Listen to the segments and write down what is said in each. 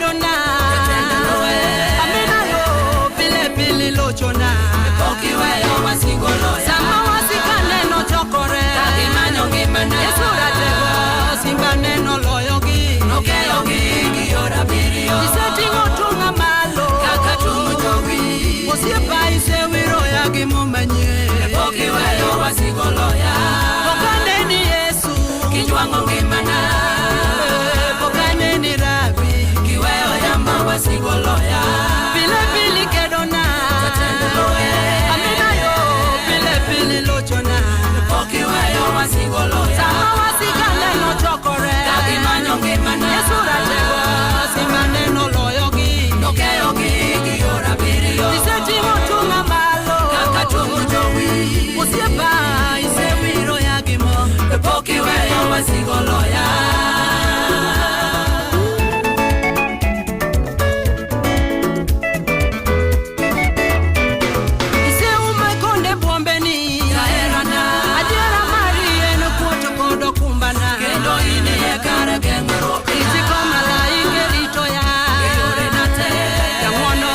kedona. Amina yo pile pile lochona. Pok iweyo wasigu oloya. Sama wasika neno chokore. Ka gimanyo ngimana. Yesu ratego simba neno loyogi. Nokeyogi gi yor abiriyo. Iseting'o tunga malo. Kaka tung jowi. Osiepa isewiroya gi mo manyien. Pok iweyo wasigu oloya. Pok aneni Yesu. Kijwang'o ngimana. Pok aneni Rabi. Kiweyo yama wasigu oloya. Pile pile kedona. Jatend lweny. Amina yo pile pile lochona. Pok iweyo wasigu oloya. Sama wasika neno chokore. Ka gimanyo ngimana. Yesu ratego simba neno loyogi. Nokeyogi gi yor abiriyo. Iseting'o tunga malo. Kaka tung jowi. Osiepa isewiroya gi mo. Pok iweyo wasigu oloya. Iseume konde bwombeni. Jaherana. Adiera mari en kuot kod okumbana. Kendo in e kar geng'ruok. Ichiko malaike ritoya. E yorena te. Jang'wono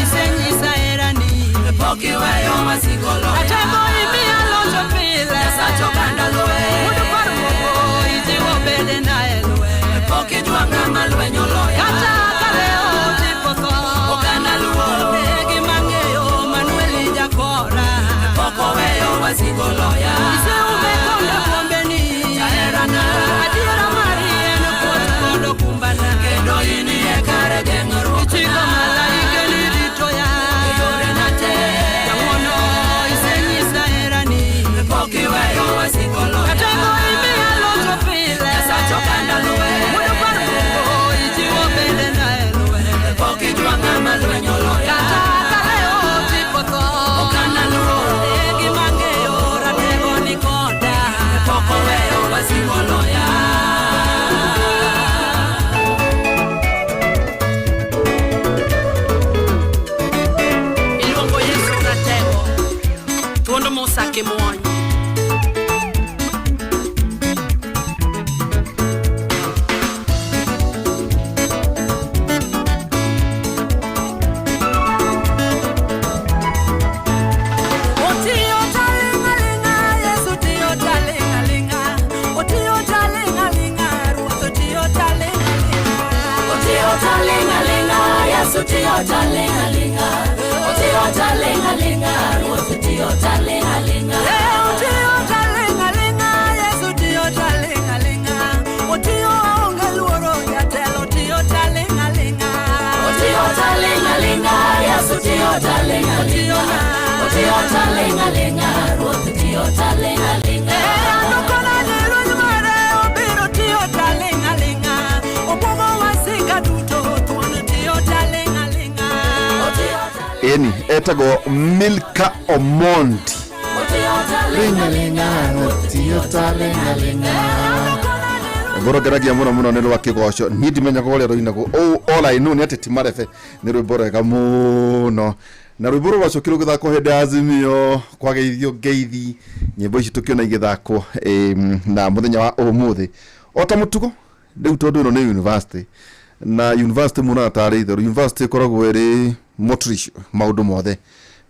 isenyisa herani. Pok iweyo wasigu oloya. Atego imiya locho pile. Nyasach oganda lweny. Wuod parruok ijiwo bedena e lweny. Pok ijwang'a ma lweny oloya. Kata ka leo tipo tho. Ok analuor. E gima ang'eyo Manuel jakora. Pok oweyo wasigu oloya. Iseume konde bwombeni. Jaherana. Adiera mari en kuot kod okumbana. Kendo in e kar geng'ruok. Ichiko malaike ni ritoya. E yorena te. Jang'wono isenyisa herani. Pok iweyo wasigu oloya. Atego imiya locho pile. Nyasach oganda lweny. Wuod parruok ijiwo bedena e lweny. Pok ijwang'a ma lweny oloya. Kata ka leo tipo tho. Ok analuor. E gima ang'eyo ratego ni koda. Pok oweyo wasigu oloya. Iluongo Yesu ratego. Thuond Musa kimuony. Otiyo talingalinga, Yesu tiyo talingalinga. Otiyo talingalinga, Ruoth otiyo talingalinga. Otiyo talingalinga, Yesu tiyo talingalinga. Otiyo talingalinga, Ruoth tiyo talingalinga. Eh, otiyo talingalinga, Yesu tiyo talingalinga. Otiyo aonge luoro, jatelo tiyo talingalinga. Otiyo talingalinga, Yesu tiyo talingalinga. Otiyo talingalinga, Ruoth tiyo talingalinga. Eh, anokona ni lweny mare obiro tiyo talingalinga. Obwogo wasika duto, thuon tiyo talingalinga. Otiyo talingalinga, Eni etagwo Milka Omondi. otiyo talingalinga, Ruoth tiyo talingalinga. Ngoro ngeragia muno muno nä rwa kä goco niä ndimenyaga å rä a rå inagwo all I know nä atä ti marebe nä rwä mbo rwega må na rwä mbo rå rwacokire gå thakwo hä ndä ya Azimio kwageithio ngeithi nyä mbo ici tå kä ona igä thakwo na må thenya wa å må thä o ta må tugo rä u tondå ä no nä university na university muonaga tarä itheru university ĩkoragwo ĩrĩ motrish maũndũ mothe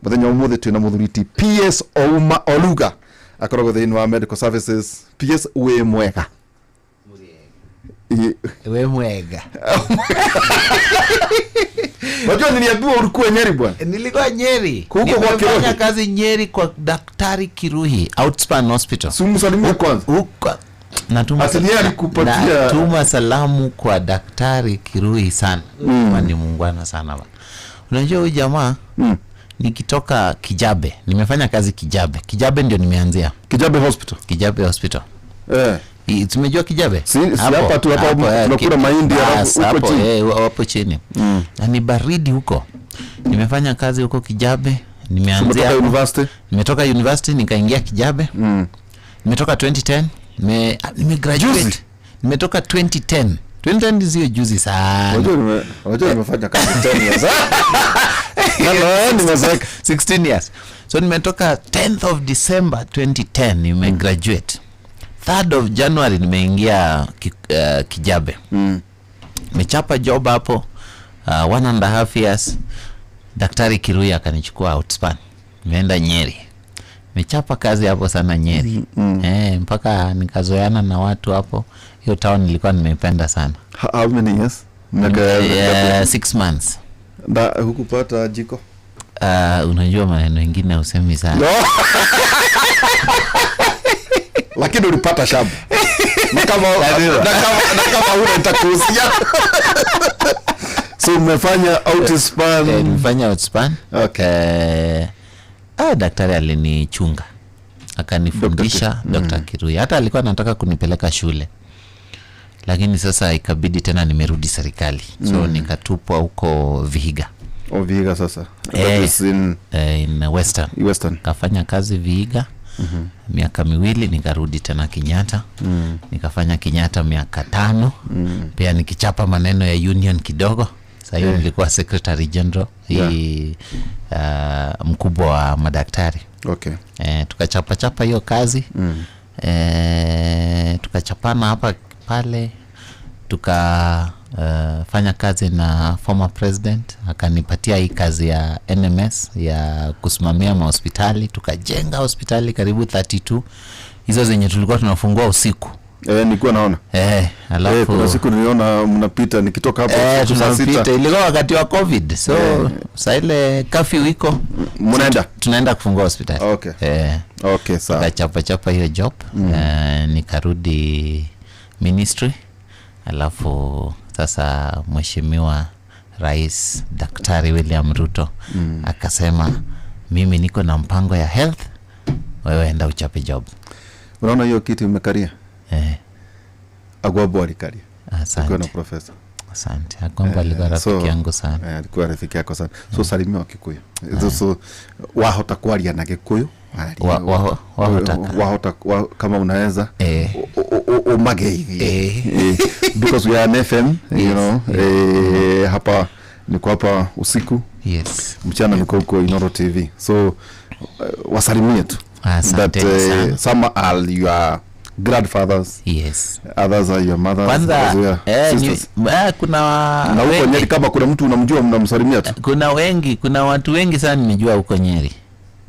mũthenya wa ũmũthĩ twĩna mũthuri ti PS Ouma Oluga akoragwo thĩinĩ wa medical services. PS wĩ mwega? We mwega. Unajua niliambiwa ulikuwa Nyeri bwana. Nilikuwa Nyeri. Huko kwa Nimefanya Kiruhi? kazi Nyeri kwa Daktari Kiruhi, Outspan Hospital. Si umsalimie kwanza. Huko natuma, Ati yeye alikupatia- natuma salamu kwa Daktari Kiruhi sana. Ni muungwana sana bana. Unajua huyu jamaa nikitoka Kijabe, nimefanya kazi Kijabe. Kijabe ndio nimeanzia. Kijabe Hospital. Kijabe Hospital. Eh. Tumejua Kijabe? Si hapa tu, hapa tunakula mahindi Bas, halafu huko hapo, chini. hapo chini. Na ni baridi huko. Nimefanya kazi huko Kijabe, nimeanzia Umetoka hapo. university. Nimetoka university nikaingia Kijabe. Nimetoka 2010, nimegraduate. Juzi? Nimetoka 2010. 2010 sio juzi sana. Unajua nimefanya kazi 10 years. Na nimezeeka. 16 years. So nimetoka 10th of December 2010 nimegraduate. 3rd of January nimeingia Kijabe. Nimechapa job hapo. 1.5 years, Daktari Kirui akanichukua outspan, nimeenda Nyeri, nimechapa kazi hapo sana Nyeri. Mpaka nikazoeana na watu hapo. Hiyo town nilikuwa nimeipenda sana. How many years? Miaka 6 months. Na hukupata jiko? Unajua maneno ingine usemi sana. No. Lakini ulipata shamba na kama huna nitakuuzia. So umefanya outspan. Nimefanya outspan. Okay. Daktari alinichunga, akanifundisha, Dr. Kirui. Hata alikuwa anataka kunipeleka shule, lakini sasa ikabidi tena nimerudi serikali, so nikatupwa huko Vihiga. Oh, Vihiga sasa. That is in in Western. Western. Nikafanya kazi Vihiga miaka 2, nikarudi tena Kenyatta. Nikafanya Kenyatta miaka 5, pia nikichapa maneno ya union kidogo. Saa hiyo nilikuwa secretary general hii, mkubwa wa madaktari. Tukachapachapa hiyo kazi. Tukachapana hapa pale, tukafanya kazi na former president, akanipatia hii kazi ya NMS ya kusimamia mahospitali. Tukajenga hospitali karibu 32, hizo zenye tulikuwa tunafungua usiku. Eh, nilikuwa naona. Alafu Kuna siku niliona mnapita nikitoka hapo usiku saa 6. Tunapita, ilikuwa wakati wa COVID, so saa ile curfew iko, Mnaenda? Tunaenda kufungua hospitali. Okay, sawa. Nikachapa chapa hiyo job, nikarudi ministry. Alafu sasa Mheshimiwa Rais Daktari William Ruto akasema, "Mimi niko na mpango ya health, wewe enda uchape job." Unaona hiyo kiti umekalia? Eh. Agwambo alikalia akiwa na Asante. profesa. Asante. Agwambo alikuwa rafiki yangu sana. Alikuwa rafiki yako sana. So salimia Wakikuyu. So wahota kwaria na Gikuyu, aria. Wahotaka. Wahota kama unaweza umageithie. Because we are an FM, you know. Hapa niko hapa usiku, mchana niko huko Inoro TV. So wasalimie tu Asanteni that sana. some are your grandfathers, others are your mothers, Kwanza others are sisters. kuna Na huko wengi, Nyeri kama kuna mtu unamjua mnamsalimia tu. Kuna wengi, kuna watu wengi sana nimejua huko Nyeri.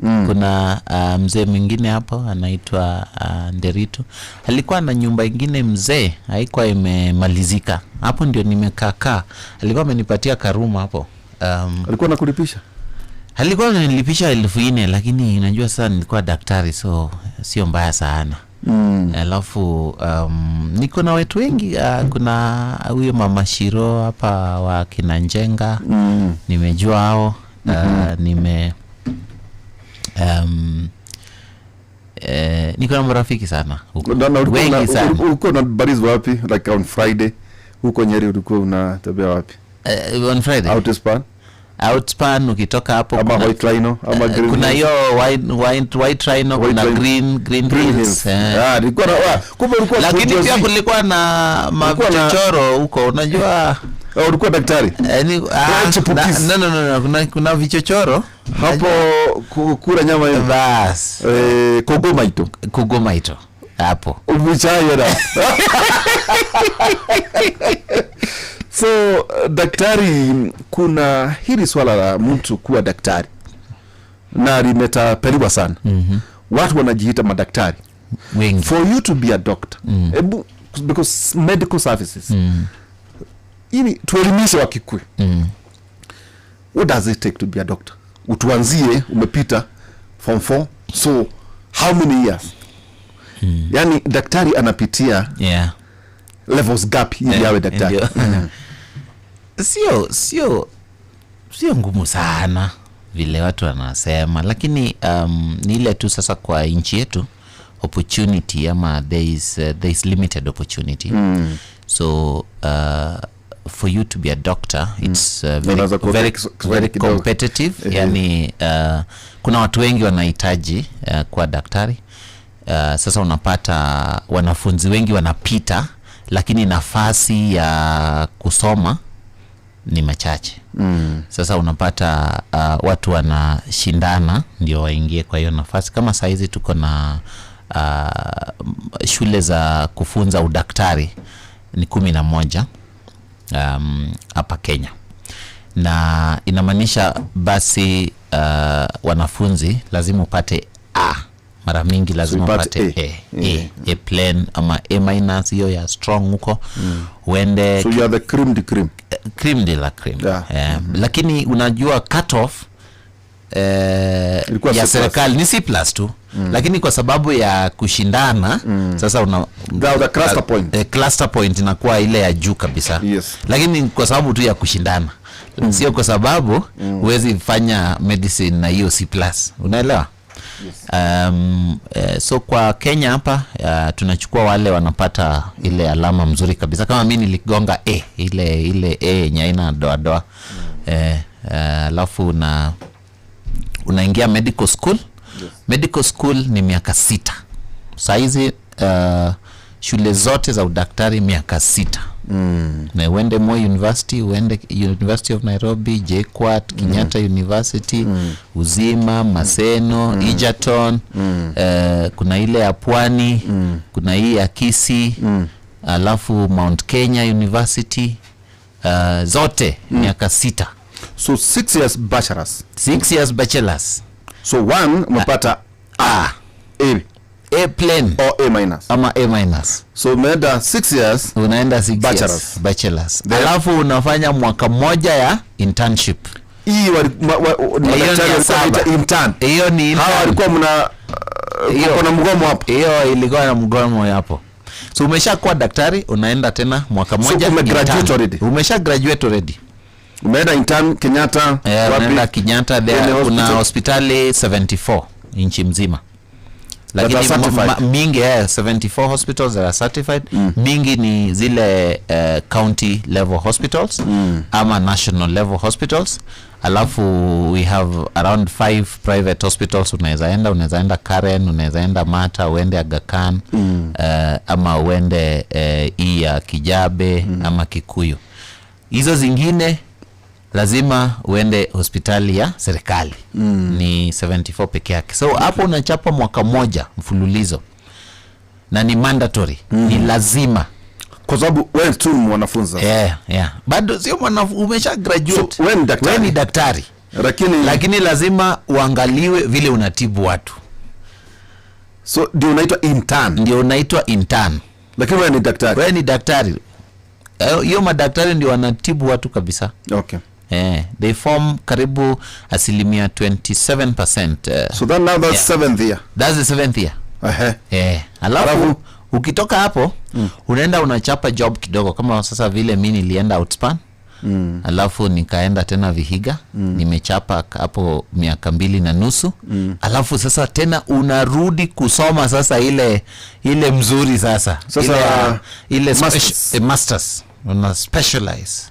Kuna mzee mwingine hapo anaitwa Nderitu, alikuwa na nyumba ingine mzee, haikuwa imemalizika. Hapo ndio nimekaakaa, alikuwa amenipatia karoom hapo. Alikuwa anakulipisha? Alikuwa ananilipisha 4,000, lakini unajua sasa nilikuwa daktari, so sio mbaya sana. Alafu niko na watu wengi, kuna huyo Mama Shiro hapa wa kina Njenga, nimejua hao. Nime niko na marafiki sana huko. Na ulikuwa Wengi sana. Ulikuwa na barizi wapi? Like on Friday huko Nyeri ulikuwa unatembea wapi? On Friday? Outspan? Outspan, ukitoka hapo ama White Rhino ama Green kuna Hills? hiyo white Rhino, White kuna Rhino. Green Green Hills, Hills. eh. Ah, nilikuwa na kumbe ulikuwa Lakini Studio pia Z. kulikuwa na Kulikuwa na- mavichochoro huko, unajua. Oh, ulikuwa daktari? Eh, Chipukizi. no, kuna vichochoro Hapo kula nyama hiyo. Bas. Kogoma ito. Kugoma ito hapo. Ubuchayera. So daktari, kuna hili swala la mtu kuwa daktari na limetapeliwa sana. Watu wanajiita madaktari. Wengi. For you to be a doctor, ebu, because medical services, ili tuelimishe Wakikuyu, what does it take to be a doctor? Utuanzie, umepita form 4, so how many years? Yani daktari anapitia levels gap ili awe daktari? Ndio. Sio ngumu sana vile watu wanasema, lakini ni ile tu sasa kwa nchi yetu opportunity ama there is limited opportunity. So for you to be a doctor, it's very, Unaweza kuongea very, Kiswahili very kidogo. competitive. Yani kuna watu wengi wanahitaji kuwa daktari. Sasa unapata wanafunzi wengi wanapita, lakini nafasi ya kusoma ni machache. Sasa unapata watu wanashindana ndio waingie kwa hiyo nafasi. Kama sahizi tuko na shule za kufunza udaktari ni 11 hapa Kenya. Na inamaanisha basi wanafunzi lazima upate A mara mingi, lazima upate upate A. A, A, A plain ama A minus, hiyo ya strong huko uende. So you are the cream de cream. Cream de la cream. Yeah. Lakini unajua cut off Ilikuwa ya C plus. serikali ni C plus tu, lakini kwa sababu ya kushindana sasa una The cluster point. Cluster point inakuwa ile ya juu kabisa. Lakini kwa sababu tu ya kushindana, sio kwa sababu huwezi fanya medicine na hiyo C plus, unaelewa? So kwa Kenya hapa tunachukua wale wanapata ile alama mzuri kabisa. Kama mi niligonga A, ile A yenye haina doadoa. Alafu na unaingia medical school. Medical school ni miaka 6 sahizi. Shule zote za udaktari miaka 6. Na uende Moi University, uende University of Nairobi, JKUAT, Kenyatta University, Uzima, Maseno, Egerton, kuna ile ya Pwani, kuna hii ya Kisii, alafu Mount Kenya University, zote miaka 6. So 6 years bachelors. 6 years bachelors. So one umepata A. A. A plain. Or A minus. Ama A minus. So umeenda 6 years. Unaenda 6 years. Bachelors. Bachelors. Then, alafu unafanya mwaka mmoja ya internship. Hii Hiyo ni madaktari ya walikuwa saba. wanaita intern. Hiyo ni intern. Hawa walikuwa mna Hiyo. kuna mgomo hapo. Hiyo ilikuwa na mgomo hapo. So umeshakuwa daktari, unaenda tena mwaka So mmoja umegraduate intern. already. Umesha graduate already. Umeenda intern Kenyatta, wapi? Unaenda Kenyatta there, Kwenye kuna hospital. hospitali 74 nchi mzima. That are Lakini certified. mingi, 74 hospitals that are certified. Mingi ni zile county level hospitals ama national level hospitals. Alafu we have around 5 private hospitals unaweza enda. Unaweza enda Karen, unaweza enda Mata, uende Aga Khan, ama uende hii ya Kijabe ama Kikuyu. Hizo zingine lazima uende hospitali ya serikali. Ni 74 peke yake. So hapo unachapa mwaka mmoja mfululizo na ni mandatory. Ni lazima. Kwa sababu wewe tu ni mwanafunzi sasa. Yeah, yeah. Bado sio mwanafunzi, umesha graduate. So, wewe ni daktari. Wewe ni daktari. Lakini lazima uangaliwe vile unatibu watu. So ndio unaitwa intern. Ndio unaitwa intern. Lakini wewe ni daktari. Wewe ni daktari. Hiyo madaktari ndio wanatibu watu kabisa. They form karibu asilimia 27%. So then now that's 7th year. That's the 7th year. Alafu, Alafu ukitoka hapo, unaenda unachapa job kidogo, kama sasa vile mi nilienda Outspan. Alafu nikaenda tena Vihiga. Nimechapa hapo miaka 2.5. Alafu sasa tena unarudi kusoma sasa ile mzuri sasa. Sasa Ile masters. Masters. Una specialize.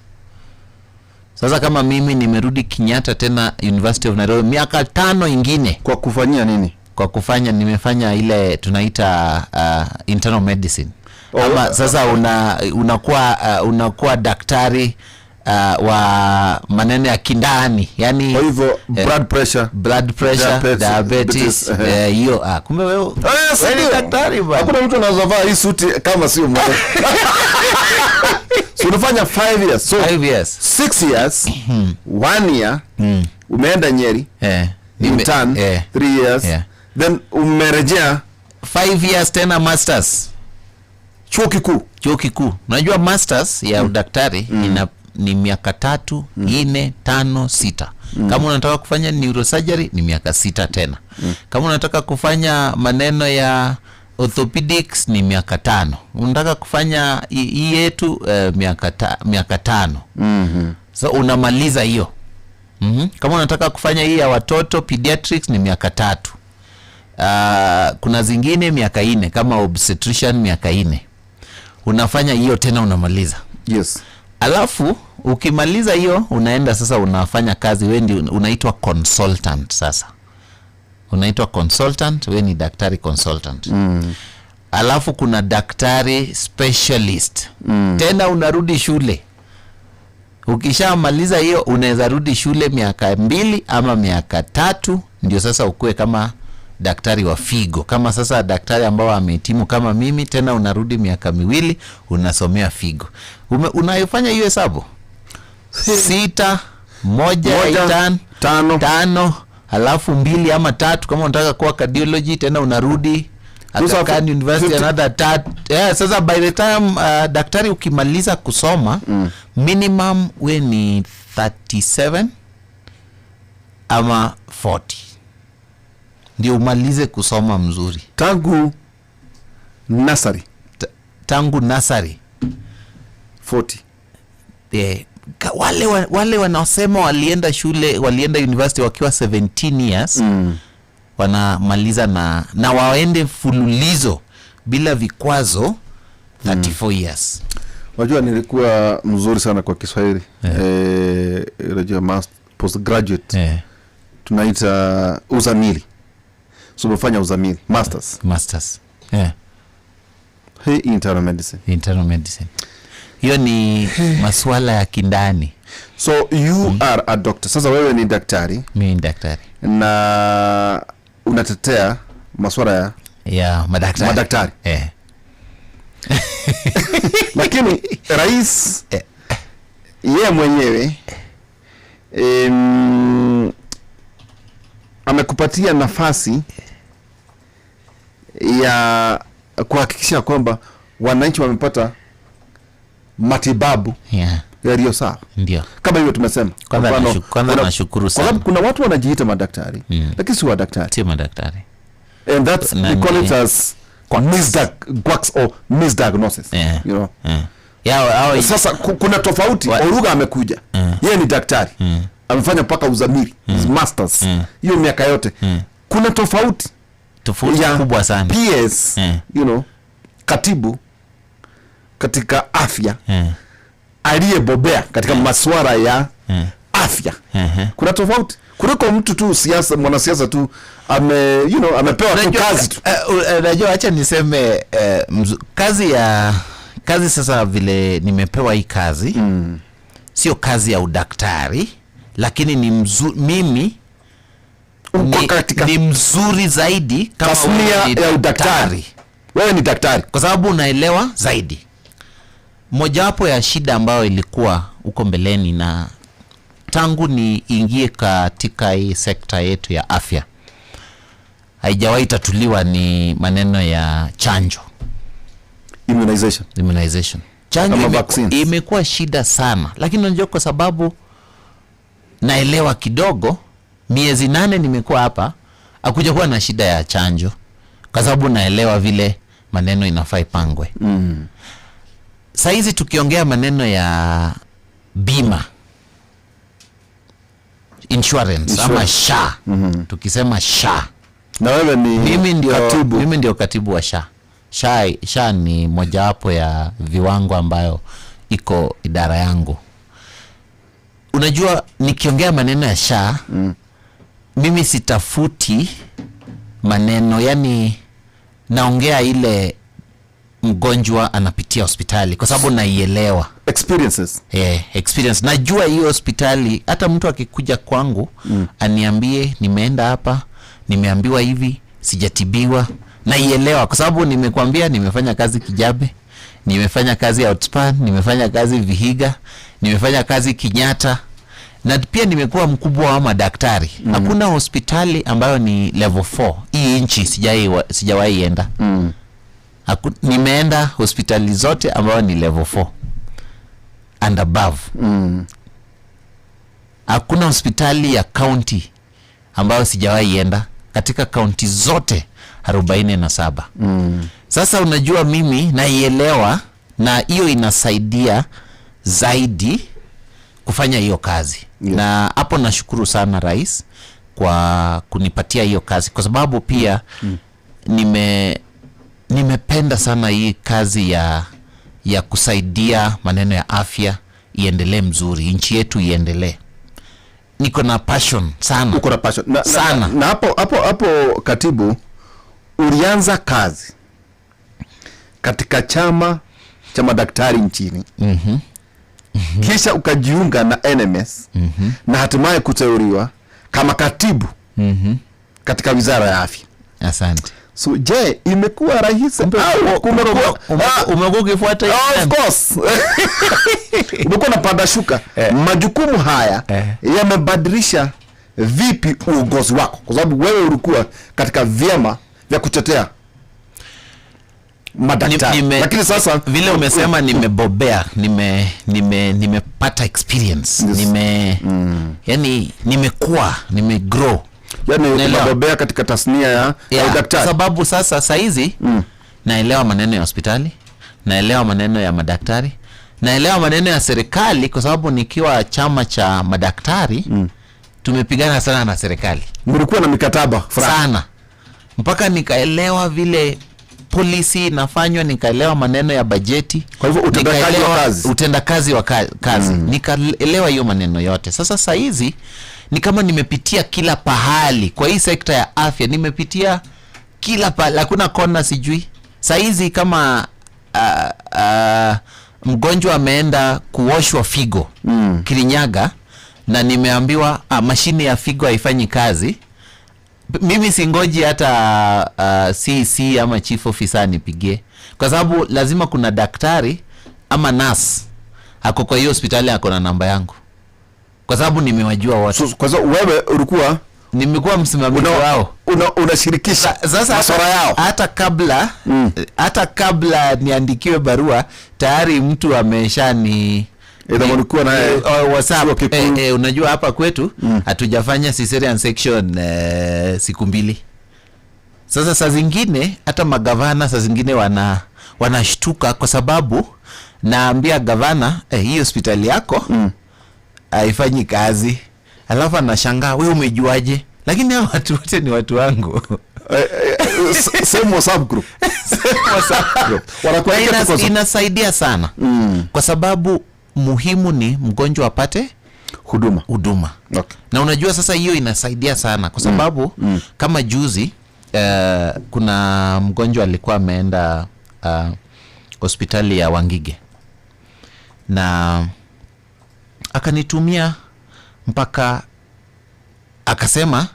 Sasa kama mimi nimerudi Kenyatta tena University of Nairobi miaka 5 ingine. Kwa kufanyia nini? Kwa kufanya, nimefanya ile tunaita internal medicine. Ama sasa unakuwa daktari wa maneno ya kindani. Yani, kwa hivyo, blood pressure, blood pressure, diabetes, diabetes, hiyo, kumbe wewe wewe ni Ndio. daktari bwana. Hakuna mtu anaweza vaa hii suti kama sio mmoja. So unafanya 5 years. So 5 years. 6 years, 1 year, umeenda Nyeri. Intern, 3 years. Then umerejea 5 years tena masters. Chuo kikuu. Chuo kikuu. Unajua masters ya udaktari ni miaka 3, 4, 5, 6. Kama unataka kufanya neurosurgery ni miaka 6 tena. Kama unataka kufanya maneno ya orthopedics ni miaka 5. Unataka kufanya hii yetu miaka 5. So unamaliza hiyo. Kama unataka kufanya hii ya watoto pediatrics ni miaka 3. Kuna zingine miaka 4 kama obstetrician miaka 4. Unafanya hiyo tena unamaliza. Alafu ukimaliza hiyo unaenda sasa unafanya kazi, wewe ndio unaitwa consultant sasa. Unaitwa consultant, wewe ni daktari consultant. Alafu kuna daktari specialist. Tena unarudi shule. Ukishamaliza hiyo unaweza rudi shule miaka 2 ama miaka 3 ndio sasa ukue kama daktari wa figo. Kama sasa daktari ambao amehitimu kama mimi, tena unarudi miaka 2 unasomea figo. Unaifanya hiyo hesabu? 6, Moja, Moja, intern, tano. tano, alafu mbili ama tatu kama unataka kuwa cardiology, tena unarudi Sasa Aga Khan University 50 another tatu. Yeah, sasa by the time daktari ukimaliza kusoma minimum we ni 37 ama 40 ndio umalize kusoma mzuri. Tangu nasari Tangu nasari 40. Wale wanaosema walienda shule, walienda university wakiwa 17 years wanamaliza na waende fululizo bila vikwazo 34 years. Unajua nilikuwa mzuri sana kwa Kiswahili. Unajua postgraduate tunaita uzamili. So umefanya uzamili, masters. Masters. Yeah. Hii internal medicine. Internal medicine. Hiyo ni masuala ya kindani. So you are a doctor. Sasa wewe ni daktari Mimi ni daktari. Na unatetea masuala ya Ya madaktari. Madaktari. Lakini rais yeye mwenyewe amekupatia nafasi ya kuhakikisha kwamba wananchi wamepata matibabu yaliyo sawa. Ndio. Kama hivyo tumesema. Kwanza Kwa mfano, nashukuru kwa sababu sana. kuna watu wanajiita madaktari lakini si wadaktari. Si madaktari. And that's, Na we call it ni- as quacks or misdiagnosis. You know? Yeah, Sasa kuna tofauti. Oruga amekuja. Yeye ni daktari. Amefanya mpaka uzamili, his masters. Hiyo miaka yote. Kuna tofauti Tofauti ya kubwa sana. PS, you know, katibu katika afya aliyebobea katika masuala ya afya. Kuna tofauti kuliko mtu tu siasa, mwanasiasa tu you know, amepewa tu kazi tu. Unajua, acha niseme kazi sasa vile nimepewa hii kazi sio kazi ya udaktari, lakini ni mimi Uko katika ni mzuri zaidi kama tasnia wewe ni ya udaktari. Wewe ni daktari kwa sababu unaelewa zaidi. Mojawapo ya shida ambayo ilikuwa huko mbeleni na tangu niingie katika hii sekta yetu ya afya haijawahi tatuliwa ni maneno ya chanjo. Immunization. Immunization. Chanjo Kama vaccines. imekuwa shida sana, lakini unajua kwa sababu naelewa kidogo, miezi 8 nimekuwa hapa, hakuja kuwa na shida ya chanjo kwa sababu naelewa vile maneno inafaa ipangwe. Saizi tukiongea maneno ya bima insurance, ama Insurance. SHA. Tukisema SHA. Na wewe ni katibu. Mimi ndio katibu wa SHA. SHA ni mojawapo ya viwango ambayo iko idara yangu. Unajua nikiongea maneno ya SHA, mimi sitafuti maneno, yani naongea ile mgonjwa anapitia hospitali kwa sababu naielewa. Experiences. Experience. Najua hiyo hospitali, hata mtu akikuja kwangu aniambie nimeenda hapa, nimeambiwa hivi, sijatibiwa, naielewa kwa sababu nimekuambia nimefanya kazi Kijabe, nimefanya kazi Outspan, nimefanya kazi Vihiga, nimefanya kazi Kenyatta, na pia nimekuwa mkubwa wa madaktari. Hakuna hospitali ambayo ni level 4 hii nchi sijawahi enda. Nimeenda hospitali zote ambayo ni level 4 and above. Hakuna hospitali ya county ambayo sijawahi enda katika county zote 47. Sasa unajua mimi naielewa, na hiyo inasaidia zaidi kufanya hiyo kazi. Na hapo nashukuru sana rais kwa kunipatia hiyo kazi, kwa sababu pia nimependa sana hii kazi ya kusaidia maneno ya afya iendelee mzuri, nchi yetu iendelee. Niko na passion sana. Uko na passion. Sana. Na hapo katibu, ulianza kazi katika chama cha madaktari nchini. Kisha ukajiunga na NMS. Na hatimaye kuteuliwa kama katibu katika Wizara ya Afya. Asante. So je, imekuwa rahisi au kumekuwa Umekuwa ukifuata hii Of trend? course umekuwa na panda shuka. Majukumu haya yamebadilisha vipi uongozi wako? Kwa sababu wewe ulikuwa katika vyama vya kutetea madaktari, lakini sasa vile umesema nimebobea, nimepata experience. Yani nimekuwa, nimegrow. Yani Naelewa. umebobea katika tasnia ya Yeah, udaktari. Sababu sasa saizi naelewa maneno ya hospitali, naelewa maneno ya madaktari, naelewa maneno ya serikali, kwa sababu nikiwa chama cha madaktari tumepigana sana na serikali. Mlikuwa na mikataba fulani. Sana, mpaka nikaelewa vile policy inafanywa, nikaelewa maneno ya bajeti. Kwa hivyo utendakazi wa Nikaelewa kazi. utendakazi wa kazi. Nikaelewa hiyo maneno yote. Sasa saizi ni kama nimepitia kila pahali kwa hii sekta ya afya, nimepitia kila pahali, hakuna kona sijui. Saizi kama mgonjwa ameenda kuoshwa figo Kirinyaga na nimeambiwa mashine ya figo haifanyi kazi, mimi singoji hata CC ama chief officer nipigie, kwa sababu lazima kuna daktari ama nurse ako kwa hiyo hospitali ako na namba yangu, kwa sababu nimewajua wote. So, kwa sababu wewe ulikuwa Nimekuwa msimamizi wao. Unashirikisha Sasa masuala yao. Hata kabla niandikiwe barua tayari mtu amesha ni Either walikuwa na WhatsApp. chuo kikuu. Unajua hapa kwetu hatujafanya cesarean section siku 2. Sasa saa zingine hata magavana saa zingine wanashtuka kwa sababu naambia gavana, hii hospitali yako haifanyi kazi, alafu anashangaa wewe umejuaje? Lakini hao watu wote ni watu wangu. Same WhatsApp group. WhatsApp group. Wanakuwekea Na tu kwa WhatsApp. inasaidia sana kwa sababu muhimu ni mgonjwa apate huduma. huduma. Na unajua sasa hiyo inasaidia sana kwa sababu kama juzi kuna mgonjwa alikuwa ameenda hospitali ya Wangige na akanitumia mpaka akasema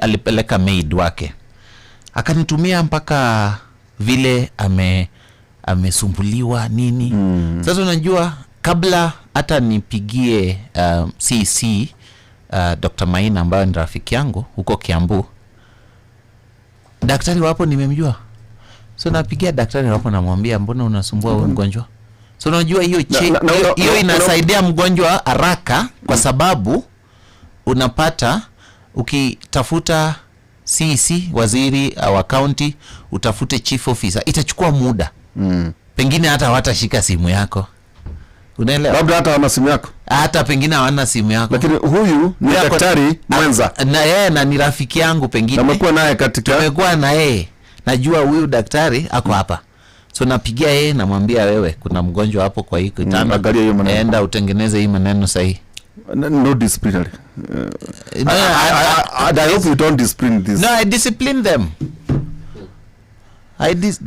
alipeleka maid wake, akanitumia mpaka vile amesumbuliwa nini. Sasa unajua kabla hata nipigie CC Dr. Maina ambayo ni rafiki yangu huko Kiambu, daktari wapo nimemjua, so napigia daktari wapo namwambia mbona unasumbua huyu mgonjwa. So unajua hiyo hiyo inasaidia mgonjwa haraka kwa sababu unapata ukitafuta CC waziri wa county, utafute chief officer, itachukua muda. Pengine hata hawatashika simu yako. Unaelewa? Labda hata hawana simu yako. Hata pengine hawana simu yako. Lakini huyu ni daktari mwenza. Na yeye na ni rafiki yangu pengine. Na umekuwa naye katika Tumekuwa na yeye. Najua huyu daktari ako hapa. So napigia yeye namwambia wewe kuna mgonjwa hapo kwa hii kitanda. Angalia hiyo maneno. Enda utengeneze hii maneno sahihi. No disciplinary. No, I hope you don't discipline this. No, I discipline them.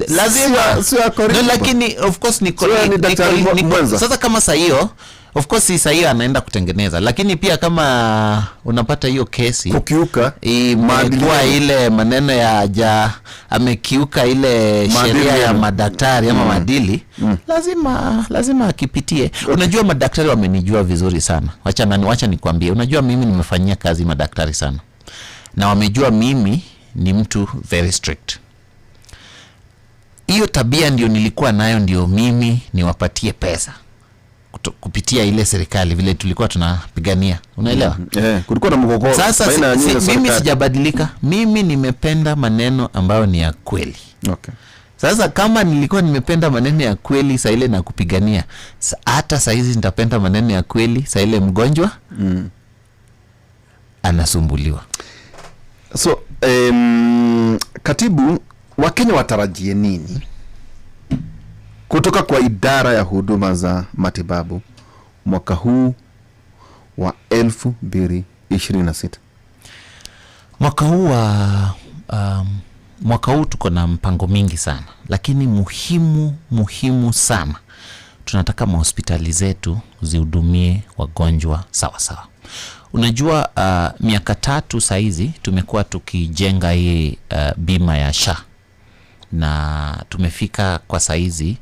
Lazima. Sio ya No, lakini of course ni Sio ni daktari mwenza. Sasa kama saa hiyo, of course si saa hiyo anaenda kutengeneza, lakini pia kama unapata hiyo kesi kukiuka maadili imekuwa ile maneno ya ja amekiuka ile maadili sheria ya yenu. madaktari ama maadili, lazima akipitie. Unajua madaktari wamenijua vizuri sana. Wacha nikwambie. Unajua mimi nimefanyia kazi madaktari sana. Na wamejua mimi ni mtu very strict. Hiyo tabia ndio nilikuwa nayo, ndio mimi niwapatie pesa kupitia ile serikali vile tulikuwa tunapigania. Unaelewa? Kulikuwa na mgogoro Sasa baina ya nyinyi na mimi serikali. sijabadilika. Mimi nimependa maneno ambayo ni ya kweli. Sasa kama nilikuwa nimependa maneno ya kweli saa ile na kupigania, hata saa hizi nitapenda maneno ya kweli saa ile mgonjwa anasumbuliwa. So katibu, Wakenya watarajie nini kutoka kwa idara ya huduma za matibabu mwaka huu wa 2026? Mwaka huu mwaka huu tuko na mpango mingi sana, lakini muhimu sana tunataka mahospitali zetu zihudumie wagonjwa sawa sawa. Unajua, miaka 3 saizi tumekuwa tukijenga hii bima ya SHA, na tumefika kwa saizi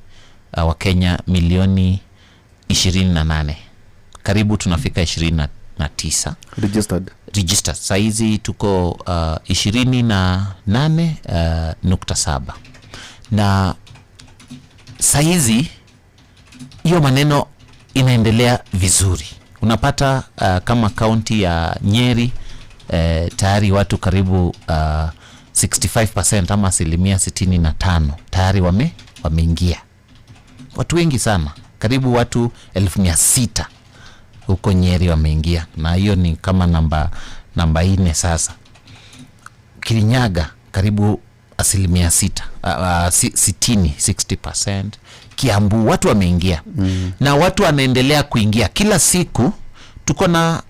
Wakenya milioni 28, karibu tunafika 29 Registered. Registered. Saizi tuko 28.7, na saizi hiyo maneno inaendelea vizuri. Unapata kama kaunti ya Nyeri, tayari watu karibu 65% ama 65% tayari wameingia. Watu wengi sana, karibu watu 600,000 huko Nyeri wameingia, na hiyo ni kama namba 4 sasa. Kirinyaga karibu 6%, 60%. Kiambu watu wameingia. Na watu wanaendelea kuingia kila siku. Tuko na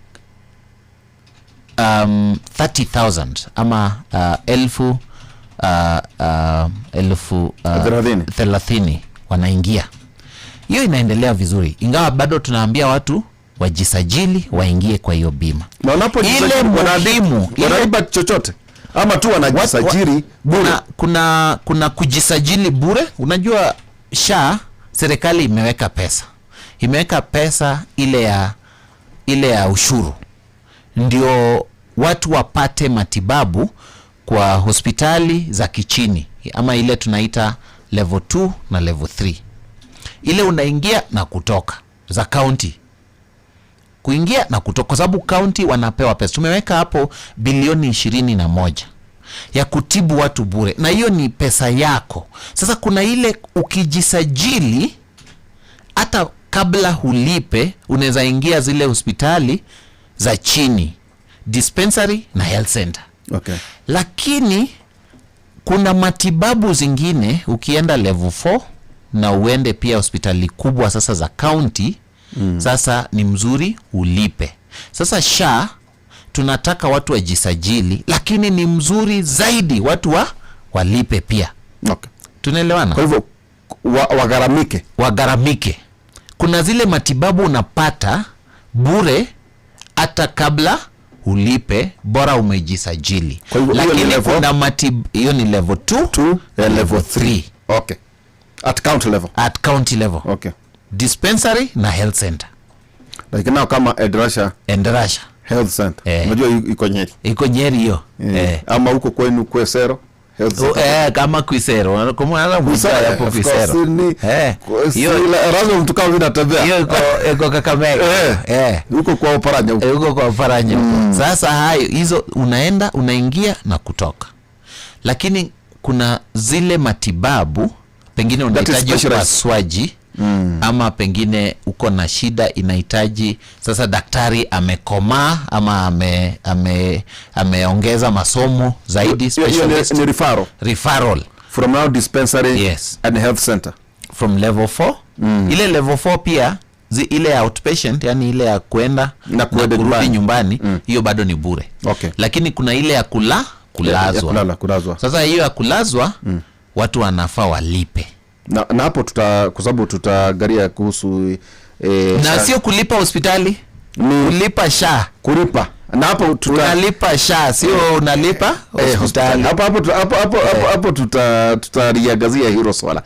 30,000 ama elfu 30. 30 wanaingia. Hiyo inaendelea vizuri, ingawa bado tunaambia watu wajisajili waingie kwa hiyo bima. Na wanapojisajili Ile muhimu, wanalipa chochote ama tu wanajisajili bure? Kuna kujisajili bure. Unajua SHA, serikali imeweka pesa, imeweka pesa ile ya ushuru ndio watu wapate matibabu kwa hospitali za kichini ama ile tunaita level 2 na level 3, ile unaingia na kutoka za county, kuingia na kutoka, kwa sababu county wanapewa pesa. Tumeweka hapo bilioni 21 ya kutibu watu bure, na hiyo ni pesa yako. Sasa kuna ile ukijisajili, hata kabla hulipe, unaweza ingia zile hospitali za chini, dispensary na health center. Lakini kuna matibabu zingine ukienda level 4 na uende pia hospitali kubwa sasa za county, sasa ni mzuri ulipe. Sasa SHA tunataka watu wajisajili, lakini ni mzuri zaidi watu walipe pia. Tunaelewana? Kwa hivyo wagharamike. Wagharamike. Kuna zile matibabu unapata bure hata kabla ulipe, bora umejisajili. Kwa hivyo hiyo ni Lakini level- kuna hiyo ni level 2 2 na level 3. Okay. At county level. At county level. Dispensary na health center. Like now kama Endarasha Endarasha Health Center. Eh. Unajua iko Nyeri. Iko Nyeri hiyo. Eh. Ama huko kwenu Khwisero Health Center. Eh, kama Khwisero Khwisero, hapo of course, Khwisero. si lazima mtu kama vinatembea. Hiyo iko Kakamega. Eh. Huko kwa Oparanya huko. Eh, huko kwa Oparanya huko. Sasa hayo hizo unaenda, unaingia na kutoka, lakini kuna zile matibabu pengine unahitaji specialized. upasuaji, ama pengine uko na shida inahitaji sasa daktari amekomaa ama ameongeza masomo zaidi, Hiyo ni, specialist. ni referral Referral. From now dispensary and health center. From level 4. Ile level 4 pia ile ya outpatient, yani ile ya kwenda Na kuenda kurudi nyumbani. nyumbani, hiyo bado ni bure. Lakini kuna ile ya kulazwa. Ya kulala, kulazwa. Sasa hiyo ya kulazwa, watu wanafaa walipe. Na hapo tuta kwa sababu tutaangalia kuhusu Na sio kulipa hospitali, Ni kulipa SHA. Kulipa. Na hapo tuta Unalipa SHA, sio unalipa hospitali. hospitali. Hapo tutaliangazia hilo swala.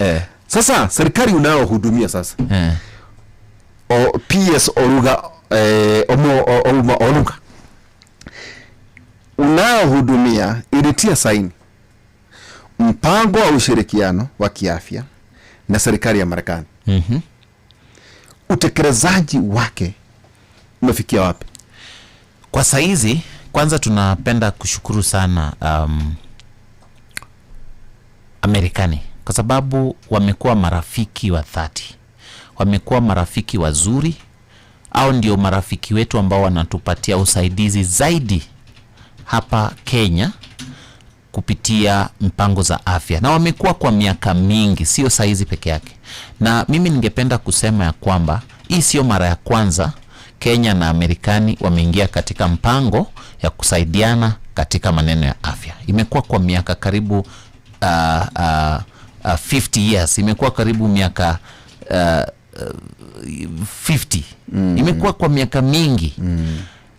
Sasa serikali unayohudumia sasa, PS Oruga, Omo, Ouma Oluga unayohudumia ilitia saini mpango wa ushirikiano wa kiafya na serikali ya Marekani. Utekelezaji wake umefikia wapi? Kwa saizi, kwanza tunapenda kushukuru sana Amerikani kwa sababu wamekuwa marafiki wa dhati, wamekuwa marafiki wazuri, au ndio marafiki wetu ambao wanatupatia usaidizi zaidi hapa Kenya kupitia mpango za afya, na wamekuwa kwa miaka mingi, sio saizi peke yake. Na mimi ningependa kusema ya kwamba hii sio mara ya kwanza Kenya na Amerikani wameingia katika mpango ya kusaidiana katika maneno ya afya. Imekuwa kwa miaka karibu 50 years, imekuwa karibu miaka 50, imekuwa kwa miaka mingi.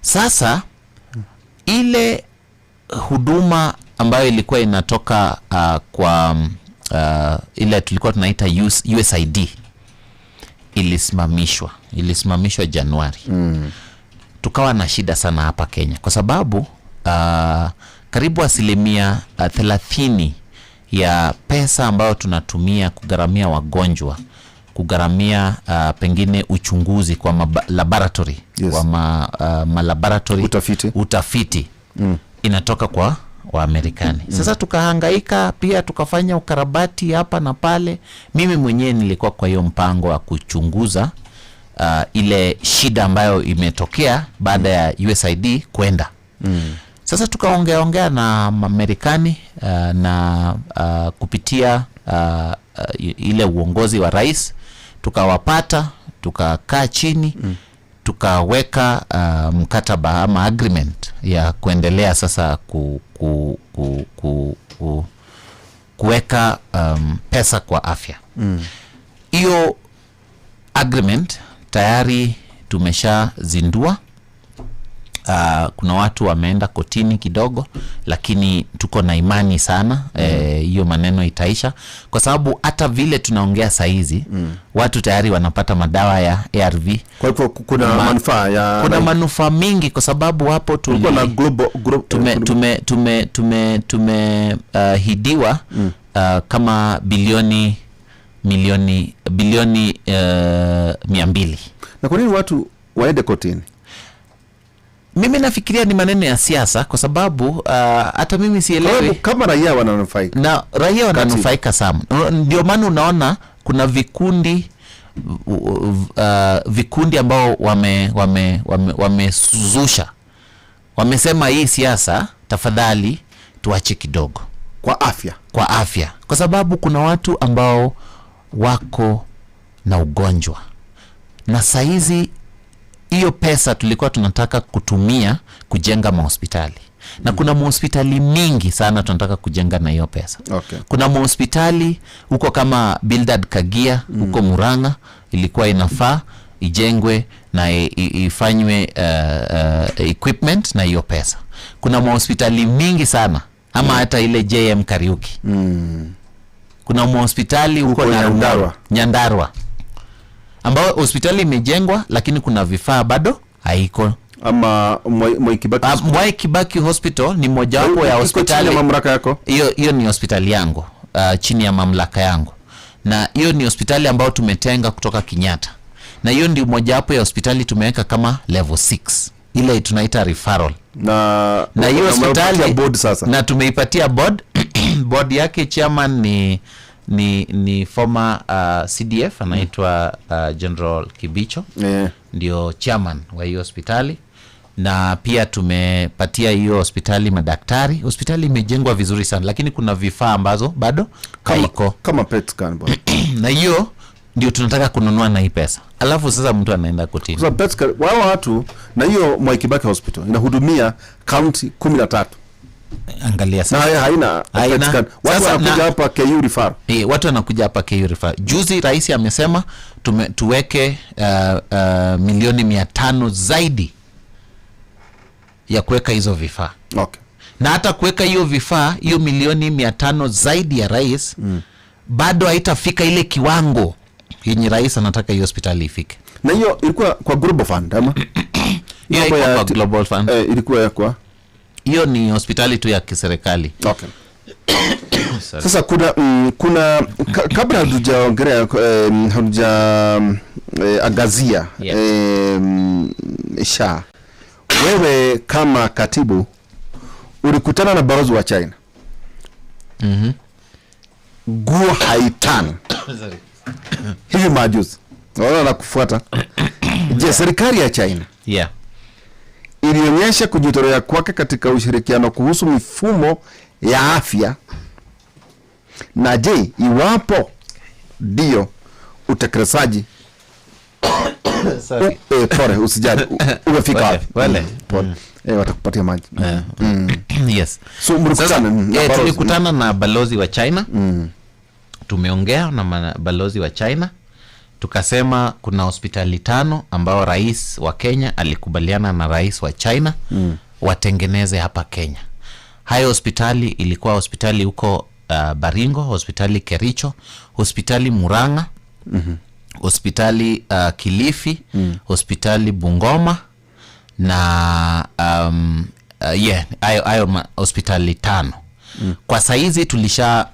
Sasa ile huduma ambayo ilikuwa inatoka kwa ile tulikuwa tunaita USAID ilisimamishwa Januari. Tukawa na shida sana hapa Kenya kwa sababu karibu 30% ya pesa ambayo tunatumia kugharamia wagonjwa, kugharamia pengine uchunguzi kwa laboratory, Yes. kwa malaboratory Utafiti. Inatoka kwa Waamerikani. Sasa tukahangaika pia, tukafanya ukarabati hapa na pale. Mimi mwenyewe nilikuwa kwa hiyo mpango wa kuchunguza ile shida ambayo imetokea baada ya USAID kwenda. Sasa tukaongeaongea na Marekani na kupitia ile uongozi wa rais, tukawapata, tukakaa chini, tukaweka mkataba ama agreement ya kuendelea sasa kuweka pesa kwa afya. Hiyo agreement tayari tumeshazindua. Kuna watu wameenda kotini kidogo, lakini tuko na imani sana hiyo maneno itaisha, kwa sababu hata vile tunaongea saizi watu tayari wanapata madawa ya ARV. Kwa hivyo kuna manufaa ya Kuna manufaa mingi kwa sababu hapo kulikuwa na global tumeahidiwa kama bilioni 200. Na kwa nini watu waende kotini? Mimi nafikiria ni maneno ya siasa kwa sababu hata mimi sielewi. Kama raia wananufaika. Na raia wananufaika sana. Ndio maana unaona kuna vikundi vikundi ambao wamezusha. Wamesema hii siasa tafadhali tuache kidogo. Kwa afya. Kwa afya. Kwa sababu kuna watu ambao wako na ugonjwa. Na saizi hiyo pesa tulikuwa tunataka kutumia kujenga mahospitali. Na kuna mahospitali mingi sana tunataka kujenga na hiyo pesa. Okay. Kuna mahospitali huko kama Bildad Kagia huko Murang'a ilikuwa inafaa ijengwe na ifanywe equipment na hiyo pesa. Kuna mahospitali mingi sana ama hata ile JM Kariuki. Kuna mahospitali huko Nyandarua. Nyandarua ambao hospitali imejengwa lakini kuna vifaa bado haiko. Ama Mwai Kibaki Hospital. Mwai Kibaki Hospital ni mojawapo ya Iko hospitali. chini ya mamlaka yako? Hiyo ni hospitali yangu, chini ya mamlaka yangu. Na hiyo ni hospitali ambayo tumetenga kutoka Kenyatta. Na hiyo ndio mojawapo ya hospitali tumeweka kama level 6. Ile tunaita referral. Na hiyo na hospitali umeipatia board sasa. Na tumeipatia board. Board yake chairman ni former CDF anaitwa General Kibicho. Ndio chairman wa hiyo hospitali. Na pia tumepatia hiyo hospitali madaktari. Hospitali imejengwa vizuri sana lakini kuna vifaa ambazo bado haiko. Kama PET scan bwana. Na hiyo ndio tunataka kununua na hii pesa. Alafu sasa mtu anaenda kotini. Sasa PET scan wao watu na hiyo Mwai Kibaki Hospital inahudumia county 13. Angalia sasa. Na haina Haina. PET scan. Watu Sasa wanakuja hapa KU referral. Watu wanakuja hapa KU referral. Juzi rais amesema tuweke milioni 500 zaidi ya kuweka hizo vifaa. Okay. Na hata kuweka hiyo vifaa, hiyo milioni 500 zaidi ya rais, bado haitafika ile kiwango yenye rais anataka hiyo hospitali ifike. Na hiyo ilikuwa kwa Global Fund ama? Hiyo Mambo ilikuwa ya kwa Global Fund. Ilikuwa ya kwa? Hiyo ni hospitali tu ya kiserikali. Okay. Sasa kuna kabla hatujaongelea, hatuja angazia, SHA. Wewe kama katibu ulikutana na balozi wa China. Guo Haitan. Hivi majuzi. Naona nakufuata. Je, serikali ya China ilionyesha kujitolea kwake katika ushirikiano kuhusu mifumo ya afya? Na je, iwapo ndio utekelezaji Sorry. Pole, usijali. Umefika Pole, wapi? pole. Pole. Watakupatia maji. Yes. So, mlikutana, Sasa, na balozi. tulikutana na balozi wa China. Tumeongea na balozi wa China Tukasema kuna hospitali 5 ambao rais wa Kenya alikubaliana na rais wa China watengeneze hapa Kenya. Hayo hospitali ilikuwa hospitali huko Baringo, hospitali Kericho, hospitali Murang'a, hospitali Kilifi, hospitali Bungoma na hayo hospitali 5. Kwa saizi tulisha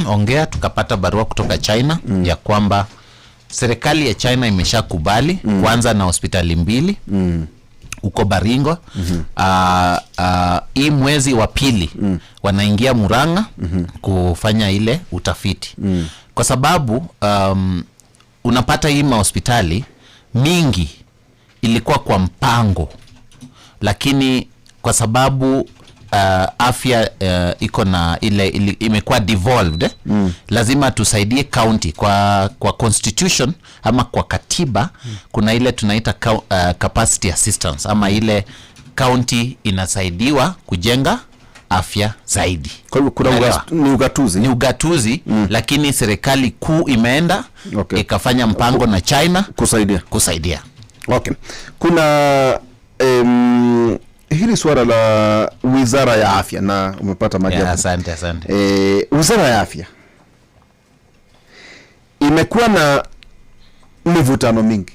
ongea, tukapata barua kutoka China ya kwamba serikali ya China imeshakubali kuanza na hospitali 2 huko Baringo. Hii mwezi wa pili wanaingia Murang'a kufanya ile utafiti. Kwa sababu unapata hii mahospitali mingi ilikuwa kwa mpango, lakini kwa sababu afya iko na ile imekuwa devolved, lazima tusaidie county kwa constitution ama kwa katiba. Kuna ile tunaita capacity assistance, ama ile county inasaidiwa kujenga afya zaidi. Kwa hivyo kuna Unaelewa? ni ugatuzi. Ni ugatuzi, lakini serikali kuu imeenda ikafanya mpango na China kusaidia. kusaidia. Okay. Kuna hili suala la Wizara ya Afya, na umepata maji hapo. Asante, asante. Wizara ya Afya imekuwa na mivutano mingi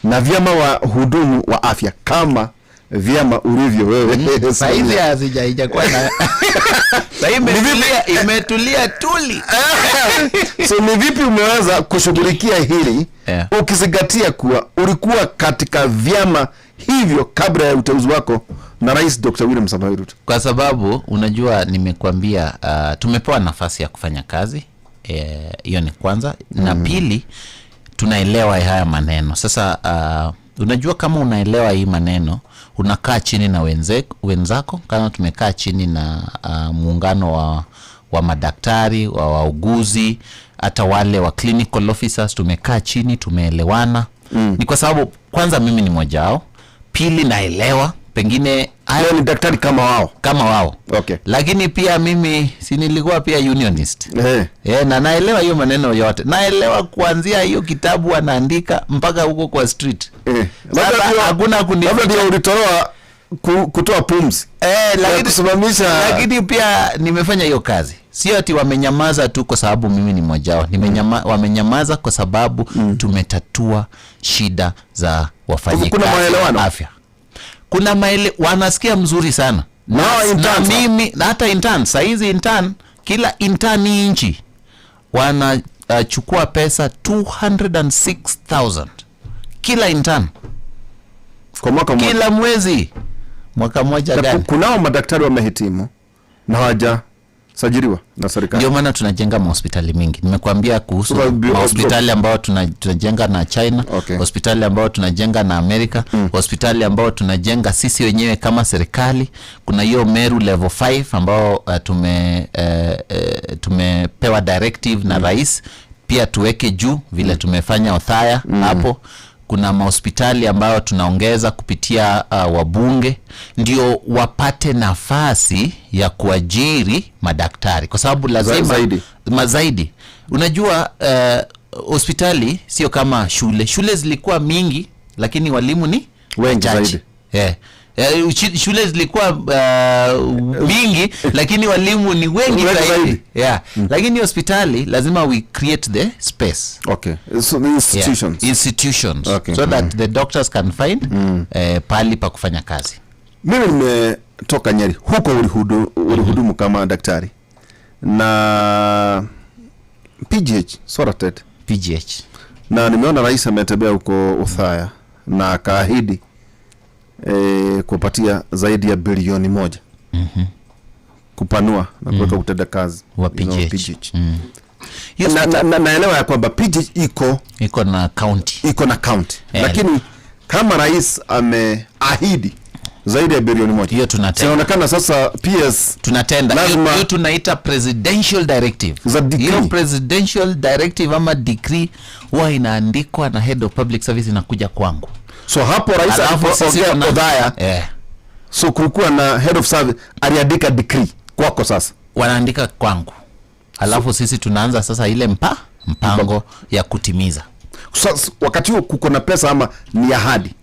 na vyama wa hudumu wa afya kama vyama ulivyo wewe. Saizi haijakuwa na sasa imetulia tuli. So ni vipi umeweza kushughulikia hili ukizingatia kuwa ulikuwa katika vyama hivyo kabla ya uteuzi wako na Rais Dr. William Samoei Ruto? Kwa sababu unajua nimekuambia, tumepewa nafasi ya kufanya kazi, hiyo ni kwanza. Na pili, tunaelewa haya maneno. Sasa unajua kama unaelewa hii maneno, unakaa chini na wenzako, kama tumekaa chini na muungano wa madaktari, wa wauguzi, hata wale wa clinical officers, tumekaa chini, tumeelewana. Ni kwa sababu kwanza mimi ni mmoja wao, pili naelewa pengine hayo Leo ni daktari kama wao. Kama wao. Lakini pia mimi si nilikuwa pia unionist. Na naelewa hiyo maneno yote. Naelewa kuanzia hiyo kitabu anaandika mpaka huko kwa street. Sasa hakuna kunificha. Labda ndio ulitolewa kutoa pumzi. Ya kusimamisha. Lakini pia nimefanya hiyo kazi. Sio ati wamenyamaza tu kwa sababu mimi ni mmoja wao. Wamenyamaza kwa sababu tumetatua shida za wafanyikazi Kuna maelewano? wa afya. Kuna wanasikia mzuri sana. Na interns. Mimi, na hata intern, saa hizi intern, kila intern hii nchi wanachukua pesa 206,000 kila intern. Kwa mwaka mmoja. Kila mwezi. Mwaka mmoja Na gani? kunao madaktari wamehitimu na hawajasajiliwa na serikali. Ndio maana tunajenga mahospitali mingi. Nimekuambia kuhusu Super mahospitali ambao tunajenga na China, hospitali ambao tunajenga na Amerika, hospitali ambao tunajenga sisi wenyewe kama serikali. Kuna hiyo Meru level 5 ambao tumepewa directive na rais pia tuweke juu vile tumefanya Othaya hapo. Kuna mahospitali ambayo tunaongeza kupitia wabunge ndio wapate nafasi ya kuajiri madaktari, kwa sababu lazima Zaidi. Zaidi. Unajua hospitali sio kama shule. Shule zilikuwa mingi lakini walimu ni wengi wachache. zaidi. Shule zilikuwa mingi lakini walimu ni wengi wengi zaidi. Zaidi. Lakini hospitali lazima we create the space. Okay. So the institutions. Yeah. Institutions. So that the doctors can find pahali pa kufanya kazi. Mimi nimetoka Nyeri, huko ulihudumu kama daktari na PGH Soratet. PGH. Na nimeona rais ametembea huko Othaya na akaahidi kupatia zaidi ya bilioni 1 kupanua na kuweka utendakazi wa PGH. PGH. Hiyo Naelewa ya kwamba PGH iko na county. Iko na county. Lakini kama rais ameahidi zaidi ya bilioni 1, Hiyo tunatenda. Inaonekana sasa PS tunatenda. Hiyo lazima tunaita presidential directive. Za decree. Hiyo presidential directive ama decree huwa inaandikwa na head of public service, inakuja kwangu. So hapo rais Alafu sisi alipoongea Othaya, so kulikuwa na head of service aliandika decree kwako sasa. Wanaandika kwangu. Alafu sisi tunaanza sasa ile Mpango ya kutimiza. Sasa, wakati huo kuko na pesa ama ni ahadi?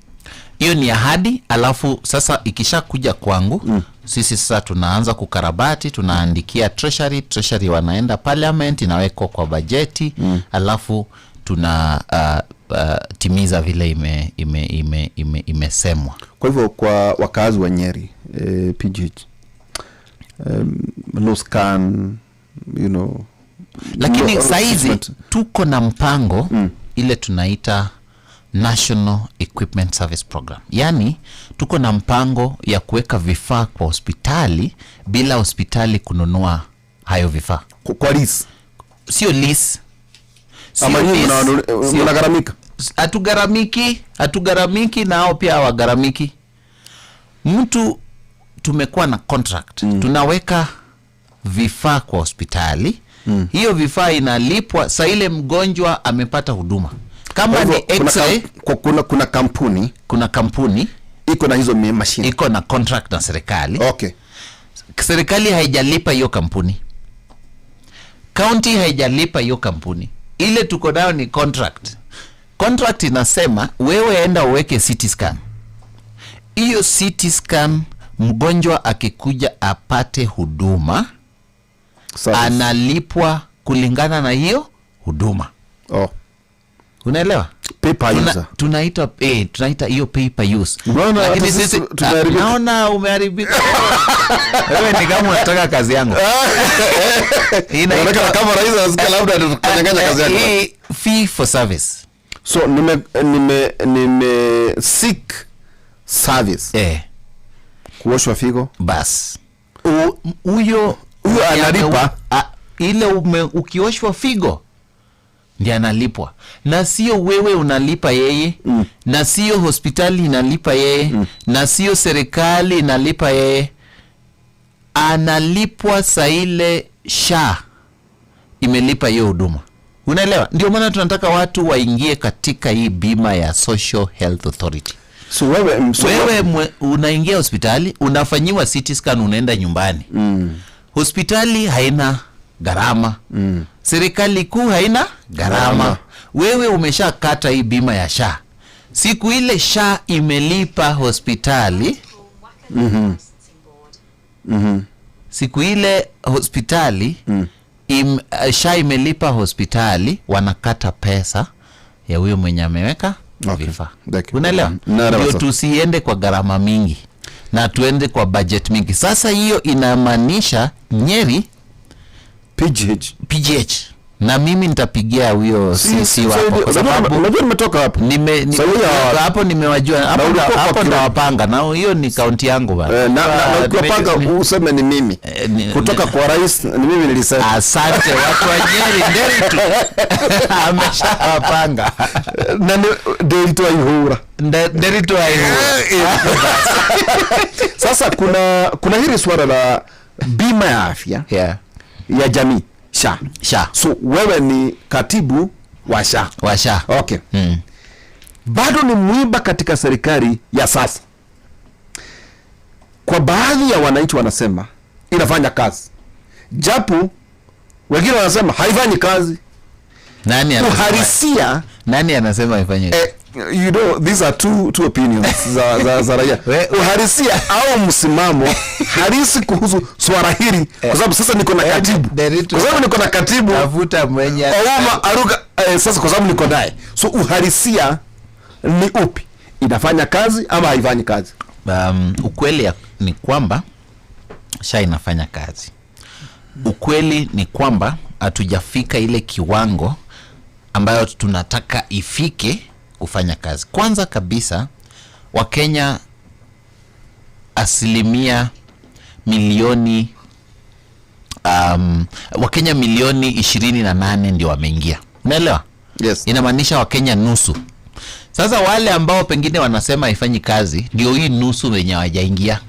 Hiyo ni ahadi. Alafu sasa ikishakuja kwangu, sisi sasa tunaanza kukarabati, tunaandikia Treasury, Treasury wanaenda Parliament, inawekwa kwa bajeti, alafu tuna timiza vile imesemwa. Kwa hivyo kwa wakazi wa Nyeri, PGH, no scan, Lakini no, sahizi treatment. Tuko na mpango ile tunaita National Equipment Service Program, yaani tuko na mpango ya kuweka vifaa kwa hospitali bila hospitali kununua hayo vifaa. Kwa lease? Sio lease. Sio Ama nyinyi lease. mnagharamika? Hatugharamiki, hatugharamiki, na hao pia hawagharamiki. Mtu tumekuwa na contract, tunaweka vifaa kwa hospitali, hiyo vifaa inalipwa saa ile mgonjwa amepata huduma, kama Kwa ni hivyo, kuna X-ray. kuna kampuni Kuna kampuni iko na hizo mashine. Iko na contract na serikali. Serikali haijalipa hiyo kampuni, kaunti haijalipa hiyo kampuni. Ile tuko nayo ni contract. Contract inasema wewe enda uweke CT scan. Hiyo CT scan, mgonjwa akikuja apate huduma, Service. Analipwa kulingana na hiyo huduma. Unaelewa? Pay per user. Tunaita hiyo pay per use. Unaona, Lakini hata sisi sisi tumeharibika. Naona umeharibika. Wewe ni kama unataka kazi yangu. Inaonekana kama rais anasikia labda atakanyang'anya kazi yako. Hii fee for service. So nime seek service, kuoshwa figo. Bas, huyo Huyo analipa. Ile ukioshwa figo ndiye analipwa, na sio wewe unalipa yeye, na sio hospitali inalipa yeye, na sio serikali inalipa yeye. Analipwa saa ile SHA imelipa hiyo huduma, unaelewa? Ndio maana tunataka watu waingie katika hii bima ya Social Health Authority. So wewe so Wewe unaingia hospitali, unafanyiwa CT scan, unaenda nyumbani. Hospitali haina gharama, serikali kuu haina gharama. Gharama. Wewe umeshakata hii bima ya SHA. Siku ile SHA imelipa hospitali, siku ile hospitali SHA imelipa hospitali, wanakata pesa ya huyo mwenye ameweka vifaa. Thank you. Unaelewa? Naelewa Ndio sasa. tusiende kwa gharama mingi na tuende kwa budget mingi. Sasa hiyo inamaanisha Nyeri PGH. PGH, na mimi nitapigia huyo CC wako kwa sababu Unajua nimetoka hapo. nime Sasa hiyo hapo nimewajua hapo ulikuwa kwa hapo ndawapanga, na hiyo ni kaunti yangu bana. Na ukiwapanga useme ni mimi kutoka kwa rais, ni mimi nilisema. Asante watu wa Nyeri, Nderitu ameshawapanga. Na Nderitu aihura. Nderitu aihura. Sasa kuna hili suala la bima ya afya ya jamii, SHA. SHA. So wewe ni katibu wa SHA. Wa SHA. Okay. Bado ni mwiba katika serikali ya sasa. Kwa baadhi ya wananchi wanasema inafanya kazi, japo wengine wanasema haifanyi kazi. Nani anasema? Uhalisia Nani anasema ifanye? These are two opinions za raia. Uhalisia au msimamo halisi kuhusu swala hili, kwa sababu sasa niko na katibu, Nderitu. kwa sababu niko na katibu Tafuta mwenye Ouma Oluga, sasa kwa sababu niko naye, so uhalisia ni upi? Inafanya kazi ama haifanyi kazi? Ukweli ni kwamba SHA inafanya kazi. Ukweli ni kwamba hatujafika ile kiwango ambayo tunataka ifike kufanya kazi. Kwanza kabisa, Wakenya asilimia milioni Wakenya milioni 28 ndio wameingia, unaelewa? Yes. Inamaanisha Wakenya nusu. Sasa wale ambao pengine wanasema haifanyi kazi ndio hii nusu wenye hawajaingia.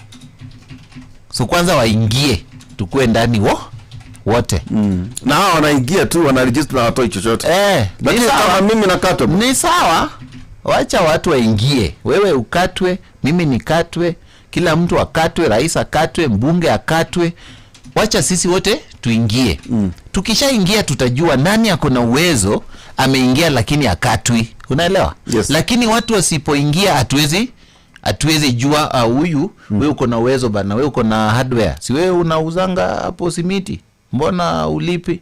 So kwanza waingie, tukue ndani wote. Na hawa wanaingia tu, wanaregister na hawatoi chochote. Ni Lakini sawa. kama mimi nakatwa. Ni sawa, wacha watu waingie. Wewe ukatwe, mimi nikatwe, kila mtu akatwe, rais akatwe, mbunge akatwe. Wacha sisi wote Tuingie. Tukishaingia tutajua nani ako na uwezo, ameingia lakini akatwi, unaelewa? Yes. Lakini watu wasipoingia hatuwezi jua, huyu wewe uko na uwezo bana, wewe uko na hardware, si wewe unauzanga hapo simiti, mbona ulipi?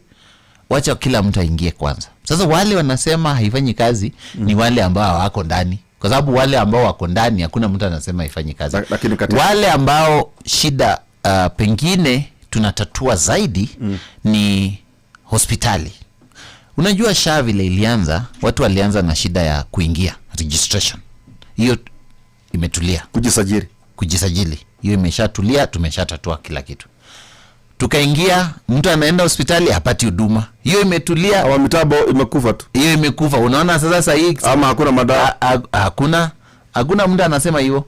Wacha kila mtu aingie kwanza. Sasa wale wanasema haifanyi kazi ni wale ambao hawako ndani, kwa sababu wale ambao wako ndani hakuna mtu anasema haifanyi kazi. Lakini Wale ambao shida pengine tunatatua zaidi ni hospitali. Unajua SHA vile ilianza, watu walianza na shida ya kuingia registration, hiyo imetulia. Kujisajili. Kujisajili, hiyo imeshatulia, tumeshatatua kila kitu. Tukaingia, mtu anaenda hospitali hapati huduma, hiyo imetulia. Ama mitambo imekufa tu. Hiyo imekufa. Unaona sasa sahii Ama hakuna madawa. Hakuna mtu anasema hivyo.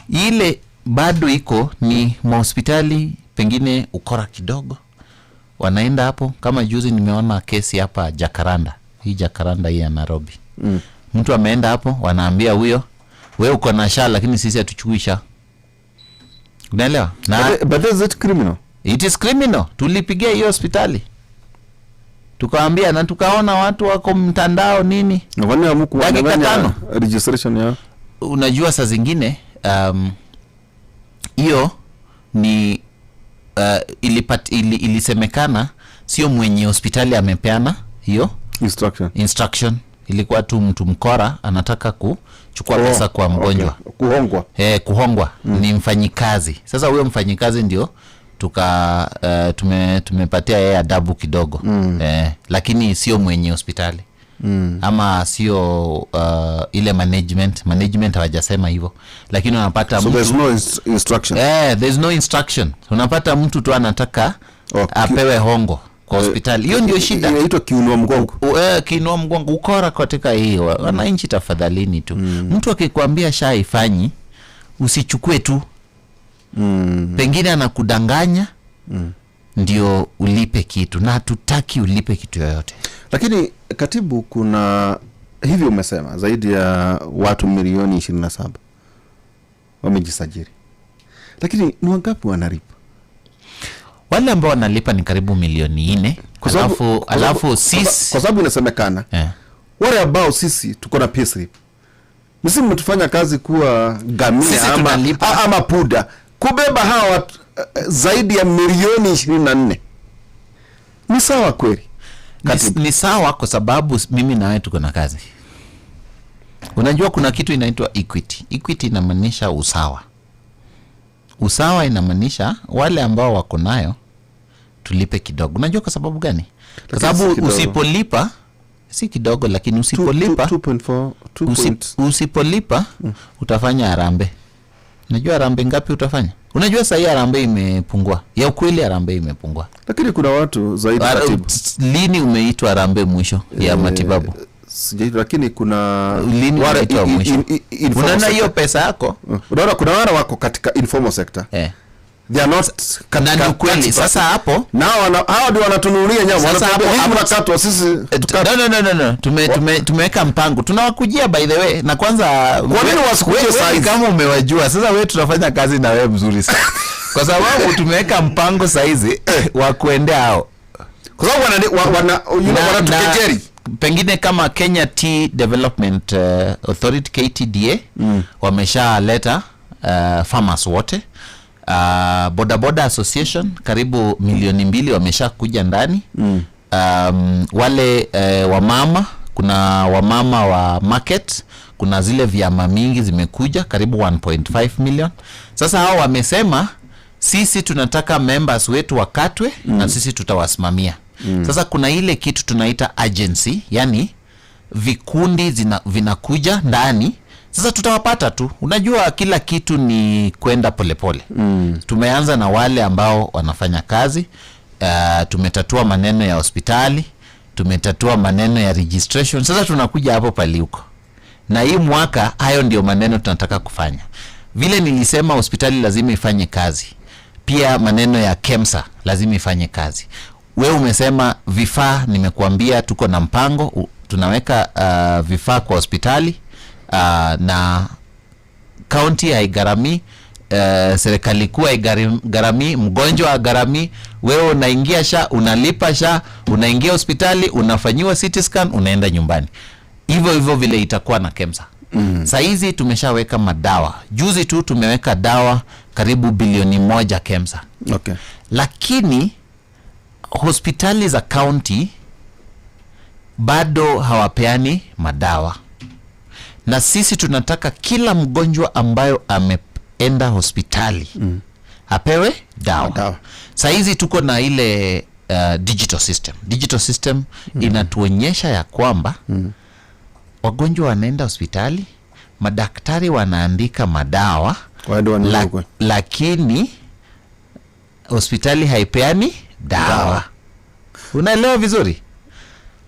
Ile bado iko ni mahospitali, pengine ukora kidogo wanaenda hapo. Kama juzi nimeona kesi hapa Jakaranda, hii Jakaranda hii ya Nairobi. Mtu ameenda hapo, wanaambia huyo, we uko na SHA lakini sisi hatuchukui SHA, unaelewa? Na But is it criminal? It is criminal. Tulipigia hiyo hospitali tukaambia, na tukaona watu wako mtandao nini. Na kwani hamkuwa Dakika 5. registration ya Unajua saa zingine hiyo ni ilisemekana sio mwenye hospitali amepeana hiyo instruction. Instruction ilikuwa tu mtu mkora anataka kuchukua pesa kwa mgonjwa. Okay. Kuhongwa. Kuhongwa. Ni mfanyikazi. Sasa huyo mfanyikazi ndio tuka tumepatia yeye adabu kidogo. Lakini sio mwenye hospitali ama sio ile management hawajasema hivyo, lakini unapata So mtu, there's no instruction. There's no instruction. Unapata mtu tu anataka apewe hongo kwa hospitali. Hiyo ndio shida. Inaitwa kiinua mgongo. Kiinua mgongo, ukora katika hiyo. Wananchi tafadhalini tu, mtu akikwambia SHA haifanyi, usichukue tu. Pengine anakudanganya ndio ulipe kitu, na hatutaki ulipe kitu yoyote. Lakini katibu, kuna hivi umesema zaidi ya watu milioni 27 wamejisajili, lakini ni wangapi wanalipa? Wale ambao wanalipa ni karibu milioni 4. Alafu sisi Kwa sababu inasemekana wale ambao sisi tuko na payslip, msi mmetufanya kazi kuwa ngamia Sisi tunalipa. ama puda kubeba hawa watu, zaidi ya milioni 24. Ni sawa kweli? Katibu. Ni sawa kwa sababu mimi na wewe tuko na kazi. Unajua kuna kitu inaitwa equity. Equity inamaanisha usawa. Usawa inamaanisha wale ambao wako nayo tulipe kidogo. Unajua kwa sababu gani? Kwa Lakini si sababu kidogo. usipolipa, si kidogo, lakini usipolipa, 2.4, two point usipolipa utafanya harambee. Unajua harambee ngapi utafanya? Unajua sahii harambee imepungua. Ya ukweli harambee imepungua. Lakini kuna watu zaidi, katibu. Lini umeitwa harambee mwisho ya matibabu? Sijaitwa, lakini kuna Lini wale umeitwa mwisho? informal Unaona hiyo sector. pesa yako? Unaona kuna wale wako katika informal sector. They are not katika Na ni ukweli. tax Sasa hapo nao hao ndio wanatununulia nyama. Sasa Wanatuambia, hapo "Nyinyi mnakatwa, sisi No, no, no, no, no. Tumeweka mpango. Tunawakujia by the way. Na kwanza Kwa nini wasikujie saa hizi? Kama umewajua. Sasa wewe tunafanya kazi na wewe mzuri sana. Kwa sababu tumeweka mpango saa hizi wa kuendea hao. Kwa sababu wanatukejeli. Na pengine kama Kenya Tea Development Authority KTDA wameshaleta farmers wote. Boda Boda Association karibu milioni 2 wameshakuja ndani. Wale wamama, kuna wamama wa market, kuna zile vyama mingi zimekuja karibu 1.5 million. Sasa hao wamesema sisi tunataka members wetu wakatwe na sisi tutawasimamia. Sasa kuna ile kitu tunaita agency, yani vikundi vinakuja ndani. Sasa tutawapata tu. Unajua kila kitu ni kwenda polepole. Tumeanza na wale ambao wanafanya kazi. Tumetatua maneno ya hospitali, tumetatua maneno ya registration. Sasa tunakuja hapo paliuko. Na hii mwaka hayo ndio maneno tunataka kufanya. Vile nilisema hospitali lazima ifanye kazi. Pia maneno ya KEMSA lazima ifanye kazi. Wewe umesema vifaa, nimekuambia tuko na mpango, tunaweka vifaa kwa hospitali, na county haigharamii. Serikali kuu haigharamii, mgonjwa agharamii. Wewe unaingia SHA, unalipa SHA, unaingia hospitali, unafanyiwa CT scan, unaenda nyumbani. Hivyo hivyo vile itakuwa na KEMSA. Sahizi tumeshaweka madawa, juzi tu tumeweka dawa karibu bilioni 1 KEMSA, lakini hospitali za kaunti bado hawapeani madawa, na sisi tunataka kila mgonjwa ambayo ameenda hospitali apewe dawa. Dawa. Sahizi tuko na ile digital system. Digital system inatuonyesha ya kwamba wagonjwa wanaenda hospitali, madaktari wanaandika madawa, Waende wanunue huko. lakini hospitali haipeani dawa. Unaelewa vizuri?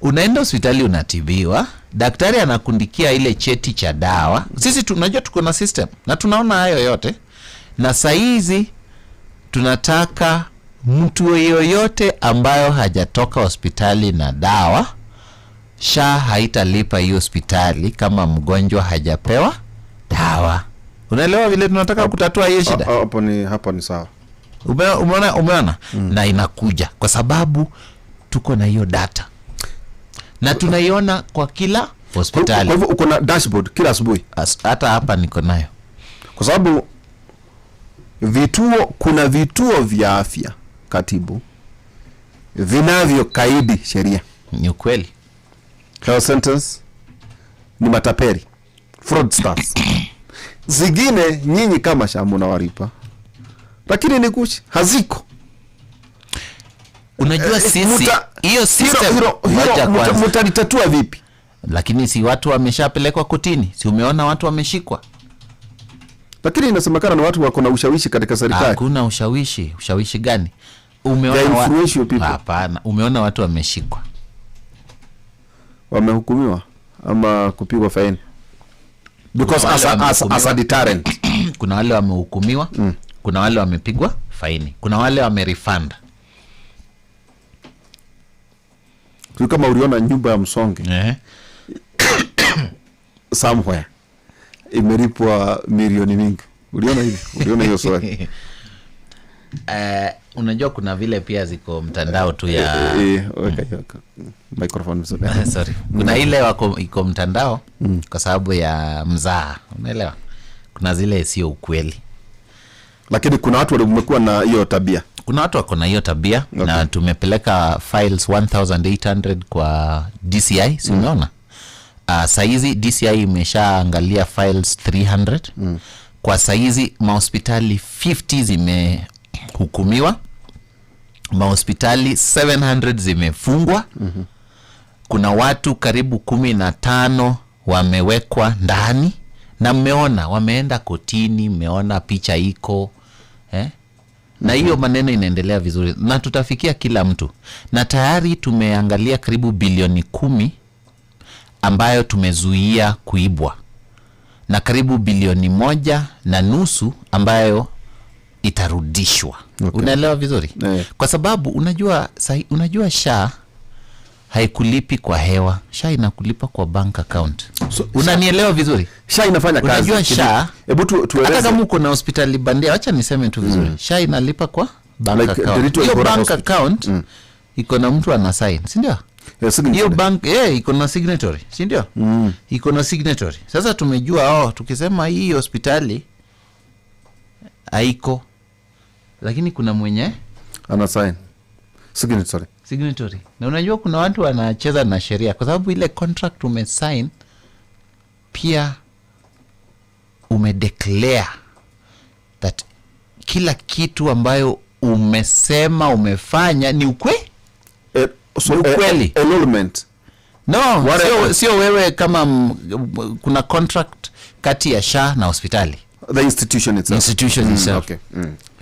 Unaenda hospitali unatibiwa, daktari anakundikia ile cheti cha dawa. Sisi tunajua tuko na system na tunaona hayo yote, na saizi tunataka mtu yoyote ambayo hajatoka hospitali na dawa, SHA haitalipa hiyo hospitali kama mgonjwa hajapewa dawa. Unaelewa vile tunataka kutatua hiyo shida? Hapo ni sawa. Umeona? Na inakuja kwa sababu tuko na hiyo data na tunaiona kwa kila hospitali. Kwa hivyo uko na dashboard kila asubuhi? Hata hapa niko nayo. Kwa sababu kuna vituo vya afya, katibu, vinavyokaidi sheria. Ni ukweli. Health centers ni mataperi, fraudsters. Zingine nyinyi kama SHA mnawalipa, lakini ni kuchi haziko. Unajua sisi hiyo system, Hilo ngoja kwanza. Mtalitatua vipi? Lakini si watu wameshapelekwa kotini? Si umeona watu wameshikwa? Lakini inasemekana ni watu wako na ushawishi katika serikali. Hakuna ushawishi. Ushawishi gani? Umeona They are influential people. Hapana, umeona watu wameshikwa? Wamehukumiwa ama kupigwa faini because Kuna wale as a wamehukumiwa. deterrent. Kuna wale wamehukumiwa, kuna wale wamepigwa faini, kuna wale wamerefund. Sio kama uliona nyumba ya msonge somewhere imelipwa milioni mingi? Uliona hivi? Uliona hiyo swali? Unajua kuna vile pia ziko mtandao tu ya Weka hiyo microphone vizuri. Sorry, kuna ile wako iko mtandao kwa sababu ya mzaha, unaelewa? Kuna zile sio ukweli. Lakini kuna watu wamekuwa na hiyo tabia? Kuna watu wako na hiyo tabia. Na tumepeleka files 1800 kwa DCI, si umeona? Saizi DCI imeshaangalia files 300. Kwa saizi mahospitali 50 zimehukumiwa, mahospitali 700 zimefungwa. Kuna watu karibu 15 wamewekwa ndani, na mmeona wameenda kotini, mmeona picha iko, eh? Na hiyo maneno inaendelea vizuri na tutafikia kila mtu, na tayari tumeangalia karibu bilioni 10 ambayo tumezuia kuibwa na karibu bilioni 1.5 ambayo itarudishwa. Unaelewa vizuri? Eh. Kwa sababu unajua unajua SHA haikulipi kwa hewa, SHA inakulipa kwa bank account. So, Unanielewa vizuri? SHA inafanya kazi Unajua SHA, Hebu hata tueleze. kama uko na hospitali bandia, wacha niseme tu vizuri, SHA inalipa kwa bank Like, account. Nderitu Hiyo Igora bank Hospital. account iko na mtu ana sign, si ndio? Signature. Hiyo bank iko na signatory, si ndio? Iko na signatory. Sasa tumejua, oh, tukisema hii hospitali haiko, lakini kuna mwenye Ana sign, signatory. Signatory. Na unajua kuna watu wanacheza na sheria, kwa sababu ile contract umesign pia umedeclare that kila kitu ambayo umesema umefanya ni ukwe So, Ni ukweli. Enrollment. No, sio wewe kama kuna contract kati ya SHA na hospitali. The institution itself. Institution itself.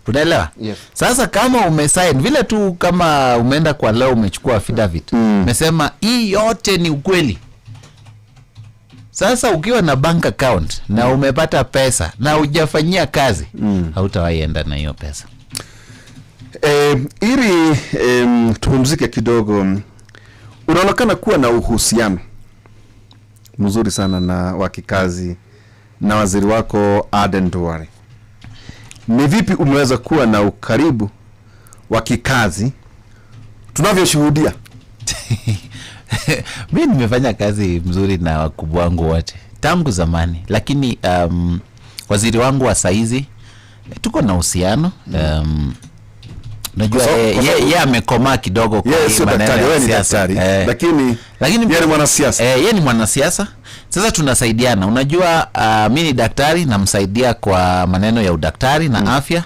Unaelewa? Yes. Sasa kama umesign vile tu, kama umeenda kwa leo, umechukua affidavit, umesema hii yote ni ukweli. Sasa ukiwa na bank account na umepata pesa na hujafanyia kazi, hautawahi enda na hiyo pesa. Ili tupumzike kidogo, unaonekana kuwa na uhusiano mzuri sana na wa kikazi na waziri wako Aden Duale. Ni vipi umeweza kuwa na ukaribu wa kikazi tunavyoshuhudia? Mi nimefanya kazi mzuri na wakubwa wangu wote tangu zamani, lakini waziri wangu wa saizi tuko na uhusiano. Unajua, ye amekomaa kidogo kwa Yeye hii sio maneno daktari, ya wewe ni siasa. daktari, lakini Lakini yeye ni mwanasiasa. Yeye ni mwanasiasa. Sasa tunasaidiana. Unajua, mi ni daktari, namsaidia kwa maneno ya udaktari na afya.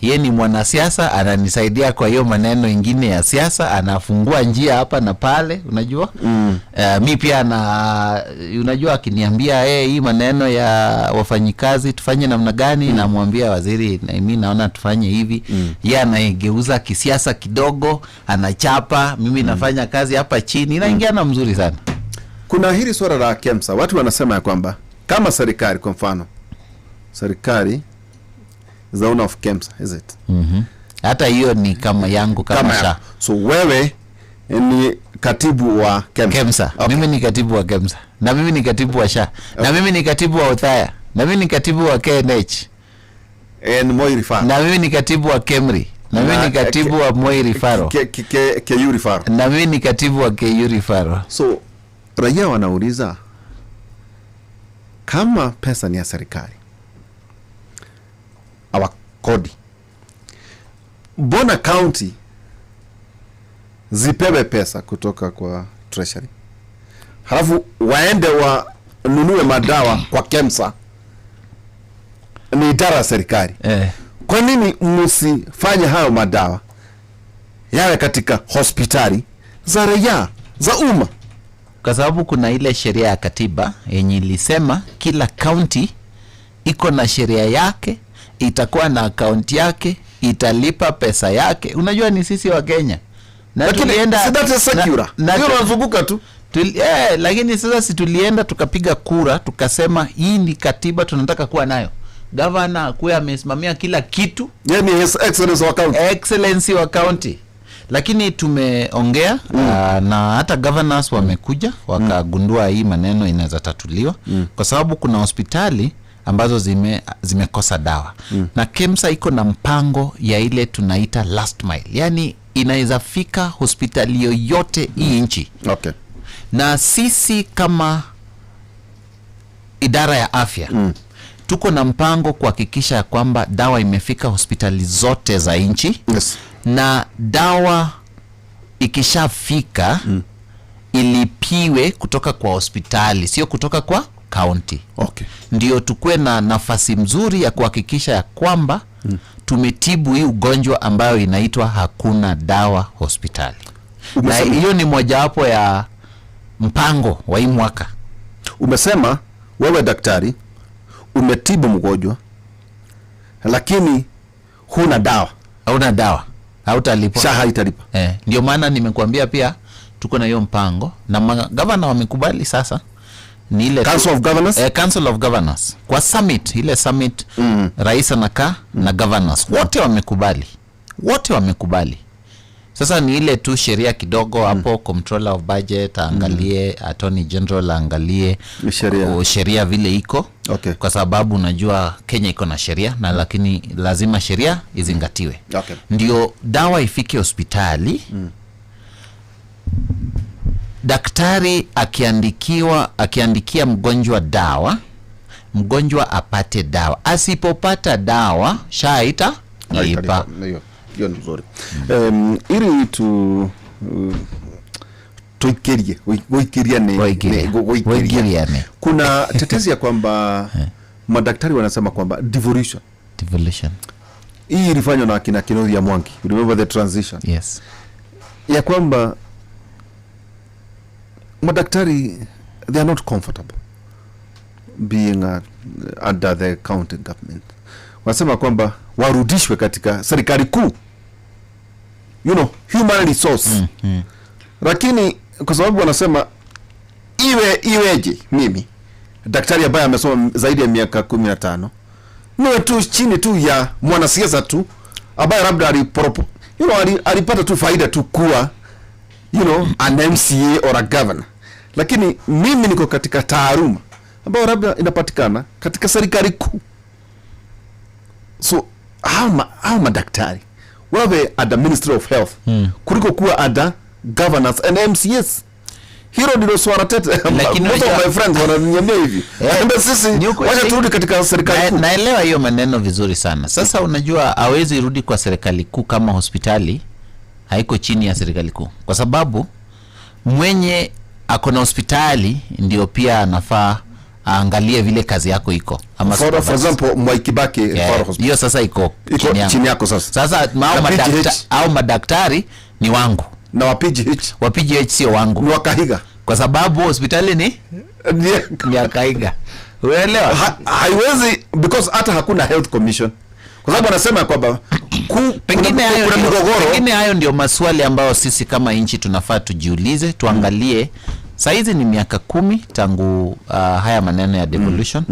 Ye ni mwanasiasa, ananisaidia kwa hiyo maneno ingine ya siasa, anafungua njia hapa na pale, unajua. Mi pia na unajua akiniambia hey, hii maneno ya wafanyikazi tufanye namna gani, namwambia waziri, mi naona tufanye hivi. Ye anaigeuza kisiasa kidogo, anachapa, mimi nafanya kazi hapa chini, inaingiana mzuri sana. Kuna hili swala la KEMSA, watu wanasema ya kwamba kama serikali, kwa mfano serikali is the owner of KEMSA, is it? Hata hiyo ni kama yangu kama, Kama SHA. So wewe ni katibu wa KEMSA. KEMSA. Okay. Mimi ni katibu wa KEMSA na mimi ni katibu wa SHA na mimi ni katibu wa Othaya na mimi ni katibu wa KNH And Moi Referral. na mimi ni katibu wa KEMRI na mimi Na, ni katibu wa Moi Referral KU Referral. na mimi ni katibu wa KU Referral. So raia wanauliza, kama pesa ni ya serikali awa kodi, mbona county zipewe pesa kutoka kwa treasury halafu waende wanunue madawa kwa KEMSA? Ni idara ya serikali. Kwa nini msifanye hayo madawa yawe katika hospitali za raia, za umma? Kwa sababu kuna ile sheria ya katiba yenye ilisema kila kaunti iko na sheria yake, itakuwa na akaunti yake, italipa pesa yake. Unajua ni sisi wa Kenya na Lakini tulienda si that is secular? na Hiyo unazunguka tu. Lakini sasa si tulienda tukapiga kura tukasema hii ni katiba tunataka kuwa nayo, gavana akuwe amesimamia kila kitu. Yeye ni His Excellency wa county. Excellency wa county. Lakini tumeongea na hata governors wamekuja wakagundua hii maneno inaweza tatuliwa, kwa sababu kuna hospitali ambazo zimekosa dawa, na KEMSA iko na mpango ya ile tunaita last mile, yani inaweza fika hospitali yoyote hii nchi. Na sisi kama idara ya afya tuko na mpango kuhakikisha ya kwamba dawa imefika hospitali zote za nchi. Na dawa ikishafika, ilipiwe kutoka kwa hospitali, sio kutoka kwa kaunti. Ndio tukuwe na nafasi mzuri ya kuhakikisha ya kwamba tumetibu hii ugonjwa ambayo inaitwa hakuna dawa hospitali. Na hiyo ni mojawapo ya mpango wa hii mwaka. Umesema wewe daktari umetibu mgonjwa lakini huna dawa. Hauna dawa, hautalipwa. SHA haitalipa. Ndio maana nimekuambia pia tuko na hiyo mpango na magavana wamekubali. Sasa ni ile Council of Governors? Council of Governors kwa summit, ile summit rais anakaa na governors wote wamekubali, wote wamekubali. Sasa ni ile tu sheria kidogo hapo, controller of budget aangalie, attorney general aangalie Sheria. Sheria vile iko, kwa sababu unajua Kenya iko na sheria na lakini lazima sheria izingatiwe ndio dawa ifike hospitali. Daktari akiandikia mgonjwa dawa, mgonjwa apate dawa. Asipopata dawa, SHA haitalipa. Haitalipa. Hiyo ni nzuri. Ili tu tuikirie guikiria ni Guikiria. guikiria. Guikiria ni. Kuna tetezi ya kwamba madaktari wanasema kwamba devolution Devolution. hii ilifanywa na akina Kinuthia Mwangi, you remember the transition, Yes. ya kwamba madaktari, they are not comfortable being under the county government. Wanasema kwamba warudishwe katika serikali kuu, human resource. Lakini kwa sababu wanasema iweje mimi daktari ambaye amesoma zaidi ya miaka 15 niwe tu chini tu ya mwanasiasa tu ambaye labda aliporopo, alipata tu faida tu kuwa an MCA or a governor, lakini mimi niko katika taaluma ambayo labda inapatikana katika serikali kuu. So Hao madaktari wawe at the Ministry of Health kuliko kuwa at the governors and MCS. Hilo ndilo swala tete. Lakini Most of my friends wananiambia hivi. Naambia sisi Ni ukweli. wacha turudi katika serikali kuu. Naelewa hiyo maneno vizuri sana. Sasa unajua hawezi rudi kwa serikali kuu kama hospitali haiko chini ya serikali kuu, kwa sababu mwenye ako na hospitali ndio pia anafaa aangalie vile kazi yako iko ama For supervise. example, Mwai Kibaki Referral Hospital. Hiyo sasa iko Iko chini yangu. chini yako sasa. Sasa Na PGH. au madaktari ni wangu, Na wa PGH wa PGH sio wangu, ni wa Kahiga. kwa sababu hospitali ni ni ya Kahiga. Unaelewa? Haiwezi because hata hakuna health commission, kwa sababu anasema kwamba Pengine hayo kuna migogoro. pengine hayo ndio maswali ambayo sisi kama nchi tunafaa tujiulize, tuangalie. Saizi ni miaka 10 tangu haya maneno ya devolution.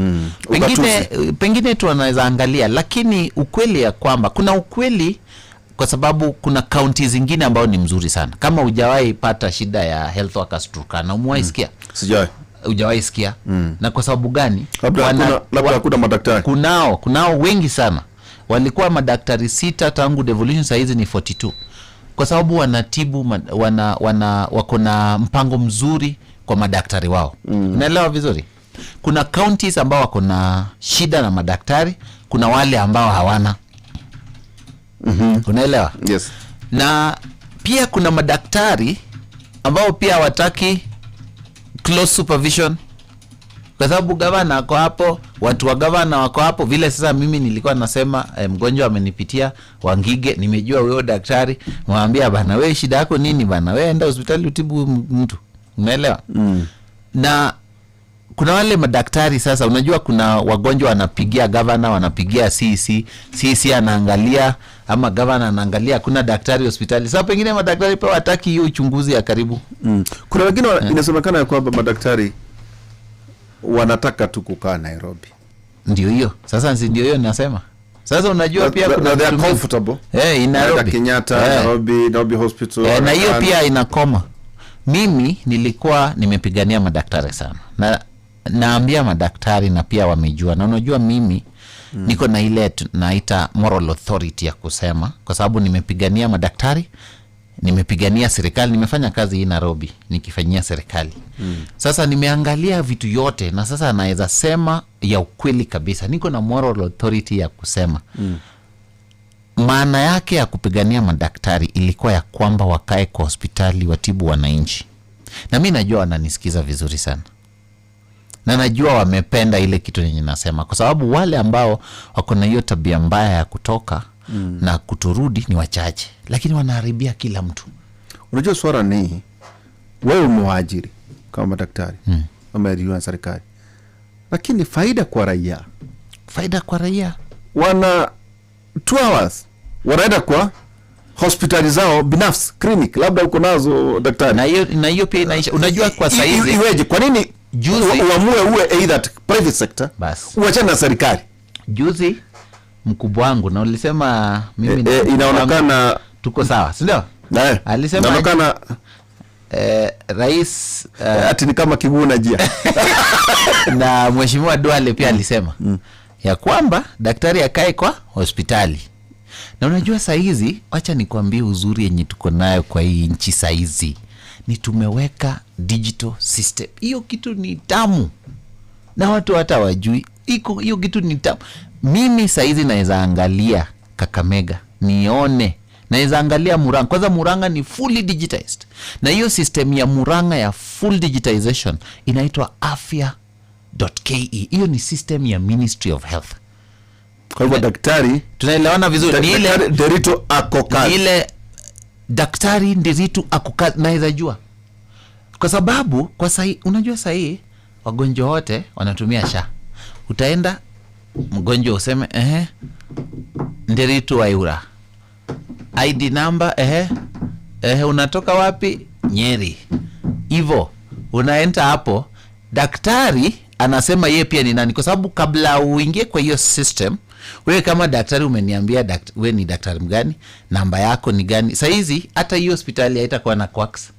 Pengine tu wanaweza angalia, lakini ukweli ya kwamba kuna ukweli, kwa sababu kuna kaunti zingine ambao ni mzuri sana. Kama hujawahi pata shida ya health workers Turkana, umewahi sikia? Sijawahi. Hujawahi sikia? Na kwa sababu gani? Labda hakuna madaktari. Kunao wengi sana. Walikuwa madaktari 6 tangu devolution, saa hizi ni 42. Kwa sababu wanatibu wako na mpango mzuri kwa madaktari wao. Unaelewa vizuri? Kuna counties ambao wako na shida na madaktari, kuna wale ambao hawana. Unaelewa? Yes. Na pia kuna madaktari ambao pia hawataki close supervision, kwa sababu gavana ako hapo, watu wa gavana wako hapo. Vile sasa mimi nilikuwa nasema mgonjwa amenipitia Wangige, nimejua huyo daktari, mwambia bana, wewe shida yako nini bana, wewe enda hospitali utibu mtu. Unaelewa? Na kuna wale madaktari sasa, unajua kuna wagonjwa wanapigia gavana, wanapigia CC, CC anaangalia ama gavana anaangalia, kuna daktari hospitali. Sasa pengine madaktari pia wataki hiyo uchunguzi ya karibu. Kuna wengine inasemekana ya kwamba madaktari wanataka tu kukaa Nairobi. Ndio hiyo. Sasa si ndio hiyo nasema. Sasa unajua pia kuna They are vitu mingi. comfortable. In Nairobi. Kenyatta, Nairobi Hospital. Na hiyo pia inakoma. Mimi nilikuwa nimepigania madaktari sana. Na naambia madaktari na pia wamejua. Na unajua mimi niko na ile naita moral authority ya kusema, kwa sababu nimepigania madaktari, nimepigania serikali, nimefanya kazi hii Nairobi nikifanyia serikali. Sasa nimeangalia vitu yote na sasa naweza sema ya ukweli kabisa, niko na moral authority ya kusema. Maana yake ya kupigania madaktari ilikuwa ya kwamba wakae kwa hospitali watibu wananchi. Na mimi najua wananisikiza vizuri sana. Na najua wamependa ile kitu yenye nasema, kwa sababu wale ambao wako na hiyo tabia mbaya ya kutoka na kuturudi ni wachache, lakini wanaharibia kila mtu. Unajua swala ni wewe umewaajiri kama madaktari, wameajiriwa na serikali, lakini faida kwa raia, faida kwa raia wana 2 hours wanaenda kwa hospitali zao binafsi, clinic labda uko nazo daktari. Na hiyo pia inaisha. Unajua kwa saizi iweje? Kwa nini Juzi uamue uwe either private sector uachane na serikali? Juzi mkubwa wangu, na ulisema mimi na mkubwa Inaonekana wangu tuko sawa, si ndio? Alisema inaonekana rais, ati ni kama kiguu na jia. Na Mheshimiwa Duale pia alisema ya kwamba daktari akae kwa hospitali. Na unajua saizi, acha nikwambie uzuri yenye tuko nayo kwa hii nchi saizi ni tumeweka digital system. Hiyo kitu ni tamu na watu hata wajui iko hiyo kitu ni tamu. Mimi saizi naweza angalia Kakamega nione, naweza angalia Murang'a. Kwanza Murang'a ni fully digitized, na hiyo system ya Murang'a ya full digitization inaitwa afya.ke. Hiyo ni system ya Ministry of Health. Kwa hivyo daktari, tunaelewana vizuri. Ni ile Daktari Nderitu ako kazi. Ni ile daktari Nderitu ako kazi, naweza jua. Kwa sababu kwa sahi, unajua sahi wagonjwa wote wanatumia SHA. Utaenda mgonjwa useme Nderitu Waira, ID number unatoka wapi? Nyeri. Hivo unaenda hapo, daktari anasema yeye pia ni nani, kwa sababu kabla uingie kwa hiyo system, wewe kama daktari umeniambia wewe ni daktari mgani, namba yako ni gani. Saizi hata hiyo hospitali haitakuwa na quacks,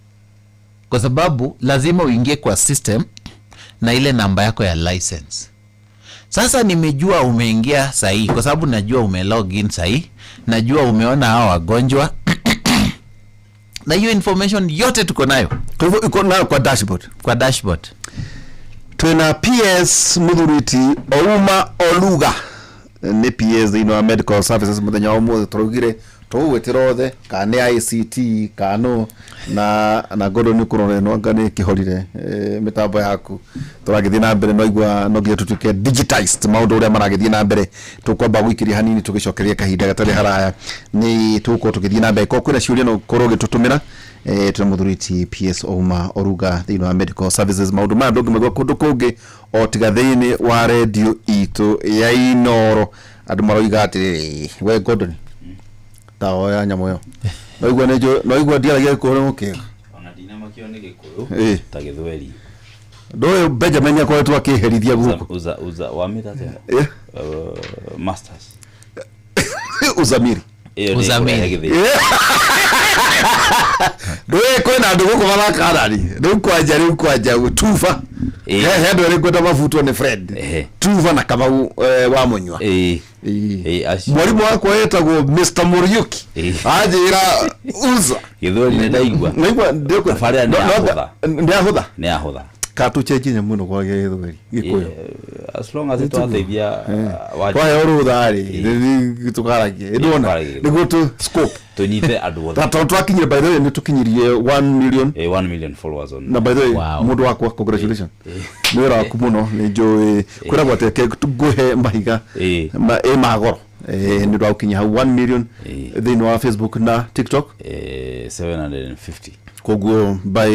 kwa sababu lazima uingie kwa system na ile namba yako ya license. Sasa nimejua umeingia sahii kwa sababu najua ume log in sahii, najua umeona hao wagonjwa na hiyo information yote tuko nayo Kwa hivyo iko nayo kwa dashboard. Kwa dashboard. Twina PS Muthuriti Ouma Oluga, nĩ PS thĩinĩ wa medical services. Mũthenya wa ũmũthĩ tũraugire tũgũgwĩtĩra othe, kana nĩ ICT kana na Gordon nĩ kũrora ĩno anga nĩ kĩhorire mĩtambo yaku. Tũragĩthiĩ na mbere, no igua no nginya tũtuĩke digitized maũndũ ũrĩa maragĩthiĩ na mbere. Tũkwamba gũikĩria hanini, tũgĩcokeria kahinda gatarĩ haraya nĩ tũgũkorwo tũgĩthiĩ na mbere. Korwo kwĩna ciũria no ũkorwo ũgĩtũtũmĩra. Twĩna Mũthuriti PS Ouma Oruga thĩinĩ wa medical services. Maũndũ maya ndũngĩmaigua kũndũ kũngĩ o tiga thĩinĩ wa redio itũ ya Inoro. Andũ maroiga atĩrĩrĩ, we Gordon, ta oya nyamũ ĩyo, noigua nĩ noigua ndiaragia gĩkũyũ mũkĩga. Ona ndinamakio nĩ gĩkũyũ ta gĩthweri. Ndũyũ Benjamin akoretwo akĩherithia gũkũ. Uza uza wamĩta atĩa? Masters. Uzamiri. Ĩyo nĩ Uzamiri. ĩkũrehe gĩthĩni. Ndũĩ kwĩna andũ gũkũ marakarari rĩu kwanja, rĩu kwanja tuba. He andũ erĩ ngwenda mabutwo nĩ Fred. Tuba na Kamau wa Mũnyua. Ĩĩ, acio. Mwarimu wakwa etagwo Mr Muriuki. Anjĩra uza. Gĩthweri nĩ ndaigua. Naigua. Thabarĩ nĩ yahũtha. Nĩ yahũtha. Nĩ yahũtha. Ka tũcenjie nyamũ ĩno kwagĩa gĩthweri gĩkũyũ. As long as twateithia Twaheo rũtha rĩ, tũkaragie ndona Tũkaragie. nĩguo tũ scope tũnyite andũ othe. Ta tondũ twakinyire, by the way, nĩ tũkinyirie 1 million. 1 million followers on Na by the way, Wow. mũndũ wakwa, congratulations, nĩ wĩra waku mũno. Nĩ njũĩ kwĩragwo atĩ reke ngũhe mahiga ĩ magoro nĩ ũndũ wa gũkinyia hau 1 million thĩinĩ wa Facebook na TikTok. 750. Koguo by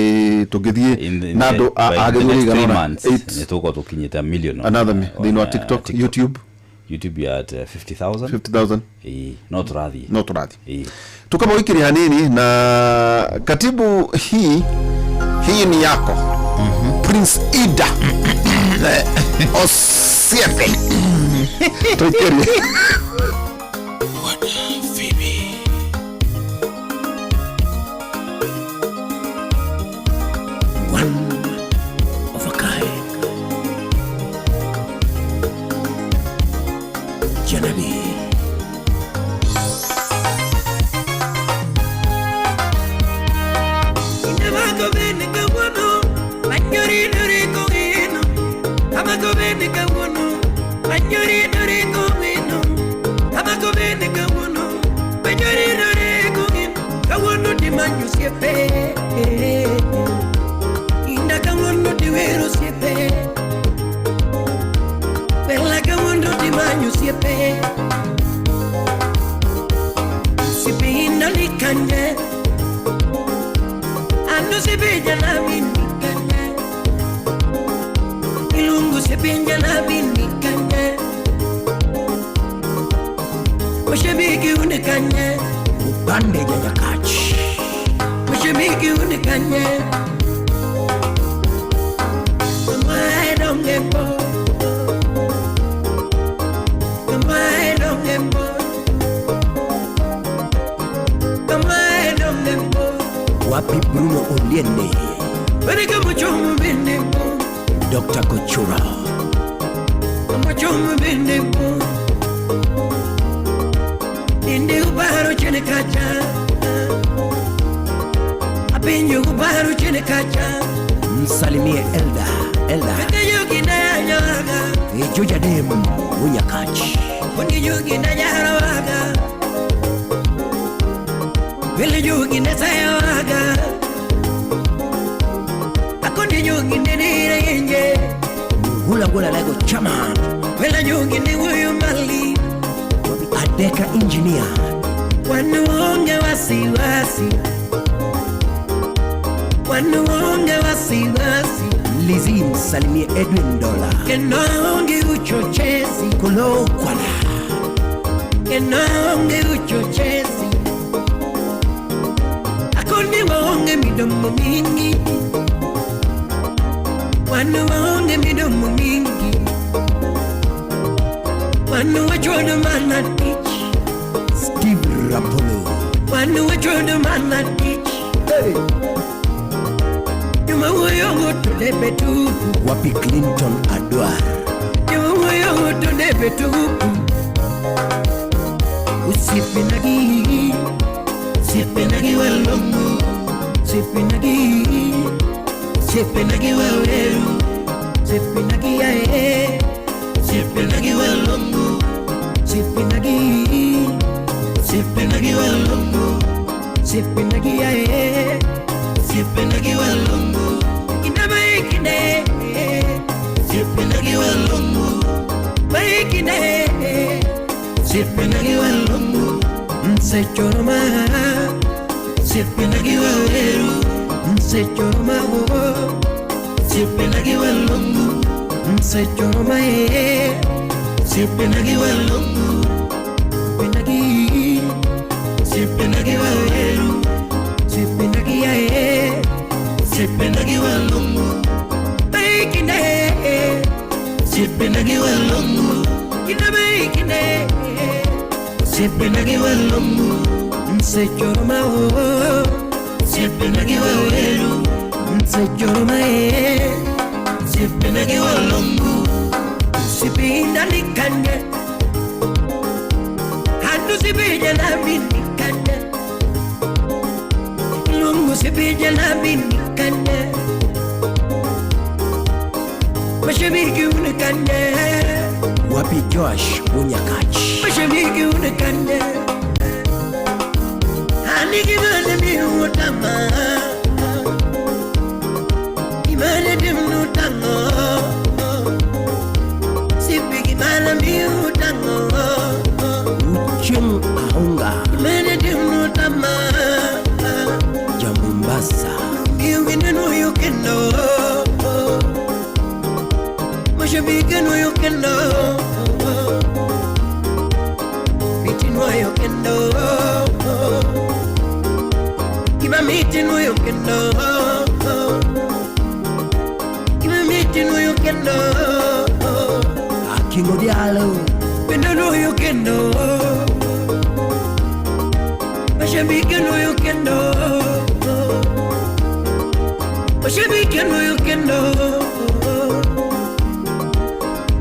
tũngĩthiĩ na andũ by a the gĩthũri next 3 igana months eight nĩ tũgũkorwo tũkinyĩte a million another thĩinĩ wa TikTok, YouTube. YouTube you are at 50,000. 50,000. Ĩĩ, no tũrathiĩ. No tũrathiĩ. Tukama wikiri hanini na katibu, hii ni yako. Prince Ida Osiepe, tuikirie. One of a kind. Janabi. Inda kawuono diwero osiepe. Bella kawuono dimanyo osiepe. Osiepe inda ni kanye. Ando osiepe janabi ni kanye. Ilungu osiepe janabi ni kanye. Mashabiki une kanye. Upande janyakach. Mashabiki une kanye. Kamae donge po. Kamae donge po. Kamae donge po. Wapi Bruno Oliende? Wereka muchomo bende po. Dr. Kochura. Muchomo bende po. Inde ubaro chene kacha. Apenjo ubaro chene kacha. Msalimie Elda, Elda. Weke yugi na yanyaga. Ejoja dem Unyakach. Kundi yugi na yarawaga. Wele yugi na sayawaga. Akundi yugi na nire yenye. Hula gula lego chaman. Wele yugi ni wuyu mali. Wapi Adeka engineer. Wanuonge wasiwasi. Wanuonge wasiwasi. Lizzy msalimie Edwin Dola. Kendo onge uchochezi. Kolo Kwala. Kendo onge uchochezi. Akundi waonge midomo mingi. Wanu waonge midomo mingi. Wanu wachodo mana tich. Steve Rapolo. Wanu wachodo mana tich. Hey. Juma wuoyo to lepe tupu. Wapi Clinton Adwar. Juma wuoyo Mioto nebetupu Usipinagi Sipinagi walongo Sipinagi Sipinagi waweru Sipinagi yae Sipinagi walongo Sipinagi Sipinagi walongo Sipinagi yae Sipinagi walongo Inama ikine Sipinagi walongo Maikine Sipinagi walongo Msechoroma Sipinagi waweru Msechoroma Sipinagi walongo Msechoroma Sipinagi walongo Sipinagi Sipinagi waweru Sipinagi yae Sipinagi walongo Maikine Sipinagi walongo Kinamaikine Sipinagi walongo Msechoroma Sipinagi waweru Msechoroma Sipinagi walongo Sipindanikanye Handu sipija naminikanye Lungu sipija naminikanye Mashabiki unikanye Wapi Josh Munyakachi Mashabiki unikanye Anigimane miutama Imane dimnutango Sipigi mana miutango Ucheng Ahunga Imane dimnutama ja Mombasa Miwinenu yukendo Mashabiki yukendo Mitinwa yukendo Kiba mitinwa yukendo Kiba mitinwa yukendo Akingo Diallo Pendano yukendo Mashabiki yukendo Mashabiki yukendo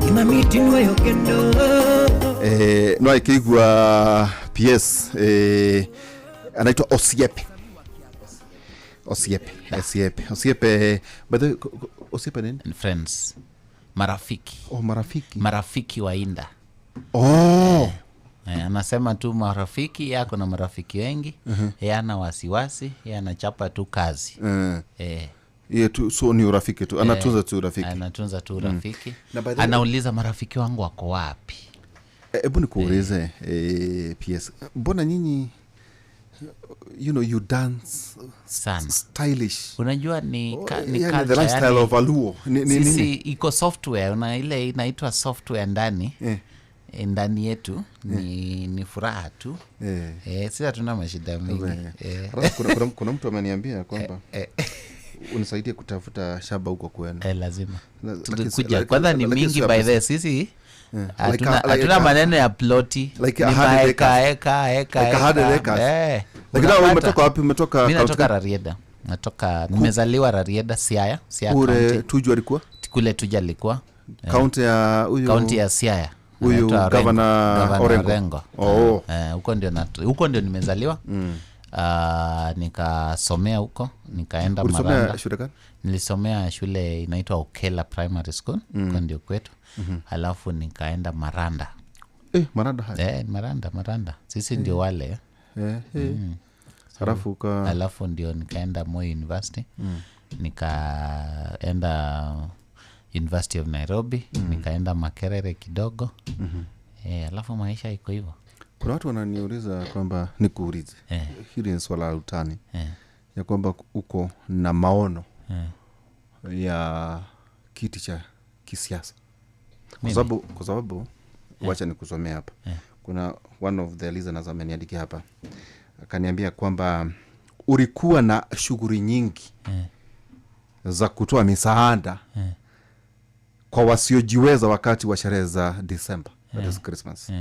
Kiba mitinwa yukendo No aikigwa PS anaitwa Osiepe. Osiepe. Osiepe. Osiepe. By the way, Osiepe nini? And friends, marafiki. Oh, marafiki. Marafiki wa Inda. Oh. Anasema tu marafiki yako na marafiki wengi. Yeye ana wasiwasi, yeye anachapa tu kazi. Yeye tu so ni urafiki tu. Anatunza tu urafiki. Anatunza tu urafiki. Na by the way, anauliza marafiki wangu wako wapi? Hebu nikuulize PS, mbona nyinyi you know you dance sana stylish? Unajua ni ni yani culture, the lifestyle yani of a Luo. Ni sisi iko software, una ile inaitwa software ndani. Ndani yetu ni furaha tu. Sisi hatuna mashida mingi. Kuna mtu ameniambia kwamba unisaidie kutafuta shamba huko kwenu. Lazima. Tulikuja. Kwanza ni mingi by the sisi. Hatuna maneno ya ploti. Like ni 100 eka, acres. eka, Like 100 eka. acres. Lakini wewe umetoka wapi? Umetoka Mimi natoka kaunti Rarieda. Nimezaliwa Rarieda, Siaya, Siaya Kule County. Tuju alikuwa? Kule Tuju alikuwa. Kaunti ya huyu Kaunti ya Siaya. Huyu Anaitwa Orengo. Governor Governor Orengo. Orengo. Oh. Huko ndio nimezaliwa. Nikasomea huko, nikaenda Ulisomea Maranda. shule gani? Nilisomea shule inaitwa Okela Primary School, huko ndio kwetu. Alafu nikaenda Maranda. Maranda haya. Maranda. Sisi ndio wale. Alafu Alafu ndio nikaenda Moi University. Nikaenda University of Nairobi, nikaenda Makerere kidogo. Alafu maisha iko hivyo. Kuna watu wananiuliza kwamba nikuulize. Hili ni swala la utani. Ya kwamba uko na maono ya kiti cha kisiasa. Kwa sababu wacha nikusomea hapa. Kuna one of the listeners ameniandikia hapa. Akaniambia kwamba ulikuwa na shughuli nyingi za kutoa misaada kwa wasiojiweza wakati wa sherehe za December, that is Christmas.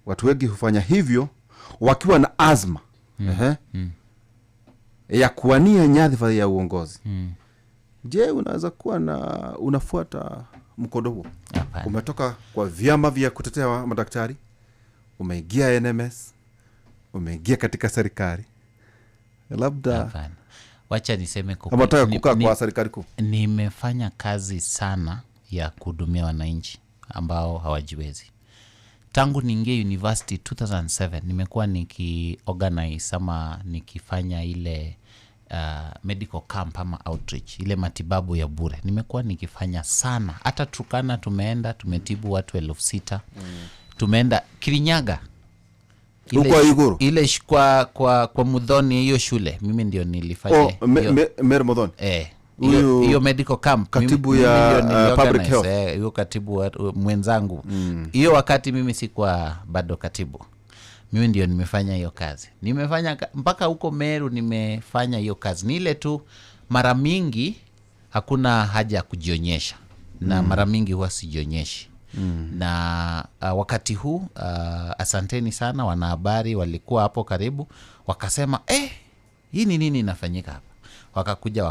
Watu wengi hufanya hivyo wakiwa na azma ya kuwania nyadhifa ya uongozi. Je, unaweza kuwa na unafuata mkondo huo? Hapana. Umetoka kwa vyama vya kutetea madaktari, umeingia NMS, umeingia katika serikali, labda Hapana. Wacha niseme ama unataka kukaa kwa serikali kuu? Nimefanya kazi sana ya kuhudumia wananchi ambao hawajiwezi. Tangu niingie university 2007 nimekuwa nikiorganize ama nikifanya ile medical camp ama outreach, ile matibabu ya bure. Nimekuwa nikifanya sana. Hata Turkana tumeenda, tumetibu watu 6,000. Tumeenda Kirinyaga. Huko Iguru? Ile kwa Muthoni, hiyo shule mimi ndio nilifanya. Oh, Mary Muthoni. Hiyo medical camp. Katibu Mimi ya, ndio niliorganize, public health. Hiyo katibu mwenzangu. Hiyo wakati mimi sikuwa bado katibu. Mimi ndio nimefanya hiyo kazi. Nimefanya mpaka huko Meru nimefanya hiyo kazi. Ni ile tu mara mingi hakuna haja ya kujionyesha. Na mara mingi huwa sijionyeshi. Na wakati huu asanteni sana wanahabari walikuwa hapo karibu, wakasema hii ni nini inafanyika hapa? Wakakuja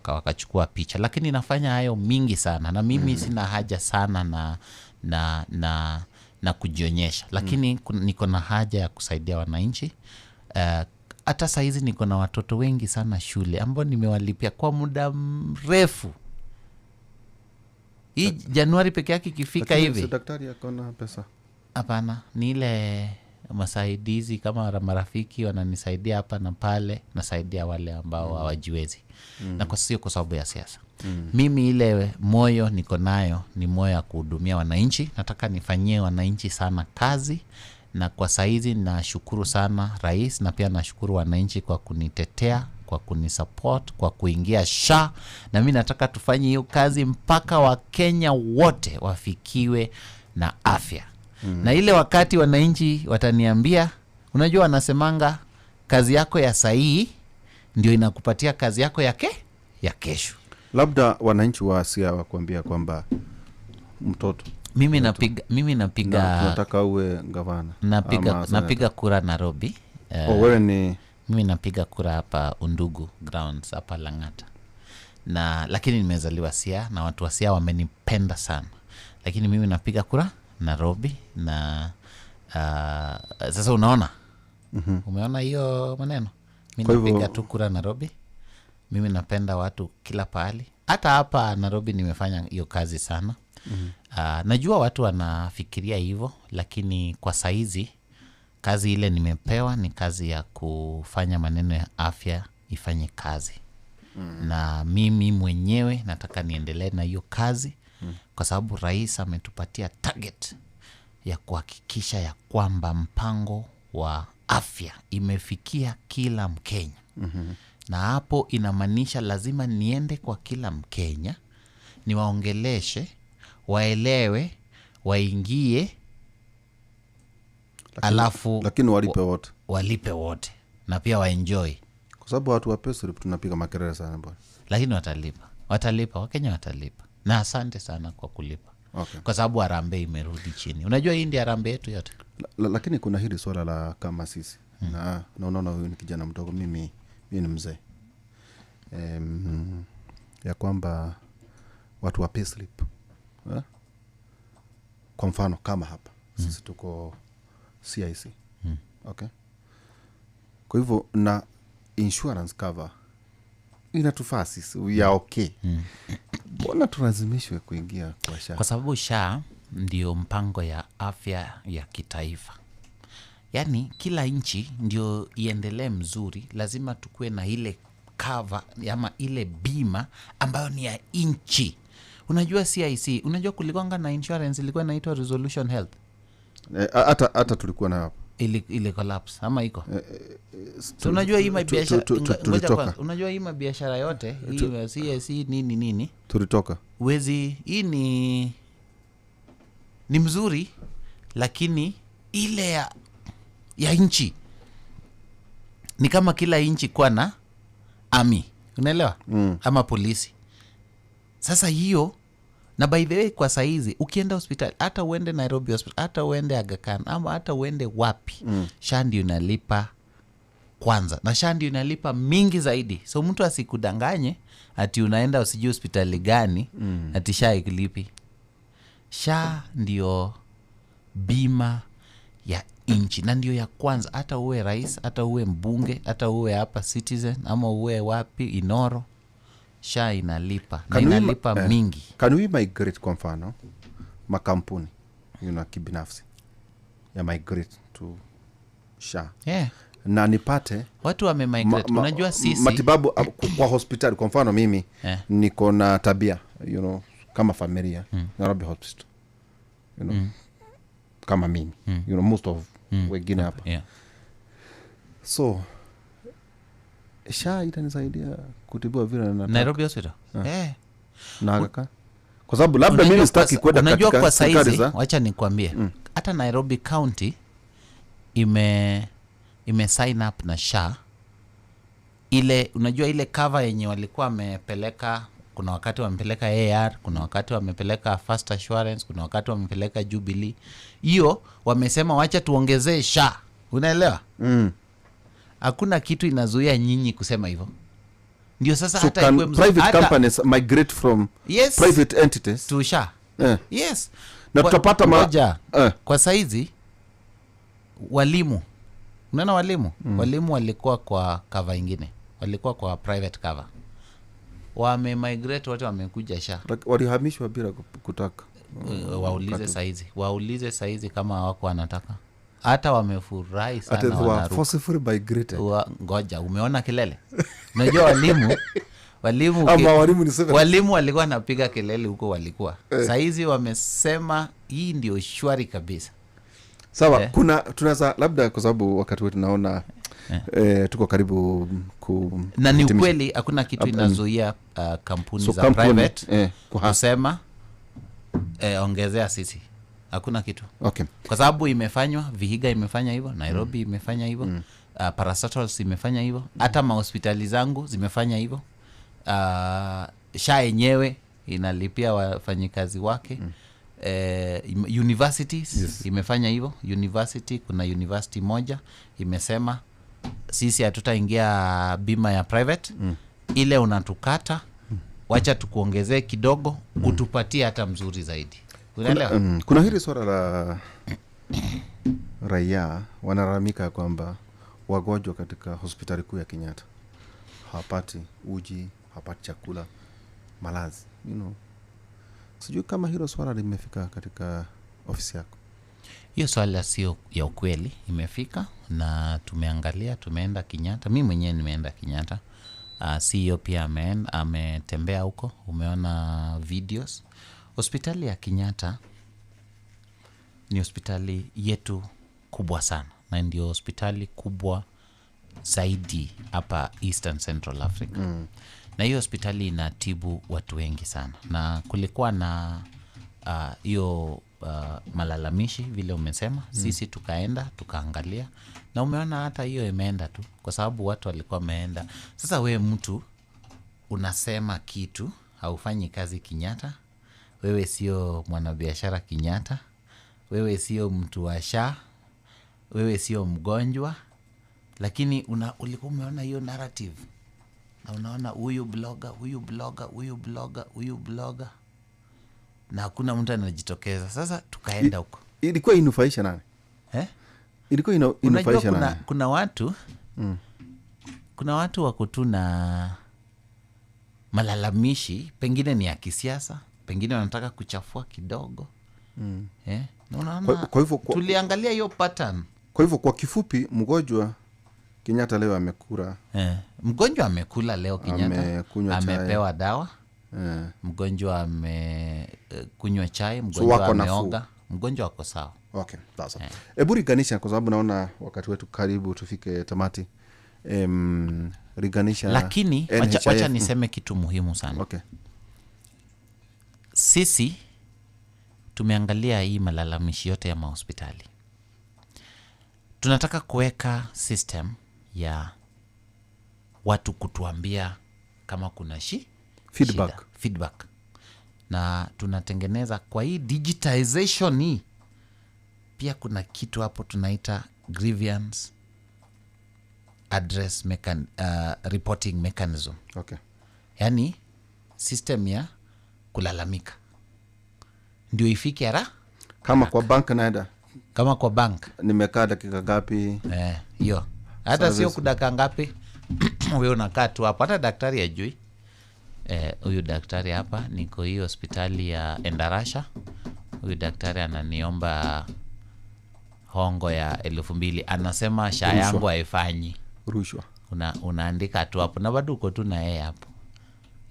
wakachukua picha. Lakini nafanya hayo mingi sana na mimi sina haja sana na kujionyesha. Lakini niko na haja ya kusaidia wananchi. Hata saa hizi niko na watoto wengi sana shule ambao nimewalipia kwa muda mrefu. Hii Januari peke yake ikifika Lakini hivi. si daktari ako na pesa? Hapana, ni ile masaidizi kama marafiki wananisaidia hapa na pale, nasaidia wale ambao hawajiwezi. Na sio kwa sababu ya siasa. Mimi ile moyo niko nayo ni moyo ya kuhudumia wananchi. Nataka nifanyie wananchi sana kazi, na kwa saizi nashukuru sana rais na pia nashukuru wananchi kwa kunitetea, kwa kunisupport, kwa kuingia SHA. Na mimi nataka tufanye hiyo kazi mpaka Wakenya wote wafikiwe na afya. Na ile wakati wananchi wataniambia, unajua wanasemanga kazi yako ya sahihi ndio inakupatia kazi yako ya kesho. Labda wananchi wa Asia wakuambia kwamba mtoto Mimi napiga, mimi napiga, na tunataka uwe gavana. Ama senator. Napiga kura Nairobi. Oh, wewe ni Mimi napiga kura hapa Undugu Grounds hapa Lang'ata. Na lakini nimezaliwa Siaya na watu wa Siaya wamenipenda sana. Lakini mimi napiga kura Nairobi na sasa unaona? Umeona hiyo maneno? Mimi Kwa hivyo napiga tu kura Nairobi. Mimi napenda watu kila pahali. Hata hapa Nairobi nimefanya hiyo kazi sana. Najua watu wanafikiria hivyo, lakini kwa saizi kazi ile nimepewa ni kazi ya kufanya maneno ya afya ifanye kazi. Na mimi mwenyewe nataka niendelee na hiyo kazi kwa sababu rais ametupatia target ya kuhakikisha ya kwamba mpango wa afya imefikia kila Mkenya. Na hapo inamaanisha lazima niende kwa kila Mkenya, niwaongeleshe, waelewe, waingie, alafu lakini walipe wote. Walipe wote na pia waenjoy. Kwa sababu watu wa pesa tunapiga makelele sana bwana. Lakini watalipa. Watalipa, Wakenya watalipa. Na asante sana kwa kulipa. Kwa sababu harambee imerudi chini. Unajua hii ndio harambee yetu yote. Lakini kuna hili swala la kama sisi. Na unaona huyu ni kijana mdogo, mimi ni mzee. Ya kwamba watu wa payslip. Kwa mfano kama hapa sisi tuko CIC. Okay. Kwa hivyo na insurance cover inatufaa sisi, we are okay. Mbona tulazimishwe kuingia kwa SHA? Kwa sababu SHA ndio mpango ya afya ya kitaifa. Yaani kila nchi ndio iendelee mzuri, lazima tukue na ile cover ama ile bima ambayo ni ya nchi. Unajua CIC, unajua kulikuwa na insurance ilikuwa inaitwa Resolution Health. Hata tulikuwa nayo hapo. Ile collapse ama iko? So unajua hii mabiashara, ngoja Tulitoka. kwanza, unajua hii mabiashara yote, hii CIC nini nini? Tulitoka. Wezi, hii ni mzuri, lakini ile ya nchi ni kama kila nchi kuwa na army, unaelewa? Ama polisi. Sasa hiyo, na by the way kwa saizi ukienda hospitali, hata uende Nairobi hospital, hata uende Aga Khan, ama hata uende wapi, SHA ndio inalipa kwanza, na SHA ndio inalipa mingi zaidi. So mtu asikudanganye ati unaenda usijui hospitali gani ati SHA ikilipi. SHA ndio bima ya nchi na ndio ya kwanza. Hata uwe rais, hata uwe mbunge, hata uwe hapa Citizen ama uwe wapi Inoro, SHA inalipa na inalipa mingi. Can we migrate, kwa mfano makampuni kibinafsi ya migrate to SHA? Yeah. Na nipate watu wamemigrate. Unajua sisi matibabu kwa hospitali, kwa mfano mimi niko na tabia kama familia Nairobi Hospital kama mimi most of wengine hapa. Yeah. So SHA itanisaidia kutibiwa vile na Nairobi Hospital. Na kwa sababu labda mimi sitaki kwenda katika kwa saizi, wacha nikwambie, hata Nairobi County ime sign up na SHA. Ile unajua ile cover yenye walikuwa wamepeleka, kuna wakati wamepeleka AR, kuna wakati wamepeleka First Assurance, kuna wakati wamepeleka Jubilee. Hiyo wamesema wacha tuongezee SHA. Unaelewa? Hakuna kitu inazuia nyinyi kusema hivyo. Ndio sasa so hata can private companies migrate from private entities to SHA? Yes. Na tutapata moja. Kwa saizi walimu, unaona walimu? Walimu walikuwa kwa cover ingine, walikuwa kwa private cover. Wame migrate wote, wamekuja SHA. Walihamishwa bila kutaka. Waulize saizi kama wako wanataka. Hata wamefurahi sana, wanaruka. Forcefully migrated. Ngoja, umeona kelele? Unajua walimu walikuwa wanapiga kelele huko walikuwa. Saizi wamesema hii ndio shwari kabisa. Sawa, kuna tunaweza labda, kwa sababu wakati wetu naona tuko karibu na ni ukweli hakuna kitu inazuia kampuni za private kusema ongezea sisi. Hakuna kitu. Okay. Kwa sababu imefanywa, Vihiga imefanya hivyo, Nairobi imefanya hivyo, Parastatals imefanya hivyo, hata mahospitali zangu zimefanya hivyo. SHA yenyewe inalipia wafanyikazi wake. Universities imefanya hivyo. University, kuna university moja imesema sisi hatutaingia bima ya private, ile unatukata, wacha tukuongezee kidogo, utupatie hata mzuri zaidi. Unaelewa? Kuna hili swala la raia wanalalamika kwamba wagonjwa katika hospitali kuu ya Kenyatta hawapati uji, hawapati chakula, malazi, Sijui kama hilo swala limefika katika ofisi yako. Hiyo swala sio ya ukweli, imefika na tumeangalia, tumeenda Kenyatta. Mimi mwenyewe nimeenda Kenyatta. CEO pia ametembea huko, umeona videos. Hospitali ya Kenyatta ni hospitali yetu kubwa sana, na ndio hospitali kubwa zaidi hapa Eastern Central Africa. Na hiyo hospitali inatibu watu wengi sana. Na kulikuwa na hiyo malalamishi vile umesema. Sisi tukaenda tukaangalia, na umeona hata hiyo imeenda tu kwa sababu watu walikuwa wameenda. Sasa we mtu unasema kitu, haufanyi kazi Kenyatta, wewe sio mwanabiashara Kenyatta, wewe sio mtu wa SHA, wewe sio mgonjwa, lakini ulikuwa umeona hiyo narrative. Na unaona huyu blogger, huyu blogger, huyu blogger, huyu blogger, na hakuna mtu anajitokeza. Sasa tukaenda huko. Ilikuwa inufaisha nani? Ilikuwa inufaisha nani? Kuna watu kuna watu wako tu na malalamishi, pengine ni ya kisiasa, pengine wanataka kuchafua kidogo. Na unaona, Kwa hivyo tuliangalia hiyo pattern. Kwa hivyo kwa kifupi, mgonjwa Kenyatta leo amekula. Mgonjwa amekula leo Kenyatta. Amekunywa chai. Amepewa dawa. Mgonjwa amekunywa chai, mgonjwa wako nafuu. ameoga, mgonjwa ako sawa. Okay, sasa. Hebu linganisha, kwa sababu naona wakati wetu karibu tufike tamati. Linganisha. Lakini NHIF. wacha niseme kitu muhimu sana. Okay. Sisi tumeangalia hii malalamishi yote ya mahospitali. Tunataka kuweka system ya watu kutuambia kama kuna Feedback. shida. Feedback. Na tunatengeneza kwa hii digitization hii, pia kuna kitu hapo tunaita grievance address reporting mechanism. Okay. Yani system ya kulalamika ndio ifike ara kama kwa bank naenda, kama kwa bank nimekaa dakika ngapi hiyo hata sio kudaka ngapi. Wewe unakaa tu hapo, hata daktari ajui. Huyu daktari hapa, niko hii hospitali ya Endarasha, huyu daktari ananiomba hongo ya 2,000, anasema SHA yangu haifanyi. Rushwa. Unaandika tu hapo na bado uko tu na yeye hapo,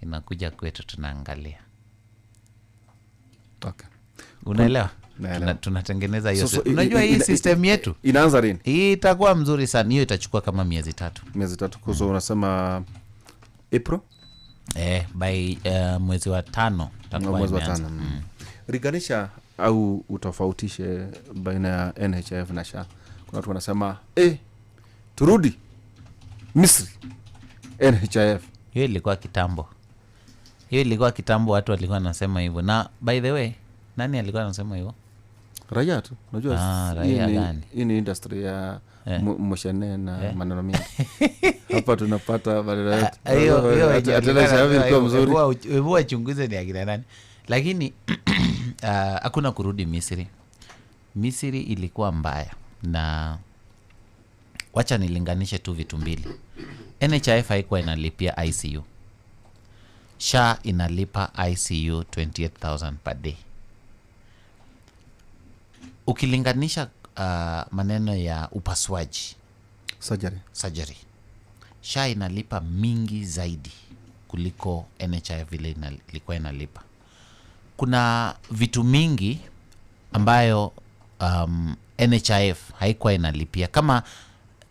inakuja kwetu tunaangalia. Okay. Unaelewa? Tunatengeneza hiyo. So, unajua hii system yetu inaanza lini? Hii itakuwa mzuri sana. Hiyo itachukua kama miezi 3. Miezi 3. Kwa unasema April? By mwezi wa 5 itakuwa mwezi wa imeanza. 5. Linganisha au utofautishe baina ya NHIF na SHA. Kuna watu wanasema turudi Misri NHIF. Hiyo ilikuwa kitambo. Hiyo ilikuwa kitambo, watu walikuwa wanasema hivyo. Na by the way, nani alikuwa anasema hivyo? Raia tu. Unajua raia gani? Hii ni industry ya moshene na maneno mingi. Hapa tunapata maneno yetu. Hiyo ilikuwa mzuri. Hebu wachunguze ni akina nani. Lakini hakuna kurudi Misri. Misri ilikuwa mbaya. Na wacha nilinganishe tu vitu mbili. NHIF haikuwa inalipia ICU. SHA inalipa ICU 28,000 per day. Ukilinganisha maneno ya upasuaji, surgery, SHA inalipa mingi zaidi kuliko NHIF vile ilikuwa inalipa. Kuna vitu mingi ambayo NHIF haikuwa inalipia. Kama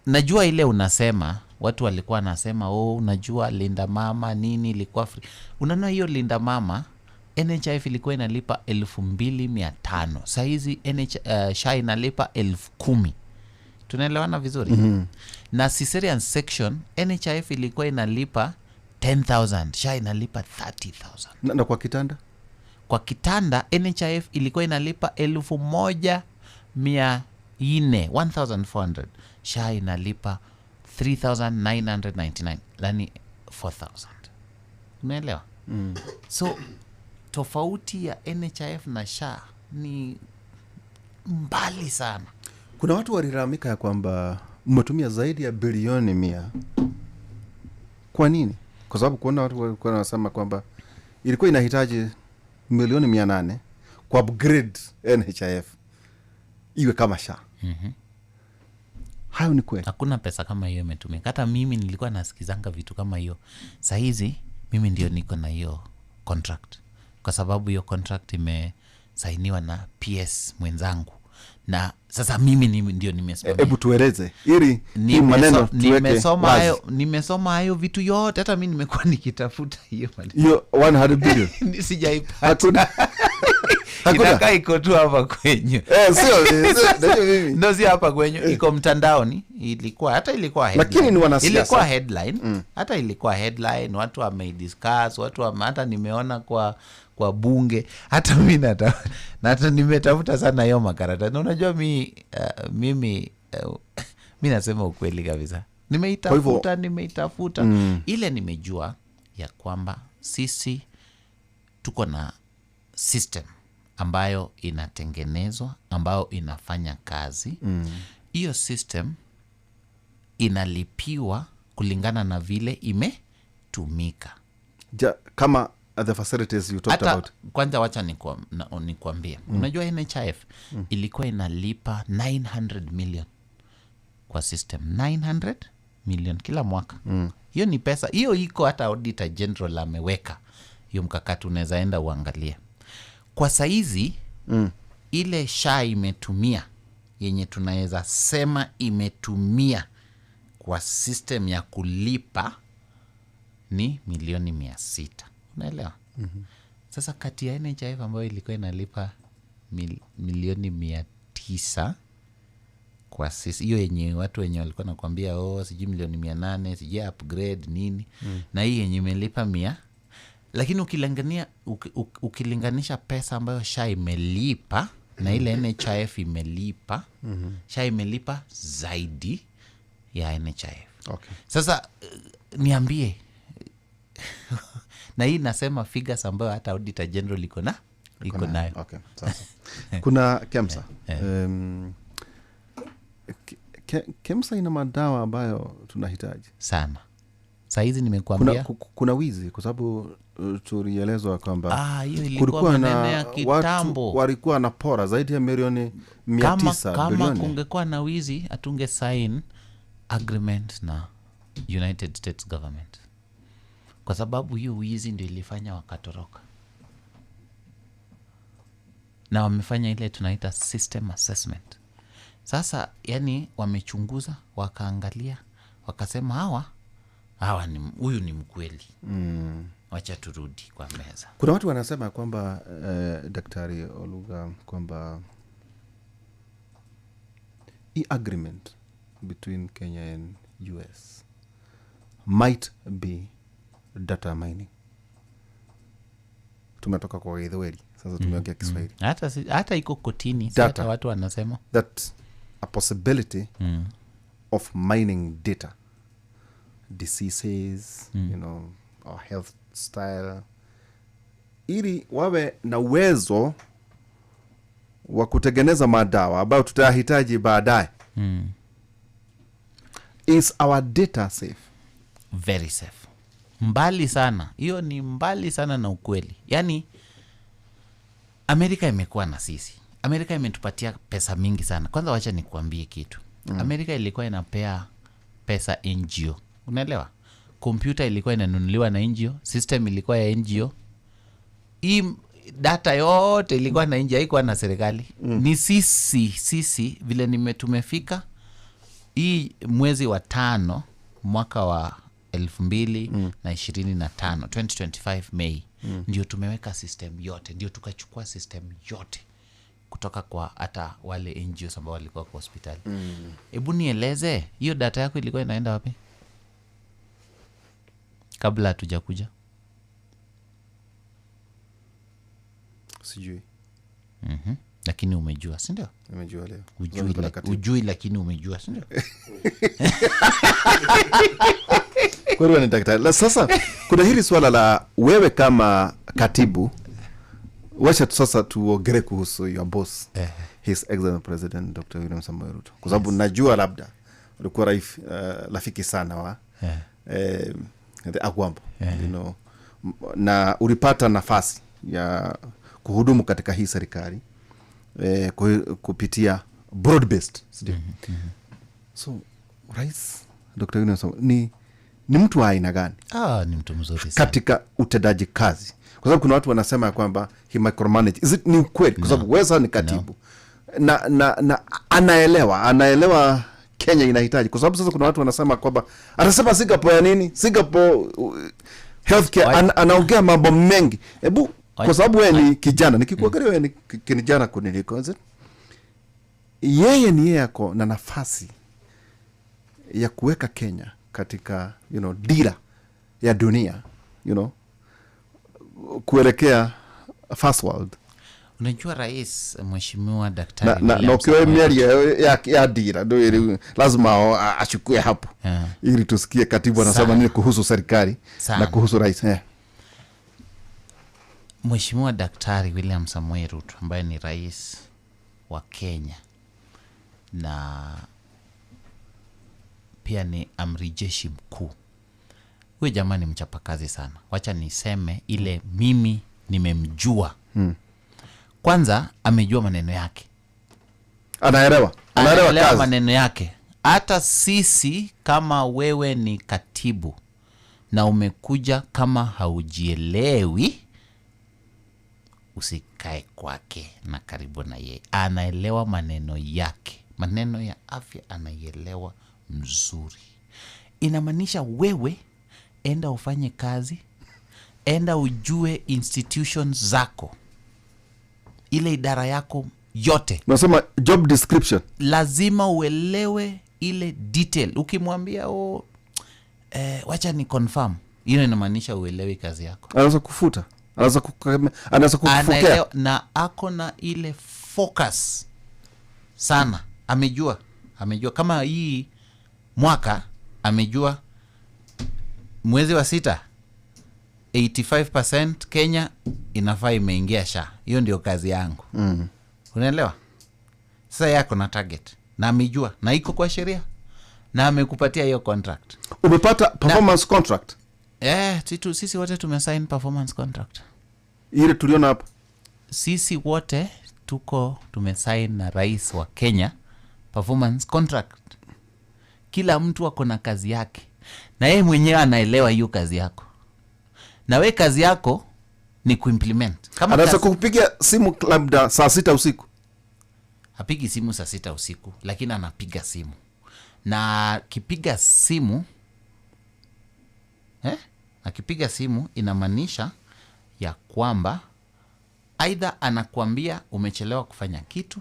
najua ile unasema, watu walikuwa nasema unajua Linda Mama nini ilikuwa free. Unaona hiyo Linda Mama NHIF ilikuwa inalipa 2,500. Saa hizi SHA inalipa 10,000. Tunaelewana vizuri? Mm-hmm. Na cesarean section NHIF ilikuwa inalipa 10,000, SHA inalipa 30,000. Na kwa kitanda? Kwa kitanda NHIF ilikuwa inalipa 1,400, 1,400. SHA inalipa 3,999, yani 4,000. Unaelewa? Mm. So tofauti ya NHIF na SHA ni mbali sana. Kuna watu walilalamika ya kwamba mmetumia zaidi ya bilioni 100. Kwa nini? Kwa sababu kuna watu walikuwa wanasema kwamba ilikuwa inahitaji milioni 800 kwa upgrade NHIF iwe kama SHA. Mhm. Hayo ni kweli. Hakuna pesa kama hiyo imetumika. Hata mimi nilikuwa nasikizanga vitu kama hiyo. Saa hizi mimi ndio niko na hiyo contract. Kwa sababu hiyo contract imesainiwa na PS mwenzangu. Na sasa mimi ndio nimesimamia. Hebu tueleze ili hii maneno tuweke. Nimesoma hayo vitu yote. Hata mimi nimekuwa nikitafuta hiyo maneno. Hiyo 100 billion. Sijaipata. Inakaa iko tu hapa kwenyu. Sio mimi. Ndio, si hapa kwenyu, iko mtandaoni. Ilikuwa hata ilikuwa headline. Lakini ni wanasiasa. Ilikuwa headline. Hata ilikuwa headline, watu wameidiscuss, watu hata nimeona kwa bunge, hata mimi hata nimetafuta sana hiyo makaratasi. Na unajua mimi nasema ukweli kabisa. Nimeitafuta. Ile nimejua ya kwamba sisi tuko na system ambayo inatengenezwa, ambayo inafanya kazi. Hiyo system inalipiwa kulingana na vile imetumika. Kama the facilities you talked about. Kwanza wacha nikuambie. Unajua NHIF ilikuwa inalipa 900 million kwa system. 900 million kila mwaka. Hiyo ni pesa. Hiyo iko hata Auditor General ameweka. Hiyo mkakati unaweza enda uangalie. Kwa saizi ile SHA imetumia, yenye tunaweza sema imetumia kwa system ya kulipa ni milioni 600. Unaelewa? Mm-hmm. Sasa kati ya NHIF ambayo ilikuwa inalipa milioni 900 kwa sisi, hiyo yenye watu wenye walikuwa nakwambia sijui milioni 800, sijui upgrade nini, na hii yenye imelipa 100. Lakini ukilinganisha pesa ambayo SHA imelipa na ile NHIF imelipa, SHA imelipa zaidi ya NHIF. Okay. Sasa niambie, na hii nasema figures ambayo hata Auditor General iko nayo. Okay, sasa kuna KEMSA. KEMSA ina madawa ambayo tunahitaji sana. Saa hizi nimekuambia kuna wizi, kwa sababu tulielezwa kwamba hiyo ilikuwa maneno ya kitambo. Watu walikuwa na pora zaidi ya milioni 900 kama bilioni. Kungekuwa na wizi hatunge sign agreement na United States government, kwa sababu hiyo wizi ndio ilifanya wakatoroka, na wamefanya ile tunaita system assessment. Sasa yani wamechunguza, wakaangalia, wakasema hawa ni, huyu ni mkweli. Wacha turudi kwa meza. Kuna watu wanasema kwamba Daktari Oluga, kwamba hii agreement between Kenya and US might be data mining. Tumetoka kwa Githweri, sasa tumeongea Kiswahili. Hata iko kotini, hata watu wanasema that a possibility of mining data, diseases, you know, our health style, ili wawe na uwezo wa kutengeneza madawa ambayo tutahitaji baadaye. Is our data safe? Very safe. Mbali sana. Hiyo ni mbali sana na ukweli. Yani Amerika imekuwa na sisi. Amerika imetupatia pesa mingi sana. Kwanza wacha nikuambie kitu. Amerika ilikuwa inapea pesa NGO. Unaelewa? Kompyuta ilikuwa inanunuliwa na NGO, system ilikuwa ya NGO. Hii data yote ilikuwa na NGO, haikuwa na serikali. Ni sisi vile tumefika hii mwezi wa 5 mwaka wa 2025, 2025 May, ndio tumeweka system yote, ndio tukachukua system yote kutoka kwa hata wale NGOs ambao walikuwa kwa hospitali. Hebu nieleze, hiyo data yako ilikuwa inaenda wapi kabla hatujakuja? Sijui. Lakini umejua, si ndio? Nimejua leo. Ujui lakini umejua, si ndio? Kweli ni daktari. Sasa kuna hili swala la wewe kama katibu, wacha sasa tuongere kuhusu your boss, His Excellency President Dr. William Samoei Ruto. Kwa sababu najua labda ulikuwa rafiki sana wa the Agwambo, you know, na ulipata nafasi ya kuhudumu katika hii serikali kupitia broad based, sio? So Rais Dr. William Samoei ni mtu wa aina gani? Ni mtu mzuri sana katika utendaji kazi. Kwa sababu kuna watu wanasema kwamba he micromanage. Is it ni ukweli? Kwa sababu wewe ni katibu. Na anaelewa Kenya inahitaji. Kwa sababu sasa kuna watu wanasema kwamba anasema Singapore ya nini? Singapore healthcare, anaongea mambo mengi. Hebu kwa sababu wewe ni kijana, nikikuangalia wewe ni kijana kuniliko. Yeye ni yeye ako na nafasi ya kuweka Kenya katika, you know, dira ya dunia, you know, kuelekea first world. Unajua Rais Mheshimiwa Daktari na ukiwa miario ya dira ndio lazima achukue hapo, ili tusikie katibu anasema nini kuhusu serikali na kuhusu rais. Mheshimiwa Daktari William Samoei Ruto ambaye ni rais wa Kenya na pia ni amri jeshi mkuu. Huyu jamaa ni mchapakazi sana. Wacha niseme ile mimi nimemjua. Kwanza amejua maneno yake. Anaelewa kazi. Maneno yake. Hata sisi kama wewe ni katibu na umekuja kama haujielewi, usikae kwake na karibu na yeye. Anaelewa maneno yake. Maneno ya afya anaielewa mzuri. Inamaanisha wewe enda ufanye kazi, enda ujue institutions zako, ile idara yako yote. Nasema job description. Lazima uelewe ile detail. Ukimwambia wacha ni confirm, hiyo inamaanisha uelewi kazi yako. Anaweza kufuta, anaweza kukufokea. Na ako na ile focus sana. Amejua kama hii Mwaka amejua mwezi wa 6 85% Kenya inafaa imeingia SHA. Hiyo ndio kazi yangu. Unaelewa? Sasa yako na target na amejua na iko kwa sheria na amekupatia hiyo contract. Umepata performance contract? Sisi wote tumesign performance contract. Ile tuliona hapa. Sisi wote tuko tumesign na rais wa Kenya performance contract. Kila mtu ako na kazi yake na yeye mwenyewe anaelewa hiyo kazi yako, na we kazi yako ni kuimplement. Kama anaweza kukupigia simu labda saa 6 usiku. Hapigi simu saa 6 usiku, lakini anapiga simu, na akipiga simu akipiga simu inamaanisha ya kwamba aidha anakuambia umechelewa kufanya kitu,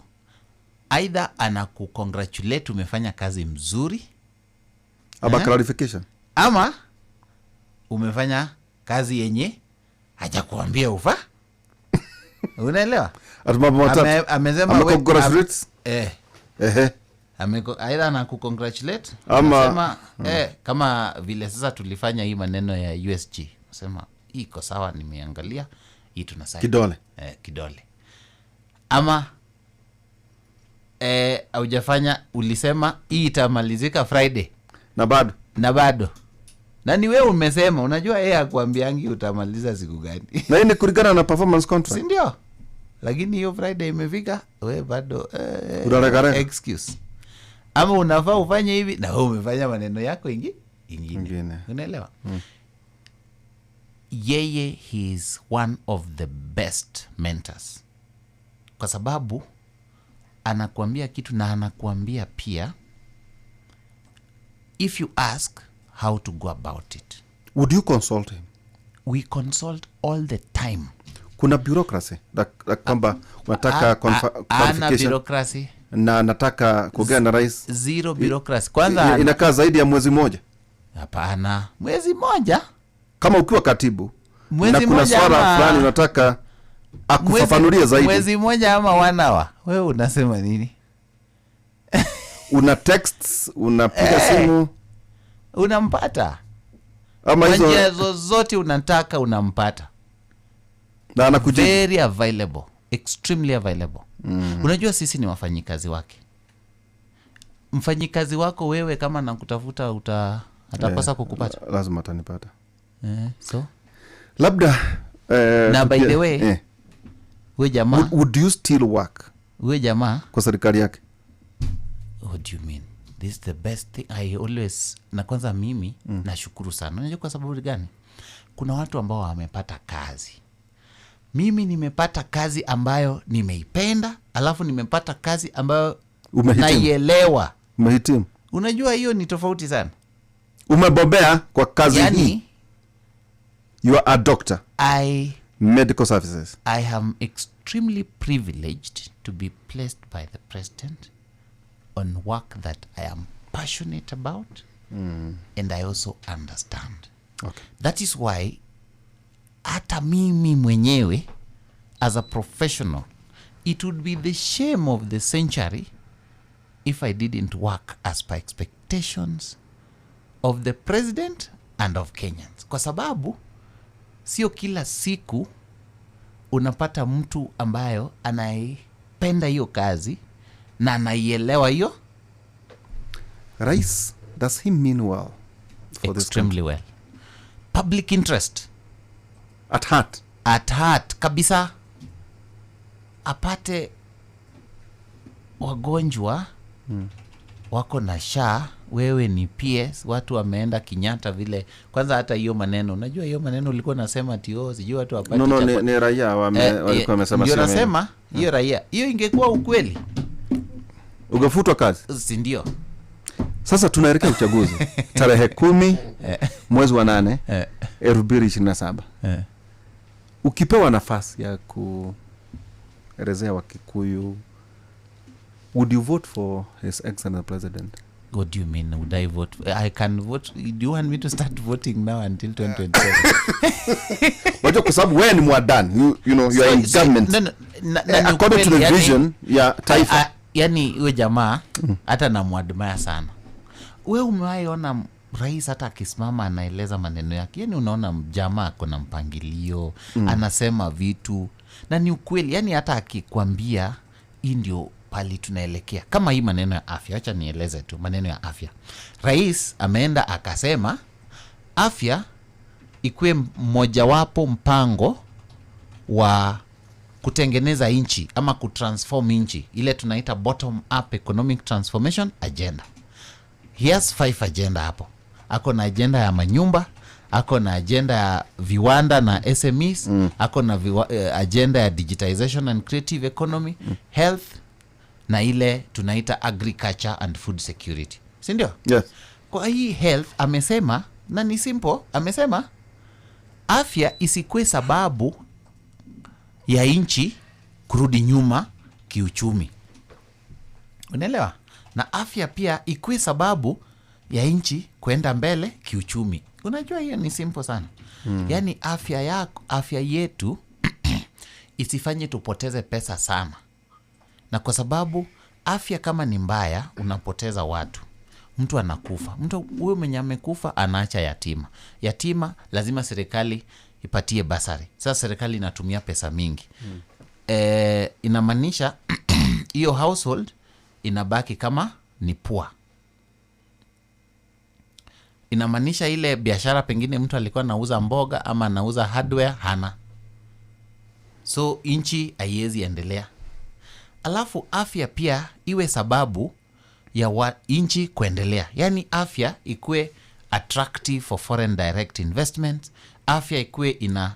aidha anakukongratulate umefanya kazi mzuri, ama clarification, ama umefanya kazi yenye hajakuambia ufa. Unaelewa? Amesema amekongratulate. Aidha anakukongratulate ama kama vile sasa tulifanya hii maneno ya USG, nasema iko sawa, nimeangalia hii, tuna sign kidole. Kidole. Ama haujafanya, ulisema hii itamalizika Friday na bado na ni wewe umesema. Unajua yeye hakuambiangi utamaliza siku gani. Na hii ni kulingana na performance contract, si ndio? Lakini hiyo Friday imefika, wewe bado excuse, ama unafaa ufanye hivi na wewe umefanya maneno yako ingine. Unaelewa? Yeye he is one of the best mentors, kwa sababu anakuambia kitu na anakuambia pia if you ask how to go about it. Would you consult him? We consult all the time. Kuna bureaucracy kwamba unataka clarification bureaucracy na nataka kuongea na rais. Zero bureaucracy. Kwanza inakaa zaidi ya mwezi mmoja. Hapana, mwezi mmoja kama ukiwa katibu mwezi na kuna swala fulani unataka akufafanulie zaidi. Mwezi mmoja ama 1 hour. Wewe unasema nini? Una texts, unapiga simu, unampata. Ama hizo njia zozote unataka unampata. Na anakujibu. Very available, extremely available. Unajua sisi ni wafanyikazi wake. Mfanyikazi wako wewe kama nakutafuta atakosa kukupata. Lazima atanipata. So labda na by the way we jamaa, would you still work we jamaa kwa serikali yake? What do you mean? This is the best thing I always, na kwanza mimi nashukuru sana. Unajua kwa sababu gani? Kuna watu ambao wamepata kazi. Mimi nimepata kazi ambayo nimeipenda, alafu nimepata kazi ambayo naielewa. Umehitimu. Unajua hiyo ni tofauti sana. Umebobea kwa kazi yani, hii. You are a doctor. Medical services. I am extremely privileged to be placed by the president on work that I am passionate about and I also understand. Okay. That is why hata mimi mwenyewe as a professional, it would be the shame of the century if I didn't work as per expectations of the president and of Kenyans. Kwa sababu sio kila siku unapata mtu ambayo anaipenda hiyo kazi na anaielewa hiyo. Rais, does he mean well for this Extremely country? Well. Public interest at heart. At heart kabisa. Apate wagonjwa wako na SHA, wewe ni PS, watu wameenda Kenyatta vile. Kwanza hata hiyo maneno, unajua hiyo maneno ulikuwa unasema ati oh sijui watu wapate. No, ni raia walikuwa wamesema. Ndio nasema hiyo raia. Hiyo ingekuwa ukweli ungefutwa kazi. Si ndio? Sasa tunaelekea uchaguzi tarehe 10 mwezi wa 8 2027. Ukipewa nafasi ya kuelezea Wakikuyu, would you vote for His Excellency President? What do you mean? Would I vote? I can vote. Do you want me to start voting now until 2027? Wajua kwa sababu wewe ni mwadani, you know, you are in government. No, according to the vision ya taifa. Yani huyo jamaa hata namuadmire sana. We umewahi ona rais hata akisimama anaeleza maneno yake, yani unaona jamaa ako na mpangilio, anasema vitu na ni ukweli. Yani hata akikwambia hii ndio pali tunaelekea, kama hii maneno ya afya, acha nieleze tu maneno ya afya. Rais ameenda akasema afya ikuwe mmojawapo mpango wa kutengeneza nchi ama kutransform nchi, ile tunaita bottom up economic transformation agenda. He has 5 agenda hapo. Ako na agenda ya manyumba, ako na agenda ya viwanda na SMEs, ako na agenda ya digitization and creative economy, health na ile tunaita agriculture and food security, si ndio? Yes. Kwa hii health amesema, na ni simple, amesema afya isikuwe sababu ya nchi kurudi nyuma kiuchumi. Unaelewa? Na afya pia ikuwe sababu ya nchi kwenda mbele kiuchumi. Unajua hiyo ni simple sana. Yaani afya yako, afya yetu isifanye tupoteze pesa sana. Na kwa sababu afya kama ni mbaya unapoteza watu. Mtu anakufa. Mtu huyo mwenye amekufa anaacha yatima. Yatima lazima serikali ipatie basari. Sasa serikali inatumia pesa mingi. Inamaanisha hiyo household inabaki kama ni poor. Inamaanisha ile biashara pengine mtu alikuwa anauza mboga ama anauza hardware hana. So nchi haiwezi endelea. Alafu afya pia iwe sababu ya nchi kuendelea. Yani afya ikuwe attractive for foreign direct investment, afya ikuwe ina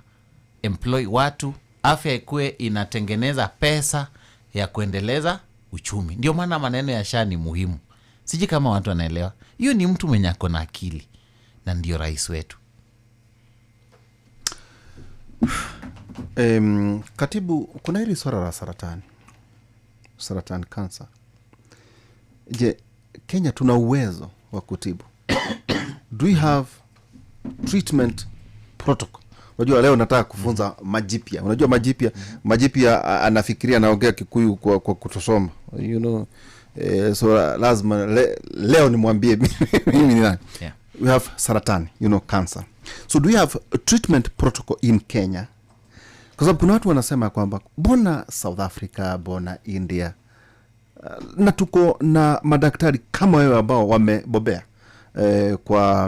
employ watu, afya ikuwe inatengeneza pesa ya kuendeleza uchumi. Ndio maana maneno ya SHA ni muhimu. Siji kama watu wanaelewa. Hiyo ni mtu mwenye ako na akili na ndio rais wetu. Katibu, kuna hili swala la saratani. Saratani cancer. Je, Kenya tuna uwezo wa kutibu? Do we have treatment protocol? Unajua leo nataka kufunza majipya. Unajua majipya, majipya anafikiria anaongea Kikuyu kwa kutosoma. You know, so lazima leo nimwambie mimi ni nani. Yeah. We have saratani, you know, cancer. So do we have a treatment protocol in Kenya? Kwa sababu kuna watu wanasema kwamba bona South Africa, bona India, na tuko na madaktari kama wewe ambao wamebobea kwa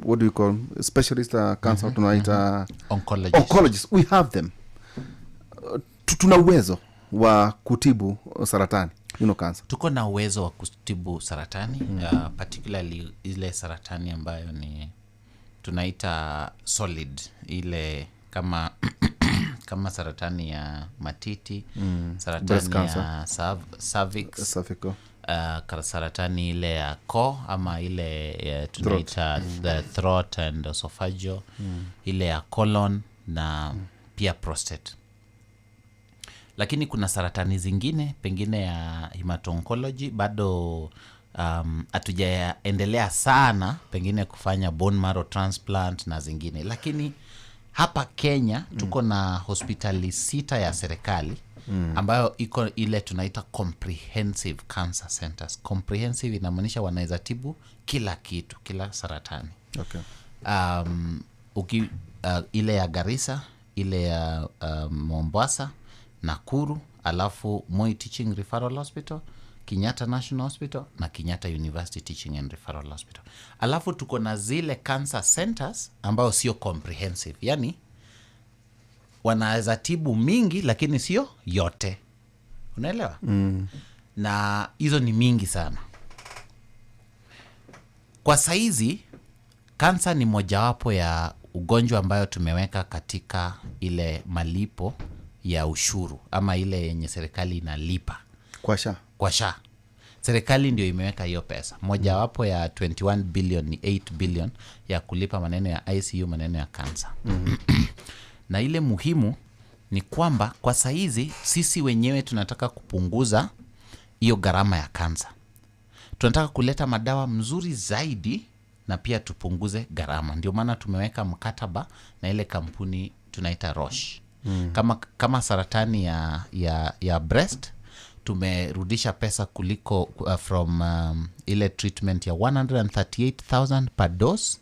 what do you call specialist cancer, tunaita oncologists. We have them. Tuna uwezo wa kutibu saratani, you know, cancer. Tuko na uwezo wa kutibu saratani, particularly ile saratani ambayo ni tunaita solid, ile kama kama saratani ya matiti, saratani ya cervix, saratani ile ya koo ama ile tunaita the throat and esophageal, ile ya colon na pia prostate. Lakini kuna saratani zingine pengine ya hemato-oncology bado hatujaendelea sana pengine kufanya bone marrow transplant na zingine. Lakini hapa Kenya tuko na hospitali 6 ya serikali ambayo iko ile tunaita comprehensive cancer centers. Comprehensive inamaanisha wanaweza tibu kila kitu, kila saratani. Okay. Ile ya Garissa, ile ya Mombasa, Nakuru, alafu Moi Teaching Referral Hospital, Kenyatta National Hospital na Kenyatta University Teaching and Referral Hospital. Alafu tuko na zile cancer centers ambao sio comprehensive, yani wanaweza tibu mingi lakini sio yote. Unaelewa? Na hizo ni mingi sana. Kwa saizi kansa ni mojawapo ya ugonjwa ambayo tumeweka katika ile malipo ya ushuru ama ile yenye serikali inalipa kwa SHA. Kwa SHA. Serikali ndio imeweka hiyo pesa. Mojawapo ya 21 billion ni 8 billion ya kulipa maneno ya ICU, maneno ya kansa. Na ile muhimu ni kwamba kwa saizi sisi wenyewe tunataka kupunguza hiyo gharama ya kansa. Tunataka kuleta madawa mzuri zaidi na pia tupunguze gharama. Ndio maana tumeweka mkataba na ile kampuni tunaita Roche. Kama saratani ya breast Tumerudisha pesa kuliko from ile treatment ya 138,000 per dose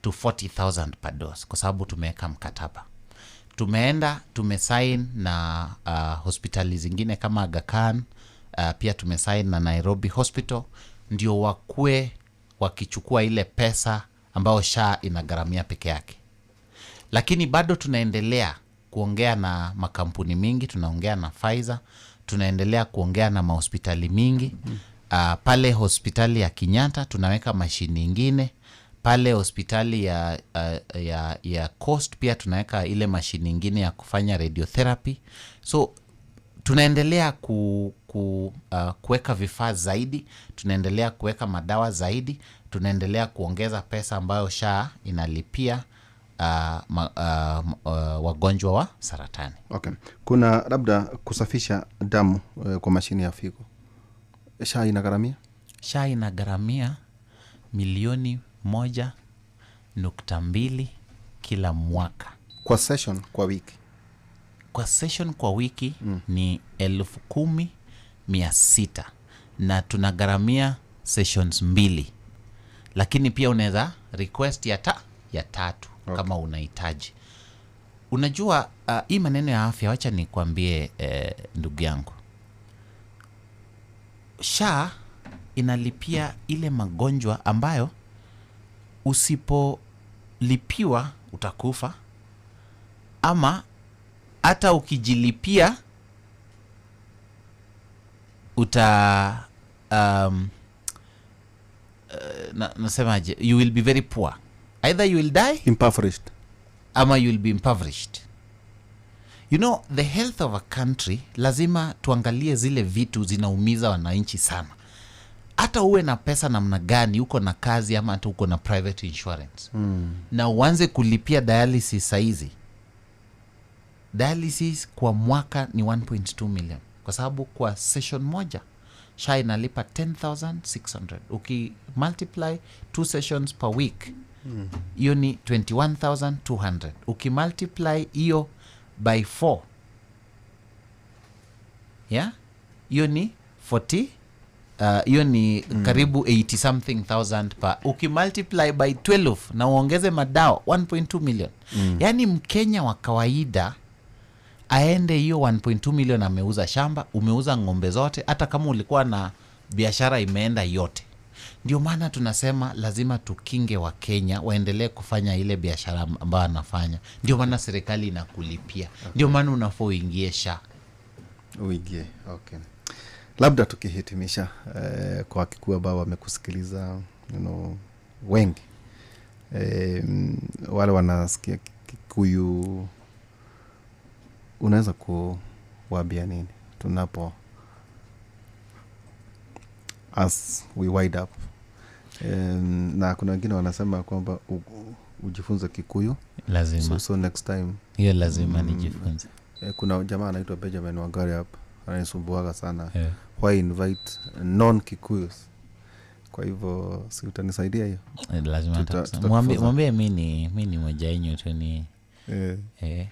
to 40,000 per dose, kwa sababu tumeweka mkataba. Tumeenda tumesign na hospitali zingine kama Aga Khan, pia tumesign na Nairobi Hospital, ndio wakue wakichukua ile pesa ambayo SHA inagharamia peke yake. Lakini bado tunaendelea kuongea na makampuni mingi, tunaongea na Pfizer, tunaendelea kuongea na mahospitali mingi. Pale hospitali ya Kenyatta tunaweka mashini ingine, pale hospitali ya Coast pia tunaweka ile mashini ingine ya kufanya radiotherapy. So tunaendelea kuweka vifaa zaidi, tunaendelea kuweka madawa zaidi, tunaendelea kuongeza pesa ambayo SHA inalipia wagonjwa wa saratani. Okay. Kuna labda kusafisha damu kwa mashini ya figo. SHA inagharamia? SHA inagharamia 1.2 milioni kila mwaka. Kwa session kwa wiki? Kwa session kwa wiki ni 10,600, na tunagharamia sessions 2, lakini pia unaweza request ya tatu kama unahitaji. Unajua, hii maneno ya afya, wacha nikwambie, ndugu yangu, SHA inalipia ile magonjwa ambayo usipolipiwa utakufa, ama hata ukijilipia uta nasemaje, you will be very poor, either you will die Impoverished. Ama you will be impoverished. You know, the health of a country, lazima tuangalie zile vitu zinaumiza wananchi sana. Hata uwe na pesa namna gani, uko na kazi ama hata uko na private insurance, na uanze kulipia dialysis saizi, dialysis kwa mwaka ni 1.2 million, kwa sababu kwa session moja SHA inalipa 10,600. Uki multiply two sessions per week, hiyo ni 21,200. Ukimultiply hiyo by 4, yeah, hiyo ni 40, hiyo ni karibu 80 something thousand per. Ukimultiply by 12 na uongeze madawa, 1.2 million. Yaani Mkenya wa kawaida aende hiyo 1.2 million, ameuza shamba, umeuza ng'ombe zote, hata kama ulikuwa na biashara imeenda yote. Ndio maana tunasema lazima tukinge Wakenya waendelee kufanya ile biashara ambayo anafanya. Ndio maana serikali inakulipia. Ndio maana unafaa uingie SHA. Uingie. Okay. Labda tukihitimisha, kwa Wakikuyu ambao wamekusikiliza, wengi, wale wanasikia Kikuyu, unaweza kuwaambia nini tunapo, as we wind up? Na kuna wengine wanasema kwamba ujifunze Kikuyu. Lazima. So next time. Hiyo lazima nijifunze. Kuna jamaa anaitwa Benjamin Wangari hapa ananisumbuaga sana, why invite non Kikuyus? Kwa hivyo si utanisaidia hiyo? Lazima Tutakufunza. Mwambie mi ni moja wenyu tu ni Eh. Eh.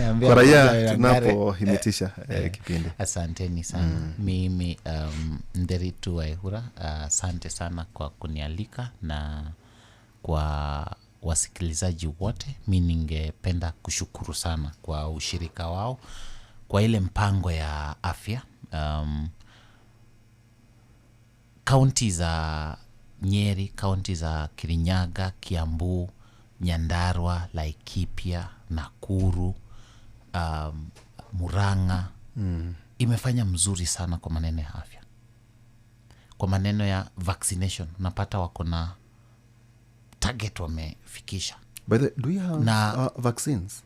Ambia Kwa raia Benjamin Wangari. tunapohimitisha kipindi. Asanteni sana. Mimi Nderitu Waihura, asante sana kwa kunialika na kwa wasikilizaji wote. Mi ningependa kushukuru sana kwa ushirika wao kwa ile mpango ya afya. Kaunti za Nyeri, kaunti za Kirinyaga, Kiambu, Nyandarua, Laikipia, Nakuru, Murang'a imefanya mzuri sana kwa maneno ya afya, kwa maneno ya vaccination. Unapata wako na target wamefikisha. By the, do you have vaccines?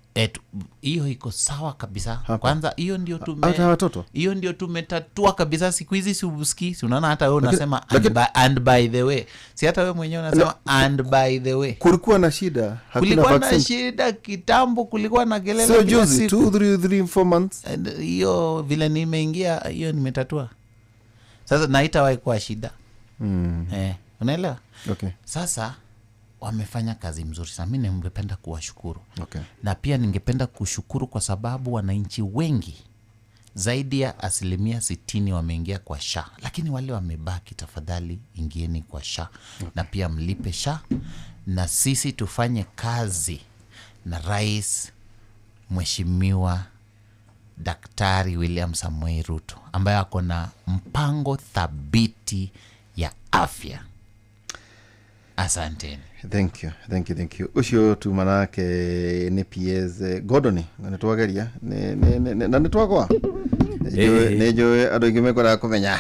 Hiyo iko sawa kabisa. Hapa. Kwanza hiyo ndio tume Hata watoto? Hiyo ndio tumetatua kabisa. Siku hizi si usikii? Si unaona hata wewe unasema and by the way? Si hata wewe mwenyewe unasema, "And by the way"? Kulikuwa na shida, hakuna Kulikuwa na vaccine. shida kitambo, kulikuwa na kelele Sio kila juzi, siku. 2, 3, 3, 4 months. And hiyo vile nimeingia, hiyo nimetatua sasa na haitawahi kuwa shida. Eh, unaelewa? Okay. Sasa Wamefanya kazi mzuri sana. Mi ningependa kuwashukuru. Okay. Na pia ningependa kushukuru kwa sababu wananchi wengi zaidi ya 60% wameingia kwa SHA, lakini wale wamebaki, tafadhali ingieni kwa SHA. Okay. Na pia mlipe SHA, na sisi tufanye kazi na Rais Mheshimiwa Daktari William Samoei Ruto ambaye ako na mpango thabiti ya afya. Asanteni. Thank you, thank you, thank you. Ucio tuma nake nĩ PS Gordon, na nĩtwageria na nĩtwagwa. Nĩ njũĩ andũ aingĩ mekwendaga kũmenya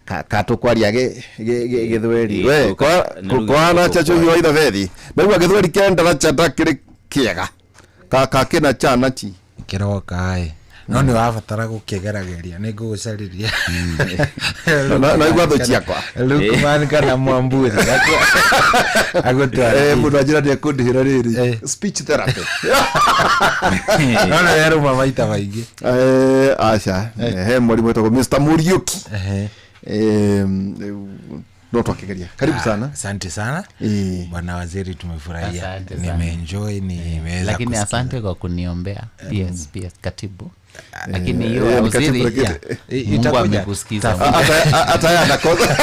ka tũkwaria gĩthweri. We kwana chacho hiyo ithabethi naigua gĩthweri kĩa cha kĩrĩ kĩega ka kĩna cha na chi kĩroka ĩ no nĩ wabatara gũkĩgerageria nĩ ngũgũcarĩria na igua thũ ciakwa Lukman kana Mwamburi agũtwarithie. Mũndũ anjĩra nĩekũndĩhĩra rĩrĩ speech therapy. No nĩ werũma maita maingĩ. Aca he mwalimu wetagwo Mr. Muriuki. No twakĩgeria. Karibu sana. Asante sana Bwana Waziri, tumefurahia, nimeenjoy, nimeweza. Lakini asante kwa kuniombea PS katibu. Lakini hiyo waziri Mungu amekusikiza. Hata yeye anakosa.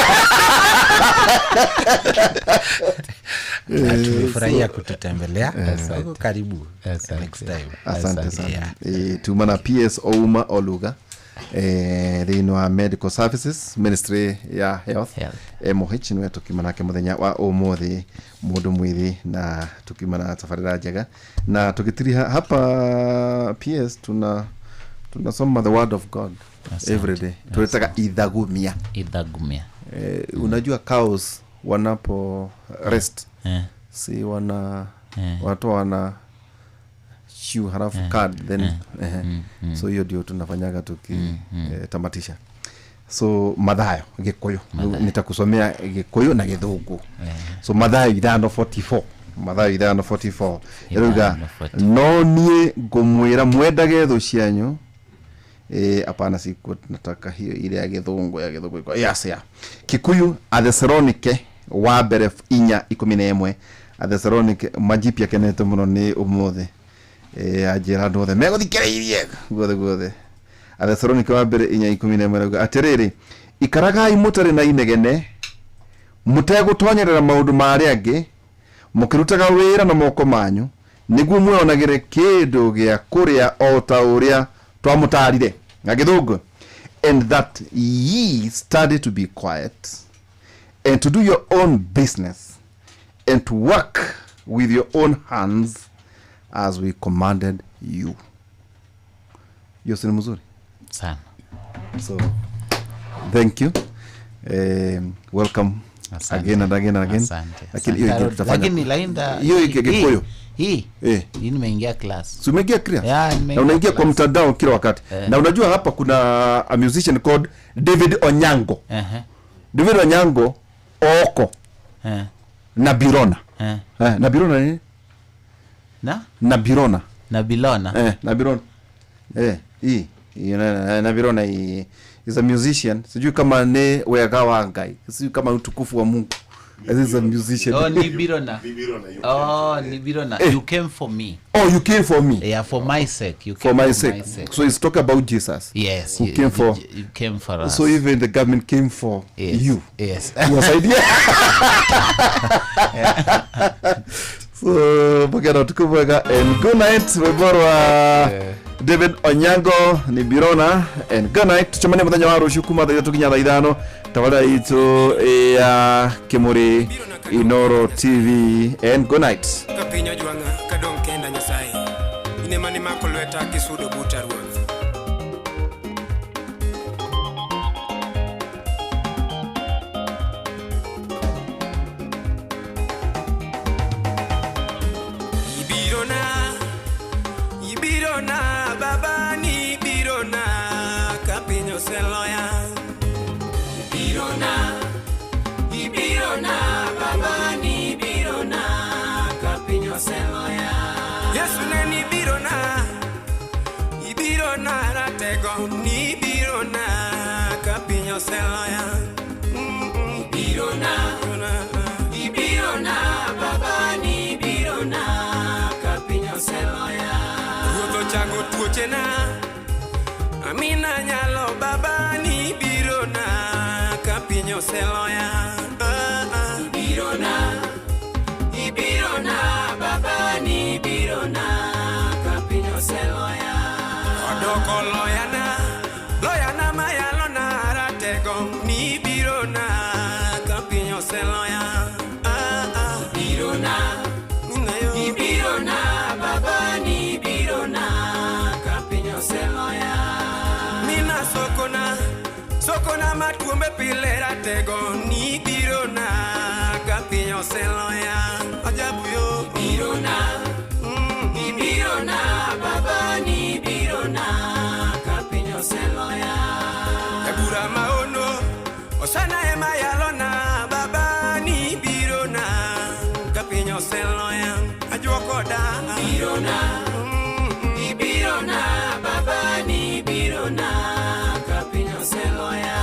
Tumefurahia kututembelea. Karibu next time. Asante sana. Tuma na PS Ouma Oluga thĩinĩ wa Medical Services Ministry ya Health MOH nĩwe tũkiuma nake mũthenya wa ũmũthĩ, mũndũ mwĩthĩ, na tukiuma na tabarĩra njega na tũgĩtiriha hapa PS tunasoma the word of God. Asante. Every day tunataka ithagumia. Ithagumia. Unajua cows wanapo rest si wana watu wana chew halafu card then so hiyo ndio tunafanyaga tukitamatisha. So Mathayo Gikuyu, nitakusomea Gikuyu na Githungu. So Mathayo 5:44, Mathayo 5:44 iruga no nie ngumwira mwendage thũ cianyu. Hapana, siku nataka hiyo ile ya Githungu, ya Githungu iko. Yes, yeah. Kikuyu Athesalonike wa mbere 4:11. Athesalonike majipya kenete muno ni umuthi. Anjĩra andũ othe megũthikĩrĩirie guothe guothe. Athesalonike wa mbere 4:11 atĩrĩrĩ, ikaragai mũtarĩ na inegene, mũtegũtonyerera maũndũ ma arĩa angĩ, mũkĩrutaga wĩra na moko manyu, nĩguo mwĩonagĩre kĩndũ gĩa kũrĩa o ta ũrĩa twamũtarire. Na Gĩthũngũ, and that ye study to be quiet and to do your own business and to work with your own hands as we commanded you. Hiyo ni mzuri sana. So thank you. Welcome. Asante. Again and again and again. Lakini hiyo tutafanya. Lakini lainda hiyo Gikuyu. Hii nimeingia class. So umeingia class? Na unaingia kwa mtandao kila wakati. Na unajua hapa kuna a musician called David Onyango. David Onyango Oko. Na Birona. Na Birona nini? Na? Na Birona. Na Bilona. Na Birona. Hii na Birona is a musician. Sijui kama ne wega wa Ngai. Sijui kama utukufu wa Mungu. This is a musician. Oh, ni Birona. Oh, ni Birona. You came for me. Oh, you came for me. Yeah, for my sake. You came for my sake. So it's talking about Jesus. Yes. Who came for. You came for us. So even the government came for you. Yes. Kuwasaidia. So, bugera tukubuga and good night. Weborwa David Onyango ni Birona and good night. Tucemanie muthenya wa rucio kuma thaa ithatũ nginya thaa ithano. Tabarĩra itũ ya Kimuri Inoro TV and good night. Kapinyo jwang'a kadong kenda Nyasaye. Ine mane mako lweta kisudo buta ruoth. Ibirona baba ni birona kapinyo seloya. Ibirona, ibirona baba ni birona kapinyo seloya. Yesu ne ni birona, ibirona ratego ni birona kapinyo seloya. Ibirona, ibirona baba tuochena. Amina nyalo baba ni biro na ka piny oseloya. Ah, ah. Ibiro na, ibiro na, baba ni ibiro na, ka piny oseloya. Odoko loyana, loyana mayalo na ratego ni biro na ka piny oseloya. Ah, ah. Ibiro na, Minayo. ibiro na, baba ni ibiro na, ka piny oseloya. Mina sokona, sokona matuombe pile ratego ni biro na ka piny oseloya. Ajabu yo. Ibiro na, ibiro na, baba ni ibiro na, ka piny oseloya. E bura maono, osana ema yalona, baba ni biro na ka piny oseloya. Ajuokoda. Ibiro na, ibiro na, baba ni ibiro na, ka piny oseloya.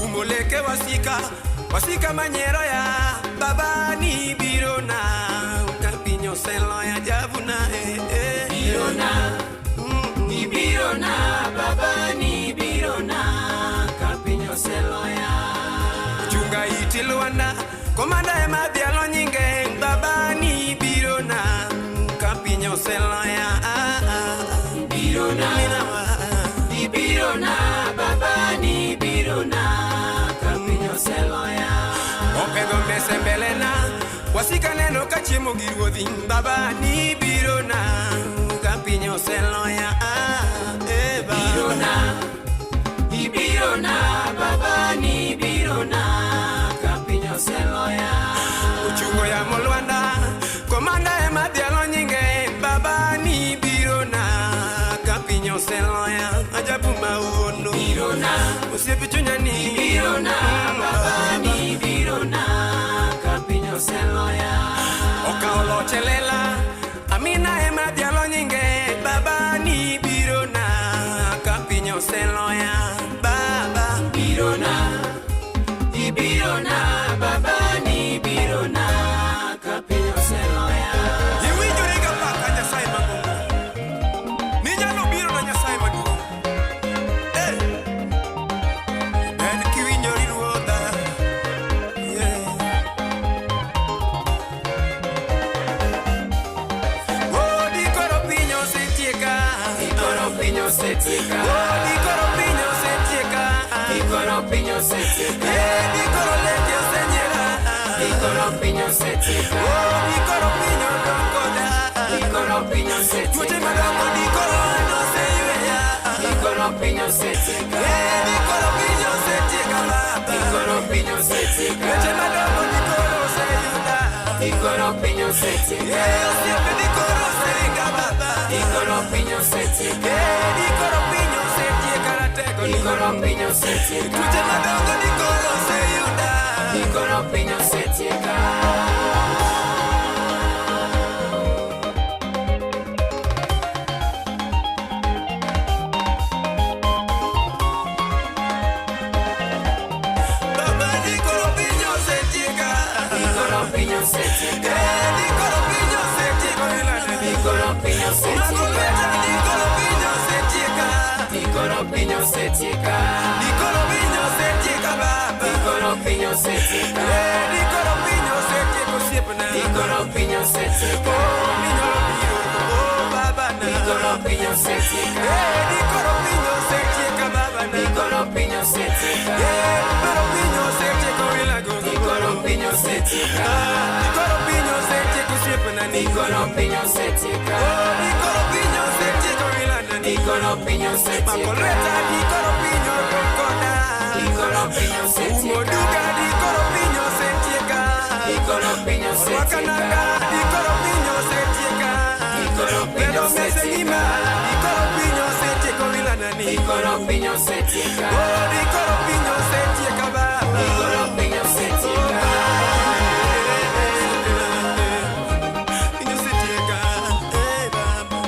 Umoleke wasika, wasika manyero ya baba ni biro na ka piny oseloya javuna eh, eh. Ibiro na, ibiro na, baba ni ibiro na, ka piny oseloya. Chunga iti lwanda, komanda ema dhialo nyinge baba ni biro na ka piny oseloya. Ah, ah. Ibiro na, Minawa. ibiro na, baba ni ibiro na, ka piny oseloya. Opedho mese mbele na wasika neno ka chiemo gi ruodhi baba ni biro na ka piny oseloya. Ah, eh, baba. Ibiro na, ibiro na, baba ni ibiro na, ka piny oseloya. Ochungo yamo lwanda komanda ema dhialo nyinge baba ni biro na ka piny oseloya. Ajabu maono Ibiro na, osiepe chunya ni ibiro na, baba ni ibiro na, ka piny oseloya. Okawo loch e lela amina ema dhialo nyinge baba ni biro na ka piny oseloya. Baba Ibiro na, ibiro na, baba ni ibiro na, ka piny oseloya. Iwinjori ga paka Nyasaye mang'ongo. Ninyalo biro na Nyasaye maduong'. Eh. Bed kiwinjori ruodha. Yeah. Oh, dikoro piny osetieka. Dikoro piny osetieka. Oh, dikoro piny osetieka. Dikoro piny osetieka. Eh, dikoro leke osenyiera. Dikoro piny osetieka. Oh, dikoro piny odong koda. Dikoro piny Tuoche osetieka. madongo dikoro an oseyweya. Dikoro piny osetieka. Eh, dikoro piny osetieka baba. Dikoro piny osetieka. Weche madongo dikoro oseyuda. Dikoro piny osetieka. Eh, osiepe dikoro oseringa baba. Dikoro piny osetieka. Eh, dikoro piny osetieka ratego ni. Dikoro piny osetieka. Tuoche madongo dikoro oseyuda. Dikoro piny osetieka. Baba dikoro piny osetieka. Dikoro piny osetieka. Eh, dikoro piny osetieka wilana. Dikoro piny Omako osetieka. lweta dikoro piny osetieka. Dikoro piny osetieka. Dikoro piny osetieka baba. Dikoro piny osetieka. Eh, dikoro piny osetieka osiepna. Dikoro piny osetieka. Oh, minyalo biro, oh baba na. Dikoro piny osetieka. Eh, dikoro piny osetieka baba na. Dikoro piny osetieka. Eh, dikoro piny osetieka wilago. Dikoro piny osetieka. Ah, dikoro piny osetieka osiepna ni. Dikoro piny osetieka. Oh, dikoro piny osetieka wilana ni. Dikoro piny osetieka. Mako lweta dikoro piny odong koda. Dikoro piny osetieka. Umo duka dikoro piny osetieka. Dikoro piny Orwaka osetieka. nanga dikoro piny osetieka. Dikoro piny Bedo mese osetieka. nyima dikoro piny osetieka wilana ni. Dikoro piny osetieka. Oh, dikoro piny osetieka baba. Dikoro piny osetieka. Piny osetieka, eh, baba.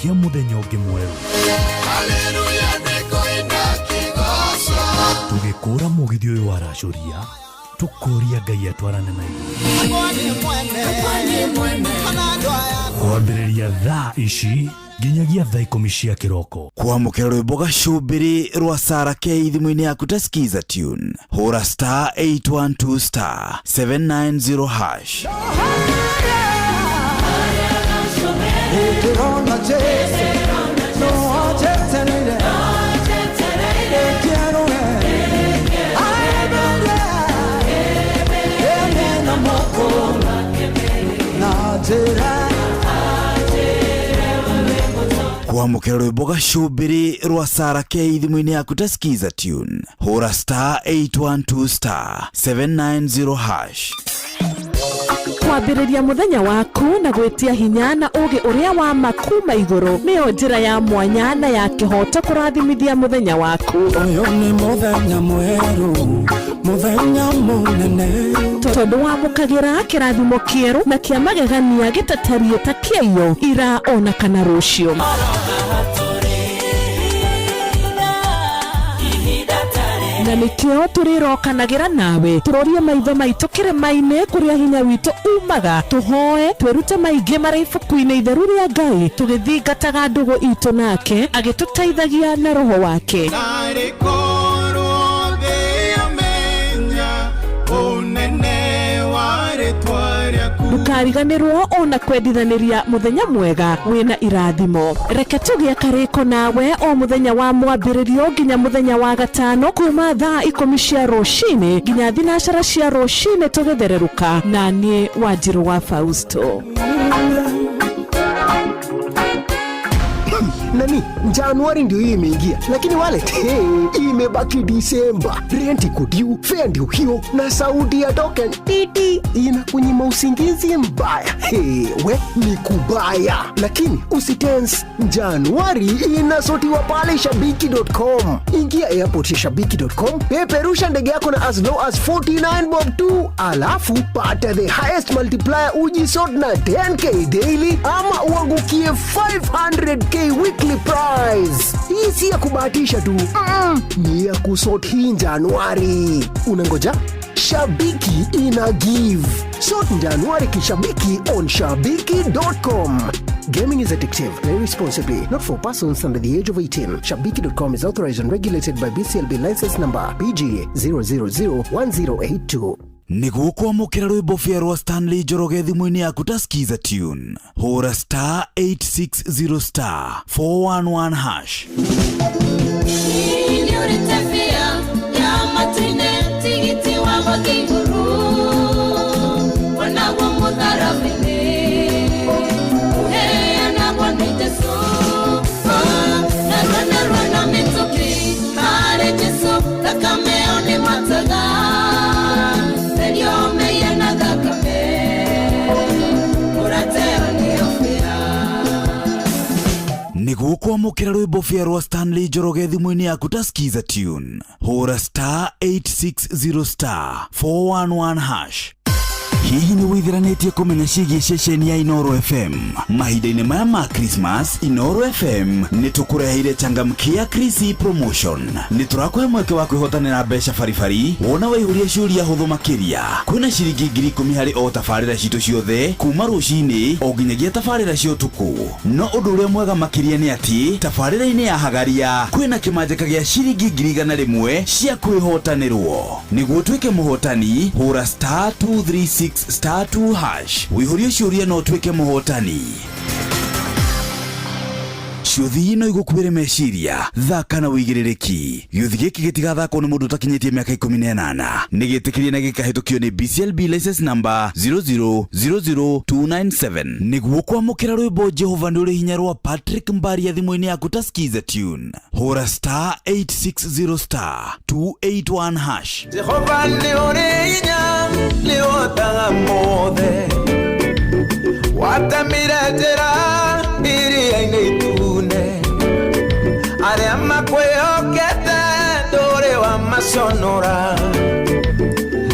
Kĩa mũthenya ũngĩ mwerũ. Tũgĩkũra mũgithi ũyũ waracũria, tũkũria Ngai atwarane na ithuĩ. Kwambĩrĩria thaa ici nginyagia thaa 10 cia kĩroko. Kwamũkĩra rwĩmbo gacũmbĩrĩ rwa Sara K thimũ-inĩ yaku ta Skiza tune, hũra star 812 star 790 hash. Ndĩrona Jesu no anjetereire Njerũe aemere ene na moko na njĩra. Kwamũkĩra rwĩmbo gacũmbĩrĩ rwa Sara K thimũ-inĩ yaku ta Skiza tune, hũra star 812 star 790 hash. Kwambĩrĩria mũthenya waku na gwĩtia hinya na ũũgĩ ũrĩa wa ma kuma igũrũ nĩyo njĩra ya mwanya na ya kĩhooto kũrathimithia mũthenya waku. Ũyũ nĩ mũthenya mwerũ, mũthenya mũnene, tondũ wamũkagĩra kĩrathimo kĩerũ na kĩa magegania gĩtatariĩ ta kĩaiyo ira ona kana rũciũ. Na nĩkĩo tũrĩrokanagĩra nawe tũrorie maitho maitũ kĩrĩma-inĩ kũrĩa hinya witũ umaga, tũhoe twĩrute maingĩ marĩ ibuku-inĩ itheru rĩa Ngai, tũgĩthingataga ndũgũ itũ nake agĩtũteithagia na roho wake. Ndũkariganĩrwo ona kwendithanĩria mũthenya mwega wĩna irathimo. Reke tũgĩe karĩko nawe o mũthenya wa mwambĩrĩrio nginya mũthenya wa gatano kuma thaa 10 cia rũcinĩ nginya 9 cia rũcinĩ tũgĩthererũka na niĩ Wanjirũ wa Fausto. Nani, Januari ndio hii imeingia, lakini wallet hey, imebaki Disemba. Rent iko due, fare ndio hiyo, na sauti ya token titi inakunyima usingizi mbaya. Hey, we ni kubaya, lakini usitense. Januari inasotiwa pale shabiki.com. Ingia airport ya shabiki.com, peperusha ndege yako na as low as 49 bob tu, alafu pata the highest multiplier ujisort na 10k daily ama uangukie 500k weekly prize. Hii si ya kubahatisha tu, ni ya kusort hii Januari. Unangoja? Shabiki ina give. Sort Januari kishabiki on shabiki.com. Gaming is addictive. Play responsibly. Not for persons under the age of 18. Shabiki.com is authorized and regulated by BCLB license number BG 0001082. Nĩguo kwamũkĩra rwĩmbo bĩa rwa Stanley Njoroge thimũ-inĩ yaku ta Skiza tune, hũra star 860 star 411 hash. Nĩguo kwamũkĩra rwĩmbo bĩa rwa Stanley Njoroge thimũ-inĩ yaku ta Skiza tune, hũra star 860 star 411 hash. Hihi nĩ wĩthiranĩtie kũmenya ciĩgiĩ ceceni ya Inooro FM? Mahinda-inĩ maya ma Christmas, Inooro FM nĩ tũkũreheire changamkia Chrissy promotion. Nĩ tũrakũhe mweke wa kwĩhotanĩra mbeca baribari wona waihũria ciũria hũthũ makĩria. Kwĩna ciringi 10,000 harĩ o tabarĩra citũ ciothe kuma rũcinĩ o nginyagia tabarĩra cia ũtukũ. No ũndũ ũrĩa mwega makĩria nĩ atĩ tabarĩra-inĩ ya Hagaria kwĩna kĩmanjĩka gĩa ciringi 101,000 cia kwĩhotanĩrwo. Nĩguo ũtuĩke mũhotani, hũra star 236 star 2 hash. Wĩihũrie ciũria no ũtuĩke mũhotani. Ciũthi no igũkuĩre meciria, thaka na wĩigĩrĩrĩki. Gĩũthi gĩkĩ gĩtigathakwo nĩ mũndũ ũtakinyĩtie mĩaka 18. Nĩ gĩtĩkĩrie na gĩkahĩtũkio nĩ BCLB license number 0000297. Nĩguo kwamũkĩra rwĩmbo Jehova nĩ ũrĩ hinya rwa Patrick Mbaria thimũ-inĩ yaku ta Skiza tune, hũra star 860 star 281 hash. Jehova nĩ ũrĩ hinya, nĩ ũhotaga mothe, watemire njĩra iria-inĩ itune, arĩa makwĩhokete ndũrĩ wamaconũra,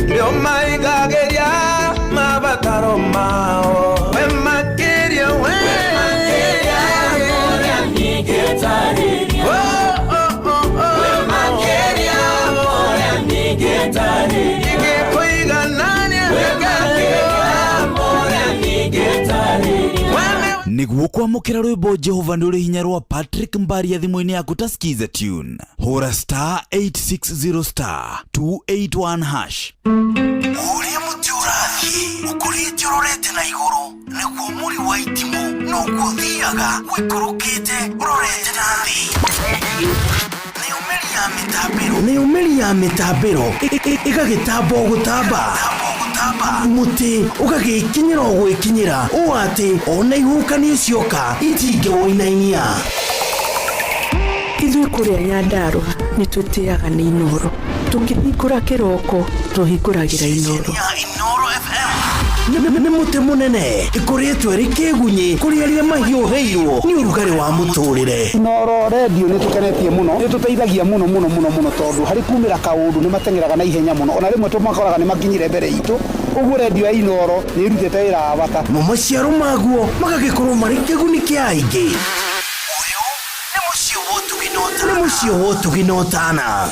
nĩũmaigagĩria mabataro mao, we makĩria, we makĩria. Nĩguo kwamũkĩra rwĩmbo Jehova nĩ ũrĩ hinya rwa Patrick Mbaria thimũ-inĩ yaku ta Skiza Tune, hũra star 860 star 281 hash. Ũrĩa mũtĩ ũrathiĩ ũkũrĩte ũrorete na igũrũ nĩguo mũri wa itimũ noguo ũthiaga ũikũrũkĩte ũrorete na thĩ. Nayo mĩri ya mĩtambĩro ĩgagĩtamba o gũtamba, mũtĩ ũgagĩkinyĩra o gwĩkinyĩra ũũ atĩ ona ihuhũkanio cioka itingĩwũinainia. Ithuĩ kũrĩa Nyandarũa nĩ tũtĩaga nĩ Inooro. Tũkĩhingũra kĩroko tũhingũragĩra Inooro. Nĩ mũtĩ mũnene ĩkũrĩtwo ĩrĩ kĩgunyĩ kũrĩ arĩa mahiũhĩirwo nĩ ũrugarĩ wa mũtũrĩre. Inooro redio nĩ tũkenetie mũno, nĩ tũteithagia mũno mũno mũno mũno tondũ harĩ kumĩra kaũndũ nĩ mateng'eraga na ihenya mũno, ona rĩmwe tũmakoraga nĩ makinyire mbere itũ, ũguo redio ya Inooro nĩ ĩrutĩte wĩra wa bata. Mo maciaro maguo magagĩkorwo marĩ kĩguni kĩa aingĩ. Nĩ mũciĩ wa ũtugi na ũtana.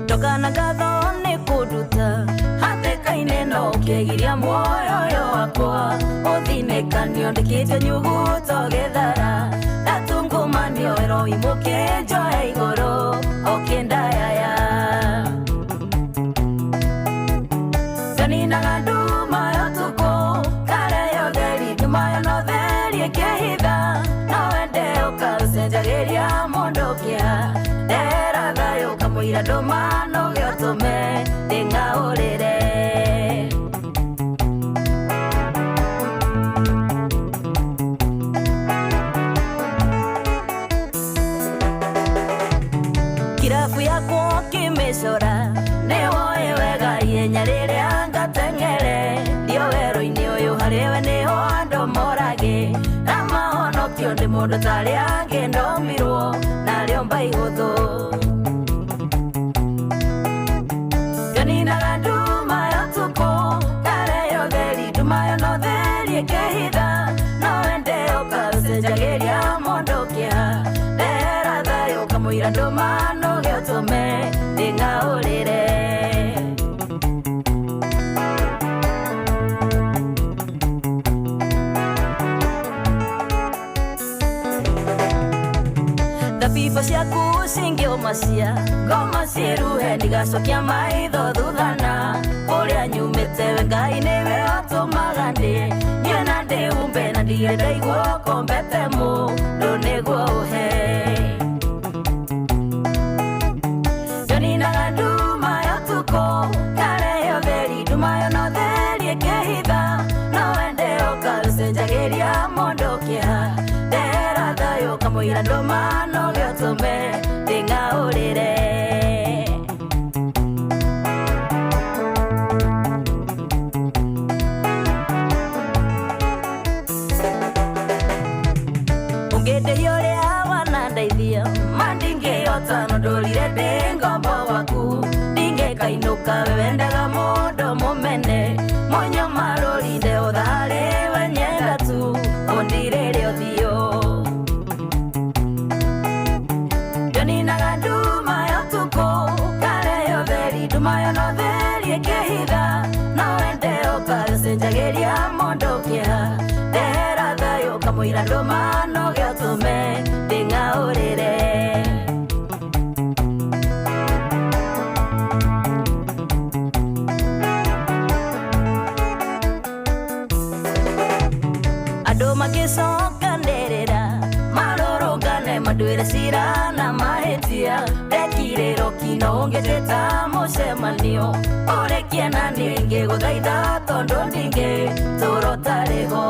Ndokana ngatho nĩ kũnduta hatĩka-inĩ no ũkĩgiria muoyo ũyũ wakwa ũthinĩkanio ndĩkĩte nyuguto gĩthara ndatungumanio ĩroimũkĩ njoe igũrũ ũkĩndayaya ndaninaga nduma ya ũtukũ karehe ũtheri nduma yo no theri ĩkĩhitha no wende ũkaũcenjagĩria mũndũ kĩa ndehera thayũ kamũira ndũma no gĩotũme ndĩng'aũrĩre. Kirabu yakwa ũkĩmĩcora nĩwoĩ wega ihenya rĩrĩa ngateng'ere ndio werũ-inĩ ũyũ harĩwe nĩho andũ morage na mahonokio ndĩ mũndũ tarĩ angĩ ndomirwo narĩo mba ihũthũ. Ndaninaga nduma ya ũtukũ karehe ũtheri nduma yo no theri ĩkĩhitha no wende ũkaũcenjagĩria mũndũ kĩa ndehera thayũ kamũira ndũma no gĩotũme ndĩng'aũrĩre. Thabibũ ciaku cingĩũma cia ngoma ciĩruhe ndigacokia maitho thuthana kũrĩa nyumĩte we Ngai nĩwe ũtũmaga ndĩ nyue na ndĩhumbe na ndirĩ ndaigua ũkombete mũndũ nĩguo ũhe. Ndaninaga nduma ya ũtukũ karehe ũtheri nduma yo no theri ĩkĩhitha no wende ũkaũcenjagĩria mũndũ kĩa ndehera thayũ kamũira ndũma no gĩotũme ndĩng'aũrĩre. Ũngĩndĩhia ũrĩa wanandeithia ma ndingĩhota no ndũrire ndĩ ngombo waku ndingĩkainũka we wendaga mũndũ mũmene mũnyamarũri ndeũtha harĩ we nyenda tu ũndirĩre ũthiũ. Ndaninaga nduma ya ũtukũ karehe ũtheri nduma yo no theri ĩkĩhitha no wende ũkaũcenjagĩria mũndũ kĩa ndehera thayũ kamũira ndũma no gĩotũme ndĩng'aũrĩre. Andũ magĩcokanĩrĩra marũrũngane manduĩre cira na mahĩtia ndekirĩrwo kino ũngĩtĩta mũcemanio ũrĩkie na niĩ ngĩgũthaitha tondũ ndingĩtũra ũtarĩ ho.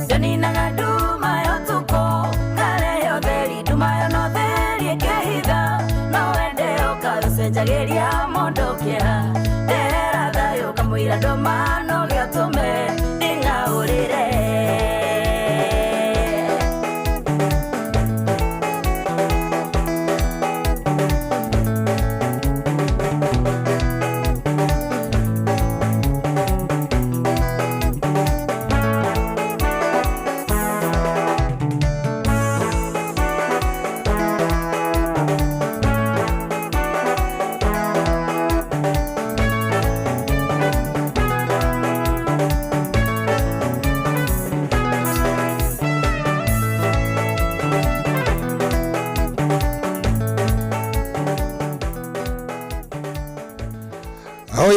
Ndaninaga nduma ya ũtukũ karehe ũtheri nduma yo no theri ĩkĩhitha no wende ũkaũcenjagĩria mũndũ kĩa ndehera thayũ kamũira ndũma no gĩotũme ndĩng'aũrĩre.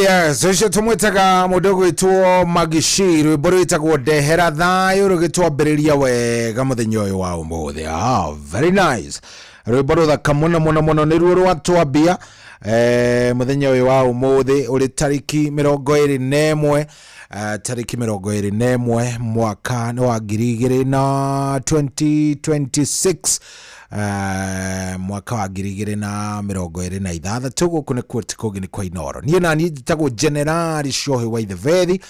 Yes, ũcio tũmwĩtaga mũndũ ũgwĩtwo Magishi, rwĩmbo rwĩtagwo Ndehera Thayũ rũgĩtwambĩrĩria wega mũthenya ũyũ wa ũmũthĩ. Ah, very nice, rwĩmbo rũthaka mũno mũno mũno, nĩruo rwatwambia mũthenya ũyũ wa ũmũthĩ ũrĩ tarĩki 21, tarĩki 21 mwaka nĩ wa 2000 na 2026, mwaka wa 2026. Gũkũ nĩkuo ti kũngĩ nĩ kwa Inoro. Niĩ naniĩ njĩtagwo Generali Shohe wa Ithevethi.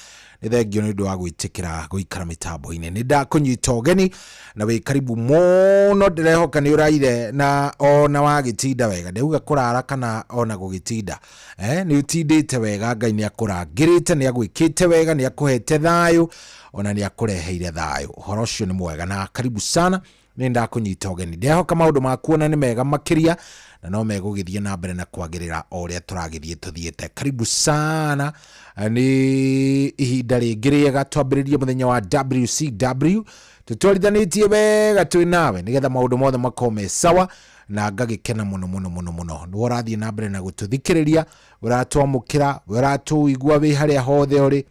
Nĩ thengio nĩ ũndũ wa gwĩtĩkĩra gũikara mĩtambo-inĩ. Nĩ ndakũnyita ũgeni na wĩ karibu mũno. Ndĩrehoka nĩ ũraire na ona wagĩtinda wega. Ndĩuga kũrara kana ona gũgĩtinda, nĩ ũtindĩte wega. Ngai nĩ akũrangĩrĩte, nĩ agwĩkĩte wega, nĩ akũhete thayũ, ona nĩ akũreheire thayũ. Ũhoro ũcio nĩ mwega na karibu sana. Nĩ ndakũnyita ũgeni, ndehoka maũndũ maku ona nĩ mega makĩria na no megũgĩthiĩ na mbere na kwagĩrĩra o ũrĩa tũragĩthiĩ tũthiĩte. Karibu sana, nĩ ihinda rĩngĩ rĩega twambĩrĩrie mũthenya wa WCW tũtwarithanĩtie wega twĩ nawe nĩgetha maũndũ mothe makorwo me sawa, na ngagĩkena mũno mũno mũno mũno nĩwe ũrathiĩ na mbere na gũtũthikĩrĩria, ũratwamũkĩra, ũratũigua wĩ harĩa hothe ũrĩ.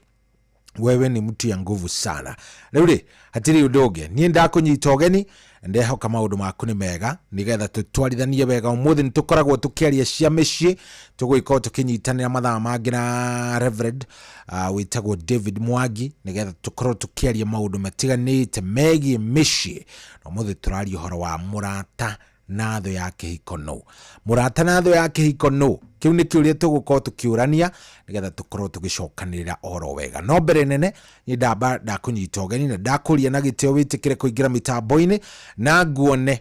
Wewe ni mtu ya nguvu sana. Rĩu rĩ, hatirĩ ũndũ ũngĩ, niĩ ndakũnyita ũgeni, ndehoka maũndũ maku nĩ mega nĩgetha tũtwarithanie wega. Ũmũthĩ nĩ tũkoragwo tũkĩaria cia mĩciĩ, tũgũgĩkorwo tũkĩnyitanĩra mathaa mangĩ na Reverend wĩtagwo David Mwangi nĩgetha tũkorwo tũkĩaria maũndũ matiganĩte megiĩ mĩciĩ. Na ũmũthĩ tũraria ũhoro wa mũrata na thũ ya kĩhiko nũ. Mũrata na thũ ya kĩhiko nũ? Kĩu nĩ kĩũria tũgũkorwo tũkĩũrania nĩgetha tũkorwo tũgĩcokanĩrĩra ũhoro wega. No mbere nene niĩ ndamba ndakũnyita ũgeni na ndakũria na gĩtĩo wĩtĩkĩre kũingĩra mĩtambo-inĩ na nguone,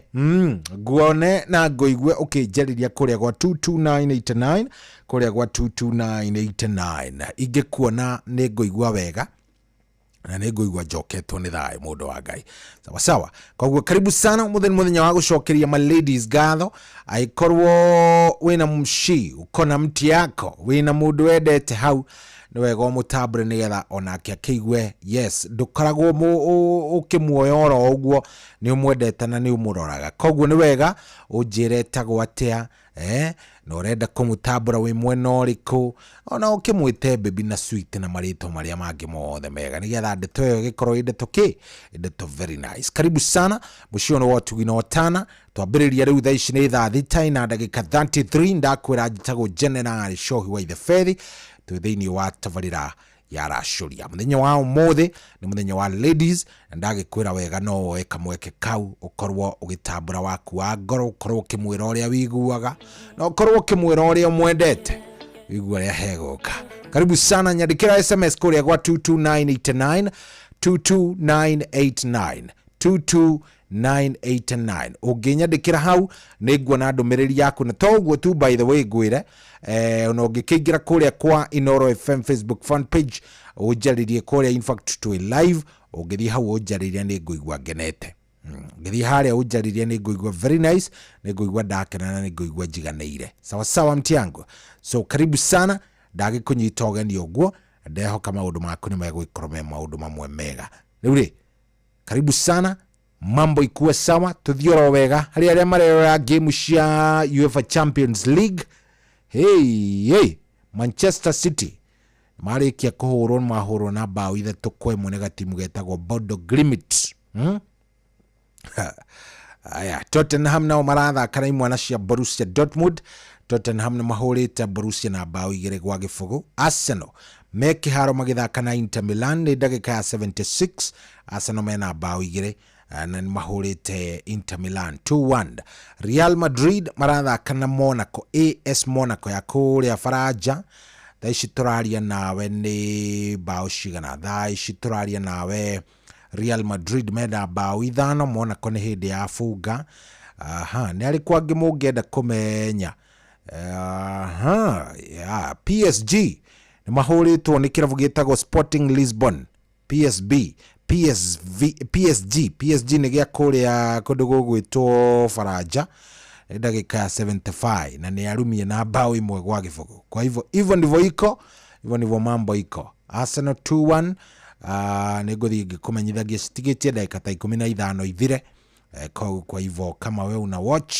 nguone na ngũigue ũkĩnjarĩria kũrĩa gwa 22989, kũrĩa gwa 22989. Ingĩkuona nĩ ngũigua wega na nĩ ngũigua njoketwo nĩ thayũ, mũndũ wa Ngai. Sawa sawa. Koguo karibu sana. Mũthenya mũthenya wa gũcokeria ma ladies ngatho. Angĩkorwo wĩna mshi, uko na mti yako, wĩna mũndũ wendete hau, nĩ wega ũmũtambũre nĩgetha onake akĩigue yes, ndũkoragwo ũkĩmuoya oro ũguo, nĩ ũmwendete na nĩ ũmũroraga. Koguo nĩ wega ũnjĩre etagwo atĩa, na ũrenda kũmũtambũra wĩ mwena ũrĩkũ, ona ũkĩmwĩte baby na sweet na marĩtwa marĩa mangĩ mothe mega, nĩgetha ndeto ĩyo ĩgĩkorwo ĩ ndeto kĩ ndeto very nice. Karibu sana. Mũciĩ ũyũ nĩ wa ũtugi na ũtana. Twambĩrĩria rĩu thaa ici nĩ thaa 6 na ndagĩka 33. Ndakwĩra njĩtagwo General Shohi wa Ithebethi, twĩ thĩinĩ wa tabarĩra ya Racũria. Mũthenya wa ũmũthĩ nĩ mũthenya wa ladies, na ndagĩkwĩra wega no woe kamweke kau ũkorwo ũgĩtambũra waku wa ngoro, ũkorwo ũkĩmwĩra ũrĩa wiguaga na ũkorwo ũkĩmwĩra ũrĩa ũmwendete, wigua ũrĩa hegũka. Karibu sana. Nyandĩkĩra SMS kũrĩa gwa 22989, 22989, 22989. Ũngĩnyandĩkĩra hau nĩ nguona ndũmĩrĩri yaku. Na to ũguo tu, by the way, ngwĩre ona ũngĩkĩingĩra kũrĩa kwa Inoro FM Facebook fan page ũnjarĩrie kũrĩa, in fact twĩ live, ũngĩthiĩ hau ũnjarĩrie nĩ ngũigua ngenete. Ngĩthiĩ harĩa ũnjarĩrie nĩ ngũigua very nice, nĩ ngũigua ndakena na nĩ ngũigua njiganĩire. Sawa sawa, mti yangu. So karibu sana, ndagĩkũnyita ũgeni ũguo, ndehoka maũndũ maku nĩ megũgĩkorwo me maũndũ mamwe mega. Rĩu rĩ, karibu sana, mambo ikuwe sawa, tũthiĩ oro wega. Harĩ arĩa marerora game cia UEFA Champions League, hey, hey, Manchester City marĩkia kũhũrwo, mahũrwo na bao 3-1 nĩ gatimu getagwo Bodo Glimt. Aya, Tottenham nao marathaka na imwana cia Borussia Dortmund. Tottenham nĩ mahũrĩte Borussia na bao 2-0. Arsenal me kĩharo magĩthaka na Inter Milan, nĩ ndagĩka ya 76, Arsenal mena bao 2 na nĩ mahũrĩte Inter Milan 2-1. Real Madrid marathaka na Monaco, AS Monaco ya kũrĩa Faranja. Thaa ici tũraria nawe nĩ bao cigana? Thaa ici tũraria nawe Real Madrid mena bao 5, Monaco nĩ hĩndĩ ya bunga. Aha, nĩ arĩkũ angĩ mũngĩenda kũmenya? Aha, yeah. PSG nĩ mahũrĩtwo nĩ kĩrabu gĩtagwo Sporting Lisbon. PSB, PSV, PSG, PSG nĩ gĩa kũrĩa kũndũ gũgwĩtwo Faranja, nĩ ndagĩka ya 75 na nĩ arumie na bao 1-0. Kwa hivyo hivyo ndivyo iko, hivyo ndivyo mambo iko. Arsenal 2-1. Nĩ ngũthiĩ ngĩkũmenyithagia citigĩtie ndagĩka ta 15 ithire. Kwa hivyo kama we una watch,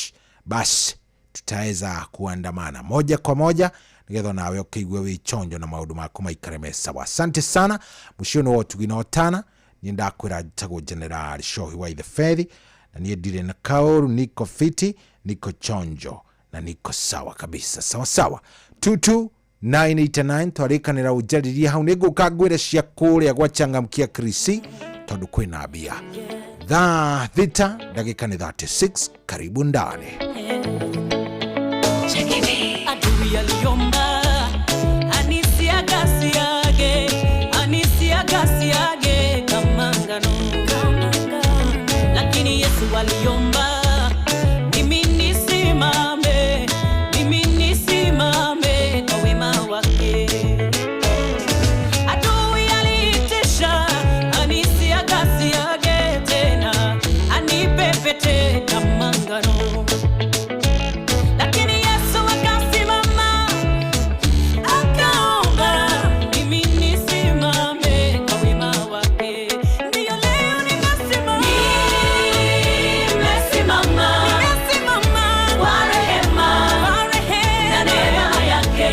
basi tutaweza kuandamana moja kwa moja. Nigetha nawe ũkĩigue wĩ chonjo na maũndũ maku maikare me sawa. Asante sana. Mũciĩ nĩ wa ũtugi na ũtana. Niĩ ndakwĩra njĩtagwo General Shohi wa Ithefethi, na niĩ ndirĩ na kaũru, niko fiti, niko chonjo na niko sawa kabisa. Sawa sawa. 22989 twarĩkanĩra ũnjarĩrie hau, nĩ ngũka ngwĩre cia kũrĩa gwa Changamkia Krisi tondũ kwĩna mbia. Thaa 6 ndagĩka nĩ 36. Karibu ndani. Adui aliomba anisiagasiage, anisiagasiage kama ngano, lakini Yesu aliomba mimi nisimame, mimi nisimame kwa wema wake. Adui aliitisha anisiagasiage tena, anipepete kama ngano, lakini Yesu akasimama akaomba mimi nisimame kwa wema wake. Ndiyo leo nimesimama, nimesimama, nimesimama kwa rehema na neema yake.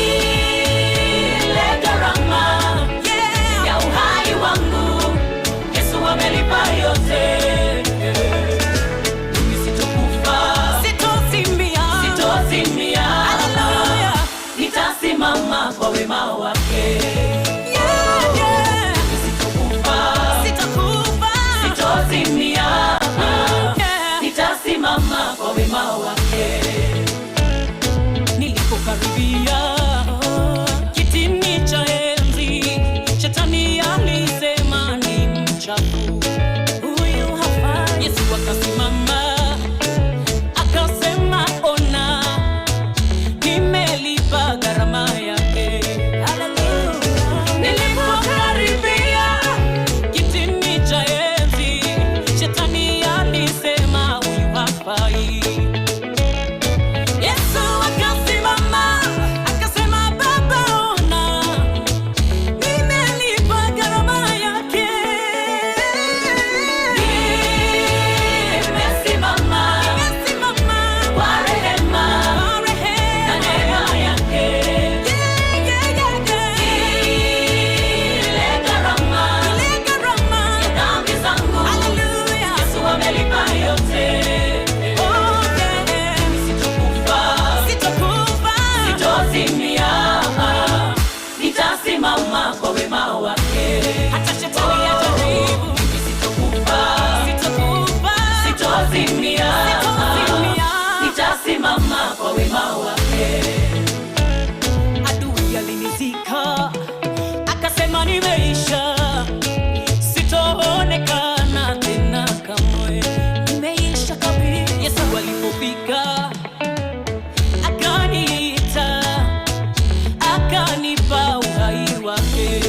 Ile gharama ya uhai wangu Yesu amelipa yote. Mimi sitokufa, sitozimia, sitozimia. Haleluya, nitasimama kwa wema wake. Mimi sitokufa, sitokufa, sitozimia. Nitasimama kwa wema wake. Nilipokaribia kitini cha enzi, shetani alisema ni mchafu, huyu hafai. Yesu akasimama akasema, ona, nimelipa gharama yake. Nilipokaribia kitini cha enzi, shetani alisema huyu hafai. Yesu akasimama akasema, Baba ona, nimelipa gharama yake. Nimesimama, nimesimama kwa rehema na neema yake. Ile gharama ya dhambi zangu, Yesu amelipa yote. Sitokufa, sitokufa, sitozimia. Nitasimama kwa wema wake. Hata shetani ajaribu, mimi sitokufa, sitokufa, sitozimia. Nitasimama kwa wema wake. Adui alinizika akasema nimeisha, sitoonekana tena kamwe, nimeisha kabisa. Yesu alipofika akaniita, akanipa uhai wake.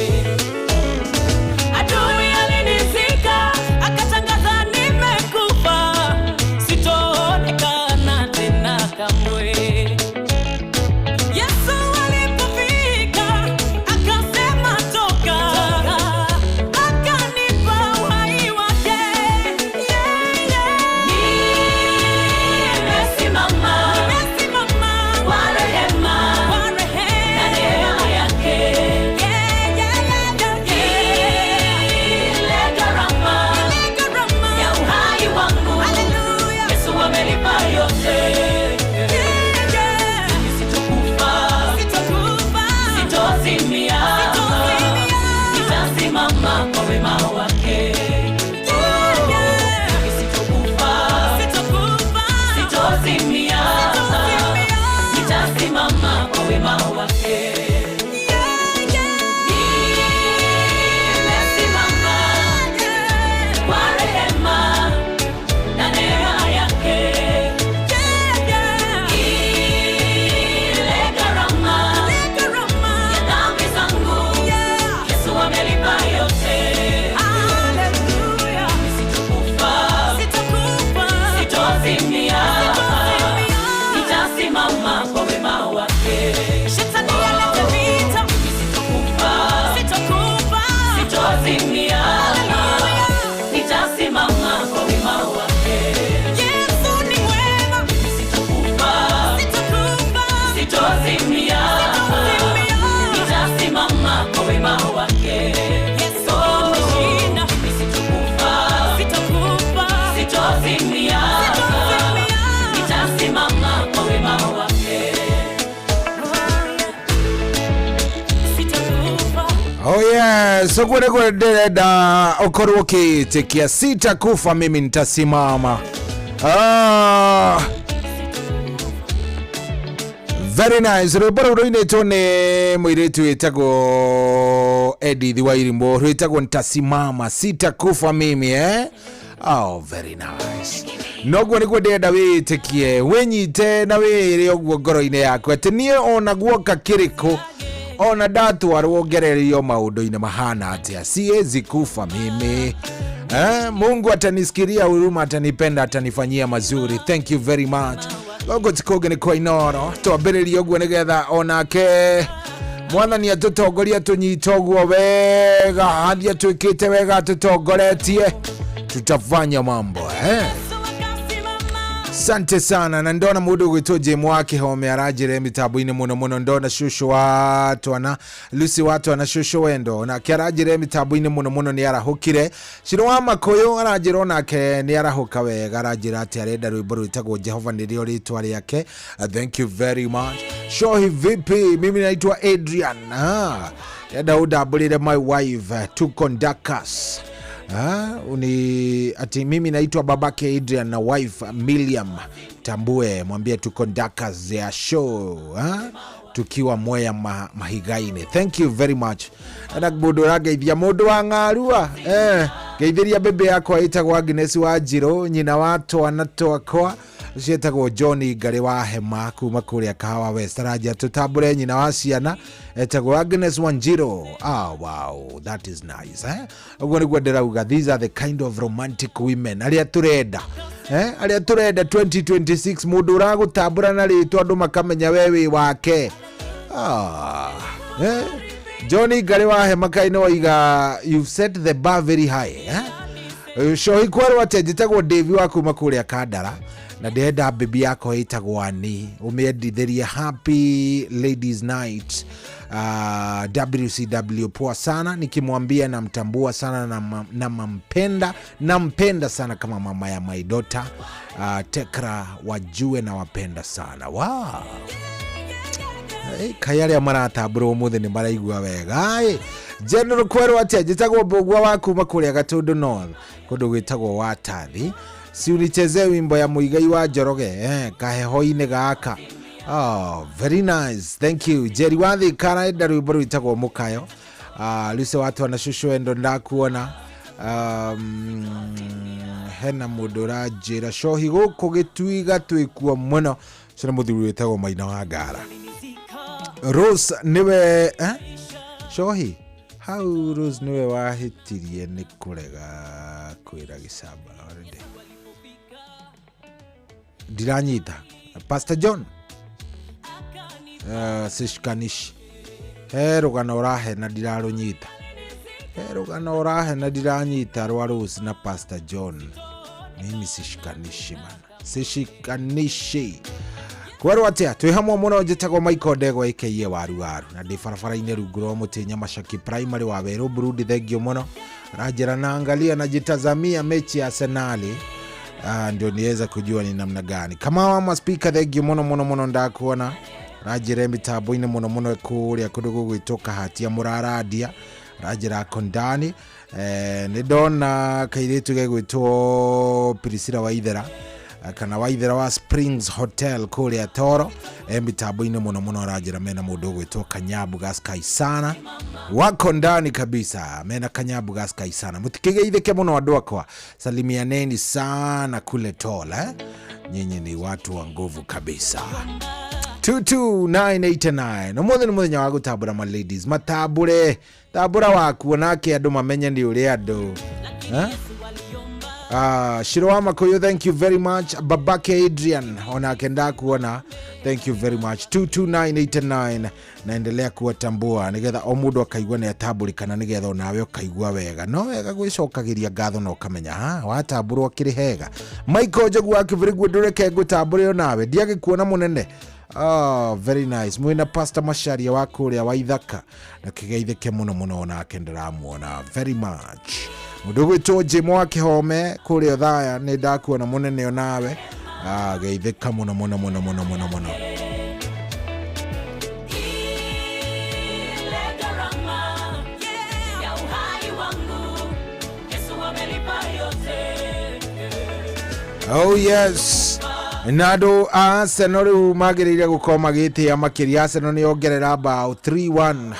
Oh yes, ũguo nĩguo ndĩrenda ũkorwo ũkĩĩtĩkia sitakufa mimi nitasimama. Ah. Very nice. Rwĩmbo rũu rũinĩtwo nĩ mũirĩtu wĩtagwo Edith Wairimũ rwĩtagwo nitasimama sitakufa mimi eh? Oh, very nice. Noguo nĩguo ndĩrenda wĩĩtĩkie wĩnyite na wĩĩre ũguo ngoro-inĩ yaku atĩ niĩ ona guoka kĩrĩkũ ona ndatwarwo ngererio maũndũ-inĩ mahana atĩa siwezi kufa mimi eh, mungu atanisikiria huruma atanipenda atanifanyia mazuri thank you very much gogo tikũngĩ nĩ kwa inoro twambĩrĩrie ũguo nĩgetha onake mwathani atũtongoria tũnyite ũguo wega athiĩ atwĩkĩte wega atũtongoretie tutafanya mambo eh? Asante sana na ndona mundu gwitwo Jim wa Kihome aranjire mitambo-inĩ mũno mũno ndona cucu wa twana Lucy wa twana cucu wendo nake aranjire mitambo-inĩ mũno mũno nĩ arahũkire Ciro wa Makũyũ aranjĩra onake nĩ arahũka wega aranjĩra atĩ arenda rwĩmbo rwĩtagwo Jehova nĩrĩo rĩtwa rĩake. Thank you very much. Shohi vipi, mimi naitwa Adrian. Ah, enda ũndambũrĩre my wife tuko Ndakas. Ah, uni ati mimi naitwa babake Adrian na wife William Tambue, mwambie tuko Ndakas ya show ah, tukiwa Mwea Mahigaini. Thank you very much. Na mundu ũrangeithia mundu wa ng'arua eh, ngeithĩria bebe yakwa ĩtagwo Agnes wa Njirũ, nyina wa twana twakwa ciĩtagwo John Ngarĩ wa Hema kuma kũrĩa Kahawa West. Aranjia tũtambũre nyina wa ciana etagwo Agnes Wanjiru. Ah, wow, that is nice eh? Ũguo nĩguo ndĩrauga, these are the kind of romantic women arĩa tũrenda eh? Arĩa tũrenda 2026 mũndũ ũragũtambũra na rĩtwa andũ makamenya we wĩ wake. Ah, eh? Johnny Ngarĩ wa Hema kaĩ nĩ waiga you've set the bar very high eh? Shohi kwerwo atĩa njĩtagwo Davy wa kuma kũrĩa Kandara na ndĩrenda bibi yakwa ĩtagwo Ani ũmĩendithĩrie happy ladies night. WCW poa sana nikimwambia namtambua sana na, na mampenda nampenda sana kama mama ya my daughter. Tekra wajue na wapenda sana. Wow. Hey, kai arĩa maratambũrwo ũmũthĩ nĩ maraigua wega. Ĩ, General kwerwo atĩa njĩtagwo Mbũgua wa kuma kũrĩa Gatũndũ North kũndũ gwĩtagwo Watathi. Si unichezee wimbo ya Muigai wa Njoroge eh, kaheho-inĩ gaka. Oh, very nice. Thank you. Jerry wa Thika arenda rwĩmbo rwĩtagwo Mũkayo. Lucy wa twana cucu wendo ndakuona. Hena mũndũ ũranjĩra cohi gũkũ gĩtuiga twĩkuo mũno. Ũcio nĩ mũthuri wĩtagwo Maina wa Ngara. Rose niwe eh? Shohi hau Rose niwe wahĩtirie nĩ kũrega kwĩra gĩcamba already. Ndiranyita Pastor John sishikanishi he rũgano ũrahe na ndirarũnyita he rũgano ũrahe na ndiranyita rwa Rose na Pastor John. Mimi sishikanishi bana, sishikanishi kwerwo atia twĩ hamwe mũno njĩtagwo Michael Ndegwa aka waru waru na ndĩ barabara-inĩ rungu rwa mũtĩ Nyamacaki Primary wa Werũ Burundi. Thengio mũno ranjĩra na angalia najitazamia mechi ya Arsenali ndio niweza kujua ni namna gani kama wa speaker. Thengio mũno mũno mũno ndakuona ranjĩra mitambo-inĩ mũno mũno kũrĩa kũndũ gũgwĩtwo Kahatia mũrarandia ranjĩra kondani nĩ ndona kairĩtu gegwĩtwo Priscilla Waithera kana Waithera wa Springs Hotel kũrĩa Toro mitambo-inĩ mũno mũno aranjĩra mena mũndũ ũgwĩtwo Kanyabu Gaskai sana wako ndani kabisa mena Kanyabu Gaskai sana. Mũtikĩgeithĩke mũno andũ akwa, salimianeni sana kule Toro eh? Nyinyi ni watu wa nguvu kabisa. 22989 ũmũthĩ nĩ mũthenya wa gũtambũra ma ladies matambũre tambũra waku onake andũ mamenye nĩ ũrĩa andũ eh? Shiro wa Makuyu, thank you very much. Babake Adrian onake ndakuona, thank you very much. 22989 naendelea kuwatambua nigetha o mundu akaigua ni atambũrĩkana nigetha onawe ũkaigua wega no wega gwĩcokagĩria ngatho na ũkamenya ha watambũrwo akĩrĩ hega. Michael Njogu wa Kĩbĩrĩguo ndũreke ngũtambũre onawe ndiagĩkuona mũnene. Oh, very nice. Mwina Pastor Macharia wa kũrĩa wa Ithaka na kĩgeithĩke mũno mũno onake ndĩramuona very much. Mũndũ ũgwĩtwo Jim wa Kĩhome kũrĩa Othaya nĩ ndakuona mũnene onawe. Geithĩka mũno mũno mũno mũno mũno mũno. Oh yes, na andũ a Arsenal rĩu magĩrĩire gũkorwo magĩtĩa makĩria. Arsenal nĩ yongerera bao 3-1.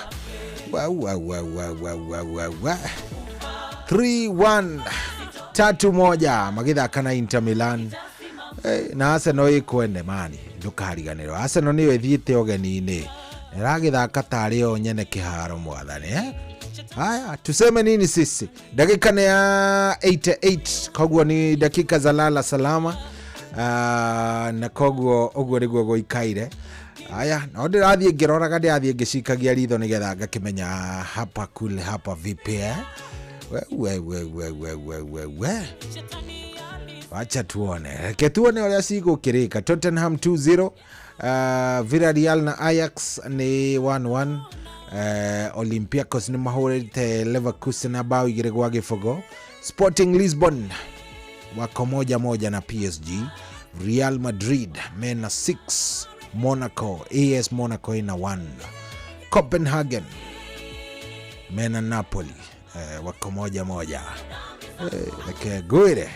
Wa, wa, wa, wa, wa, wa, wa, wa. 3-1, 3-1, magĩthaka na Inter Milan. Na Arsenal ĩkwene mani, ndũkariganĩrwo Arsenal nĩyo ĩthiĩte ũgeni-inĩ, ĩragĩthaka tarĩ yo nyene kĩharo, mwathani, eh? Haya, tuseme nini sisi? Dakika ni ya 88, koguo ni dakika za lala salama. Na koguo ũguo nĩguo gũikaire. Haya, no ndĩrathiĩ ngĩroraga, ndĩrathiĩ ngĩcikagia ritho nĩgetha ngakĩmenya hapa kule hapa vipi, eh? We, we, we, we, we, we, we, we. Wacha tuone, reke tuone ũrĩa cigũkĩrĩka. Tottenham 2-0, Villarreal na Ajax nĩ 1-1. Olympiacos nĩ mahũrĩte Leverkusen na bao 2-0. Sporting Lisbon wako 1-1 na PSG. Real Madrid mena 6, Monaco, AS Monaco ina 1. Copenhagen mena Napoli, wako 1-1. Reke ngwĩre,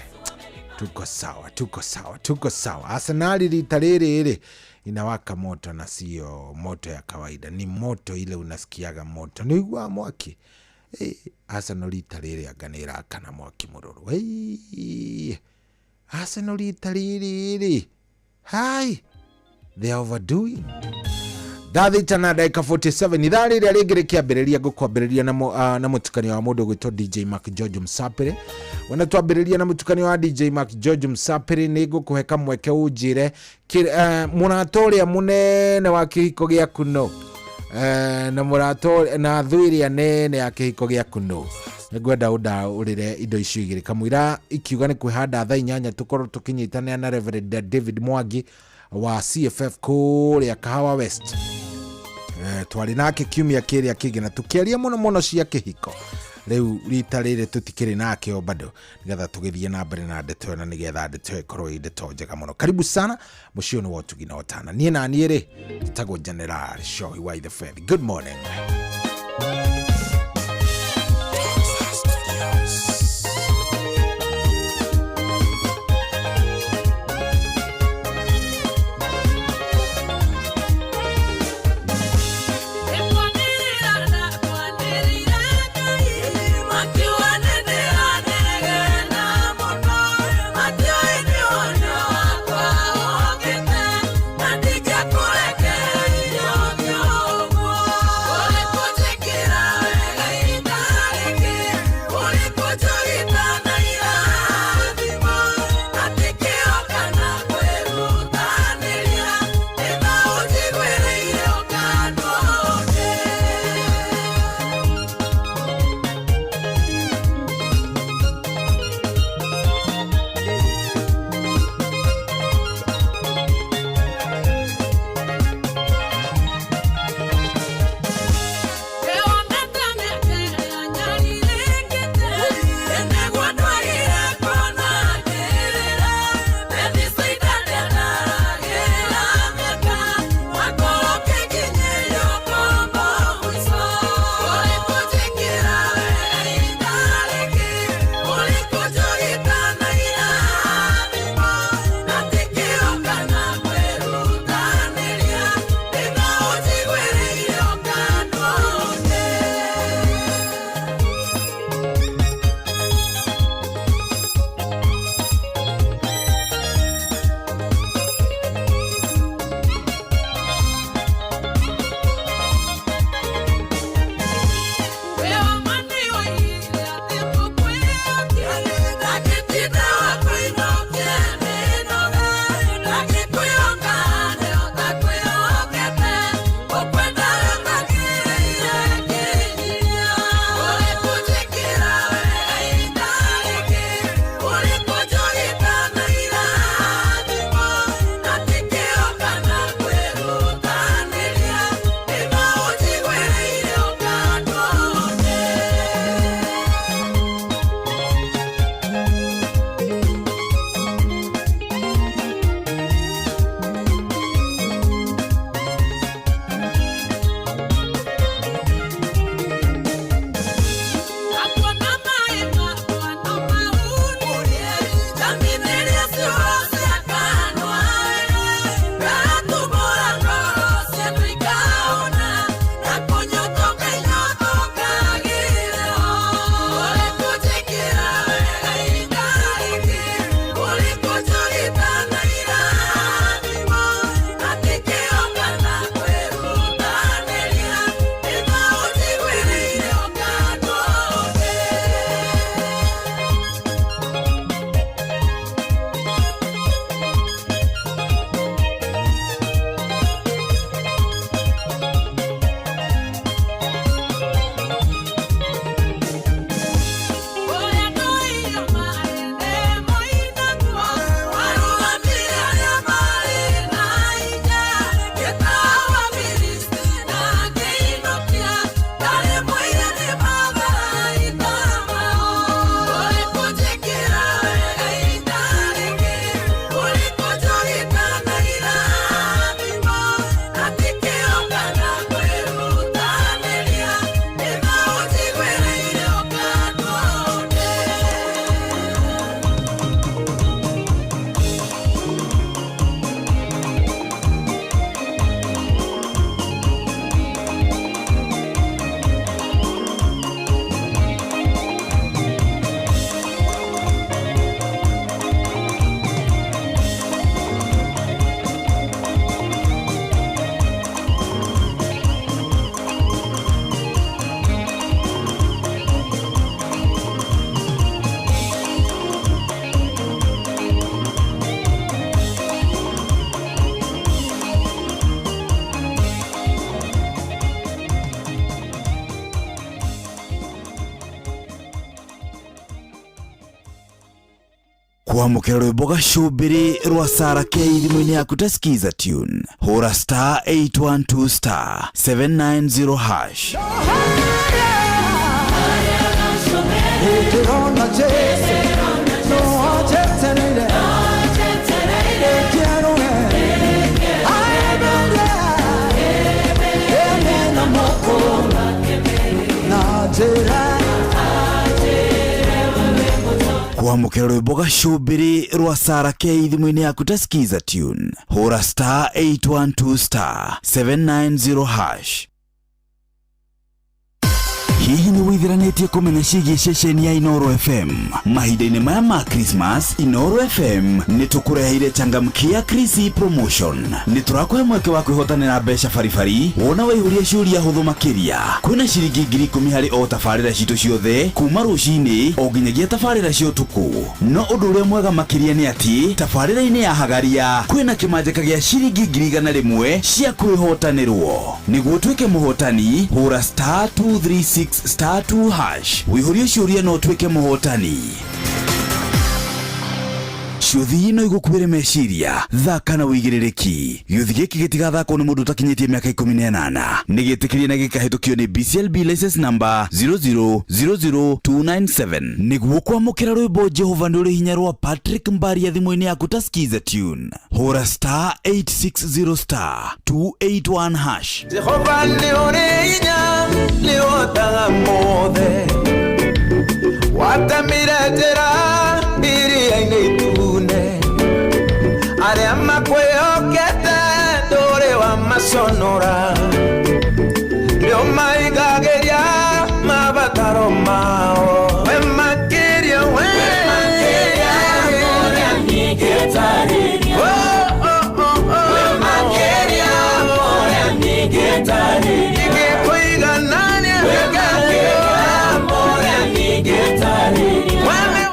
tuko sawa, tuko sawa, tuko sawa. Arsenal rita rĩrĩ rĩ inawaka moto, na sio moto ya kawaida, ni moto ile unasikiaga moto, nĩ ũiguaga mwaki. Arsenal rita rĩrĩ anga nĩ ĩrakana mwaki mũrũrũ. Hey, Arsenal rita rĩrĩ rĩ, hai, they are overdoing. Thaa 6 na ndagĩka 47, ithaa rĩrĩa rĩngĩ rĩkĩambĩrĩria, ngũkwambĩrĩria na mũtukanio wa mũndũ ũgwĩtwo DJ Mark George Msapere. Wona twambĩrĩria na mũtukanio wa DJ Mark George Msapere, nĩ ngũkũhe kamweke ũnjĩre mũrata ũrĩa mũnene wa kĩhiko gĩaku no na mũrata na thũ ĩrĩa nene ya kĩhiko gĩaku no. Nĩngwenda ũndaũrĩre indo icio igĩrĩ kamũira ikiuga nĩ kwĩhanda thaa 8 tũkorwo tũkĩnyitanĩra na Reverend David Mwangi wa CFF kũrĩa Kahawa West. Twarĩ nake kiumia kĩrĩa kĩngĩ na tũkĩaria mũno mũno cia kĩhiko. Rĩu rita rĩrĩ tũtikĩrĩ nake o bado, nĩgetha tũgĩthiĩ na mbere na ndeto ĩno, nĩgetha ndeto ĩyo ĩkorwo ĩ ndeto njega mũno. Karibu sana mũciĩ ũyũ nĩ wa ũtugi na ũtana. Niĩ na niĩ rĩ njĩtagwo General Shohi wa the Faith. Good morning. Kũrekererio. Kwamũkĩra rwĩmbo gacũmbĩrĩ rwa Sara K thimũ-inĩ yaku ta skiza tune, hũra star 812 star 790 hash. Ndĩrona Jesũ, no anjetereire, ndĩkĩerũhe, aemere, ene na moko, na njĩra. Kwamũkĩra rwĩmbo gacũmbĩrĩ rwa Sara K thimũ-inĩ yaku ta skiza tune, hũra star 812 star 790 hash. Hihi nĩ wĩithiranĩtie kũmenya ciĩgiĩ ceceni ya Inoro FM? Mahinda-inĩ maya ma Christmas, Inoro FM nĩ tũkũreheire changamkia Krisi promotion. Nĩ tũrakũhe mweke wa kwĩhotanĩra mbeca baribari wona waihũria ciũria hũthũ makĩria. Kwĩna ciringi 10,000 harĩ o tabarĩra citũ ciothe kuma rũcinĩ o nginyagia tabarĩra cia ũtukũ. No ũndũ ũrĩa mwega makĩria nĩ atĩ tabarĩra-inĩ ya Hagaria kwĩna kĩmanjĩka gĩa ciringi 100,000 cia kwĩhotanĩrwo. Nĩguo ũtuĩke mũhotani, hũra star 236 star 2 hash wĩihũrie ciũria na ũtuĩke mũhotani. Ciũthi no igũkuĩre meciria, thaka na wĩigĩrĩrĩki. Gĩũthi gĩkĩ gĩtigathakwo nĩ mũndũ ũtakinyĩtie mĩaka 18. Nĩ gĩtĩkĩrie na gĩkahĩtũkio nĩ BCLB license number 0000297. Nĩguo kwamũkĩra rwĩmbo Jehova nĩ ũrĩ hinya rwa Patrick Mbaria thimũ-inĩ yaku ta skiza tune, hũra star 860 star 281 hash. Jehova nĩ ũrĩ hinya, nĩ ũhotaga mothe, watemire njĩra iria-inĩ itune, arĩa makwĩhokete ndũrĩ wamaconora, nĩ ũmaigagĩria mabataro mao, we makĩria, we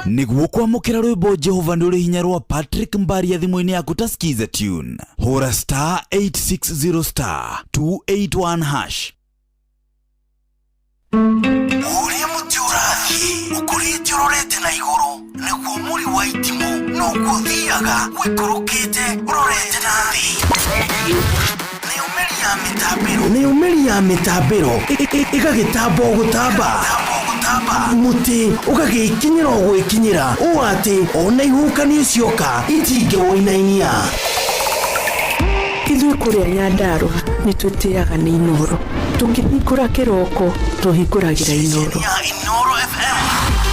Nĩguo kwamũkĩra rwĩmbo Jehova nĩ ũrĩ hinya rwa Patrick Mbaria thimũ-inĩ yaku ta skiza tune, hũra star 860 star 281 hash. Ũrĩa mũtĩ ũrathiĩ ũkũrĩte ũrorete na igũrũ nĩguo mũri wa itimũ noguo ũthiaga ũikũrũkĩte ũrorete na thĩ. Nayo mĩri ya mĩtambĩro ĩgagĩtamba o gũtamba, mũtĩ ũgagĩkinyĩra o gwĩkinyĩra ũũ atĩ ona ihuhũkanio cioka itingĩwũinainia. Ithuĩ kũrĩa Nyandarũa nĩ twĩtĩaga nĩ Inoro. Tũkĩhingũra kĩroko tũhingũragĩra Inoro. Inoro FM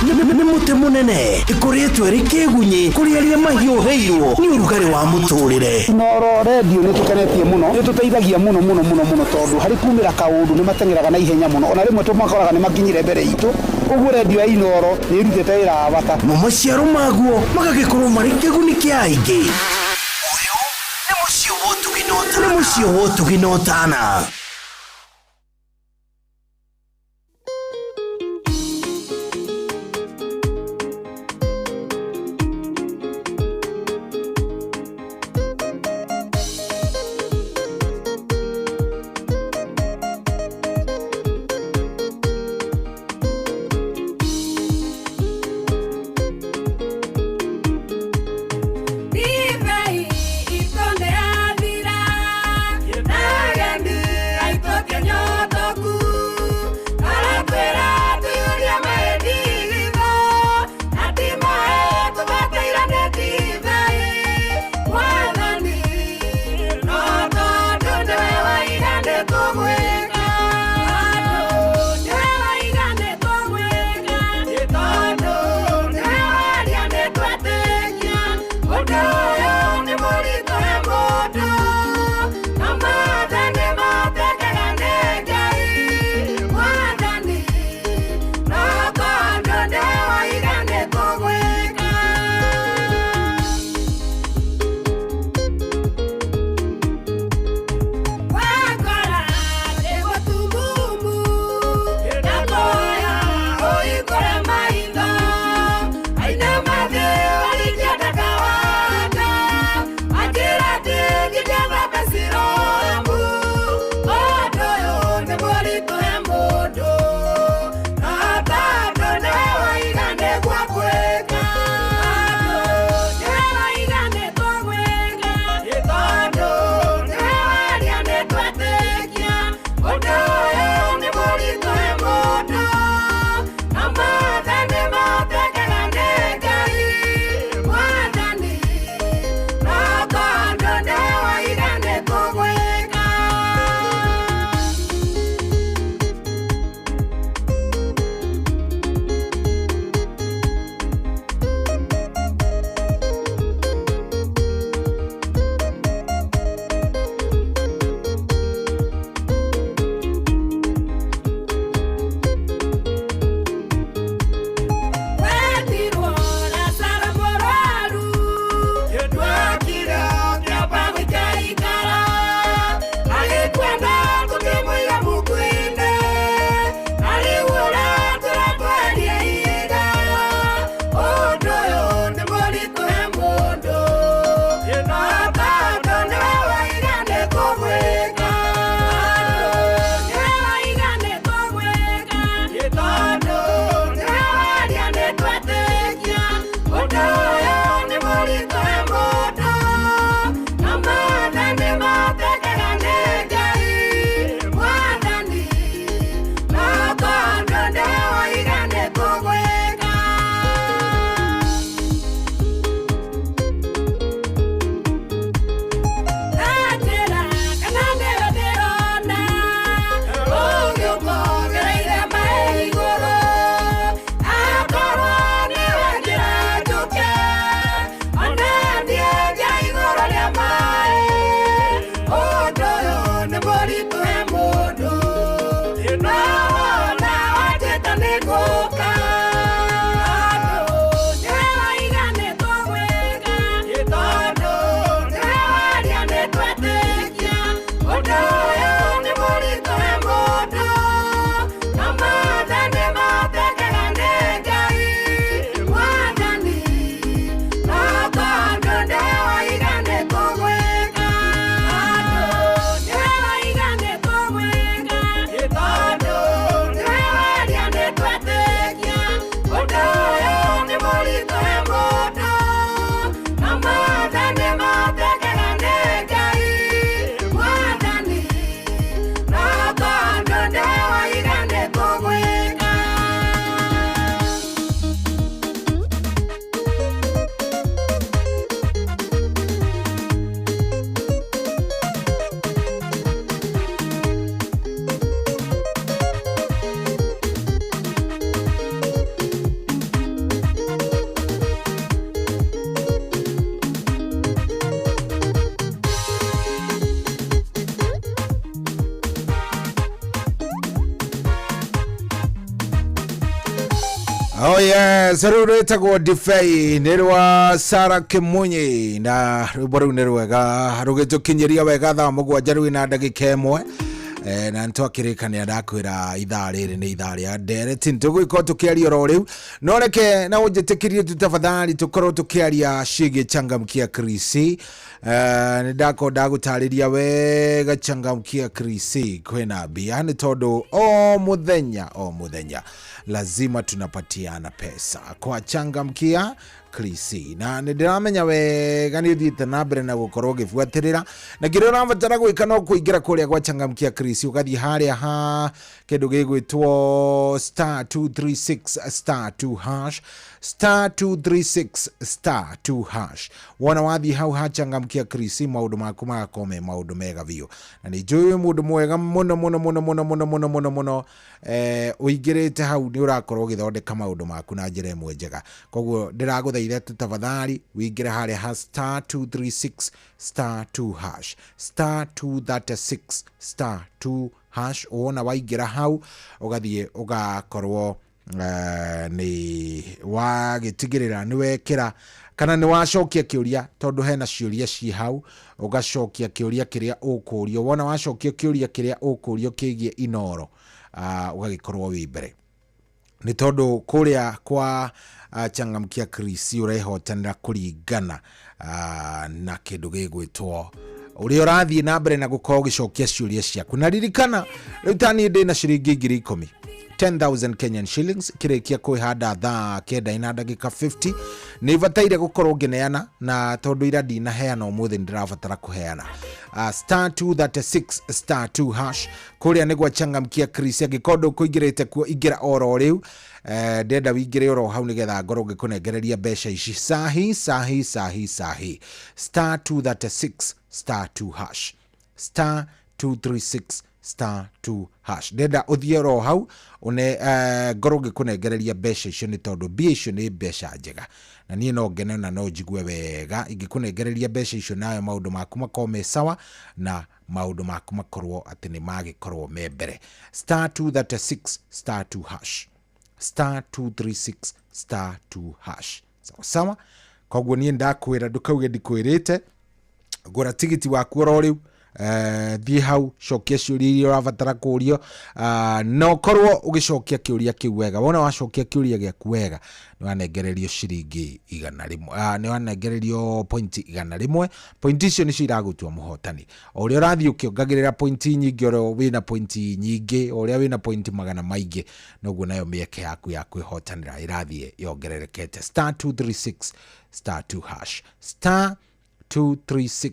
nĩ mũtĩ mũnene ĩkũrĩtwo ĩrĩ kĩgunyĩ kũrĩ arĩa mahiũhĩirwo nĩ ũrugarĩ wa mũtũrĩre. Inoro redio nĩ tũkenetie mũno, nĩ tũteithagia mũno mũno mũno mũno tondũ harĩ kumĩra kaũndũ nĩ mateng'eraga na ihenya mũno, ona rĩmwe tũmakoraga nĩ makinyire mbere itũ. Ũguo redio ya Inoro nĩ ĩrutĩte wĩra wa bata. Mo maciaro maguo magagĩkorwo marĩ kĩguni kĩa aingĩ. Ũyũ nĩ mũciĩ wa ũtugi na ũtana. Nĩ mũciĩ wa ũtugi na ũtana. Ndivai ikombe ya thira, na Oh yes, rĩu rwĩtagwo ndibei nĩ rwa Sara Kĩmunyi na rwĩmbo rũu nĩ rwega rũgĩtũkinyĩria wega thaa mũgwanja rwĩ na ndagĩka ĩmwe. Na nĩtwakĩrĩkania ndakwĩra ithaa rĩrĩ nĩ ithaa rĩa ndereti tũgũgĩkorwo tũkĩaria oro rĩu no reke na ũnjĩtĩkĩrie tu tafadhali tũkorwo tũkĩaria ciĩgiĩ changamkia krisi. Nĩ ndakorwo ndagũtarĩria wega changamkia krisi kwĩna mbia nĩ tondũ o mũthenya o mũthenya lazima tunapatiana pesa kwa changamkia krisi na nä ndä ramenya wega nä å thiä te na mbere na gå korwo å gä buatä rä ra na kä rä a å rabatara gwä ka no kå ingä ra kå rä a gwa changamkia krisi å gathiä harä a ha kä ndå gä gwä two star 236 star 2 hash star 236 star 2 hash wona wathiä hau ha changamkia krisi maå ndå maku magakorwo me maå ndå mega biå na nä njå wä må ndå mwega må no må no må no må no må no må no må no må no ũingĩrĩte hau nĩ ũrakorwo ũgĩthondeka maũndũ maku na njĩra ĩmwe njega koguo ndĩragũthaitha tu tafadhali wĩingĩre harĩa ha star 236 star 2 hash star 236 star 2 hash wona waingĩra hau ũgathiĩ ũgakorwo nĩ wagĩtigĩrĩra nĩ wekĩra kana nĩ wacokia kĩũria tondũ hena ciũria ciĩ hau ũgacokia kĩũria kĩrĩa ũkũrio wona wacokia kĩũria kĩrĩa ũkũrio kĩgiĩ Inoro ũgagĩkorwo wĩ mbere nĩ tondũ kũrĩa kwa changamkia krisi ũrehotanĩra kũringana na kĩndũ gĩgwĩtwo ũrĩa ũrathiĩ na mbere na gũkorwo ũgĩcokia ciũria ciaku na ririkana rĩu ta niĩ ndĩna ciringi 10,000 10,000 Kenyan shillings kĩrĩkia kwĩhanda thaa kenda ina ndagĩka 50 nĩ bataire gũkorwo ngĩneana na tondũ ira ndinaheana ũmũthĩ nĩ ndĩrabatara kũheana star 236 star 2 hash kũrĩa nĩ gwa changamkia krisi angĩkorwo ndũkũingĩrĩte kuo ingĩra oro rĩu ndĩrenda wĩingĩre oro hau nĩgetha ngorwo ngĩkũnengereria mbeca ici sahi sahi sahi sahi star 236 star 2 hash star 236 star 2 hash ndĩrenda ũthiĩ oro hau une ngorwo ngĩkũnengereria mbeca icio nĩ tondũ mbia icio nĩ mbeca njega na niĩ no ngene na no njigue wega ingĩkũnengereria mbeca icio nayo maũndũ maku makorwo me sawa na maũndũ maku makorwo atĩ nĩ magĩkorwo me mbere star 236 star 2 hash star 236 star 2 hash sawa sawa koguo niĩ ndakwĩra ndũkauge ndikwĩrĩte gũra tigiti waku oro rĩu thiĩ hau cokia ciũria iria ũrabatara kũũrio na ũkorwo ũgĩcokia kĩũria kĩu wega wona wacokia kĩũria gĩaku wega nĩ wanengererio ciringi 100 nĩ wanengererio pointi 101 pointi icio nĩcio iragũtua mũhotani o ũrĩa ũrathiĩ ũkĩongagĩrĩra pointi nyingĩ ũrĩa wĩna pointi nyingĩ o ũrĩa wĩna pointi magana maingĩ noguo nayo mĩeke yaku ya kwĩhotanĩra ĩrathiĩ yongererekete star 236 star 2 hash star 236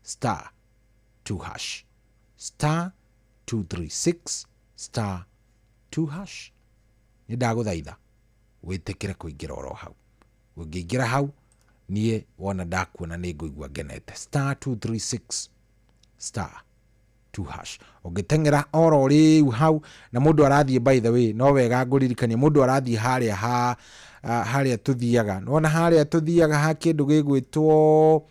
star 2 hash star 236 star 2 hash nĩ ndagũthaitha wĩtĩkĩre kũingĩra oro hau ũngĩingĩra hau niĩ wona ndakuona nĩ ngũigua ngenete star 236 star 2 hash ũngĩteng'era oro rĩu hau na mũndũ arathiĩ by the way no wega ngũririkanie mũndũ arathiĩ harĩa ha harĩa tũthiaga nĩwona harĩa tũthiaga ha kĩndũ gĩgwĩtwo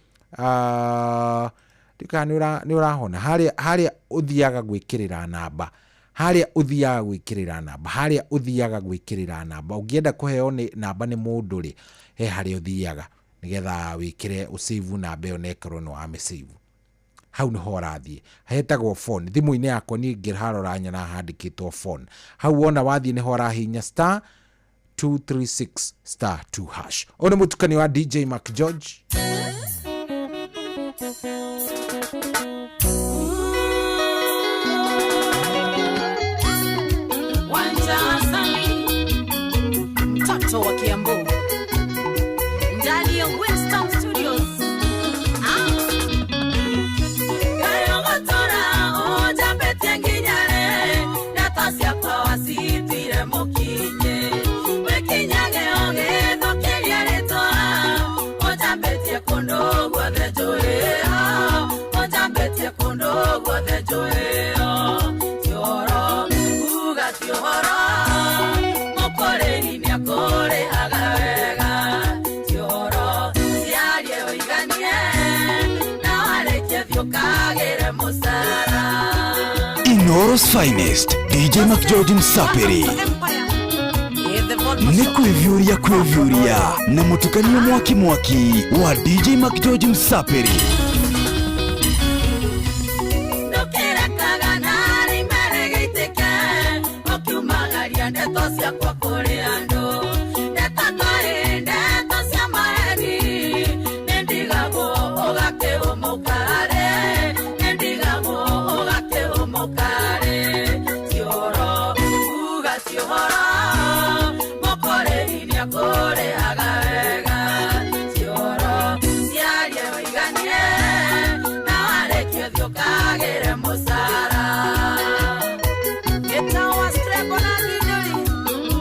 ndika nĩ ũrahona harĩa ũthiaga gwĩkĩrĩra namba harĩa ũthiaga gwĩkĩrĩra namba harĩa ũthiaga gwĩkĩrĩra namba ũngĩenda kũheo nĩ namba nĩ mũndũ rĩ he harĩa ũthiaga nĩgetha wĩkĩre ũsave namba ĩyo na ĩkorwo nĩ wamĩsave hau nĩho ũrathiĩ hetagwo phone thimũ-inĩ yakwa niĩ ngĩharora nyona handĩkĩtwo phone hau wona wathiĩ nĩho ũrahihinya star 236 star 2 hash ũyũ nĩ mũtukanio wa DJ Mark George. Wanja Asali, mtoto wa Kiambu, ndani ya Winston Studios. Kayogotora ojambete nginyare natacia kwa wasitire mukinye wikinyage ogithukiria ritwa ojambetie kundu guothe njũĩo ojambetie kundu guothe njũĩo ti ũhoro uga ti ũhoro mũkũrĩri nĩakũrĩhaga wega ti ũhoro ciarie ũiganie na warĩkie thiĩ ũkagĩre mũcara. Inoro's finest, DJ McGeorge Msapiri. Nĩ kwĩviũria kwĩviũria na mũtukanio mwaki mwaki wa DJ McGeorge Msaperi. Ndũkĩrekaga narĩ mere gĩitĩke ũkiumagaria ndeto ciakwa kũrĩ andũ ndeto twarĩ ndeto cia maheni nĩndigagwo ũgakĩhũmũkarĩ nĩndigagwo ũgakĩhũmũkarĩ ciũhoro uga ciũhoro mũkũrĩhi nĩakũrĩhaga wega ciũhoro ciarie ũiganie na warĩkia ũthiĩ ũkagĩre mũcara. Gĩtawa strebo na ndindũri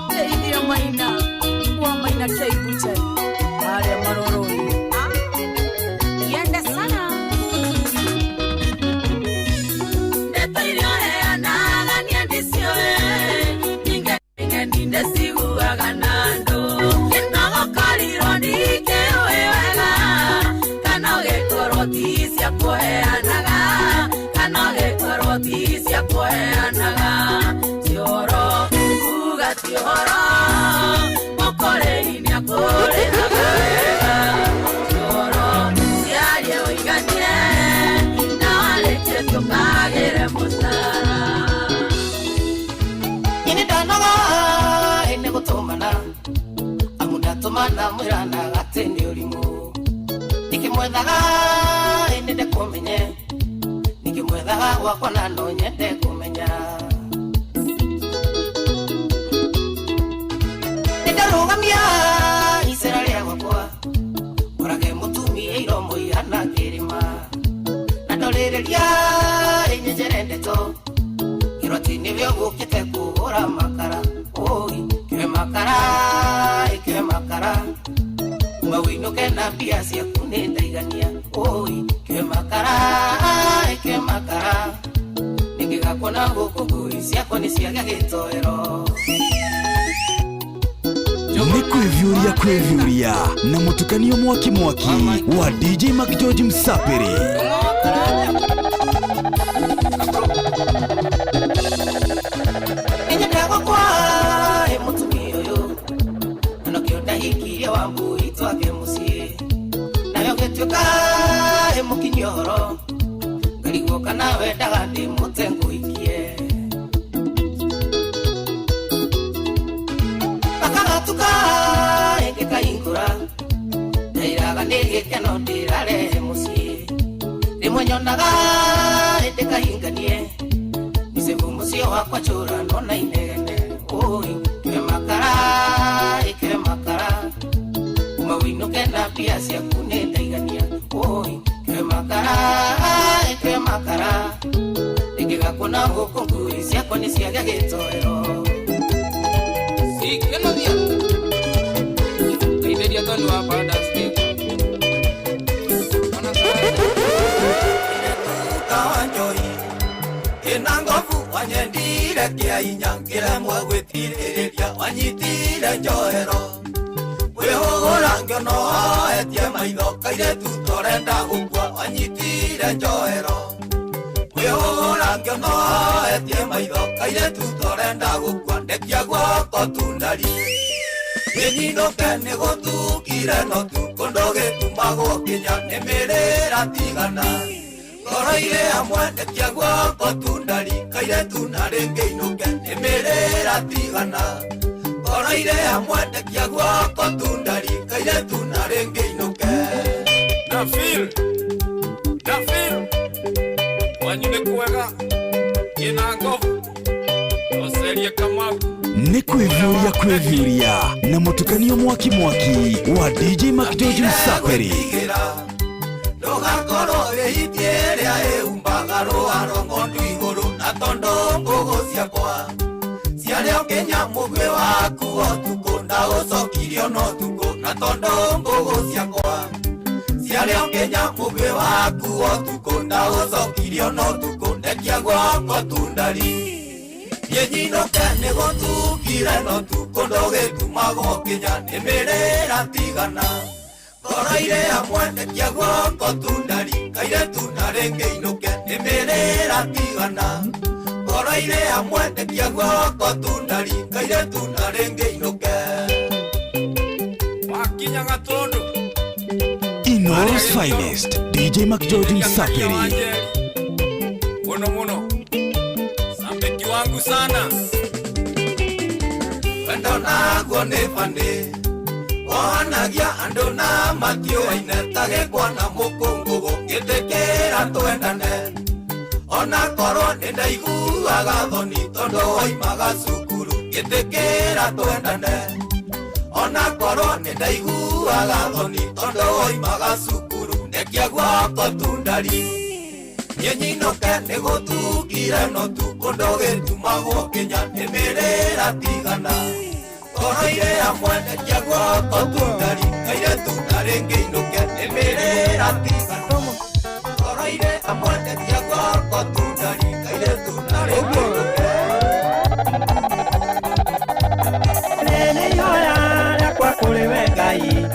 ndeithia maina wa maina keibuchai harĩa maroroi yenda sana. Ndeto iria ũheanaga niĩ ndiciũĩ ningĩ ndĩciguaga na andũ no gũkorirwo ndikĩũĩ wega kana ũgĩkorwo ti cia kũheanaga kana ũgĩkorwo ti cia kũheanaga ciũhoro uga ciũhoro mũkũrĩhi nĩakũrĩhaga wega ciũhoro ciarie ũiganie na warĩkie tũkagĩre mũcara. Ini ndanoga ĩnĩ gũtũmana amu ndatũmana mwĩranaga atĩ nĩ ũrimũ ndikĩmwethaga ĩnĩ ndekũmenye ndikĩmwethaga gwakwa na no nyende kũmenya nĩndarũgamia icera rĩa gwakwa ũrage mũtumia iromo ihana kĩrĩma na ndorĩrĩria ĩnyenjere ndeto ngĩrwo atĩ nĩwe ũgũkĩte kũgũra makara ũi kĩwe makara ĩkĩwe makara uma wĩinũke na mbia ciaku nĩ ndaigania ũi kĩwe makara ĩkĩwe makara nĩngĩgakuona gũkũ ngui ciakwa nĩ ciagĩa gĩtoero. Nĩ kwĩviũria kwĩviũria na mũtukanio mwaki mwaki wa DJ McGeorge Msaperi. Nĩnyendaga gwakwa ĩ mũtumia ũyũ na nokĩo ndahikirie wa mbui twake mũciĩ nayo gĩtuĩka ĩ mũkinyia ũhoro ngarigwo kana wendaga ndĩmũte ngũhikie gakagatuka ĩngĩkahingũra ndairaga nĩ gĩkeno ndĩrarehe mũciĩ rĩmwe nyonaga ĩndĩkahinganie mĩcĩbũ mũciĩ wakwa njũra nona inegene ũi kĩwe makara ĩkĩwe makara uma wĩinũke na mbia ciaku nĩ ndaigania ũi kĩwe makara ĩkĩwe makara rĩngĩgakuona gũkũ ngui ciakwa nĩ ciagĩa gĩtoero. Sikenothia teithĩria tondũ wa Father's Day. Kawanjoi ina ngovu wanyendire kia inya ngiremwo gwĩtirĩrĩria wanyitire njohero wĩhũgũra ngĩono etie maitho kairĩtu torenda gũkua wanyitire njohero wĩhũgũra ngĩono etie maitho kairĩtu torenda gũkua ndekia guoko tundari ĩnyinũke nĩ gũtukire no tukũ ndũgĩtumagwo kinya nĩ mĩrĩra tigana ngoro irĩ hamwe ndekia guoko tundari kairĩtu na rĩngĩ inũke nĩ mĩrĩra tigana ngoro irĩ hamwe ndekia guoko tundari kairĩtu na rĩngĩ inũke. Na feel na feel wanyu nĩ kwega ĩna ngovu ũcerie Kamau. Nĩ kwĩviũria kwĩviũria na mũtukanio mwaki mwaki wa DJ McGeorge Msaperi. Ndũgakorwo wĩhitie ĩrĩa ĩhumbaga rũaro ng'ondu igũrũ na tondũ mbũgũ ciakwa ciarĩ o nginya mũgwĩ waku ũtukũ ndaũcokirio no tukũ na tondũ mbũgũ ciakwa ciarĩ o nginya mũgwĩ waku ũtukũ ndaũcokirio no tukũ ndekia guoko tundari Nyinũke nĩ gũtukire no tukũ ndũgĩtumagwo kinya nĩ mĩrĩra tigana ngoro irĩ hamwe ndekia guoko tundari kairĩtu na rĩngĩ inũke nĩ mĩrĩra tigana ngoro irĩ hamwe ndekia guoko tundari kairĩtu na rĩngĩ inũke. Inooro's finest DJ McGeorge Msapiri. Muno muno sambeki wangu sana wendo naguo nĩ bani ohanagia andũ na matiũaine ta gĩkwa na mũkũngũgũ ngĩtĩkĩra twendane ona korwo nĩ ndaiguaga thoni tondũ waimaga cukuru ngĩtĩkĩra twendane ona korwo nĩ ndaiguaga thoni tondũ waimaga cukuru ndekia guoko tundari niĩ nyinũke nĩ gũtungire no tu kũndũ gĩtumagwo kinya nĩ mĩrĩra tigana ngoro-inĩ hamwe ndekia guoko tundari kairĩtu na rĩngĩ inũke nĩ mĩrĩra tigana ngoro-inĩ hamwe ndekia guoko tundari kairĩtu na rĩngĩ inũke. Nĩ ihoya rĩakwa kũrĩ we Ngai.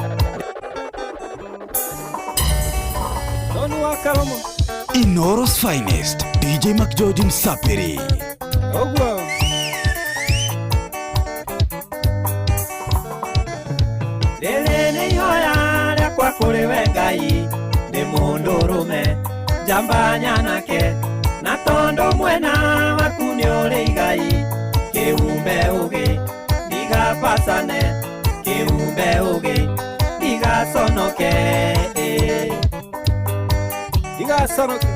Tony wa Karomo. Inooro's finest DJ McGeorge Msapiri. Ũguo. Rĩrĩ nĩ ihoya rĩakwa kũrĩ we Ngai, ndĩ mũndũrũme njamba nyanake, na tondũ mwena waku nĩ ũrĩ igai, kĩumbe ũgĩ ndigabacane, kĩumbe ũgĩ ndigaconoke, ndigaconoke.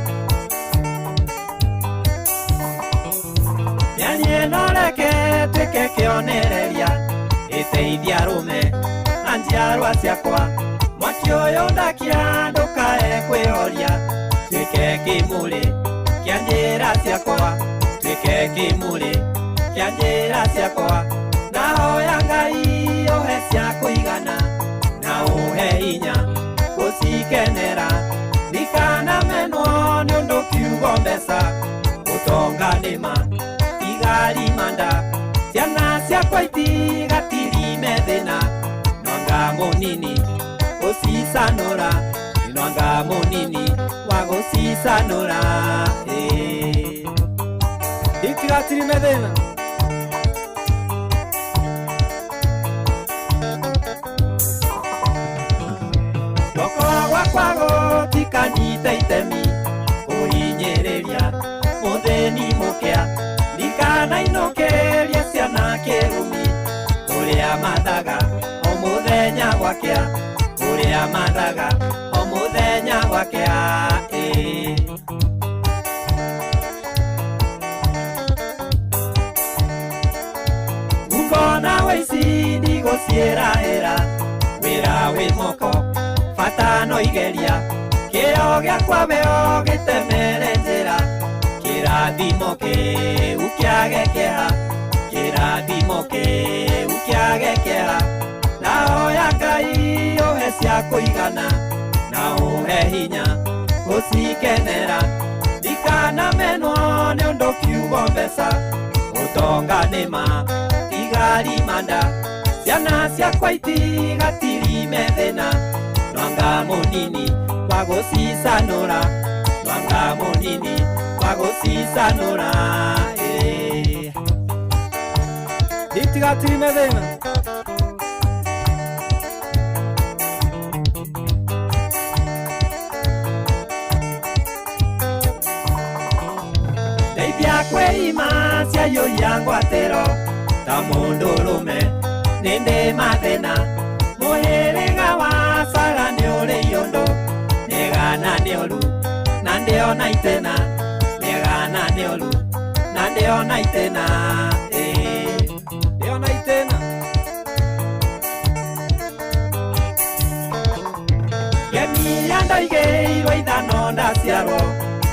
Mĩario ĩno reke ĩtuĩke kĩonereria, ĩteithie arũme na njiarwa ciakwa, mwaki ũyũ ndakia ndũkae kwĩhoria, tuĩke kĩmũrĩ kĩa njĩra ciakwa, tuĩke kĩmũrĩ kĩa njĩra ciakwa. Ndahoya Ngai ũhe cia kũigana na ũhe hinya gũcikenera, ndikanamenwo nĩ ũndũ kiugo mbeca, ũtonga nĩma igarimanda, ciana ciakwa itigatirime thĩna, nwanga mũnini gũcicanũra, nwanga mũnini wa gũcicanũra, Itigatirime thĩna. Guoko gwakwa gũtikanyite itemi kũhinyĩrĩria mũthĩni mũkĩa, ndikanainũkĩrie ciana kĩrumi, ũrĩa mathaga o mũthenya gwakĩa, ũrĩa mathaga o mũthenya gwakĩa, Ngona wĩici ndigũciĩrahĩra, wĩra wĩ moko bata no igeria, kĩo gĩakwa we ũgĩtemere njĩra, kĩrathimo kĩu kĩage kĩeha, kĩrathimo kĩu kĩage kĩeha. Ndahoya Ngai ũhe cia kũigana na ũhe hinya gũcikenera, ndikanamenwo nĩ ũndũ kiugo mbeca, ũtonga nĩma igarimanda, ciana ciakwa itigatirime thĩna, nwanga mũnini wa gũcicanũra, nwanga mũnini wa gũcicanũra, Itigatirime thĩna. Ndeithia kwĩima ciaiyũria ngwatĩro ta mũndũrũme nĩ ndĩ mathĩna, mũhĩrĩga wa Sara nĩ ũrĩ iũndũ, nĩgana nĩ ũru na ndĩona itĩna, nĩgana nĩ ũru na ndĩona itĩna, ndĩona itĩna. Ngemi ya ndoigĩirwo ithano ndaciarwo,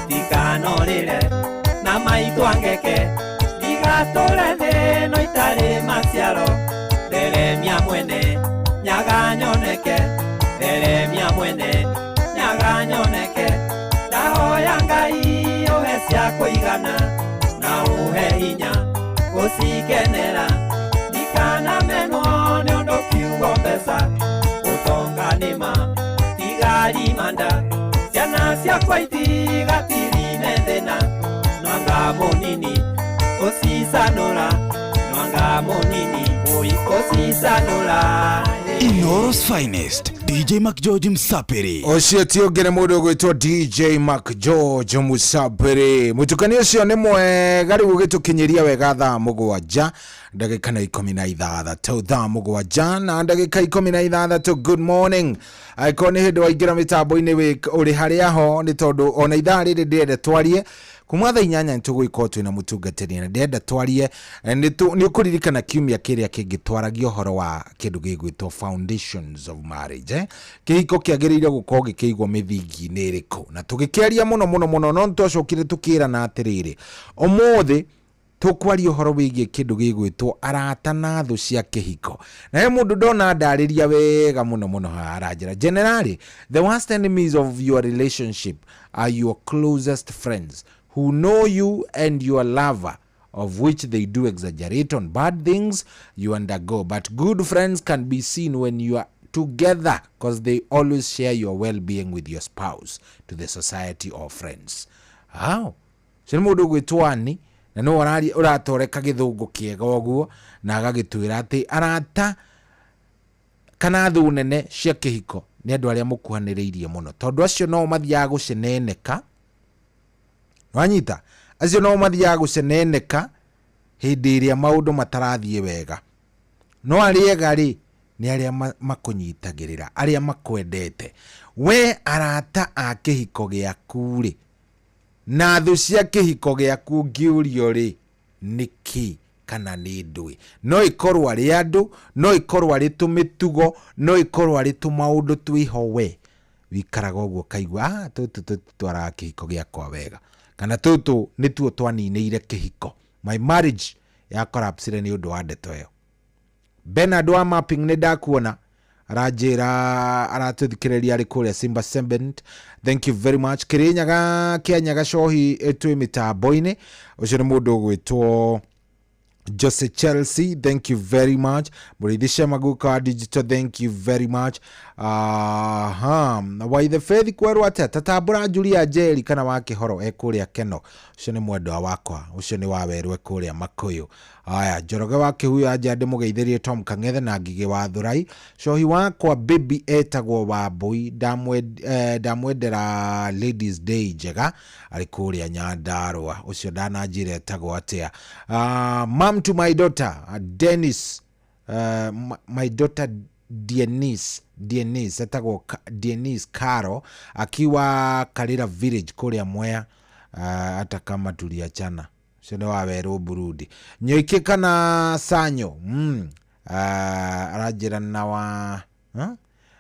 ndikanorĩre na maitũ angeke, ndigatũre thĩ ĩno itarĩ maciaro, theremia mwene nyaga nyoneke, theremia mwene nyaga nyoneke. Ndahoya Ngai ũhe cia kũigana na ũhe hinya gũcikenera, ndikanamenwo nĩ ũndũ kiugo mbeca, ũtonga nĩma tigarimanda, ciana ciakwa itigatirime thĩna, nwanga mũnini ũcicanũra, nwanga mũnini ũcicanũra, Inooro's finest DJ McGeorge Msapiri. Ũcio ti ũngĩ nĩ mũndũ ũgwĩtwo DJ Mac George Musabiri. Mũtukanio ũcio nĩ mwega rĩu ũgĩtũkinyĩria wega thaa 7 ndagĩka na 16, thaa 7 na ndagĩka 16. Good morning. Angĩkorwo nĩ hĩndĩ waingĩra mĩtambo-inĩ ũrĩ harĩa ho, nĩ tondũ ona ithaa rĩrĩ ndĩrenda twarie kuma thaa 8 nĩ tũgũgĩkorwo twĩna mũtungatĩri na ndĩrenda twarie nĩ ũkũririkana kiumia kĩrĩa kĩngĩ twaragia ũhoro wa kĩndũ gĩgwĩtwo foundations of marriage, Kĩhiko kĩagĩrĩire gũkorwo gĩkĩigwo mĩthingi-inĩ ĩrĩkũ, na tũgĩkĩaria mũno mũno mũno, no nĩtwacokire tũkĩrana atĩrĩrĩ, ũmũthĩ tũkwaria ũhoro wĩgiĩ kĩndũ gĩgwĩtwo arata na thũ cia kĩhiko. Na he mũndũ ndona ndarĩria wega mũno mũno haha aranjĩra, generally the worst enemies of your relationship are your closest friends who know you and your lover, of which they do exaggerate on bad things you undergo, but good friends can be seen when you are together because they always share your well-being with your spouse to the society or friends. How? Ũcio nĩ mũndũ ũgwĩtwo Ani, na nĩwe ũratoreka gĩthũngũ kĩega ũguo, na agagĩtwĩra atĩ arata kana thũ nene cia kĩhiko nĩ andũ arĩa mũkuhanĩrĩirie mũno, tondũ acio no mathiaga gũceneneka. Wanyita? Acio no mathiaga gũceneneka hĩndĩ ĩrĩa maũndũ matarathiĩ wega. No arĩa ega rĩ, nĩ arĩa makũnyitagĩrĩra, arĩa makwendete. We arata a kĩhiko gĩaku rĩ, na thũ cia kĩhiko gĩaku ũngĩũrio rĩ, nĩ kĩ kana nĩ ndũĩ? No ĩkorwo arĩ andũ, no ĩkorwo arĩ tũmĩtugo, no ĩkorwo arĩ tũmaũndũ twĩho we wikaraga ũguo ũkaigua, tũtũ tũtitwaraga kĩhiko gĩakwa wega, kana tũtũ nĩtuo twaninĩire kĩhiko, my marriage ya collapsire nĩ ũndũ wa ndeto ĩyo. Bernard wa mapping nĩ ndakuona aranjĩra aratũthikĩrĩria arĩ kũrĩa Simba Cement, thank you very much. Kĩrĩnyaga kĩanyaga cohi twĩ mĩtambo-inĩ, ũcio nĩ mũndũ ũgwĩtwo Jose Chelsea, thank you very much. Mũrĩithi Shemaguka wa Digital, thank you very much. Waithe Faith kwerwo atĩa? Tatambũra Julia Njeri kana wa Kĩhoro e kũrĩa Keno, ũcio nĩ mwendwa wakwa, ũcio nĩ wa werũ e kũrĩa Makũyũ. Aya, Njoroge wa Kĩhuyo anja ndĩmũgeithĩrie Tom Kang'ethe na Ngigĩ wa Thurai. Cohi wakwa baby etagwo Wambui, ndamwendera Ladies Day njega arĩ kũrĩa Nyandarũa, ũcio ndananjĩra etagwo atĩa. Mom to my daughter Dennis, my daughter Denise etagwo Denise Caro akiwa Karira Village kũrĩa Mwea, hata kama tuliachana, ũcio nĩ wa werũ Burundi. Nyoike kana Sanyo, aranjĩra na wa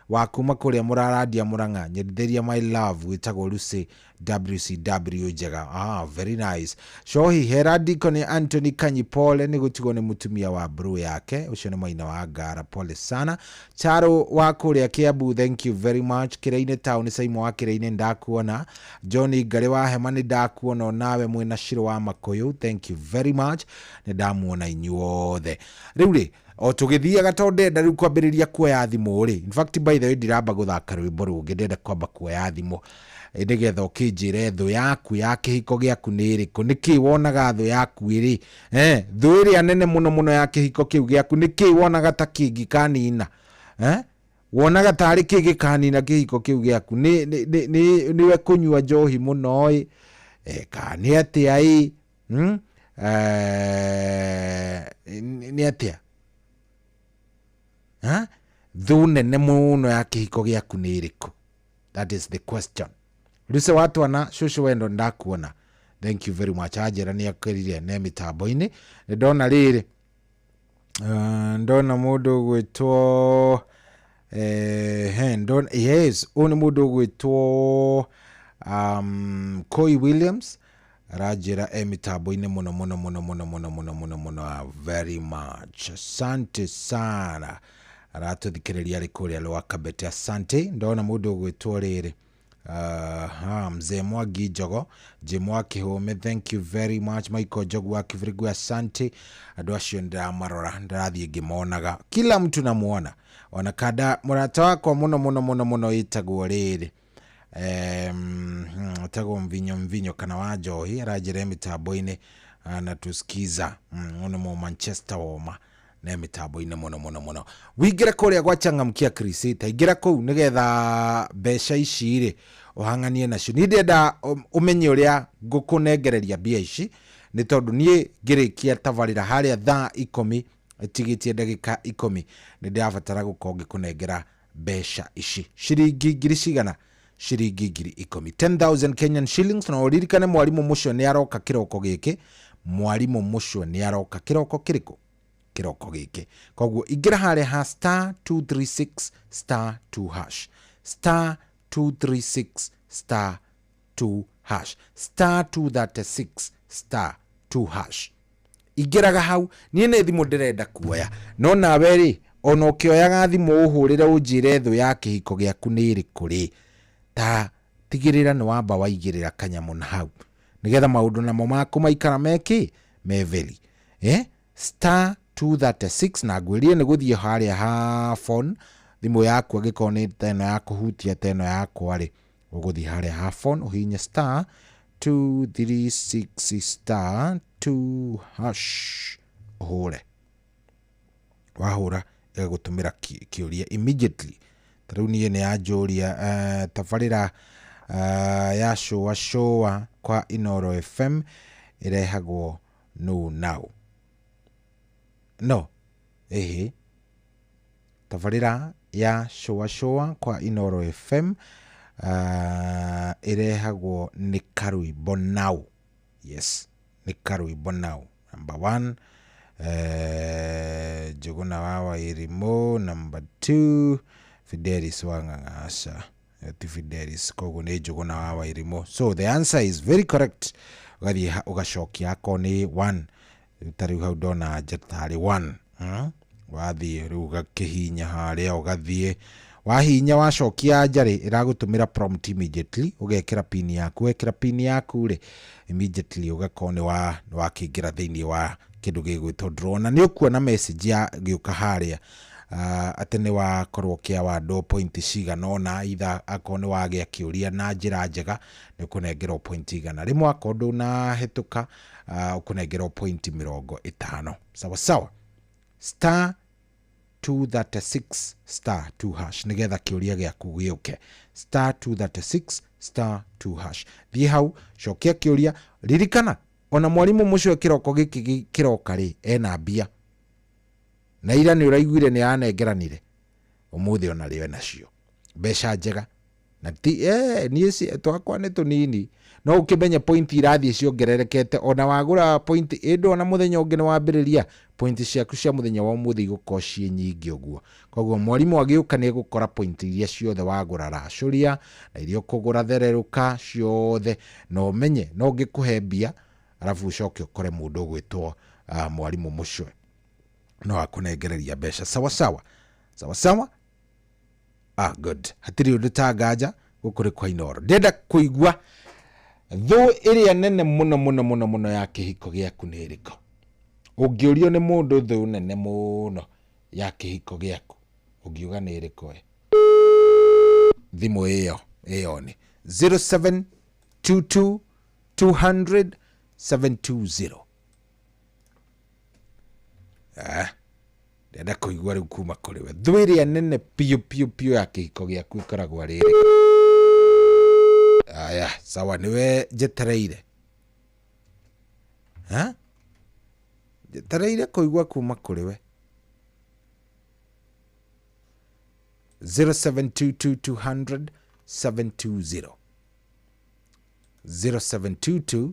wa kuma kũrĩa Mũrarandia Mũrang'a, nyendithĩria my love wĩtagwo Lucy WCW njega. Very nice. Cohi hera Deacon Anthony Kanyi pole nĩ gũtigwo nĩ mũtumia wa bro yake, ũcio nĩ maina wa Ngara, pole sana. Charo wa kũrĩa Kiambu, thank you very much. Kĩrĩa-inĩ town Saimo wa Kĩrĩa-inĩ ndakuona. John Ngarĩ wa Hema nĩ ndakuona, onawe mwĩna Shiro wa Makũyũ, thank you very much, nĩ ndamuona inyuothe. Rĩu rĩ, o tũgĩthiaga tondũ ndĩrenda rĩu kwambĩrĩria kuoya thimũ rĩ, in fact by the way ndiramba gũthaka rwĩmbo rũngĩ, ndĩrenda kwamba kuoya thimũ nĩgetha ũkĩnjĩre thũ yaku ya kĩhiko gĩaku nĩ ĩrĩkũ, nĩkĩ wonaga thũ yaku ĩrĩ, thũ ĩrĩa nene mũno mũno ya kĩhiko kĩu gĩaku, nĩkĩ wonaga ta kĩngĩkanina, wonaga tarĩ kĩ gĩkanina kĩhiko kĩu gĩaku, nĩwe kũnyua njohi mũno ĩ, kana nĩ atĩa ĩ, nĩ atĩa? Thũ nene mũno ya kĩhiko gĩaku nĩ ĩrĩkũ? That is the question. Ruse watwana cũcũ wendo ndakuona, thank you very much. Anjĩra nĩ akĩrire ne mĩtambo-inĩ, nĩ ndona rĩrĩ, ndona mũndũ ũgwĩtwo yes, ũyũ nĩ mũndũ ũgwĩtwo Koi Williams, aranjĩra e mĩtambo-inĩ mũno mũno mũno mũno mũno mũno mũno mũno, very much, asante sana. Aratũthikĩrĩria arĩ kũrĩa Lwakabete, asante. Ndona mũndũ ũgwĩtwo rĩrĩ, Mzee Mwangi Njogo, Jim wa Kĩhũme, thank you very much. Michael Njogu wa Kĩbĩrĩgu, asante. Andũ acio ndĩramarora, ndĩrathiĩ ngĩmonaga, kila mtu namuona. Ona kanda mũrata wakwa mũno mũno mũno mũno ĩtagwo rĩrĩ, ĩtagwo Mvinyo Mvinyo kana wa Njohi, aranjĩra mĩtambo-inĩ anatusikiza. Ũyũ nĩ mũ Manchester woma. Ne mitambo-inĩ mũno mũno mũno. Wingĩre kũrĩa gwa Changamkia Crusader, ingĩra kũu nĩgetha mbeca ici rĩ ũhang'anie nacio. Niĩ ndĩrenda ũmenye ũrĩa ngũkũnengereria mbia ici, nĩ tondũ niĩ ngĩrĩkia tabarĩra harĩa thaa 10 tigĩtie ndagĩka 10 nĩ ndĩrabatara gũkorwo ngĩkũnengera mbeca ici ciringi ngiri cigana? Ciringi 10,000, 10,000 Kenyan shillings. Na ũririkane mwarimũ mũcio nĩ aroka kĩroko gĩkĩ, mwarimũ mũcio nĩ aroka kĩroko kĩrĩkũ? Kĩroko gĩkĩ. Koguo ingĩra harĩa ha star 236 star 2 hash, star 236 star 2 hash, star 236 star 2 hash. Ingĩraga hau. Niĩ nĩ thimũ ndĩrenda kuoya, no nawe rĩ, ona ũkĩoyaga thimũ ũhũrĩre ũnjĩre thũ ya kĩhiko gĩaku nĩ ĩrĩkũ rĩ, ta tigĩrĩra nĩ wamba waigĩrĩra kanyamũ na hau nĩgetha maũndũ namo maku maikara mekĩ meveli. Star 236, na ngwĩrire nĩ gũthiĩ harĩa ha phone, thimũ yaku angĩkorwo nĩ ta ĩno ya kũhutia ta ĩno yakwa rĩ, ũgũthiĩ harĩa ha phone ũhihinye star 236 star 2 hash, ũhũre. Wahũra ĩgagũtũmĩra kĩũria immediately. Ta rĩu niĩ nĩ yanjũria tabarĩra ya Shũa Shũa kwa Inooro FM ĩrehagwo nũ now no ĩhĩ, tabarĩra ya Shũa Shũa kwa Inooro FM ĩrehagwo nĩ Karwĩmbo now. Yes, nĩ Karwĩmbo now. Number 1, Njũgũna wa Wairimu. Number 2, Fidelis Wang'ang'a. Aca, ti Fidelis, koguo nĩ Njũgũna wa Wairimu. So the answer is very correct. Ũgathiĩ ũgacokia akorwo nĩ 1, ta rĩu hau ndona anja tarĩ 1. Wathiĩ rĩu ũgakĩhihinya harĩa, ũgathiĩ wahihinya wacokia anja rĩ, ĩragũtũmĩra prompt immediately, ũgekĩra pin yaku. Wekĩra pin yaku rĩ, immediately ũgakorwo nĩ wakĩingĩra thĩinĩ wa kĩndũ gĩgwĩtwo draw, na nĩ ũkuona message ya gĩũka harĩa atĩ nĩ wakorwo ũkĩawardwo point cigana ũna, either akorwo nĩ wagĩa kĩũria na njĩra njega nĩ ũkũnengerwo point 100, akorwo ndũnahĩtũka ũkũnengerwo point 50. Sawa sawa, star 236 star 2 hash nĩgetha kĩũria gĩaku gĩũke. Star 236 star 2 hash, thiĩ hau cokia kĩũria. Ririkana ona mwarimũ mũcio kĩroko gĩkĩ kĩroka rĩ, ena mbia na ira nĩ ũraiguire nĩ anengeranire, ũmũthĩ ona rĩo nacio mbeca njega na ti niĩ twakwa nĩ tũnini, no ũkĩmenye point irathiĩ ciongererekete. Ona wagũra point ĩndũ ona mũthenya ũngĩ nĩ wambĩrĩria point ciaku cia mũthenya wa ũmũthĩ igũkorwo ciĩ nyingĩ ũguo. Koguo mwarimũ agĩũka nĩ egũkora point iria ciothe wagũra racũria na iria ũkũgũra thererũka ciothe, na ũmenye no ngĩkũhe mbia arabu ũcoke ũkore mũndũ ũgwĩtwo mwarimũ mũcio no akũnengereria mbeca. Sawa sawa, sawa sawa. Ah, good, hatirĩ ũndũ ta nganja gũkũ nĩ kwa Inooro. Ndĩrenda kũigua thũ ĩrĩa nene mũno mũno mũno mũno ya kĩhiko gĩaku nĩ ĩrĩkũ. Ũngĩũrio nĩ mũndũ thũ nene mũno ya kĩhiko gĩaku ũngiuga nĩ ĩrĩkũ? Thimũ ĩyo ĩyo nĩ 0722 200 720. Ndĩrenda kũigua rĩu kuma kũrĩ we thũ ĩrĩa nene piũ piũ piũ ya kĩhiko gĩaku ĩkoragwo arĩ ĩrĩkũ? Aya, sawa, nĩwe njetereire. Ha? Njetereire kũigua kuma kũrĩ we. 0722 200 720, 0722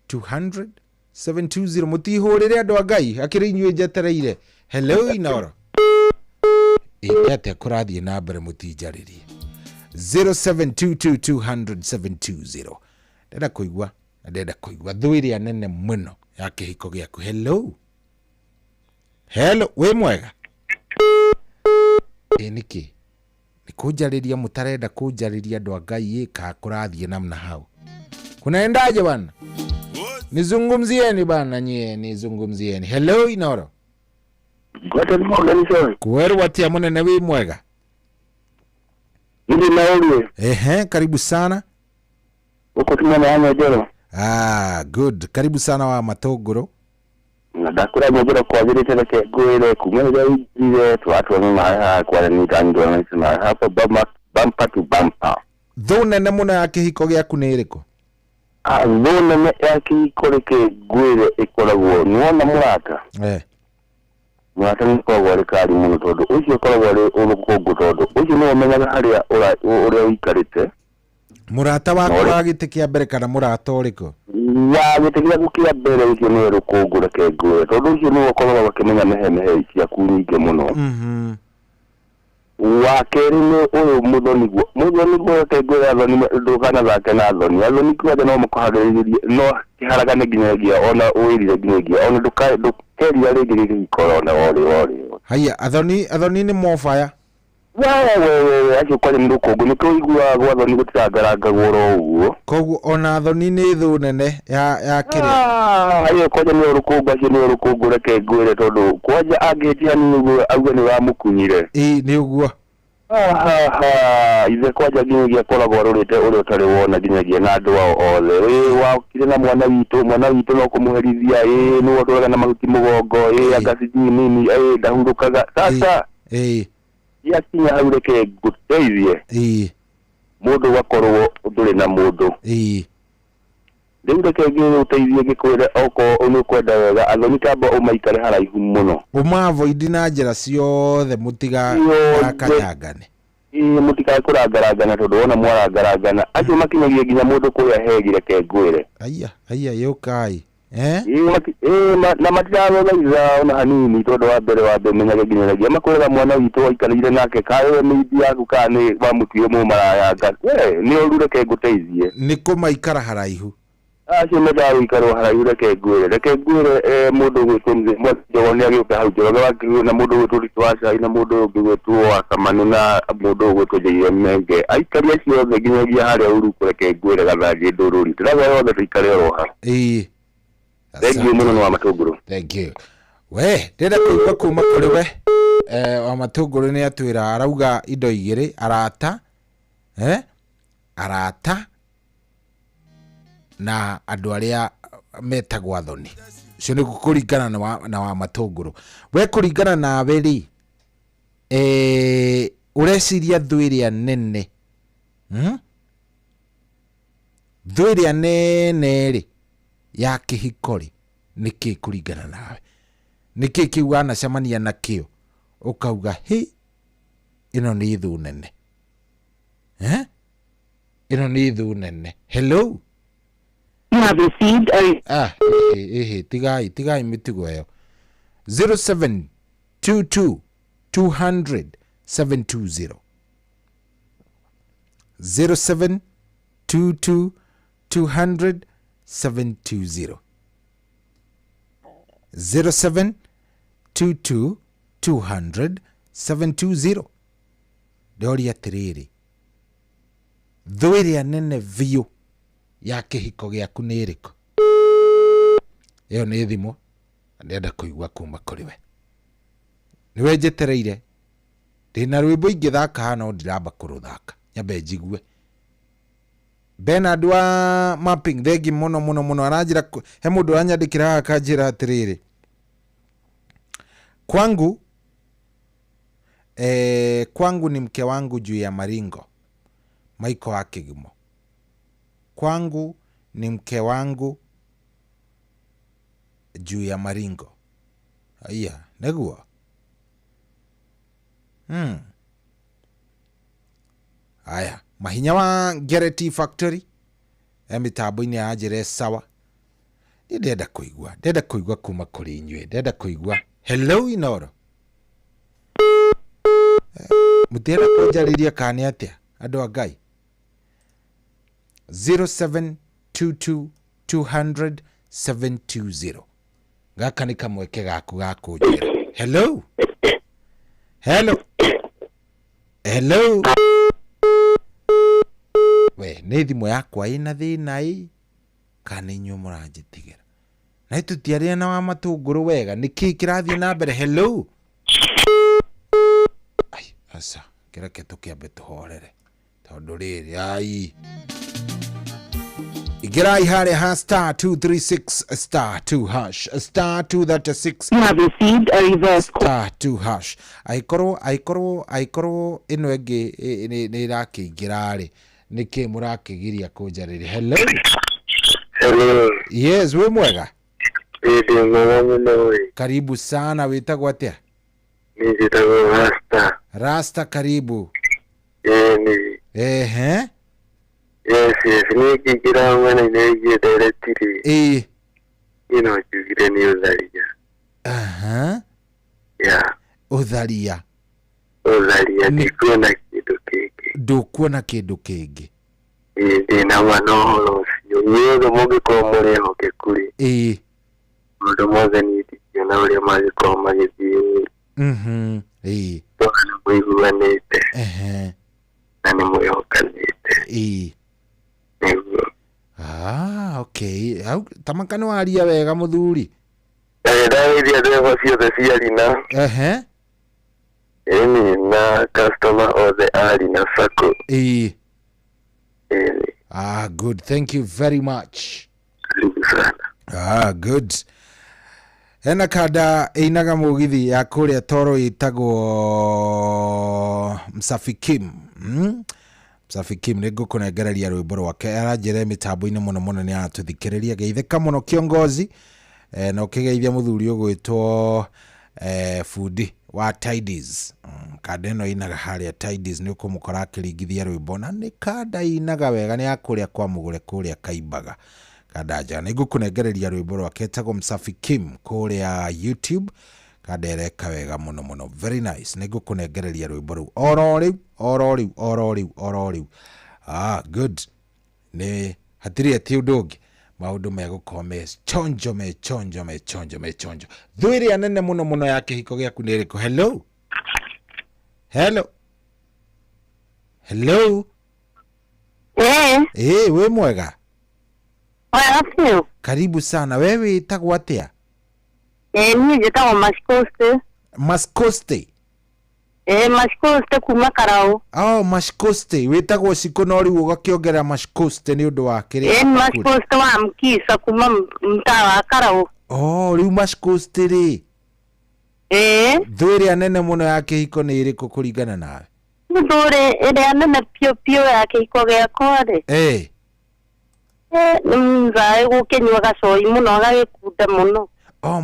200 720. Mũtihũrĩre andũ a Ngai, akĩrĩ inyuĩ njetereire. Hello Inooro, ĩ atĩa kũrathiĩ na mbere mũtinjarĩrie? 0722 200 720. Ndĩrenda kũigua na ndĩrenda kũigua thũ ĩrĩa nene mũno ya kĩhiko gĩaku. Hello, hello, wĩ mwega? Ĩ nĩkĩ nĩ kũnjarĩria mũtarenda kũnjarĩria andũ a Ngai? Ĩ ka kũrathiĩ namna hau, kunaendaje bana? Nizungumzieni bana, nyie nizungumzieni. Hello Inooro. Kwerwo atia mũnene, wĩ mwega? Ili nauli. Ehe, karibu sana. Huko tumana wa Njoro. Ah, good, karibu sana wa Matũngũrũ. Na ndakwĩra nyonjero kwagĩrĩte reke ngwĩre kuma rĩrĩa ũingire tũratwarana nawe haha kwaranĩka ndwaranĩte nawe hapa bumper to bumper. Thũ nene mũno ya kĩhiko gĩaku nĩ ĩrĩkũ? Ah, thũ nene ya kĩhiko reke ngwĩre ĩkoragwo nĩwona mũrata. Mũrata nĩ ũkoragwo arĩ kari mũno tondũ ũcio ũkoragwo arĩ ũrũkũngũ tondũ ũcio nĩwe ũmenyaga harĩa ũrĩa ũikarĩte. Mũrata waku wa gĩtĩ kĩa mbere kana mũrata ũrĩkũ? Wa gĩtĩ gĩaku kĩa mbere ũcio nĩwe rũkũngũ reke ngwĩre tondũ ũcio nĩwe ũkoragwo akĩmenya mĩhemehe ciaku nyingĩ mũno. Wa kerĩ nĩ ũyũ mũthoniguo. Mũthoniguo reke ngwĩre athoni ndũkanathake na athoni. Athoni kwanja no makũharĩrĩrie no kĩharagane nginyagia ona ũĩrire nginyagia ona ndũkeria rĩngĩ gĩkoro ona orĩ orĩ. Haya, athoni athoni nĩ mobaya. Wewe acio kwanja nĩ rũkũngũ nĩkĩo ũiguaga gwa athoni gũtirangarangagwo oro ũguo. Koguo ona athoni nĩ thũ nene ya kĩrĩa. Ayo kwanja nĩ rũkũngũ acio nĩ rũkũngũ reke ngwĩre tondũ kwanja angĩtia hanini ũguo auge nĩ ũramũkunyire. Ĩĩ nĩ ũguo. Ithe kwanja nginyagia akoragwo arorete ũrĩa ũtarĩ wona nginyagia na andũ ao othe. Ĩĩ wakire na mwana witũ no kũmũherithia, ĩĩ nĩwe ũtwaraga na mahuti mũgongo, ĩĩ anga sijui nini, ĩĩ ndahurũkaga. Sasa ĩĩ yakinya hau reke ngũteithie. Ĩĩ mũndũ ũgakorwo ndũrĩ na mũndũ. Ĩĩ rĩu reke ngĩgũteithie ngĩkwĩre okorwo nĩ ũkwenda wega athoni kamba ũmaikare haraihu mũno. Ũmaavoidi na njĩra ciothe mũtigakanyangane. Ĩĩ mũtikae kũrangarangana tondũ wona mwarangarangana acio makinyagia nginya mũndũ kũrĩa hegi reke ngwĩre. Aya aya yũkai. Ĩĩ na matirathaitha ona hanini tondũ wa mbere menyage nginyagia makwĩraga mwana witũ waikarĩire nake kaĩ we nĩ ithi yaku kana nĩ wamũtuire mũmaraya we nĩ ũru reke ngũteithie. Nĩ kũmaikara haraihu. Acio mendaga gũikarwo haraihu reke ngwĩre mũndũ ũgwĩtwo mzee Njogo nĩ agĩũka hau Njoroge wa Kĩgũrũ na mũndũ ũgwĩtwo Ritũ wa Cai na mũndũ ũngĩ ũgwĩtwo wa Kamanũ na mũndũ ũgwĩtwo Njaire Menge aikari acio othe nginyagia harĩa Uruku reke ngwĩre Gathanjĩ Ndũrũri ndĩrauga othe tũikare oro hau. Ĩĩ Thank you mũno nĩ wa Matũngũrũ. Thank you. We ndĩrenda kũigua kuma kũrĩ we wa Matũngũrũ nĩ atwĩra arauga indo igĩrĩ arata arata na andũ arĩa metagwo athoni. Ũcio nĩ kũringana na wa Matũngũrũ. We kũringana nawe rĩ ũreciria thũ ĩrĩa nene thũ ĩrĩa nene rĩ ya kĩhiko rĩ nĩ kĩ kũringana nawe? Nĩ kĩ kĩu wanacemania nakĩo ũkauga hĩ ĩno nĩ thũ nene? Ĩno nĩ thũ nene. Hello. You have received a tigai tigai mĩtugo ĩyo. 0722 200 720 0722 200 720 0722 200 720. Ndoria atĩrĩrĩ thũ ĩrĩa nene biũ ya kĩhiko gĩaku nĩ ĩrĩkũ? Ĩyo nĩ thimũ na ndĩrenda kũigua kuma kũrĩ we. Nĩwe njetereire ndĩna rwĩmbo ingĩthaka haha no ndiramba kũrũthaka nyambe njigue. Bernard wa mapping thengi mũno mũno mũno aranjĩra he mũndũ ũranyandĩkĩra haha akanjĩra atĩrĩrĩ kwangu kwangu ni mke wangu juu ya maringo Michael wa Kĩgumo. Kwangu ni mke wangu juu ya maringo. Aya nĩguo. Aya mahinya wa Gerety Factory mĩtambo-inĩ ya njĩra sawa. Niĩ ndĩrenda kũigua kuma kũrĩ inyuĩ ndĩrenda kũigua. Hello Inoro. Mũtirenda kũnjarĩria kana nĩ atĩa andũ a Ngai? 0722 200 720. Gaka nĩ kamweke gaku ga kũnjĩra. Hello. Hello. Hello. We nĩ thimũ yakwa ĩna thĩna ĩ kana inyuĩ mũranjĩtigĩra? Na tũtiaria na wa Matũngũrũ wega nĩ kĩĩ kĩrathiĩ na mbere? Hello. Ai aca kĩreke tũkĩambe tũhorere tondũ rĩrĩ ai Ingĩrai harĩa ha star 236 star 2 hash, star 236 You have received a reverse call. Star 2 hash. Angĩkorwo angĩkorwo angĩkorwo ĩno ĩngĩ nĩ ĩrakĩingĩra rĩ, nĩkĩ mũrakĩgiria kũnjarĩria? Hello. Hello. Yes, wĩ mwega? Ĩ, ndĩ mwega mũno ĩ. Karibu sana. Wĩtagwo atĩa? Niĩ njĩtagwo Rasta. Rasta, karibu. Ĩ nĩ. Ehe. Yes, niĩ ngĩingĩra mwena-inĩ wĩgiĩ ndereti rĩ. Ĩ. Niĩ no njugire nĩ ũtharia. Aha. Ya. Ũtharia. Ũtharia, ndikuona kĩndũ kĩngĩ. Ndũkuona kĩndũ kĩngĩ? Ĩ, ndĩna ma na ũhoro ũcio. Inyuĩ othe mũngĩkorwo mũrĩ ehokeku rĩ. Ĩ. Maũndũ mothe niĩ ndingĩona ũrĩa mangĩkorwo magĩthiĩ. Ĩ. Tondũ nĩ mũiguanĩte. Ehe. Na nĩ mwĩhokanĩte. Ĩ. Nĩguo. Ah, okay. Hau tamaka nĩ waria wega, mũthuri. Ndagĩrĩria ndegwa ciothe cia Rina. Ehe. Ĩni, na customer othe a Rina Sacco. Ĩ. Ĩni. Ah, good. Thank you very much. Karibu sana. Ah, good. Hena kanda ĩinaga mũgithi ya kũrĩa toro ĩtagwo Msafi Kim. Msafi Kim, nĩ ngũkũnengereria rwĩmbo rwake. Aranjĩra mĩtambo-inĩ mũno mũno, nĩ aratũthikĩrĩria. Geithĩka mũno, kiongozi, na ũkĩgeithia mũthuri ũgwĩtwo bundi wa Tidies. Kanda ĩno ĩinaga harĩa Tidies, nĩ ũkũmũkora akĩringithia rwĩmbo, na nĩ kanda ĩinaga wega, nĩ ya kũrĩa kwa mũgũre kũrĩa Kaimbaga. Kanda njega, nĩ ngũkũnengereria rwĩmbo rwake, etagwo Msafi Kim kũrĩa YouTube. Kanda ĩreka wega mũno mũno, very nice. Nĩ ngũkũnengereria rwĩmbo rũu oro rĩu, oro rĩu, oro rĩu, oro rĩu. Ah, good. Nĩ hatirĩ ati ũndũ ũngĩ, maũndũ megũkorwo me chonjo, me chonjo, me chonjo, me chonjo. Thũ ĩrĩa nene mũno mũno ya kĩhiko gĩaku nĩ ĩrĩkũ? Hello, hello, hello. Eh. Ĩ, wĩ mwega? Wega biũ. Karibu sana. We wĩtagwo atĩa? Ĩ, niĩ njĩtagwo Mashikoste. Maskoste? Ĩ, Mashikoste kuma Karau. Oh, Mashkoste. Wĩtagwo Cikũ no rĩu ũgakĩongerera Mashkoste nĩ ũndũ wa kĩrĩa? Ĩ, Mashikoste wa Mkisa kuma mtaa wa Karau. Oh, rĩu Mashkoste rĩ. Ĩ. Thũ ĩrĩa nene mũno ya kĩhiko nĩ ĩrĩkũ kũringana nawe? Thũrĩ ĩrĩa nene piũ piũ ya kĩhiko gĩakwa rĩ. Eh. Nĩ mzae gũkĩnyua gacoi mũno, agagĩkunda mũno. Oh,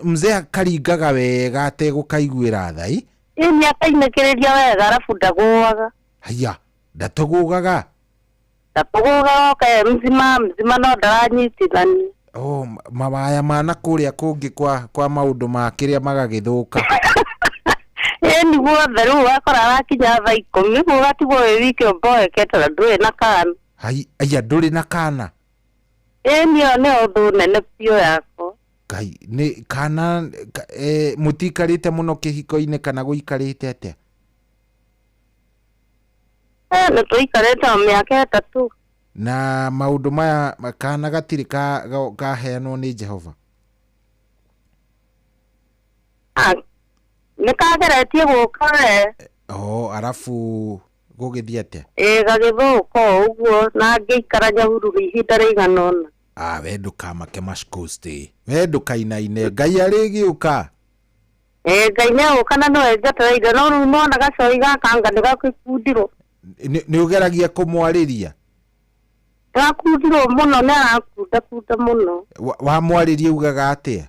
mzee akaringaga wega ategũkaiguĩra tha ĩ? Ĩ, nĩ akainĩkĩrĩria wega, arabu ndagũaga. Haya, ndatũgũgaga? Ndatũgũgaga, oka e mzima mzima, no ndaranyitithania. Oh, mawaya ma na kũrĩa kũngĩ kwa maũndũ ma kĩrĩa magagĩthũka. Ĩ, nĩguo othe rĩu wakora arakinya thaa 10, ũguo ũgatigwo wĩ wiki ũmboekete na ndũrĩ na kana. Hai, aya, ndũrĩ na kana? Ĩ, nĩyo nĩyo thũ nene biũ yakwa. Ngai, nĩ kana mũtikarĩte mũno kĩhiko-inĩ kana gũikarĩte atĩa? Nĩ tũikarĩte o mĩaka 3. Na maũndũ maya kana gatirĩ kaheanwo nĩ Jehova? Ah, nĩ kageretie gũka we. Oh, arabu gũgĩthiĩ atĩa? Ĩ, gagĩthũka o ũguo na ngĩikara Nyahururu ihinda rĩigana ũna. Ah, we ndũkamake, Mashkoste. We ndũkainaine, Ngai arĩgĩũka. Ĩ, Ngai nĩ egũka na nĩwe njetereire, no rĩu nĩwona gacoi gaka anga nĩ gagĩkundirwo. Nĩ ũgeragia kũmwarĩria? Gakundirwo mũno, nĩ arakundakunda mũno. Wamwarĩria ugaga atĩa?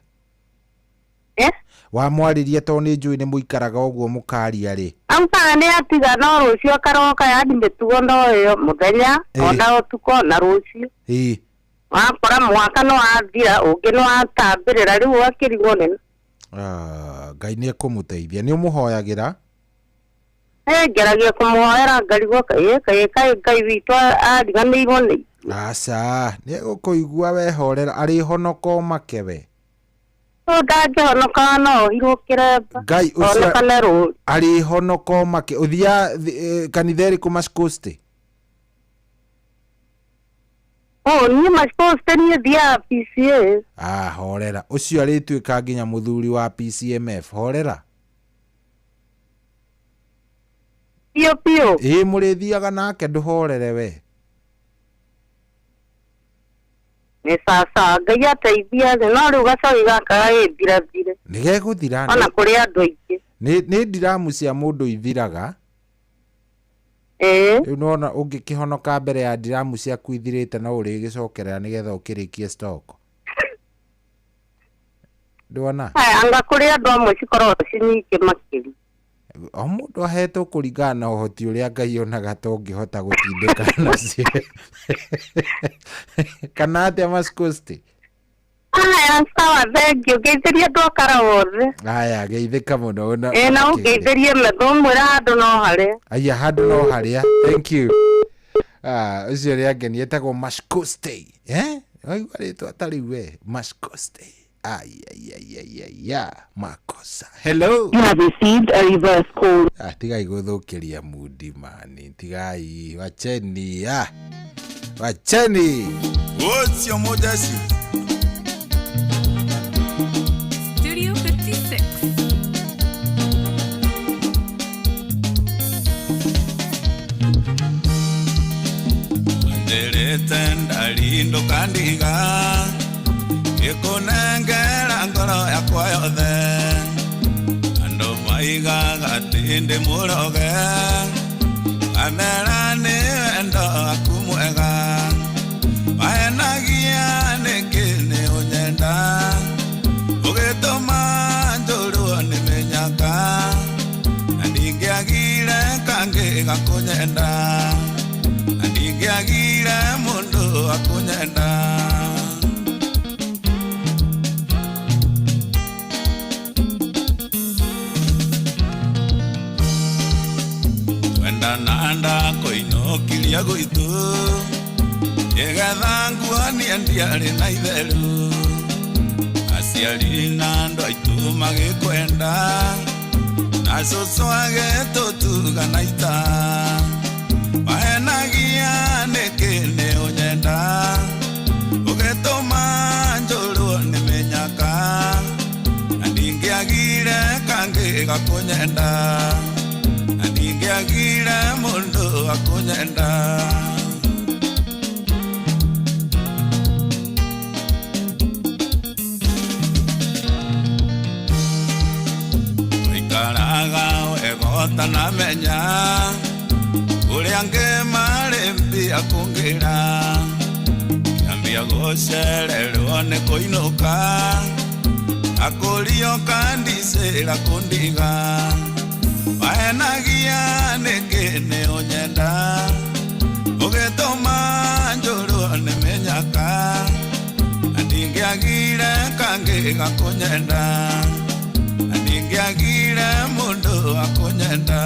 Eh? Wamwarĩria, tondũ nĩ njũĩ nĩ mũikaraga ũguo mũkaria rĩ. Augaga nĩ atiga, no rũciũ akaroka, yani mĩtugo no ĩyo mũthenya ona ũtukũ na rũciũ. Ĩ. Wakora mwaka nĩ wathira, ũngĩ nĩ watambĩrĩra, rĩu ũgakĩrigwo nĩ. Ah, Ngai nĩ ekũmũteithia. Nĩ ũmũhoyagĩra? Ngeragia kũmũhoera, ngarigwo kaĩ kaĩ kaĩ Ngai witũ ariganĩirwo nĩ. Aca, nĩ egũkũigua, wehorera, arĩhonoka ũmake we. Rĩu ndangĩhonoka, no ohirwo kĩremba. Ngai ũcio Onekane rũri. Arĩhonoka ũmake. Ũthiaga kanitha ĩrĩkũ, Mashkoste? Oh, niĩ Mashkoste niĩ thiaga PCA. Ah, horera. Ũcio arĩtuĩka nginya mũthuri wa PCMF. Horera. Biũ biũ. Ĩ, mũrĩthiaga nake, ndũhorere we. Nĩ sawasawa Ngai ateithia rĩ no rĩu gacogi gaka gagĩthirathire Nĩ gegũthira. Ona kũrĩ andũ aingĩ. Nĩ ndiramu cia mũndũ ithiraga. Ĩĩ. Rĩu nĩwona ũngĩkĩhonoka mbere ya ndiramu ciaku ithirĩte no ũrĩgĩcokerera nĩgetha ũkĩrĩkie stock. Ndwona? Aya, anga kũrĩ andũ amwe cikoragwo ci nyingĩ makĩria. O mũndũ ahetwo kũringana na ũhoti ũrĩa Ngai onaga ta ũngĩhota gũtindĩka nacio. Kana atĩa Mascosti? Aya, sawa, thengiũ. Ngeithĩrie andũ a Kara othe. Aya, geithĩka mũno. Ĩĩ, na ũngeithĩrie metho ũmwĩre handũ no harĩa. Aya, handũ no harĩa. Thank you. Ah, ũcio ũrĩa ngeni etagwo Mascosti. Eh? Waigua rĩtwa ta rĩu we, Mascosti. Ai, ai, ai, ai, ai, ya, makosa. Hello. You have received a reverse call. Ah, tigai gũthũkĩria mudi mani, tigai, wacheni, ah. Wacheni. Ũcio mũjeci. Studio 56. Wanjĩrĩte ndari ndũkandiga ngĩkũnengera ngoro yakwa yothe andũ maigaga atĩ ndĩ mũroge ngamera nĩ wendo waku mwega wahenagia nĩkĩ nĩ ũnyenda ũgĩtũma njũrwo nĩ mĩnyaka na ndingĩagire kangĩ gakũnyenda na ndingĩagire mũndũ akũnyenda. Twendana ndakoinũkirie gwitũ nĩgetha nguonie ndiarĩ na itheru aciari na andũ aitũ magĩkwenda na cũcũ agĩtũtuga na ita wahenagia nĩkĩ nĩ ũnyenda ũgĩtũma njũrwo nĩ mĩnyaka na ndingĩagire kangĩ gakũnyenda na ndingĩagire mũndũ akũnyenda. Tũikaraga wega ũtanamenya ũrĩa angĩ marĩ mbia kũngĩra kĩambia gũcererwo nĩ kũinũka akũrio kandicĩra kũndiga wahenagia nĩkĩ nĩ ũnyenda ũgĩtũma njũrwo nĩ mĩnyaka na ndingĩagire kangĩ gakũnyenda na ndingĩagire mũndũ akũnyenda.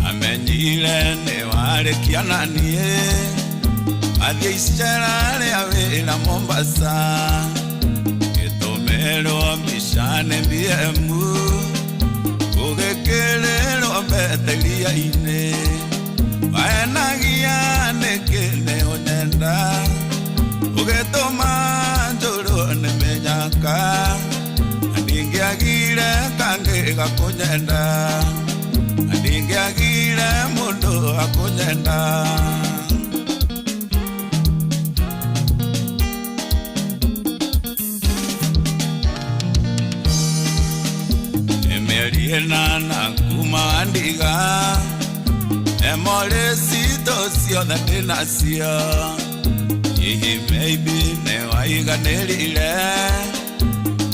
Amenyire nĩ warĩkia na niĩ athiĩ icera rĩa wĩra Mombasa gĩtũmĩrwo mbica nĩ BM ũgĩkĩrĩrwo mbete iria-inĩ wahenagia nĩkĩ nĩ ũnyenda ũgĩtũma njũrwo nĩ mĩnyaka na ndingĩagire kangĩ gakũnyenda na ndingĩagire mũndũ akũnyenda. Mĩeri ĩnana kuma wandiga emorĩ citũ ciothe ndĩnacio hihi maybe nĩ waiganĩrire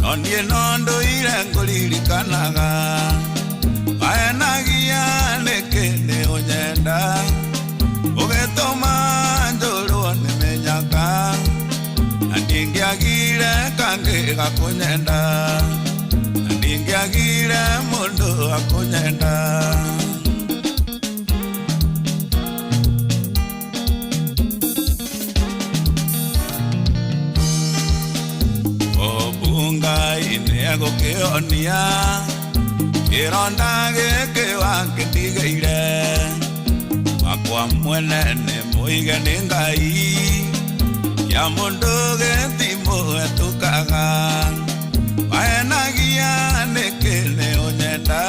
no niĩ no ndũire ngũririkanaga wahenagia nĩkĩ nĩ ũnyenda ũgĩtũma njũrwo nĩ mĩnyaka na ndingĩagire kangĩ gakũnyenda na ndingĩagire mũndũ akũnyenda. Obunga inegũkĩonia kĩronda gĩkĩ wakĩndigĩire wakwa mwene nĩ mũige nĩ Ngai kĩa mũndũ gĩtimũhetũkaga wahenagia nĩkĩ nĩ ũnyenda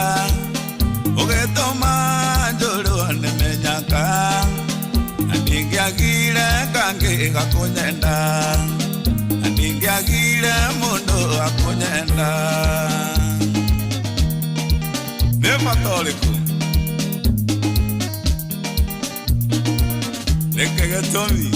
Ngatiga kunyenda Ndingĩagire mũndũ akũnyenda Nĩ bata ũrĩkũ Nĩkĩ gĩtũmi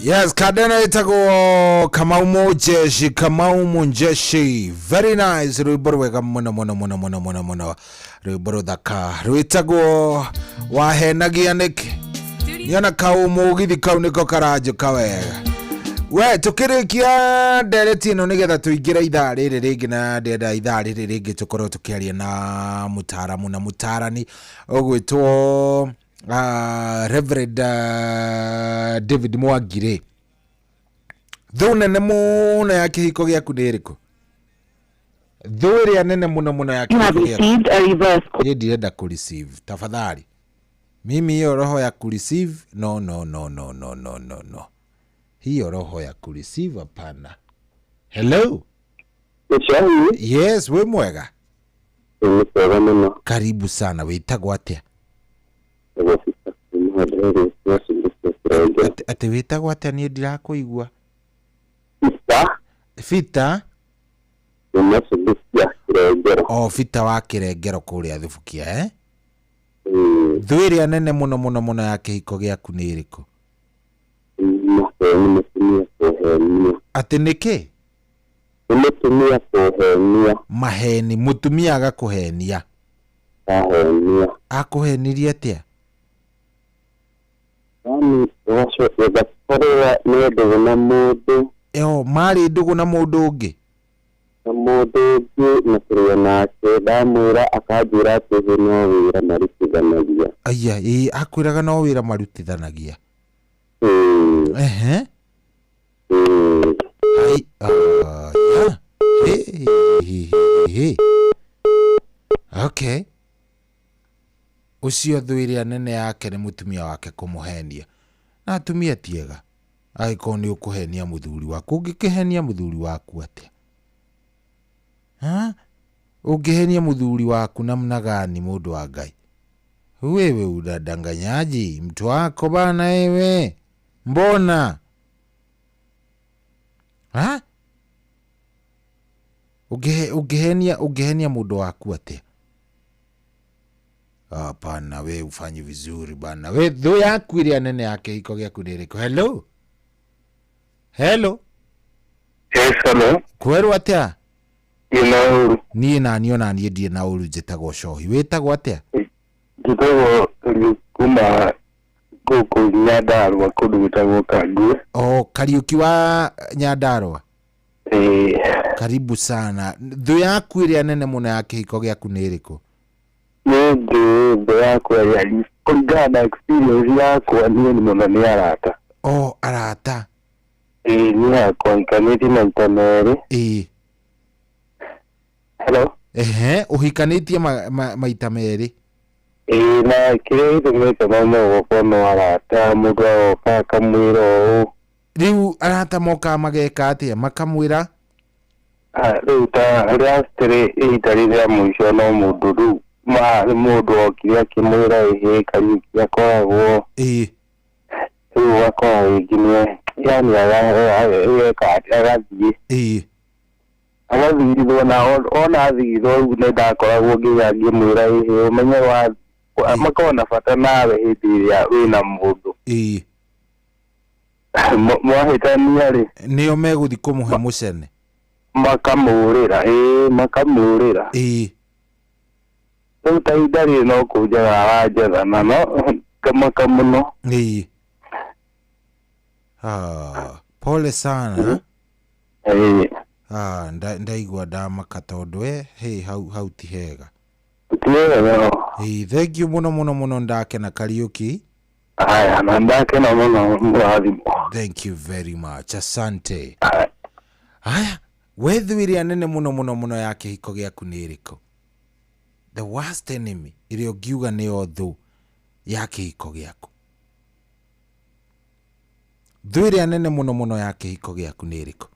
Yes, Kadena itagwo Kamau Munjeshi, Kamau Munjeshi. Very nice rwimbo rwega muno muno muno muno muno muno. Rwimbo ruthaka rwitagwo wahenagia niki. Niona kau mugithi kau niko karanjuka wega. We tukirikia ndereti ino nigetha tuingire ithaa riri ringi na ndenda ithaa riri ringi tukorwo tukiaria na mutaramu na mutarani ugwitwo Reverend David Mwangire. Thũ nene mũno ya kĩhiko gĩaku nĩ ĩrĩkũ? Thũ ĩrĩa nene mũno mũno ya kĩhiko gĩaku. Niĩ ndirenda kũ receive tafadhali. Mimi hiyo roho ya ku receive no no no no no no no no. Hiyo roho ya ku receive hapana. Hello. Yes, we mwega. Karibu sana, wĩtagwo atĩa? Atĩ wĩtagwo atĩa niĩ ndirakũigua. Fita. Oh, Fita wa Kĩrengero kũrĩa Thubukia, eh? Thũ ĩrĩa nene mũno mũno mũno ya kĩhiko gĩaku nĩ ĩrĩkũ? Atĩ nĩkĩ? Maheni, mũtumia agakũhenia. Akũhenirie atĩa? Yani ũgakorwo nĩ ndũgũ na mũndũ. Eo, marĩ ndũgũ na mũndũ ũngĩ? Na mũndũ ũngĩ na kũrĩa nake ndamwĩra akanjĩra atĩ no wĩra marutithanagia. Aya, ĩĩ, akwĩraga no wĩra marutithanagia. Ehe. Ai, aya. He. Okay. Ũcio thũ ĩrĩa nene yake nĩ mũtumia wake kũmũhenia. Na atumia ti ega. Angĩkorwo nĩ ũkũhenia mũthuri waku, ũngĩkĩhenia mũthuri waku atĩa? Ha? Ũngĩhenia mũthuri waku namna gani mũndũ wa Ngai? Wewe unadanganyaji mtu wako bana wewe. Mbona? Ha? Ũngĩhenia mũndũ waku atĩa? Hapana, we ufanye vizuri bana. We thũ yaku ĩrĩa nene ya kĩhiko gĩaku nĩ ĩrĩkũ? Hello. Hello. Yes, hello. Kwerwo atĩa? Ndĩ na ũru. Niĩ naniĩ ona niĩ ndirĩ na ũru, njĩtagwo Cohi. Wĩtagwo atĩa? Njĩtagwo Kariũki kuma gũkũ Nyandarũa kũndũ gwĩtagwo Kangue. Oh, Kariũki wa Nyandarũa. Ĩĩ. Karibu sana. Thũ yaku ĩrĩa nene mũno ya kĩhiko gĩaku nĩ ĩrĩkũ? Niĩ njũĩ thũ yakwa ĩrĩa kũringana na experience yakwa niĩ nĩ mũno nĩ arata. Oh, arata. Ĩĩ, niĩ hakwa hikanĩtie maita merĩ. Ĩĩ. Hello. Ehe, ũhikanĩtie maita merĩ. Ĩĩ, na kĩrĩa gĩtũmĩte maume gũkorwo no arata, mũndũ agoka akamwĩra ũũ. Rĩu arata mokaga mageka atĩa? Makamwĩra? Rĩu ta last ihinda rĩrĩa mũico no mũndũ rĩu mũndũ okire akĩmwĩra ĩhĩ Kariũki akoragwo. Ĩĩ. Rĩu ũgakora rĩngĩ nĩ yani agathiĩ. Ĩĩ. Agathigithwo na ona athigithwo rĩu nĩ ndakoragwo nginya ngĩmwĩra ĩhĩ ũmenye wa makoragwo na bata nawe hĩndĩ ĩrĩa wĩna mũndũ. Ĩĩ. Mwahĩtania rĩ, nĩo megũthiĩ kũmũhe mũcene. Makamũrĩra, ĩĩ, makamũrĩra. Ĩĩ. Rĩu ta ihinda rĩrĩ no kũnjetha aranjetha na no ngamaka mũno. Ĩĩ. Ah, pole sana. Ĩĩ. Ah, ndaigua ndamaka tondũ hey, hau ti hega. Ti hega. Ĩĩ, thank you mũno mũno mũno, ndakena Kariũki. Haya, na ndakena mũno mũrathimwo. Thank you very much. Asante. Haya, We thũ ĩrĩa nene mũno mũno mũno ya kĩhiko gĩaku nĩ ĩrĩkũ? The worst enemy ĩrĩa ũngiuga nĩyo thũ ya kĩhiko gĩaku. Thũ ĩrĩa nene mũno mũno ya kĩhiko gĩaku nĩ ĩrĩkũ?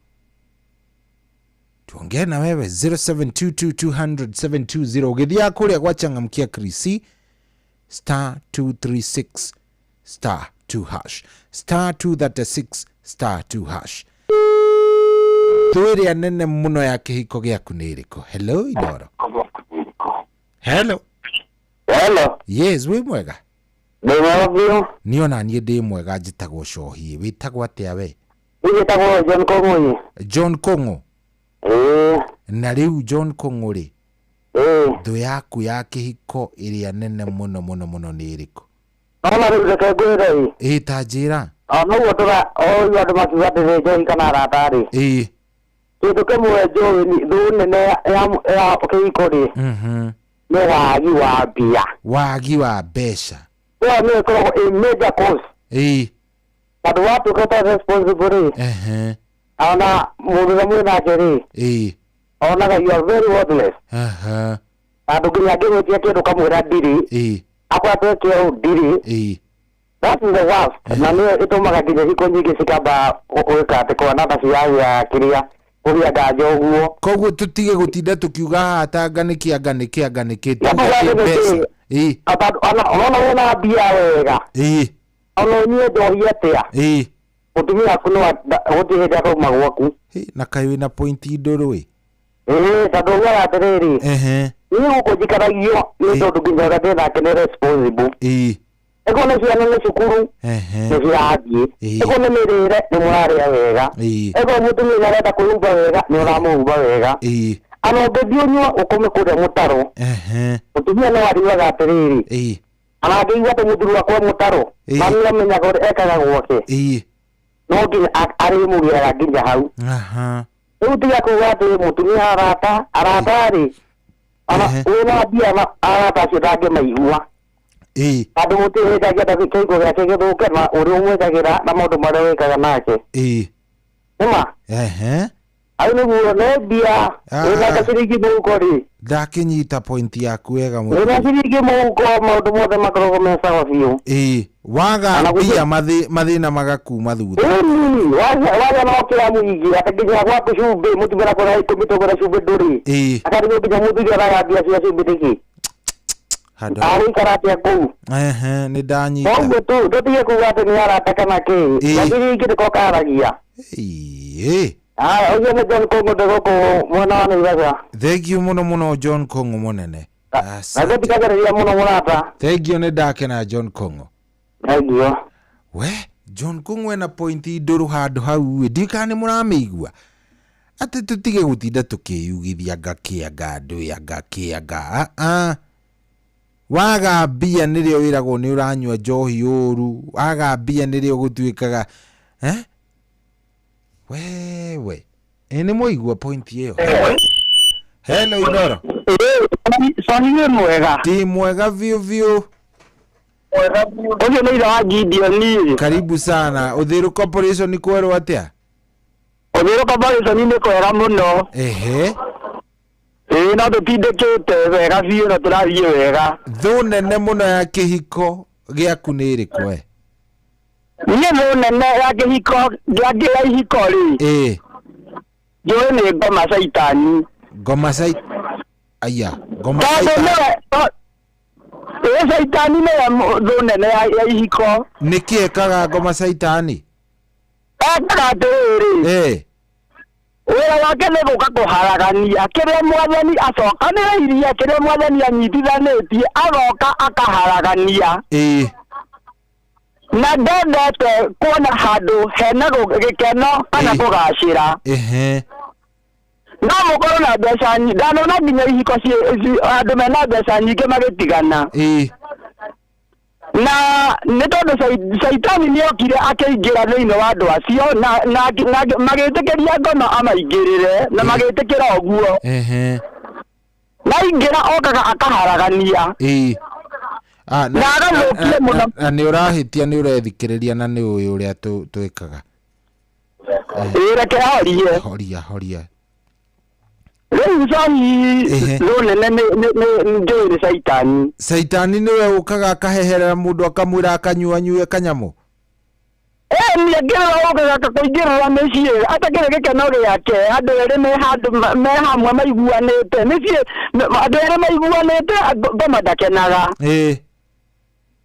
Tuongee na wewe 0722200720 ũgĩthiaga kũrĩa gwa Changamkia Krisi star 236 star 2 hash, star 236 star 2 hash. Thũ ĩrĩa nene mũno ya kĩhiko gĩaku nĩ ĩrĩkũ? Hello Inoro. Hello. Hello. Yes, wĩ mwega? Ndĩ mwega biũ. Niĩ ona niĩ ndĩ mwega, njĩtagwo Cohi. Wĩtagwo atĩa we? Niĩ njĩtagwo John Kũng'ũ. John Kũng'ũ? Ĩĩ. Na rĩu John Kũng'ũ rĩ, Ĩĩ. Thũ yaku ya kĩhiko ĩrĩa nene mũno mũno mũno nĩ ĩrĩkũ? Nona rĩu reke ngwĩre ĩ. Ĩĩ, ta njĩra. O noguo tũra o ũguo andũ makiuga atĩ nĩ njohi kana arata rĩ. Ĩĩ. Kĩndũ kĩmwe njũĩ nĩ thũ nene ya kĩhiko rĩ. Nĩ wagi wa mbia. Wagi wa mbeca. Ĩyo nĩyo ĩkoragwo ĩ major cause. Ĩĩ. Tondũ watuĩka ũtarĩ responsible rĩ. Ona mũndũ ũrĩa mwĩ nake rĩ. Ĩĩ. Onaga you are very worthless. Tondũ nginya angĩgwĩtia kĩndũ ũkamwĩra ndirĩ. Ĩĩ. Akorwo atwĩke ũũ ndirĩ. Ĩĩ. That is the worst. Na nĩyo ĩtũmaga nginya hiko nyingĩ cikamba gwĩka atĩ kwananga ciagĩa kĩrĩa kũgĩa nganja ũguo. Koguo tũtige gũtinda tũkiuga haha ta anga nĩkĩ anga nĩkĩ anga nĩkĩ, Na tuge tuge atĩ atĩ mbeca. nĩkĩ. Ĩĩ. Ona ũrona wĩna mbia wega. Ĩĩ. Ona ũnyue njohi atĩa. Ĩĩ. Mũtumia waku no gũtirĩ hĩndĩ akauma gwaku. Hĩ, na kaĩ wĩna point ndũrũ ĩ. Ĩĩ, tondũ ugaga atĩrĩrĩ. Niĩ gũkũ njikaragio nĩ tondũ nginya ũrĩa ndĩ nake nĩ responsible. Ĩĩ. Ĩkorwo nĩ ciana nĩ cukuru nĩ cirathiĩ. Ĩkorwo nĩ mĩrĩre nĩ mũrarĩa wega. Ĩkorwo mũtumia nĩ arenda kwĩhumba wega nĩ ũramũhumba wega. Ona ũngĩthiĩ ũnyue ũkome kũrĩa mũtaro. Mũtumia no ariugaga atĩrĩrĩ. Ona angĩigua atĩ mũthuri wakwa e mũtaro. Na nĩ amenyaga ũrĩa ekaga gwake. No nginya arĩmũgĩraga nginya hau. Rĩu tiga kuga atĩ mũtumia arata, arata rĩ, ona wĩna mbia na arata acio ndangĩmaigua. Tondũ gũtirĩ hĩndĩ angĩenda kĩhiko gĩake gĩthũke na ũrĩa ũmwĩkagĩra na maũndũ marĩa wĩkaga nake. Nĩma? Hau nĩguo nĩ mbia, wĩna gaciringi mũhuko rĩ. Ndakĩnyita point yaku wega Wĩna mũno. ciringi mũhuko maũndũ mothe makoragwo me sawa biũ. Ĩĩ. Waga Ona gũtirĩ- mbia mathĩna magakuma thutha. Ĩni, wagĩa na kĩra mũingĩ atĩ nginya gwaku cumbĩ mũtumia akwĩra ikũmi tũgũre cumbĩ ndũrĩ. Ĩĩ. Akarigwo nginya mũthuri araga mbia cia cumbĩ nĩkĩ. Handũ. Arĩikara atĩa kũu. Nĩ ndanyita. Koguo tu tũtige kuga atĩ nĩ arata kana kĩ. Ĩĩ. Gaciringi nĩko karagia. Ĩĩ. Haya, ũcio nĩ John Kũng'ũ ndĩ gũkũ mwena wa Naivasha. Thank you mũno mũno John Kũng'ũ mũnene. Na ngũthikagĩrĩria mũno mũrata. Thank you, nĩ ndakena John Kũng'ũ. Thank you. We John Kũng'ũ ena point ndũrũ handũ hau ĩ, ndiũĩ kana nĩ mũramĩigua. Atĩ tũtige gũtinda tũkĩyugithia anga kĩ anga ndũĩ anga kĩ anga. Waga mbia nĩrĩo wĩragwo nĩ ũranyua njohi ũru, waga mbia nĩrĩo gũtuĩkaga. Wewe. Ĩ, nĩ mwaigua point ĩyo. Hello Inoro. Soni wĩ mwega? Ndĩ mwega biũ biũ. Ũcio nĩ ithe wa Gideon. Karibu sana. Uthiru Corporation kwerwo atĩa? Uthiru Corporation nĩ kwega mũno. Ĩĩ, no tũtindĩkĩte wega biũ na tũrathiĩ wega. Thũ nene mũno ya kĩhiko gĩaku nĩ ĩrĩkũ we? Niĩ thũ nene ya kĩhiko gĩa ihiko rĩ. Ĩĩ. Njũĩ nĩ ngoma caitani. Ngoma aya, ngoma Tondũ caitani. nĩwe, ĩĩ, caitani nĩwe thũ nene ya ihiko. Nĩkĩ ekaga ngoma caitani? Ekaga atĩrĩrĩ. Wĩra wake nĩ gũka kũharagania kĩrĩa mwathani acokanĩrĩirie, kĩrĩa mwathani anyitithanĩtie, agoka akaharagania. Na ndendete kuona handũ hena gĩkeno kana kũgacĩra. No mũkorwo na mbeca nyingĩ, ndanona nginya ihiko andũ mena mbeca nyingĩ magĩtigana. Na nĩ tondũ caitani nĩokire akĩingĩra thĩinĩ wa andũ acio, na magĩtĩkĩria ngoma amaingĩrĩre, na magĩtĩkĩra ũguo. Na aingĩra okaga akaharagania. Na agathũkia mũno. Na nĩ ũrahĩtia, nĩ ũrethikĩrĩria na nĩ ũĩ ũrĩa twĩkaga. Ĩĩ, reke horie. Horia, horia. Rĩu njohi thũ nene njũĩ nĩ caitani. Caitani nĩwe ũkaga akaheherera mũndũ akamwĩra akanyuanyue kanyamũ. Ĩni angĩrĩra ũkaga akakũingĩrĩra mĩciĩ atakĩrĩ gĩkeno gĩake, andũ erĩ me handũ me hamwe maiguanĩte mĩciĩ, andũ erĩ maiguanĩte, ngoma ndakenaga.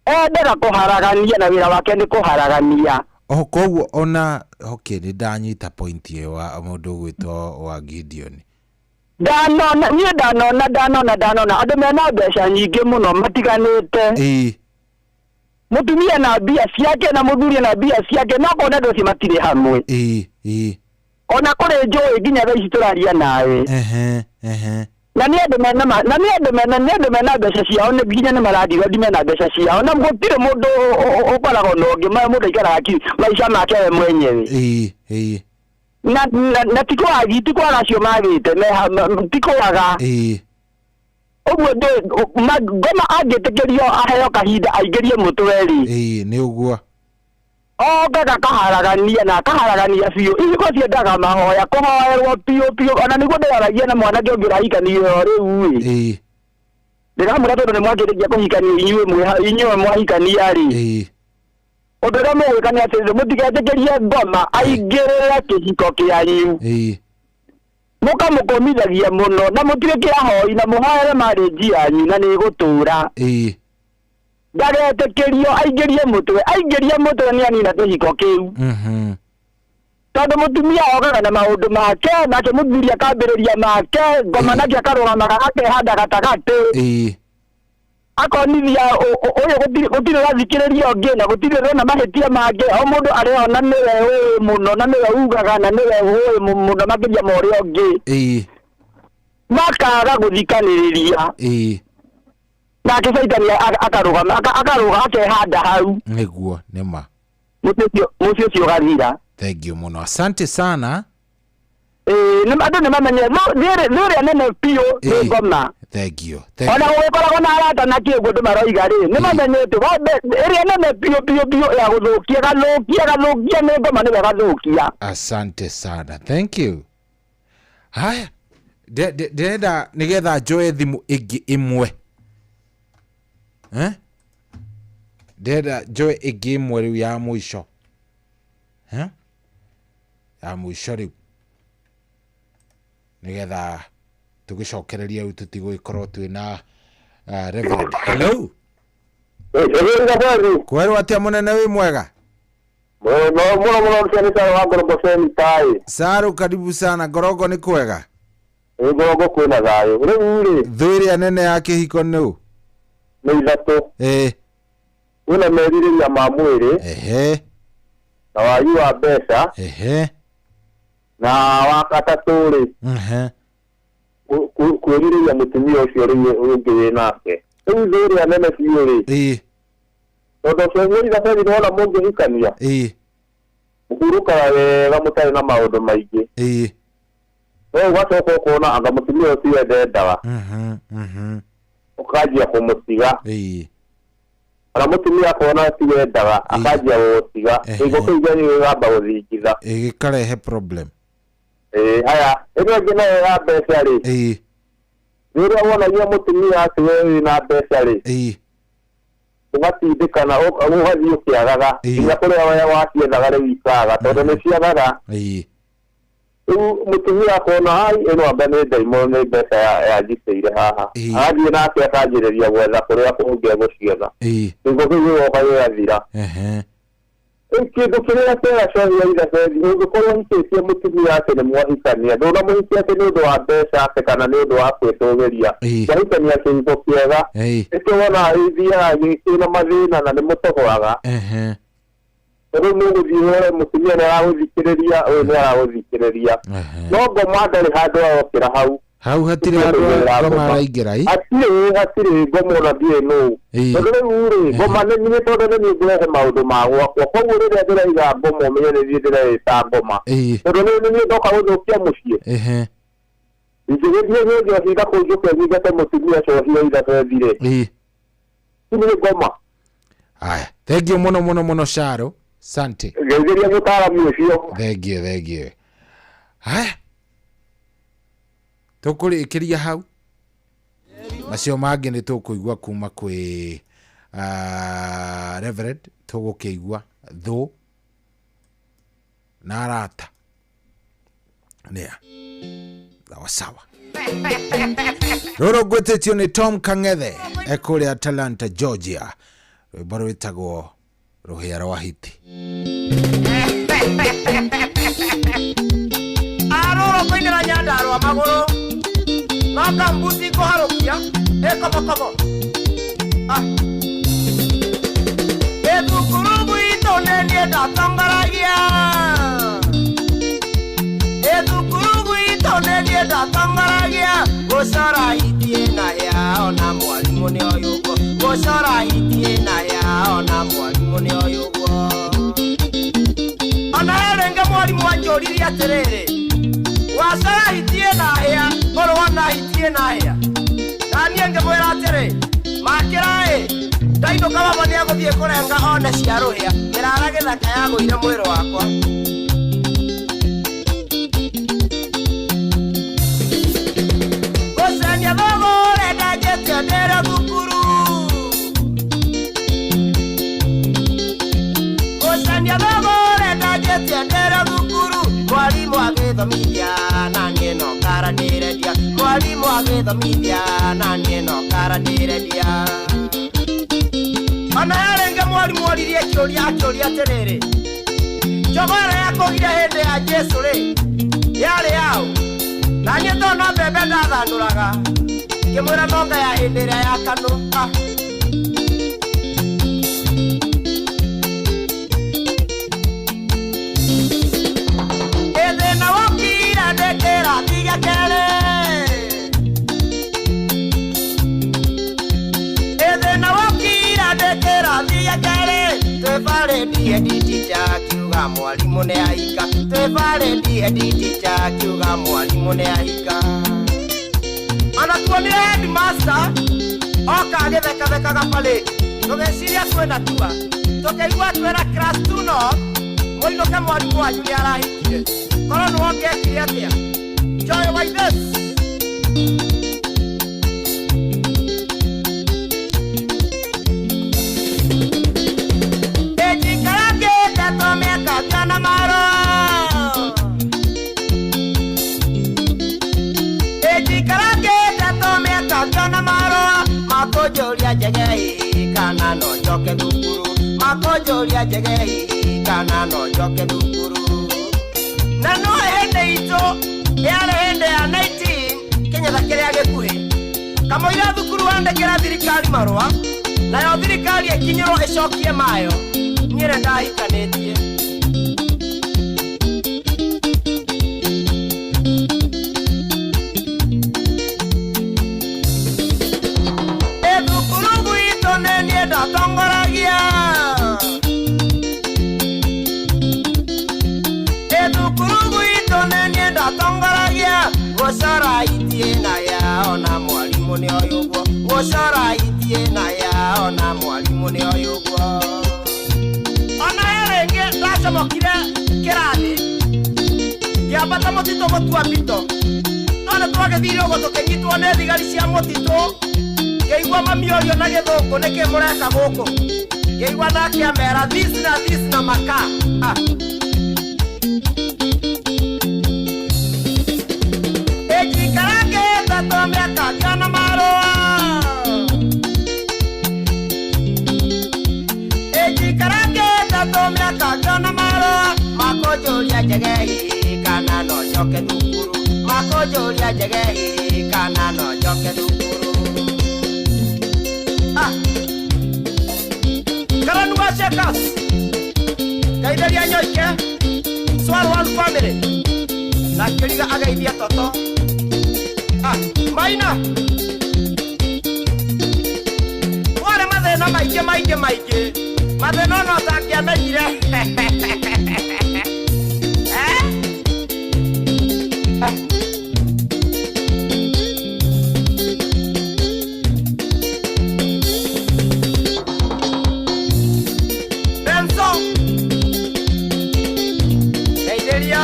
Endaga kũharagania na wĩra wake nĩ kũharagania. O koguo ona okay, nĩ ndanyita point ĩyo wa mũndũ ũgwĩtwo wa Gideon. Ndanona niĩ, ndanona ndanona ndanona andũ mena mbeca nyingĩ mũno matiganĩte. Mũtumia na mbia ciake na mũthuri na mbia ciake, no kona andũ acio matirĩ hamwe. Ĩĩ ĩĩ Ona kũrĩ njũĩ nginya thaa ici tũraria nawe. Ehe ehe Na nĩ andũ mena na nĩ andũ mena, nĩ andũ mena mbeca ciao, nĩ nginya nĩ marandirwo mena mbeca ciao, na gũtirĩ mũndũ ũkoragwo na ũngĩ, mũndũ aikaraga maica make we mwenyewe. Ĩĩ ĩĩ Na ti kwagi, ti kwaga acio magĩte ti kwaga. Ũguo ngoma angĩtĩkĩrio aheo kahinda aingĩrie mũtwe rĩ, Ĩĩ, nĩ ũguo. Okaga akaharagania na akaharagania biũ. Ihiko ciendaga mahoya, kũhoerwo biũ biũ. Ona nĩguo ndĩraragia na mwanake ũngĩ ũrahikanio o rĩu ĩ, ndĩramwĩra tondũ nĩ mwakĩrĩkia kũhikania inyuĩ inyuĩ mwahikania rĩ, ũndũ ũrĩa mũgwĩka nĩ atĩrĩrĩ, mũtigetĩkĩrie ngoma aingĩrĩre kĩhiko kĩanyu. Mũkamũkũmithagia mũno na mũtuĩke ahoi na mũhoere marĩnji yanyu na nĩ ĩgũtũra. Ndagetĩkĩrio aingĩrie mũtwe, aingĩrie mũtwe nĩ anina kĩhiko kĩu. Tondũ mũtumia okaga na maũndũ make, nake mũthuri akambĩrĩria make, ngoma nake akarũgamaga akehanda gatagatĩ. Akonithia ũyũ gũtirĩ ũrathikĩrĩria ũngĩ na gũtirĩ ũrona mahĩtia make, o mũndũ areyona nĩwe ũĩ mũno na nĩwe ugaga na nĩwe ũĩ mũno makĩria ma ũrĩa ũngĩ. Makaga gũthikanĩrĩria. Nake caitani akarũgama, akarũga akehanda hau. Nĩguo nĩma. Mũciĩ ũcio ũgathira. Thank you mũno, asante sana. Andũ nĩ mamenye thĩ ĩrĩa nene biũ nĩ ngoma. Thank you. Ona gũgĩkoragwo na arata na kĩ ũguo andũ maroiga rĩ, nĩ mamenyete ĩrĩa nene biũ biũ biũ ya gũthũkia, gathũkia gathũkia nĩ ngoma, nĩwe gathũkia. Asante sana, thank you. Haya, ndĩrenda nĩgetha njoe thimũ ĩngĩ ĩmwe, eh? Ndĩrenda njoe ĩngĩ ĩmwe rĩu ya mũico, eh? Ya mũico rĩu nĩgetha tũgĩcokererie rĩu tũtigũgĩkorwo twĩna Reverend. Hello. Kwerwo atĩa mũnene, wĩ mwega? Mũno mũno mũno, nĩ Saro wa Ngorombo Center. Saro, karibu sana. Ngorongo nĩ kwega? Ĩ, Ngorongo kwĩna thayũ. Rĩu rĩ, thũ ĩrĩa nene ya kĩhiko nũ? Nĩ ithatũ. Kwĩna merirĩria ma mwĩrĩ, na wagi wa mbeca, na wa gatatũ rĩ, kwĩrirĩria mũtumia ũcio rĩu ũngĩ wĩ nake. Rĩu thũ ĩrĩa nene biũ rĩ, tondũ ũcio Elizabeth nĩwona mũngĩhikania, mũhurũkaga wega mũtarĩ na maũndũ maingĩ. No ũgacoka ũkona anga mũtumia ũcio ndendaga, ũkanjia kũmũtiga. Ona mũtumia akona ti wendaga, akanjia gũgũtiga. Kĩhiko kĩu kĩanyu gĩkamba gũthingitha. Gĩkarehe problem. Haya, ĩno ĩngĩ nayo ya mbeca rĩ, rĩrĩa wonagia mũtumia atĩ we wĩna mbeca rĩ, ũgatindĩkana ũgathiĩ ũkĩagaga nginya kũrĩa we waciethaga rĩu ikaga, tondũ nĩ ciagaga. Rĩu mũtumia akona ai ĩno anga nĩ ndaimono, nĩ mbeca yanjitĩire haha, agathiĩ nake akanjĩrĩria gwetha kũrĩa kũngĩ egũcietha. Kĩhiko kĩu gĩgoka gĩgathira. Rĩu kĩndũ kĩrĩa kĩega cohia Elizabeth, ũngĩkorwo ũhikĩtie mũtumia atĩ nĩ mwahikania, ndũnamũhikia atĩ nĩ ũndũ wa mbeca atĩ kana nĩ ũndũ wa kwĩtũgĩria, mwahikania kĩhiko kĩega, nĩkĩo wonaga gĩthiaga kĩna mathĩna na nĩ mũtogoraga. Tondũ mũgũthiĩ wore mũtumia nĩ aragũthikĩrĩria, ũyũ nĩ aragũthikĩrĩria, no ngoma ndarĩ handũ arokĩra hau. Hau hatirĩ handũ ngoma araingĩra. Hatirĩ ngoma ona ndiũĩ nũ. Tondũ rĩu rĩ, ngoma nĩ niĩ, tondũ nĩ niĩ ngũrehe maũndũ ma gwakwa, koguo rĩrĩa ndĩraiga ngoma ũmenye nĩ niĩ ndĩreĩta ngoma, tondũ nĩ niĩ ndoka gũthũkia mũciĩ. Ingĩgĩthiĩ niĩ njohi kũu njũke nyingate mũtumia cohia Elizabeth rĩ, nĩ ngoma. Haya, thank you mũno mũno mũno Sharo, asante. Ngeithĩria mũtaaramu ũcio. Thank you, thank you. Haya, Tũkũrĩkĩria hau, macio mangĩ nĩ tũkũigua kuma kwĩ Reverend, tũgũkĩigua thũ na arata nĩa. Sawa sawa. Rũrũ ngwĩtĩtio nĩ Tom Kang'ethe ekũrĩa Atlanta, Georgia, rwĩmbo rwĩtagwo Rũhĩa rwa Hiti. Arũrũ kũinĩra Nyandarũa magũrũ no kambuti kũharũkia ĩkobokobo. Ĩthukuru gwitũ nĩ niĩ ndatongoragia, ĩthukuru gwitũ nĩ niĩ ndatongoragia gũcora hiti na hĩa ona mwarimũ nĩ oĩ ũguo, gũcora hiti na hĩa ona mwarimũ nĩ oĩ ũguo. Ona he rĩngĩ mwarimũ anjũririe atĩrĩrĩ, wacora hiti na hĩa ũrona hiti na hĩa? Na niĩ ngĩmwĩra atĩrĩ, makĩra-ĩ, ndainũka baba nĩegũthiĩ kũrenga one cia rũhĩa, mĩrara gĩthaka yagũire mwĩrĩ wakwa. Gũcania thũgũrĩ ndanjĩtie ndĩrĩ thukuru, gũcania thũgũrĩ ndanjĩtie ndĩrĩ thukuru, mwarimũ agĩthomithia na niĩ no karanĩrĩria, mwarimũ agĩthomithia na niĩ no karanĩrĩria. Ona he rĩngĩ mwarimũ oririe kĩũria akĩũria atĩrĩrĩ, njogoo ĩrĩa yakũgire hĩndĩ ya Jesũ rĩ, yarĩ yaũ? Na niĩ tondũ no mbembe ndathandũraga, ngĩmwĩra nonga ya hĩndĩ ĩrĩa ya kanũ. Ĩthĩna wokire ndĩ kĩrathi gĩa kerĩ, ĩthĩna wokire ndĩ kĩrathi gĩa kerĩ, twĩbarĩndi head teacher akiuga mwarimũ nĩ ahika, twĩbarĩndi head teacher akiuga mwarimũ nĩ ahika. Ona tuonire headmaster oka agĩthekathekaga parade, tũgĩciria kwĩna tua, tũkĩigua twĩna class 2 no mũinũke mwarimũ wanyu nĩ arahikire. Korwo nĩ wongekire atĩa? Joy wa this. Ĩnjikarangĩte to mĩaka ngĩona marũa, ĩnjikarangĩte to mĩaka ngĩona marũa, makũnjũria njege hihi kana no njoke thukuru, makũnjũria njege hihi kana no njoke thukuru. Na no hĩndĩ itũ yarĩ hĩndĩ ya 19 kĩnyatha kĩrĩa gĩkuhĩ, kamũira thukuru wandĩkĩra thirikari marũa, nayo thirikari ĩkinyĩrwo ĩcokie mayo, niĩ nĩ ndahikanĩtie. Ĩthukuru gwitũ nĩ niĩ ndatongoragia, ĩthukuru gwitũ nĩ niĩ ndatongoragia gũcora hiti na hĩa ona mwarimũ nĩ oĩ ũguo, gũcora hiti na hĩa ona mwarimũ nĩ oĩ ũguo. Ona he rĩngĩ ndacomokire kĩrathi ngĩambata mũtitũ gũtua mbito, no nĩ twagĩthire ũguo tũkĩnyitwo nĩ thigari cia mũtitũ, ngĩigua mamiorio na gĩthũngũ nĩkĩ mũreka gũkũ, ngĩigua nake amera this na this na maka. Ĩnjikarangĩte to mĩaka ngĩona marũa, ĩnjikarangĩte to mĩaka ngĩona marũa, makũnjũria njege hihi kana no njoke thukuru, makũnjũria njege hihi kana no njoke thukuru. Karanu wa Shakers, Ngaitheria Nyoike, Swal One Family, na Kĩriga ageithia Toto. Maina kwarĩ mathĩna maingĩ maingĩ maingĩ, mathĩna ona ũtangĩamenyire. Benzo Ngeithĩria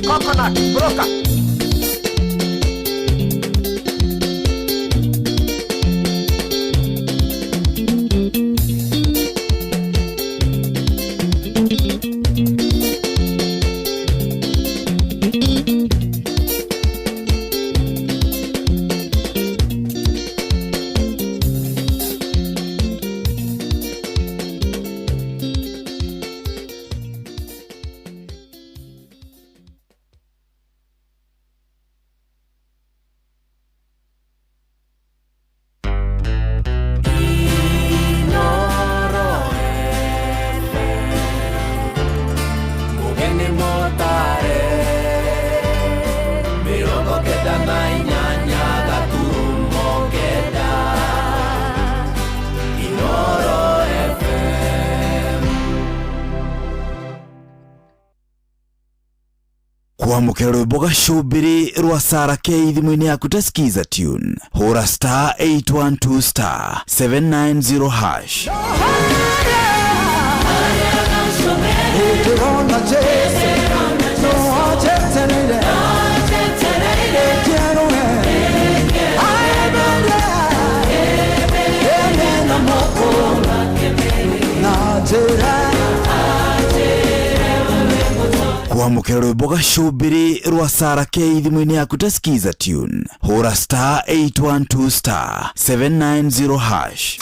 Coconut Broker. Kwamũkĩra rwĩmbo gacũmbĩrĩ rwa Sara K thimũ-inĩ yaku ta Skiza tune, hũra star 812 star 790 hash. Ndĩrona Jesũ, no anjetereire, kĩarũe, aemere, ene na moko, na njĩra. Kwamũkĩra rwĩmbo gacũmbĩrĩ rwa Sara K thimũ-inĩ yaku ta Skiza tune, hũra star 812 star 790 hash.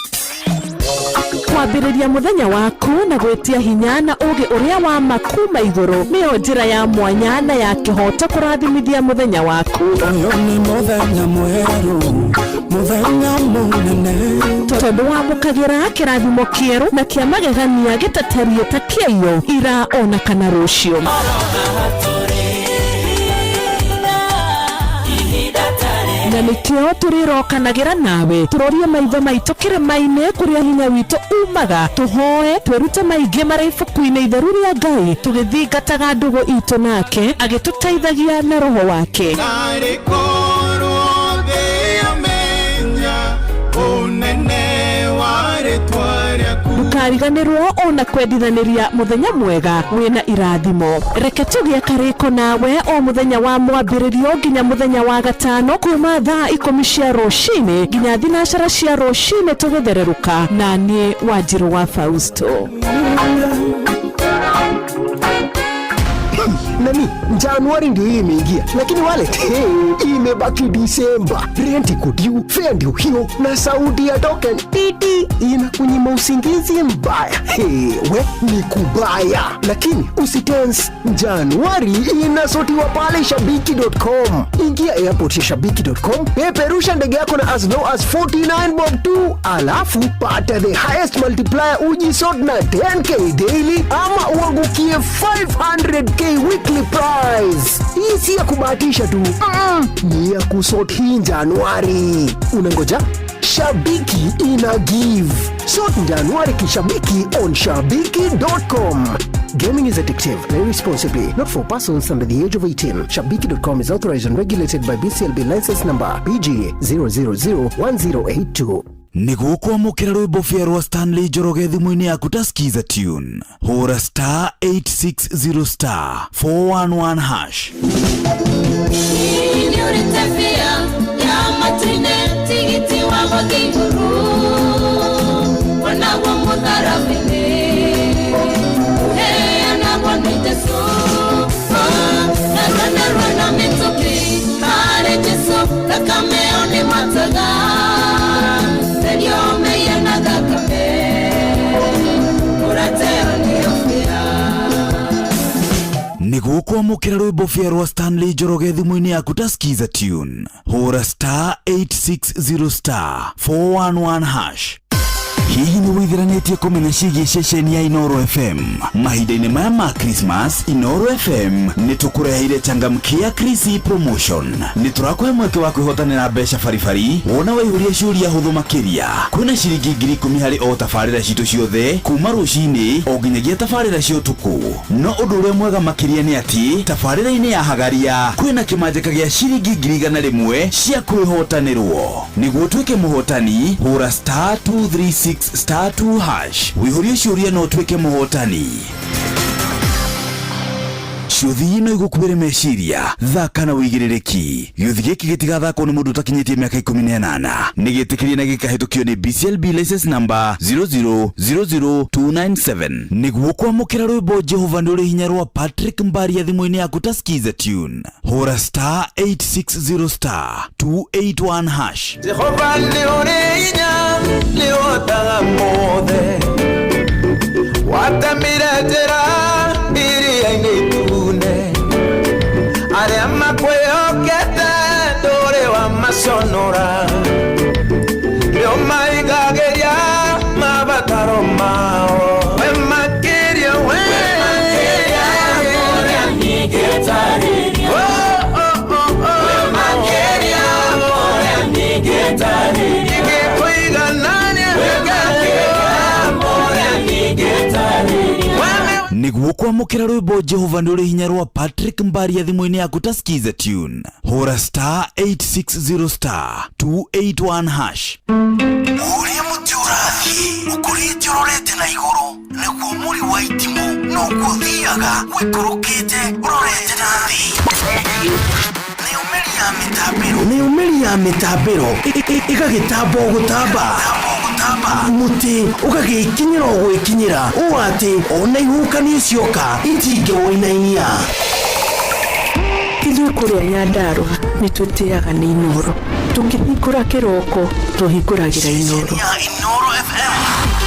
Kwambĩrĩria mũthenya waku na gwĩtia hinya na ũũgĩ ũrĩa wa ma kuma igũrũ nĩyo njĩra ya mwanya na ya kĩhooto kũrathimithia mũthenya waku. Ũyũ nĩ mũthenya mwerũ, mũthenya mũnene. Tondũ wamũkagĩra kĩrathimo kĩerũ na kĩa magegania gĩtatariĩ ta kĩaiyo ira ona kana rũciũ. Na nĩkĩo tũrĩrokanagĩra nawe tũrorie maitho maitũ kĩrĩma-inĩ kũrĩa hinya witũ umaga, tũhoe twĩrute maingĩ marĩ ibuku-inĩ itheru rĩa Ngai, tũgĩthingataga ndũgũ itũ nake agĩtũteithagia na roho wake. Narĩ korwo thĩ yamenya ũnene wa rĩtwa rĩaku. Ndũkariganĩrwo ona kwendithanĩria mũthenya mwega wĩna irathimo. Reke tũgĩe karĩko nawe o mũthenya wa mwambĩrĩrio nginya mũthenya wa gatano kuma thaa 10 cia rũcinĩ nginya 12 cia rũcinĩ tũgĩthererũka na niĩ Wanjirũ wa Fausto. Nani, Januari ndio hii imeingia, lakini wallet hey, imebaki Disemba. Rent iko due, fare ndio hiyo, na sauti ya token titi inakunyima usingizi mbaya. Hey, we ni kubaya, lakini usitense. Januari inasotiwa pale shabiki.com. Ingia airport ya shabiki.com, peperusha ndege yako na as low as 49 bob tu, alafu pata the highest multiplier ujisort na 10k daily ama uangukie 500k weekly prize. Hii si ya kubahatisha tu, ni ya kusort hii Januari. Unangoja? Shabiki ina give. Sort Januari kishabiki on shabiki.com. Gaming is addictive. Play responsibly. Not for persons under the age of 18. Shabiki.com is authorized and regulated by BCLB license number BG 0001082. Nĩguo kwamũkĩra rwĩmbo bĩa rwa Stanley Njoroge thimũ-inĩ yaku ta Skiza tune, hũra star 860 star 411 hash. Nĩguo kwamũkĩra rwĩmbo bĩa rwa Stanley Njoroge thimũ-inĩ yaku ta Skiza tune, hũra star 860 star 411 hash. Hihi nĩ wĩithiranĩtie kũmenya ciĩgiĩ ceceni ya Inooro FM? Mahinda-inĩ maya ma Christmas, Inooro FM nĩ tũkũreheire changamkia Krisi promotion. Nĩ tũrakũhe mweke wa kwĩhotanĩra mbeca baribari wona waihũria ciũria hũthũ makĩria. Kwĩna ciringi 10,000 harĩ o tabarĩra citũ ciothe kuma rũcinĩ o nginyagia tabarĩra cia ũtukũ. No ũndũ ũrĩa mwega makĩria nĩ atĩ tabarĩra-inĩ ya Hagaria kwĩna kĩmanjĩka gĩa ciringi 100,000 cia kwĩhotanĩrwo. Nĩguo ũtuĩke mũhotani, hũra star 236 star 2 hash. Wĩihũrie ciũria na ũtuĩke mũhotani. Ciũthi no igũkuĩre meciria, thaka na wĩigĩrĩrĩki. Gĩũthi gĩkĩ gĩtigathakwo nĩ mũndũ ũtakinyĩtie mĩaka 18. Nĩ gĩtĩkĩrie na gĩkahĩtũkio nĩ BCLB license number 0000297. Nĩguo kwamũkĩra rwĩmbo Jehova nĩ ũrĩ hinya rwa Patrick Mbaria thimũ-inĩ yaku ta Skiza tune, hũra star 860 star 281 hash. Jehova nĩ ũrĩ hinya, nĩ ũhotaga mothe. Watemire njĩra iria-inĩ itune, arĩa makwĩhokete ndũrĩ wamaconora, nĩo maigagĩria mabataro mao. We makĩria, we Nĩguo kwamũkĩra rwĩmbo Jehova nĩ ũrĩ hinya rwa Patrick Mbaria thimũ-inĩ yaku ta Skiza tune, hũra star 860 star 281 hash. Ũrĩa mũtĩ ũrathiĩ ũkũrĩte ũrorete na igũrũ nĩguo mũri wa itimũ noguo ũthiaga ũikũrũkĩte ũrorete na thĩ. Nayo mĩri ya mĩtambĩro, nayo mĩri ya mĩtambĩro ĩgagĩtamba o gũtamba, mũtĩ ũgagĩkinyĩra o gwĩkinyĩra ũũ atĩ ona ihuhũkanio cioka itingĩwũinainia. Ithuĩ kũrĩa Nyandarũa nĩ twĩtĩaga nĩ Inooro. Tũkĩhingũra kĩroko tũhingũragĩra Inooro. Inooro FM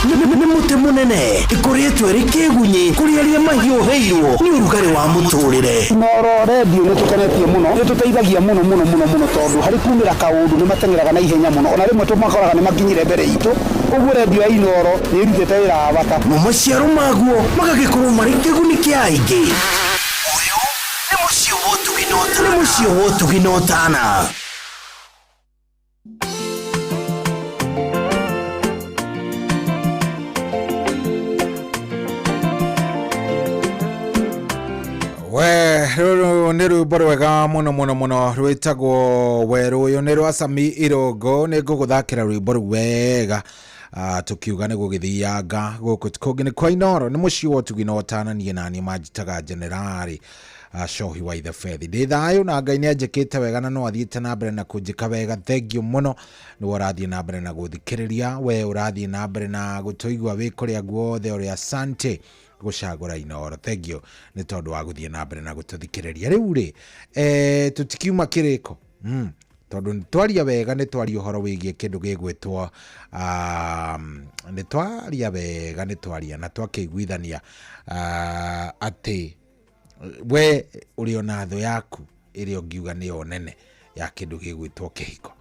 nĩ mũtĩ mũnene ĩkoretwo ĩrĩ kĩgunyĩ kũrĩ arĩa mahiũhĩirwo nĩ ũrugarĩ wa mũtũrĩre. Inooro redio nĩ tũkenetie mũno, nĩ tũteithagia mũno mũno mũno mũno tondũ harĩ kumĩra kaũndũ nĩ mateng'eraga na ihenya mũno, ona rĩmwe tũmakoraga nĩ makinyire mbere itũ, ũguo redio ya Inooro nĩ ĩrutĩte wĩra wa bata. Mo maciaro maguo magagĩkorwo marĩ kĩguni kĩa aingĩ. Nĩ mũciĩ wa ũtugi na ũtana. Nĩ mũciĩ wa ũtugi na ũtana. We rũrũ nĩ rwĩmbo rwega mũno mũno mũno rwĩtagwo werũ. Ũyũ nĩ rwa Sami Irũngũ. Nĩ ngũgũthakĩra rwĩmbo rũu wega. Tũkiuga nĩ gũgĩthianga gũkũ kũngĩ nĩ kwa Inooro, nĩ mũciĩ wa ũtugi na ũtana. Niĩ naniĩ manjĩtaga Generali Cohi wa Ithebethi. Ndĩ thayũ na Ngai nĩ anjĩkĩte wega na no athiĩte na mbere na kũnjĩka wega. Thengiũ mũno nĩwe ũrathiĩ na mbere na gũthikĩrĩria, we ũrathiĩ na mbere na gũtũigua wĩ kũrĩa guothe ũrĩ. Asante gũcagũra Inooro, thengiũ nĩ tondũ wa gũthiĩ na mbere na gũtũthikĩrĩria. Rĩu rĩ, tũtikiuma kĩrĩko, tondũ nĩ twaria wega, nĩ twaria ũhoro wĩgiĩ kĩndũ gĩgwĩtwo, nĩ twaria wega, nĩ twaria na twakĩiguithania atĩ we ũrĩ ona thũ yaku ĩrĩa ũngiuga nĩyo nene ya kĩndũ gĩgwĩtwo kĩhiko.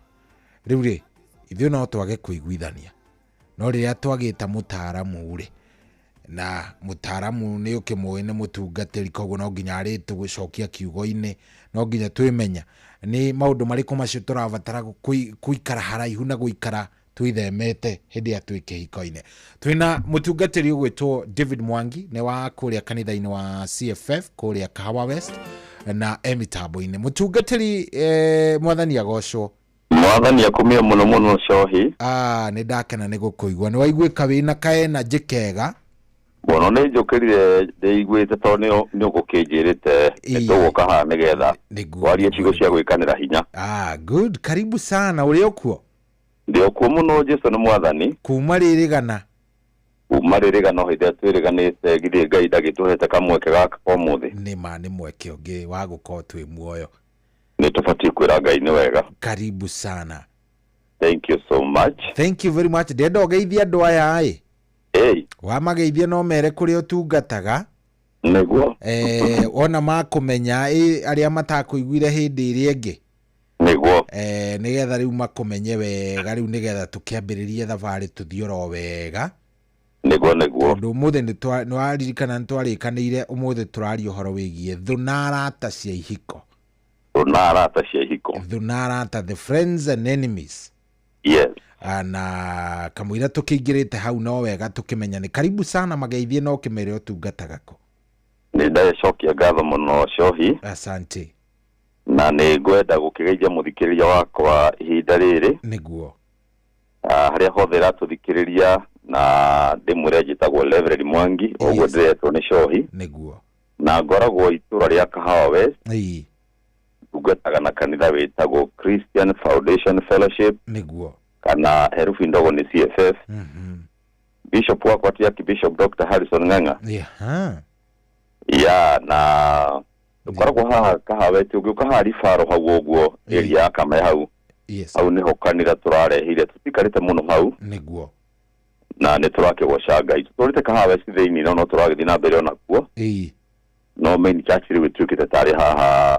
Rĩu rĩ, ithuĩ no twage kũiguithania, no rĩrĩa twagĩta mũtaaramu rĩ, na mũtaaramu nĩ ũkĩmũĩ nĩ mũtungatĩri, koguo no nginya arĩtũgũcokia kiugo-inĩ, no nginya twĩmenya nĩ maũndũ marĩkũ macio tũrabatara gũikara haraihu na gũikara twĩthemete hĩndĩ ĩrĩa twĩ kĩhiko-inĩ. Twĩna mũtungatĩri ũgwĩtwo David Mwangi, nĩ wa kũrĩa kanitha-inĩ wa CFF kũrĩa Kahawa West, na e mĩtambo-inĩ. Mũtungatĩri, mwathani agocwo. Mwathani akumio mũno mũno, Cohi. Nĩ ndakena nĩ gũkũigua. Nĩ waiguĩka wĩna kaenanjĩ kega? Mũno, nĩ njũkĩrire ndĩiguĩte tondũ nĩ ũgũkĩnjĩrĩte nĩ tũgũka haha nĩgetha twarie ciugo cia gwĩkanĩra hinya. Good, karibu sana. Ũrĩ okuo? Ndĩ okuo mũno, Jesu nĩ mwathani. Kuma rĩrĩgana? Kuma rĩrĩgana, hĩndĩ ĩrĩa twĩrĩganĩte, githĩ Ngai ndagĩtũhete kamweke gaka ka ũmũthĩ? Nĩ ma, nĩ mweke ũngĩ wa gũkorwo twĩ muoyo. Nĩ tũbatiĩ kwĩra Ngai nĩ wega. Karibu sana. Thank you so much. Thank you very much. Ndĩrenda ũgeithie andũ aya ĩ. Hey. Wamageithie no mere kũrĩa ũtungataga. Nĩguo. Wona makũmenya ĩ, arĩa matakũiguire hĩndĩ ĩrĩa ĩngĩ. Nĩguo. Nĩgetha rĩu makũmenye wega, rĩu nĩgetha tũkĩambĩrĩrie thabarĩ tũthiĩ oro wega. Nĩguo, nĩguo. Tondũ ũmũthĩ nĩ waririkana nĩ twarĩkanĩire ũmũthĩ tũraria ũhoro wĩgiĩ thũ na arata cia ihiko. Thũ na arata cia ihiko. Thũ na arata, the friends and enemies. Yes. Na kamũira tũkĩingĩrĩte hau no wega tũkĩmenya nĩ karibu sana, mageithie no ũkĩmere ũtungataga kũ. Nĩ ndacokia ngatho mũno, Cohi. Asante. Na nĩ ngwenda gũkĩgeithia mũthikĩrĩria wakwa ihinda rĩrĩ. Nĩguo. Harĩa hothe ĩratũthikĩrĩria, na ndĩmwĩre njĩtagwo Reverend Mwangi, ũguo ndĩretwo nĩ Cohi. Nĩguo. Na ngoragwo itũra rĩa Kahawa West. Ĩĩ. Ndungataga na kanitha wĩtagwo Christian Foundation Fellowship. Nĩguo. Kana herubi ndogo nĩ CFF. Bishop wakwa ti Archbishop Dr. Harrison Ng'ang'a. Ya, na tũkoragwo haha Kahawa West, ũngĩũka haha Ribaro hau ũguo, area ya Kame hau. Yes. Hau nĩho kanitha tũrarehire, tũtikarĩte mũno hau. Nĩguo. Na nĩ tũrakĩgoca Ngai. Tũtũrĩte Kahawa West thĩinĩ, no tũragĩthiĩ na mbere onakuo. Ĩĩ. No main church rĩu ĩtuĩkĩte tarĩ haha,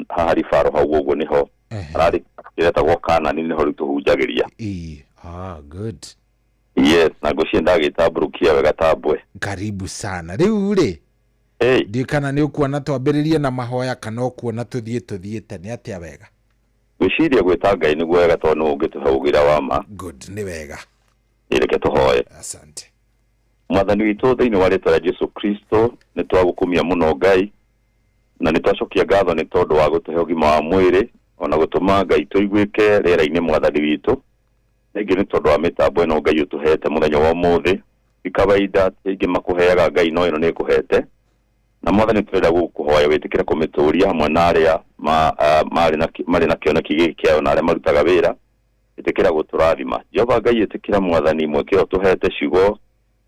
haha Ribaro hau ũguo nĩho. Hararĩ kĩretagwo Kanani, nĩho rĩu tũhunjagĩria. Ĩĩ. Good. Yes, na ngwĩciria ndagĩtambũrũkia wega tambwe. Karibu sana. Rĩu rĩ, ndiũĩ kana nĩ ũkuona twambĩrĩrie na mahoya kana ũkuona tũthiĩ tũthiĩte, nĩ atĩa wega? Ngwĩciria gwĩta Ngai nĩguo wega tondũ nĩwe ũngĩtũhe ũgira wa ma. Good, nĩ wega. Reke tũhoe. Asante. Mwathani witũ thĩinĩ wa rĩtwa rĩa Jesu Kristo, nĩ twagũkumia mũno Ngai, na nĩ twacokia ngatho nĩ tondũ wa gũtũhe ũgima wa mwĩrĩ, ona gũtũma Ngai tũiguĩke rĩera-inĩ mwathani witũ. Rĩngĩ nĩ tondũ wa mĩtambo ĩno Ngai ũtũhete mũthenya wa ũmũthĩ. Ti kawaida ti aingĩ makũheaga Ngai, no ĩno nĩ ĩkũhete. Na mwathani tũrenda gũkũhoya wĩtĩkĩre kũmĩtũria hamwe na arĩa marĩ na kĩoneki gĩkĩ kĩayo na arĩa marutaga wĩra. Ĩtĩkĩra gũtũrathima. Jehova Ngai, ĩtĩkĩra mwathani mweke ũyũ ũtũhete ciugo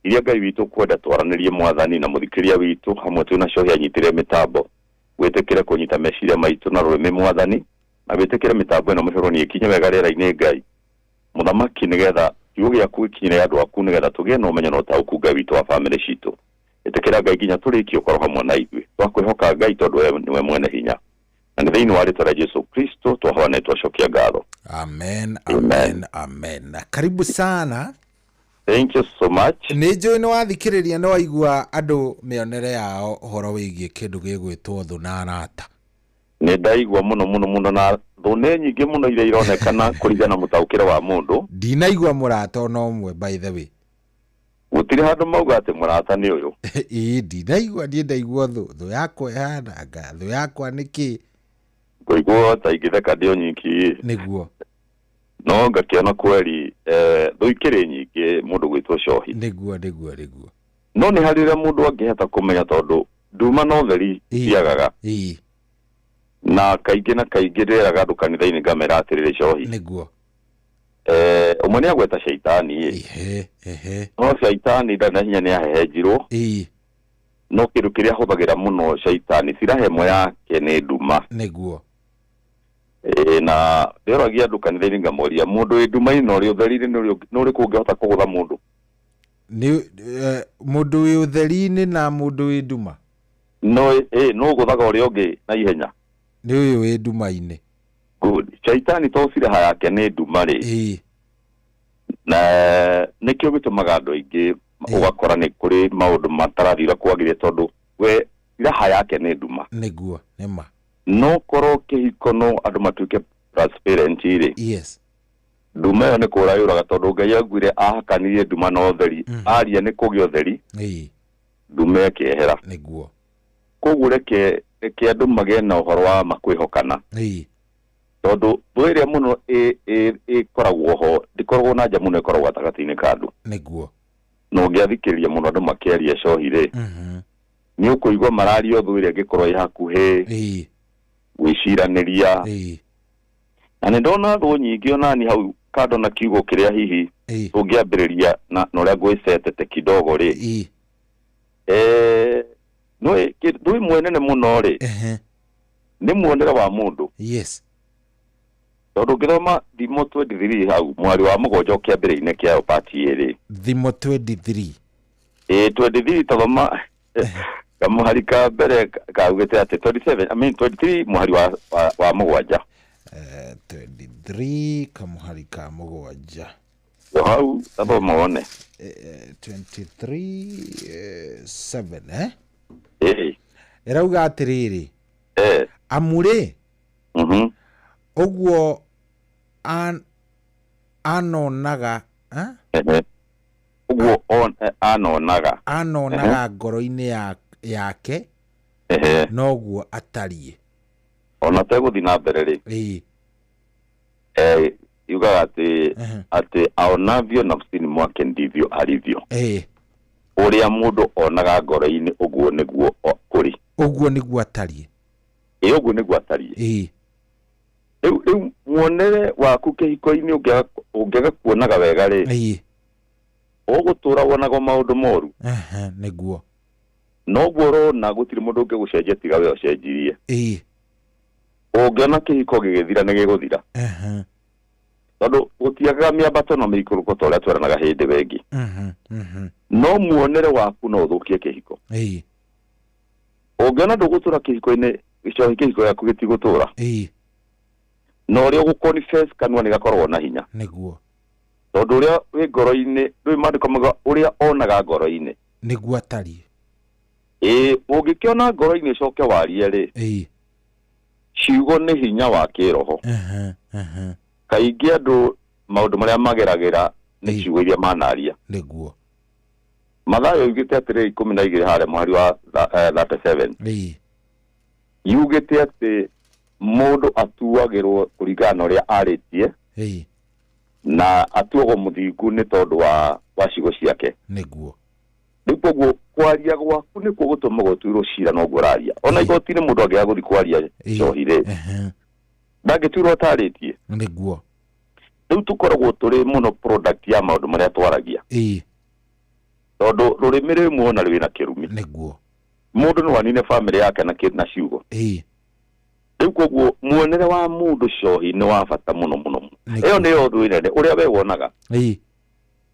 iria Ngai witũ kwenda twaranĩrie mwathani na mũthikĩria witũ hamwe twĩna cohi anyitĩrĩre mĩtambo. Wĩtĩkĩre kũnyita meciria maitũ na rũrĩmĩ mwathani, na wĩtĩkĩre mĩtambo ĩno mĩhũrwo nĩ ĩkinye wega rĩera-inĩ Ngai mũthamaki, nĩgetha kiugo gĩaku gĩkinyĩre andũ aku, nĩgetha tũgĩe na ũmenyo na ũtaũku Ngai witũ wa bamĩrĩ citũ. Ĩtĩkĩra Ngai nginya tũrĩkie ũkorwo hamwe na ithuĩ. Twakwĩhoka Ngai tondũ we nĩwe mwene hinya, na nĩ thĩinĩ wa rĩtwa rĩa Jesu Kristo twahoya na twacokia ngatho. Amen, amen, amen. Karibu sana. Thank you so much. Nĩ njũĩ nĩ wathikĩrĩria, nĩ waigua andũ mĩonere yao ũhoro wĩgiĩ kĩndũ gĩgwĩtwo thũ na arata. Nĩ ndaigua mũno mũno mũno, na thũ nĩ nyingĩ mũno iria ironekana kũringana na mũtaũkĩre wa mũndũ. Ndinaigua mũrata ona ũmwe, by the way. Gũtirĩ handũ mauga atĩ mũrata nĩ ũyũ. Ĩĩ, ndinaigua. Niĩ ndaigua thũ, thũ yakwa ĩhananga, thũ yakwa nĩ kĩ. Ngũigua ta ingĩtheka ndĩ o nyiki. Nĩguo. No ngakĩona kweri thũ ikĩrĩ nyingĩ mũndũ gwĩtwo cohi. Nĩguo, nĩguo, nĩguo. No nĩ harĩ ũrĩa mũndũ angĩhota kũmenya, tondũ nduma no theri ciagaga. Na kaingĩ na kaingĩ ndĩreraga andũ kanitha-inĩ ngamera atĩrĩrĩ, cohi. Nĩguo. Ũmwe nĩ agweta caitani ĩ. Ehe, ehe. No caitani ndarĩ na hinya, nĩ ahehenjirwo. No kĩndũ kĩrĩa ahũthagĩra mũno caitani, silaha ĩmwe yake nĩ nduma. Nĩguo. Ĩĩ, na ndĩroragia andũ kanitha-inĩ ngamoria, mũndũ wĩ nduma-inĩ na ũrĩ ũtheri-inĩ nĩ ũrĩkũ ũngĩhota kũgũtha mũndũ? Nĩ mũndũ wĩ ũtheri-inĩ na mũndũ wĩ nduma. No ĩ no ũgũthaga ũrĩa ũngĩ na ihenya. Nĩ ũyũ wĩ nduma-inĩ. Good. Caitani to silaha yake nĩ nduma rĩ. Na nĩkĩo gĩtũmaga andũ aingĩ ũgakora nĩ kũrĩ maũndũ matarathira kwagĩrĩire, tondũ we silaha yake nĩ nduma. Nĩguo, nĩma. No korwo kĩhiko no andũ matuĩke transparent rĩ. Yes. Nduma ĩyo nĩ kũra yũraga, tondũ Ngai augire ahakanirie nduma na ũtheri. Aria nĩ kũgĩa ũtheri, nduma ĩkĩehera. Nĩguo. Koguo reke andũ magĩe na ũhoro wa ma kwĩhokana. Tondũ thũ ĩrĩa mũno ĩkoragwo ho ndĩkoragwo na nja mũno, ĩkoragwo gatagatĩ-inĩ ka andũ. Nĩguo. Na ũngĩathikĩrĩria mũno andũ makĩaria cohi rĩ, nĩ ũkũigua mararia thũ ĩrĩa ĩngĩkorwo ĩ hakuhĩ, gwĩciranĩria. Na nĩ ndona thũ nyingĩ onani hau kando na kiugo kĩrĩa hihi tũngĩambĩrĩria na ũrĩa ngwĩcetete kidogo rĩ. Thũ ĩmwe nene mũno rĩ, nĩ muonere wa mũndũ. Yes. Tondũ ũngĩthoma Thimo 23 hau mwari wa mũgwanja ũkĩambĩrĩria-inĩ kĩayo part ĩrĩ. Thimo 23. Ĩĩ, 23, tathoma kamũhari ka mbere kaugĩte atĩ 27, I mean 23 mũhari wa mũgwanja. 23 kamũhari ka mũgwanja. Hau tathoma wone. 23 7 Ĩĩ. Ĩrauga atĩrĩrĩ. Amu rĩ, ũguo anonaga, Ũguo anonaga. Anonaga ngoro-inĩ yake, noguo atariĩ. Ona tegũthiĩ na mbere rĩ. Yugaga atĩ aonavyo nafsini mwake ndivyo alivyo. Ũrĩa mũndũ onaga ngoro-inĩ ũguo nĩguo kũrĩ. Ũguo nĩguo atariĩ. Ĩĩ, ũguo nĩguo atariĩ. Rĩu muonere waku kĩhiko-inĩ ũngĩaga kuonaga wega rĩ, ũgũtũra wonaga maũndũ moru. Nĩguo. Noguo ũrona gũtirĩ mũndũ ũngĩgũcenjia tiga we ũcenjirie. Ũngĩona kĩhiko gĩgĩthira nĩ gĩgũthira. Tondũ gũtiagaga mĩambato na mĩikũrũko ta ũrĩa tweranaga hĩndĩ wengi. No muonere waku no ũthũkie kĩhiko. Ũngĩona ndũgũtũra kĩhiko-inĩ, gĩcohi kĩhiko gĩaku gĩtigũtũra. Na ũrĩa ũgũ-confess kanua nĩ gakoragwo na hinya. Nĩguo. Tondũ ũrĩa wĩ ngoro-inĩ, rĩu maandĩko mauga ũrĩa onaga ngoro-inĩ nĩguo atariĩ. Ĩĩ, ũngĩkĩona ngoro-inĩ ũcoke warie rĩ, ciugo nĩ hinya wa kĩroho. Kaingĩ andũ maũndũ marĩa mageragĩra nĩ ciugo iria manaria. Nĩguo. Mathayo yugĩte atĩrĩ 12 harĩa mũhari wa 37. Yugĩte atĩ mũndũ atuagĩrwo kũringana na ũrĩa arĩtie na atuagwo mũthingu nĩ tondũ wa ciugo ciake. Nĩguo. Rĩu koguo kwaria gwaku nĩkuo gũtũmaga ũtuĩrwo cira noguo ũraria. Ona igoti-inĩ mũndũ angĩaga gũthiĩ kwaria njohi rĩ, ndangĩtuĩrwo atarĩtie. Nĩguo. Rĩu tũkoragwo tũrĩ mũno product ya maũndũ marĩa twaragia. Tondũ rũrĩmĩ rwĩ muoyo na rwĩna kĩrumi. Nĩguo. Mũndũ no anine bamĩrĩ yake na ciugo. Rĩu koguo muonere wa mũndũ cohi nĩ wa bata mũno mũno mũno. Ĩyo nĩyo ũndũ ĩnene ũrĩa we wonaga.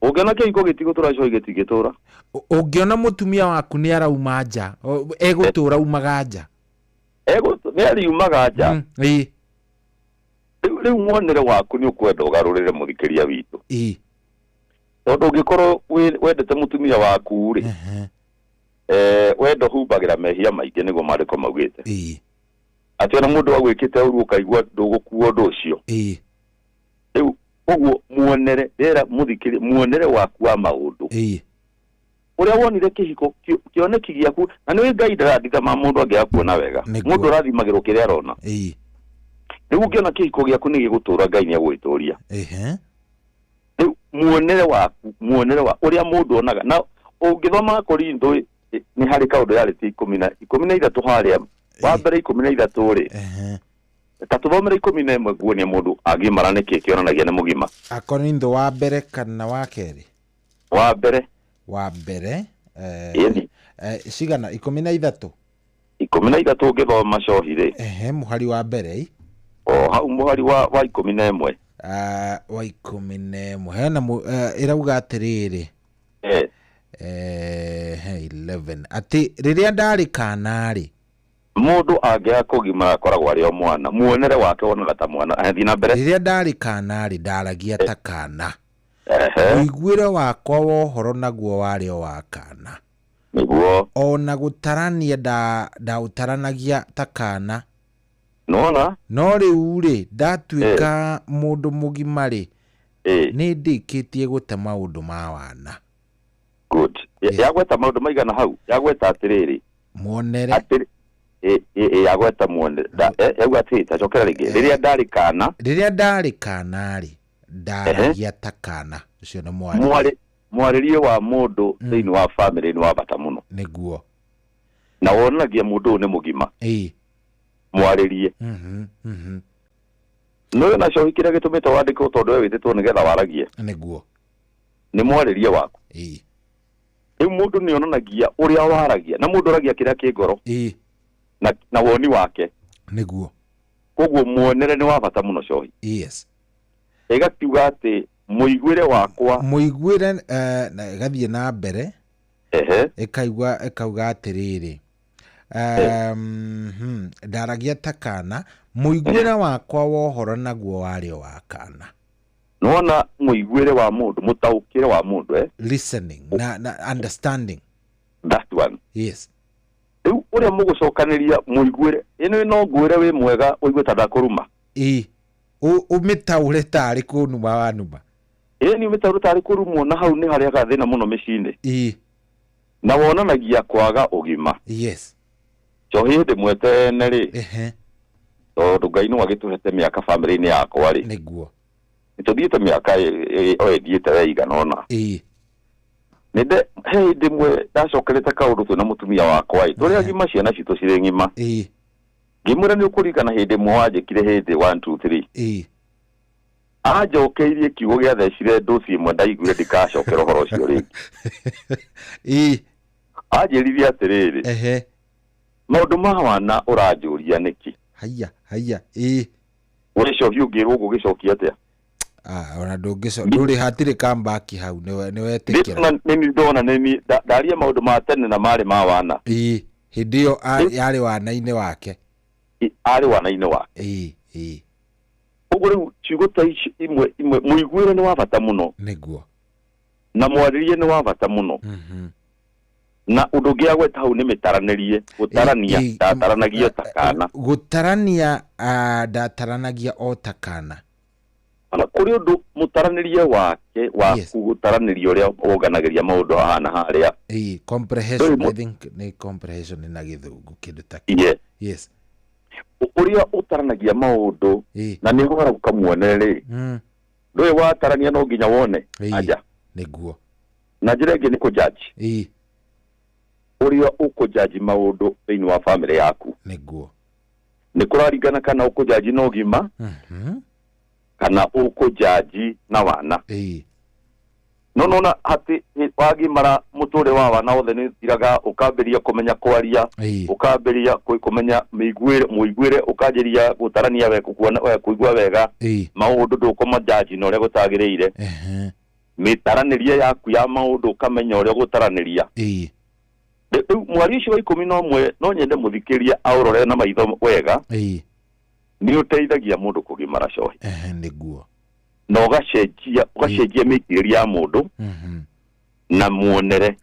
Ũngĩona kĩhiko gĩtigũtũra cohi gĩtingĩtũra. Ũngĩona mũtumia waku nĩ arauma nja, egũtũra umaga nja. Nĩ ariumaga nja. Rĩu muonere waku nĩ ũkwenda ũgarũrĩre mũthikĩria witũ. Tondũ ũngĩkorwo wendete mũtumia waku rĩ, wendo humbagĩra mehia maingĩ nĩguo maandĩko maugĩte. Atĩ ona mũndũ agwĩkĩte ũru ũkaigua ndũgũkua ũndũ ũcio. Rĩu koguo muonere, ndĩrera mũthikĩria, muonere waku wa maũndũ. Ũrĩa wonire kĩhiko kĩoneki gĩaku, na nĩũĩ Ngai ndarathima ma mũndũ angĩaga kuona wega. Mũndũ arathimagĩrwo kĩrĩa arona. Rĩu ũngĩona kĩhiko gĩaku nĩ gĩgũtũra, Ngai nĩ egũgĩtũria. Rĩu muonere waku, muonere wa ũrĩa mũndũ onaga. Na ũngĩthoma Korintho nĩ harĩ kaũndũ yarĩtie 13 harĩa. Wa mbere 13 rĩ. Ta tũthomere 11 nguonia mũndũ agimara nĩkĩ kĩonanagia nĩ mũgima. Akorintho wa mbere kana wa kerĩ? Wa mbere. Wa mbere, Ĩni. cigana? 13? 13 ũngĩthoma cohi rĩ. Mũhari wa mbere. O hau mũhari wa 11. Wa 11. Hena ĩrauga atĩrĩrĩ. 11. Atĩ rĩrĩa ndarĩ kana rĩ. Mũndũ angĩaga kũgimara akoragwo arĩ o mwana. Muonere wake wonaga ta mwana. Thiĩ na mbere. Rĩrĩa ndarĩ kana rĩ, ndaragia ta kana. Mũiguĩre wakwa wa ũhoro naguo warĩ o wa kana. Nĩguo. Ona gũtarania ndaũtaranagia ta kana. Nĩwona? No rĩu rĩ, ndatuĩka mũndũ mũgima rĩ, nĩ ndĩkĩtie gũte maũndũ ma wana. Good. Yagweta maũndũ maigana hau? Yagweta atĩrĩrĩ. Muonere. Atĩrĩ, yagweta muonere. Yauga atĩrĩ, ta cokera rĩngĩ. Rĩrĩa ndarĩ kana. Rĩrĩa ndarĩ kana rĩ, ndaragia ta kana. Ũcio nĩ mwarĩrie. Mwarĩrie wa mũndũ thĩinĩ wa family nĩ wa bata mũno. Nĩguo. Na wonanagia mũndũ ũyũ nĩ mũgima. Mwarĩrie. No na cohi kĩrĩa gĩtũmĩte wandĩkwo tondũ we wĩtĩtwo nĩgetha waragie. Nĩguo. Nĩ mwarĩrie waku. Rĩu mũndũ nĩ onanagia ũrĩa waragia, na mũndũ aragia kĩrĩa kĩ ngoro. Na woni wake. Nĩguo. Koguo muonere nĩ wa bata mũno cohi. Ĩgakiuga atĩ mũiguĩre wakwa. Mũiguĩre, na ĩgathiĩ na mbere. Ĩkauga atĩrĩrĩ. Ndaragia ta kana, mũiguĩre wakwa wa ũhoro naguo warĩ o wa kana. Nĩwona mũiguĩre wa mũndũ, mũtaũkĩre wa mũndũ, Listening na understanding. That one. Yes. Rĩu ũrĩa mũgũcokanĩria mũiguĩre, ĩno no ngwĩre wĩ mwega ũigue ta ndakũruma. Ũmĩtaũre tarĩ kũnuma wanuma. Nĩ ũmĩtaũre tarĩ kũrumwo, na hau nĩ harĩa gathĩna mũno mĩciĩ-inĩ. Na wonanagia kwaga ũgima. Njohi hĩndĩ ĩmwe tene rĩ, tondũ Ngai nĩwe agĩtũhete mĩaka bamĩrĩ-inĩ yakwa rĩ. Nĩguo. Nĩtũthiĩte mĩaka o ĩthiĩte we ĩigana ũna. Nĩnde, he hĩndĩ ĩmwe ndacokerete kaũndũ twĩna mũtumia wakwa ĩ, tũrĩ agima ciana citũ cirĩ ng'ima. Ngĩmwĩra nĩ ũkũririkana hĩndĩ ĩmwe wanjĩkire hĩndĩ 1 2 3. Anjokeirie kiugo gĩathecire ndũci ĩmwe ndaiguire ndikacokera ũhoro ũcio rĩngĩ. Anjĩrire atĩrĩrĩ. Maũndũ ma wana ũranjũria nĩkĩ? Haiya, haiya, We cohi ũngĩrwo ũgũgĩcokia atĩa? Ona ndũngĩco-, ndũrĩ hatirĩ comeback hau, nĩwetĩkĩra. Nĩ nĩ ndona, nĩ ni, ndaria maũndũ ma tene na marĩ ma wana. Hĩndĩ ĩyo yarĩ wana-inĩ wake. Arĩ wana-inĩ wake. Ũguo rĩu ciugo ta ici imwe, mũiguĩre nĩ wa bata mũno. Nĩguo. Na mwarĩrie nĩ wa bata mũno. Na ũndũ ũngĩ agweta hau nĩ mĩtaranĩrie, gũtarania, ndataranagia ta kana. Gũtarania, ndataranagia o ta kana. Ona kũrĩ ũndũ mũtaranĩrie wake waku gũtaranĩria ũrĩa wonganagĩria maũndũ haha na harĩa. Ĩĩ, comprehension, I think nĩ comprehension na gĩthũngũ kĩndũ ta kĩu. Yes. Yes. Ũrĩa ũtaranagia maũndũ na nĩ ũhora gũkamuonere rĩ, ndũĩ watarania no nginya wone anja. Nĩguo. Na njĩra ĩngĩ nĩ kũjudge. Ũrĩa ũkũjudge maũndũ thĩinĩ wa bamĩrĩ yaku. Nĩguo. Nĩ kũraringana kana ũkũjudge na ũgima kana ũkũjudge na wana. No nona atĩ wagimara mũtũrĩre wa wana wothe nĩ ũthiraga, ũkambĩrĩria kũmenya kwaria, ũkambĩrĩria kũmenya mĩiguĩre, mũiguĩre, ũkanjĩrĩria gũtarania we kuona we kũigua wega maũndũ ndũkũmajaji na ũrĩa gũtagĩrĩire. Mĩtaranĩrie yaku ya maũndũ ũkamenya ũrĩa ũgũtaranĩria. Rĩu mwari ũcio wa 11 no nyende mũthikĩria aũrore na maitho wega. Nĩ ũteithagia mũndũ kũgimara cohi. Nĩguo. Na ũgacenjia mĩikĩrĩrie ya mũndũ na muonere.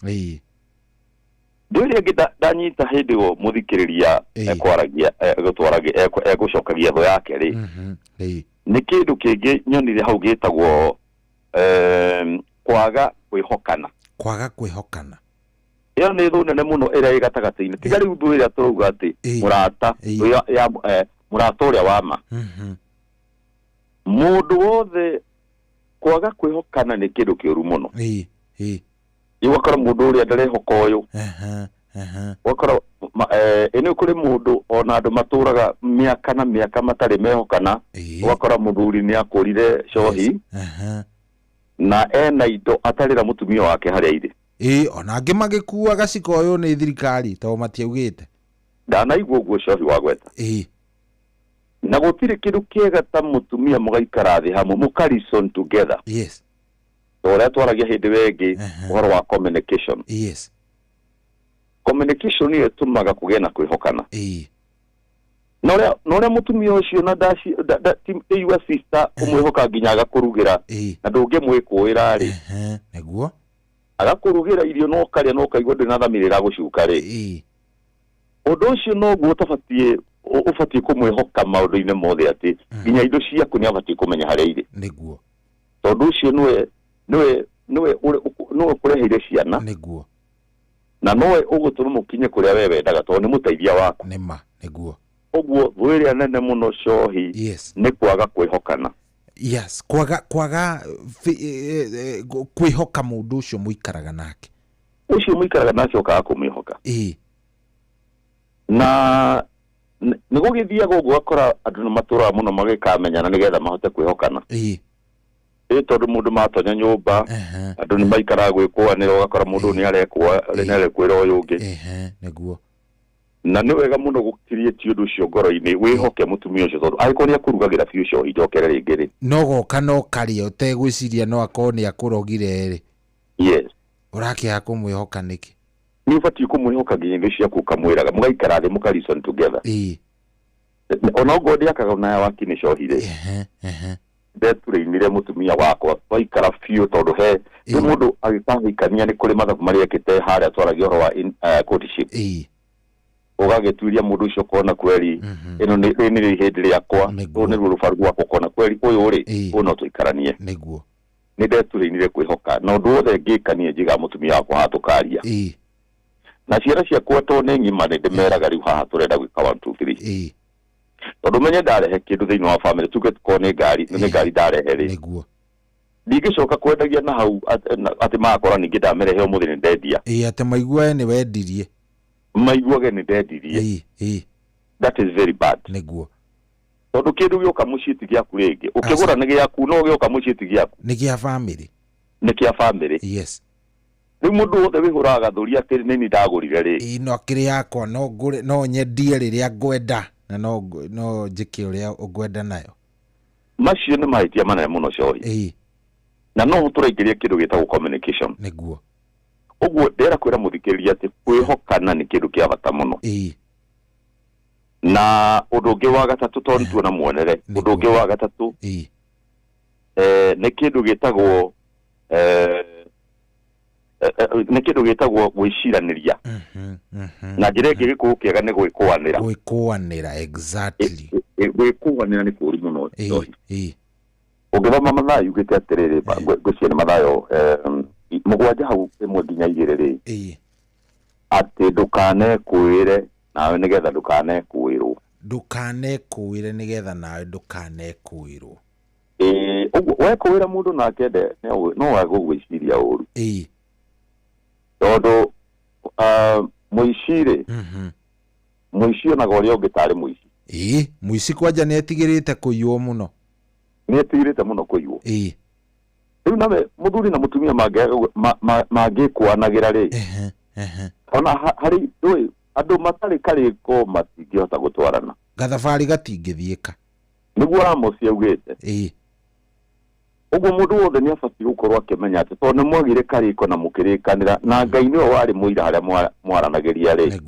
Ndũ ĩrĩa ĩngĩ ndanyita hĩndĩ ĩyo mũthikĩrĩria ekwaragia, egũtwaragia, egũcokagia thũ yake rĩ, nĩ kĩndũ kĩngĩ nyonire hau gĩtagwo kwaga kwĩhokana. Kwaga kwĩhokana. Ĩyo nĩ thũ nene mũno ĩrĩa ĩ gatagatĩ-inĩ. Tiga rĩu thũ ĩrĩa tũrauga atĩ mũrata, thũ ya mũrata ũrĩa wa ma. Mũndũ wothe kwaga kwĩhokana nĩ kĩndũ kĩũru mũno. Ũgakora mũndũ ũrĩa ndarehoka ũyũ. Ũgakora ĩno kũrĩ mũndũ ona andũ matũraga mĩaka na mĩaka matarĩ mehokana. Ũgakora mũthuri nĩ akũrire cohi na ena indo atarĩra mũtumia wake harĩa irĩ. Ona angĩ magĩkuaga cikoywo nĩ thirikari tondũ matiaugĩte. Ndanaigua ũguo cohi wa gweta. Na gũtirĩ kĩndũ kĩega ta mũtumia mũgaikara thĩ hamwe mũka reason together. Yes. Ta ũrĩa twaragia hĩndĩ ĩyo ĩngĩ ũhoro wa communication. Yes. Communication nĩyo ĩtũmaga kũgĩe na kwĩhokana. Na ũrĩa mũtumia ũcio na ti your sister ũmwĩhoka nginya agakũrugĩra na ndũngĩmwĩkũĩra rĩ. Nĩguo. Agakũrugĩra irio no ũkarĩa no ũkaigua ndũrĩ na thamiri ĩragũcuka rĩ. Ũndũ ũcio noguo ũtabatiĩ ũbatiĩ kũmwĩhoka maũndũ-inĩ mothe atĩ nginya indo ciaku nĩ abatiĩ kũmenya harĩa irĩ. Nĩguo. Tondũ ũcio nĩwe ũkũreheire ciana. Nĩguo. Na nowe ũgũtũma mũkinye kũrĩa we wendaga tondũ nĩ mũteithia waku. Nĩma, nĩguo. Ũguo thũ ĩrĩa nene mũno cohi nĩ kwaga kwĩhokana. Yes, kwaga kwĩhoka mũndũ ũcio mũikaraga nake. Ũcio mũikaraga nake ũkaga kũmwĩhoka. Na nĩ gũgĩthiaga ũguo ũgakora andũ nĩ matũraga mũno magĩkamenyana nĩgetha mahote kwĩhokana. Tondũ mũndũ matonya nyũmba andũ nĩ maikaraga gwĩkũanĩra ũgakora mũndũ nĩ arekwĩra ũyũ ũngĩ. Nĩguo. Na nĩ wega mũno gũkiriĩtie ũndũ ũcio ngoro-inĩ wĩhoke mũtumia ũcio tondũ angĩkorwo nĩ akũrugagĩra biũ cohi njokere rĩngĩ rĩ. No goka no karĩa ũtegwĩciria no akorwo nĩ akũrogire rĩ. Yes. Ũrakĩaga kũmwĩhoka nĩkĩ? Nĩ ũbatiĩ kũmwĩhoka nginya indo ciaku ũkamwĩraga mũgaikara thĩ mũka reason together. Ona ũguo ndĩakaga ona ya waki nĩ cohi rĩ. Ndeturĩinire mũtumia wakwa twaikara biũ tondũ he rĩu mũndũ agĩkahikania nĩ kũrĩ mathabu marĩa ekĩte harĩa twaragia ũhoro wa courtship. Ũgagĩtuiria mũndũ ũcio ũkona kweri ĩno nĩ rĩrĩ nĩ ihĩndĩ rĩakwa rũrũ nĩruo rũbaru rwakwa ũkona kweri ũyũ rĩ ũyũ no tũikaranie. Nĩguo. Nĩ ndeturĩinire kwĩhoka na ũndũ wothe ngĩka niĩ njigaga mũtumia wakwa haha tũkaria. Na ciana ciakwa tondũ nĩ ng'ima nĩ ndĩmeraga rĩu haha tũrenda gwĩka 1 2 3. Tondũ menye ndarehe kĩndũ thĩinĩ wa family tuge tukorwo nĩ ngari nĩ ngari ndarehe rĩ. Nĩguo. Ndingĩcoka kwendagia na hau atĩ magakora ningĩ ndamerehe ũmũthĩ nĩ ndendia. Atĩ maiguage nĩ wendirie. Maiguage nĩ ndendirie. That is very bad. Nĩguo. Tondũ kĩndũ gĩoka mũciĩ ti gĩaku rĩngĩ. Ũkĩgũra nĩ gĩaku no gĩoka mũciĩ ti gĩaku. Nĩ kĩa family. Nĩ kĩa family. Yes. Rĩu mũndũ wothe wĩhũraga gathũri atĩ nĩ niĩ ndagũrire rĩ. No kĩrĩ yakwa no ngũre no nyendie rĩrĩa ngwenda na no njĩke ũrĩa ũngwenda nayo. Macio nĩ mahĩtia manene mũno cohi. Na no tũraingĩria kĩndũ gĩtagwo communication. Nĩguo. Ũguo ndĩrenda kwĩra mũthikĩrĩria atĩ kwĩhokana nĩ kĩndũ kĩa bata mũno. Na ũndũ ũngĩ wa gatatũ tondũ nĩtuona muonere. Ũndũ ũngĩ wa gatatũ nĩ kĩndũ gĩtagwo nĩ kĩndũ gĩtagwo gwĩciranĩria. Na njĩra ĩngĩ gĩkũyũ kĩega nĩ gwĩkũanĩra. Gwĩkũanĩra, exactly. Gwĩkũanĩra nĩ kũũru mũno. Ũngĩthoma Mathayo yugĩte atĩrĩrĩ, ngwĩciria nĩ Mathayo 7 hau 1 nginya 2 rĩ, atĩ ndũkanekũĩre nawe nĩgetha ndũkanekũĩrwo. Ndũkanekũĩre nĩgetha nawe ndũkanekũĩrwo. Ĩĩ, ũguo wekũĩra mũndũ nake no agũgwĩciria ũru. Tondũ mũici rĩ, mũici onaga ũrĩa ũngĩ tarĩ mũici. Ĩĩ, mũici kwanja nĩ etigĩrĩte kũiywo mũno. Nĩ etigĩrĩte mũno kũiywo. Rĩu nawe mũthuri na mũtumia mangĩkũanagĩra rĩ, ona harĩ ndũĩ andũ matarĩ karĩko matingĩhota gũtwarana. Gathabarĩ gatingĩthiĩka. Nĩguo Ramosi augĩte. Ũguo mũndũ wothe nĩ abatiĩ gũkorwo akĩmenya atĩ tondũ nĩ mwagire karĩko na mũkĩrĩkanĩra na Ngai nĩwe warĩ mũira harĩa mwaranagĩria rĩ,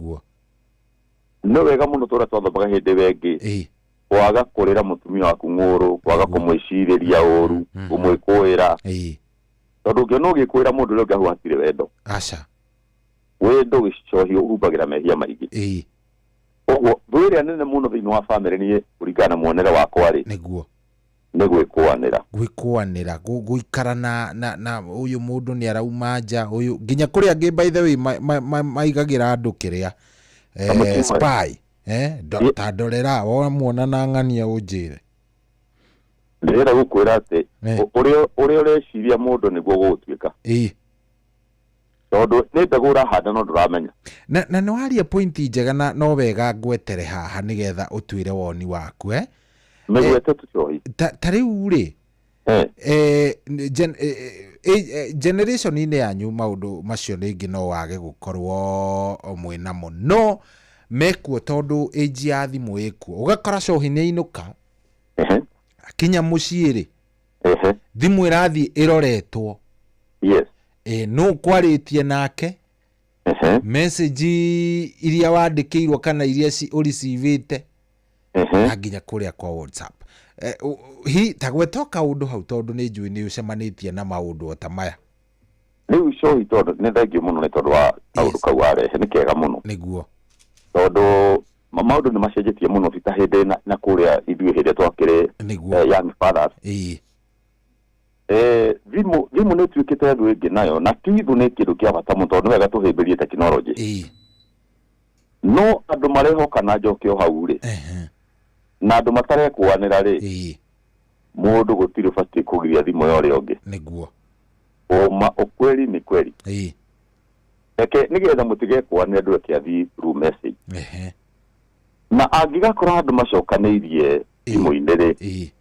nĩ wega mũno tũrĩa twathomaga hĩndĩ ĩyo ĩngĩ, kwaga kũrĩra mũtumia waku ng'ũrũ, kwaga kũmwĩcirĩria ũru, kũmwĩkũĩra, tondũ ũngĩona ũgĩkũĩra mũndũ ũrĩa ũngĩ hau hatirĩ wendo. Aca. Wendo gĩcohi ũhumbagĩra mehia maingĩ. Ũguo thũ ĩrĩa nene mũno thĩinĩ wa bamĩrĩ niĩ kũringana na muonere wakwa rĩ, nĩ gwĩkũanĩra. Gwĩkũanĩra, gũikara na ũyũ mũndũ nĩ arauma nja, ũyũ nginya kũrĩ angĩ, by the way, maigagĩra andũ kĩrĩa spy, ta ndorera wamuona na ng'ania ũnjĩre. Ndĩrenda gũkwĩra atĩ ũrĩa ũreciria mũndũ nĩguo gũgũtuĩka. Tondũ nĩ mbegũ ũrahanda no ndũramenya. Na nĩ waria pointi njega na no wega ngwetere haha nĩgetha ũtuĩre woni waku. Mĩgwete tũcohi. Ta rĩu rĩ, generation-inĩ yanyu maũndũ macio rĩngĩ no wage gũkorwo mwĩnamo, no mekuo tondũ age ya thimũ ĩkuo, ũgakora cohi nĩ ainũka, akinya mũciĩ rĩ, thimũ ĩrathiĩ ĩroretwo. Nũ kwarĩtie nake, message iria wandĩkĩirwo kana iria ũricivĩte, na nginya kũrĩa kwa WhatsApp. Hi ta gweta kaũndũ hau tondũ nĩ njũĩ nĩ ũcemanĩtie na maũndũ o ta maya. Rĩu cohi, tondũ nĩ thengiũ mũno nĩ tondũ wa kaũndũ kau warehe, nĩ kega mũno. Tondũ maũndũ nĩ macenjetie mũno, ti ta hĩndĩ na kũrĩa ithuĩ hĩndĩ ĩrĩa twakĩrĩ young fathers. Thimũ nĩ ĩtuĩkĩte thũ ĩngĩ nayo, na ti thũ, nĩ kĩndũ kĩa bata mũno tondũ nĩ wega tũhĩmbĩrie tekinoronjĩ. No andũ marehoka na njoke o hau rĩ, na andũ matarekũanĩra rĩ, mũndũ gũtirĩ ũbatiĩ kũgiria thimũ ya ũrĩa ũngĩ. Ũma ukweli ni kweli. Reke nĩgetha mũtigekũanĩra ndũreke athiĩ through message. Na angĩgakora andũ macokanĩirie thimũ-inĩ rĩ,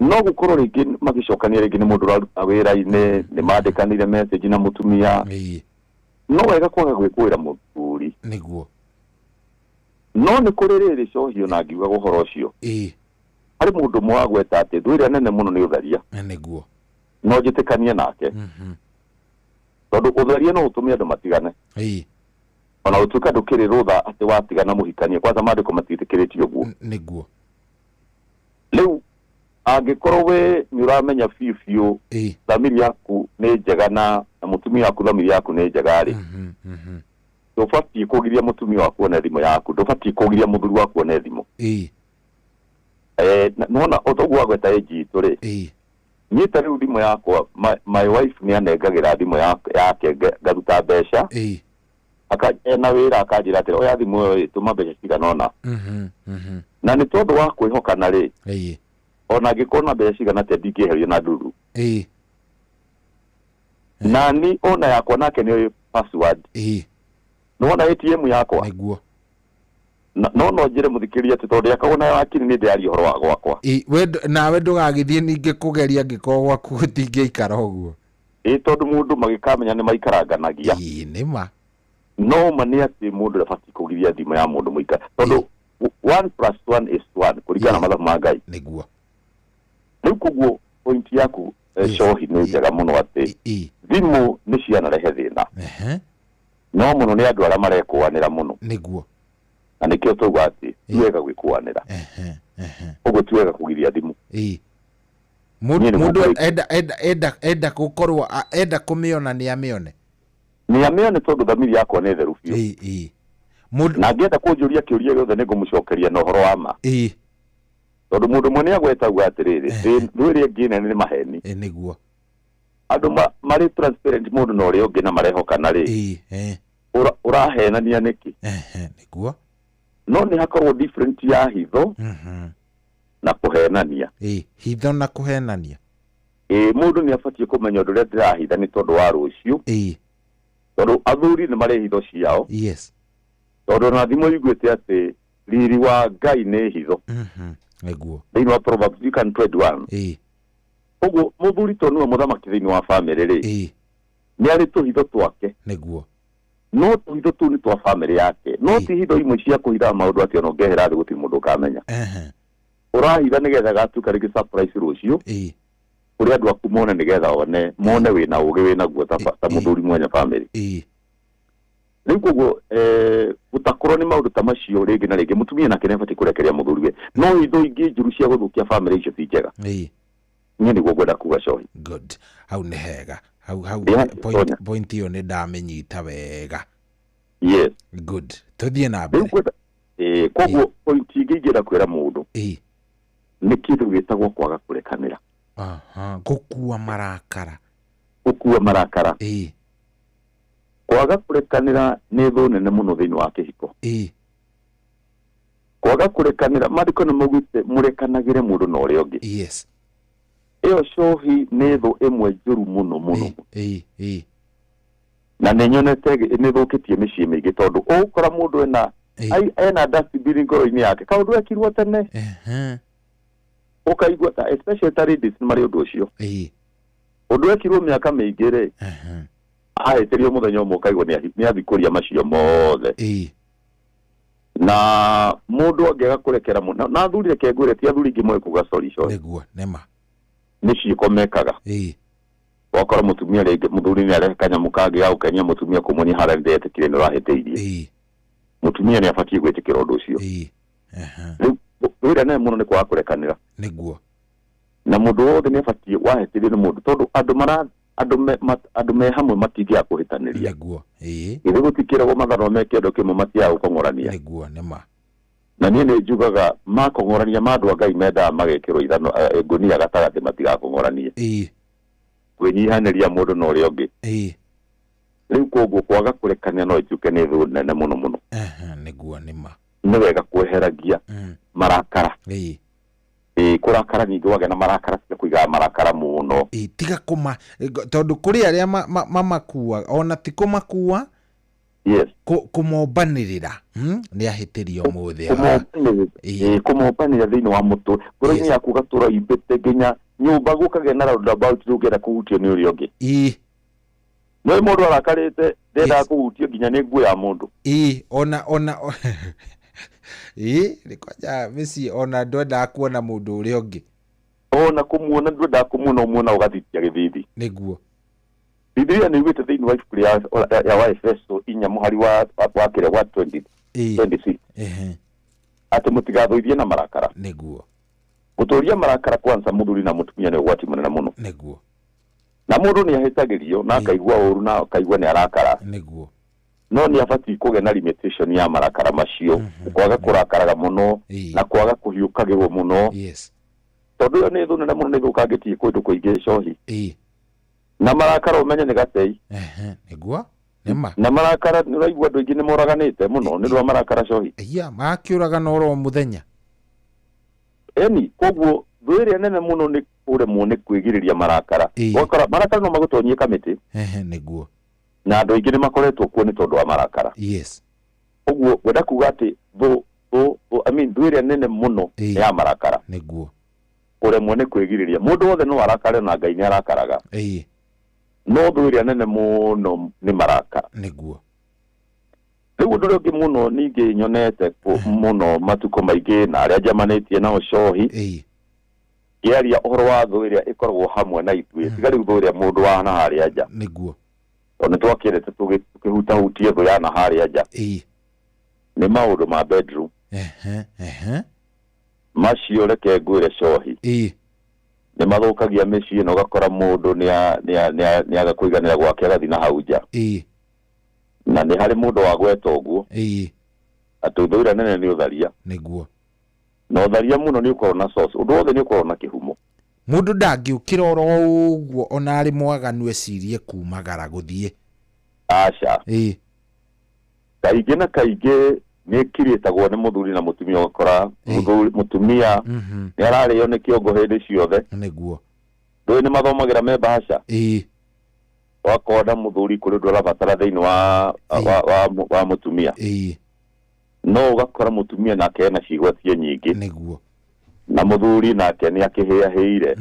no gũkorwo rĩngĩ magĩcokania, rĩngĩ nĩ mũndũ ũraruta wĩra-inĩ, nĩ mandĩkanĩire message na mũtumia. No wega kwaga gwĩkũĩra mũthuri. No nĩ kũrĩ rĩrĩ cohio na ngiugaga ũhoro ũcio, harĩ mũndũ ũmwe wagweta atĩ thũ ĩrĩa nene mũno nĩ ũtharia. No njĩtĩkanie nake, tondũ ũtharia no ũtũme andũ matigane. Ona gũtuĩka ndũkĩrĩ rũtha atĩ watigana mũhikanie, kwanza maandĩko matiĩtĩkĩrĩtie ũguo. Rĩu angĩkorwo we nĩ ũramenya biũ biũ thamiri yaku nĩ njega na mũtumia waku thamiri yaku nĩ njega rĩ, ndũbatiĩ kũgiria mũtumia waku one thimũ yaku, ndũbatiĩ kũgiria mũthuri waku one thimũ. Nona ũguo wagweta ĩnji itũ rĩ, niĩ ta rĩu thimũ yakwa, my wife nĩ anengagĩra thimũ yake ngaruta mbeca. Ena wĩra akanjĩra atĩrĩ, oya thimũ ĩyo ĩ, tũma mbeca cigana ũna. Na nĩ tondũ wa kwĩhokana rĩ, ona angĩkorwo na mbeca cigana atĩa ndingĩeherio na nduru. Nani ona yakwa nake nĩ password. Nĩwona ATM yakwa? No no njĩre mũthikĩrĩria atĩ tondũ yakagwo na wakiri nĩ ndĩraria ũhoro wa gwakwa. We nawe ndũgagĩthiĩ ningĩ kũgeria angĩkorwo gwaku gũtingĩikara ũguo. Ĩ, tondũ mũndũ magĩkamenya nĩ maikaranganagia. Ĩ, nĩ ma. No ma nĩ atĩ mũndũ ndabatiĩ kũgiria thimũ ya mũndũ mũikara, tondũ 1 + 1 is 1 kũringana na mathabu ma Ngai. Rĩu koguo point yaku cohi nĩ njega mũno atĩ thimũ nĩ cianarehe thĩna. No mũno nĩ andũ arĩa marekũanĩra mũno. Na nĩkĩo tauga atĩ ti wega gwĩkũanĩra. Ũguo ti wega kũgiria thimũ. Niĩ nĩ Mũndũ mũndũ enda gũkorwo enda kũmĩona nĩ amĩone. Nĩ amĩone tondũ thamiri yakwa nĩ theru biũ. Na angĩenda kũnjũria kĩũria gĩothe nĩ ngũmũcokeria na ũhoro wa ma. Tondũ mũndũ ũmwe nĩ agweta auga atĩrĩrĩ, thũ ĩrĩa ĩngĩ nene nĩ maheni. Nĩguo. Andũ marĩ transparent mũndũ na ũrĩa ũngĩ na marehokana rĩ, ũrahenania nĩkĩ? Nĩguo. No nĩ hakorwo different ya hitho na kũhenania. Hitho na kũhenania. Ĩ, mũndũ nĩ abatiĩ kũmenya ũndũ ũrĩa ndĩrahitha nĩ tondũ wa rũciũ. Tondũ athuri nĩ marĩ hitho ciao. Tondũ ona thimo iguĩte atĩ riri wa Ngai nĩ hitho. Nĩguo. Thĩinĩ wa Proverbs 21. Ũguo mũthuri to nĩwe mũthamaki thĩinĩ wa bamĩrĩ rĩ, nĩ arĩ tũhitho twake. Nĩguo. No tũhitho tũu nĩ twa bamĩrĩ yake, no ti hitho imwe cia kũhitha maũndũ atĩ ona ũngehera thĩ gũtirĩ mũndũ ũkamenya. Ũrahitha nĩgetha gatuĩka rĩngĩ surprise rũciũ, kũrĩ andũ aku mone, nĩgetha one mone wĩna ũgĩ wĩnaguo ta mũthuri mwene bamĩrĩ. Rĩu koguo gũtakorwo nĩ maũndũ ta macio rĩngĩ na rĩngĩ, mũtumia nake nĩ abatiĩ kũrekeria mũthuriwe, no hitho ingĩ njũru cia gũthũkia bamĩrĩ icio ti njega. Niĩ nĩguo ngwenda kuga cohi. Good, hau nĩ hega, hau hau. Yeah, Tonya. Point ĩyo nĩ ndamĩnyita wega. Yes. Good, tũthiĩ na mbere. Rĩu ngwenda koguo point ingĩ ingĩenda kwĩra mũndũ nĩ kĩndũ gĩtagwo kwaga kũrekanĩra. Aha, gũkua marakara. Gũkua marakara. Kwaga kũrekanĩra nĩ thũ nene mũno thĩinĩ wa kĩhiko. Kwaga kũrekanĩra, maandĩko nĩ maugĩte mũrekanagĩre mũndũ na ũrĩa ũngĩ. Ĩyo cohi nĩ thũ ĩmwe njũru mũno mũno. Na nĩ nyonete nĩ thũkĩtie mĩciĩ mĩingĩ, tondũ ũgũkora mũndũ ena ena dustbin ngoro-inĩ yake, kaũndũ ekirwo tene, ũkaigua ta especially ta ladies nĩ marĩ ũndũ ũcio. Ũndũ ekirwo mĩaka mĩingĩ rĩ, ahĩtĩrio mũthenya ũmwe, ũkaigua nĩ athikũria macio mothe. Na mũndũ angĩaga kũrekera mũno, na athuri, reke ngwĩre, ti athuri ingĩ moĩ kuga sorry sorry. Nĩguo, nĩma. Nĩ ciĩko mekaga. Wakora mũtumia rĩngĩ, mũthuri nĩ arehe kanyamũ kangĩ ga gũkenia mũtumia, kũmuonia harĩa ndetĩkire nĩ ũrahĩtĩirie. Mũtumia nĩ abatiĩ gwĩtĩkĩra ũndũ ũcio. Rĩu wĩra nene mũno nĩ kwaga kũrekanĩra. Na mũndũ wothe nĩ abatiĩ wahĩtĩrio nĩ mũndũ, tondũ andũ mara andũ me, andũ me hamwe matingĩaga kũhĩtanĩria. Githĩ gũtikĩragwo mathanwa me kĩondo kĩmwe matiaga gũkong'orania? Nĩguo, nĩma. Na niĩ nĩ njugaga makong'orania, ma andũ a Ngai mendaga magekĩrwo ithano ngũnia gatagatĩ matigakong'oranie. Kwĩnyihanĩria mũndũ na ũrĩa ũngĩ. Rĩu koguo kwaga kũrekania no ĩtuĩke nĩ thũ nene mũno mũno. Nĩguo, nĩma. Nĩ wega kweheragia marakara. Ĩ, kũrakara ningĩ, wagĩa na marakara, tiga kũigaga marakara mũno. Tiga kũma tondũ kũrĩ arĩa mamakuaga, ona ti kũmakua, kũmombanĩrĩra, Nĩ ahĩtĩrio ũmũthĩ. Kũmombanĩrĩra thĩinĩ wa mũtwe, ngoro-inĩ yaku, ũgatũra imbĩte nginya nyũmba gũkagĩa na roundabout, rĩu ũngĩenda kũhutio nĩ ũrĩa ũngĩ. No mũndũ arakarĩte ndendaga kũhutio nginya nĩ nguo ya mũndũ. Ĩ, ona ĩ nĩ kwanja mĩciĩ ona ndwendaga kuona mũndũ ũrĩa ũngĩ. Ona kũmuona ndwendaga kũmuona, ũmuona ũgathitia gĩthithi. Bibilia nĩ ugĩte thĩinĩ wa ibuku rĩa Waefeso 4 mũhari wa kĩrĩa wa 20 26 atĩ mũtigathũithie na marakara. Gũtũria marakara kwanza mũthuri na mũtumia nĩ ũgwati mũnene mũno. Na mũndũ nĩ ahĩtagĩrio na akaigua ũru na akaigua nĩ arakara. No nĩ abatiĩ kũgĩa na limitation ya marakara macio, kwaga kũrakaraga mũno na kwaga kũhiũkagĩrwo mũno. Tondũ ĩyo nĩ thũ nene mũno, nĩ thũkangĩtie kũndũ kũingĩ cohi. Na marakara ũmenye nĩ gatei. Nĩguo, nĩma. Na marakara, nĩ ũraigua andũ aingĩ nĩ moraganĩte mũno nĩ ũndũ wa marakara cohi. Iya, makĩũragana oro mũthenya. Eni koguo thũ ĩrĩa nene mũno nĩ kũremwo nĩ kwĩgirĩria marakara. Ũgakora marakara no magũtonyie kamĩtĩ. Na andũ aingĩ nĩ makoretwo kuo nĩ tondũ wa marakara. Ũguo ngwenda kuga atĩ thũ thũ thũ I mean, thũ ĩrĩa nene mũno nĩ ya marakara. Kũremwo nĩ kwĩgirĩrĩria. Mũndũ wothe no arakare, na Ngai nĩ arakaraga. No thũ ĩrĩa nene mũno nĩ marakara. Rĩu ũndũ ũrĩa ũngĩ mũno ningĩ nyonete mũno matukũ maingĩ na arĩa njamanĩtie nao cohi, ngĩaria ũhoro wa thũ ĩrĩa ĩkoragwo hamwe na ithuĩ, tiga rĩu thũ ĩrĩa mũndũ wa na harĩa nja. Tondũ nĩ twakĩendete tũkĩhutahutie thũ ya na harĩa nja. Nĩ maũndũ ma bedroom. Macio reke ngwĩre cohi, nĩ mathũkagia mĩciĩ, na ũgakora mũndũ nĩ aga kũiganĩra gwake, agathiĩ na hau nja. Na nĩ harĩ mũndũ wagweta ũguo atĩ thũ ĩrĩa nene nĩ ũtharia. Na ũtharia mũno nĩ ũkoragwo na source, ũndũ wothe nĩ ũkoragwo na kĩhumo. Mũndũ ndangĩũkĩra oro ũguo ona arĩ mwaganu ecirie kumagara gũthiĩ. Aca. Ĩĩ. Kaingĩ na kaingĩ nĩ ĩkirĩtagwo nĩ mũthuri na mũtumia, ũgakora mũthuri mũtumia nĩ ararĩo nĩ kĩongo hĩndĩ ciothe. Nĩguo. Ndũĩ nĩ mathomagĩra me mbahaca. Ĩĩ. Wakona mũthuri kũrĩ ũndũ arabatara thĩinĩ wa mũtumia. Ĩĩ. No ũgakora mũtumia nake ena cigwatie nyingĩ. Nĩguo. Na mũthuri nake nĩ akĩhĩahĩire.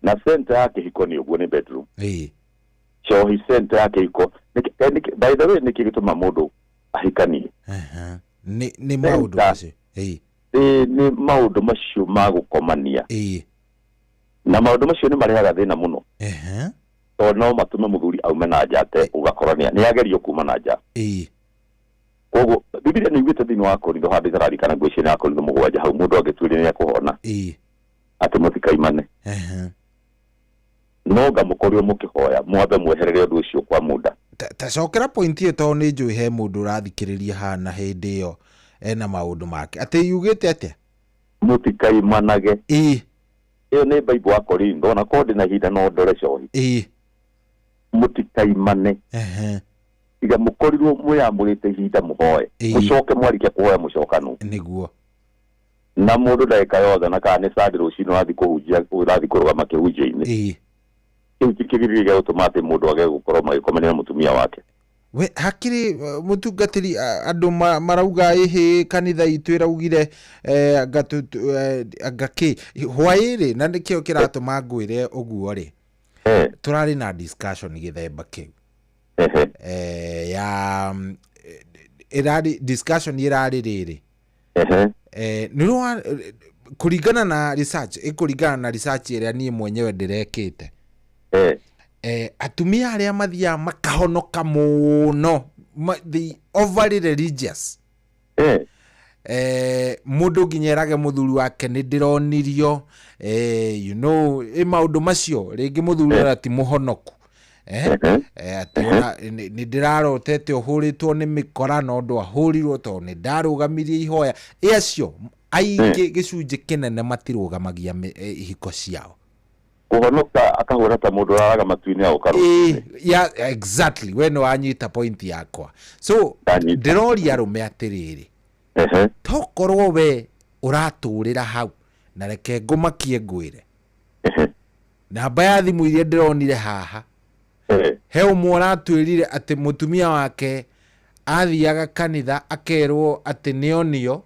Na center ya kĩhiko nĩ ũguo, nĩ bedroom. Ĩĩ. Cohi, center ya kĩhiko by the way, nĩkĩ gĩtũma mũndũ ahikanie? Nĩ maũndũ macio. Ĩĩ. Ĩĩ, nĩ maũndũ macio ma gũkomania. Ĩĩ. Na maũndũ macio nĩ marehaga thĩna mũno, tondũ no matũme mũthuri aume na nja ate, ũgakora nĩ agerio kuma na nja. Ĩĩ. Koguo Bibilia nĩ iguĩte thĩinĩ wa Korintho handũ itararikana, ngwĩciria nĩ ya Korintho 7 hau, mũndũ angĩtuĩria nĩ ekũhona, atĩ mũtikaimane, no ngamũkorirwo mũkĩhoya mwambe mweherere ũndũ ũcio kwa muda. Ta cokera point ĩyo, tondũ nĩ njũĩ he mũndũ ũrathikĩrĩria haha na hĩndĩ ĩyo ena maũndũ make. Atĩ yugĩte atĩa? Mũtikaimanage. Ĩĩ. Ĩyo nĩ Bible wa Korintho, ona korwo ndĩ na ihinda no ndore cohi. Ĩĩ. Mũtikaimane, tiga mũkorirwo mwĩamũrĩte ihinda mũhoe, mũcoke mwarĩkia kũhoya mũcokanu. Nĩguo. Na mũndũ ndagĩka yothe na kana nĩ Sunday rũcinĩ ũrathiĩ kũhunjia, ũrathiĩ kũrũgama kĩhunjio-inĩ, kĩu ti kĩgirĩrĩria gĩa gũtũma atĩ mũndũ age gũkorwo magĩkomania na mũtumia wake. We hakĩrĩ mũtungatĩri, andũ marauga ĩhĩ kanitha itũ ĩraugire anga anga kĩ hwaĩ-rĩ, na nĩkĩo kĩratũma ngwĩre ũguo rĩ, tũrarĩ na discussion gĩthemba kĩu ya ĩrarĩ discussion ĩrarĩ rĩrĩ, nĩ kũringana na research, ĩkũringana na research ĩrĩa niĩ mwenyewe ndĩrekĩte, atumia arĩa mathiaga makahonoka mũno, the overly religious, mũndũ nginya erage mũthuri wake nĩ ndĩronirio, ĩ maũndũ macio, rĩngĩ mũthuri ona ti mũhonoku, atĩ ona nĩ ndĩrarotete ũhũrĩtwo nĩ mĩkora no ndwahũrirwo tondũ nĩ ndarũgamirie ihoya. Ĩ acio aingĩ, gĩcunjĩ kĩnene matirũgamagia ihiko ciao. Kũhonoka akahũra ta mũndũ ũraraga matu-inĩ agoka rũcinĩ. Ĩĩ, yeah, exactly, we nĩ wanyita point yakwa. So ndĩroria arũme atĩrĩrĩ, tokorwo we ũratũrĩra hau, na reke ngũmakie ngwĩre namba ya thimũ iria ndĩronire haha, he ũmwe ũratwĩrire atĩ mũtumia wake athiaga kanitha akerwo atĩ nĩonio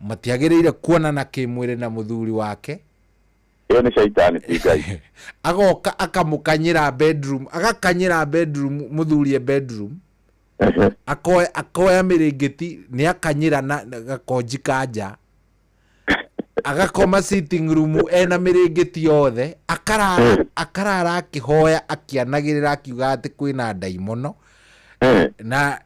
matiagĩrĩire kuonana kĩmwĩrĩ na mũthuri wake. Ĩyo nĩ caitani, ti Ngai. Agoka akamũkanyĩra bedroom, agakanyĩra bedroom, mũthuri e bedroom, akoya mĩrĩngĩti nĩ akanyĩra na gakonji ka nja, agakoma sitting room ena mĩrĩngĩti yothe, akarara akĩhoya akĩanagĩrĩra akiuga atĩ kwĩna ndaimono,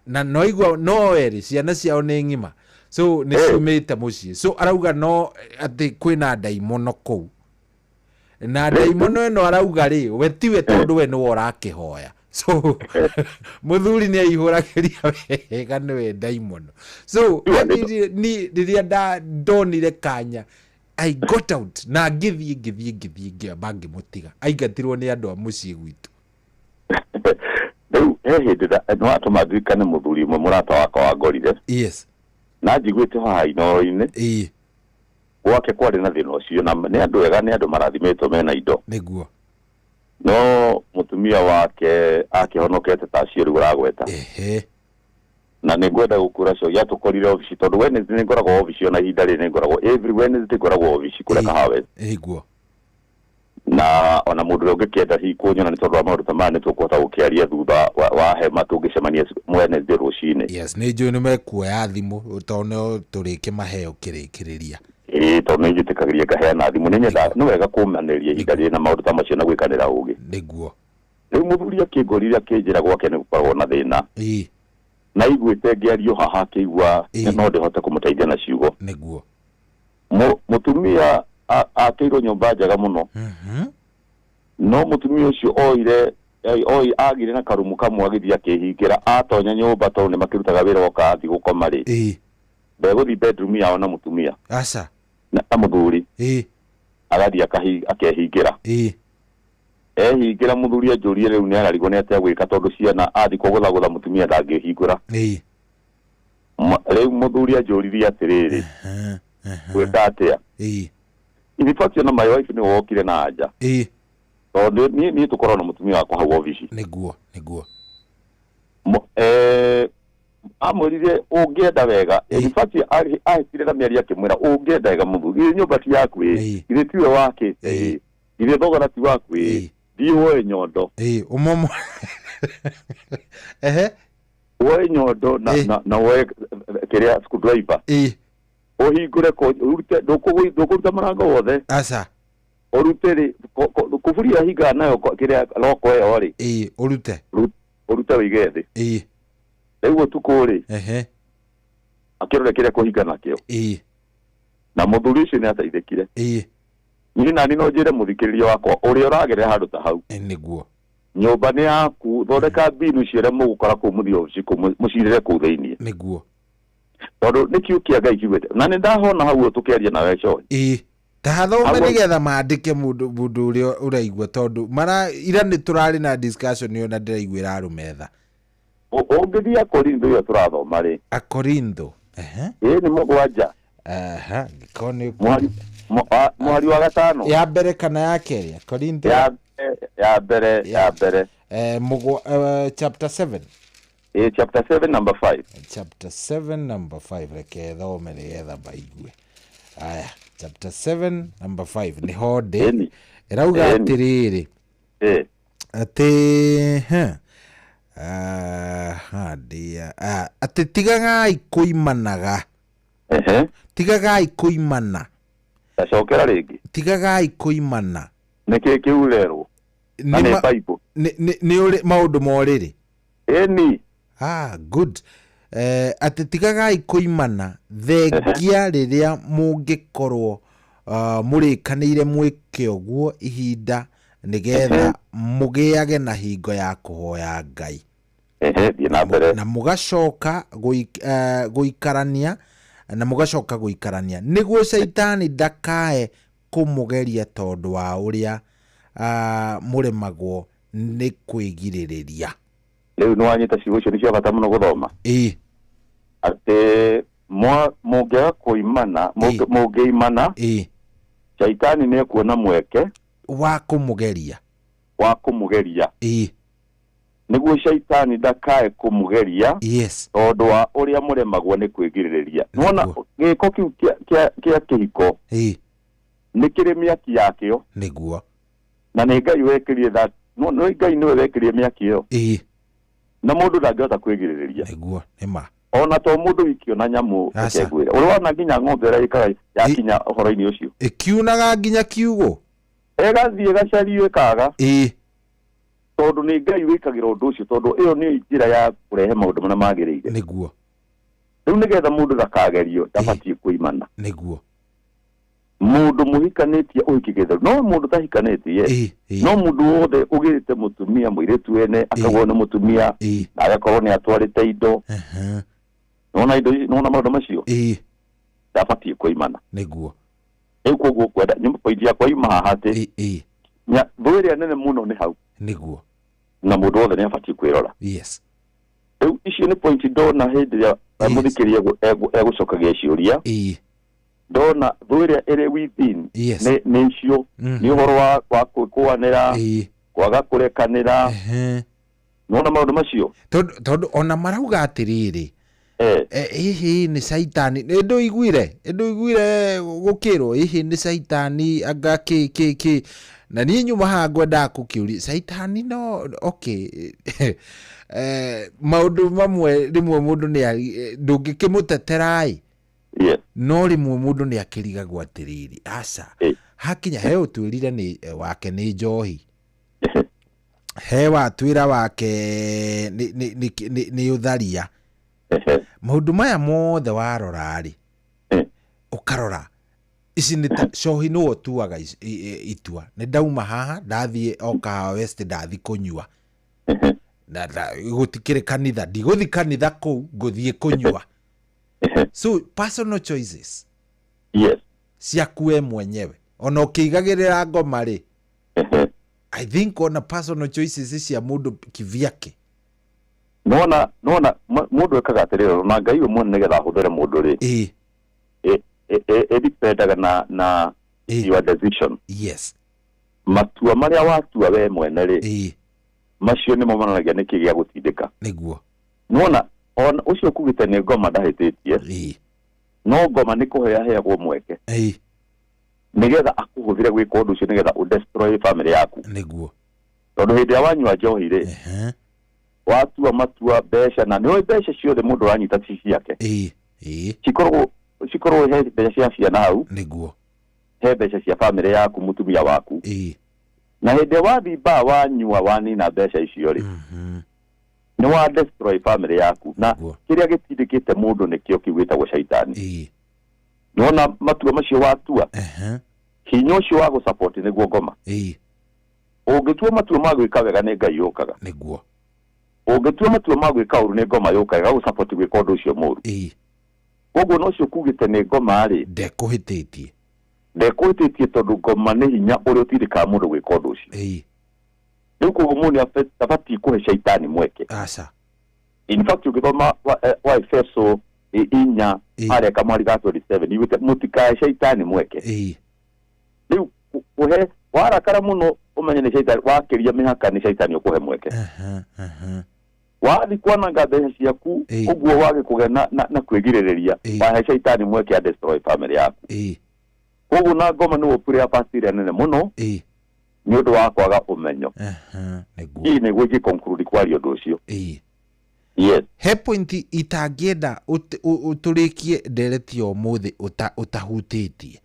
na noigua no erĩ ciana ciao nĩ ng'ima, so nĩ ciumĩte mũciĩ, so arauga no atĩ kwĩna ndaimono kũu, na ndaimono ĩno arauga rĩ, we tiwe, tondũ we nĩwe ũrakĩhoya, so mũthuri nĩ aihũragĩria wega nĩwe ndaimono. So ni rĩrĩa ndonire kanya, I got out na ngĩthiĩ ngĩthiĩ ngĩthiĩ ngĩamba ngĩmũtiga, aingatirwo nĩ andũ a mũciĩ gwitũ. Rĩu he hĩndĩ nĩ watũma ndirikane mũthuri ũmwe mũrata wakwa wangorire. Na njiguĩte haha Inooro-inĩ. Gwake kwarĩ na thĩna ũcio, na nĩ andũ ega, nĩ andũ marathimĩtwo mena indo. Nĩguo. No mũtumia wake akĩhonokete ta acio rĩu ũragweta. Na nĩ ngwenda gũkũra cogi atũkorire obici, tondũ Wednesday nĩ ngoragwo obici, ona ihinda rĩrĩ nĩ ngoragwo every Wednesday ngoragwo obici kũrĩa Kahawa. Nĩguo. Na ona mũndũ ũrĩa ũngĩkĩenda hihi kũnyona nĩ tondũ wa maũndũ ta maya, nĩ tũkũhota gũkĩaria thutha wa hema tũngĩcemania Wednesday rũcinĩ. Yes, nĩ njũĩ nĩ mekuoya thimũ tondũ no tũrĩkĩmaheo kĩrĩkĩrĩria. Ĩĩ, tondũ nĩ njĩtĩkagĩria ngaheana thimũ, nĩ nyenda, nĩ wega kũmanĩria ihinda rĩrĩ na maũndũ ta macio na gwĩkanĩra ũgĩ. Nĩguo. Rĩu mũthuri akĩngorire akĩnjĩra gwake nĩ gũkoragwo na thĩna. Na aiguĩte ngĩario haha akĩigua no ndĩhote kũmũteithia na ciugo. Nĩguo. Mũtumia akĩirwo nyũmba njega mũno. No mũtumia ũcio oire oi agire na karumu kamwe agĩthiĩ akĩhingĩra, atonya nyũmba tondũ nĩ makĩrutaga wĩra oka athiĩ gũkoma rĩ. Ndegũthiĩ bedroom yao na mũtumia. Aca. Na mũthuri. Ĩĩ. Agathiĩ akehingĩra. Ĩĩ. Ehingĩra mũthuri anjũrie rĩu nĩ ararigwo nĩ atĩa gwĩka tondũ ciana athiĩ kũgũthagũtha mũtumia ndangĩhingũra. Ĩĩ. Rĩu mũthuri anjũririe atĩrĩrĩ, gwĩka atĩa? Ĩĩ. In fact ona my wife nĩwe wokire na anja. Ĩĩ. Tondũ niĩ tũkoragwo na mũtumia wakwa hau obici. Nĩguo, nĩguo. Amwĩrire ũngĩenda wega, in fact ahĩtire na mĩario akĩmwĩra ũngĩenda wega mũthuri, githĩ nyũmba ti yaku ĩ, githĩ tiwe wakĩte ĩ, githĩ thogora ti waku ĩ, thiĩ woe nyondo. Ĩĩ, ũmomo. Ehe. Woe nyondo na woe kĩrĩa screwdriver. Ĩĩ. Ũhingũre ũrute, ndũkũruta mũrango wothe. Aca. Ũrute rĩ, kuburi ĩrĩa hingaga nayo kĩrĩa loko ĩyo rĩ. Ĩĩ, ũrute. Ũrute ũige thĩ. Ĩĩ. Rĩu ũtukũ rĩ. Ehe. Akĩrore kĩrĩa kũhinga nakĩo. Ĩĩ. Na mũthuri ũcio nĩ ateithĩkire. Ĩĩ. Niĩ nani no njĩre mũthikĩrĩria wakwa ũrĩa ũragerera handũ ta hau. Nĩguo. Nyũmba nĩ yaku, thondeka mbinu icio ũrĩa mũgũkora kũu mũthiĩ obici kũu mũcirĩre kũu thĩiniĩ. Nĩguo. Tondũ nĩ kiu kĩa Ngai kiugĩte. Na nĩ ndahona hau ũũ tũkĩaria nawe Coy. Ĩĩ. Ta hathome Hau- nĩgetha mandĩke mũndũ ũrĩa ũraigua tondũ mara ira nĩ tũrarĩ na discussion ĩyo na ndĩraiguĩra arũme tha. Ũngĩthiĩ Akorintho ĩyo tũrathoma rĩ. Akorintho. Ehe. Ĩĩ nĩ 7. Aha, ngĩkorwo nĩ Mũhari wa 5. Ya mbere kana ya kerĩ? Akorintho. Ya mbere, ya mbere. Chapter 7. Ĩĩ, chapter 7 number 5. Chapter 7 number 5, reke thome nĩgetha maigue. Aya, chapter 7 number 5 nĩho ndĩ. Ĩni. Ĩrauga Ĩni. atĩrĩrĩ. Ĩĩ. Atĩ, he. Aha, ndĩa. Atĩ tigagai kũimanaga. Ehe. Tigagai kũimana. Tacokera rĩngĩ. Tigagai kũimana. Nĩ kĩĩ kĩu ũrerwo? Na nĩ Bible. Nĩ ũrĩ maũndũ ma ũrĩrĩ. Ĩni. Good. Atĩ tigagai kũimana thengia rĩrĩa mũngĩkorwo mũrĩkanĩire mwĩke ũguo ihinda nĩgetha mũgĩage na hingo ya kũhoya Ngai. Ehe, thiĩ na mbere. Na mũgacoka gũikarania, na mũgacoka gũikarania nĩguo caitani ndakae kũmũgeria tondũ wa ũrĩa mũremagwo nĩ kwĩgirĩrĩria. Rĩu nĩ wanyita ciugo icio nĩ cia bata mũno gũthoma. Ĩĩ. Atĩ mũngĩaga kũimana, mũngĩimana, Ĩĩ. caitani nĩ ekuona mweke wa kũmũgeria. Wa kũmũgeria. Ĩĩ. Nĩguo caitani ndakae kũmũgeria. Yes. Tondũ wa ũrĩa mũremagwo nĩ kwĩgirĩrĩria. Nĩwona gĩko kĩu kĩa kĩhiko. Ĩĩ. Nĩ kĩrĩ mĩaki yakĩo. Nĩguo. Na nĩ Ngai wekĩrire that. No, no Ngai nĩwe wekĩrire mĩaki ĩyo. Ĩĩ. Na mũndũ ndangĩhota kwĩgirĩrĩria. Nĩguo, nĩ ma. Ona to mũndũ wiki ona nyamũ Aca. reke ngwĩre. Ũrĩ wona nginya ng'ombe ĩrĩa ĩkaga yakinya ũhoro-inĩ ũcio. Ĩkiunaga nginya kiugũ. Ĩgathiĩ ĩgacario ĩkaga. Ĩĩ. Tondũ nĩ Ngai wĩkagĩra ũndũ ũcio, tondũ ĩyo nĩyo njĩra ya kũrehe maũndũ marĩa magĩrĩire. Nĩguo. Rĩu nĩgetha mũndũ ndakagerio, ndabatiĩ kũimana. Nĩguo. Mũndũ mũhikanĩtie ũhiki gĩtheru, no mũndũ ũtahikanĩtie, no mũndũ wothe ũgĩrĩte mũtumia, mũirĩtu wene, akagwo nĩ mũtumia, na agakorwo nĩ atwarĩte indo. Nĩwona indo ici, nĩwona maũndũ macio? Ndabatiĩ kũimana. Nĩguo. Rĩu koguo kwenda, nyũmba point yakwa yuma haha atĩ, thũ ĩrĩa nene mũno nĩ hau. Nĩguo. Na mũndũ wothe nĩ abatiĩ kwĩrora. Yes. Rĩu icio nĩ point ndona hĩndĩ ĩrĩa mũthikĩrĩria egũcokagia ciũria. Ndona thũ ĩrĩa ĩrĩ within nĩ icio. Nĩ ũhoro wa kwĩkũanĩra, kwaga kũrekanĩra. Nĩwona maũndũ macio? Tondũ ona marauga atĩrĩrĩ, hihi nĩ caitani, nĩ ndũiguire? Nĩ ndũiguire gũkĩrwo hihi nĩ caitani anga kĩ, kĩ, kĩ. Na niĩ nyuma haha ngwendaga gũkĩũria caitani no okay. Maũndũ mamwe rĩmwe mũndũ nĩ ndũngĩkĩmũtetera-ĩ. No rĩmwe mũndũ nĩ akĩrigagwo atĩrĩrĩ, aca, hakinya he ũtwĩrire nĩ wake nĩ njohi. He watwĩra wake nĩ ũtharia. Maũndũ maya mothe warora-rĩ, ũkarora ici nĩ ta cohi nĩwe ũtuaga itua. Nĩ ndauma haha, ndathiĩ o Kahawa West, ndathiĩ kũnyua. Na gũtikĩrĩ kanitha, ndigũthiĩ kanitha kũu, ngũthiĩ kũnyua. So personal choices Yes. Ciaku we mwenyewe ona ũkĩigagĩrĩra ngoma rĩ, I think ona personal choices cia mũndũ kivyake. Nona mũndũ ekaga atĩrĩrĩ, na Ngai we mwene nĩgetha ahũthĩre mũndũ rĩ, ĩdipendaga na your decision. Matua marĩa watua we mwene rĩ, macio nĩmo monanagia nĩkĩ gĩa gũtindĩka. Nona ona ũcio kugĩte nĩ ngoma ndahĩtĩtie, no ngoma nĩ kũheo aheagwo mweke nĩgetha akũhũthĩre gwĩka ũndũ ũcio, nĩgetha ũdestroy family yaku. Tondũ hĩndĩ ĩrĩa wanyua njohi rĩ, watua matua mbeca, na nĩũĩ mbeca ciothe mũndũ aranyita ti ciake. Cikoragwo he mbeca cia ciana hau, he mbeca cia family yaku, mũtumia waku. Na hĩndĩ ĩrĩa wathiĩ mbaa wanyua wanina mbeca icio rĩ, nĩ wa destroy family yaku. Na kĩrĩa gĩtindĩkĩte mũndũ nĩkĩo kĩu gĩtagwo caitani. Nĩwona matua macio watua, hinya ũcio wa gũsupport nĩguo ngoma. Ũngĩtua matua ma gwĩka wega nĩ Ngai yũkaga. Ũngĩtua matua ma gwĩka ũru nĩ ngoma yũkaga ĩgagũsupport gwĩka ũndũ ũcio mũru. Koguo no ũcio kugĩte nĩ ngoma rĩ, ndekũhĩtĩtie. Ndekũhĩtĩtie tondũ ngoma nĩ hinya ũrĩa ũtindĩkaga mũndũ gwĩka ũndũ ũcio. Rĩu koguo mũndũ nĩ abatiĩ kũhe caitani mweke. Aca. In fact ũngĩthoma wa Efeso 4 harĩa kamwari ga 27 yugĩte mũtikahe caitani mweke. Rĩu kũhe warakara mũno ũmenye nĩ caitani, wakĩria mĩhaka nĩ caitani ũkũhe mweke. Wathi kwananga mbeca ciaku ũguo wage kũgĩa na kwĩgirĩrĩria, wahe caitani mweke a destroy family yaku. Koguo na ngoma nĩwe ũpure part ĩrĩa nene mũno nĩ ũndũ wa kwaga ũmenyo. Hihi nĩguo ingĩ conclude kwaria ũndũ ũcio. Yes. He point itangĩenda ũtũrĩkie ndereti ya ũmũthĩ ũtahutĩtie.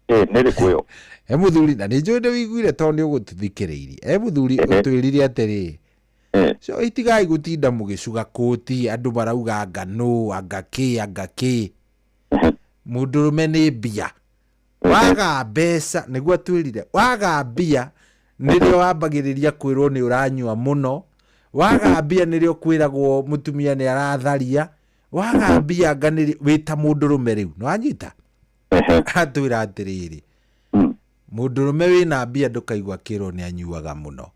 Nĩ ĩrĩkũ ĩyo? He mũthuri, na nĩ njũĩ nĩ wĩiguire tondũ nĩ ũgũtũthikĩrĩirie. He mũthuri ũtwĩrire atĩrĩ, so itigai gũtinda mũgĩcuga kũti, andũ marauga anga nũ, anga kĩ, anga kĩ. Mũndũrũme nĩ mbia. Waga mbeca, nĩguo atwĩrire, waga mbia nĩrĩo wambagĩrĩria kwĩrwo nĩ ũranyua mũno. Waga mbia nĩrĩo kwĩragwo mũtumia nĩ aratharia. Waga mbia anga nĩrĩo wĩ ta mũndũrũme rĩu, nĩwanyita? Atwĩra atĩrĩrĩ, mũndũrũme wĩna mbia ndũkaigua kĩrwo nĩ anyuaga mũno.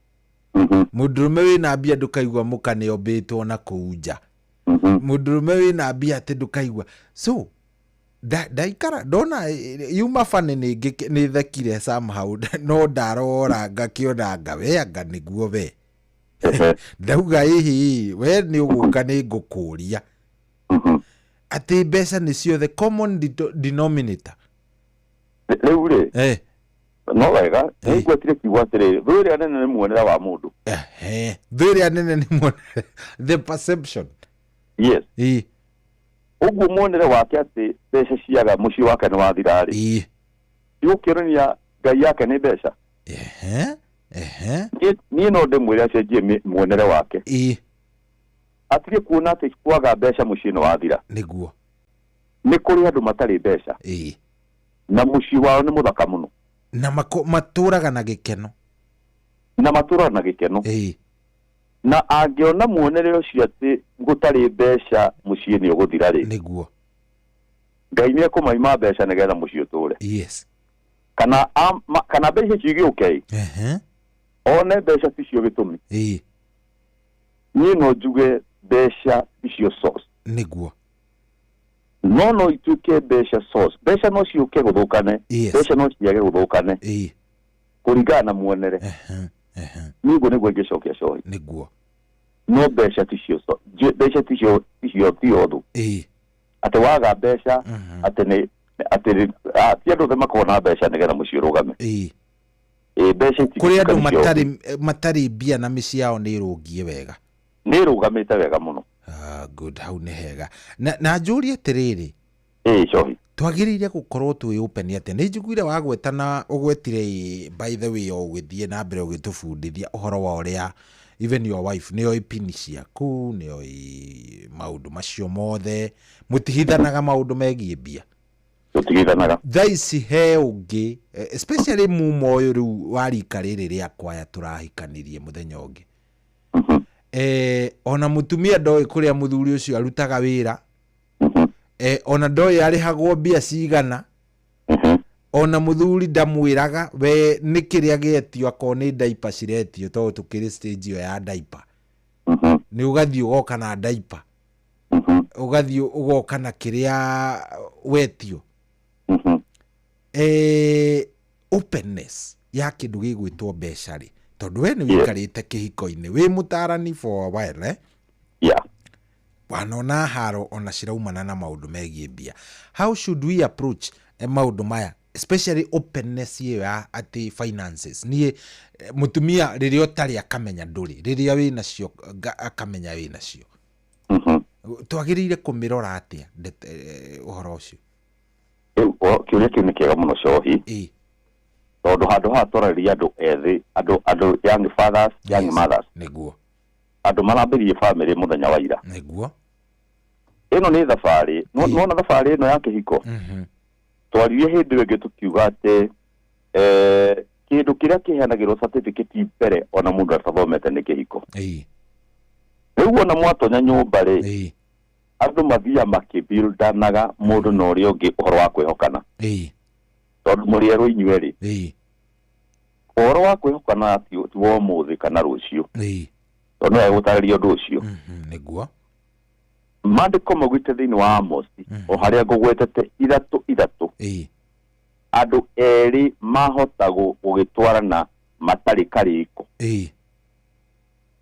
Mũndũrũme wĩna mbia ndũkaigua mũka nĩ ombĩtwo na kũu nja. Mũndũrũme wĩna mbia atĩ ndũkaigua. So ndaikara ndona yuma bani nĩ thekire somehow, no ndarora ngakĩona anga we anga nĩguo we. Ndauga ĩhĩ we nĩ ũgũka nĩ ngũkũria atĩ mbeca nĩcio the common denominator. Rĩu rĩ, no wega nĩngwetire kiugo atĩrĩrĩ, thũ ĩrĩa nene nĩ muonere wa mũndũ. Thũ ĩrĩa nene nĩ muonere, the perception. Yes. Ũguo muonere wake atĩ mbeca ciaga mũciĩ wake nĩ wathira rĩ, igũkĩonania Ngai yake nĩ mbeca. Niĩ no ndĩmwĩre acenjie muonere wake. Atige kuona atĩ kwaga mbeca mũciĩ nĩ wathira. Nĩ kũrĩ andũ matarĩ mbeca. Na mũciĩ wao nĩ mũthaka mũno. Na matũraga na gĩkeno. Na matũraga na gĩkeno. Na angĩona muonere ũcio atĩ gũtarĩ mbeca mũciĩ nĩ ũgũthira rĩ, Ngai nĩ ekũmaima mbeca nĩgetha mũciĩ ũtũre. Kana kana mbeca icio igĩũke ĩ, one mbeca ticio gĩtũmi. Niĩ no njuge mbeca ticio source. No ituĩke mbeca source. Mbeca no ciũke gũthũkane, mbeca no ciage gũthũkane. Kũringana na muonere. Nĩguo nĩguo ingĩcokia cohi. No mbeca ticio mbeca ticio ticio thũ. Atĩ waga mbeca atĩ nĩ atĩ ti andũ othe makoragwo na mbeca nĩgetha mũciĩ ũrũgame. Mbeca kũrĩ andũ matarĩ mbia na mĩciĩ yao nĩ ĩrũngie wega. Nĩ ĩrũgamĩte wega mũno. Good, hau nĩ hega. Na njũrie atĩrĩrĩ, cohi, twagĩrĩire gũkorwo twĩ open atĩa? Nĩ njiguire wagweta na ũgwetire, by the way, o ũgĩthiĩ na mbere ũgĩtũbundithia ũhoro wa ũrĩa even your wife nĩoĩ pini ciaku, nĩoĩ maũndũ macio mothe, mũtihithanaga maũndũ megiĩ mbia. Tũtigithanaga. Thaa ici he ũngĩ, especially mumo ũyũ rĩu wa rika rĩrĩ rĩakwa aya tũrahikanirie mũthenya ũngĩ. Ona mũtumia ndoĩ kũrĩa mũthuri ũcio arutaga wĩra. Ona ndoĩ arĩhagwo mbia cigana. Ona mũthuri ndamwĩraga we nĩ kĩrĩa gĩetio, akorwo nĩ ndaipa ciretio, tondũ tũkĩrĩ stage ĩyo ya ndaipa, nĩ ũgathiĩ ũgoka na ndaipa, ũgathiĩ ũgoka na kĩrĩa wetio. Openness ya kĩndũ gĩgwĩtwo mbeca rĩ, tondũ we nĩ wĩikarĩte kĩhiko-inĩ, wĩ mũtarani for a while, eh? Wanona haro ona ciraumana na maũndũ megiĩ mbia. How should we approach maũndũ maya, especially openness ĩyo ya atĩ finances? Niĩ mũtumia rĩrĩa ũtarĩ akamenya ndũrĩ, rĩrĩa wĩ nacio akamenya wĩ nacio. Twagĩrĩire kũmĩrora atĩa ũhoro ũcio? Rĩu kĩũria kĩu nĩ kĩega mũno, Cohi, tondũ handũ haha twararĩria andũ ethĩ, andũ young fathers, young mothers, andũ marambĩrĩrie famĩlĩ mũthenya wa ira. Ĩno nĩ thabarĩ. Nona thabarĩ ĩno ya kĩhiko, twaririe hĩndĩ ĩyo ĩngĩ tũkiuga atĩ kĩndũ kĩrĩa kĩheanagĩrwo certificate mbere ona mũndũ atathomete nĩ kĩhiko. Rĩu ona mwatonya nyũmba rĩ, andũ mathiaga makĩbuildanaga mũndũ na ũrĩa ũngĩ ũhoro wa kwĩhokana, tondũ mũrĩ erũ inyuerĩ. Ũhoro wa kwĩhokana ti wa ũmũthĩ kana rũciũ, tondũ no egũtarĩria ũndũ ũcio. Maandĩko maugĩte thĩinĩ wa Amosi, o harĩa ngũgwetete 3:3, andũ erĩ mahota gũgĩtwarana matarĩ karĩko.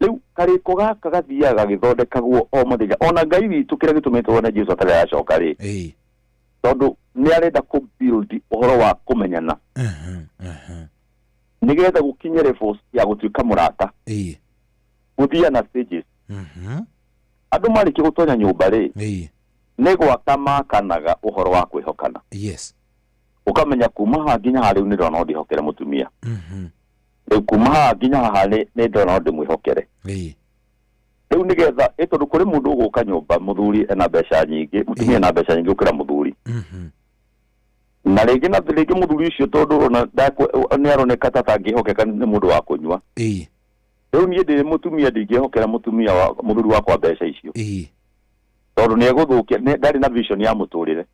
Rĩu karĩko gaka gathiaga gagĩthondekagwo o mũthenya. Ona Ngai witũ, kĩrĩa gĩtũmĩte wone Jesu atarĩ aracoka rĩ, tondũ nĩ arenda kũ build ũhoro wa kũmenyana nĩgetha gũkinye levels ya gũtuĩka mũrata, gũthiaga na stages. Andũ marĩkia gũtonya nyũmba rĩ, nĩ gwaka makanaga ũhoro wa kwĩhokana. Ũkamenya kuma haha nginya haha rĩu nĩ ndĩrona no ndĩhokere mũtumia, rĩu kuma haha nginya haha nĩ ndĩrona no ndĩmwĩhokere. Rĩu nĩgetha ĩ, tondũ kũrĩ mũndũ ũgũka nyũmba, mũthuri ena mbeca nyingĩ, mũtumia ena mbeca nyingĩ gũkĩra mũthuri, na rĩngĩ na rĩngĩ mũthuri ũcio, tondũ ũrona nĩ aroneka ta atangĩhokeka, nĩ mũndũ wa kũnyua. Rĩu niĩ ndĩ mũtumia ndingĩhokera mũtumia wa mũthuri wakwa mbeca icio, tondũ nĩ egũthũkia, ndarĩ na vision ya mũtũrĩre,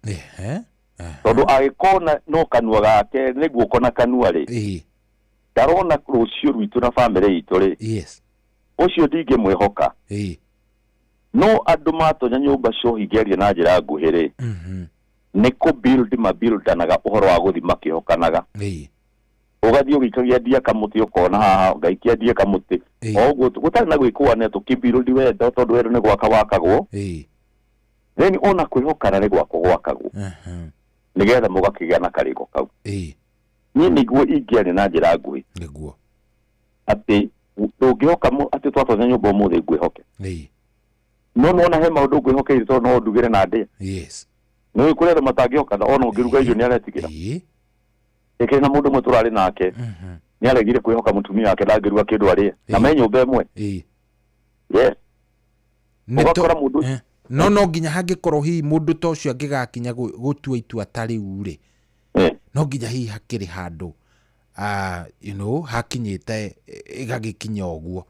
tondũ agĩkona no kanua gake, nĩ guoko na kanua rĩ, ndarona rũciũ rwitũ na bamĩrĩ itũ rĩ. Ũcio ndingĩmwĩhoka. No andũ matonya nyũmba cohi, ngĩaria na njĩra nguhĩ rĩ, nĩ kũ build mabuildanaga ũhoro wa gũthi makĩhokanaga. Ũgathiĩ ũgĩikagia ndia kamũtĩ, ũkona haha ngaikia ndia kamũtĩ, o ũguo gũtarĩ na gwĩkũania, tũkĩbuild wendo, tondũ wendo nĩ gwaka wakagwo. Then ona kwĩhokana nĩ gwakwo gwakagwo, nĩgetha mũgakĩgĩa na karĩko kau. Niĩ nĩguo ingĩaria na njĩra nguhĩ atĩ ndũngĩhoka atĩ twatonya nyũmba ũmũthĩ ngwĩhoke, no nona he maũndũ ngwĩhokeire, tondũ no ndugĩre na ndĩe. Nĩ kũrĩ andũ matangĩhokana, ona ũngĩruga irio nĩ aretigĩra. Ĩkĩrĩ na mũndũ ũmwe tũrarĩ nake, nĩ aregire kwĩhoka mũtumia wake ndangĩruga kĩndũ arĩe, na me nyũmba ĩmwe. Yes. Ũgakora mũndũ No nginya hangĩkorwo hihi mũndũ ta ũcio angĩgakinya gũtua itua ta rĩu rĩ, no nginya hihi hakĩrĩ handũ hakinyĩte ĩgagĩkinya ũguo.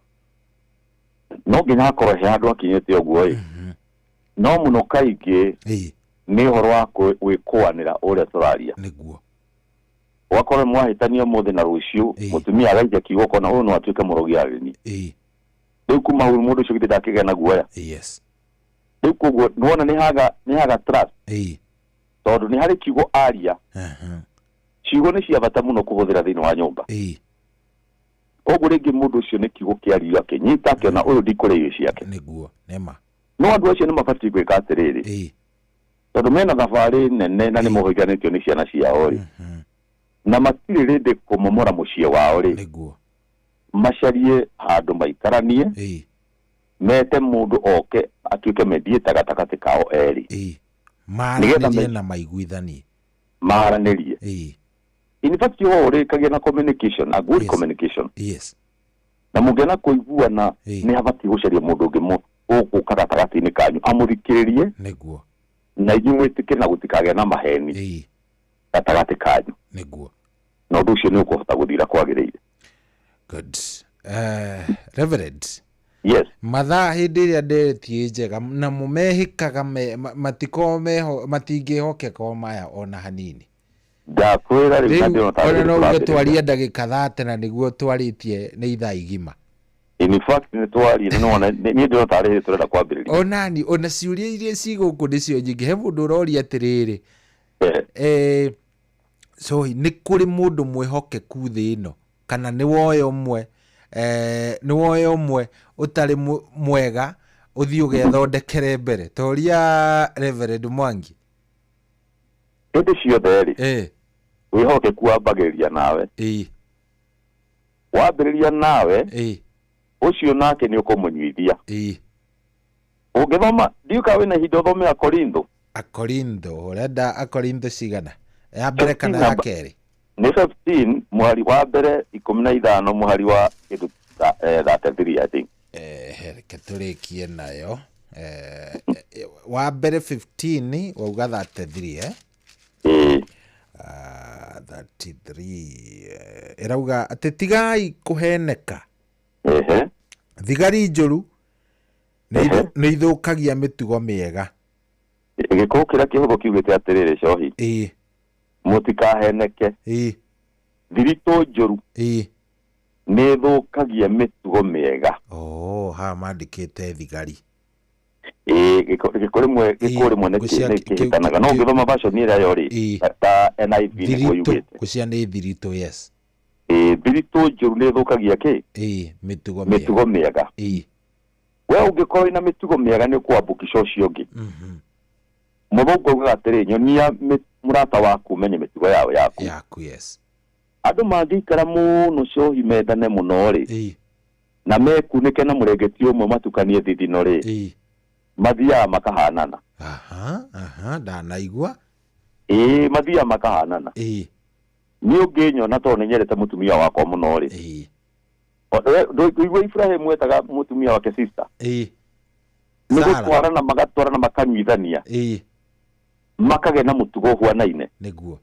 No nginya hakorwo he handũ hakinyĩte ũguo ĩ, no mũno kaingĩ nĩ ũhoro wa gwĩkũanĩra ũrĩa tũraria. Ũgakorwo mwahĩtania ũmũthĩ na rũciũ mũtumia agaikia kiugo, ũkona ũyũ no atuĩke mũrogi arĩni. Rĩu kuma hau mũndũ ũcio githĩ ndakĩgĩa na guoya? Rĩu koguo nĩwona nĩ haga trust, tondũ nĩ harĩ kiugo aria. Ciugo nĩ cia bata mũno kũhũthĩra thĩinĩ wa nyũmba. Koguo rĩngĩ mũndũ ũcio nĩ kiugo kĩario akĩnyita, akĩona ũyũ ndikũrĩa irio ciake. Nĩguo nĩma. No andũ acio nĩ mabatiĩ gwĩka atĩrĩrĩ, tondũ mena thabarĩ nene na nĩ mohiganĩtio nĩ ciana ciao rĩ, na matirĩ rĩndĩ kũmomora mũciĩ wao rĩ, macarie handũ maikaranie, mete mũndũ oke atuĩke mediator gatagatĩ kao erĩ. Nĩgetha Maranĩrie na maiguithanie. Maranĩrie. In fact, ũhoro ũrĩkagia na communication, a good communication. Na mũngĩona kũiguana, nĩ habatiĩ gũcaria mũndũ ũngĩ ũgũka gatagatĩ-inĩ kanyu amũthikĩrĩrie, na inyuĩ mwĩtĩkĩre na gũtikagĩa na maheni gatagatĩ kanyu, na ũndũ ũcio nĩ ũkũhota gũthira kwagĩrĩire. Good. Reverend. Yes. Mathaa hĩndĩ ĩrĩa ndereti ĩ njega namo mehĩkaga matikoragwo meho matingĩhokeka o maya ona hanini. Ndakwĩra rĩu na Rĩu ndĩrona tarĩ ona no uge tũrambĩrĩria. twarie ndagĩka 30 na nĩguo twarĩtie nĩ ithaa igima. In fact nĩ twarie nĩ wona niĩ ndĩrona tarĩ hĩndĩ tũrenda kwambĩrĩria. Onani ona ciũria iria ci gũkũ nĩcio nyingĩ. He mũndũ ũroria atĩrĩrĩ, sorry, nĩ kũrĩ mũndũ mwĩhokeku thĩ ĩno kana nĩ woe ũmwe, nĩ woe ũmwe ũtarĩ mwega ũthiĩ ũgethondekere mbere toria Reverend Mwangi. Hĩndĩ ciothe rĩ, wĩhokeku wambagĩrĩria nawe. Wambĩrĩria nawe, ũcio nake nĩ ũkũmũnyuithia. Ũngĩthoma, ndiũĩ kana wĩna ihinda ũthome Akorintho. Akorintho, ũrenda Akorintho cigana? Ya mbere kana ya kerĩ? Nĩ 15 mũhari wa mbere 15 mũhari wa kĩndũ 33 I think. Reke tũrĩkie nayo. Wa mbere 15 wauga 33, eh? 33, ĩrauga atĩ tigai kũheneka. Thigari njũru nĩ ithũkagia mĩtugo mĩega. Gĩkũyũ kĩrĩa kĩhũthũ kiugĩte atĩrĩrĩ Cohi. Mũtikaheneke. Thiritũ njũru nĩ ĩthũkagia mĩtugo mĩega. Oh, haha mandĩkĩte thigari. Gĩkũyũ rĩmwe nĩ kĩhĩtanaga no ũngĩthoma version ĩrĩa yo rĩ ta NIV nĩguo yugĩte. Ngũcia nĩ thiritũ, yes. Thiritũ njũru nĩ ĩthũkagia kĩ? Mĩtugo mĩtugo mĩega. We ũngĩkorwo wĩna mĩtugo mĩega nĩ ũkũambũkisha ũcio ũngĩ. Mũthũngũ augaga atĩrĩ, nyonia mũrata waku ũmenye mĩtugo yao yaku. Yaku, yes. Andũ mangĩikara mũno cohi mendane mũno rĩ, na mekunĩke na mũrengeti ũmwe matukanie thithino rĩ, mathiaga makahanana. Aha, aha, ndanaigua. Mathiaga makahanana. Niĩ ũngĩnyona tondũ nĩ nyendete mũtumia wakwa mũno rĩ. Ndũigua Ibrahim etaga mũtumia wake sister. Nĩ gũtwarana magatwarana makanyuithania. Makagĩa na mũtugo ũhuanaine. Nĩguo.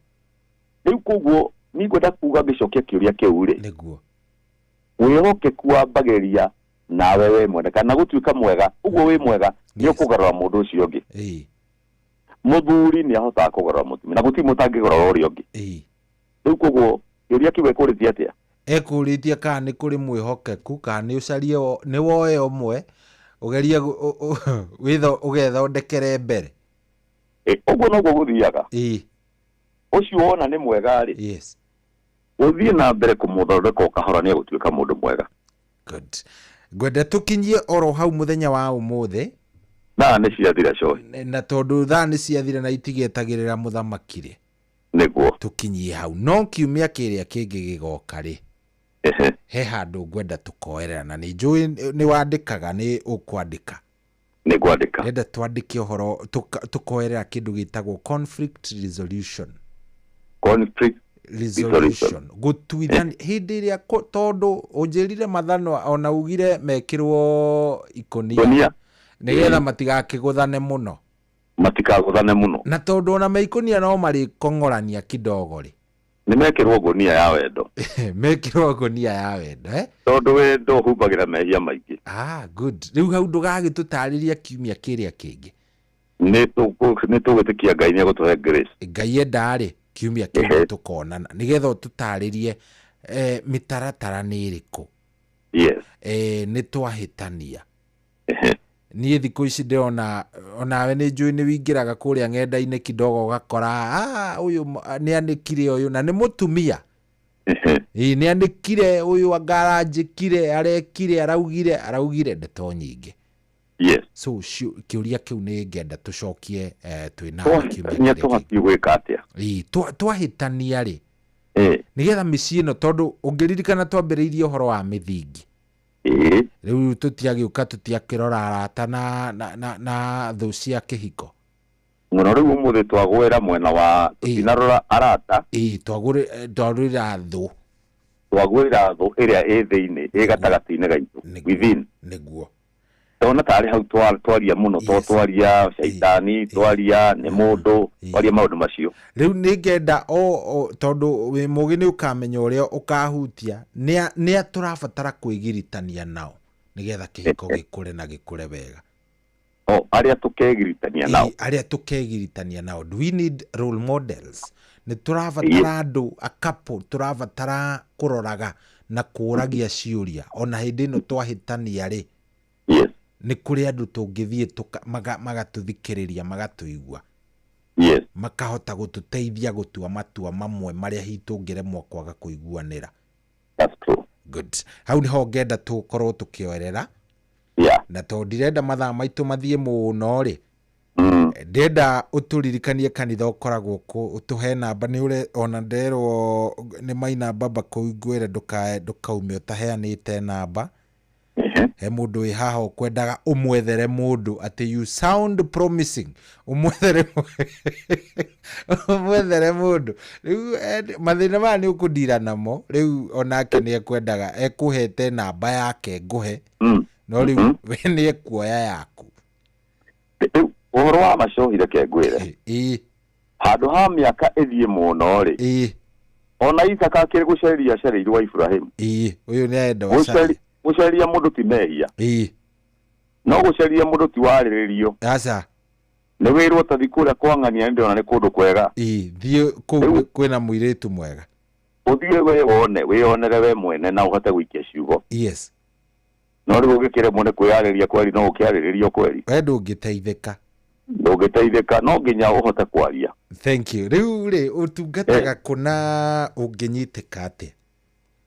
Rĩu koguo niĩ ngwenda kuga ngĩcokia kĩũria kĩu rĩ. Nĩguo. Wĩhokeku wambagĩrĩria nawe we mwene kana gũtuĩka mwega, ũguo wĩ mwega nĩ ũkũgarũra mũndũ ũcio ũngĩ. Mũthuri nĩ ahotaga kũgarũra mũtumia na gũtirĩ mũtangĩgarũra ũrĩa ũngĩ. Rĩu koguo kĩũria kĩu ekũrĩtie atĩa? Ekũrĩtie kana nĩ kũrĩ mwĩhokeku kana nĩ ũcarie nĩ woe ũmwe ũgerie ũgethondekere mbere. Ũguo noguo gũthiaga. Ũcio wona nĩ mwega rĩ. Yes. Ũthiĩ na mbere kũmũthondeka o kahora nĩ egũtuĩka mũndũ mwega. Good. Ngwenda tũkinyie oro hau mũthenya wa ũmũthĩ. Thaa nĩ ciathira Cohi. Na tondũ thaa nĩ ciathira na itigetagĩrĩra mũthamaki rĩ. Nĩguo. Tũkinyie hau. No kiumia kĩrĩa kĩngĩ gĩgoka rĩ. He handũ ngwenda tũkoerera na nĩ njũĩ nĩ wandĩkaga nĩ ũkwandĩka. Nĩ ngwandĩka. Ndĩrenda twandĩke ũhoro tũkoerera kĩndũ gĩtagwo conflict resolution. Conflict resolution. Gũtuithania hĩndĩ ĩrĩa tondũ ũnjĩrire mathanwa ona ugire mekĩrwo ikũnia nĩgetha matigakĩgũthane mũno. Matikagũthane mũno. Na tondũ ona me ikũnia no marĩkong'orania kidogo rĩ. Nĩ mekĩrwo ngũnia ya wendo. Mekĩrwo ngũnia ya wendo, eh? Tondũ wendo ũhumbagĩra mehia maingĩ. Ah, good. Rĩu hau ndũgagĩtũtarĩria kiumia kĩrĩa kĩngĩ. Nĩ tũgwĩtĩkia Ngai nĩ egũtũhe grace. Ngai enda rĩ, kiumia kĩngĩ tũkonana nĩgetha ũtũtarĩrie mĩtaratara nĩ ĩrĩkũ. Yes. Nĩ twahĩtania. Niĩ thikũ ici ndĩrona onawe nĩ njũĩ nĩ wĩingĩraga kũrĩa ng'enda-inĩ kidogo ũgakora ũyũ nĩ anĩkire ũyũ na nĩ mũtumia. Nĩ anĩkire ũyũ anga aranjĩkire arekire araugire ndeto nyingĩ. Yes. So kĩũria kĩu nĩ ngenda tũcokie twĩna kiumia kĩrĩa tũbatiĩ gwĩka atĩa. Twahĩtania rĩ. Nĩgetha mĩciĩ ĩno tondũ ũngĩririkana twambĩrĩirie ũhoro wa mĩthingi. Rĩu tũtiagĩũka tũtiakĩrora arata na thũ cia kĩhiko. Mũno rĩu ũmũthĩ twagwĩra mwena wa tũtinarora arata. Twagwĩra thũ. Twagwĩra thũ ĩrĩa ĩ thĩinĩ, ĩ gatagatĩ-inĩ gaitũ. Within. Nĩguo. Ndona tarĩ hau twaria mũno, to twaria caitani, twaria nĩ mũndũ, twaria maũndũ macio. Rĩu nĩ ngenda tondũ wĩ mũgĩ nĩ ũkamenya ũrĩa ũkahutia, nĩ a tũrabatara kwĩgiritania nao. Nĩgetha kĩhiko gĩkũre na gĩkũre wega. O arĩa tũkegiritania nao. Ĩ, arĩa tũkegiritania nao. Do we need role models? Nĩ tũrabatara andũ, a couple tũrabatara kũroraga na kũragia ciũria ona hĩndĩ ĩno twahĩtania rĩ? Yes. Nĩ kũrĩ andũ tũngĩthiĩ magatũthikĩrĩria, magatũigua, Yes. makahota gũtũteithia gũtua matua mamwe marĩa hihi tũngĩremwo kwaga kũiguanĩra. That's true. Good. Hau nĩho ngenda tũkorwo tũkĩoerera. Yeah. Na tondũ ndirenda mathaa maitũ mathiĩ mũno rĩ, ndĩrenda ũtũririkanie kanitha ũkoragwo kũ, ũtũhe namba nĩ ũre ona nderwo nĩ maina baba kũu, ngwĩre ndũkaume ũtaheanĩte namba. He mũndũ wĩ haha ũkwendaga ũmwethere mũndũ atĩ you sound promising, ũmwethere mũndũ. Rĩu mathĩna maya nĩ ũkũndira namo. Rĩu onake nĩ ekwendaga, ekũhete namba yake ngũhe, no rĩu we nĩ ekuoya yaku. Rĩu ũhoro wa macohi, reke ngwĩre, handũ ha mĩaka ĩthiĩ mũno rĩ, ona Isaka akĩrĩ gũceria acereirwo Ibrahimu. Ĩĩ, ũyũ nĩ arenda wacaria. Gũceria mũndũ ti mehia. No gũceria mũndũ ti warĩrĩrio. Aca. Nĩ wĩrwo tathi kũrĩa kwang'ania, nĩ ndĩrona nĩ kũndũ kwega. Ĩĩ, thiĩ kũu kwĩna mũirĩtu mwega. Ũthiĩ we wone, wĩyonere we mwene na ũhote gũikia ciugo. Yes. No rĩu ũngĩkĩremwo nĩ kwĩyarĩria kweri, no ũkĩarĩrĩrio kweri. We ndũngĩteithĩka. Ndũngĩteithĩka, no nginya ũhote kwaria. Thank you. Rĩu rĩ, ũtungataga kũna, ũngĩnyitĩka atĩa?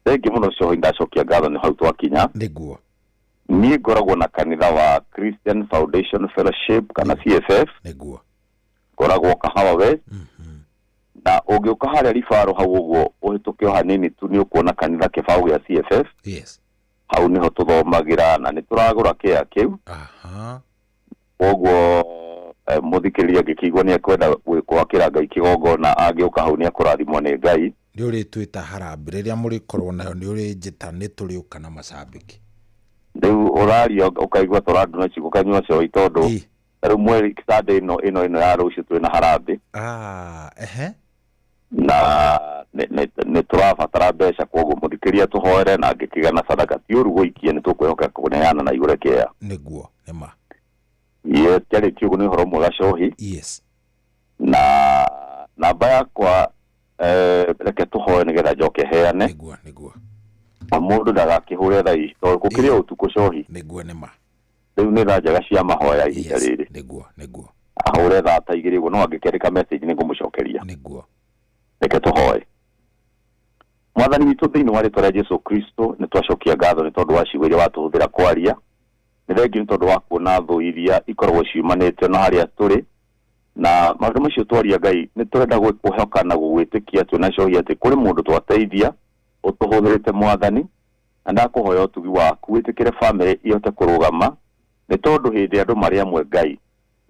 Thengi mũno cohi, ndacokia ngatho nĩ hau twakinya. Nĩguo. Niĩ ngoragwo na kanitha wa Christian Foundation Fellowship kana CFF. Nĩguo. Ngoragwo Kahawa West. Na ũngĩũka harĩa Ribaro hau ũguo ũhĩtũke o hanini tu, nĩ ũkuona kanitha kĩbaũ gĩa CFF. Yes. Hau nĩho tũthomagĩra na nĩ tũragũra kĩa kĩu. Koguo mũthikĩrĩria angĩkĩigua nĩ ekwenda gwakĩra Ngai kĩgongona, angĩũka hau nĩ ekũrathimwo nĩ Ngai. Nĩ ũrĩtwĩta harambĩ rĩrĩa mũrĩkorwo nayo, nĩ ũrĩnjĩta, nĩ tũrĩũka na macambĩki. Rĩu ũraria ũkaigua tũranduna ciugo kanyua coi, tondũ rĩu mweri Sunday ĩno ya rũciũ twĩna harambĩ. Ah, ehe. Na nĩ tũrabatara mbeca, koguo mũthikĩrĩria tũhoere na angĩkĩgĩa na sadaka ti ũru gũikia, nĩ tũkwĩhoka kũneana na igũre kĩea. Nĩguo, nĩma. Yes, kĩarĩtie ũguo nĩ ũhoro mwega cohi. Yes. Na namba yakwa, reke tũhoe nĩgetha njoke heane. Nĩguo, nĩguo. Na mũndũ ndagakĩhũre thaa ici tondũ gũkĩrĩ o ũtukũ cohi. Nĩguo, nĩma. Rĩu nĩ thaa njega cia mahoya ihinda rĩrĩ. Nĩguo, nĩguo. Ahũre thaa ta 2 ũguo, no angĩkĩandĩka message nĩ ngũmũcokeria. Nĩguo. Reke tũhoe. Mwathani witũ, thĩinĩ wa rĩtwa rĩa Jesu Kristo, nĩ twacokia ngatho nĩ tondũ wa ciugo iria watũhũthĩra kwaria. Nĩ thengiũ nĩ tondũ wa kuona thũ iria ikoragwo ciumanĩte na harĩa tũrĩ na maũndũ macio twaria. Ngai, nĩ tũrenda gwĩkũhoka na gũgwĩtĩkia twĩna cohi atĩ kũrĩ mũndũ twateithia ũtũhũthĩrĩte, Mwathani, na ndakũhoya ũtugi waku wĩtĩkĩre bamĩrĩ ihote kũrũgama, nĩ tondũ hĩndĩ andũ marĩ amwe, Ngai,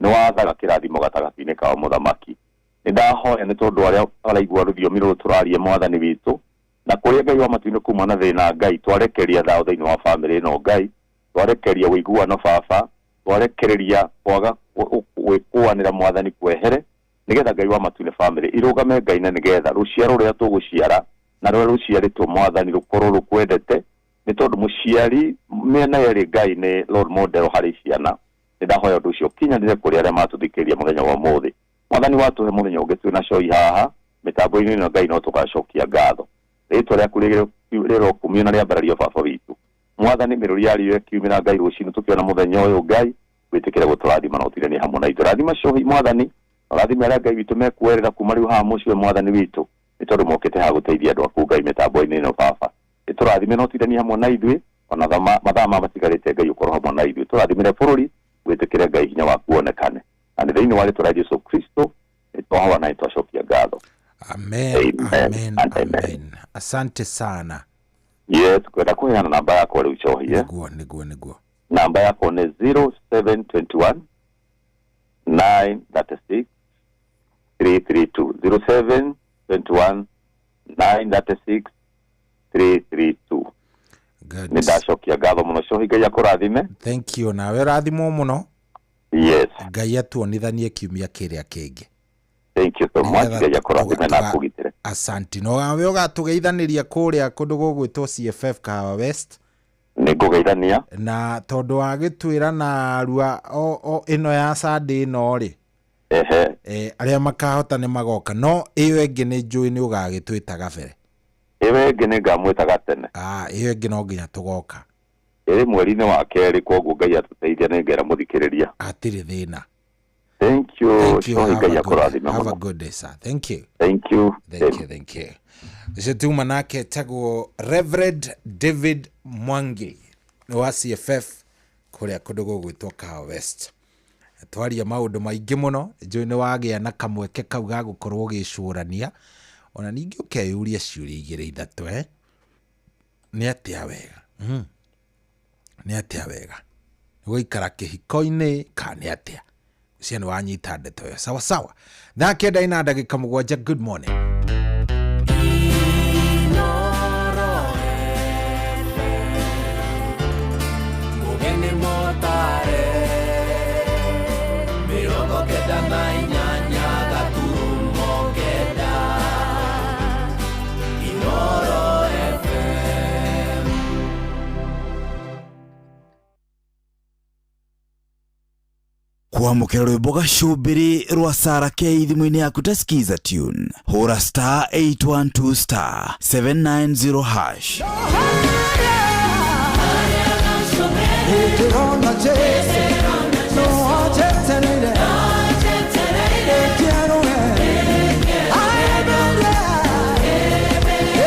nĩ wathaga kĩrathimo gatagatĩ-inĩ kao. Mũthamaki, nĩ ndahoya nĩ tondũ arĩa maraigua rũthiomi rũrũ tũraria, Mwathani witũ, na kũrĩa Ngai wa matu-inĩ kuma na thĩna, Ngai, twarekeria thayũ thĩinĩ wa bamĩrĩ ĩno. Ngai, twarekeria ũiguano. Baba, twarekereria kwaga gwĩkũanĩra, Mwathani, kwehere, nĩgetha Ngai wa matu-inĩ bamĩrĩ irũgame, Ngai, na nĩgetha rũciaro rũrĩa tũgũciara na rũrĩa rũciarĩtwo, Mwathani, rũkorwo rũkwendete, nĩ tondũ mũciari mĩena yerĩ, Ngai, nĩ role model harĩ ciana. Nĩ ndahoya ũndũ ũcio ũkinyanĩre kũrĩ arĩa matũthikĩrĩria mũthenya wa ũmũthĩ. Mwathani, watũhe mũthenya ũngĩ twĩna coi haha mĩtambo-inĩ ĩno, Ngai, no tũgacokia ngatho. Rĩtwa rĩaku rĩrokumio na rĩambarario, Baba witũ. Mwathani, mĩrũri ya riũa ĩkiumĩra, Ngai, rũcinĩ tũkĩona mũthenya ũyũ, Ngai, wĩtĩkĩre gũtũrathima na ũtiranie hamwe na ithuĩ. Rathima cohi, Mwathani, na ũrathime arĩa, Ngai witũ, mekuoerera kuma rĩu haha mũciĩ, Mwathani witũ, nĩ tondũ mokĩte haha gũteithia andũ aku, Ngai, mĩtambo-inĩ ĩno. Baba, ĩtũrathime na ũtiranie hamwe na ithuĩ ona mathaa ma matigarĩte. Ngai, ũkorwo hamwe na ithuĩ, tũrathimĩre bũrũri, wĩtĩkĩre, Ngai, hinya waku wonekane, na nĩ thĩinĩ wa rĩtwa rĩa Jesu Kristo nĩ twahoya na nĩ twacokia ngatho. Amen. Amen. Amen. And amen. Amen. Asante sana. Yes, kwenda kũheana namba yakwa rĩu cohi, eh? Nĩguo, nĩguo, nĩguo. Namba yakwa nĩ 0721 936 332, 0721 936 332. Good. Nĩ ndacokia ngatho mũno cohi, Ngai akũrathime. Thank you, nawe ũrathimwo mũno. Yes. Ngai atuonithanie kiumia kĩrĩa kĩngĩ. Thank you so much. Nĩgetha Ngai akũrathime na akũgitĩre. Asanti. No nawe ũgatũgeithanĩria kũrĩa kũndũ gũgwĩtwo CFF Kahawa West. Nĩ ngũgeithania. Na tondũ wagĩtwĩra narua o ĩno ya Sunday ĩno rĩ, Ehe. Arĩa makahota nĩ magoka, no ĩyo ĩngĩ nĩ njũĩ nĩ ũgagĩtwĩta gabere. Ĩyo ĩngĩ nĩ ngamwĩtaga tene. Ah, ĩyo ĩngĩ no nginya tũgoka. Ĩrĩ mweri-inĩ wa kerĩ, koguo Ngai atũteithia nĩ ngera mũthikĩrĩria. Hatirĩ thĩna. Thank you. Thank you. Cohi, Have Ngai a good, akũrathime have a mũno. good day, sir. Thank you. Thank you. Thank you, thank you. Ũcio tuma nake etagwo Reverend David Mwangi wa CFF kũrĩa kũndũ gũgwĩtwo Kahawa West. Twaria maũndũ maingĩ mũno, njũĩ nĩ wagĩa na kamweke kau ga gũkorwo ũgĩcũrania, ona ningĩ ũkeyũria ciũria igĩrĩ ithatũ, eh? Nĩ atĩa wega? Nĩ atĩa wega? Nĩ gũikara kĩhiko-inĩ kana nĩ atĩa? Ũcio nĩ wanyita ndeto ĩyo. Sawa sawa. Thaa 9:07. Good morning. Mugeni motare 98.9 Inoro FM. Kwamũkĩra rwĩmbo gacũmbĩrĩ rwa Sara K thimũ-inĩ yaku ta Skiza tune, hũra star 812 star 790 hash. Ndĩrona Jesu no anjetereire Ekĩarũe aembere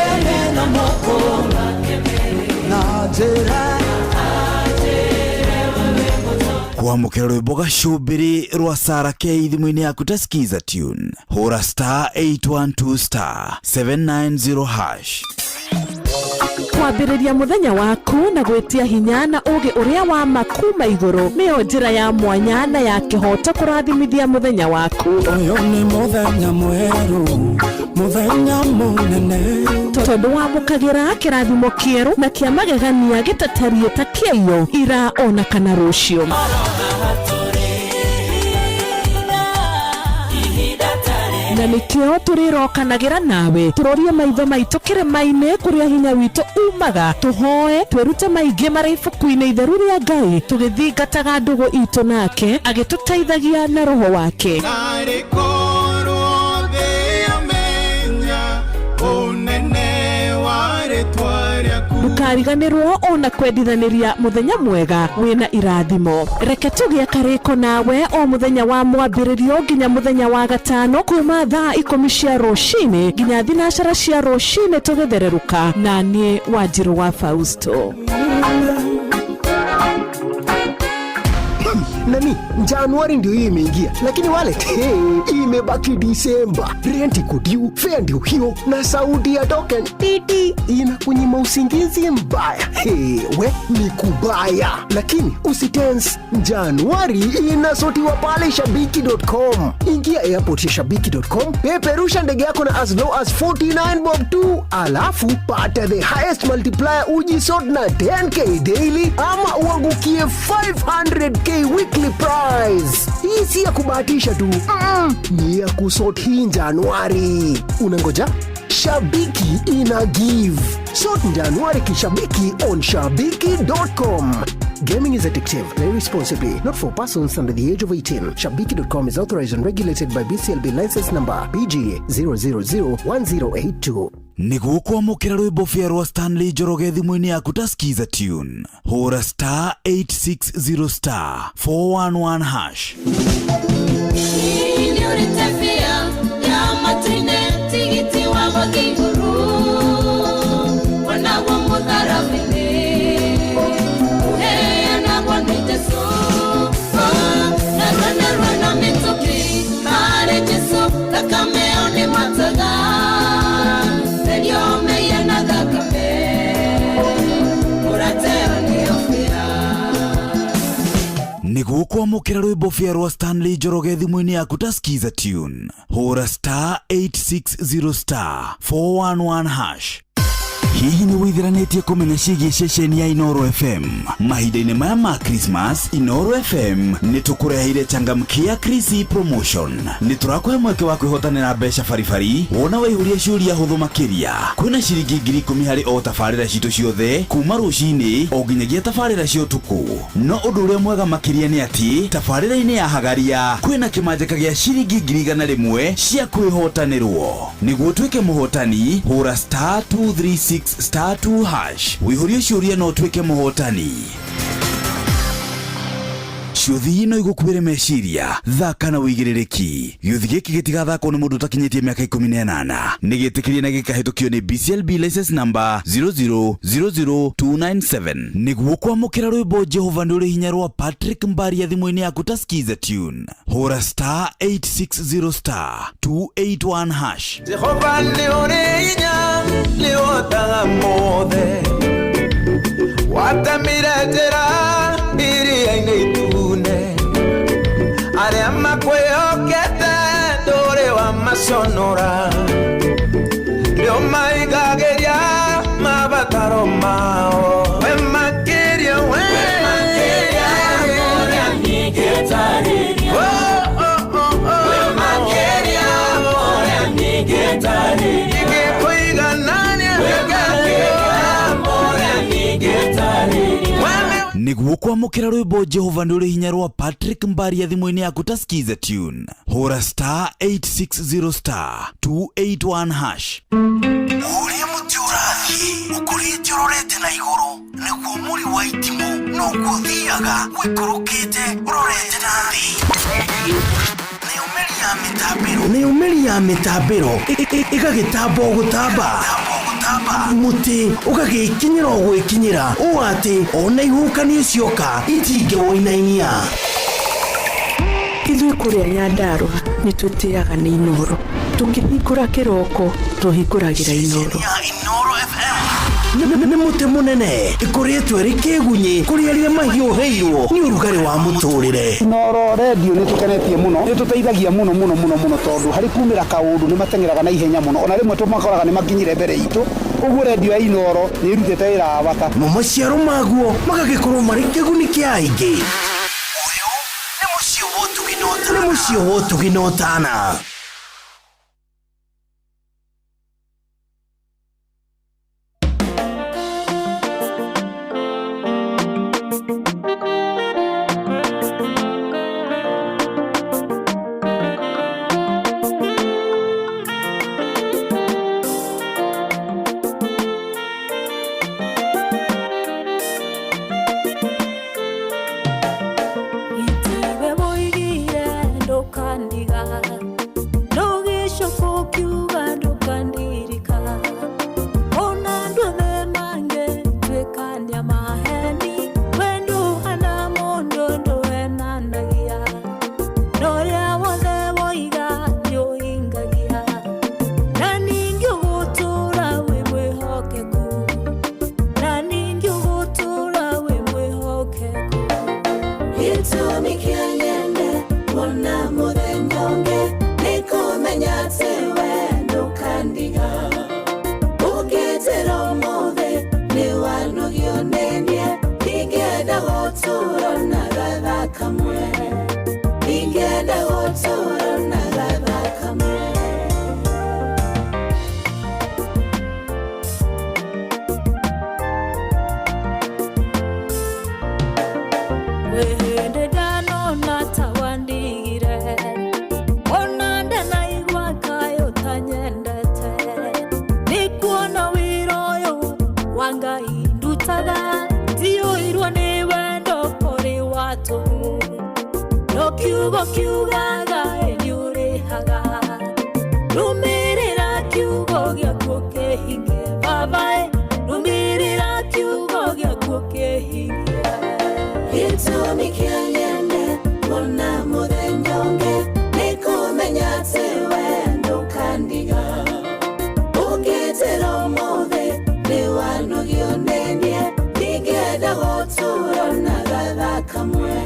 ene na moko na njĩra. Kwamũkĩra rwĩmbo gacũmbĩrĩ rwa Sara K thimũ-inĩ yaku ta Skiza tune, hũra star 812 star 790 hash. Kwambĩrĩria mũthenya waku na gwĩtia hinya na ũũgĩ ũrĩa wa ma kuma igũrũ nĩyo njĩra ya mwanya na ya kĩhooto kũrathimithia mũthenya waku. Ũyũ nĩ mũthenya mwerũ, mũthenya mũnene. Tondũ wamũkagĩra kĩrathimo kĩerũ na kĩa magegania gĩtatariĩ ta kĩaiyo ira ona kana rũciũ. Na nĩkĩo tũrĩrokanagĩra nawe tũrorie maitho maitũ kĩrĩma-inĩ kũrĩa hinya witũ umaga, tũhoe twĩrute maingĩ marĩ ibuku-inĩ itheru rĩa Ngai, tũgĩthingataga ndũgũ itũ nake agĩtũteithagia na roho wake. Narĩ korwo thĩ yamenya ũnene wa rĩtwa rĩaku. Ndũkariganĩrwo ona kwendithanĩria mũthenya mwega wĩna irathimo. Reke tũgĩe karĩko nawe o mũthenya wa mwambĩrĩrio nginya mũthenya wa gatano kuma thaa 10 cia rũcinĩ nginya 12 cia rũcinĩ tũgĩthererũka, na niĩ Wanjirũ wa Fausto. Nani, Januari ndio hii imeingia, lakini wallet, hey, imebaki Disemba. Rent iko due, fare ndio hiyo, na sauti ya token titi inakunyima usingizi mbaya. Hey, we ni kubaya, lakini usitense. Januari inasotiwa pale shabiki.com. Ingia airport ya shabiki.com, peperusha ndege yako na as low as 49 bob tu, alafu pata the highest multiplier ujisort na 10k daily ama uangukie 500k weekly prize. Hii si ya kubahatisha tu, ni ya kusort hii Januari. Unangoja? Shabiki ina give. Sort Januari kishabiki on shabiki.com. Gaming is addictive. Play responsibly. Not for persons under the age of 18. Shabiki.com is authorized and regulated by BCLB license number BG 0001082. Nĩguo kwamũkĩra rwĩmbo bĩa rwa Stanley Njoroge thimũ-inĩ yaku ta Skiza tune, hũra star 860 star 411 hash. Nĩguo kwamũkĩra rwĩmbo bĩa rwa Stanley Njoroge thimũ-inĩ yaku ta Skiza tune, hũra star 860 star 411 hash. Hihi nĩ wĩitheranĩtie kũmenya ciĩgiĩ ceceni ya Inoro FM? Mahinda-inĩ maya ma Christmas, Inoro FM nĩ tũkũreheire changamkia Krisi promotion. Nĩ tũrakũhe mweke wa kwĩhotanĩra mbeca baribari wona waihũria ciũria hũthũ makĩria. Kwĩna ciringi 10,000 harĩ o tabarĩra citũ ciothe kuma rũcinĩ o nginyagia tabarĩra cia ũtukũ. No ũndũ ũrĩa mwega makĩria nĩ atĩ tabarĩra-inĩ ya Hagaria kwĩna kĩmanjĩka gĩa ciringi 100,000 cia kwĩhotanĩrwo. Nĩguo ũtuĩke mũhotani, hũra star 236 star 2 hash wĩihũrie ciũria na ũtuĩke mũhotani. Ciũthi no igũkuĩre meciria, thaka na wĩigĩrĩrĩki. Gĩũthi gĩkĩ gĩtigathakwo nĩ mũndũ ũtakinyĩtie mĩaka 18. Nĩ gĩtĩkĩrie na gĩkahĩtũkio nĩ BCLB license number 0000297. Nĩguo kwamũkĩra rwĩmbo Jehova nĩ ũrĩ hinya rwa Patrick Mbaria thimũ-inĩ yaku ta Skiza tune, hũra star 860 star 281 hash. Jehova nĩ ũrĩ hinya nĩ ũhotaga mothe watemire njĩra iria-inĩ itune arĩa makwĩhokete ndũrĩ wamaconora nĩ ũmaigagĩria mabataro mao we makĩria we Oh, oh, oh, oh. Nĩguo kwamũkĩra rwĩmbo Jehova nĩ ũrĩ hinya rwa Patrick Mbaria thimũ-inĩ yaku ta Skiza tune, hũra star 860 star 281 hash. Ũrĩa mũtĩ ũrathiĩ ũkũrĩte ũrorete na igũrũ nĩguo mũri wa itimũ noguo ũthiaga ũikũrũkĩte ũrorete na thĩ. Nayo mĩri ya mĩtambĩro ĩgagĩtamba o gũtamba, mũtĩ ũgagĩkinyĩra o gwĩkinyĩra ũũ atĩ ona ihuhũkanio cioka itingĩwũinainia. Ithuĩ kũrĩa Nyandarũa nĩ twĩtĩaga nĩ Inoro. Tũkĩhingũra kĩroko tũhingũragĩra Inoro. Nĩ mũtĩ mũnene ĩkũrĩtwo ĩrĩ kĩgunyĩ kũrĩ arĩa mahiũhĩirwo nĩ ũrugarĩ wa mũtũrĩre. Inoro redio nĩ tũkenetie mũno, nĩ tũteithagia mũno mũno mũno mũno tondũ harĩ kumĩra kaũndũ nĩ mateng'eraga na ihenya mũno, ona rĩmwe tũmakoraga nĩ makinyire mbere itũ. Ũguo redio ya Inoro nĩ ĩrutĩte wĩra wa bata. Mo maciaro maguo magagĩkorwo marĩ kĩguni kĩa aingĩ. Nĩ mũciĩ wa ũtugi na ũtana. Itiwe woigire ndũkandiga, ndũgĩcoka ũkiuga ndũkandirika. Ona andũ othe mangĩtuĩkania maheni, we ndũhana mũndũ ndũhenanagia. Na ũrĩa wothe woiga nĩũhingagia, na ningĩ ũgũtũũra wĩ mwĩhokeku, na ningĩ ũgũtũũra wĩ mwĩhokeku. Gĩtũmi kĩa nyende kuona mũthenya ũngĩ nĩ kũmenya atĩ we ndũkandiga. Ũngĩnjĩra ũmũthĩ nĩ wanogio nĩ niĩ, ndingĩenda gũtũũra na gatha kamwe, ndingĩenda gũtũũra na gatha kamwe. Kwĩ hĩndĩ ndanona ta wandigire, ona ndanaigua kaĩ ũtanyendete. Nĩ kuona wĩra ũyũ wa Ngai ndutaga, ndiyũirwo nĩ wendo kũrĩ wa tũhũ. No kiugo kiugaga ĩ nĩũrĩhaga, rũmĩrĩra kiugo gĩaku kĩhinge baba ĩ, rũmĩrĩra kiugo gĩaku kĩhinge. Gĩtũmi kĩa nyende kuona mũthenya ũngĩ nĩ kũmenya atĩ we ndũkandiga. Ũngĩnjĩra ũmũthĩ nĩ wanogio nĩ niĩ, ndingĩenda gũtũũra na gatha kamwe,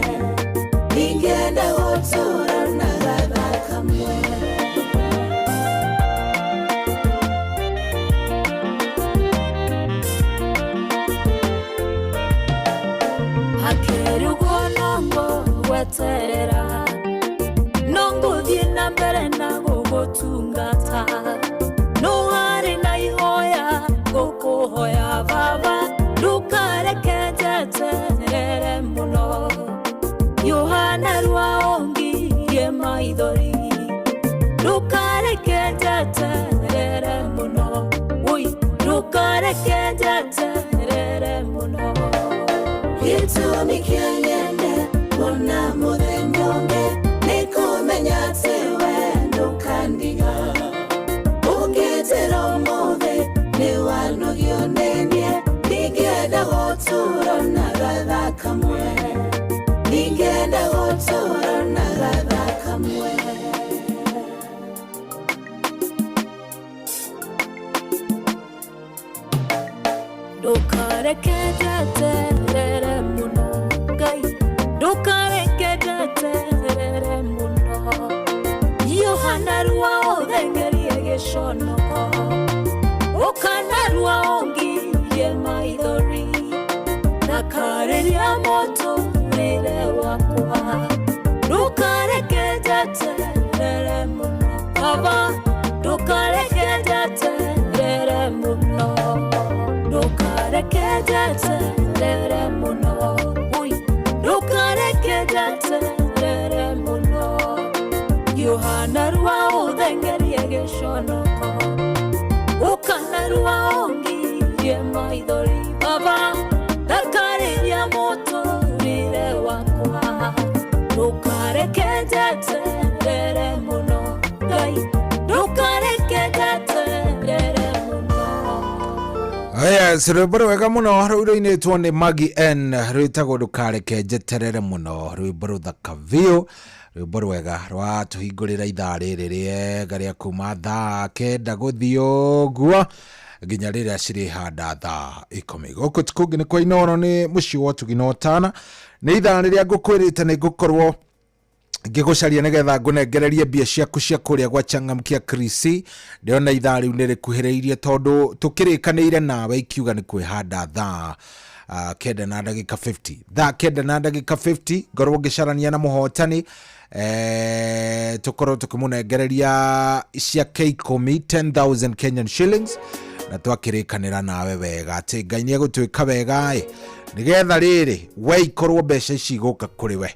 ndingĩenda gũtũũra na gatha kamwe. gweterera no ngũthiĩ na mbere na gũgũtungata no harĩ na ihoya ngũkũhoya baba ndũkareke njeterere mũno Yohana rwa ongirie maithori ndũkareke njeterere mũno Ui, ndũkareke njeterere mũno Gĩtũmi kĩa nyende kuona mũthenya ũngĩ nĩ kũmenya atĩ we ndũkandiga. Ũngĩnjĩra ũmũthĩ nĩ wanogio nĩ niĩ, ndingĩenda gũtũũra na gathaa kamwe. Ndingĩenda gũtũũra na gathaa kamwe. Ndũkareke njeterere mũno Ngai, ndũkareke njeterere mũno Yohana rwa ũthengerie gĩconoko ũkana rwa ũngirie maithori na karĩria mũtũrĩre wakwa ndũkareke njeterere mũno Baba, ndũkareke njeterere mũno ndũkareke njeterere mũno Ui, ndũkareke njeterere mũno Yohana rwa ũthengerie gĩconoko ũkana rwa ũngirie maithori Baba, thakarĩria mũtũrĩre wakwa ndũkareke njeterere mũno Ngai, ndũkareke njeterere mũno Yes, rwĩmbo rwega mũno rũu rũinĩtwo nĩ Maggie N rwĩtagwo ndũkareke njeterere mũno rwĩmbo rũthaka biũ rwĩmbo rwega rwatũhingũrĩra ithaa rĩrĩ rĩega rĩa kuma thaa kenda gũthiĩ ũguo nginya rĩrĩa cirĩhanda thaa ikũmi gũkũ ti kũngĩ nĩ kwa Inooro nĩ mũciĩ wa ũtugi na ũtana nĩ ithaa rĩrĩa ngũkwĩrĩte nĩ ngũkorwo ngĩgũcaria nĩgetha ngũnengererie mbia ciaku cia kũrĩa gwa changamkia krisi ndĩrona ithaa rĩu nĩ rĩkuhĩrĩirie tondũ tũkĩrĩkanĩire nawe ikiuga nĩ kwĩhanda thaa kenda na ndagĩka 50 thaa kenda na ndagĩka 50 ngorwo ngĩcarania na mũhotani tũkorwo tũkĩmũnengereria ciake ikũmi 10000 Kenyan shillings na twakĩrĩkanĩra nawe wega atĩ Ngai nĩ egũtwĩka wega ĩ nĩgetha rĩrĩ we ikorwo mbeca ici igũka kũrĩ we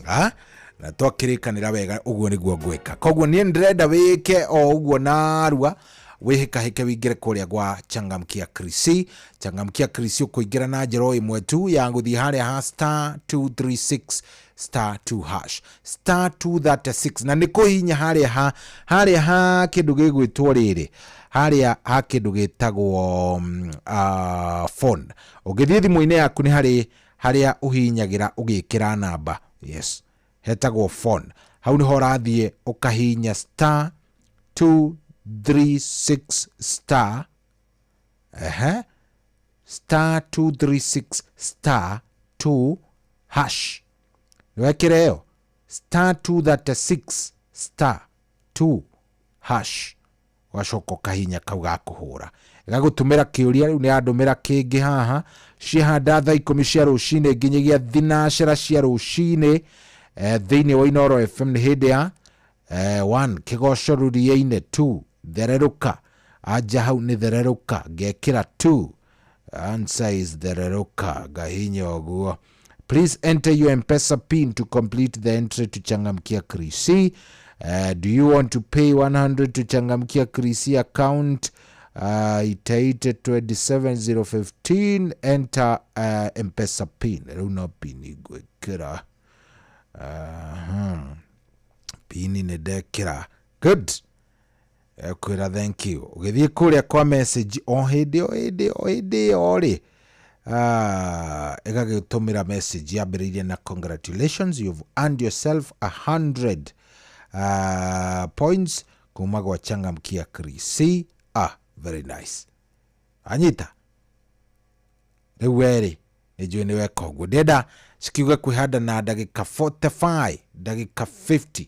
Ha? Na twakĩrĩkanĩra wega ũguo nĩguo ngwĩka koguo niĩ ndĩrenda wĩke o ũguo narua wĩhĩkahĩke wĩingĩre kũrĩa gwa changamkia krisi changamkia krisi ũkũingĩra na njĩra o ĩmwe tu ya gũthiĩ harĩa ha star 236 star 2 hash star 236 na nĩ kũhihinya harĩa ha harĩa ha kĩndũ gĩgwĩtwo rĩrĩ harĩa ha kĩndũ gĩtagwo phone ũngĩthiĩ thimũ-inĩ yaku nĩ harĩ harĩa ũhihinyagĩra ũgĩkĩra namba yes hetagwo phone hau nĩho ũrathiĩ ũkahihinya star 236 star ehe star 236 star 2 hash nĩwekĩra ĩyo star 236 star 2 hash ũgacoka ũkahihinya kau ga kũhũra ĩgagũtũmĩra kĩũria rĩu nĩ yandũmĩra kĩngĩ haha ciahanda thaa ikũmi cia rũcinĩ nginyagia thinacara cia rũcinĩ thĩinĩ wa Inooro FM nĩ hĩndĩ ya 1 kĩgoco rũriĩ-inĩ 2 thererũka anja hau nĩ thererũka ngekĩra 2 answer is thererũka ngahinya ũguo please enter your M-Pesa pin to complete the entry to Changamkia Krisi. Do you want to pay 100 to Changamkia Krisi account? Itaite 27015 enter M-Pesa pin rĩu no pin ngwĩkĩra pin nĩ ndekĩra good kwĩra thank you ũgĩthiĩ kũrĩa kwa message o hĩndĩ o hĩndĩ o hĩndĩ ĩyo rĩ ĩgagĩtũmĩra message yambĩrĩirie na congratulations you've earned yourself 100 points kuma gwa Changamkia Krisi. Very nice anyita rĩu werĩ nĩ njũĩ nĩ weka ũguo ndĩrenda cikiuge kwĩhanda na ndagĩka 45 ndagĩka 50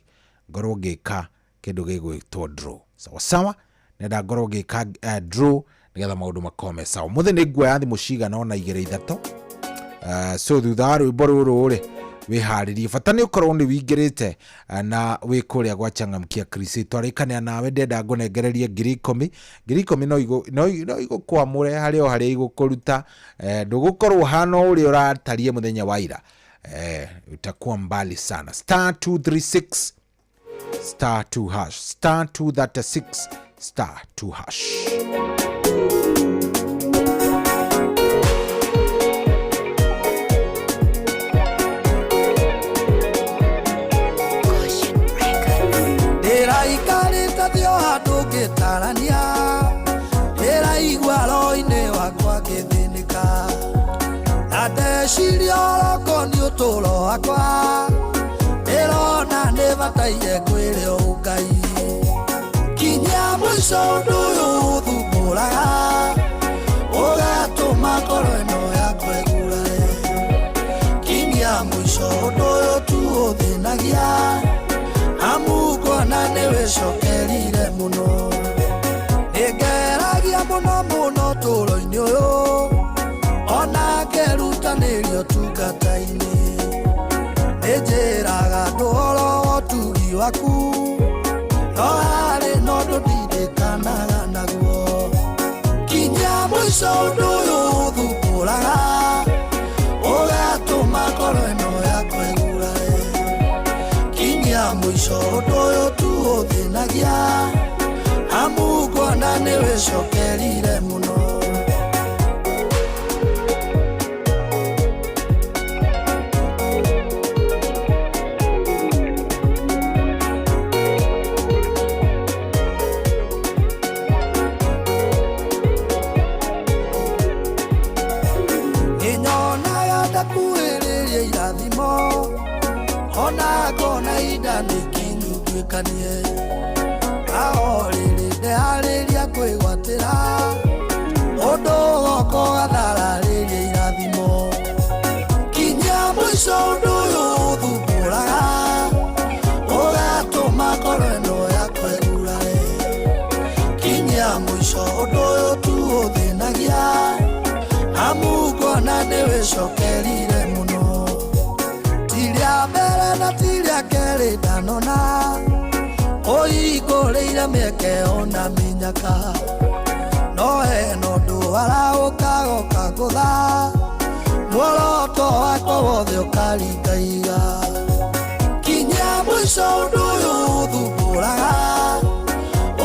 ngorwo ngĩka kĩndũ gĩgwĩtwo draw sawa sawa nenda ngorwo ngĩka draw nĩgetha maũndũ makorwo me sawa mũthĩ nĩ nguoya thimũ cigana ona igĩrĩ ithatũ so thutha wa rwĩmbo rũrũ rĩ Wĩharĩrie, bata nĩ ũkorwo nĩ wingĩrĩte na wĩ kũrĩa gwa Changamkia Crusade. Twarĩkanĩra nawe, ndenda ngũnengererie 10,000. 10,000 no igũkwamũre harĩ o harĩa igũkũruta. Ndũgũkorwo hana ũrĩa ũratariĩ mũthenya wa ira. Utakuwa mbali sana. Star 236 star 2 hash, star 236 star 2 hash. Ndĩraikarĩte thĩ o handũ ngĩtarania, ndĩraigua roho-inĩ wakwa ngĩthĩnĩka, na ndeciria oroko nĩ ũtũũro wakwa, ndĩrona nĩ bataire kwĩrĩ Ngai. Kinya mũico ũndũ ũyũ ũthumbũraga, ũgatũma ngoro ĩno yakwa ĩgurare. Kinya mũico ũndũ ũyũ tu ũthĩnagia, amu nguona nĩ wĩcokerire mũno. Nĩngeragia mũno mũno ũtũũro-inĩ ũyũ, ona ngerutanĩria ũtungata-inĩ. Nĩnjĩraga andũ ũhoro wa ũtugi waku, no harĩ na ũndũ ndirikanaga naguo. Kinya mũico ũndũ ũyũ ũthumbũraga, ũgatũma ngoro ĩno yakwa ĩgurare. Kinya mũico ũndũ ũyũ tu ũthĩnagia, amu nguona nĩ wĩcokerire mũno. Nĩnyonaga ndakuhĩrĩria irathimo, ona ngona ihinda nĩikinyu nduĩkanie. Aho rĩrĩ ndeharĩria kwĩgwatĩra, ũndũ ũgoka ũgathararĩria irathimo. Kinya mũico ũndũ ũyũ ũthumbũraga, ũgatũma ngoro ĩno yakwa ĩgurare. Kinya mũico ũndũ ũyũ tu ũthĩnagia, amu nguona nĩ wĩcokerire mũno. Ti rĩa mbere na ti rĩa kerĩ ndanona, ũhingũrĩire mĩeke ona mĩnyaka. No hena ũndũ arahũka goka ngũtha, muoroto wakwa wothe ũkaringa iga. Kinya mũico ũndũ ũyũ ũthumbũraga,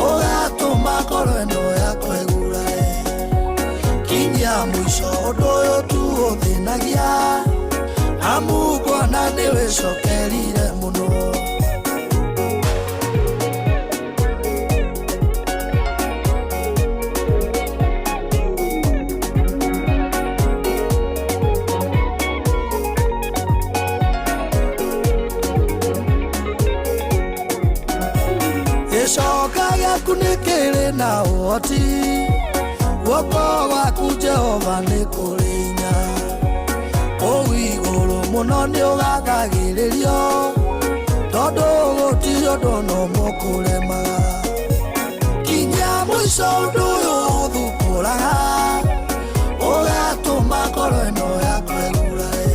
ũgatũma ngoro ĩno yakwa ĩgurare. Kinya mũico ũndũ ũyũ tu ũthĩnagia, amu nguona nĩ wĩcokerire mũno. Gĩcoka gĩaku nĩ kĩrĩ na ũhoti, guoko gwaku Jehova nĩ kũrĩ hinya. Kũu igũrũ mũno nĩ ũgathagĩrĩrio, tondũ gũtirĩ ũndũ ona ũmwe ũkũremaga. Kinya mũico ũndũ ũyũ ũthumbũraga, ũgatũma ngoro ĩno yakwa ĩgurare.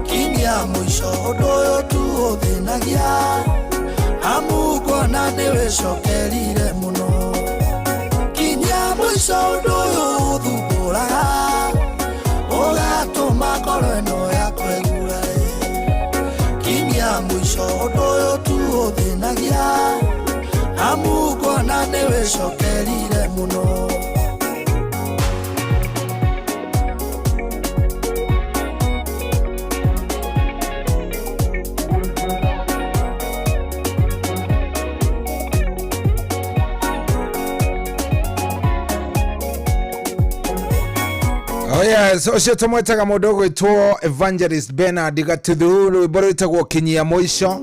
Kinya mũico ũndũ ũyũ tu ũthĩnagia, amu nguona nĩ wĩcokerire mũno. Kinya mũico ũndũ ũyũ ũthumbũraga, ũgatũma ngoro ĩno yakwa ĩgurare. Kinya mũico ũndũ ũyũ tu ũthĩnagia, amu nguona nĩ wĩcokerire mũno. Oh yes, ũcio tũmwĩtaga mũndũ ũgwĩtwo Evangelist Bernard Gatuthu, rwĩmbo rwĩtagwo Kinyia Mũico.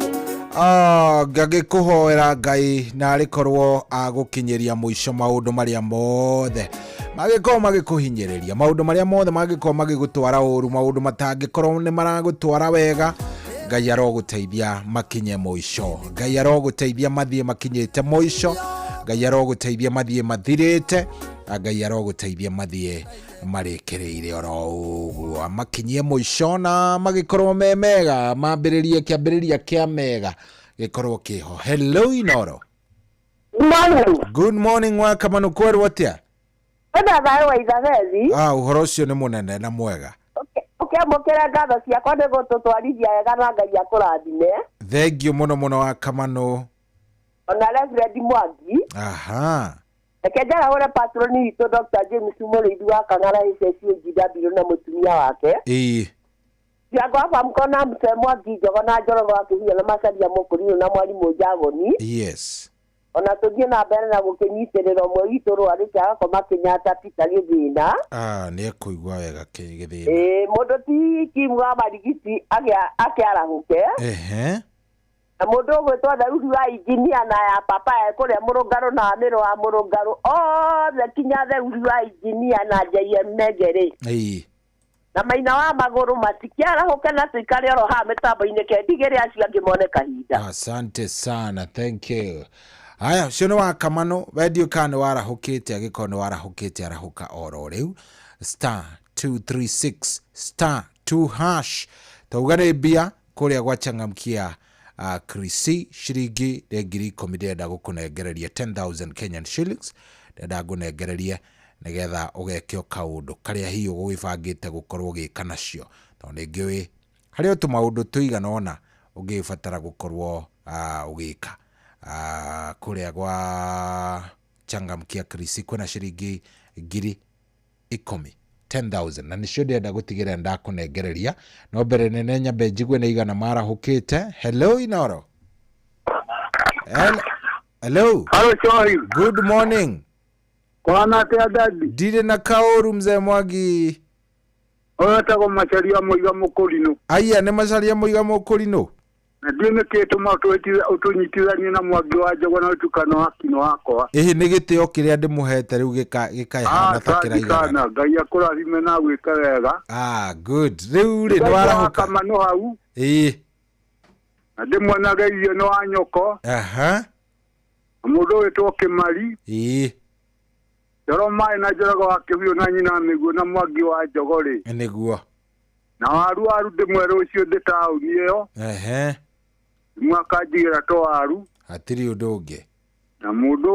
Ngagĩkũhoera Ngai na arĩkorwo agũkinyĩria mũico maũndũ marĩa mothe mangĩkorwo magĩkũhinyĩrĩria, maũndũ marĩa mothe mangĩkorwo magĩgũtwara ũru, maũndũ matangĩkorwo nĩ maragũtwara wega, Ngai arogũteithia makinye mũico. Ngai arogũteithia mathiĩ makinyĩte mũico. Ngai arogũteithia mathiĩ mathirĩte. Ngai arogũteithia mathiĩ marĩkĩrĩire oro ũguo, makinyie mũico na magĩkorwo me mega, mambĩrĩrie kĩambĩrĩria kĩa mega gĩkorwo kĩho. Hello Inoro. Morning. Good morning wa Kamanu, kwerwo atĩa? Ena thayũ wa Ithabethi. Ah, ũhoro ũcio nĩ mũnene na mwega. Ũkĩamũkĩra ngatho ciakwa nĩ gũtũtwarithia wega na Ngai akũrathime. Thengiũ mũno mũno wa Kamanu. Ona Reverend Mwangi. Aha. Reke njarahũre patroni witũ Dr. James Mũrĩithi wa Kang'ara HSUGW na mũtumia wake. Ĩĩ. Ciango wa Famco na Mzee Mwangi Njogo na Njoroge wa Kĩhuya na Macaria Mũkũrinũ na Mwarimũ Njagoni. Yes. Ona tũthiĩ na mbere na gũkĩnyitĩrĩra ũmwe witũ rwarĩte agakoma Kenyatta Peter Gĩthĩna. Ah, nĩ ekũigua wega gĩthĩna. Ĩĩ, mũndũ ti Kim wa Marigiti akĩarahũke. Ehe. Na mũndũ ũgwĩtwo Daudi wa injinia na ya papa e kũrĩa Mũrũngarũ na Amĩrũ wa Mũrũngarũ othe kinya Daudi wa injinia na JM Mengere. Ĩĩ. Na maina wa magũrũ matikĩarahũke na tũikare oro haha mĩtambo-inĩ kendigĩre acio angĩ mone kahinda. Asante sana, thank you. Haya, ũcio nĩ wa Kamanu, wendio kana nĩ warahũkĩte, angĩkorwo nĩ warahũkĩte arahũka oro rĩu. Star 236 star 2 hash. Tauga nĩ mbia kũrĩa gwa Changamkia Krisi, ciringi nĩ 10,000 ndĩrenda gũkũnengereria 10,000 Kenyan shillings ndĩrenda ngũnengererie nĩgetha ũgeke o kaũndũ karĩa hihi ũgũgĩbangĩte gũkorwo ũgĩka nacio, tondũ nĩ ngĩũĩ harĩ o tũmaũndũ tũigana ũna ũngĩbatara gũkorwo ũgĩka. Kũrĩa gwa Changamkia Krisi kwĩna ciringi 10,000, 10,000, na nĩcio ndĩrenda gũtigĩrĩra ndakũnengereria, no mbere nene nyambe njigue nĩ igana marahũkĩte. Hello Inoro. Hello. Hello Chohi. Good morning. Kwana atĩa dadi? Ndirĩ na kaũru mzee Mwangi. Ũyũ etagwo Macharia Mũiga Mũkũrinũ. Aya nĩ Macharia Mũiga Mũkũrinũ. Na ndiũ nĩkĩ tũma ũtũnyitithanie na Mwangi wa Njogo na ũtukano wa kino wakwa. Ĩhĩ nĩ gĩtĩo kĩrĩa ndĩmũhete rĩu gĩkaihana ta kĩraigana. Sana Ngai akũrathime na gwĩka wega. Ah, good. Rĩu rĩ nĩ warahũka. Kamanu hau. Ĩĩ. Na ndĩmuonage irio nĩ wa nyoko. Aha. Mũndũ wĩtwo Kĩmari. Ĩĩ. Njoro maĩ na Njoroge wa Kĩhuyo na nyina Mĩguo na Mwangi wa Njogo rĩ. Nĩguo. Na waru waru ndĩmwe rũciũ ndĩ taũni ĩyo. Ehe. Mwaka njigĩra tũwaru. Hatirĩ ũndũ ũngĩ. Na mũndũ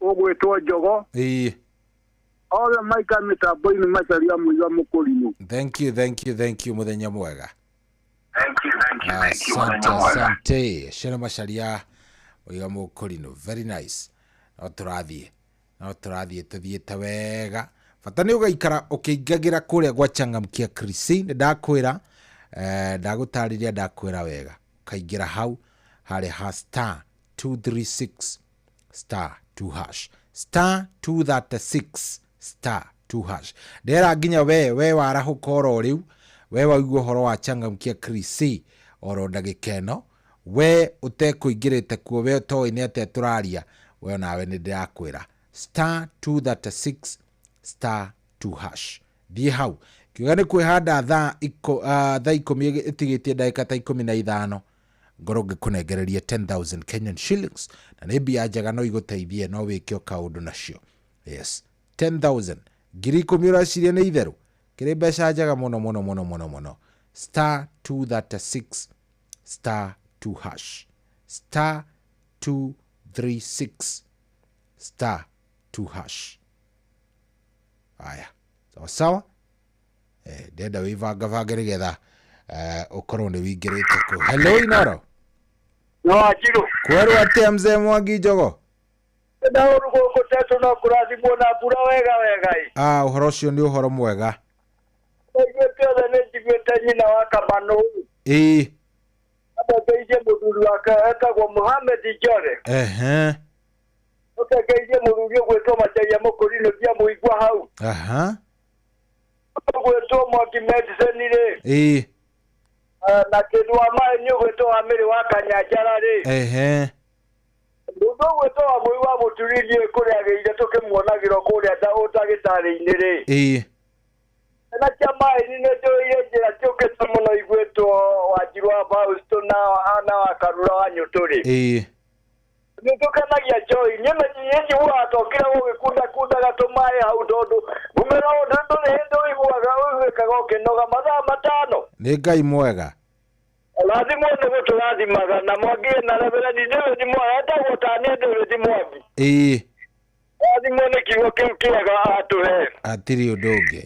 ũgwĩtwo Njogo. Ĩĩ. Othe maikara mĩtambo-inĩ Macharia Mũiga Mũkũrinũ. Thank you, thank you, thank you. Mũthenya mwega. Thank you, thank you, thank you. Asante, asante. Cena Macharia Mũiga Mũkũrinũ. Very nice. No tũrathiĩ tũthiĩte wega. Bata nĩ ũgaikara ũkĩingagĩra kũrĩa gwa Changamkia Krisi, nĩ ndakwĩra, ndagũtarĩria ndakwĩra wega. Ũkaingĩra hau harĩ ha star 236 star 2 hash. Star 236 star 2 hash. Ndera nginya we warahũka oro rĩu, we waigua ũhoro wa Changamkia Krisi oro ndagĩka ĩno, we ũtekũingĩrĩte kuo, we ũtoĩ nĩ atĩa tũraria, we nawe nĩ ndĩrakwĩra star 236 star 2 hash. Thiĩ hau kiuga nĩ kwĩhanda thaa 10 ĩtigĩtie ndagĩka ta 15 ngorwo ngĩkũnengereria 10,000 Kenyan shillings, na nĩ mbia njega no igũteithie no wĩke o kaũndũ nacio. Yes, 10,000 10,000 ũraciria nĩ itherũ, kĩrĩ mbeca njega mũno mũno mũno mũno mũno. Star 236 star 2 hash. Star 236 star 2 hash. Aya, sawa sawa. Ndenda wĩbangabange nĩgetha ũkorwo nĩ wĩingĩrĩte kũu. Hello Inoro. No Wanjiru. Kwerwo atĩa mzee Mwangi Njogo? Na ũru gũkũ tetũ no kũrathimwo na mbura wega wega ĩ. Ah, ũhoro ũcio nĩ ũhoro mwega. Njiguĩte othe nĩ njiguĩte nyina wa Kamanu. Ĩĩ. Athengeirie mũthuri wake etagwo Mohamed Njore. Ehe. Ũthengeirie mũthuri ũgwĩtwo Macharia Mũkũrinũ ndiamũigua hau. Aha. Ũgwĩtwo Mwangi Medicine rĩ. Ĩĩ. Na kĩndũ wa maĩ nĩ ũgwĩtwo wa Mĩrĩ wa Kanyanjara rĩ. Ehe. Mũndũ ũgwĩtwo wa Mũi wa Mũturi ndiũĩ kũrĩa agĩire tũkĩmuonagĩrwo kũrĩa ũndagĩtarĩ-inĩ rĩ. Ĩĩ. Na cia maĩ nĩ njũĩire njĩra ciũkĩte mũno igwĩtwo Wanjiru wa Fausto na wa Karura wa Nyũtũ rĩ. Ĩĩ. Nĩ tũkenagia Joy. Niĩ njiguaga tokira gũgĩkundakundaga tũmaĩ hau tondũ mũmera ũyũ ndũrĩ hĩndĩ ũiguaga ũiguĩkaga ũkĩnoga mathaa 5. Nĩ Ngai mwega. Rathimwo nĩ gũtũrathimaga na Mwangi na Reverend David Mwangi etagwo ta niĩ David Mwangi. Ĩĩ. Rathimwo nĩ kiugo kĩu kĩega atũhe. Hatirĩ ũndũ ũngĩ.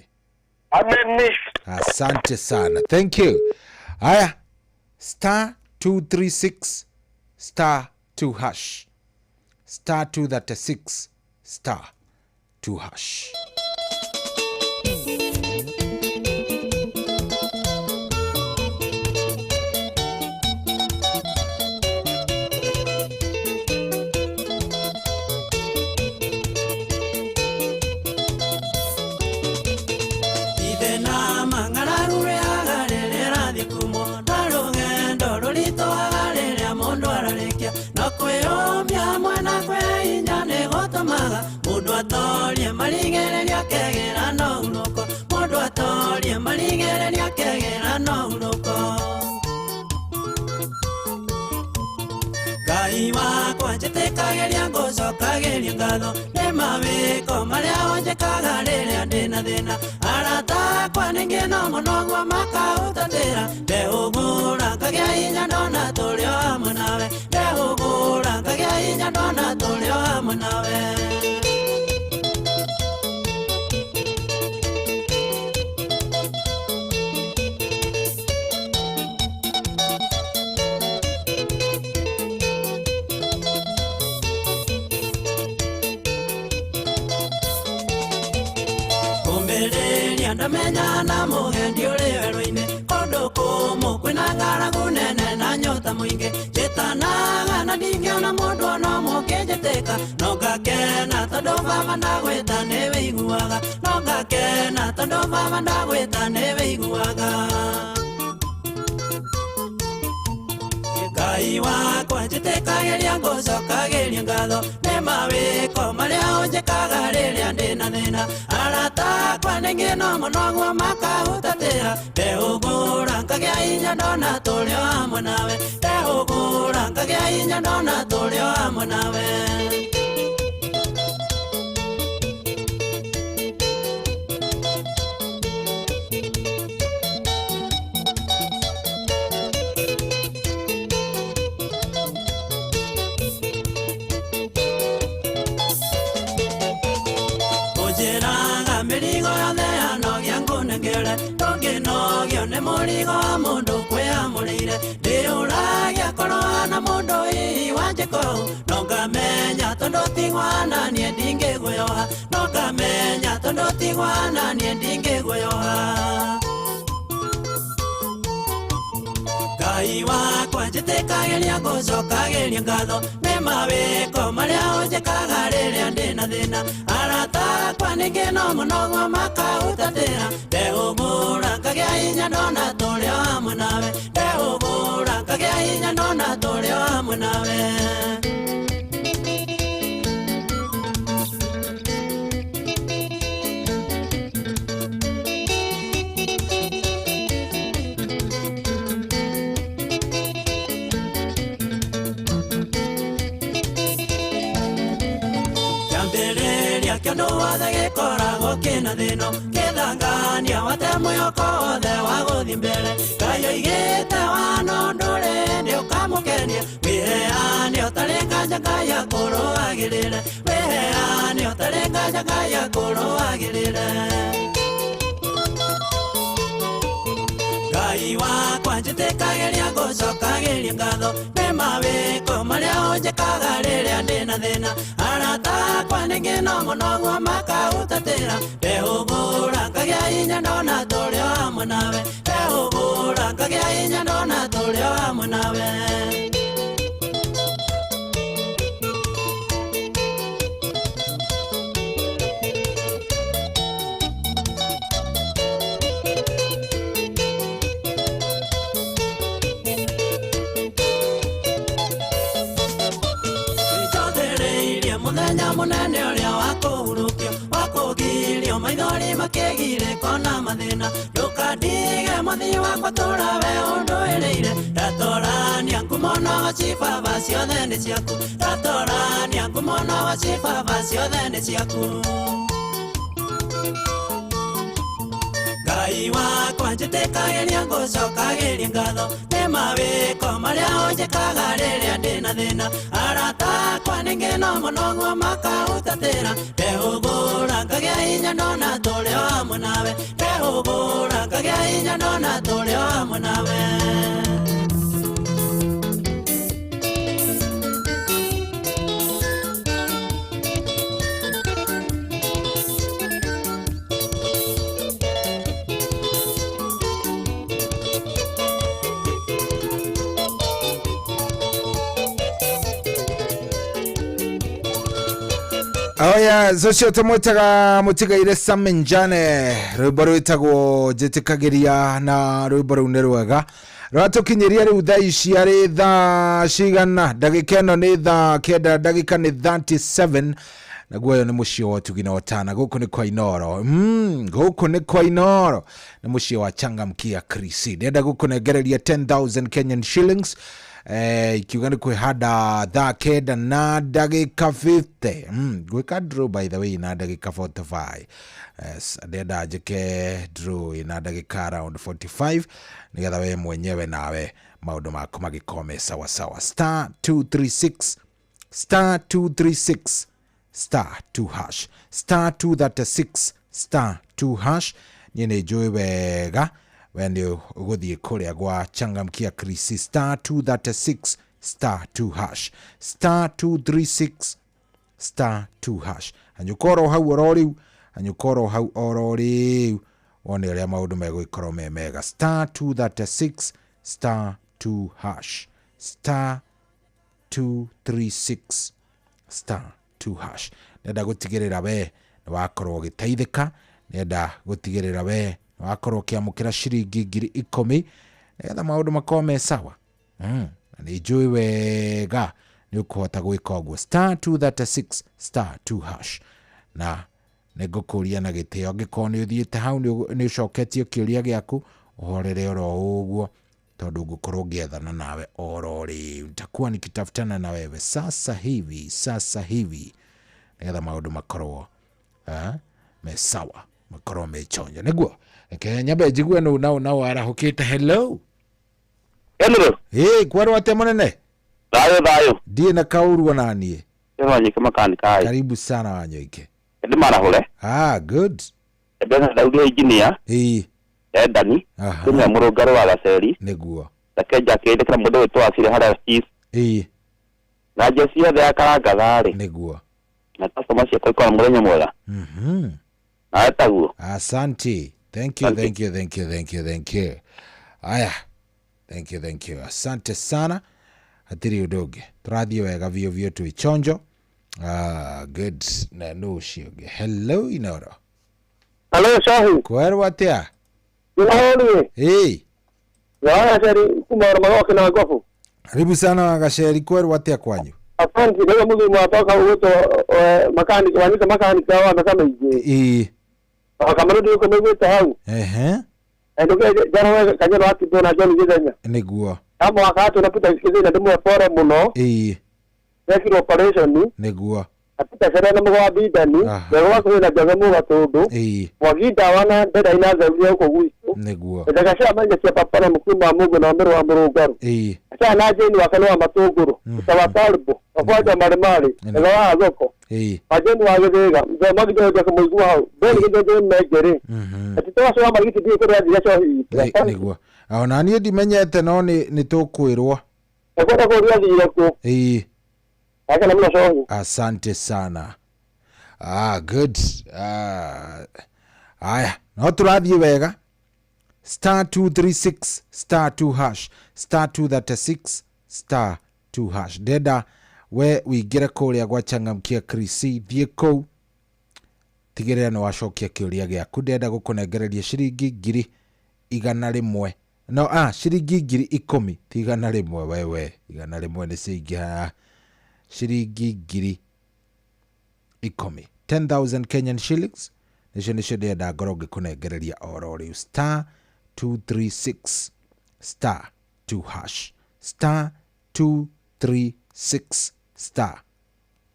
Ameni. Asante sana. Thank you. Haya. Star 236 star 2 hash. Star 236 star 2 hash. Ithena mang'araru rĩaga rĩrĩa ĩrathiĩ kumwo na rũgendo rũritũhaga rĩrĩa mũndũ ararĩkia no kwĩyũmia mwena kwĩ hinya nĩ gũtũmaga mũndũ atorie marigĩrĩria akegĩra na hurũko mũndũ atorie marigĩrĩria akegĩra na hurũko. Ngai wakwa njĩtĩkagĩria ngũcokagĩria ngatho nĩ mawĩko marĩa ũnjĩkaga rĩrĩa ndĩna thĩna arata akwa ningĩ no mũno guo makahutatĩra ndehũgũra ngagĩa hinya ndona tũrĩ o hamwe nawe ndehũgũra ngagĩa hinya ndona tũrĩ o hamwe nawe. Kũmbĩrĩria ndamenya na mũgendi ũrĩ werũ-inĩ kũndũ kũmũ kwĩna ng'aragu nene na nyota mũingĩ njĩtanaga na ndingĩona mũndũ ona ũmwe ũkĩnjĩtĩka no ngakena tondũ baba ndagwĩta nĩwĩiguaga no ngakena tondũ baba ndagwĩta nĩwĩiguaga. Ngai wakwa njĩtĩkagĩria ngũcokagĩria ngatho nĩ mawĩko marĩa ũnjĩkaga rĩrĩa ndĩna thĩna arata akwa ningĩ no mũno guo makahutatĩra ndehũgũra ngagĩa hinya ndona tũrĩ o hamwe nawe ndehũgũra ngagĩa hinya ndona tũrĩ o hamwe nawe. Ũnjĩraga mĩrigo yothe yanogia ngũnengere ndũngĩnogio nĩ mũrigo wa mũndũ kwĩamũrĩire ndĩũragia korwo hana mũndũ hihi wanjĩka ũũ no ngamenya tondũ tigwana niĩ ndingĩguoyoha no ngamenya tondũ tigwana niĩ ndingĩguoyoha. Ngai wakwa njĩtĩkagĩria ngũcokagĩria ngatho nĩ mawĩko marĩa ũnjĩkaga rĩrĩa ndĩna thĩna arata akwa ningĩ no mũno guo makahutatĩra ndehũgũra ngagĩa hinya ndona tũrĩ o hamwe nawe ndehũgũra ngagĩa hinya ndona tũrĩ o hamwe nawe. Kĩambĩrĩria kĩndũ wothe gĩkoragwo kĩna thĩno kĩthangania wate mwĩhoko wothe wa gũthiĩ mbere Ngai oigĩte wano ndũrĩ nĩ ũkamũkenia wĩheane ũtarĩ nganja Ngai akũrũagĩrĩre wĩheane ũtarĩ nganja Ngai akũrũagĩrĩre. Ngai wakwa njĩtĩkagĩria ngũcokagĩria ngatho nĩ mawĩko marĩa ũnjĩkaga rĩrĩa ndĩna thĩna arata akwa ningĩ no mũno guo makahutatĩra ndehũgũra ngagĩa hinya ndona tũrĩ o hamwe nawe ndehũgũra ngagĩa hinya ndona tũrĩ o hamwe nawe. Mũthenya mũnene ũrĩa wa kũhurũkio wa kũgirio maithori makinye. Kĩgirĩko na mathĩna ndũkandige mũthii wakwa tũra we ũndũĩrĩire ndatorania ngumo na waci baba ciothe nĩ ciaku ndatorania ngumo na waci baba ciothe nĩ ciaku Ngai wakwa njĩtĩkagĩria ngũcokagĩria ngatho nĩ mawĩko marĩa ũnjĩkaga rĩrĩa ndĩna thĩna arata akwa ningĩ no mũno guo makahutatĩra ndehũgũra ngagĩa hinya ndona tũrĩ o hamwe nawe ndehũgũra ngagĩa hinya ndona tũrĩ o hamwe nawe. Oya zocio tumwitaga mutigaire Samenjane rwimbo rwitagwo njĩtĩkagĩria na rwimbo rũu nĩ rwega rwatũkinyĩria rĩu thaa ici arĩ thaa cigana ndagĩka ĩno nĩ thaa 9 ndagĩka nĩ 37 naguo ũyũ nĩ mũciĩ wa ũtugi na ũtana gũkũ nĩ kwa Inoro gũkũ nĩ kwa Inoro nĩ mũciĩ wa Changamkia Krisi ndĩrenda gũkũnengereria 10,000 Kenyan shillings ikiuga nĩ kwĩhanda thaa 9 na ndagĩka 50 gwĩka draw by the way na ndagĩka 45 yes, ndĩrenda njĩke draw na ndagĩka around 45 nĩgetha we mwenyewe nawe maũndũ maku magĩkorwo me sawa sawa. Star 236 star 236 star 2 hash star 236 star 2 hash niĩ nĩ njũĩ wega we nĩ ũgũthiĩ kũrĩa gwa Changamkia Krisi star 236 star 2 hash star 236 star 2 hash hanyũka oro hau oro rĩu hanyũka oro hau oro rĩu wone ũrĩa maũndũ megũgĩkorwo me mega. Star 236 star 2 hash star 236 star 2 hash nenda gũtigĩrĩra we nĩ wakorwo ũgĩteithĩka nenda gũtigĩrĩra we wakorwo ũkĩamũkĩra ciringi 10,000 nĩgetha maũndũ makorwo me sawa na nĩ njũĩ wega nĩ ũkũhota gwĩka ũguo. Star 236 star 2 hash na nĩ ngũkũria na gĩtĩo angĩkorwo nĩ ũthiĩte hau nĩ ũcoketie kĩũria gĩaku ũhorere oro ũguo tondũ ngũkorwo ngĩethana nawe oro rĩu nitakuwa nikitafutana na wewe sasa hivi sasa hivi nĩgetha maũndũ makorwo me sawa makorwo me chonjo nĩguo reke nyambe njigue nũ nao nao arahũkĩte. Hello hello hey kwarwo atĩa mũnene thayo thayo ndiĩ na kaũru ona niĩ Wanyoike makanika karibu sana Wanyoike ndĩ marahũre good ndĩna Daudi engineer ĩĩ Endani kumia mũrũngarũ wa Gaceri nĩguo reke njakĩrĩre kĩra mũndũ wĩtwo Wacire harĩa chief ĩĩ na njeci yothe ya Karangatha-rĩ nĩguo na customer ciakwa ikorwo na mũthenya mwega na taguo. Asante. Thank you, thank you, thank you, thank you, thank you. Aya. Thank you, thank you. Asante sana. Hatirĩ ũndũ ũngĩ. Tũrathiĩ wega biũ biũ twĩ chonjo. Good. Na nũ ũcio ũngĩ. Hello Inoro. Hello Shahu. Kwerwo atĩa? Nĩhorire. Ĩĩ. Wagaceri kuma Magoke na Ngobu. Karibu sana Wagaceri, kwerwo atĩa kwanyu? Asante. Ndio mũthuri mwatoka ũgwĩtwo makanika wanyita makanika wa mĩaka mĩingĩ. Ĩĩ. Kamaro ndio kũmĩiguĩte hau. Ehe. Nduge jana kanyero akitwo na John Githenya. Nĩguo. Kama wakati unapita Githenya ndimwe pore mũno. Ĩĩ. Nekirwo operation. Nĩguo. Apita cere na mũgwa bidani. Nĩguo kwĩna njaga mũga tũndũ. Ĩĩ. Mwaginda wana ndera ina thauria huko gwitũ. Nĩguo. Ndaka cia manya cia papa na mukuma wa Mungu na mbere wa mũrũngarũ. Ĩĩ. Acha na jeni wakano wa matũngũrũ. Tawatalbo. Wakwanja maremare. Nĩguo wa thoko. Ĩĩ. Majeni wa gĩthĩga. Mzee magithio nja kũmũigua hau. Mbere gĩthĩga mengere. Ati twacoa marigiti ndiĩ kũrĩa thira cohi. Nĩguo. Ona niĩ ndimenyete no nĩ tũkwĩrwo. Nakwenda kũria thire kũ. Ĩĩ. Akana mno cohi. Asante sana. Good. Aya, no tũrathiĩ wega. Star 236 star 2 hash star 236 star 2 hash ndenda we wĩingĩre kũrĩa gwa Changamkia Krisi thiĩ kũu tigĩrĩra nĩ wacokia kĩũria gĩaku ndĩrenda gũkũnengereria ciringi 100 no ciringi 10,000 ti 100 wewe 100 nĩ ciingĩha ciringi 10,000 10,000 Kenyan shillings Nĩcio nĩcio ndĩrenda ngorwo ngĩkũnengereria oro rĩu. Star 236 star 2 hash, star 236 star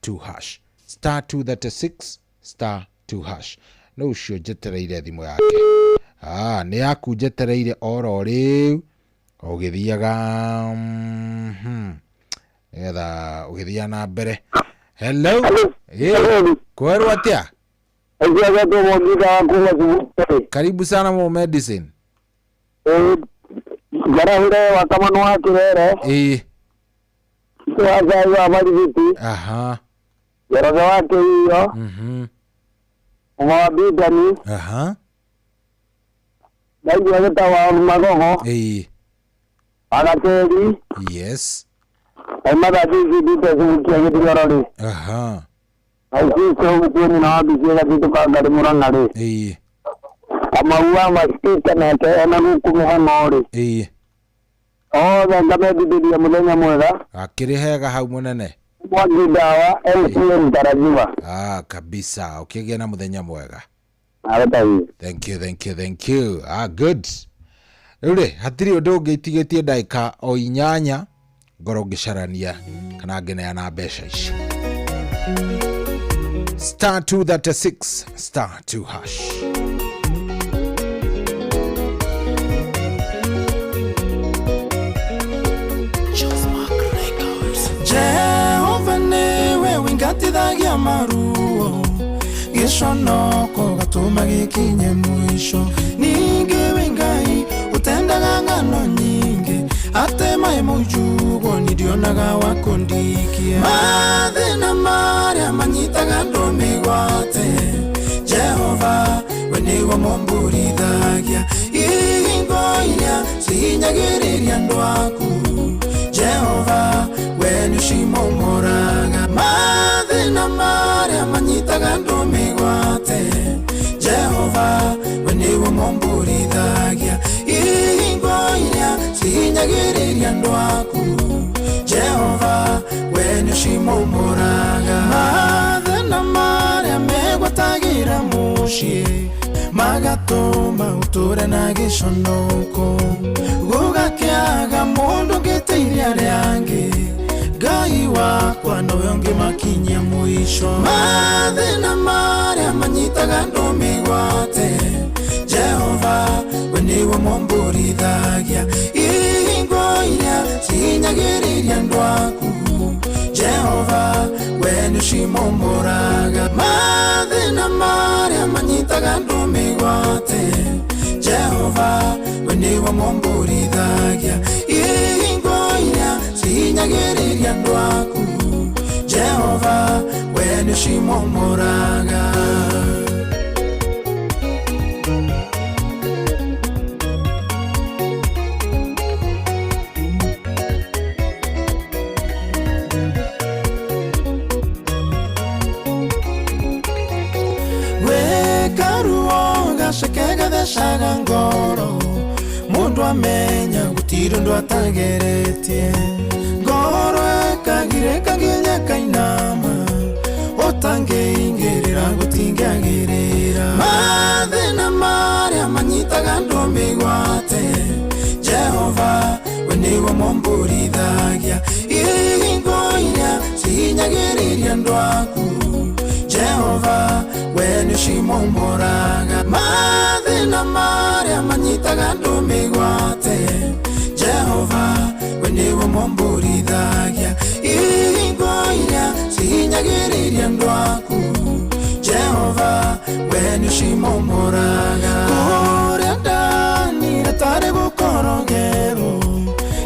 2 hash, star 236 star 2 hash. No ũcio njetereire thimũ yake. Ah, nĩ yaku njetereire oro rĩu ũgĩthiaga, nĩgetha ũgĩthiaga na mbere. Hello. Hello. Kwerwo atĩa? Karibu sana mo medicine. Njarahire wa Kamanu wa Kirere. Ĩĩ. Wa Ngai wa Marigiti. Aha. Njoroge wa Kĩiyo. Wa Bidani. Aha. Ndaigua gĩtagwo Magogo. Ĩĩ. Agatĩri. Yes. Aimatha thithindite cubukia gĩthioro rĩ. Aha. Aicio gũkuo nyina wa mbici ĩgatitũka ngarĩ mũrang'a rĩ. Ĩĩ. Kamau wa Masika nake ena gũkũ mũhang'o rĩ. Ĩĩ. Othe ngamendithĩria mũthenya mwega. Akĩrĩ hega hau mũnene. Mwangi ndawa MCA mtarajiwa. Ah, kabisa. Ũkĩgĩa na mũthenya mwega. Aratahi. Thank you, thank you, thank you. Ah, good. Rĩu rĩ, hatirĩ ũndũ ũngĩ itigĩtie ndagĩka o 8 ngorwo ngĩcarania kana ngĩneana mbeca ici. Star 236 star 2 hash. Jehova niwe wingatithagia maruo, gĩconoko gatũma gĩkinye mũico. Ningĩ wĩ Ngai ũtendaga ng'ano nyingĩ, ate maĩ maujugwo nĩ ndionaga wa kũndikia. Mathĩna marĩa manyitaga andũ mĩgwate, Jehova we nĩwe mũmbũrithagia. Ihingo iria cihinyagĩrĩria andũ aku, Jehova we nĩũcimomoraga. Mathĩna marĩa manyitaga andũ mĩgwate, Jehova we nĩwe mũmbũrithagia. Ihingo iria cihinyagĩrĩria andũ aku, Jehova we nĩũcimomoraga. Mathĩna marĩa megwatagĩra mũciĩ, magatũma ũtũre na gĩconoko. Gũgakĩaga mũndũ ũngĩteithia arĩa angĩ, Ngai wakwa nowe ũngĩmakinyia mũico. Mathĩna marĩa manyitaga andũ mĩgwate, Jehova we nĩwe mũmbũrithagia. Ihingo iria cihinyagĩrĩria andũ aku, Jehova we nĩũcimomoraga. Mathĩna marĩa manyitaga andũ mĩgwate, Jehova we nĩwe mũmbũrithagia. Ihingo iria cihinyagĩrĩria andũ aku, Jehova we nĩũcimomoraga. Gaceke gathecaga ngoro, mũndũ amenya gũtirĩ ũndũ atageretie. Ngoro ĩkagirĩka nginya ĩkainama, ũtangĩingĩrĩra gũtingĩagĩrĩra. Mathĩna marĩa manyitaga andũ mĩgwate, Jehova we nĩwe mũmbũrithagia. Ihingo iria cihinyagĩrĩria andũ aku, Jehova we nĩũcimomoraga. Mathĩna marĩa manyitaga andũ mĩgwate, Jehova we nĩwe mũmbũrithagia. Ihingo iria cihinyagĩrĩria andũ aku, Jehova we nĩũcimomoraga. Kũrĩa ndanire tarĩ gũkorogerwo,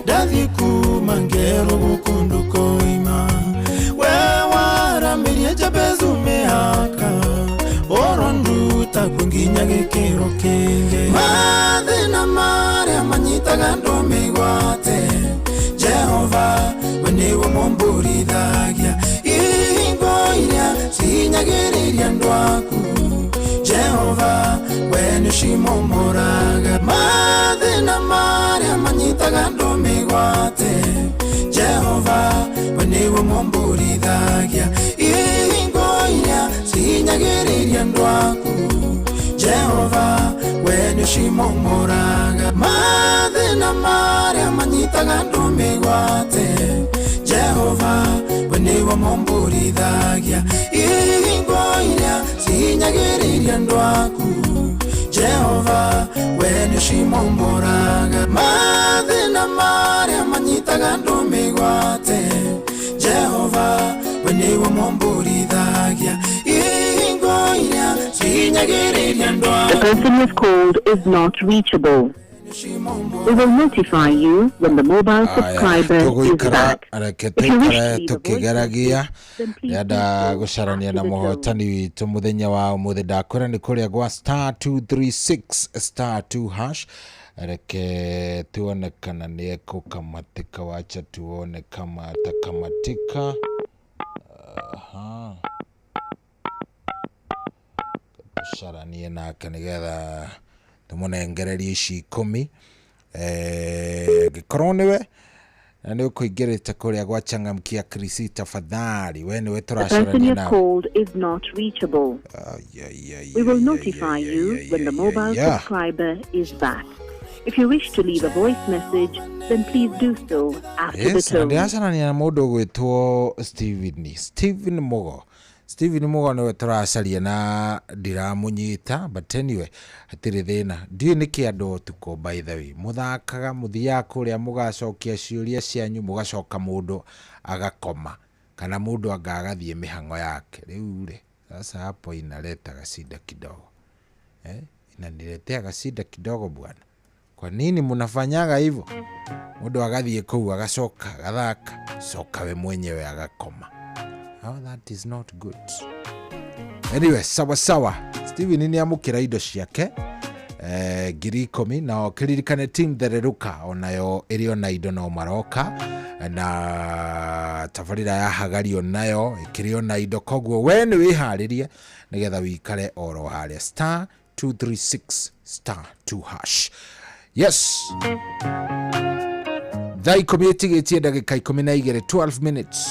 ndathiĩ kuma ngerwo gũkũ ndũkoima. We waramĩrie Jabezu mĩhaka, oronduta nginya gĩkĩro kĩngĩ. Mathĩna marĩa manyitaga andũ mĩgwate, Jehova we nĩwe mũmbũrithagia. Ihingo iria cihinyagĩrĩria andũ aku, Jehova we nĩũcimomoraga. Mathĩna marĩa manyitaga andũ mĩgwate, Jehova we nĩwe mũmbũrithagia. Ihingo iria cihinyagĩrĩria Cihinyagĩrĩria andũ aku Jehova we nĩũcimomoraga mathĩna marĩa manyitaga andũ mĩgwate Jehova we nĩwe mũmbũrithagia ihingo iria cihinyagĩrĩria andũ aku Jehova we nĩũcimomoraga mathĩna marĩa manyitaga andũ mĩgwate Jehova we nĩwe mũmbũrithagia ihingo iria cihinyagĩrĩria andũ The person you've called is not reachable. We will notify you when the mobile subscriber is tũgũikara back. reke If you wish tũikare to leave a voice tũkĩgeragia ndĩrenda gũcarania na mũhotani witũ mũthenya wa ũmũthĩ. Ndakwĩra nĩ kũrĩa gwa star 236 star 2 hash. Reke tuone kana nĩ ekũkamatika. Wacha tuone kama atakamatika. Aha. Tũcaranie nake nĩgetha tũmũnengererie ici 10. Angĩkorwo nĩwe na nĩ ũkũingĩrĩte kũrĩa gwa Changamkia Krisi, tafadhali we nĩwe The person tũracarania you've nawe. called is not reachable. We will notify you when the mobile subscriber is back. If you wish to leave a voice message, then please do so after the Yes, na tone. ndĩracarania na mũndũ ũgwĩtwo Stephen Mugo. Stephen Mugo nĩwe tũracaria na ndiramũnyita, but anyway hatirĩ thĩna. Ndiũĩ nĩkĩ andũ ũtukũ, by the way, mũthakaga mũthiaga kũrĩa mũgacokia ciũria cianyu mũgacoka mũndũ agakoma kana mũndũ anga agathiĩ mĩhang'o yake. Rĩu rĩ sasa hapo inaletaga shida kidogo, inanileteaga shida kidogo bwana. Kwa nini mnafanyaga hivyo? Mũndũ agathiĩ kũu agacoka agathaka coka we mwenyewe agakoma. Oh, that is not good. Anyway, sawa sawa. Steven nĩ amũkĩra indo ciake 10,000 na ũkĩririkane team Thereruka onayo ĩrĩ ona indo no maroka na tabarĩra ya Hagari onayo ĩkĩrĩ ona indo, koguo we nĩ wĩharĩrie nĩgetha wĩikare oro harĩa star 236 star 2 hash. Yes, thaa 10 ĩtigĩtie ndagĩka 12, 12 minutes.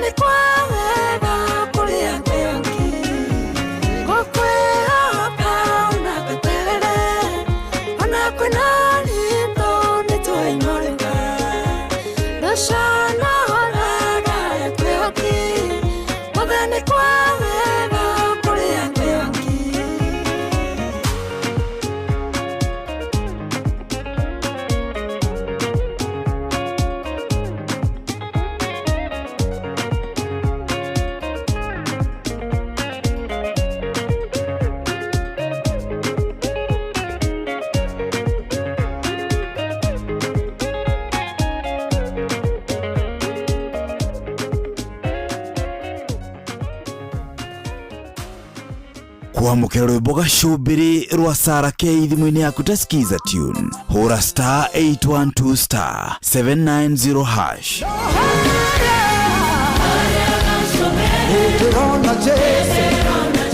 Mũthenya kwa wega kũrĩa kwĩhoki gũkwĩhoka ona gweterere ona kwĩna ritũ nĩtũinoreka ndũcana horaga ya kwĩhoki mũthenya kwa wega kũrĩa kwĩhoki. Kwamũkĩra rwĩmbo gacũmbĩrĩ rwa Sara K thimũ-inĩ yaku ta Skiza tune, hũra star 812 star 790 hash. Ndĩrona Jesu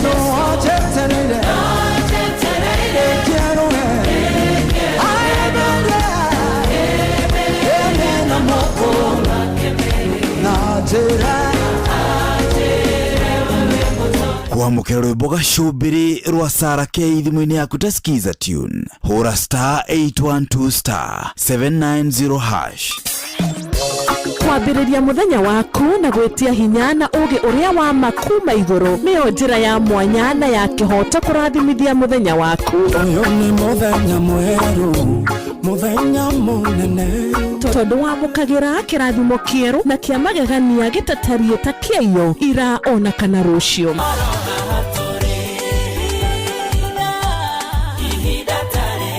no anjetereire kĩerũe aembere ene na moko na njĩra. Kwamũkĩra rwĩmbo gacũmbĩrĩ rwa Sara K thimũ-inĩ yaku ta Skiza tune, hũra star 812 star 790 hash. Kwambĩrĩria mũthenya waku na gwĩtia hinya na ũũgĩ ũrĩa wa ma kuma igũrũ nĩyo njĩra ya mwanya na ya kĩhooto kũrathimithia mũthenya waku. Ũyũ nĩ mũthenya mwerũ, mũthenya mũnene, tondũ wamũkagĩra kĩrathimo kĩerũ na kĩa magegania gĩtatariĩ ta kĩaiyo ira ona kana rũciũ.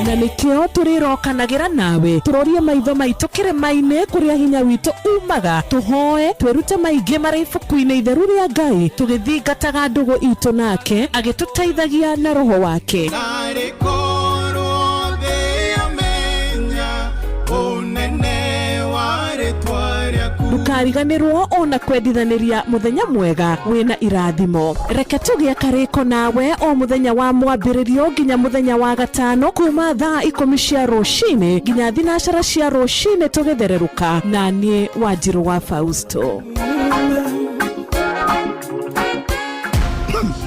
Na nĩkĩo tũrĩrokanagĩra nawe tũrorie maitho maitũ kĩrĩma-inĩ kũrĩa hinya witũ umaga, tũhoe twĩrute maingĩ marĩ ibuku-inĩ itheru rĩa Ngai tũgĩthingataga ndũgũ itũ nake agĩtũteithagia na roho wake. Narĩ korwo thĩ yamenya ũnene wa rĩtwa rĩaku. Ndũkariganĩrwo ona kwendithanĩria mũthenya mwega wĩna irathimo. Reke tũgĩe karĩko nawe o mũthenya wa mwambĩrĩrio nginya mũthenya wa gatano kuma thaa 10 cia rũcinĩ nginya 12 cia rũcinĩ tũgĩthererũka na niĩ Wanjirũ wa Fausto.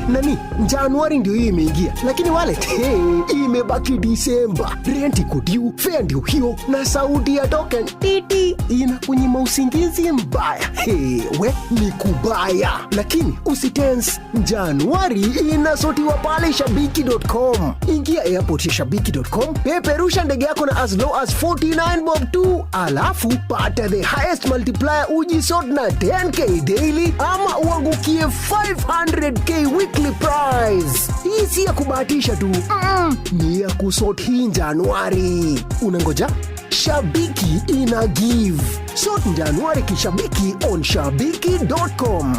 Nani, Januari ndio hii imeingia, lakini wallet hey, imebaki Disemba. Rent iko due, fare ndio hiyo, na sauti ya token titi inakunyima usingizi mbaya. Hey, we ni kubaya, lakini usitense. Januari inasotiwa pale shabiki.com. Ingia airport ya shabiki.com, peperusha ndege yako na as low as 49 bob tu, alafu pata the highest multiplier ujisort na 10k daily ama uangukie 500k weekly prize. Hii si ya kubahatisha tu, ni ya kusort hii Januari. Unangoja? Shabiki ina give. Sort Januari kishabiki on shabiki.com.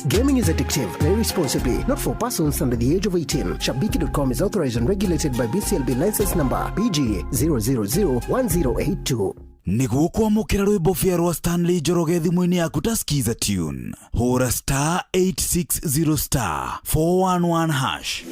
Gaming is addictive. Play responsibly. Not for persons under the age of 18. Shabiki.com is authorized and regulated by BCLB license number PG 0001082. Nĩguo kwamũkĩra rwĩmbo bĩa rwa Stanley Njoroge thimũ-inĩ yaku ta Skiza tune, hũra star 860 star 411 hash.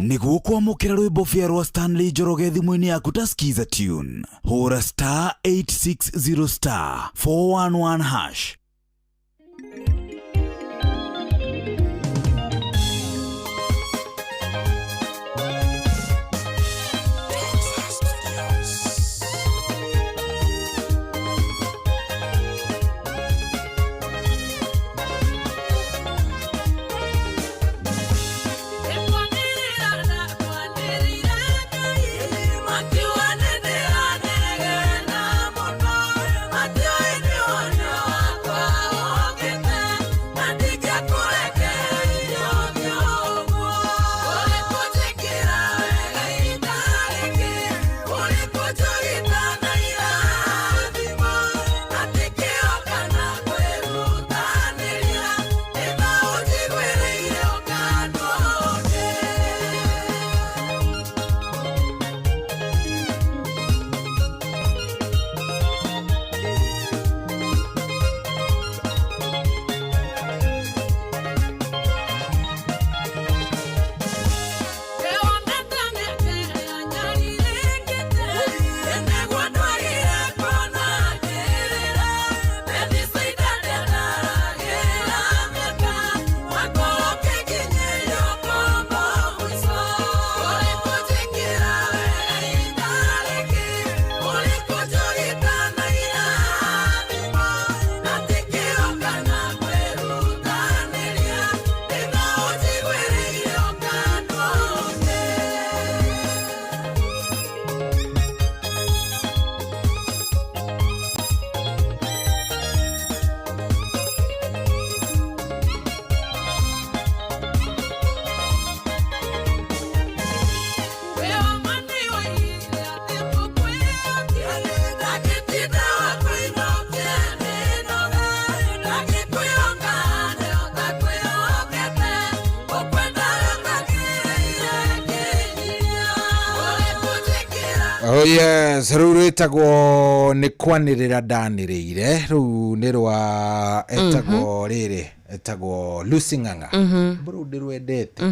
Nĩguo kwamũkĩra rwĩmbo bĩa rwa Stanley Njoroge thimũ-inĩ yaku ta Skiza tune, hũra star 860 star 411 hash. Oh yes, rĩu rwĩtagwo nĩ kwanĩrĩra ndanĩrĩire, rĩu nĩ rwa etagwo rĩrĩ, etagwo Lucy Ng'ang'a. Rwĩmbo rũu ndĩrwendete.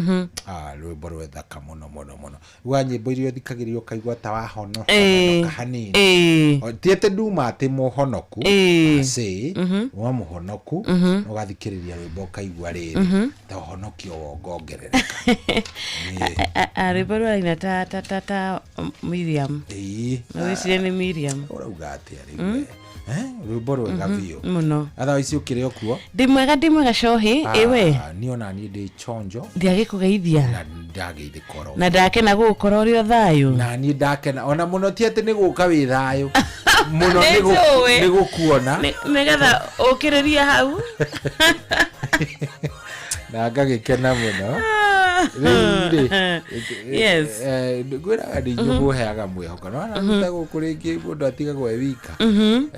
Ah, rwĩmbo rwethaka mũno mũno mũno, rwa nyĩmbo iria ũthikagĩrĩria ũkaigua ta wahonoka hanini. O, ti atĩ nduma atĩ mũhonoku aci wa mũhonoku, ũgathikĩrĩria rwĩmbo ũkaigua rĩrĩ ta ũhonokio wongongerereka. Rwĩmbo rũraina ta Miriam. Wĩcirie nĩ Miriam. Ũrauga atĩa rĩu we? Eh, rwĩmbo rwega biũ. Mũno. Otherwise ũkĩrĩ o kuo? Ndĩ mwega, ndĩ mwega, Cohi. Ĩwe? Ah, niĩ ona niĩ ndĩ chonjo. Ndiagĩkũgeithia. Na ndageithĩka oro. Na ndakena gũgũkora ũrĩ o thayũ. Na niĩ ndakena ona mũno, ti atĩ nĩ gũka wĩ thayũ mũno, Nĩ njũĩ. nĩ gũkuona. Nĩgetha ũkĩrĩrie hau. Na ngagĩkena mũno rĩu rĩ. Ngwĩraga nĩ inyuĩ mũheaga mwĩhoko no anaruta gũkũ rĩngĩ mũndũ atigagwo e wika.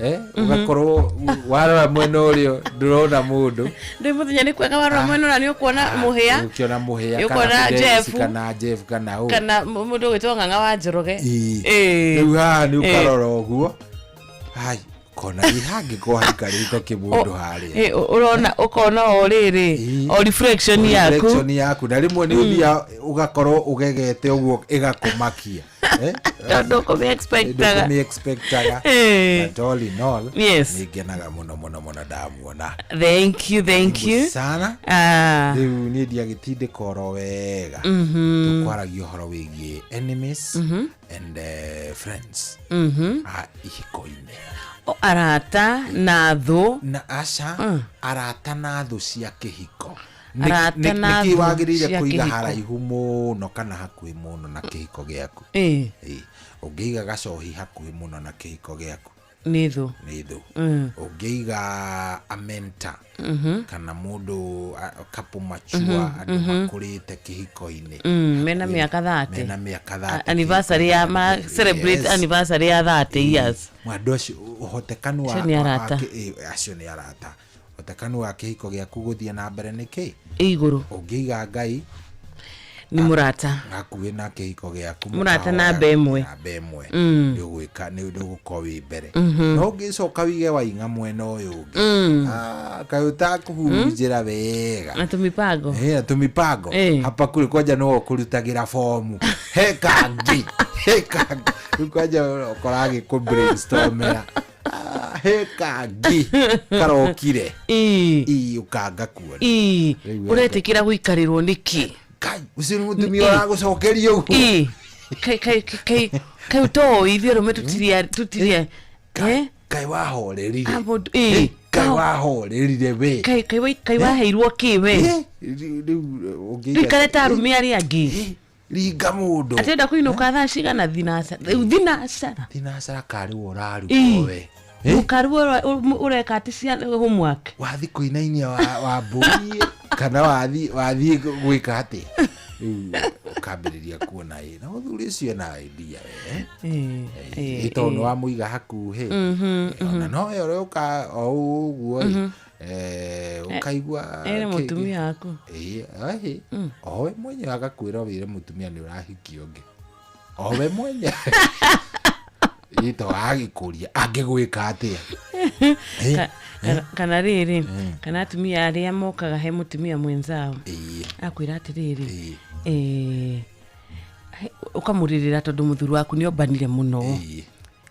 Eh, ũgakorwo warora mwena ũrĩa ndũrona mũndũ. Ndĩ mũthenya nĩ kwega, warora mwena ũrĩa nĩ ũkuona mũhĩa. Ũkĩona mũhĩa. Nĩ ũkuona kana Fidelis, Jeff. Kana Jeff kana ũ. Kana mũndũ ũgwĩtwo Ng'ang'a wa Njoroge. Ĩĩ. Rĩu haha nĩ ũkarora ũguo, hai, kona ĩ hangĩkorwo haikarĩte kĩmũndũ harĩa. Ũrona, ũkona o rĩrĩ, o reflection yaku. Reflection yaku, na rĩmwe nĩ ũthiaga ũgakorwo ũgegete ũguo ĩgakũmakia. Eh? Tondũ ũkũmĩ-expectaga. Ndũkũmĩ-expectaga. But all in all, nĩ ngenaga mũno mũno mũno ndamuona. Thank you, thank Karibu you. sana. Ah. Rĩu niĩ ndiagĩtindĩka oro wega, tũkwaragia ũhoro wĩgiĩ enemies and friends a ihiko-inĩ. O, arata na thũ. Na aca, arata na thũ cia kĩhiko. Arata na Nĩkĩ thũ wagĩrĩire cia kũiga kĩhiko. haraihu mũno kana hakuhĩ mũno na kĩhiko gĩaku? Ĩĩ. Ũngĩiga gacohi hakuhĩ mũno na kĩhiko gĩaku, Nĩ thũ. Nĩ thũ. Ũngĩiga a mentor kana mũndũ couple mature, andũ makũrĩte kĩhiko-inĩ, Mena mĩaka 30. Mena mĩaka 30. Anniversary ya ma celebrate anniversary ya 30 years. Andũ acio ũhotekanu wa Acio nĩ arata. Acio nĩ arata. Ũhotekanu wa kĩhiko gĩaku gũthiĩ na mbere nĩ kĩ? Ĩ igũrũ. Ũngĩiga Ngai Nĩ mũrata. Hakuhĩ na kĩhiko gĩaku, Mũrata mũkahoya namba ĩmwe. Namba ĩmwe. Nĩ ũgwĩka nĩ ũgũkorwo wĩ mbere. No ũngĩcoka wige waing'a mwena ũyũ ũngĩ, ah, kaĩ ũtakũhurunjĩra wega. Na tũmipango. Eh, na tũmipango hapa kule kwanja no ũkũrutagĩra fomu he kangĩ, he kangĩ, rĩu kwanja ũkora agĩkũ brainstormera. Ah, he kangĩ karokire ĩ ũkanga kuona. Rĩu Ũretĩkĩra gũikarĩrwo nĩkĩ? Kai, ũcio nĩ mũtumia ũragũcokeria ũguo. Kaĩ ũtoĩ ithuĩ arũme tũtiria tũtiria, eh? Kaĩ wahorerire. Ah, mũndũ ĩ. Kaĩ wahorerire we. Kaĩ waheirwo kĩ we? Rĩu ũngĩiga Tũikare ta arũme arĩa angĩ. Ringa mũndũ. Atĩenda kũinũka thaa cigana? Thinacara, rĩu thinacara. Thinacara karĩ we ũrarugwo we. Ũkaruo ũreka atĩ ciana homework. Wathi kũinainia wa mbũri kana wathi gwĩka atĩ rĩu ũkambĩrĩria kuona ĩ na mũthuri ũcio ena idea we, ĩ tondũ nĩ wamũiga hakuhĩ. Ona no we ũrĩũka o ũguo ĩ, ũkaigua Ere mũtumia waku. Ĩ, ĩĩ, o we mwenyewe agakwĩra wĩre mũtumia nĩ ũrahikia ũngĩ, o we mwenyewe ĩ to agĩkũria angĩgwĩka atĩa? Kana rĩrĩ, kana atumia arĩa mokaga he mũtumia mwenzao, akwĩra atĩrĩrĩ, ũkamũrĩrĩra tondũ mũthuri waku nĩ ombanire mũno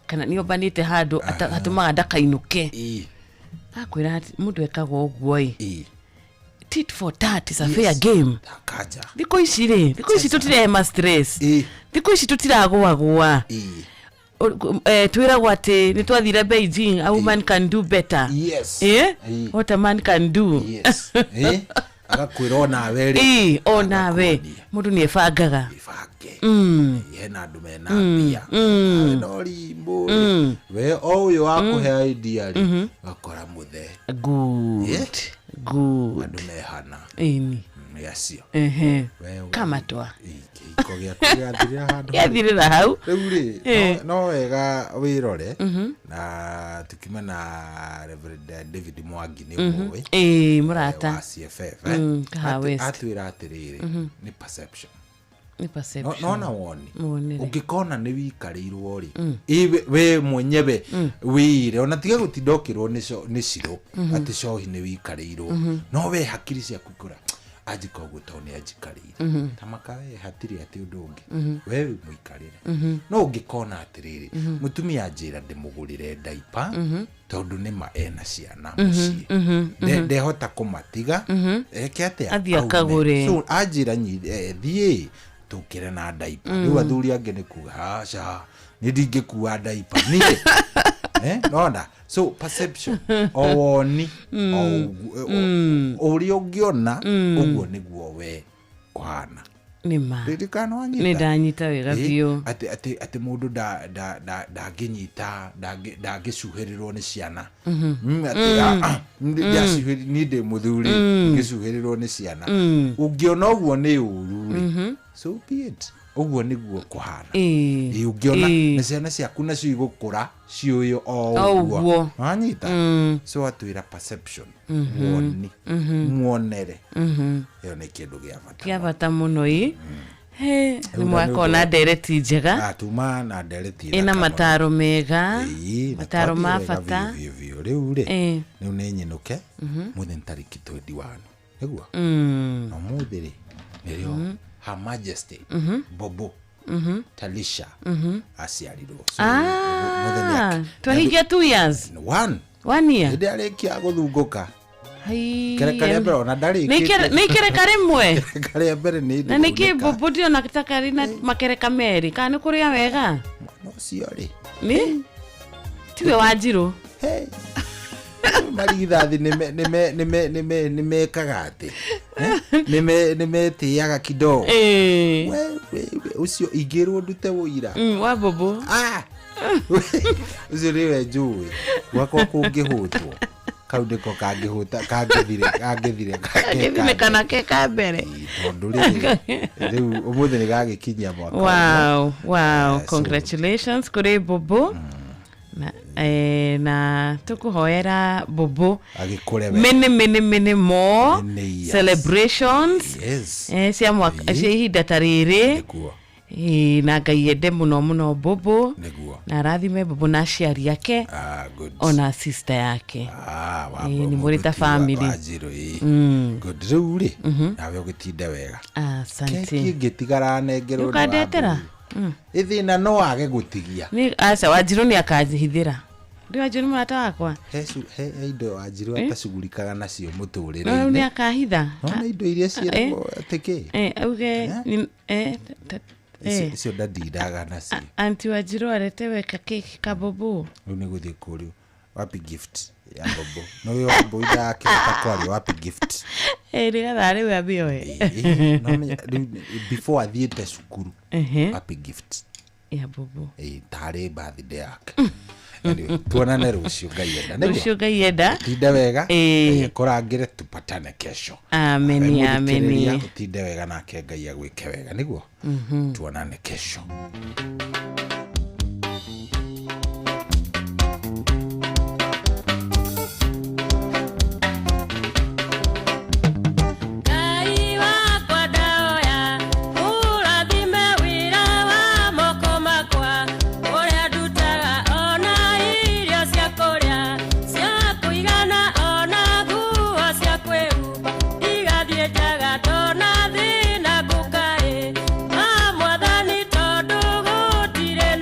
kana nĩ ombanĩte handũ hatũmaga ndakainũke, akwĩra atĩ mũndũ ekaga ũguo ĩ, tit for tat is a fair game. Kanja. Thikũ ici rĩ, thikũ ici tũtirehema stress, thikũ ici tũtiragũagũa. Twĩragwo atĩ nĩ twathire Beijing, a woman can do better. Eh? What a man can do. Yes. Agakwĩra onawe rĩ. Ĩ, onawe mũndũ nĩ ebangaga. Hena andũ mena mbia. Nawe no rimũ rĩ. We o ũyũ wakũhe idea rĩ, ũgakora mũthee. Good. Good. Andũ mehana. Ĩni. Nĩ acio. Ehe. We Kamatwa. Kĩhiko gĩaku gĩathirĩra handũ. Gĩathirĩra hau. Rĩu rĩ, no wega wĩrore na tukiuma na Reverend David Mwangi nĩ ũmũĩ. Ĩĩ, mũrata. Wa CFF, eh? Kahawa West. Atwĩra atĩrĩrĩ, nĩ perception. Nĩ perception. Nona woni. Muonere. Ũngĩkona nĩ wikarĩirwo rĩ, ĩ we mwenyewe wĩire ona tiga gũtinda ũkĩrwo nĩ cirũ atĩ cohi nĩ wikarĩirwo, no we hakiri ciaku ikũra anjika ũguo tondũ nĩ anjikarĩire, ta maka we hatirĩ atĩ ũndũ ũngĩ, we wĩ mũikarĩre. No ũngĩkona atĩrĩrĩ, mũtumia anjĩra ndĩmũgũrĩre ndaipa tondũ nĩma ena ciana mũciĩ, ndehota kũmatiga, eke atĩa? Athiĩ Aume. akagũre. So anjĩra thiĩ tũkĩre na ndaipa. Rĩu athuri angĩ nĩ kuga aca nĩ ndingĩkua ndaipa niĩ. Nona so perception, o woni o ũrĩa ũngĩona ũguo nĩguo we ũhana. Nĩ ma. Ririkana wanyita? Nĩ ndanyita wega biũ. Atĩ mũndũ ndangĩnyita, ndangĩcuhĩrĩrwo nĩ ciana. Atĩ, niĩ ndĩ mũthuri, ngĩcuhĩrĩrwo nĩ ciana. Ũngĩona ũguo nĩ ũru rĩ, so be it, ũguo nĩguo kũhana. Ĩ, ũngĩona na ciana ciaku nacio igũkũra ciũĩ o O ũguo. ũguo. Wanyita? So atwĩra perception, woni, muonere, ĩyo nĩ kĩndũ gĩa bata. Kĩa bata mũno. Ĩ, he Rĩu nĩ na mwakona nĩ ũndũ- ndereti njega. Ah, tuma na ndereti ĩna thaka mũno. mataro mega, Ĩĩ, na mataro twathiĩ ma wega bata. biũ, biũ, biũ. Rĩu rĩ, rĩu nĩ nyinũke. Mũthĩ nĩ tarĩki 21 nĩguo, na ũmũthĩ rĩ nĩrĩo Her Majesty Bobo Talisha aciarirwo. So, mũthenya Twahingia 2 years. One. One year. Hĩndĩ arĩkia gũthungũka. Hai, Kereka rĩa mbere ona ndarĩkĩtie. Nĩ ikereka rĩmwe. Kereka rĩa mbere nĩ Na nĩ kĩ ndĩraunĩka. mbũmbũ ndĩrona ta karĩ na makereka merĩ, kana nĩ kũrĩa wega? Ũcio rĩ. Nĩ tiwe Wanjirũ. Marigithathi nĩ mekaga atĩ nĩ metĩaga kidogo. We, ũcio ingĩrwo ndute ũira Wa mbũmbũ. Ũcio nĩwe njũĩ gwakwa kũngĩhũtwo kau nĩko kangĩhũta, kangĩthire kangĩthire. Kangĩthire kana ke ka mbere. Tondũ rĩrĩ rĩu ũmũthĩ nĩ gagĩkinyia mwaka ũmwe. Wow, congratulations kũrĩ mbũmbũ na, na tũkũhoera mbũmbũ agĩkũre wega. Many, many, many more Many years. Celebrations cia mwaka, cia ihinda ta rĩrĩ. Ĩ, na Ngai ende mũno mũno mbũmbũ Nĩguo. na arathime mbũmbũ na aciari ake good. ona sister yake. Wa Ĩ, nĩ mũrĩ ta family. Wanjirũ, ĩ. Good. Rĩu rĩ nawe ũgĩtinde wega. Asante. Keki ĩngĩtigara nengerwo nĩ Nĩũkandetera? Ĩthĩna no age gũtigia. Nĩ aca, Wanjirũ nĩ akanjihithĩra. Ndĩ Wanjirũ nĩ mũrata wakwa. He indo Wanjirũ atacugurikaga nacio No rĩu nĩ mũtũrĩre-inĩ. akahitha. Nona indo iria ciĩragwo atĩ kĩ? Auge Icio ndandindaga nacio. Anti Wanjirũ arete weka keki kabobo. Rĩu nĩ gũthiĩ kũrio wapi gift ya bobo, no yo bobo ndakĩhota kwaria wapi gift. Nĩgetha rĩu ambioe. No menya, rĩu before athiĩte cukuru, wapi gift ya bobo? Tarĩ birthday yake. Anyway, tuonane rũciũ Ngai enda. Nĩguo? Rũciũ Ngai enda. Ũtinde wega. Ngai akũrangĩre, tupatane kesho. Ameni. Nawe mũthikĩrĩria, Ameni. ũtinde wega nake Ngai agwĩke wega, nĩguo. Tuonane kesho. Ngai wakwa ndahoya ũrathime wĩra wa moko makwa ũrĩa ndutaga, ona irio cia kũrĩa cia kũigana, ona nguo cia kwĩhumba, ndigathiĩ njaga ndona thĩna ngũkaĩ ma Mwathani tondũ gũtirĩ.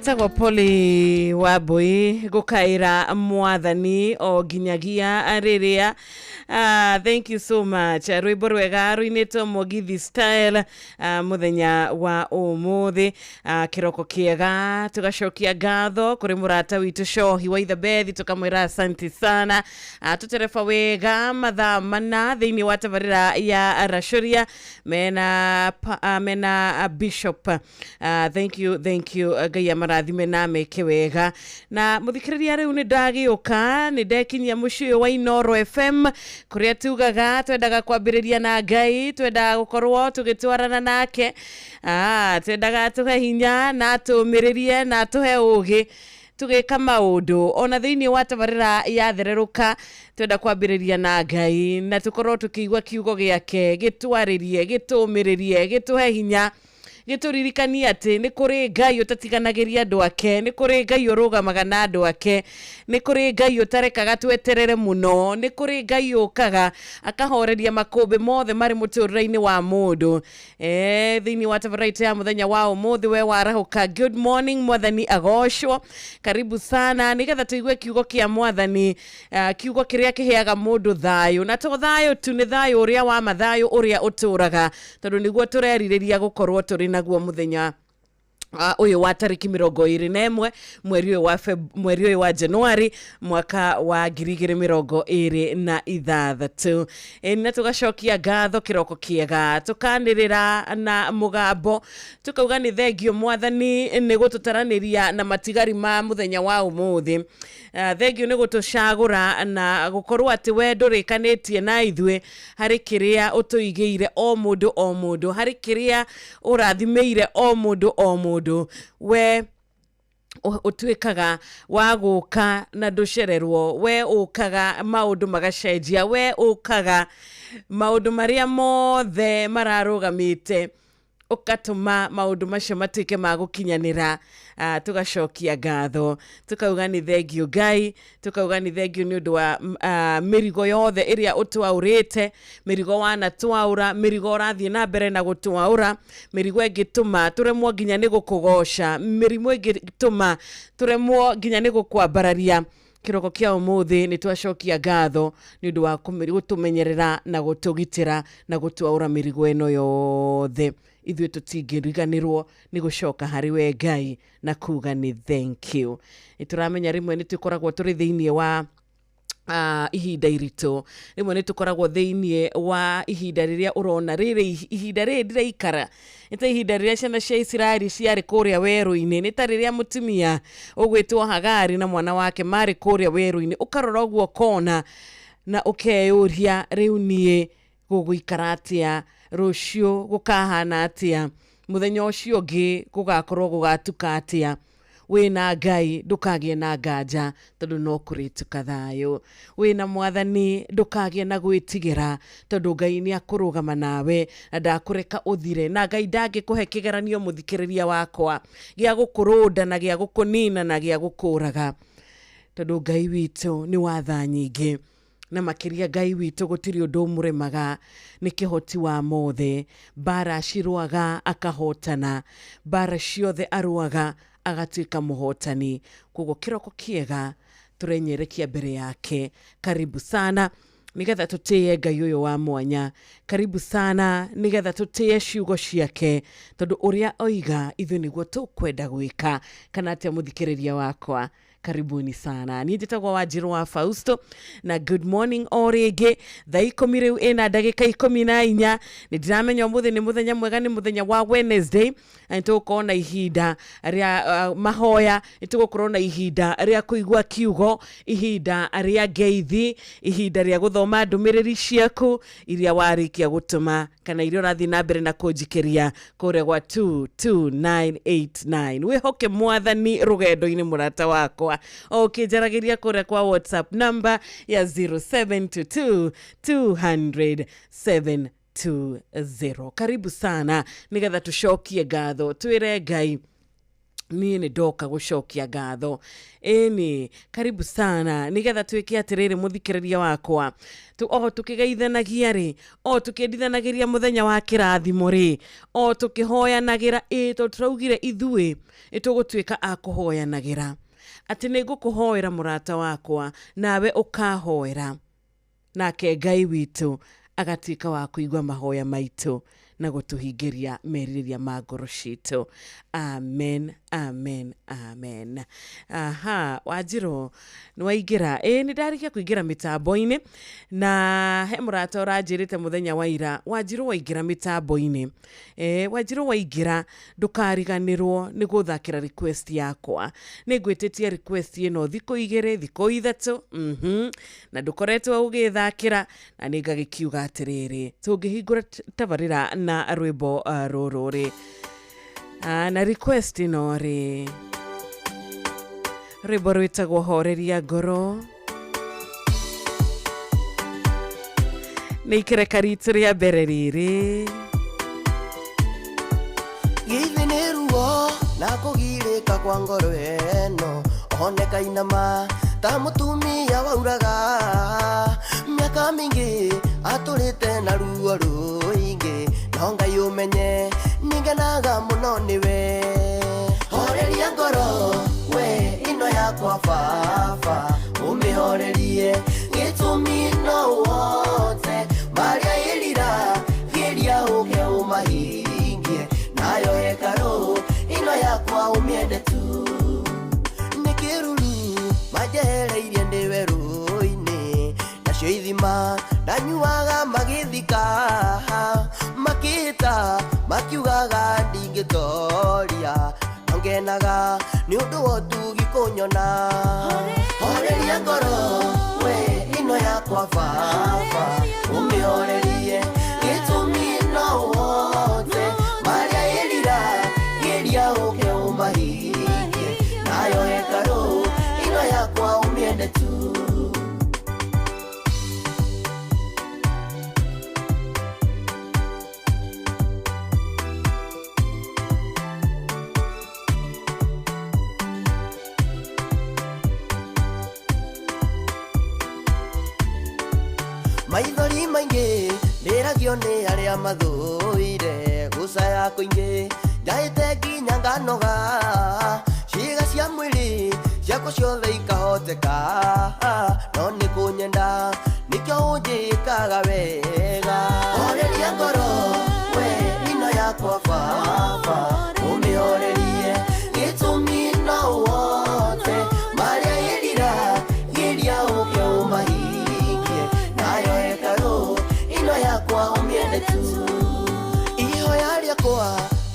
Etagwo Poli Wambui gukaira mwathani o nginyagia riria. Thank you so much. Rwimbo rwega ruinĩtwo Mugithi style muthenya wa umuthi. Kiroko kiega tugacokia ngatho kuri murata witu Cohi wa Ithabethi, tukamwira asante sana. Tutereba wega mathaa mana thiini wa tabarira ya Racuria mena mena Bishop. Thank you, thank you. Ngai amarathime na meke wega. Na muthikiriria riu ni ndagiuka ni ndekinyia muciĩ ũyũ wa Inooro FM kuria tugaga twendaga kwambĩrĩria na Ngai, twendaga gũkorwo tũgĩtwarana nake, twendaga tũhe hinya na tũmĩrĩrie na tũhe ũgĩ tũgĩka maũndũ ona thĩinĩ wa tabarĩra ya thererũka. Twenda kwambĩrĩria na Ngai na tũkorwo tũkĩigua kiugo gĩake gĩtwarĩrie, gĩtũmĩrĩrie, gĩtũhe hinya, gĩtũririkanie atĩ nĩ kũrĩ Ngai ũtatiganagĩria andũ ake, nĩ kũrĩ Ngai ũrũgamaga na andũ ake, nĩ kũrĩ Ngai ũtarekaga tweterere mũno, nĩ kũrĩ Ngai ũkaga akahoreria makũmbĩ mothe marĩ mũtũrĩre-inĩ wa mũndũ. Thĩinĩ wa tabarĩra itũ ya mũthenya wa ũmũthĩ, we warahũka, good morning, mwathani agocwo, karibu sana nĩgetha tũigue kiugo kĩa mwathani, kiugo kĩrĩa kĩheaga mũndũ thayũ, na to thayũ tu, nĩ thayũ ũrĩa wa mathayũ ũrĩa ũtũraga, tondũ nĩguo tũrerirĩria gũkorwo tũrĩ naguo mũthenya ũyũ wa tarĩki 21 mweri ũyũ wa mweri ũyũ wa Januari mwaka wa 2026. Na tũgacokia ngatho kĩroko kĩega, tũkanĩrĩra na mũgambo tũkauga nĩ thengio mwathani nĩ gũtũtaranĩria na matigari ma mũthenya wa ũmũthĩ. Thengio nĩ gũtũcagũra na gũkorwo atĩ we ndũrĩkanĩtie na ithuĩ harĩ kĩrĩa ũtũigĩire o mũndũ o mũndũ, harĩ kĩrĩa ũrathimĩire o mũndũ o mũndũ. We ũtuĩkaga wa gũka na ndũcererwo, we ũkaga maũndũ magacenjia, we ũkaga maũndũ marĩa mothe mararũgamĩte ũgatũma maũndũ macio matuĩke ma gũkinyanĩra. Tũgacokia ngatho tũkauga nĩ thengio Ngai, tũkauga nĩ thengio nĩ ũndũ wa mĩrigo yothe ĩrĩa ũtwaũrĩte, mĩrigo wanatwaũra, mĩrigo ũrathiĩ na mbere na gũtwaũra, mĩrigo ĩngĩtũma tũremwo nginya nĩ gũkũgoca, mĩrimũ ĩngĩtũma tũremwo nginya nĩ gũkwambararia. Kĩroko kĩa ũmũthĩ nĩ twacokia ngatho nĩ ũndũ wa gũtũmenyerera na gũtũgitĩra na gũtwaũra mĩrigo ĩno yothe. Ithuĩ tũtingĩriganĩrwo nĩ gũcoka harĩ we Ngai na kuga nĩ thank you. Nĩ tũramenya rĩmwe nĩ tũkoragwo tũrĩ thĩinĩ wa ihinda iritũ, rĩmwe nĩ tũkoragwo thĩinĩ wa ihinda rĩrĩa ũrona rĩrĩ ihinda rĩrĩ ndĩraikara nĩ ta ihinda rĩrĩa ciana cia Isiraeli ciarĩ kũrĩa werũ-inĩ, nĩ ta rĩrĩa mũtumia ũgwĩtwo Hagari na mwana wake marĩ kũrĩa werũ-inĩ, ũkarora ũguo ũkona na ũkeyũria rĩu niĩ gũgũikara atĩa, rũciũ gũkahana atĩa, mũthenya ũcio ũngĩ gũgakorwo gũgatuka atĩa. Wĩna Ngai ndũkagĩe na nganja tondũ no kũrĩtuka thayũ. Wĩna mwathani ndũkagĩe na gwĩtigĩra tondũ Ngai nĩ akũrũgama nawe na ndakũreka ũthire, na Ngai ndangĩkũhe kĩgeranio mũthikĩrĩria wakwa gĩa gũkũrũnda na gĩa gũkũnina na gĩa gũkũraga, tondũ Ngai witũ nĩ wa tha nyingĩ, na makĩria Ngai witũ gũtirĩ ũndũ ũmũremaga, nĩ kĩhoti wa mothe. Mbara cirũaga akahotana, mbara ciothe arũaga agatuĩka mũhotani. Koguo kĩroko kĩega tũrenyerekia mbere yake. Karibu sana nĩgetha tũtĩe Ngai ũyũ wa mwanya, karibu sana nĩgetha tũtĩe ciugo ciake, tondũ ũrĩa oiga ithuĩ nĩguo tũkwenda gwĩka. Kana atĩa mũthikĩrĩria wakwa? Karibuni sana. Niĩ njĩtagwo Wanjirũ wa Fausto na good morning o rĩngĩ. Thaa 10 rĩu ĩna ndagĩka 14. Nĩ ndĩramenya ũmũthĩ nĩ mũthenya mwega, nĩ mũthenya wa Wednesday, na nĩ tũgũkorwo na ihinda rĩa mahoya, nĩ tũgũkorwo na ihinda rĩa kũigua kiugo, ihinda rĩa ngeithi, ihinda rĩa gũthoma ndũmĩrĩri ciaku iria warĩkia gũtũma kana iria ũrathiĩ na mbere na kũnjikĩria kũrĩa gwa 22989. Wĩhoke mwathani rũgendo-inĩ mũrata wakwa, o ũkĩnjaragĩria kũrĩa kwa WhatsApp namba ya 0722 200 720. Karibu sana nĩgetha tũcokie ngatho twĩre Ngai Niĩ nĩ ndoka gũcokia ngatho. Ĩni, karibu sana, nĩgetha twĩke atĩrĩrĩ, mũthikĩrĩria wakwa, o tũkĩgeithanagia rĩ, o tũkĩendithanagĩria mũthenya wa kĩrathimo rĩ, o tũkĩhoyanagĩra, ĩ tondũ tũraugire ithuĩ nĩ tũgũtuĩka a kũhoyanagĩra, atĩ nĩ ngũkũhoera mũrata wakwa, nawe ũkahoera, nake Ngai witũ agatuĩka wa kũigua mahoya maitũ na gũtũhingĩria merirĩria ma ngoro citũ. Amen, amen, amen. Aha, Wanjirũ nĩ waingĩra? Ĩĩ, nĩ ndarĩkia kũingĩra mĩtambo-inĩ, na he mũrata ũranjĩrĩte mũthenya wa ira, Wanjirũ waingĩra mĩtambo-inĩ, Wanjirũ waingĩra ndũkariganĩrwo nĩ gũthakĩra request yakwa. Nĩ ngwĩtĩtie request ĩno thikũ 2, thikũ 3, na ndũkoretwo ũgĩthakĩra, na nĩ ngagĩkiuga atĩrĩrĩ, tũngĩhingũra tabarĩra na rwĩmbo rũrũ rĩ, na request ĩno rĩ, rwĩmbo rwĩtagwo Horeria Ngoro. Nĩ ikereka ritũ rĩa mbere rĩrĩ. Githĩ nĩ ruo na kũgirĩka kwa ngoro ĩno, oneka inama ta mũtumia wauraga, mĩaka mĩingĩ atũrĩte na ruo rũingĩ, no Ngai ũmenye nĩngenaga mũno nĩwe. Horeria ngoro we ĩno yakwa baba, ũmĩhorerie gĩtũmi no ũhote, marĩa ĩrira geria ũke ũmahingie, nayo hekarũ ĩno yakwa ũmĩende tu. Nĩ kĩruru manjehereirie ndĩ werũ-inĩ, nacio ithima ndanyuaga magĩthika, makĩhĩta makiugaga ndingĩtoria, no ngenaga nĩ ũndũ wa ũtugi kũnyona. Horeria ngoro we ĩno yakwa baba, ũmĩhorerie gĩtũmi no ũhote, marĩa ĩrira geria ũke ũmahingie, nayo hekarũ ĩno yakwa ũmĩende tu. Maithori maingĩ ndĩragio nĩ arĩa mathũire, gũcaya kũingĩ njahĩte nginya nganoga, ciĩga cia mwĩrĩ ciakwa ciothe ikahoteka, no nĩ kũnyenda nĩkĩo ũnjĩkaga wega. Horeria ngoro we ĩno yakwa baba, ũmĩhorerie gĩtũmi no ũhote, marĩa ĩrira geria ũke ũmahingie, nayo hekarũ ĩno yakwa ũmĩende tu. Ihoya rĩakwa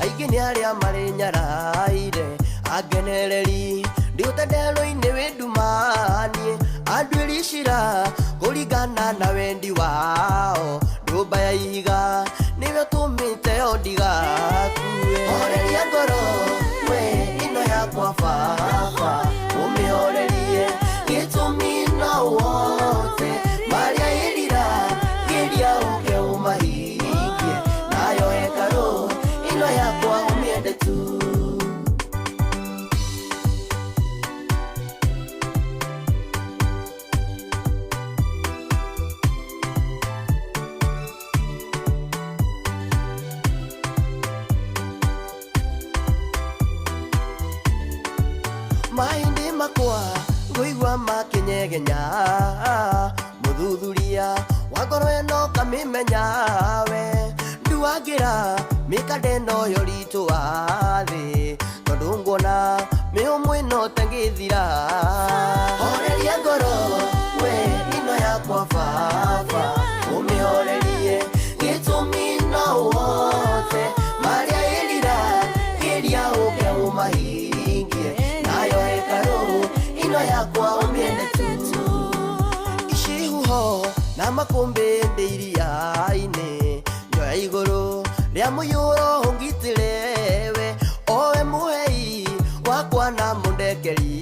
aingĩ nĩ arĩa marĩ nyaraire, angenereri ndĩũte nderũ-inĩ wĩ nduma-niĩ, anduĩri cira kũringana na wendi wao, ndũmba ya ihiga nĩwe ũtũmĩte o ndigakue. Horeria ngoro we ĩno yakwa baba, ũmĩhorerie gĩtũmi no ũhote, marĩa ĩrira geria ũke ũmahingie, nayo hekarũ ĩno yakwa ũmĩende tu. Mahĩndĩ makwa ngũigua makĩnyegenya, mũthuthuria wa ngoro ĩno kamĩmenya we, nduagĩra mĩkande ĩno yo ritũ wa thĩ, tondũ nguona mĩũmũ ĩno tengĩthira. Horeria ngoro we ĩno yakwa baba, ũmĩhorerie gĩtũmi no ũhote, marĩa ĩrira geria ũke ũmahingie, nayo hekarũ ĩno yakwa ũmĩende tu. Icihuho na makũmbĩ ndĩ iria-inĩ, njoya igũrũ rĩa mũiyũro ũngitĩre we, owe mũhei wakwa na mũndekeri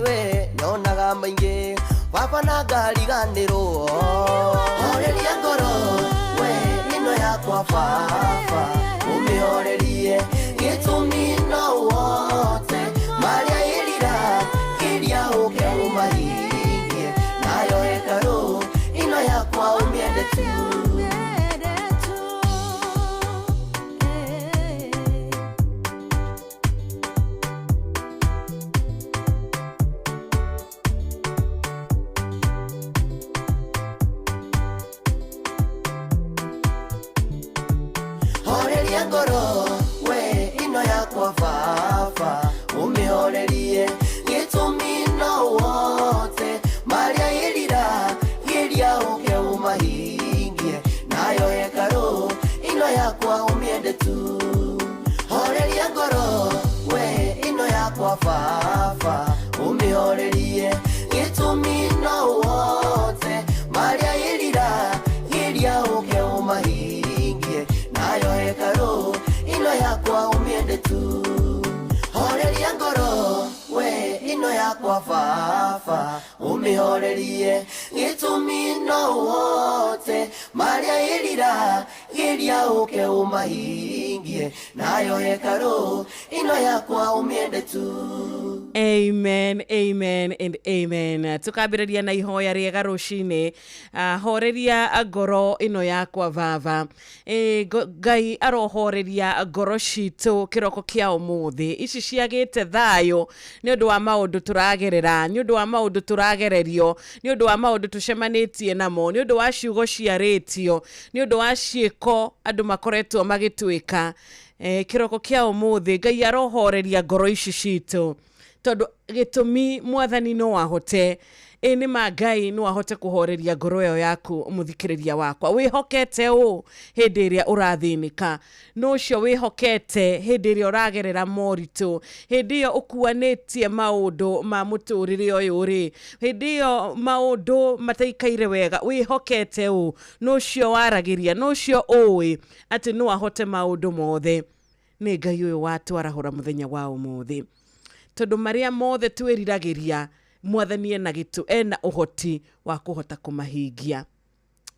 we, nyonaga maingĩ baba na ngariganĩrwo. Horeria ngoro we ĩno yakwa baba, ũmĩhorerie gĩtũmi no ũhote, Ngoro we ino yakwa baba umihorerie gĩtũmi no wote marĩa ĩrira geria ũke ũmahingie nayo hekarũ ino yakwa ũmĩende tu. Horeria ngoro we ino yakwa baba ũmĩhorerie gĩtũmi no wote marĩa ĩrira geria ũke ũmahingie nayo hekarũ ino yakwa ũmĩende tu. Horeria ngoro we ino yakwa baba ũmĩhorerie gĩtũmi no wote marĩa ĩrira geria ũke ũmahingie nayo hekarũ ino yakwa ũmĩende tu. Amen, amen and amen. Tukambĩrĩria na ihoya rĩega rũcinĩ. Horeria ngoro ĩno yakwa baba. Ngai arohoreria ngoro citũ kĩroko kĩa ũmũthĩ. Ici ciagĩte thayũ nĩ ũndũ wa maũndũ tũragerera, nĩ ũndũ wa maũndũ tũragererio, nĩ ũndũ wa maũndũ tũcemanĩtie namo, nĩ ũndũ wa ciugo ciarĩtio, nĩ ũndũ wa ciĩko andũ makoretwo magĩtwĩka. Kĩroko kĩa ũmũthĩ Ngai arohoreria ngoro ici citũ tondũ gĩtũmi mwathani no ahote. Ĩ nĩ ma Ngai no ahote kũhoreria ngoro ĩyo yaku mũthikĩrĩria wakwa. Wĩhokete ũ hĩndĩ ĩrĩa ũrathĩnĩka, no ũcio wĩhokete hĩndĩ ĩrĩa ũragerera moritũ, hĩndĩ ĩyo ũkuanĩtie maũndũ ma mũtũrĩre ũyũ rĩ, hĩndĩ ĩyo maũndũ mataikaire wega, wĩhokete ũ, no ũcio waragĩria, no ũcio ũĩ atĩ no ahote maũndũ mothe. Nĩ Ngai ũyũ watwarahũra mũthenya wa ũmũthĩ, tondũ marĩa mothe twĩriragĩria mwathani ena gĩtũ, ena ũhoti wa kũhota kũmahingia.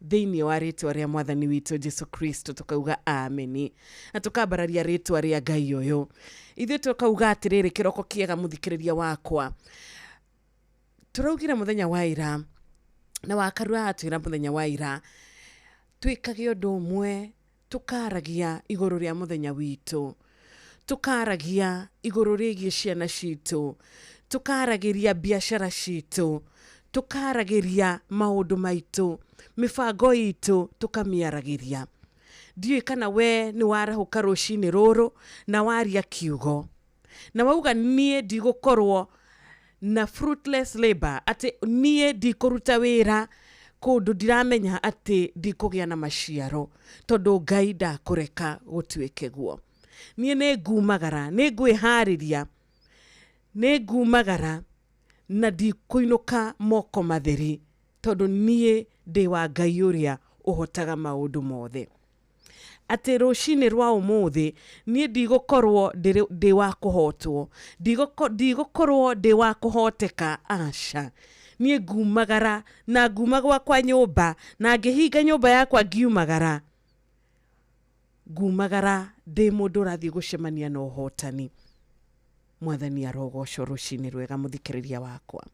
Thĩinĩ wa rĩtwa rĩa mwathani witũ Jesu Kristo tukauga ameni, na tukambararia rĩtwa rĩa Ngai ũyũ. Ithuĩ tukauga atĩrĩrĩ, kĩroko kĩega mũthikĩrĩria wakwa. Tũraugire mũthenya wa ira na wakarua atwĩra mũthenya wa ira twĩkage ũndũ ũmwe, tũkaragia igũrũ rĩa mũthenya witũ, tukaragia igũrũ rĩgiĩ ciana citũ, tukaragĩria biacara citũ, tukaragĩria maũndũ maitũ, mĩbango itũ tũkamĩaragĩria. Ndiũĩ kana we nĩ warahũka rũcinĩ rũrũ na waria kiugo na wauga niĩ ndigũkorwo na fruitless labor, atĩ niĩ ndikũruta wĩra kũndũ ndiramenya atĩ ndikũgĩa na maciaro, tondũ Ngai ndakũreka gũtuĩke guo. Niĩ nĩ ngumagara, nĩ ngwĩharĩria, nĩ ngumagara na ndikũinũka moko matheri, tondũ niĩ ndĩ wa Ngai ũrĩa ũhotaga maũndũ mothe. Atĩ rũcinĩ rwa ũmũthĩ niĩ ndigũkorwo ndĩ wa kũhotwo, ndigũkorwo ndĩ wa kũhoteka, aca. Niĩ ngumagara na nguma gwakwa nyũmba, na ngĩhinga nyũmba yakwa ngiumagara, ngumagara ndĩ mũndũ ũrathiĩ gũcemania na ũhotani. Mwathani arogocwo rũcinĩ rwega mũthikĩrĩria wakwa.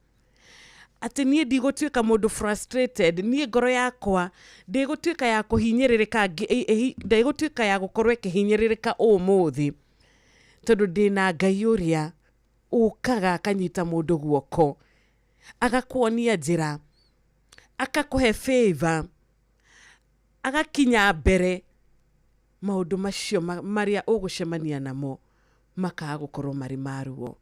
Atĩ niĩ ndigũtuĩka mũndũ frustrated, niĩ ngoro yakwa ndĩgũtuĩka ya kũhinyĩrĩrĩka, ndĩgũtuĩka ya gũkorwo ĩkĩhinyĩrĩrĩka ũmũthĩ, tondũ ndĩna Ngai ũrĩa ũkaga akanyita mũndũ guoko, agakuonia njĩra, akakũhe favor, agakinya mbere maũndũ macio marĩa ũgũcemania namo makaga gũkorwo marĩ ma ruo.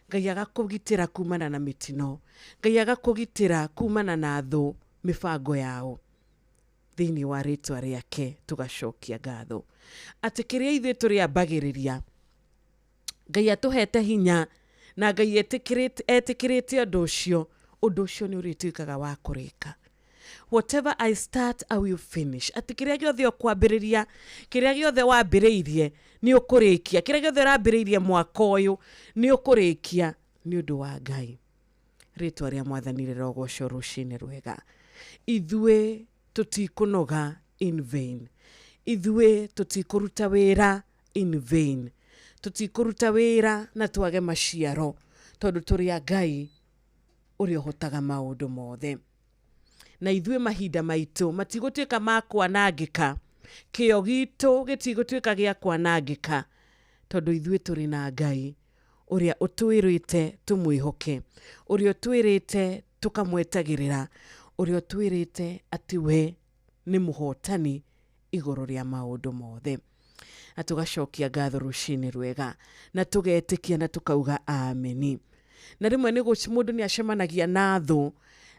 Ngai agakũgitĩra kumana na mĩtino, Ngai agakũgitĩra kumana na thũ mĩbango yao. Thĩinĩ wa rĩtwa rĩake tũgacokia ngatho atĩ kĩrĩa ithuĩ tũrĩambagĩrĩria Ngai atũhete hinya na Ngai etĩkĩrĩte ũndũ ũcio nĩ ũrĩtuĩkaga wa kũrĩka. Whatever I start, I will finish. Atĩ kĩrĩa gĩothe ũkwambĩrĩria, kĩrĩa gĩothe wambĩrĩirie nĩ ũkũrĩkia, kĩrĩa gĩothe ũrambĩrĩirie mwaka ũyũ nĩ ũkũrĩkia nĩ ũndũ wa Ngai. Rĩtwa rĩa mwathani rĩrogocwo rũcinĩ rwega. Ithuĩ tũtikũnoga in vain, ithuĩ tũtikũruta wĩra in vain, tũtikũruta wĩra na twage maciaro, tondũ tũrĩ a Ngai ũrĩa ũhotaga maũndũ mothe. Na ithuĩ mahinda maitũ matigũtuĩka ma kwanangĩka, kĩo gitũ gĩtigũtuĩka gĩa kwanangĩka, tondũ ithuĩ tũrĩ na Ngai ũrĩa ũtwĩrĩte tũmwĩhoke, ũrĩa ũtwĩrĩte tũkamwetagĩrĩra, ũrĩa ũtwĩrĩte atĩ we nĩ mũhotani igũrũ rĩa maũndũ mothe. Na tũgacokia ngatho rũcinĩ rwega na tũgetĩkia na tũkauga ameni. Na rĩmwe nĩ mũndũ nĩ acemanagia na thũ,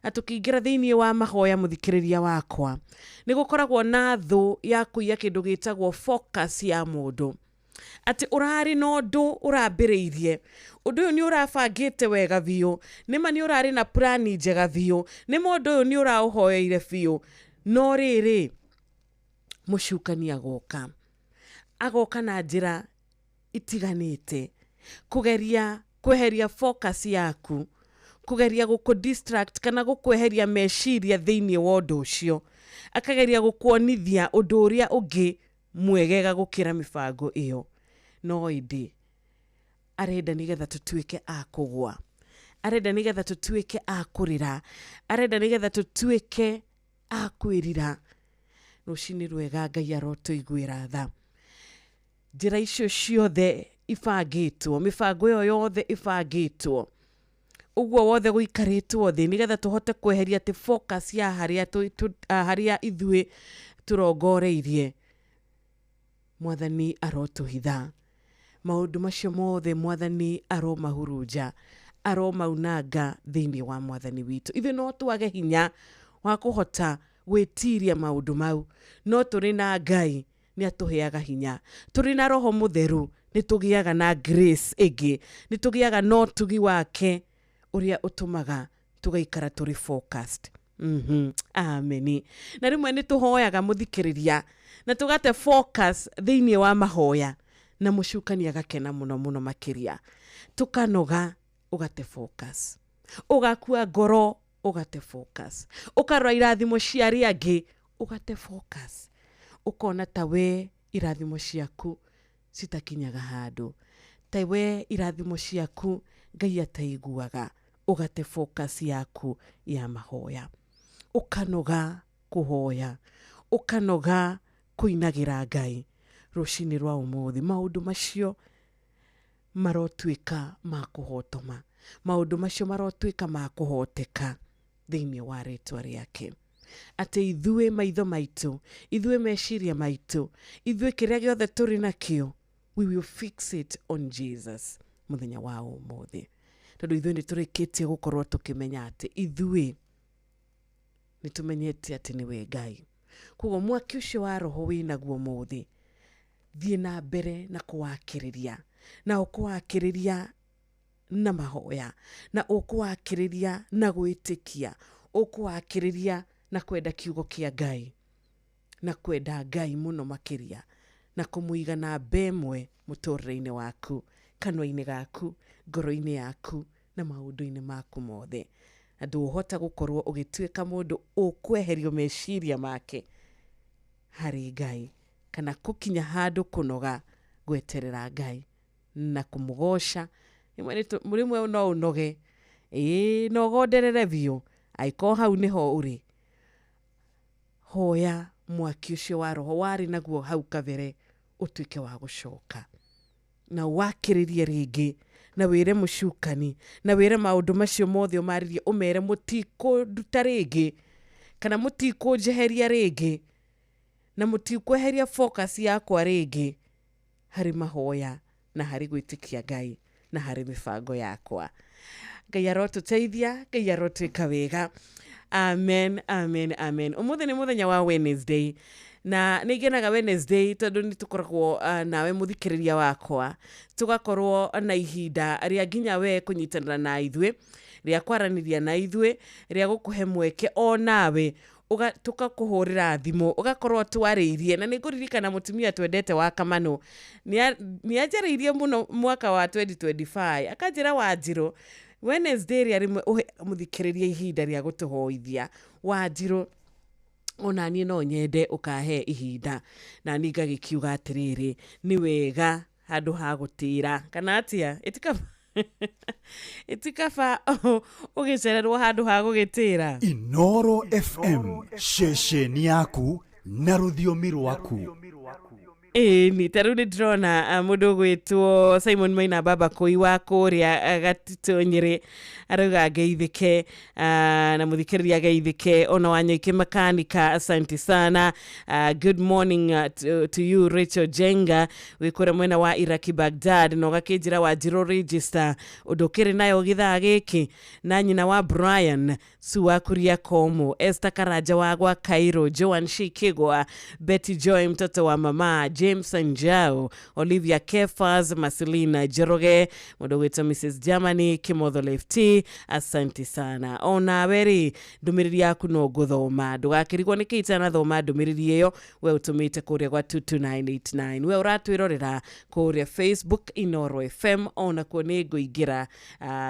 na tũkĩingĩra thĩinĩ wa mahoya mũthikĩrĩria wakwa, nĩ gũkoragwo na thũ ya kũiya kĩndũ gĩtagwo focus ya mũndũ, atĩ ũrarĩ na ũndũ ũrambĩrĩirie, ũndũ ũyũ nĩ ũrabangĩte wega biũ, nĩma nĩ ũrarĩ na plani njega biũ, nĩma ũndũ ũyũ nĩ ũraũhoeire biũ, no rĩrĩ mũcukani agoka, agoka na njĩra itiganĩte kũgeria kweheria focus yaku, kũgeria gũkũ distract kana gũkweheria meciria thĩinĩ wa ũndũ ũcio, akageria gũkuonithia ũndũ ũrĩa ũngĩ mwegega gũkĩra mĩbango ĩyo. No ĩndĩ arenda nĩgetha tũtuĩke a kũgwa, arenda nĩgetha tũtuĩke a kũrĩra, arenda nĩgetha tũtuĩke a kwĩrira. Rũcinĩ rwega, Ngai arotũiguĩra tha. Njĩra icio ciothe ibangĩtwo, mĩbango ĩyo yothe ibangĩtwo ũguo wothe gũikarĩtwo thĩ nĩgetha tũhote kweheria atĩ focus ya harĩa harĩa ithuĩ tũrongoreirie, Mwathani arotũhitha maũndũ macio mothe, Mwathani aromahurunja, aromaunanga thĩinĩ wa Mwathani witũ. Ithuĩ no twage hinya wa kũhota gwĩtiria maũndũ mau, no tũrĩ na Ngai nĩ atũheaga hinya, tũrĩ na Roho Mũtheru nĩ tũgĩaga na grace ĩngĩ, nĩ tũgĩaga na ũtugi wake ũrĩa ũtũmaga tũgaikara tũrĩ focused. Ameni. Na rĩmwe nĩ tũhoyaga mũthikĩrĩria na tũgate focus thĩinĩ wa mahoya, na mũcukani agakena mũno mũno makĩria. Tũkanoga, ũgate focus, ũgakua ngoro, ũgate focus, ũkarora irathimo cia arĩa angĩ, ũgate focus, ũkona ta we irathimo ciaku citakinyaga handũ, ta we irathimo ciaku Ngai ataiguaga, ũgate focus yaku ya mahoya, ũkanoga kũhoya, ũkanoga kũinagĩra Ngai. Rũcinĩ rwa ũmũthĩ maũndũ macio marotuĩka ma kũhotoma, maũndũ macio marotuĩka ma kũhoteka thĩinĩ wa rĩtwa rĩake, atĩ ithuĩ maitho maitũ, ithuĩ meciria maitũ, ithuĩ kĩrĩa gĩothe tũrĩ nakĩo, we will fix it on Jesus mũthenya wa ũmũthĩ, tondũ ithuĩ nĩ tũrĩkĩtie gũkorwo tũkĩmenya atĩ ithuĩ nĩ tũmenyete atĩ nĩwe Ngai. Koguo mwaki ũcio wa roho wĩnaguo mũthĩ, thiĩ na mbere na kũwakĩrĩria, na ũkũwakĩrĩria na mahoya, na ũkũwakĩrĩria na gwĩtĩkia, ũkũwakĩrĩria na kwenda kiugo kĩa Ngai, na kwenda Ngai mũno makĩria, na kũmũiga namba ĩmwe mũtũrĩre-inĩ waku, kanua-inĩ gaku, ngoro-inĩ yaku, na maũndũ-inĩ maku mothe. Na ndũhota gũkorwo ũgĩtuĩka mũndũ ũkweherio meciria make harĩ Ngai, kana kũkinya handũ kũnoga gweterera Ngai na kũmũgoca. Rĩmwe no ũnoge, ĩĩ, no ũgonderere biũ, angĩkorwo hau nĩho ũrĩ, hoya mwaki ũcio wa roho warĩ naguo hau kabere ũtuĩke wa gũcoka, na wakĩrĩrie rĩngĩ, na wĩre mũcukani, na wĩre maũndũ macio mothe ũmarĩrie, ũmere mũtikũnduta rĩngĩ, kana mũtikũnjeheria rĩngĩ, na mũtikweheria focus yakwa rĩngĩ harĩ mahoya na harĩ gwĩtĩkia Ngai na harĩ mĩbango yakwa. Ngai arotũteithia, Ngai arotwĩka wega. Amen, amen, amen. Ũmũthĩ nĩ mũthenya wa Wednesday, na nĩ ngenaga Wednesday tondũ nĩ tũkoragwo nawe mũthikĩrĩria wakwa, tũgakorwo na ihinda rĩa nginya we kũnyitanĩra na ithuĩ, rĩa kwaranĩria na ithuĩ, rĩa gũkũhe mweke o nawe tũkakũhũrĩra thimũ, ũgakorwo twarĩirie. Na nĩ ngũririkana mũtumia twendete wa Kamano nĩ anjarĩirie mũno mwaka wa 2025, akanjĩra Wanjirũ, Wednesday ĩrĩa rĩmwe ũhe mũthikĩrĩria ihinda rĩa gũtũhoithia. Wanjirũ, ona niĩ no nyende ũkahe ihinda, na niĩ ngagĩkiuga atĩrĩrĩ, nĩ wega handũ ha gũtĩra kana atĩa, ĩtikaba ũgĩcererwo handũ ha gũgĩtĩra. Inoro FM, ceceni yaku na rũthiomi rwaku. Ĩni ta rĩu nĩ ndĩrona mũndũ ũgwĩtwo Simon Maina baba kũi wa kũrĩa Gatitũ Nyĩrĩ arauga ngeithĩke, na mũthikĩrĩria ageithĩke. Ona Wanyoike makanika, asante sana. Good morning to you Rachel Jenga wĩ kũrĩa mwena wa Iraki Baghdad, na ũgakĩnjĩra Wanjirũ register ũndũ ũkĩrĩ nayo gĩthaa gĩkĩ, na nyina wa Brian Su wa Kuria Komo, Esther Karanja wa gwa Cairo, Joan Shikigwa, Betty Joy mtoto wa mama, James Njau, Olivia Kefas, Marcelina Njoroge, mũndũ ũgwĩtwo Mrs Germany Kimotho Lefty, asante sana. Onawe rĩ, ndũmĩrĩri yaku no ngũthoma, ndũgakĩrigwo nĩkĩ itanathoma ndũmĩrĩri ĩyo we ũtũmĩte kũrĩa gwa 22989. We ũratwĩrorera kũrĩa Facebook Inoro FM, onakuo nĩ ngũingĩra,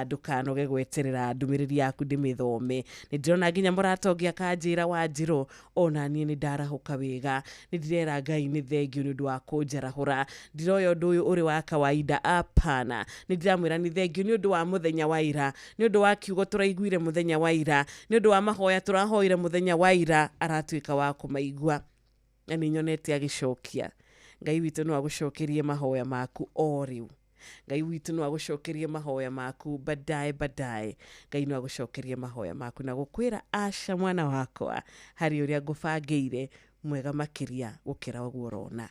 ndũkanoge gweterera ndũmĩrĩri yaku ndĩmĩthome. Nĩ ndĩrona nginya mũrata ũngĩ akanjĩra Wanjirũ, ona niĩ nĩ ndarahũka wega, nĩ ndĩrera Ngai nĩ thengio nĩ ũndũ wa kũnjarahũra, ndiroya ũndũ ũyũ ũrĩ wa kawaida, apana. Nĩ ndĩramwĩra nĩ thengio nĩ ũndũ wa mũthenya wa ira, nĩ ũndũ wa kiugo tũraiguire mũthenya wa ira, nĩ ũndũ wa mahoya tũrahoire mũthenya wa ira, aratuĩka wa kũmaigua na nĩ nyonete agĩcokia. Ngai witũ no agũcokerie mahoya maku o rĩu. Ngai witũ no agũcokerie mahoya maku baadaye baadaye. Ngai no agũcokerie mahoya maku na gũkwĩra aca mwana wakwa, harĩ ũrĩa ngũbangĩire mwega makĩria gũkĩra ũguo ũrona.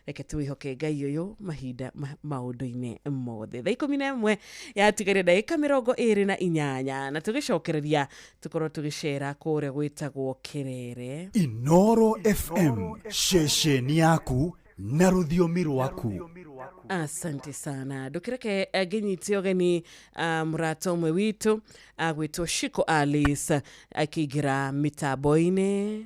Reke twĩhoke Ngai ũyũ mahinda maũndũ-inĩ mothe. Thaa 11 yatigaire ndagĩka 28, na tũgĩcokereria tũkorwo tũgĩcera kũrĩa gwĩtagwo Kerere. Inoro FM, ceceni yaku na rũthiomi rwaku. Asante sana. Ndũkĩreke ngĩnyite ũgeni mũrata ũmwe witũ agwĩtwo Shiko Alice akĩingĩra mĩtambo-inĩ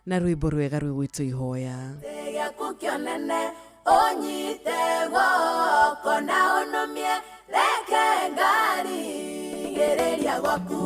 na rwĩmbo rwega rwĩgwĩtwo Ihoya. Gĩaku kĩonene ũnyite guoko na ũnũmie, reke ngarigĩrĩria gwaku.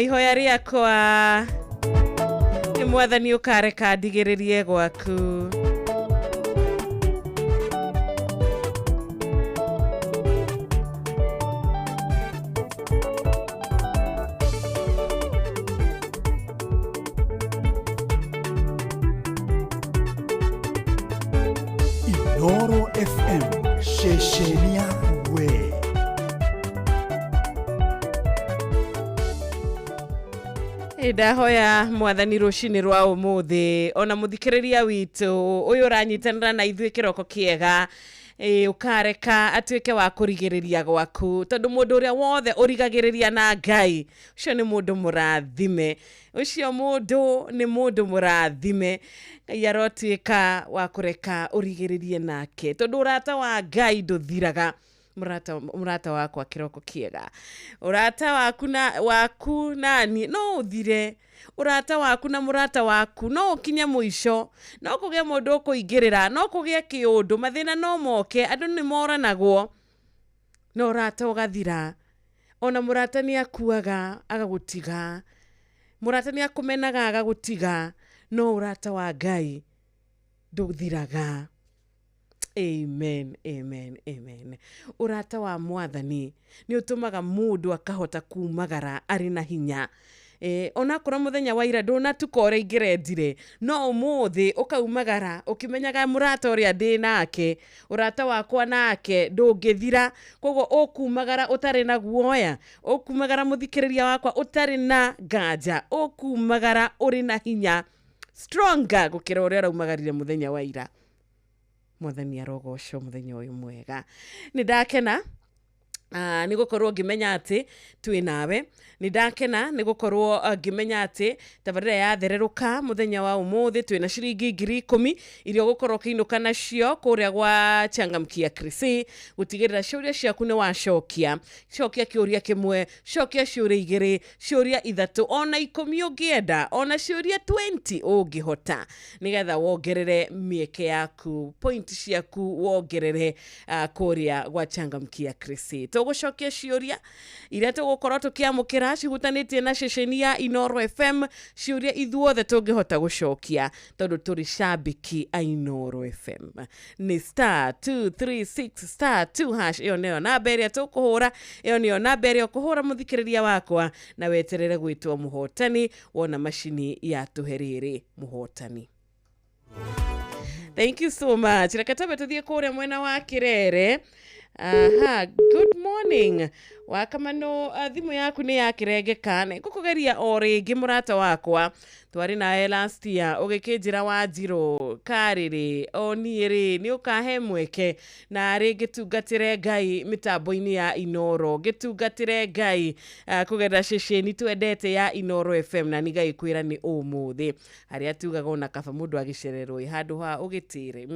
Ihoya rĩakwa nĩ Mwathani ũkareka ndigĩrĩrie gwaku. Inoro FM ceceni yaku we. Ndahoya Mwathani rũcinĩ rwa ũmũthĩ ona mũthikĩrĩria witũ ũyũ ũranyitanĩra na ithuĩ kĩroko kĩega, ũkareka atuĩke wa kũrigĩrĩria gwaku, tondũ mũndũ ũrĩa wothe ũrigagĩrĩria na Ngai ũcio nĩ mũndũ mũrathime, ũcio mũndũ nĩ mũndũ mũrathime. Ngai arotuĩka wa kũreka ũrigĩrĩrie nake, tondũ ũrata wa Ngai ndũthiraga. Mũrata wakwa kĩroko kĩega, ũrata waku na waku nani no ũthire, ũrata waku na mũrata waku no ũkinye mũico, no kũgĩe mũndũ ũkũingĩrĩra, no kũgĩe kĩũndũ, mathĩna no moke, andũ nĩ moranagwo, no ũrata ũgathira. Ona mũrata nĩ akuaga agagũtiga, mũrata nĩ akũmenaga agagũtiga, no ũrata wa Ngai ndũthiraga. Amen, amen, amen. Ũrata wa Mwathani nĩ ũtũmaga mũndũ akahota kumagara arĩ na hinya. Onakorwo mũthenya wa ira ndũnatuka ũrĩa ingĩrendire, no ũmũthĩ ũkaumagara ũkĩmenyaga mũrata ũrĩa ndĩ nake, ũrata wakwa nake ndũngĩthira. Koguo ũkumagara ũtarĩ na guoya, ũkumagara mũthikĩrĩria wakwa ũtarĩ na nganja, ũkumagara ũrĩ na hinya, stronger gũkĩra ũrĩa ũraumagarire mũthenya wa ira. Mwathani arogocwo mũthenya ũyũ mwega. Nĩ ndakena nĩ gũkorwo ngĩmenya atĩ twĩ nawe, nĩ ndakena nĩ gũkorwo ngĩmenya atĩ tabarĩra yathererũka mũthenya wa ũmũthĩ twĩna ciringi 10,000 iria ũgũkorwo ũkĩinũka nacio kũrĩa gwa Changamkia Krisi, gũtigĩrĩra ciũria ciaku nĩ wacokia. Cokia kĩũria kĩmwe, cokia ciũria 2, ciũria 3, ona 10 ũngĩenda, ona ciũria 20 ũngĩhota, nĩgetha wongerere mĩeke yaku, point ciaku wongerere kũrĩa gwa Changamkia Krisi. Tũgũcokia ciũria iria tũgũkorwo tũkĩamũkĩra cihutanĩtie na ceceni ya Inoro FM, ciũria ithuothe tũngĩhota gũcokia tondũ tũrĩ cambĩki a Inoro FM. Nĩ star 236 star 2 hash, ĩyo nĩyo namba ĩrĩa tũkũhũra, ĩyo nĩyo namba ĩrĩa ũkũhũra mũthikĩrĩria wakwa, na weterere gwĩtwo mũhotani wona macini ya tũhe rĩrĩ mũhotani. Thank you so much. Reke twambe tũthiĩ kũrĩa mwena wa Kĩrere. Aha, good morning. Wakamano, thimũ yaku nĩ yakĩrengeka, na ngũkũgeria o rĩngĩ mũrata wakwa. Twarĩ nawe last year ũgĩkĩnjĩra Wanjirũ karĩrĩ, o niĩ rĩ nĩ ũkahe mweke na rĩngĩ tungatĩre Ngai mĩtambo-inĩ ya Inoro, ngĩtungatĩre Ngai kũgerera ceceni twendete ya Inoro FM, na nĩngagĩkwĩra nĩ ũmũthĩ harĩa tugaga ona kaba mũndũ agĩcererwo ĩ handũ ha ũgĩtĩre.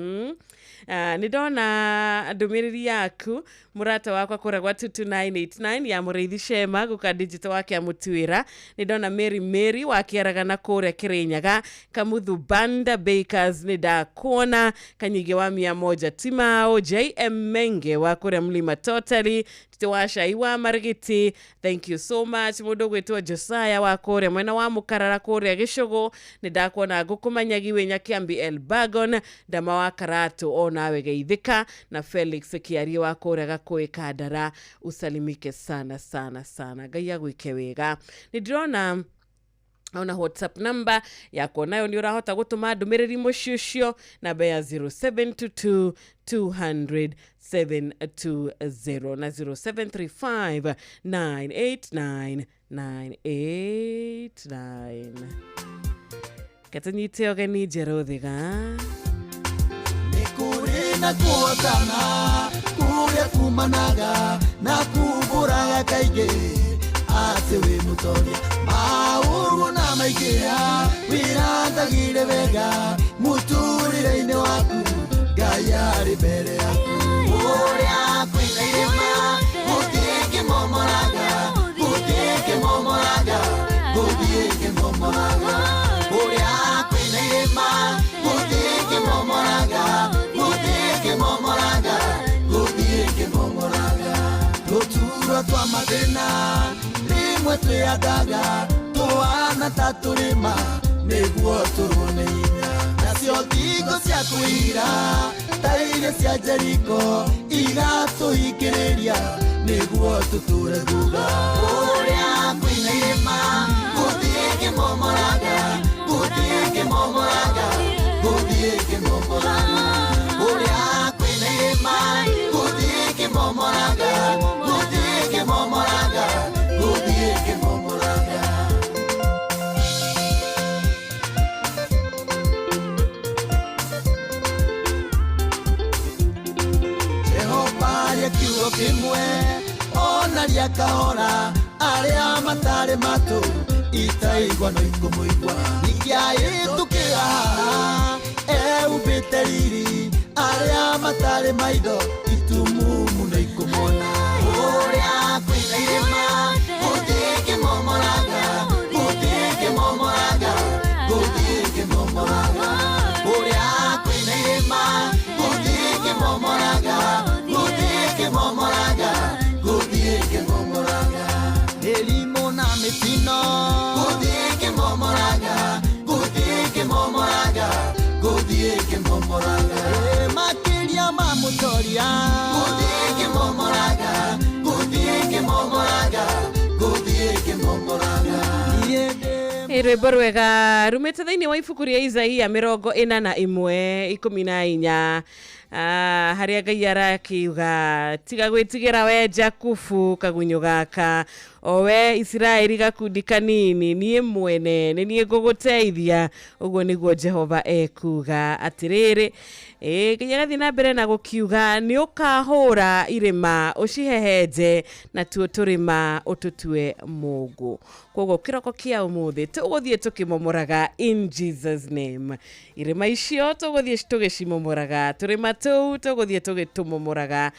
Nĩ ndona ndũmĩrĩri yaku mũrata wakwa kũrĩa gwa 22989 ya Mũrĩithi Shema gũka digital wake amũtuĩra. Nĩ ndona Mary Mary wa Kĩaragana kũrĩa Kĩrĩnyaga, Kamuthu Banda Bakers nĩ ndakuona, Kanyige wa 100 Timao, JM Menge wa kũrĩa Mlima Totally, Titi wa Cai wa Marigiti, thank you so much. Mũndũ ũgwĩtwo Josiah wa kũrĩa mwena wa Mũkarara kũrĩa Gĩcũgũ, nĩ ndakuona Ngũkũmanyagi wĩ Nyakiambi Elbagon, Ndama wa Karatũ onawe geithĩka, na Felix Kĩarie wa kũrĩa Gakũĩ Kandara, usalimike sana sana sana, Ngai agwĩke wega. Nĩ ndĩrona ona WhatsApp number yakwa nayo nĩ ũrahota gũtũma ndũmĩrĩri mũciĩ ũcio, namba ya 0722 200 720 na 0735 989 989. Ketũnyite ũgeni njerũ thiga. Nĩ kũrĩ na kuotana kũrĩa kumanaga na kumbũraga kaingĩ atĩ wĩ mũtoria, maũru na maingĩha wĩrandagire wega mũtũrĩre-inĩ waku, Ngai arĩ mbere yaku. Kũrĩa kwĩna irĩma gũtingĩmomoraga, gũtingĩmomoraga, gũtingĩmomoraga. Kũrĩa kwĩna irĩma gũtingĩmomoraga, gũtingĩmomoraga, gũtingĩmomoraga. Tũturo twa mathĩna rĩmwe twĩangaga Ta tũrĩma nĩguo tũrwo nĩ hinya nacio thingo cia kwĩira ta iria cia Jeriko igatũhingĩrĩria nĩguo tũtũre thutha kũrĩa kwĩna irĩma gũthiĩ ngĩmomoraga gũthiĩ ngĩmomoraga gũthiĩ ngĩmomoraga kũrĩa kwĩna irĩma gũthiĩ ngĩmomoraga gũthiĩ ngĩmomoraga gũthiĩ ngĩmomoraga. Jehova rĩa kiugo kĩmwe ona rĩa kahora arĩa matarĩ matũ itaigua no ikũmũigua ningĩ ahĩtũkĩra haha eumbĩte riri arĩa matarĩ maitho itumumu no ikũmona kũrĩa kwĩna irĩma gũthiĩ ngĩmomoraga gũthiĩ ngĩmomoraga gũthiĩ ngĩmomoraga kũrĩa kwĩna irĩma gũthiĩ ngĩmomoraga gũthiĩ ngĩmomoraga gũthiĩ ngĩmomoraga mĩrimũ na mĩtino gũthiĩ ngĩmomoraga gũthiĩ ngĩmomoraga gũthiĩ ngĩmomoraga makĩria ma mũtoria gũthiĩ ngĩmomoraga gũthiĩ ngĩmomoraga gũthiĩ ngĩmomoraga. Rwĩmbo rwega rumĩte thĩinĩ wa ibuku rĩa Isaia 41:14 harĩa Ngai arakiuga tiga gwĩtigĩra we Jakubu kagunyũ gaka o we Isiraeli gakundi kanini niĩ mwene nĩ niĩ ngũgũteithia ũguo nĩguo Jehova ekuga atĩrĩrĩ. Ngai agathiĩ na mbere na gũkiuga nĩ ũkahũra irĩma ũcihehenje natuo tũrĩma ũtũtue mũũngũ. Koguo kĩroko kĩa ũmũthĩ tũgũthiĩ tũkĩmomoraga in Jesus name. Irĩma icio tũgũthiĩ tũgĩcimomoraga tũrĩma tũu tũgũthiĩ tũgĩtũmomoraga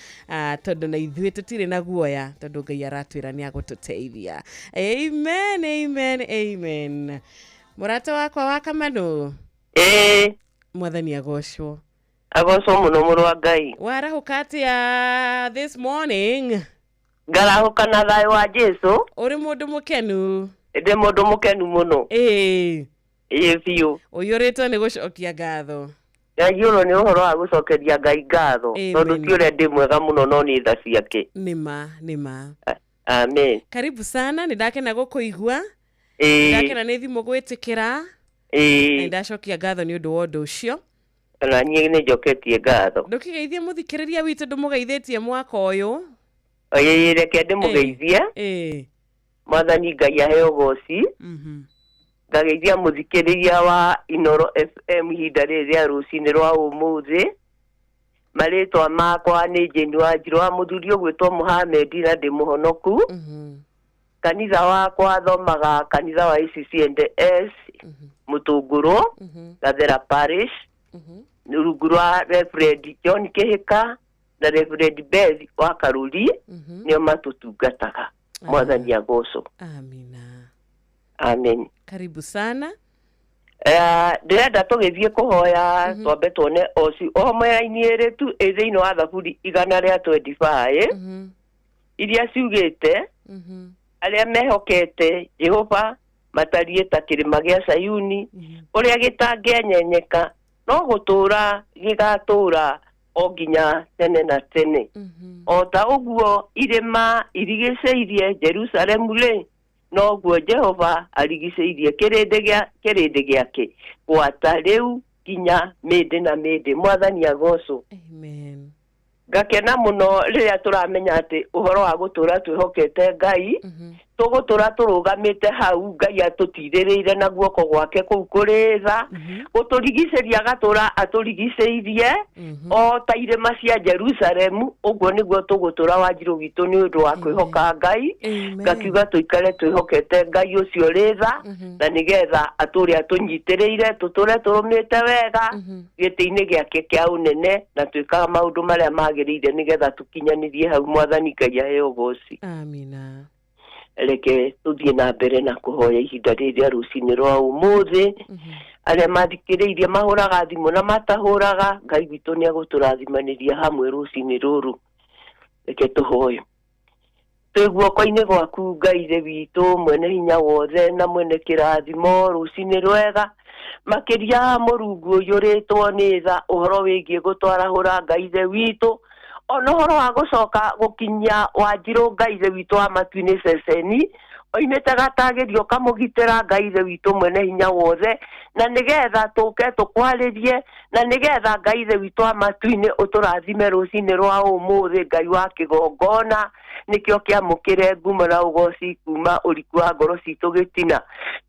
tondũ na ithuĩ tũtirĩ na guoya tondũ Ngai aratwĩra nĩ agũtũteithia. Amen, amen, amen. Mũrata wakwa wa Kamanu. Ĩĩ. Mwathani agocwo. Agocwo mũno mũrũ wa Ngai. Warahũka atĩa this morning? Ngarahũka na thayũ wa Jesu. Ũrĩ mũndũ mũkenu? Ndĩ mũndũ mũkenu mũno. Ĩĩ. Ĩĩ biũ. Ũiyũrĩtwo nĩ gũcokia ngatho. Ndaiyũrwo nĩ ũhoro wa gũcokeria Ngai ngatho tondũ ti ũrĩa ndĩ mwega mũno no nĩ tha ciake. Nĩma, nĩma. Amen. Karibu sana, nĩ ndakena gũkũigua. Ĩĩ. Ndakena nĩ thimũ gwĩtĩkĩra. Ĩĩ. Na ndacokia ngatho nĩ ũndũ wa ũndũ ũcio. Na niĩ nĩ njoketie ngatho. Ndũkĩgeithie mũthikĩrĩria witũ ndũmũgeithĩtie mwaka ũyũ. Ĩĩ reke ndĩmũgeithie. Ĩĩ. Mwathani Ngai aheo ũgoci. Ngageithia mũthikĩrĩria wa Inoro FM ihinda rĩrĩ rĩa rũcinĩ rwa ũmũthĩ. Marĩtwa makwa nĩ Jane Wanjirũ wa mũthuri ũgwĩtwo Mohamed na ndĩ mũhonoku. Kanitha wakwa thomaga kanitha wa ACC&S Mũtũngũrũ, Gathera Parish, rungu rwa Reverend John Kĩhĩka na Reverend Beth wa Karuri nĩo matũtungataga. Mwathani agocwo. Amina. Amen. Karibu sana. Ndĩrenda tũgĩthiĩ kũhoya twambe tuone oci o mwena-inĩ ĩrĩ tu ĩ thĩinĩ wa Thaburi 125 iria ciugĩte arĩa mehokete Jehova matariĩ ta kĩrĩma gĩa Sayuni ũrĩa gĩtangĩenyenyeka no gũtũũra gĩgatũũra o nginya tene na tene. O ta ũguo irĩma irigicĩirie Jerusalemu rĩ noguo Jehova arigicĩirie kĩrĩndĩ gĩake gwata rĩu nginya mĩndĩ na mĩndĩ. Mwathani agocwo. Amen. Ngakena mũno rĩrĩa tũramenya atĩ ũhoro wa gũtũũra twĩhokete Ngai tũgũtũũra tũrũgamĩte hau Ngai atũtirĩrĩire na guoko gwake kũu kũrĩ tha gũtũrigicĩria agatũũra atũrigicĩirie o ta irĩma cia Jerusalemu ũguo nĩguo tũgũtũũra Wanjirũ witũ nĩ ũndũ wa kwĩhoka Ngai. Ngakiuga tũikare twĩhokete Ngai ũcio ũrĩ tha na nĩgetha atũũre atũnyitĩrĩire tũtũũre tũrũmĩte wega gĩtĩ-inĩ gĩake kĩa ũnene na twĩkaga maũndũ marĩa magĩrĩire nĩgetha tũkinyanĩrie hau. Mwathani Ngai aheo ũgoci. Amina. Reke tũthiĩ na mbere na kũhoya ihinda rĩrĩ rĩa rũcinĩ rwa ũmũthĩ. Arĩa mathikĩrĩirie mahũraga thimũ na matahũraga, Ngai witũ nĩ egũtũrathimanĩria hamwe rũcinĩ rũrũ. Reke tũhoye. Twĩ guoko-inĩ gwaku Ngai Ithe witũ mwene hinya wothe na mwene kĩrathimo rũcinĩ rwega makĩria Mũrungu ũiyũrĩtwo nĩ tha ũhoro wĩgiĩ gũtwarahũra Ngai Ithe witũ ona ũhoro wa gũcoka gũkinyia Wanjirũ Ngai Ithe witũ wa matu-inĩ ceceni oimĩte gatagĩrio kamũgitĩra Ngai Ithe witũ mwene hinya wothe na nĩgetha tũke tũkwarĩrie na nĩgetha Ngai Ithe witũ wa matu-inĩ ũtũrathime rũcinĩ rwa ũmũthĩ Ngai wa kĩgongona nĩkĩo kĩamũkĩre ngumo na ũgoci kuma ũriku wa ngoro citũ gĩtina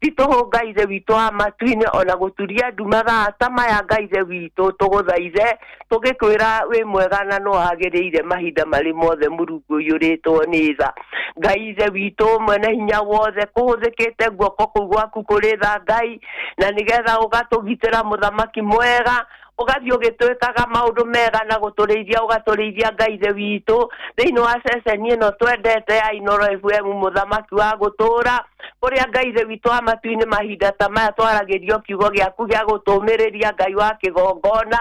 ti tũhũ Ngai Ithe witũ wa matu-inĩ ona gũturia ndu mathaa ta maya Ngai Ithe witũ tũgũthaithe tũgĩkwĩra wĩ mwega na no wagĩrĩire mahinda marĩ mothe Mũrungu ũiyũrĩtwo nĩ tha Ngai Ithe witũ mwene hinya wothe kũhũthĩkĩte guoko kũu gwaku kũrĩ tha Ngai na nĩgetha ũgatũgitĩra mũthamaki mwega ũgathiĩ ũgĩtwĩkaga maũndũ mega na gũtũrĩithia ũgatũrĩithia Ngai Ithe witũ thĩinĩ wa ceceni ĩno twendete ya Inooro FM mũthamaki wa gũtũũra kũrĩa Ngai Ithe witũ wa matu-inĩ mahinda ta maya twaragĩrio kiugo gĩaku gĩa gũtũmĩrĩria Ngai wa kĩgongona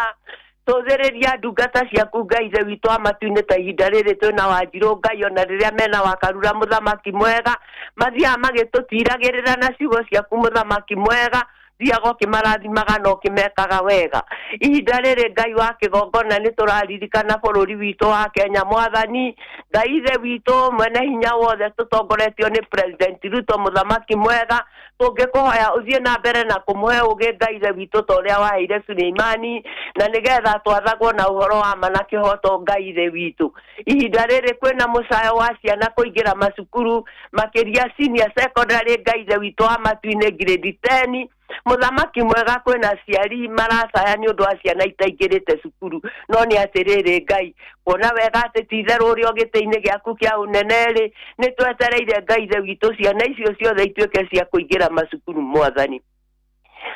tũthĩrĩria ndungata ciaku Ngai Ithe witũ wa matu-inĩ ta ihinda rĩrĩ twĩna Wanjirũ Ngai ona rĩrĩa mena Wakarura mũthamaki mwega mathiaga magĩtũtiragĩrĩra na ciugo ciaku mũthamaki mwega thiaga ũkĩmarathimaga na ũkĩmekaga wega ihinda rĩrĩ Ngai wa kĩgongona nĩ tũraririkana bũrũri witũ wa Kenya mwathani Ngai Ithe witũ mwene hinya wothe tũtongoretio nĩ President Ruto mũthamaki mwega tũngĩkũhoya ũthiĩ na mbere na kũmũhe ũgĩ Ngai Ithe witũ ta ũrĩa waheire Suleimani na nĩgetha twathagwo na ũhoro wa ma na kĩhoto Ngai Ithe witũ ihinda rĩrĩ kwĩna mũcayo wa ciana kũingĩra macukuru makĩria senior secondary Ngai Ithe witũ wa matu-inĩ grade 10 mũthamaki mwega kwĩna aciari maracaya nĩ ũndũ wa ciana itaingĩrĩte cukuru no nĩ atĩrĩrĩ Ngai kuona wega atĩ ti itherũ ũrĩ o gĩtĩ-inĩ gĩaku kĩa ũnene rĩ nĩ twetereire Ngai Ithe witũ ciana icio ciothe ituĩke cia kũingĩra macukuru mwathani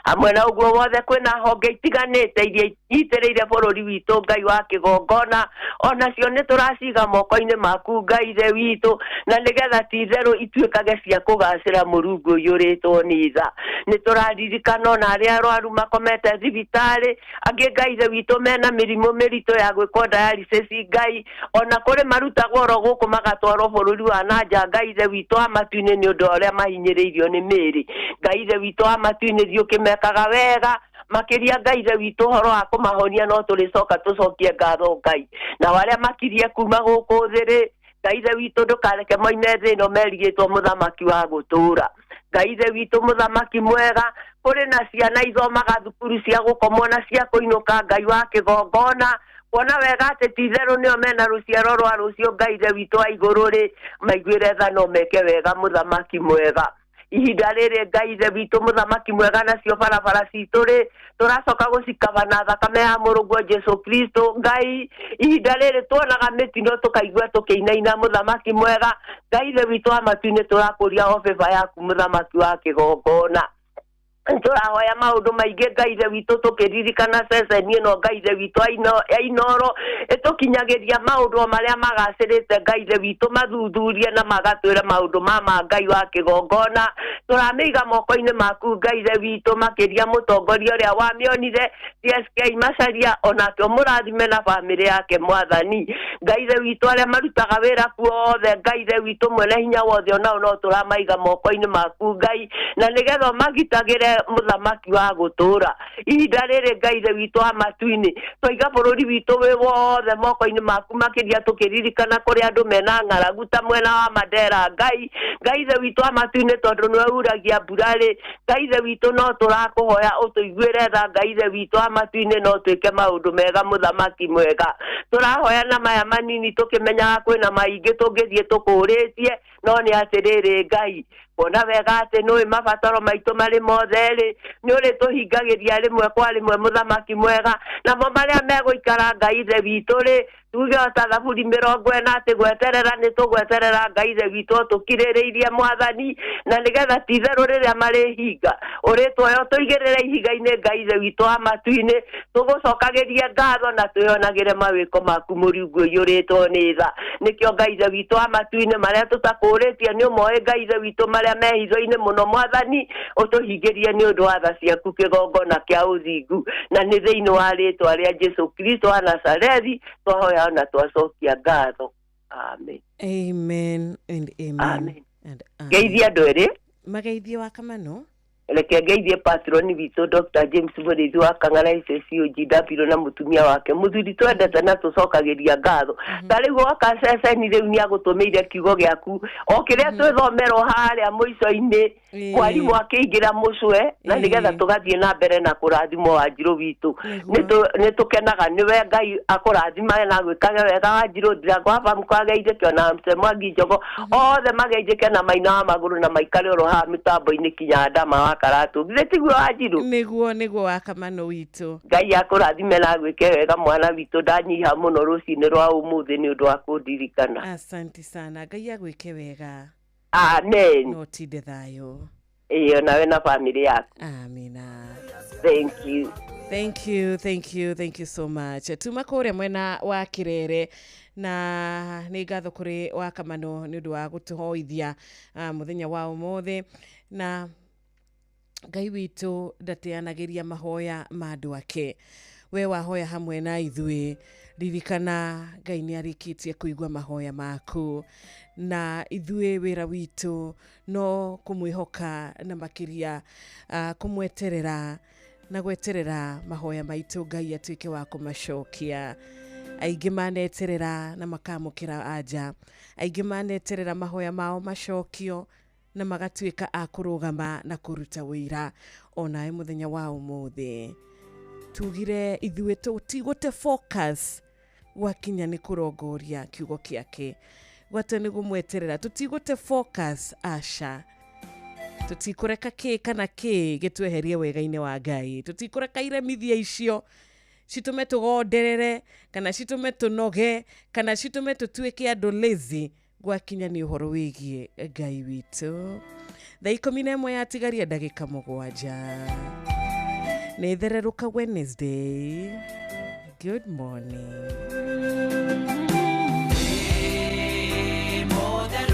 hamwe na ũguo wothe kwĩna honge itiganĩte iria inyitĩrĩire bũrũri witũ Ngai wa kĩgongona onacio nĩ tũraciga moko-inĩ maku Ngai Ithe witũ na nĩgetha ti itherũ ituĩkage cia kũgacĩra Mũrungu ũiyũrĩtwo nĩ tha nĩ tũraririkana ona arĩa arwaru makomete thibitarĩ angĩ Ngai Ithe witũ mena mĩrimũ mĩritũ ya gwĩkwo dialysis Ngai ona kũrĩ marutagwo oro gũkũ magatwarwo bũrũri wa nanja Ngai Ithe witũ wa matu-inĩ nĩ ũndũ wa ũrĩa mahinyĩrĩirio nĩ mĩĩrĩ Ngai Ithe witũ wa matu-inĩ thiĩ ũkĩmekaga wega makĩria Ngai Ithe witũ ũhoro wa kũmahonia no tũrĩcoka tũcokie ngatho Ngai nao arĩa makirie kuma gũkũ thĩ rĩ Ngai Ithe witũ ndũkareke moime thĩ ĩno merigĩtwo mũthamaki wa gũtũũra Ngai Ithe witũ mũthamaki mwega kũrĩ na ciana ithomaga thukuru cia gũkomwo na cia kũinũka Ngai wa kĩgongona kuona wega atĩ ti itherũ nĩo mena rũciaro rwa rũciũ Ngai Ithe witũ wa igũrũ rĩ maiguĩre tha no meke wega mũthamaki mwega ihinda rĩrĩ Ngai Ithe witũ mũthamaki mwega nacio barabara citũ rĩ tũracoka gũcikaba na thakame ya mũrũguo Jesu Kristo Ngai ihinda rĩrĩ tuonaga mĩtino tũkaigua tũkĩinaina mũthamaki mwega Ngai Ithe witũ wa matu-inĩ tũrakũria o bĩba yaku mũthamaki wa kĩgongona tũrahoya maũndũ maingĩ Ngai Ithe witũ tũkĩririkana ceceni ĩno Ngai Ithe witũ ya Inooro ĩtũkinyagĩria maũndũ o marĩa magacĩrĩte Ngai Ithe witũ mathuthurie na magatwĩra maũndũ ma ma Ngai wa kĩgongona tũramĩiga moko-inĩ maku Ngai Ithe witũ makĩria mũtongoria ũrĩa wamĩonire TSK Macharia onake ũmũrathime na bamĩrĩ yake mwathani Ngai Ithe witũ arĩa marutaga wĩra kuo othe Ngai Ithe witũ mwene hinya wothe onao no tũramaiga moko-inĩ maku Ngai na nĩgetha ũmagitagĩre mũthamaki wa gũtũũra ihinda rĩrĩ Ngai Ithe witũ wa matu-inĩ twaiga bũrũri witũ wĩ wothe moko-inĩ maku makĩria tũkĩririkana kũrĩa andũ mena ng'aragu ta mwena wa Mandera Ngai Ngai Ithe witũ wa matu-inĩ tondũ nĩwe uragia mbura rĩ Ngai Ithe witũ no tũrakũhoya ũtũiguĩre tha Ngai Ithe witũ wa matu-inĩ no twĩke maũndũ mega mũthamaki mwega tũrahoya na maya manini tũkĩmenyaga kwĩna maingĩ tũngĩthiĩ tũkũrĩtie no nĩ atĩrĩrĩ Ngai kuona wega atĩ nĩũĩ mabataro maitũ marĩ mothe rĩ nĩ ũrĩtũhingagĩria rĩmwe kwa rĩmwe mũthamaki mwega namo marĩa megũikara Ngai Ithe witũ rĩ tuge o ta thaburi 40 atĩ gweterera nĩ tũgweterera Ngai Ithe witũ tũkirĩrĩirie mwathani na nĩgetha ti itherũ rĩrĩa marĩhinga ũrĩtuoya ũtũigĩrĩre ihiga-inĩ Ngai Ithe witũ wa matu-inĩ tũgũcokagĩrie ngatho na twĩonagĩre mawĩko maku Mũrungu ũiyũrĩtwo nĩ tha nĩkĩo Ngai Ithe witũ wa matu-inĩ marĩa tũtakũrĩtie nĩ ũmoĩ Ngai Ithe witũ marĩa me hitho-inĩ mũno mwathani ũtũhingĩrie nĩ ũndũ wa tha ciaku kĩgongona kĩa ũthingu na nĩ thĩinĩ wa rĩtwa rĩa Jesu Kristo wa Nazarethi twahoya na twacokia ngatho. Amen. Amen and amen. Amen. And amen. Ngeithie andũ erĩ. Mageithie wa kamano. Reke ngeithie patroni witũ Dr. James Mũrĩithi wa Kang'ara SSCOGW na mũtumia wake mũthuri twendete na tũcokagĩria ngatho. Ta rĩu gwaka ceceni rĩu nĩ agũtũmĩire kiugo gĩaku o kĩrĩa twĩthomerwo harĩa mũico-inĩ, mwarimũ akĩingĩra mũcwe na nĩgetha tũgathiĩ na mbere na kũrathimwo Wanjirũ witũ. Nĩ tũkenaga nĩwe, Ngai akũrathimage na gwĩkage wega Wanjirũ Ndirango mkageithĩke ona Mzee Mwangi Njogo othe mageithĩke na maina wa magũrũ na maikare oro haha mĩtambo-inĩ kinya ndama wa Karatũ. Githĩ tiguo Wanjirũ? Nĩguo, nĩguo wa kamano witũ. Ngai akũrathime na agwĩke wega mwana witũ. Ndanyiha mũno rũcinĩ rwa ũmũthĩ nĩ ũndũ wa kũndirikana. Asanti sana, Ngai agwĩke wega. Amen. No tinde thayũ. Ĩyo nawe na bamĩrĩ yaku. Amina. Thank you. Thank you, thank you, thank you so much. Tuma kũrĩa mwena wa Kĩrere na nĩ ngatho kũrĩ wa kamano nĩ ũndũ wa gũtũhoithia mũthenya wa ũmũthĩ. Na Ngai witũ ndateanagĩria mahoya ma andũ ake. We wahoya hamwe na ithuĩ, ririkana Ngai nĩ arĩkĩtie kũigua mahoya maku, na ithuĩ wĩra witũ no kũmwĩhoka na makĩria kũmweterera na gweterera mahoya maitũ Ngai atuĩke wa kũmacokia. Aingĩ maneterera na makamũkĩra anja, aingĩ maneterera mahoya mao macokio na magatuĩka a kũrũgama na kũruta wĩra onawe mũthenya wa ũmũthĩ. Tugire ithuĩ tũtigũte focus gwakinya nĩ kũrongoria kiugo kĩake, gwata nĩ gũmweterera, tũtigũte focus aca, tũtikũreka kĩ kana kĩ gĩtweherie wega-inĩ wa Ngai, tũtikũreka iremithia icio citũme tũgonderere kana citũme tũnoge kana citũme tũtuĩke andũ lazy gwakinya nĩ ũhoro wĩgiĩ Ngai witũ. Thaa 11 yatigaria ndagĩka 7. Nĩ thererũka Wednesday. Good morning. Modern.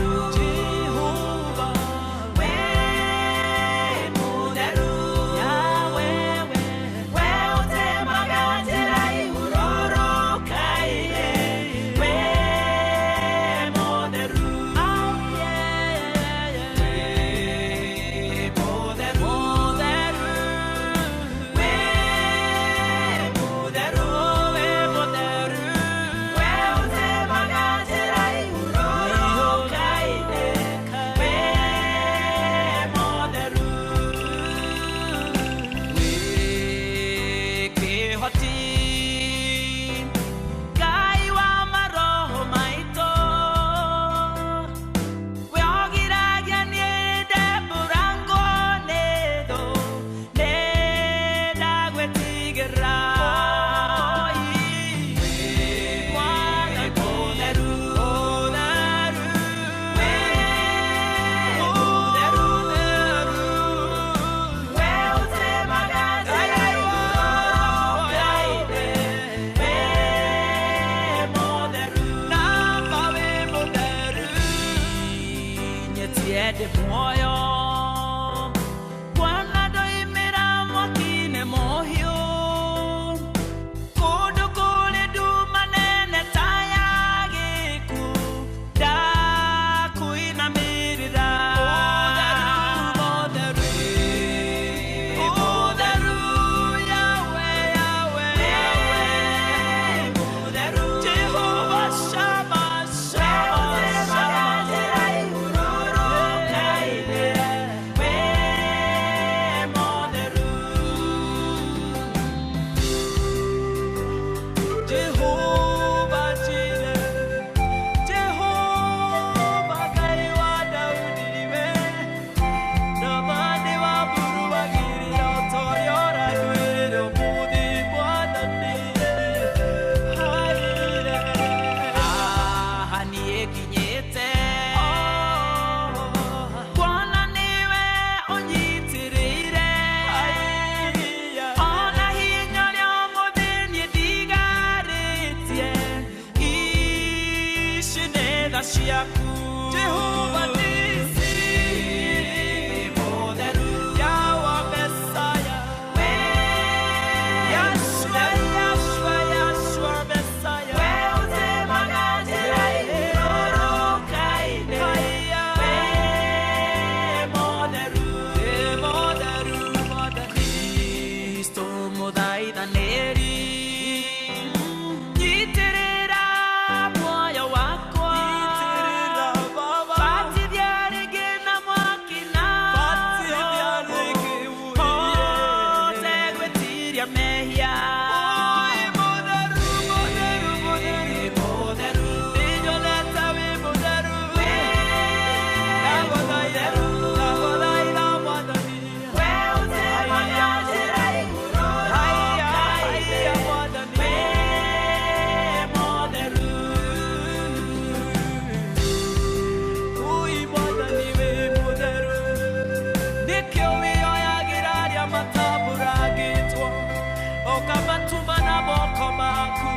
waku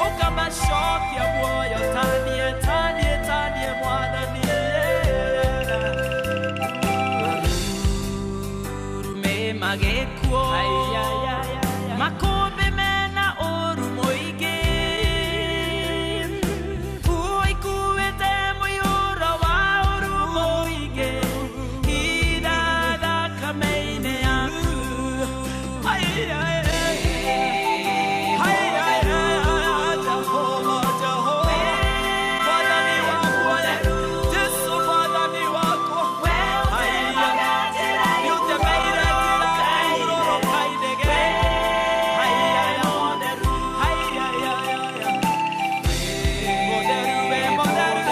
ũkamacokia muoyo tanie tanie tanie mwathani marurume magĩkuo makũmbĩ mena ũru mũingĩ nguo ikuĩte mũiyũro wa ũru mũingĩ hitha thakame-inĩ yaku. Ai, ai, ai. Ai, ai, ai, Jehova, Jehova. Mwathani wakwa, Jesu mwathani wakwa. Ai, ai. Nĩũtemeire njĩra ngũrũrũka inege. Ai, ai, ai. Ai, ai, ai, ai. Mũtheru, we mũtheru.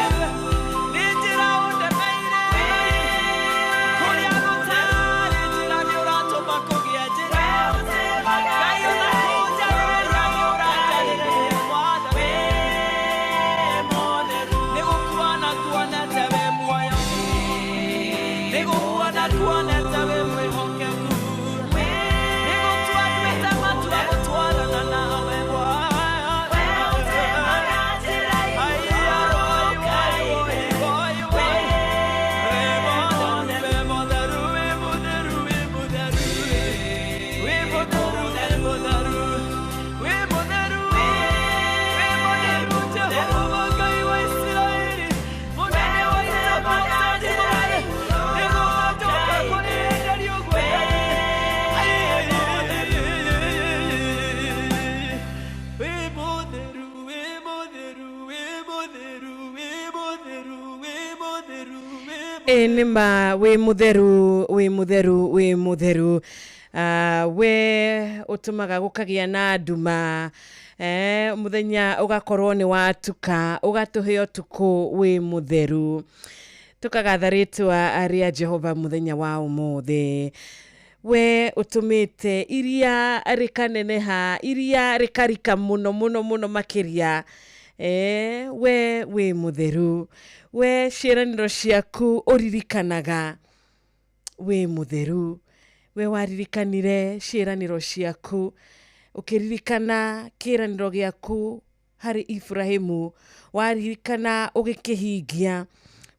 Nĩ njĩra ũndemeire. Kũrĩa gũtarĩ njĩra nĩũratũma kũgĩe njĩra. Ngai ona kũnjarĩrĩria nĩũranjarĩrĩria Mwathani. Nĩgũkuona tuonete wĩ muoyo. Nĩgũkuona tuonete wĩ mwĩhokeku. Nĩgũtua nduĩte matua gũtwarana nawe Ĩ nĩ ma wĩ mũtheru wĩ mũtheru wĩ mũtheru. We ũtũmaga gũkagĩa na nduma, mũthenya ũgakorwo nĩ watuka ũgatũhe ũtukũ wĩ mũtheru. Tũkagatha rĩtwa rĩa Jehova mũthenya wa ũmũthĩ. We ũtũmĩte iria rĩkaneneha iria rĩkarika mũno mũno mũno makĩria. We wĩ mũtheru, we ciĩranĩro ciaku ũririkanaga wĩ mũtheru. We waririkanire ciĩranĩro ciaku ũkĩririkana kĩĩranĩro gĩaku harĩ Ibrahimu, waririkana ũgĩkĩhingia.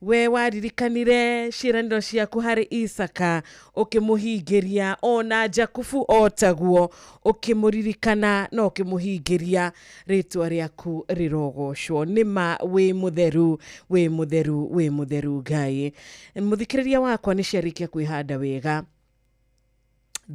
We waririkanire ciĩranĩro ciaku harĩ Isaka ũkĩmũhingĩria, ona Jakubu o taguo ũkĩmũririkana na ũkĩmũhingĩria. Rĩtwa rĩaku rĩrogocwo. Nĩ ma wĩ mũtheru wĩ mũtheru wĩ mũtheru Ngai. Mũthikĩrĩria wakwa nĩ ciarĩkia kwĩhanda wega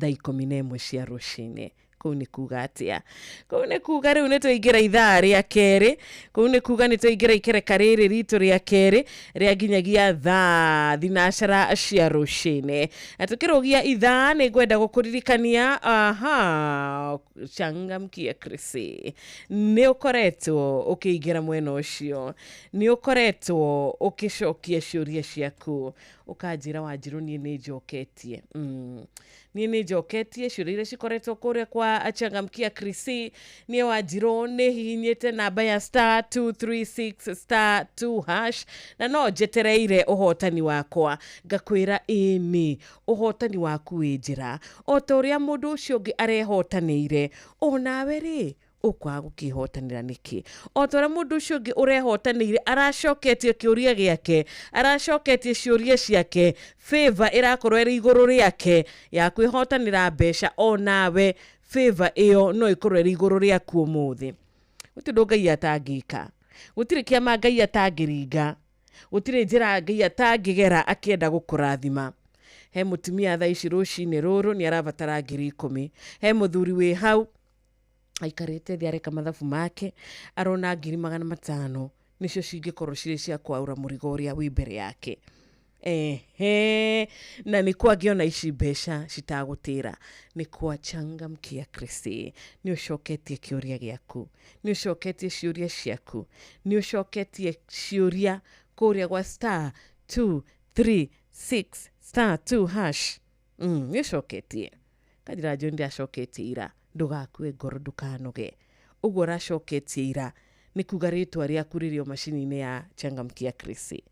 thaa 11 cia rũcinĩ. Kũu nĩ kuga atĩa? Kũu nĩ kuga rĩu nĩ twaingĩra ithaa rĩa kerĩ. Kũu nĩ kuga nĩ twaingĩra ikereka rĩrĩ ritũ rĩa kerĩ rĩa nginyagia thaa 9 cia rũcinĩ. Na tũkĩrũgia ithaa nĩ ngwenda gũkũririkania, aha, changamkia Krisi, nĩ ũkoretwo ũkĩingĩra mwena ũcio, nĩ ũkoretwo ũkĩcokia ciũria ciaku ũkanjĩra Wanjirũ niĩ nĩ njoketie. Niĩ nĩ njoketie ciũria iria cikoretwo kũrĩa kwa changamkia Krisi. Niĩ Wanjirũ nĩ hihinyĩte namba ya star 236 star 2 hash na no njetereire ũhotani wakwa. Ngakwĩra ĩni ũhotani waku wĩ njĩra o ta ũrĩa mũndũ ũcio ũngĩ arehotanĩire, onawe rĩ ũkwaga gũkĩhotanĩra nĩkĩ? O ta ũrĩa mũndũ ũcio ũngĩ ũrehotanĩire aracoketie kĩũria gĩake, aracoketie ciũria ciake, favor ĩrakorwo ĩrĩ igũrũ rĩake ya kwĩhotanĩra mbeca, onawe favor ĩyo no ĩkorwo ĩrĩ igũrũ rĩaku ũmũthĩ. Gũtirĩ ũndũ Ngai atangĩka, gũtirĩ kĩama Ngai atangĩringa, gũtirĩ njĩra Ngai atangĩgera akĩenda gũkũrathima. He mũtumia thaa ici rũcinĩ rũrũ nĩ arabatara 10,000. He mũthuri wĩ hau aikarĩte thĩ areka mathabu make arona 500,000 nĩcio cingĩkorwo cirĩ cia kwaũra mũrigo ũrĩa wĩ mbere yake. Ehe, na nĩ kwangĩona ici mbeca citagũtĩra. Nĩ kwa changamkia Krisi, nĩ ũcoketie kĩũria gĩaku, nĩ ũcoketie ciũria ciaku, nĩ ũcoketie ciũria kũrĩa gwa star 236 star 2 hash. Nĩ ũcoketie kanjĩra njũĩ ndĩracoketie ira. Ndũgakue ngoro, ndũkanoge. Ũguo ũracoketie ira nĩ kuga rĩtwa rĩaku rĩrĩ o macini-inĩ ya changamkia Krisi.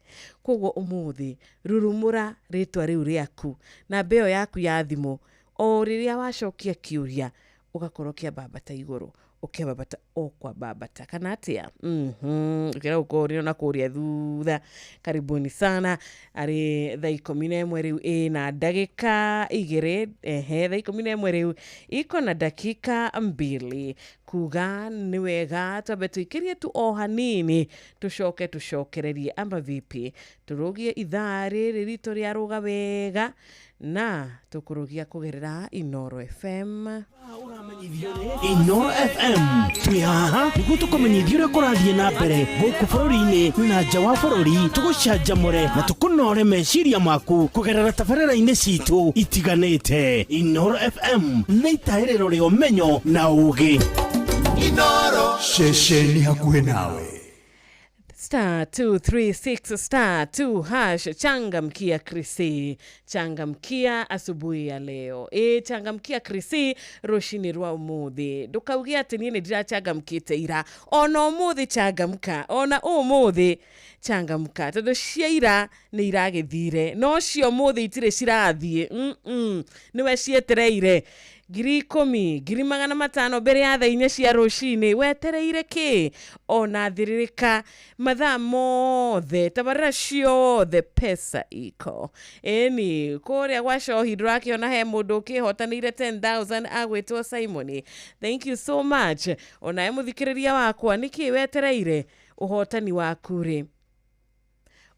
Koguo ũmũthĩ rurumũra rĩtwa rĩu rĩaku namba ĩyo yaku ya thimũ, o rĩrĩa wacokia kĩũria ũgakorwo ũkĩambambata igũrũ, Ũkĩambata o kwambambata kana atĩa? Ũkĩra gũkũrĩo na kũrĩa thutha. Karibuni sana. Arĩ thaa 11 rĩu ĩna ndagĩka 2. Ehe, thaa 11 rĩu iko na dakika 2, kuga nĩ wega twambe tũikĩrie tu o hanini, tũcoke tũcokererie amba vipi, tũrũgie ithaa rĩrĩ ritũ rĩa rũga wega na tũkũrũgia kũgerera Inoro FM. Inoro FM twĩ haha nĩguo tũkũmenyithia ũrĩa kũrathiĩ na mbere gũkũ bũrũri-inĩ na nja wa bũrũri, tũgũcanjamũre na tũkũnore meciria maku kũgerera tabarĩra-inĩ citũ itiganĩte. Inoro FM nĩ itahĩrĩro rĩa ũmenyo na ũũgĩ. Inoro ceceni hakuhĩ nawe. Star 236 star 2 hash. Changamkia Krisi, changamkia asubuhi ya leo. E, changamkia Krisi rũcinĩ rwa ũmũthĩ. Ndũkauge atĩ niĩ nĩ ndirachangamkĩte ira. Ona ũmũthĩ changamka, ona ũmũthĩ changamka, tondũ cia ira nĩ iragĩthire, no cio ũmũthĩ itirĩ cirathiĩ. Nĩwe cietereire 10,000, 500,000 mbere ya thaa 4 cia rũcinĩ. Wetereire kĩ? Ona thĩrĩrĩka mathaa mothe, tabarĩra ciothe, pesa iko. Ĩni kũrĩa gwa Cohi ndũrakĩona he mũndũ ũkĩhotanĩire 10,000 agwĩtwo Simon. Thank you so much. Onawe mũthikĩrĩria wakwa, nĩkĩ wetereire ũhotani waku rĩ?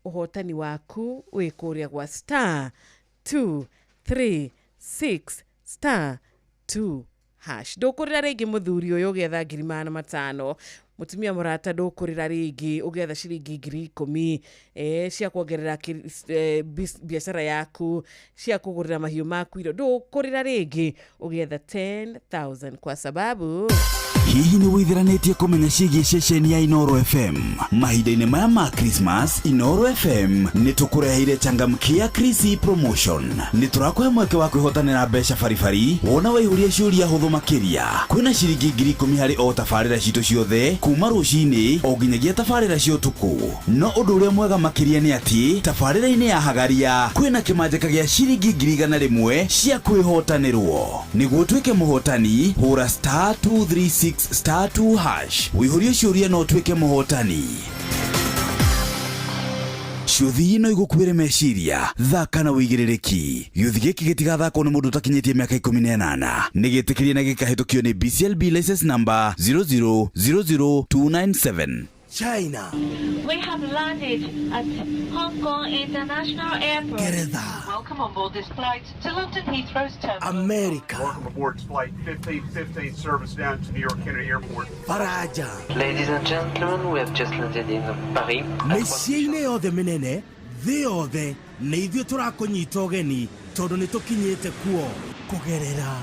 Ũhotani waku wĩ kũrĩa gwa star 236 star 2 hash. Ndũkũrĩra rĩngĩ mũthuri ũyũ ũgĩetha 500,000, mũtumia mũrata, ndũkũrĩra rĩngĩ ũgĩetha ciringi 10,000 cia kuongerera biacara yaku, cia kũgũrĩra mahiũ maku irio. Ndũkũrĩra rĩngĩ ũgĩetha 10,000 kwa sababu Hihi nĩ wĩthiranĩtie kũmenya ciĩgiĩ ceceni ya Inoro FM? Mahinda-inĩ maya ma Christmas, Inoro FM nĩ tũkũreheire changamkia Krisi promotion. Nĩ tũrakũhe mweke wa kwĩhotanĩra mbeca baribari wona waihũria ciũria hũthũ makĩria. Kwĩna ciringi 10,000 harĩ o tabarĩra citũ ciothe kuma rũcinĩ o nginyagia tabarĩra cia ũtukũ. No ũndũ ũrĩa mwega makĩria nĩ atĩ tabarĩra-inĩ ya Hagaria kwĩna kĩmanjĩka gĩa ciringi 100,000 cia kwĩhotanĩrwo. Nĩguo ũtuĩke mũhotani, hũra star 236 star 2 hash wĩihũrie ciũria na ũtuĩke mũhotani. Ciũthi no igũkuĩre meciria, thaka na wĩigĩrĩrĩki. Gĩũthi gĩkĩ gĩtigathakwo nĩ mũndũ ũtakinyĩtie mĩaka 18. Nĩ gĩtĩkĩrie na gĩkahĩtũkio nĩ BCLB license number 0000297. China. We have landed at Hong Kong International Airport. Geretha. Welcome on board this flight to London Heathrow's terminal. America. Welcome aboard flight 1515 service down to New York Kennedy Airport. Faraja. Ladies and gentlemen, we have just landed in Paris. Mĩciĩ-inĩ yothe mĩnene thĩ yothe nĩ ithuĩ tũrakũnyita ũgeni tondũ nĩ tũkinyĩte kuo kũgerera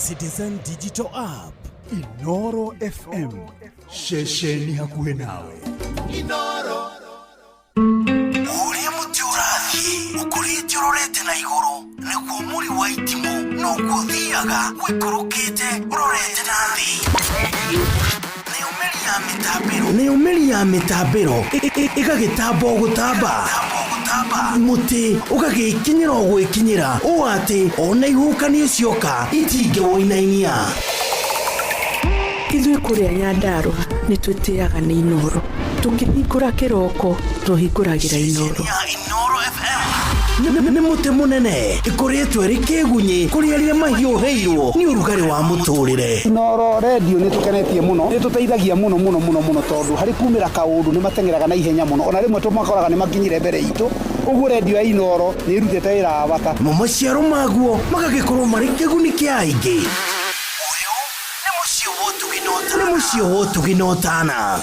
Citizen Digital App. Inoro FM ceceni hakuhĩ nawe. Inoro. Ũrĩa mũtĩ ũrathiĩ ũkũrĩte ũrorete na igũrũ, nĩguo mũri wa itimũ noguo ũthiaga ũikũrũkĩte ũrorete na thĩ. Nayo mĩri ya mĩtambĩro, nayo mĩri ya mĩtambĩro ĩgagĩtamba o gũtamba, mũtĩ ũgagĩkinyĩra o gwĩkinyĩra ũũ atĩ ona ihuhũkanio cioka itingĩwũinainia. Ithuĩ kũrĩa Nyandarũa nĩ twĩtĩaga nĩ Inoro. Tũkĩhingũra kĩroko tũhingũragĩra Inoro. Nĩ mũtĩ mũnene ĩkũrĩtwo ĩrĩ kĩgunyĩ kũrĩ arĩa mahiũhĩirwo nĩ ũrugarĩ wa mũtũrĩre. Inoro redio nĩ tũkenetie mũno, nĩ tũteithagia mũno mũno mũno mũno tondũ harĩ kumĩra kaũndũ nĩ mateng'eraga na ihenya mũno, ona rĩmwe tũmakoraga nĩ makinyire mbere itũ. Ũguo redio ya Inoro nĩ ĩrutĩte wĩra wa bata. Mo maciaro maguo magagĩkorwo marĩ kĩguni kĩa aingĩ. Nĩ mũciĩ wa ũtugi na ũtana.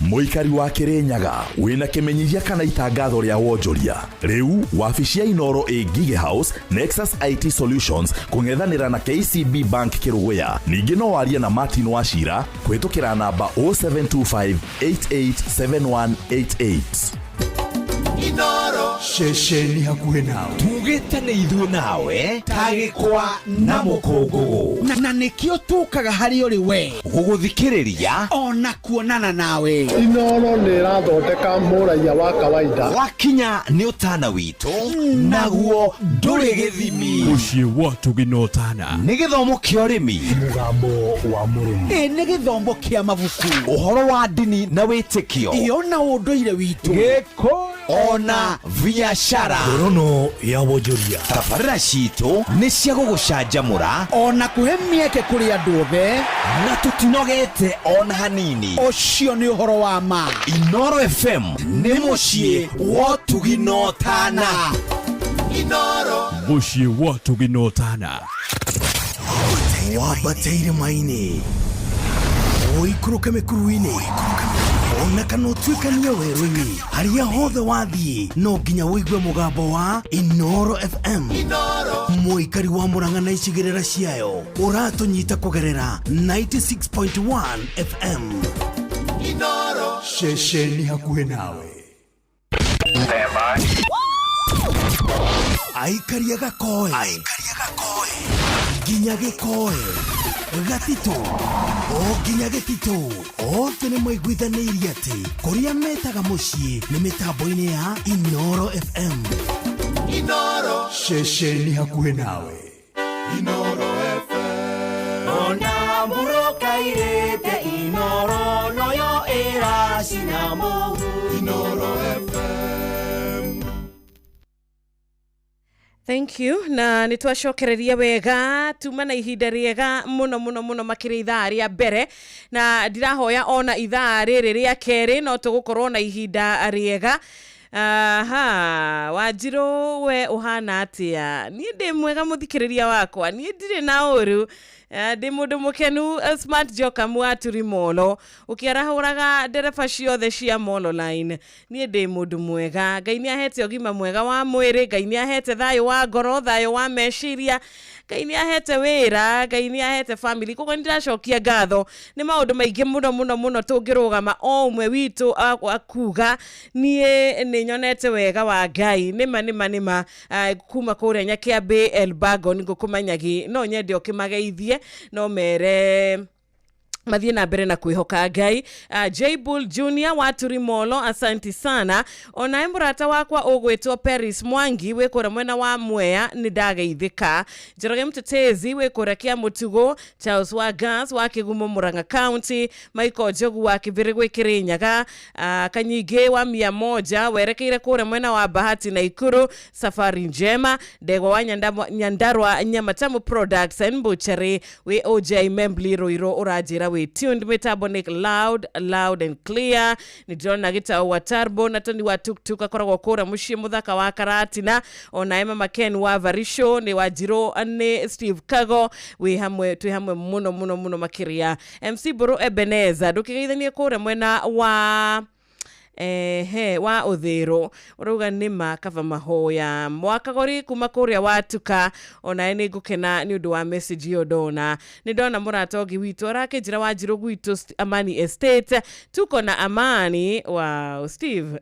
Mũikari wa Kĩrĩnyaga wĩna kĩmenyithia kana itangatho rĩa wonjoria. Rĩu wabici ya Inoro ĩ Ngige House, Nexus IT Solutions kũng'ethanĩra na KCB Bank Kĩrũgũya. Ningĩ no warie na Martin Wachira kũhĩtũkĩra namba 0725 887188. Inoro Ceceni hakuhĩ nawe. Tugĩte nĩ ithuĩ nawe ta gĩkwa na mũkũngũgũ. Na nĩkĩo tũkaga harĩ ũrĩ we gũgũthikĩrĩria ona kuonana nawe. Inoro nĩ ĩrathondeka mũraiya wa kawaida. Wakinya nĩ ũtana witũ naguo ndũrĩ gĩthimi. Mũciĩ wa Tũgĩ na Ũtana. Nĩ gĩthomo kĩa ũrĩmi. Mũgambo wa mũrĩmi. Ĩ nĩ gĩthomo kĩa mabuku. Ũhoro wa ndini na wĩtĩkio. Ĩ ona ũndũire witũ. Gĩkũyũ ona biacara. Ngorono ya wonjoria. Tabarĩra citũ nĩ cia gũgũcanjamũra ona kũhe mĩeke kũrĩ andũ othe na tũtinogete ona hanini. Ũcio nĩ ũhoro wa ma. Inoro FM nĩ mũciĩ wa ũtugi na ũtana. Inoro Mũciĩ wa Ũtugi na Ũtana. Wambate irĩma-inĩ, ũikũrũke mĩkuru-inĩ, ona kana ũtuĩkanie werũ-inĩ, harĩa hothe wathiĩ no nginya ũigue mũgambo wa Inoro FM. Mũikari wa Murang'a na icigĩrĩra ciayo ũratũnyita kũgerera 96.1 FM. Inoro Ceceni hakuhĩ nawe. Aikaria gakoe nginya gĩkoe gatitũ o nginya gĩtitũ othe nĩ maiguithanĩirie atĩ kũrĩa metaga mũciĩ nĩ mĩtambo-inĩ ya Inoro FM. Inoro Ceceni hakuhĩ nawe. Inoro FM Ona mburokairĩte Inoro noyo ĩracina mũhu. Inoro FM. Thank you na nä twacokereria wega tuma na ihinda rĩega mũno mũno mũno makĩria ithaa rĩa mbere na ndirahoya ona ithaa rĩrĩ rĩa kerĩ no tũgũkorwo na ihinda rĩega. Aha, Wanjirũ we ũhana atĩa? Niĩ ndĩ mwega mũthikĩrĩria wakwa, niĩ ndirĩ na ũru. Ndĩ mũndũ mũkenu, Smart Joker Mwaturi Molo ũkĩarahũraga ndereba ciothe cia Molo Line. Niĩ ndĩ mũndũ mwega, Ngai nĩ ahete ũgima mwega wa mwĩrĩ, Ngai nĩ ahete thayũ wa ngoro, thayũ wa meciria, Ngai nĩ ahete wĩra, Ngai nĩ ahete family. Koguo nĩ ndĩracokia ngatho nĩ maũndũ maingĩ mũno mũno mũno tũngĩrũgama o ũmwe witũ akuga niĩ nĩ nyonete wega wa Ngai nĩma nĩma nĩma. Kuma kũrĩa Nyakiambĩ Elbagon ngũkũmanyagi no nyende ũkĩmageithie no mere mathiĩ na mbere na kwĩhoka Ngai. J Bull Junior wa Turimolo, asanti sana. Onae mũrata wakwa ũgwĩtwo Paris Mwangi wĩ kũrĩa mwena wa Mwea nĩ ndageithĩka. Njoroge Mtetezi wĩ kũrĩa Kĩa Mũtugo, Charles wa Gas wa Kĩgumo Murang'a County, Michael Njogu wa Kĩbĩrĩ gwĩ Kĩrĩnyaga, Kanyingĩ wa 100 werekeire kũrĩa mwena wa Bahati na Ikuru, safari njema. Ndegwa wa Nyandarua Nyamatamu Products and Butchery wĩ OJ Membli Ruiru ũranjĩra wĩ tuned mitambo nĩ loud loud and clear. Nĩ ndĩrona gĩtaũ wa Tarbo na Tony wa Tuktuk akoragwo kũrĩa mũciĩ mũthaka wa Karatina, ona Emma Maken wa Varisho nĩ Wanjirũ nĩ Steve Kago wĩ hamwe, twĩ hamwe mũno mũno mũno makĩria. MC Mbũrũ Ebeneza ndũkĩgeithanie kũrĩa mwena wa ehe wa ũthĩrũ ũrauga nĩma kaba mahoya mwakagori kuma kũrĩa watuka onae nĩ ngũkena nĩ ũndũ wa message ĩyo ndona. Nĩ ndona mũrata ũngĩ witũ arakĩnjĩra Wanjirũ gwitũ Amani Estate tuko na Amani. Wow, Steve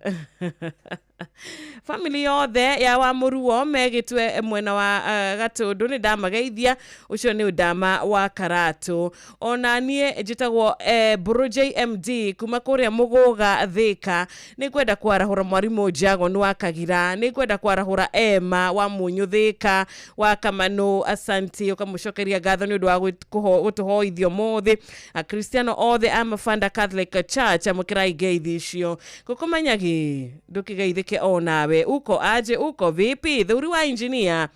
family yothe ya wa Mũruo megĩtwe mwena wa Gatũndũ nĩ ndamageithia, ũcio nĩ ũndama wa Karatũ. Ona niĩ njĩtagwo Mbũrũ JMD kuma kũrĩa Mũgũga Thĩka, nĩ ngwenda kwarahũra mwarimũ Jagon wa Kagira, nĩ ngwenda kwarahũra Emma wa Mũnyũ Thĩka wa Kamanũ, asanti ũkamũcokeria ngatho nĩ ũndũ wa gũtũhoithia ũmũthĩ. Akristiano othe a Mafanda Catholic Church amũkĩrai ngeithi icio. Gũkũmanyagi ndũkĩgeithĩke onawe, uko aje, uko vipi thuri wa engineer?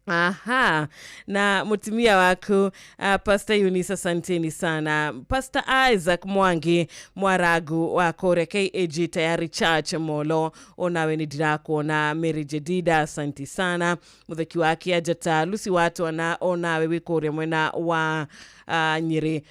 Aha, na mutimia waku Pastor Eunice, asanteni sana. Pastor Isaac Mwangi Mwaragu wa kore KAG Tayari Church Molo, onawe ni ndirakuona. Mary Jedida, asanti sana. Mutheki wa Kĩanjata Lucy Watwana onawe wĩ kũrĩa mwena wa Nyĩrĩ,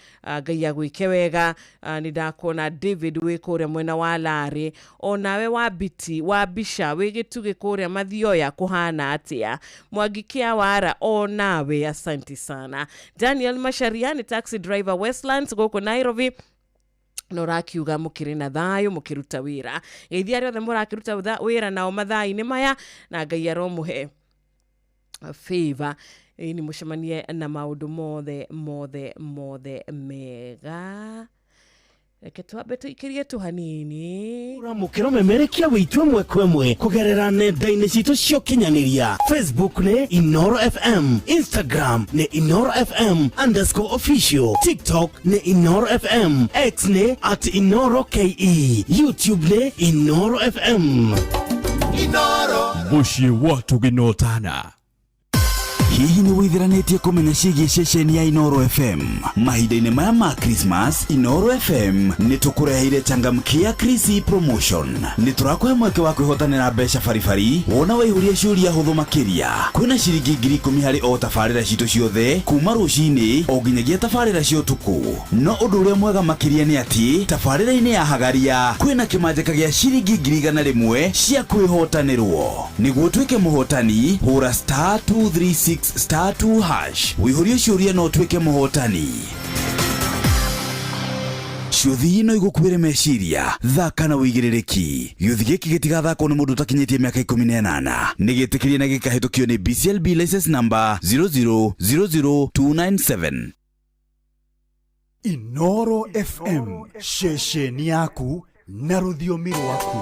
Ngai agwĩke wega. Nĩ ndakuona David wĩ kũrĩa mwena wa Larĩ, onawe wa Biti wa Bisha wĩ gĩtugĩ kũrĩa Mathioya kũhana atĩa? Mwangi Kiawara onawe asanti sana. Daniel Masharia ni taxi driver Westlands gũkũ Nairobi. Na ũrakiuga mũkĩrĩ na thayũ mũkĩruta wĩra. Geithia arĩa othe mũrakĩruta wĩra nao mathaa-inĩ maya, na Ngai aromũhe favor, ĩni mũcemanie na maũndũ mothe mothe mothe mega. Reke twambe tũikĩrie tu hanini. Ũramũkĩra ũmemerekia wĩitũ ĩmwe kwa ĩmwe kũgerera nenda-inĩ citũ cia ũkinyanĩria. Facebook nĩ Inoro FM, Instagram nĩ Inoro FM underscore official, TikTok nĩ Inoro FM, X nĩ at Inoro KE, YouTube nĩ Inoro FM. Inoro. Mũciĩ wa Tũginotana. Hihi nĩ wĩthiranĩtie kũmenya ciĩgiĩ ceceni ya Inoro FM? Mahinda-inĩ maya ma Christmas, Inoro FM nĩ tũkũreheire changamkia Krisi promotion. Nĩ tũrakũhe mweke wa kwĩhotanĩra mbeca baribari wona waihũria ciũria hũthũ makĩria. Kwĩna ciringi 10,000 harĩ o tabarĩra citũ ciothe kuma rũcinĩ o nginyagia tabarĩra cia ũtukũ. No ũndũ ũrĩa mwega makĩria nĩ atĩ tabarĩra-inĩ ya Hagaria kwĩna kĩmanjĩka gĩa ciringi 100,000 cia kwĩhotanĩrwo. Nĩguo ũtuĩke mũhotani, hũra star 236 star 2 hash wĩihũrie ciũria na ũtuĩke mũhotani. Ciũthi no igũkuĩre meciria, thaka na ũigĩrĩrĩki. Gĩũthi gĩkĩ gĩtigathakwo nĩ mũndũ ũtakinyĩtie mĩaka 18. Nĩ gĩtĩkĩrie na gĩkahĩtũkio nĩ BCLB license number 0000297. Inoro FM, ceceni yaku na rũthiomi rwaku.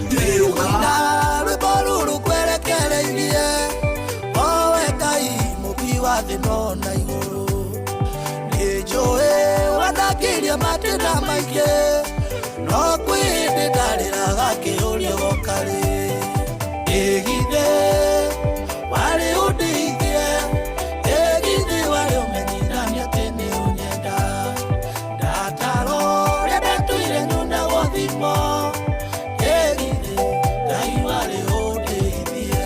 Ndĩrũkaina rwĩmbo rũrũ kwerekereirie owe Ngai mũmbi wa thĩ no na igũrũ. Nĩnjũĩ wanakirie matĩna maingĩ, no kwĩ hĩndĩ ndarĩraga kĩũria goka-rĩ. Ĩgithĩ warĩ ũndeithie, ĩgithĩ warĩ ũmenyithanie atĩ nĩ ũnyenda. Ndataro ũrĩa ndatũire nyunagwo thimo, ĩgithĩ Ngai warĩ ũndeithie.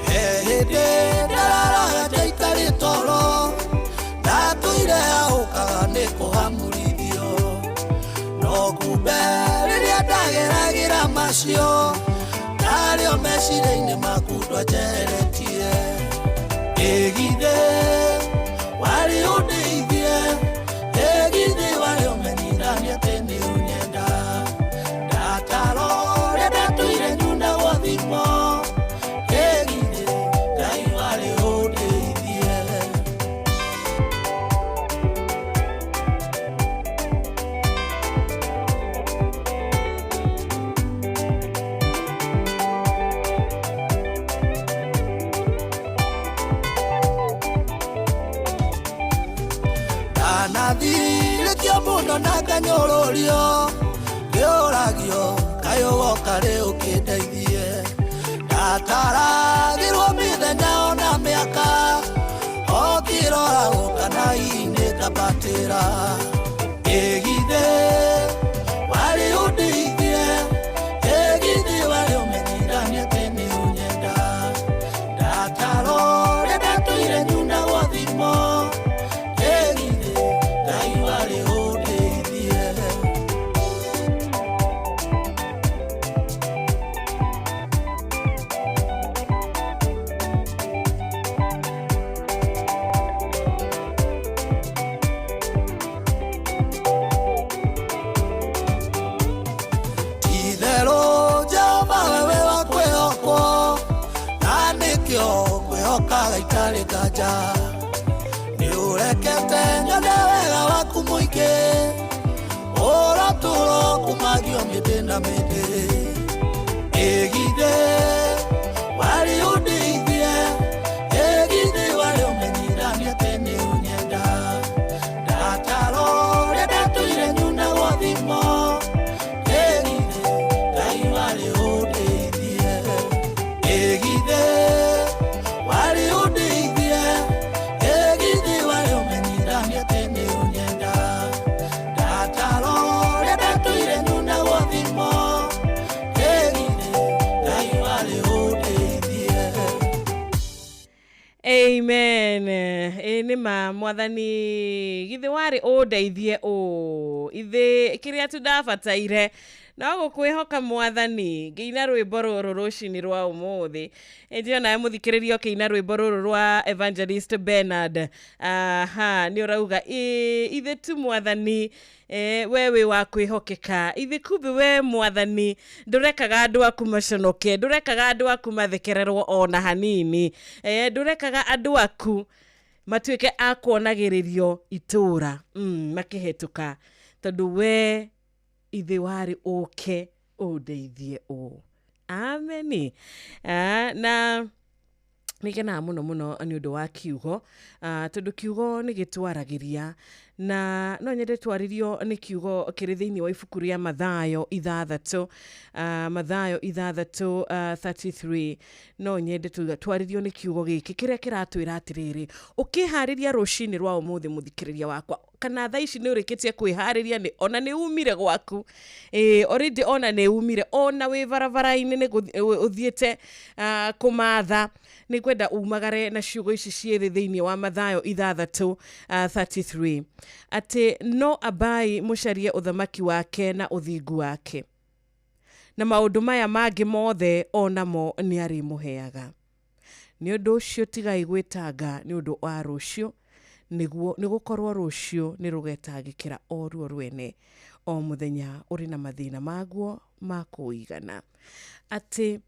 He hĩndĩ ndararaga itarĩ toro, ndatũire ahũkaga nĩ kũhamũrithio. No kumbe rĩrĩa ndageragĩra macio, ndarĩo meciria-inĩ maku ndwanjeheretie. Ĩgithĩ warĩ ũndeithie, ĩgithĩ warĩ ũmenyithanie atĩ nĩ ũnyenda. Ndataro ũrĩa ndatũire nyunagwo thimo, ĩgithĩ Ngai warĩ ũndeithie. Ndanathirĩtio mũno na nganyũrũrio, ngĩũragio kaĩ ũgoka rĩ ũkĩndeithie. Ndataragĩrwo mĩthenya ona mĩaka, o ngĩroragwo kana hihi nĩngambatĩra. Ĩgithĩ warĩ ũndeithie, ĩgithĩ warĩ ũmenyithanie atĩ nĩ ũnyenda. Ndataro ũrĩa ndatũire nyunagwo thimo, ĩgithĩ Ngai warĩ ũndeithie. Itherũ Jehova wewe wa kwĩhokwo, na nĩkĩo ngwĩhokaga itarĩ nganja. Nĩũrekete nyone wega waku mũingĩ, ũratũũra ũkumagio mĩndĩ na mĩndĩ. Ĩgithĩ warĩ ũndeithie, ĩgithĩ warĩ ũmenyithanie atĩ nĩ ũnyenda. Ndataro ũrĩa ndatũire nyunagwo thimo, ĩgithĩ Ngai warĩ ũndeithie. Ĩgithĩ warĩ ũndeithie, ĩgithĩ warĩ ũmenyithanie atĩ nĩ ũnyenda. Amen. Ĩ nĩ ma mwathani githĩ warĩ ũndeithie ũ ithĩ kĩrĩa tu ndabataire no gũkwĩhoka mwathani ngĩina rwĩmbo rũrũ rũcinĩ rwa ũmũthĩ. Ĩndĩ onawe mũthikĩrĩria ũkĩina rwĩmbo rũrũ rwa Evangelist Bernard, aha, nĩ ũrauga ĩ ithe tu mwathani, we wĩ wa kwĩhokeka, ithe kumbe we mwathani ndũrekaga andũ aku maconoke, ndũrekaga andũ aku mathekererwo ona hanini, ndũrekaga andũ aku matuĩke a kuonagĩrĩrio itũra, makĩhetũka, tondũ we ithe warĩ ũke ũndeithie ũ. Ameni. Na nĩngenaga mũno mũno nĩ ũndũ wa kiugo, tondũ kiugo nĩ gĩtwaragĩria, na no nyende twarĩrio nĩ kiugo kĩrĩ thĩinĩ wa ibuku rĩa Mathayo 6, Mathayo 6, 33. No nyende twarĩrio nĩ kiugo gĩkĩ kĩrĩa kĩratwĩra atĩrĩrĩ, ũkĩharĩria rũcinĩ rwa ũmũthĩ mũthikĩrĩria wakwa, kana thaa ici nĩ ũrĩkĩtie kwĩharĩria, nĩ ona nĩ umire gwaku, already ona nĩ umire, ona wĩ barabara-inĩ nĩ ũthiĩte kũmatha, nĩ ngwenda umagare na ciugo ici ciĩrĩ thĩinĩ wa Mathayo 6, 33, atĩ no ambai mũcarie ũthamaki wake na ũthingu wake, na maũndũ maya mangĩ mothe onamo nĩ arĩmũheaga. Nĩ ũndũ ũcio tigai gwĩtanga nĩ ũndũ wa rũciũ, nĩguo nĩ gũkorwo rũciũ nĩ rũgetangĩkĩra o ruo rwene, o mũthenya ũrĩ na mathĩna maguo ma kũigana. Atĩ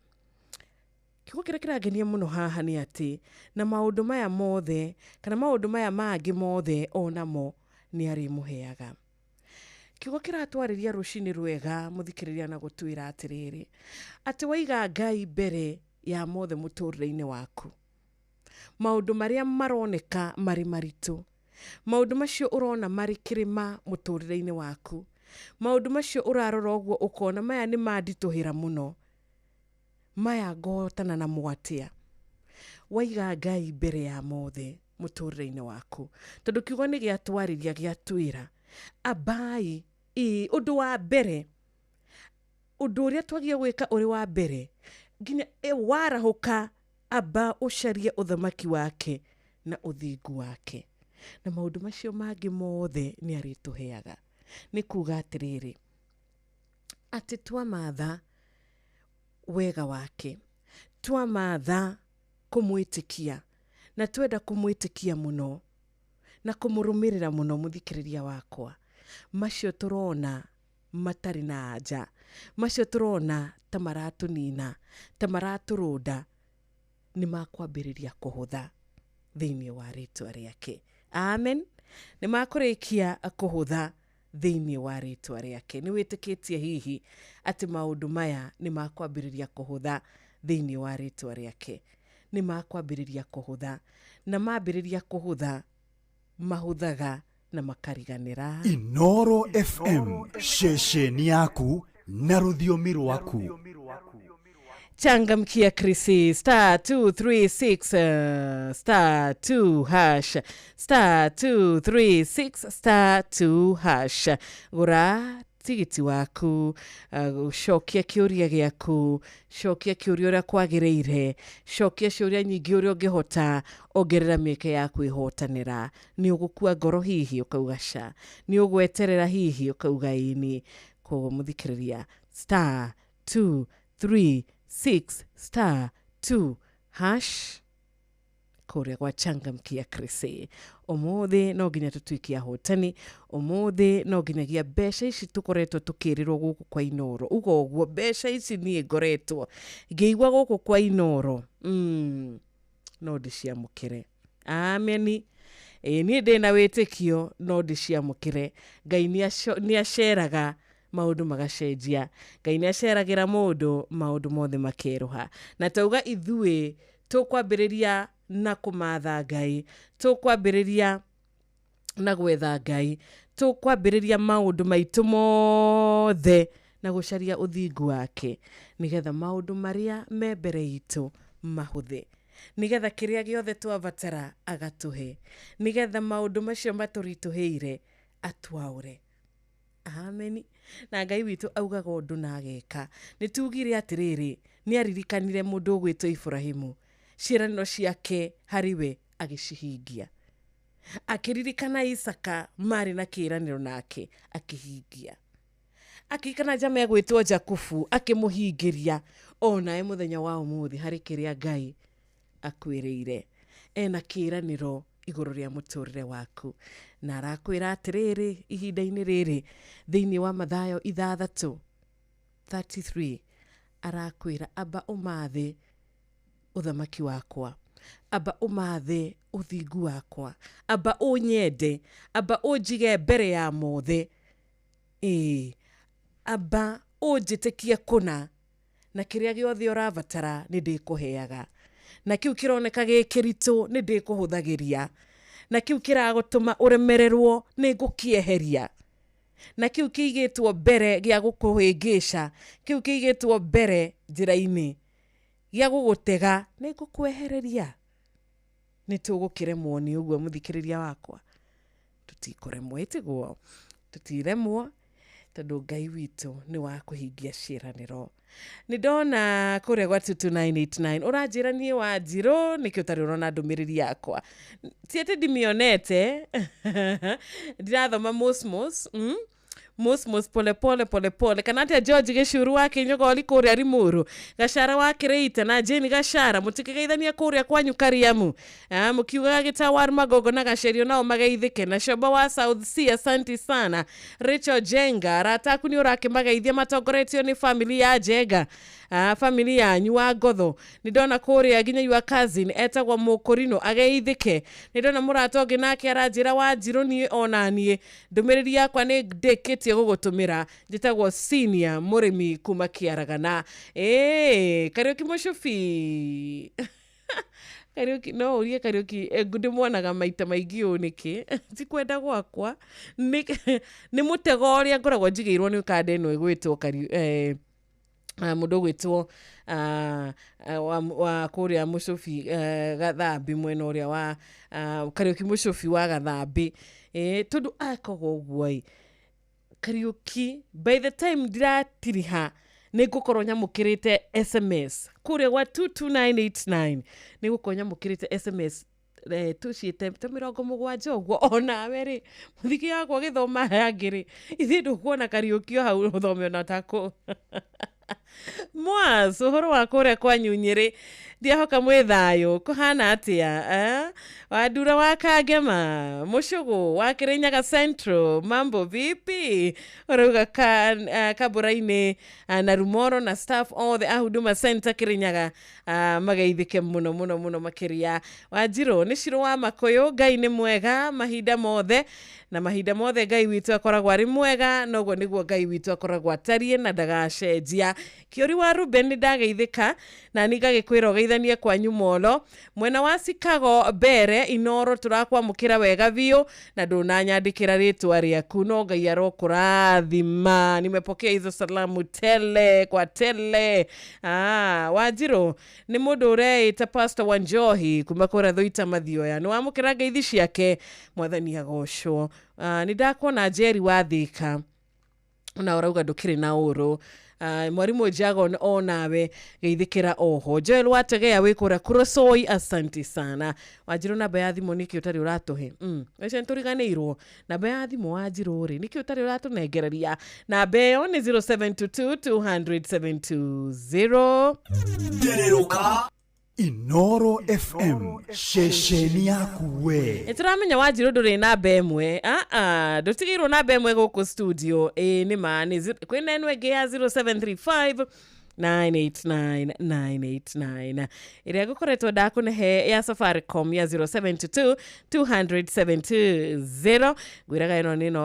kiugo kĩrĩa kĩrangenia mũno haha nĩ atĩ na maũndũ maya mothe, kana maũndũ maya mangĩ mothe onamo nĩ arĩmũheaga. Kiugo kĩratwarĩria rũcinĩ rwega mũthikĩrĩria na gũtwĩra atĩrĩrĩ, atĩ waiga Ngai mbere ya mothe mũtũrĩre-inĩ waku, maũndũ marĩa maroneka marĩ maritũ, maũndũ macio ũrona marĩ kĩrĩma mũtũrĩre-inĩ waku, maũndũ macio ũrarora ũguo ũkona maya nĩ manditũhĩra mũno, maya ngũhotana namo atĩa, waiga Ngai mbere ya mothe mũtũrĩre-inĩ waku, tondũ kiugo nĩ gĩatwarĩria gĩatwĩra ambai, ũndũ wa mbere, ũndũ ũrĩa twagia gwĩka ũrĩ wa mbere, nginya warahũka amba ũcarie ũthamaki wake na ũthingu wake, na maũndũ macio mangĩ mothe nĩ arĩtũheaga. Nĩ kuga atĩrĩrĩ, atĩ twamatha wega wake, twamatha kũmwĩtĩkia, na twenda kũmwĩtĩkia mũno na kũmũrũmĩrĩra mũno mũthikĩrĩria wakwa, macio tũrona matarĩ na anja, macio tũrona ta maratũnina, ta maratũrũnda, nĩ makwambĩrĩria kũhũtha thĩinĩ wa rĩtwa rĩake. Amen. Nĩ makũrĩkia kũhũtha thĩinĩ wa rĩtwa rĩake. Nĩ wĩtĩkĩtie hihi atĩ maũndũ maya nĩ makwambĩrĩria kũhũtha thĩinĩ wa rĩtwa rĩake? Nĩ makwambĩrĩria kũhũtha, na mambĩrĩria kũhũtha mahũthaga na makariganĩra. Inoro FM, ceceni yaku na rũthiomi rwaku. Changamkia Chrissy, star 236, star 2 hash, star 236, star 2 hash. Gũra tigiti waku, cokia kĩũria gĩaku, cokia kĩũria ũrĩa kwagĩrĩire, cokia ciũria nyingĩ ũrĩa ũngĩhota, ongerera mĩeke ya kwĩhotanĩra. Nĩ ũgũkua ngoro hihi ũkauga ca, nĩ ũgweterera hihi ũkauga ĩni. Koguo mũthikĩrĩria, star 2 3 6 star 2 hash kũrĩa gwa Changamkia Chrissy. Ũmũthĩ no nginya tũtuĩke ahotani, ũmũthĩ no nginyagia mbeca ici tũkoretwo tũkĩrĩrwo gũkũ kwa Inoro, uga ũguo mbeca ici niĩ ngoretwo ngĩigua gũkũ kwa Inoro, no ndĩciamũkĩre. Ameni. Niĩ ndĩna wĩtĩkio no ndĩciamũkĩre. Ngai nĩ aceraga maũndũ magacenjia, Ngai nĩ aceragĩra mũndũ maũndũ mothe makerũha. Na tauga ithuĩ tũkwambĩrĩria na kũmatha Ngai, tũkwambĩrĩria na gwetha Ngai, tũkwambĩrĩria maũndũ maitũ mothe na gũcaria ũthingu wake, nĩgetha maũndũ marĩa me mbere itũ mahũthe, nĩgetha kĩrĩa gĩothe twabatara agatũhe, nĩgetha maũndũ macio matũritũhĩire atwaũre. Ameni. Na Ngai witũ augaga ũndũ na ageka. Nĩ tugire atĩrĩrĩ, nĩ aririkanire mũndũ ũgwĩtwo Ibrahimu, ciĩranĩro ciake harĩ we Agĩcihingia. Akĩririkana Isaka marĩ na kĩĩranĩro nake, akĩhingia. Akĩririkana njama ĩgwĩtwo Jakubu, akĩmũhingĩria. Onawe mũthenya wa ũmũthĩ harĩ kĩrĩa Ngai akwĩrĩire. Ena kĩĩranĩro igũrũ rĩa mũtũrĩre waku. Na arakwĩra atĩrĩrĩ, ihinda-inĩ rĩrĩ, thĩinĩ wa Mathayo 6:33, arakwĩra amba ũmathe ũthamaki wakwa, amba ũmathe ũthingu wakwa, amba ũnyende, amba ũnjige mbere ya mothe, ĩĩ, amba ũnjĩtĩkie kũna, na kĩrĩa gĩothe ũrabatara nĩ ndĩkũheaga, na kĩu kĩroneka gĩ kĩritũ nĩ ndĩkũhũthagĩria, na kĩu kĩragũtũma ũremererwo nĩ ngũkĩeheria, na kĩu kĩigĩtwo mbere gĩa gũkũhĩngĩca, kĩu kĩigĩtwo mbere njĩra-inĩ gĩa gũgũtega nĩ ngũkwehereria. Nĩ tũgũkĩremwo nĩ ũguo mũthikĩrĩria wakwa? Tũtikũremwo, ĩtiguo tũtiremwo, tondũ Ngai witũ nĩ wa kũhingia ciĩranĩro. Nĩ ndona kũrĩa gwa 22989 ũranjĩra niĩ Wanjirũ nĩkĩ ũtarĩ ũrona ndũmĩrĩri yakwa. Ti atĩ ndimĩonete, ndirathoma mosmos, Mosmos pole pole pole pole. Kana atĩa George Gĩcuru wa Kĩnyogori kũrĩa Limuru, Gachara wa Kĩrĩita na Jane Gachara, mũtikĩgeithania kũrĩa kwanyu Kariamu, mũkiugaga Gĩtawar Magongo na Gacerio nao mageithĩke, na Shoba wa South C, asanti sana. Rachel Jenga, arata aku nĩ ũrakĩmageithia matongoretio nĩ family ya Jenga, family yanyu wa Ngotho. Nĩ ndona kũrĩa nginya your cousin etagwo Mũkũrinũ ageithĩke. Nĩ ndona mũrata ũngĩ nake aranjĩra Wanjirũ niĩ ona niĩ ndũmĩrĩri yakwa nĩ ndĩkĩtie gũgũtũmĩra, njĩtagwo Senior mũrĩmi kuma Kĩaragana. Kariũki Mũcubi, Kariũki no ũrie Kariũki, ndĩmuonaga maita maingĩ ũũ nĩkĩ? Ti kwenda gwakwa, nĩ mũtego ũrĩa ngoragwo njigĩirwo nĩ kanda ĩno ĩgwĩtwo mũndũ ũgwĩtwo wa kũrĩa Mũcubi, Gathambi, mwena ũrĩa wa Kariũki Mũcubi wa Gathambi. Tondũ akaga ũguo ĩ Kariũki, by the time ndiratiriha nĩ ngũkorwo nyamũkĩrĩte SMS kũrĩa gwa 22989, nĩ ngũkorwo nyamũkĩrĩte SMS tũciĩte ta 70 ũguo. Onawe rĩ, mũthiki wakwa gĩthoma aya angĩ rĩ, ithuĩ ndũkuona Kariũki o hau ũthome ona takũ. Mwas, ũhoro wa kũrĩa kwanyu Nyĩrĩ, ndiahoka mwĩ thayũ, kũhana atĩa? Wandura wa Kangema, Mũcũgũ wa Kĩrĩnyaga Central, mambo vipi? Ũrauga Kabũra-inĩ na Rumoro na staff othe a Huduma Center Kĩrĩnyaga, mageithĩke mũno mũno mũno makĩria. Wanjirũ nĩ Cirũ wa Makũyũ, Ngai nĩ mwega mahinda mothe, na mahinda mothe Ngai witũ akoragwo arĩ mwega, noguo nĩguo Ngai witũ akoragwo atariĩ na ndagacenjia. Kĩũri wa Ruben nĩ ndageithĩka, na nĩ ngagĩkwĩra ũgeithanie kwanyu molo. Mwena wa Chicago mbere Inoro tũrakwamũkĩra wega biũ, na ndũnanyandĩkĩra rĩtwa rĩaku, no Ngai arokũrathima. Nimepokea hizo salamu tele kwa tele. Wanjirũ nĩ mũndũ ũreĩta Pastor Wanjohi kuma kũrĩa Thũita Mathioya, nĩ wamũkĩra ngeithi ciake, mwathani agocwo. Nĩ ndakuona Njeri wa Thĩka, ona ũrauga ndũkĩrĩ na ũrũ. Mwarimũ Jagon onawe geithĩkĩra oho. Joel Wategea wĩ kũrĩa Kurosoi, asanti sana. Wanjirũ namba ya thimũ nĩkĩ ũtarĩ ũratũhe? Ũcio nĩtũriganĩirwo namba ya thimũ Wanjirũ rĩ, nĩkĩ ũtarĩ ũratũnengereria? Namba ĩyo nĩ 0722 200 720. Ndererũka Inoro FM, ceceni yaku we. Nĩ tũramenya Wanjirũ ndũrĩ namba ĩmwe. Ndũtigĩirwo namba ĩmwe gũkũ studio. Ĩĩ nĩ ma, nĩ kwĩna ĩno ĩngĩ ya 0735 989 989 ĩrĩa ngũkoretwo ndakũnehe ya Safaricom ya 072 200 720. Ngwĩraga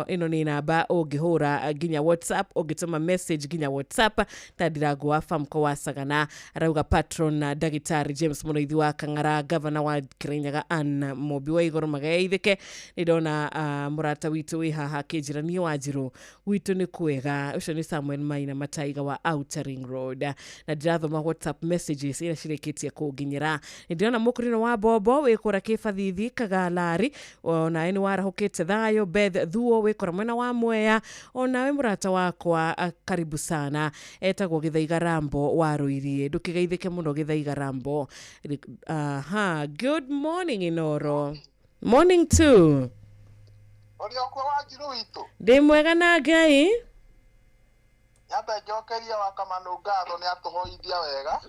ĩno nĩ namba ũngĩhũra nginya WhatsApp, ũngĩtũma message nginya WhatsApp. Ta Ndirango wa Famco wa Sagana arauga patron na ndagĩtarĩ James Mũrĩithi wa Kang'ara, gavana wa Kĩrĩnyaga Ann Mũmbi wa Igũrũ mageithĩke. Nĩ ndona mũrata witũ wĩ haha akĩnjĩra niĩ Wanjirũ gwitũ nĩ kwega. Ũcio nĩ Samuel Maina Mataiga wa Outer Ring Road. kawaida na ndĩrathoma WhatsApp messages iria cirĩkĩtie kũnginyĩra. Nĩ ndĩrona mũkũrino wa mbombo wĩ kũrĩa kĩbathithi kagalari, onawe nĩ warahũkĩte thayũ. Beth Thuo wĩ kũrĩa mwena wa Mwea, onawe mũrata wakwa karibu sana, etagwo Gĩthaiga Rambo wa Rũiriĩ, ndũkĩgeithĩke mũno Gĩthaiga Rambo. Aha, good morning Inoro. Morning too. Ũrĩ o kuo Wanjirũ witũ? Ndĩ mwega na Ngai. Nyambe njokerie wa Kamanũ ngatho nĩ atũhoithia wega.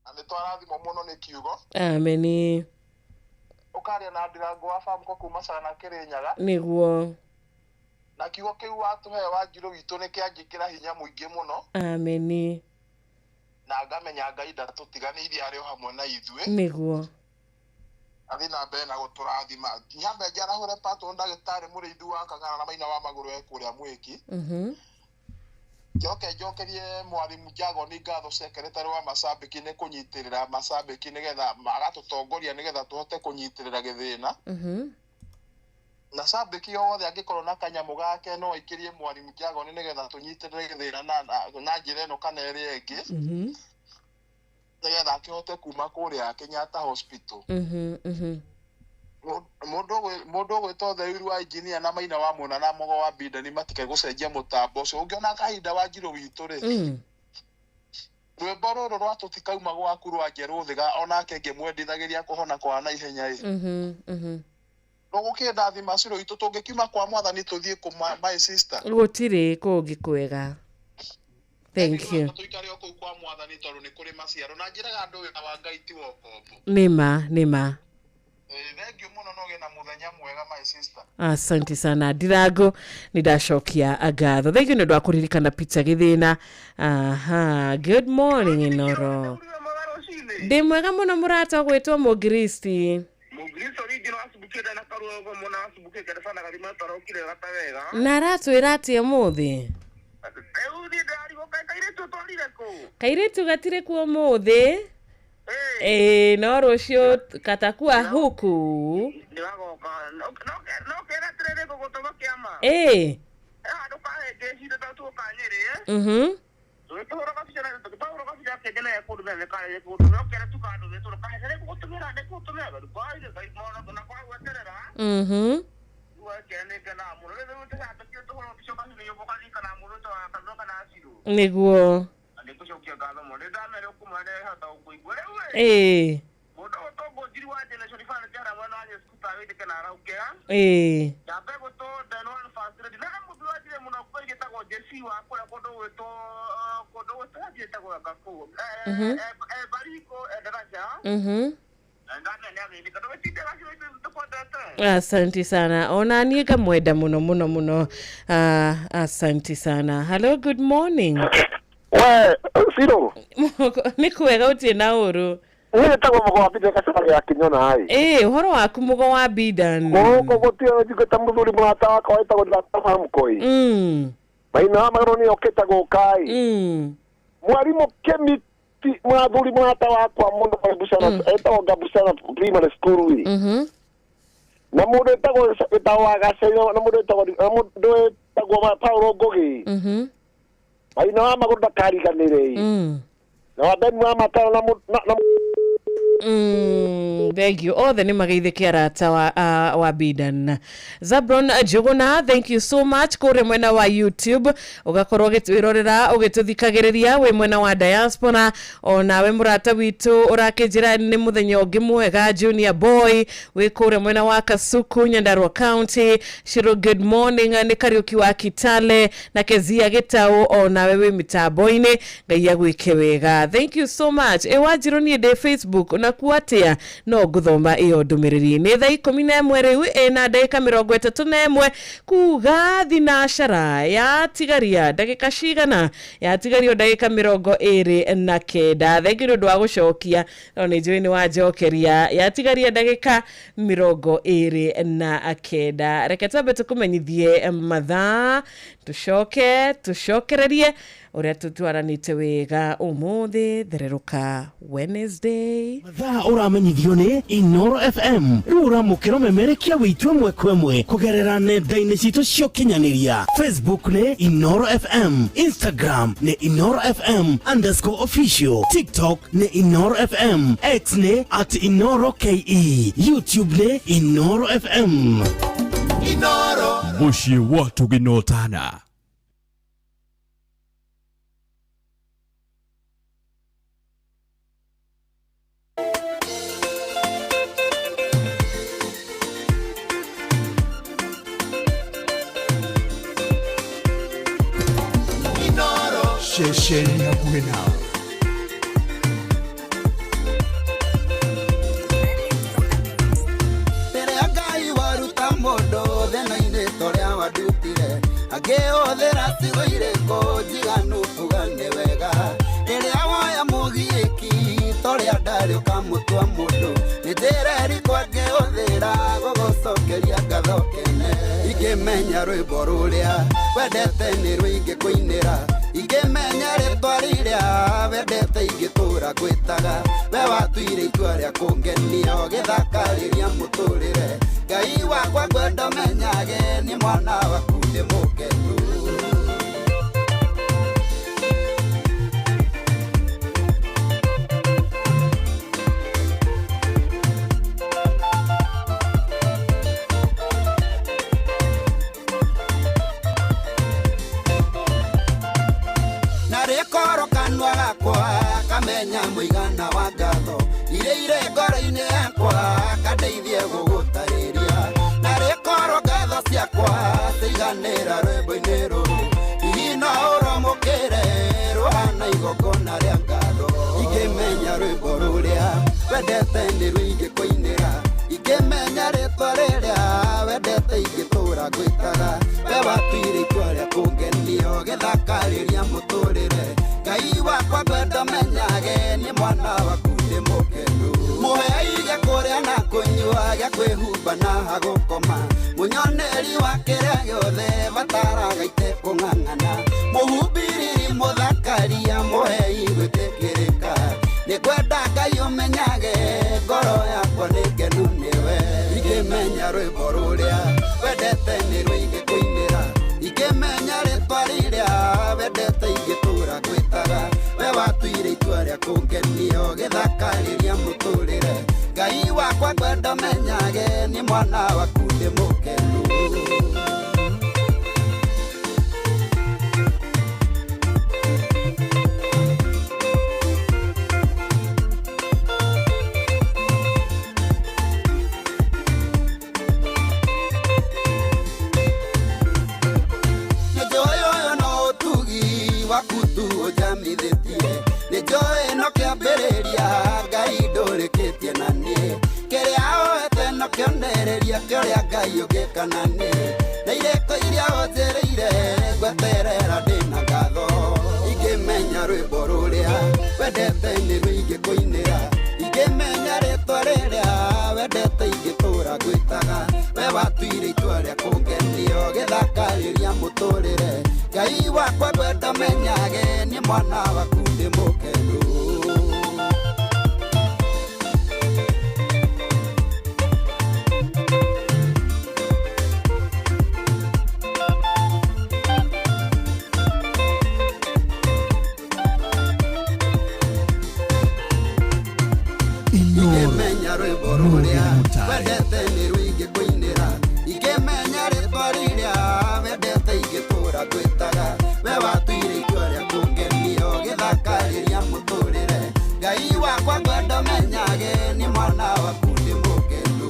Na nĩ twarathimwo mũno nĩ kiugo. Ameni. Ũkaria na Ndirango wa Bamko kuma Cana Kĩrĩnyaga. Nĩguo. Na kiugo kĩu watũhe Wanjirũ witũ nĩ kĩanjĩkĩra hinya mũingĩ mũno. Ameni. Na ngamenya Ngai ndatũtiganĩirie arĩ o hamwe na ithuĩ. Nĩguo. Athiĩ na mbere na gũtũrathima. Nyambe njarahũre patwo ndagĩtarĩ mũrĩithi wa Kang'ara na Maina wa Magũrũ e kũrĩa Mwĩki. Njoke njokerie mwarimũ Jagoni ngatho secretary wa Macambĩki nĩ kũnyitĩrĩra Macambĩki nĩgetha agatũtongoria nĩgetha tũhote kũnyitĩrĩra gĩthĩna. Na cambĩki yothe angĩkorwo na kanyamũ gake no aikĩrie mwarimũ Jagoni nĩgetha tũnyitĩrĩre gĩthĩna na njĩra ĩno kana ĩrĩa ĩngĩ. Nĩgetha akĩhote kuma kũrĩa Kenyatta Hospital. Mũndũ ũgwĩtwo Theuru wa engineer na Maina wa Muna na Mũgo wa Bindani matike gũcenjia mũtambo ũcio. Ũngĩona kahinda Wanjirũ witũ rĩ, rwĩmbo rũrũ rwa tũtikauma gwaku rwa Njerũ Thiga onake ngĩmwendithagĩria kũhona kwa naihenya ĩ. Rũgũkĩndathima Cirũ witũ tũngĩkiuma kwa mwathani tũthiĩ kũ my sister. Gũtirĩ kũngĩ kwega. Thank you. Tũikare o kũu kwa mwathani tondũ nĩ kũrĩ maciaro na njĩraga andũ wĩra wa Ngai ti wa ũkombo. Nĩma, nĩma. Thank you mũno na ũgĩe na mũthenya mwega my sister. Asante sana Ndirango, nĩ ndacokia ngatho. Thank you nĩ ũndũ wa kũririkana Peter Gĩthĩna. Aha, good morning Inoro. Ndĩ mwega mũno mũrata ũgwĩtwo Mũngiristi. Na aratwĩra atĩa ũmũthĩ? Kairĩtu gatirĩ kuo ũmũthĩ. Ĩĩ, no rũciũ katakua huku. Ĩĩ. Nĩguo. Ĩĩ. Ĩĩ. Asante sana. Ona niĩ ngamwenda mũno mũno mũno. Asante sana. Hello, good morning. We, Ciro. Nĩ kwega ũtirĩ na ũru. Niĩ njĩtagwo Mũgo wa Bindan gacĩra gĩa Kĩnyona ĩ. Ĩĩ, ũhoro waku Mũgo wa Bindan. Gũkũ gũtirĩ njiguĩte mũthuri mũrata wakwa wĩtagwo Ndata Mamkoi. Maina wa Magũrũ nĩ okĩte gũka ĩ. Mwarimũ Kĩmiti mũthuri mũrata wakwa mũno etagwo Ngabucana Primary School ĩ. Na mũndũ wĩtagwo wa Gacaino na mũndũ wĩtagwo Paulo Ngũgĩ. Maina wa Magũrũ ndakariganĩre ĩ. Na wa Beni wa Mataro na Thank you. Othe nĩ mageithĩke arata wa Bidan. Zabron Njuguna, thank you so much kũrĩa mwena wa YouTube ũgakorwo ũgĩtwĩrorera ũgĩtũthikagĩrĩria wĩ mwena wa diaspora, onawe mũrata witũ ũrakĩnjĩra nĩ mũthenya ũngĩ mwega. Junior Boy wĩ kũrĩa mwena wa Kasuku, Nyandarua County. Shiro, good morning. Nĩ Kariũki wa Kitale na Kezia Gĩtaũ, onawe wĩ mĩtambo-inĩ, Ngai agwĩke wega. Thank you so much. Ĩ Wanjirũ, niĩ ndĩ Facebook na kuo atĩa no ngũthoma ĩyo ndũmĩrĩri. Nĩ thaa 11 rĩu ĩna ndagĩka 31 kuga thinacara yatigaria ndagĩka cigana? Yatigario ndagĩka 29. Thengi nĩ ũndũ wa gũcokia, no nĩ njũĩ nĩ wanjokeria. Yatigaria ndagĩka 29. Reke twambe tũkũmenyithie mathaa Tũcoke tũcokererie ũrĩa tũtwaranĩte wega ũmũthĩ thererũka Wednesday. Mathaa ũramenyithio nĩ Inoro FM. Rĩu ũramũkĩra ũmemerekia witũ ĩmwe kwa ĩmwe kũgerera nenda-inĩ citũ cia ũkinyanĩria. Facebook nĩ Inoro FM, Instagram nĩ Inoro FM underscore official, TikTok nĩ Inoro FM, X nĩ at Inoro KE, YouTube nĩ Inoro FM. Inoro. Mũciĩ wa Tũginotana. Inoro. Ceceni hakuhĩ nawe. Rĩrĩa Ngai waruta mũndũ thĩna-inĩ torĩa wandutire, angĩhũthĩra ciugo irĩkũ njiganu kuga nĩ wega. Rĩrĩa woya mũgiĩki torĩa ndarĩ ũkamũtua mũndũ, nĩ njĩra ĩrĩkũ angĩhũthĩra gũgũcokeria ngatho kene. Ingĩmenya rwĩmbo rũrĩa wendete nĩ rũingĩkũinĩra, ingĩmenya rĩtwa rĩrĩa wendete ingĩtũra ngwĩtaga. We watuire itua rĩa kũngenia ũgĩthakarĩria mũtũrĩre. Ngai wakwa ngwenda ũmenyage nĩ mwana waku ndĩ mũkenu. Narĩkorwo kanua gakwa kamenya mũigana wa ngatho iria irĩ ngoro-inĩ yakwa kandeithie gũgũtarĩria. Narĩkorwo ngatho ciakwa ciiganĩra rwĩmbo-inĩ rũrũ, hihi no ũromũkĩre rũhana igongona rĩa ngatho. Ingĩmenya rwĩmbo rũrĩa wendete nĩ rũingĩkũinĩra, ingĩmenya rĩtwa rĩrĩa wendete ingĩtũra ngwĩtaga. We watuire itua rĩa kũngenia ũgĩthakarĩria mũtũrĩre. Ngai wakwa ngwenda ũmenyage nĩ mwana waku ndĩ mũkenu. Mũhe gĩa kũrĩa na kũnyua, gĩa kwĩhumba na hagũkoma, mũnyoneri wa kĩrĩa gĩothe bataraga itekũng'ang'ana, mũhumbĩrĩri mũthakaria mũhei gwĩtĩkĩrĩka. Nĩ ngwenda Ngai ũmenyage ngoro yakwa nĩ ngenu nĩwe. Ingĩmenya rwĩmbo rũrĩa wendete nĩ rũingĩkũinĩra, ingĩmenya rĩtwa rĩrĩa wendete ingĩtũra ngwĩtaga. We watuire itua rĩa kũngenia ũgĩthakarĩria mũtũrĩre. Ngai wakwa ngwenda ũmenyage nĩ mwana waku ndĩ mũkenu. Nĩnjũĩ ũyũ no ũtugi waku tu ũnjamithĩtie, nĩnjũĩ no kĩambĩrĩria Ngai ndũrĩkĩtie na niĩ. Kĩrĩa oete no kĩonereria kĩũrĩa Ngai ũngĩka na niĩ, na irĩko iria ũnjĩrĩire ngweterera ndĩna ngatho. Ingĩmenya rwĩmbo rũrĩa wendete nĩ rũingĩkũinĩra, ingĩmenya rĩtwa rĩrĩa wendete ingĩtũra ngwĩtaga. We watuire itua rĩa kũngenia ũgĩthakarĩria mũtũrĩre. Ngai wakwa ngwenda ũmenyage nĩ mwana waku ndĩ mũkenu. Ingĩmenya rwĩmbo rũrĩa wendete nĩ rũingĩkũinĩra, ingĩmenya rĩtwa rĩrĩa wendete ingĩtũra ngwĩtaga. We watuire itua rĩa kũngenia ũgĩthakarĩria mũtũrĩre. Ngai wakwa ngwenda ũmenyage nĩ mwana waku ndĩ mũkenu.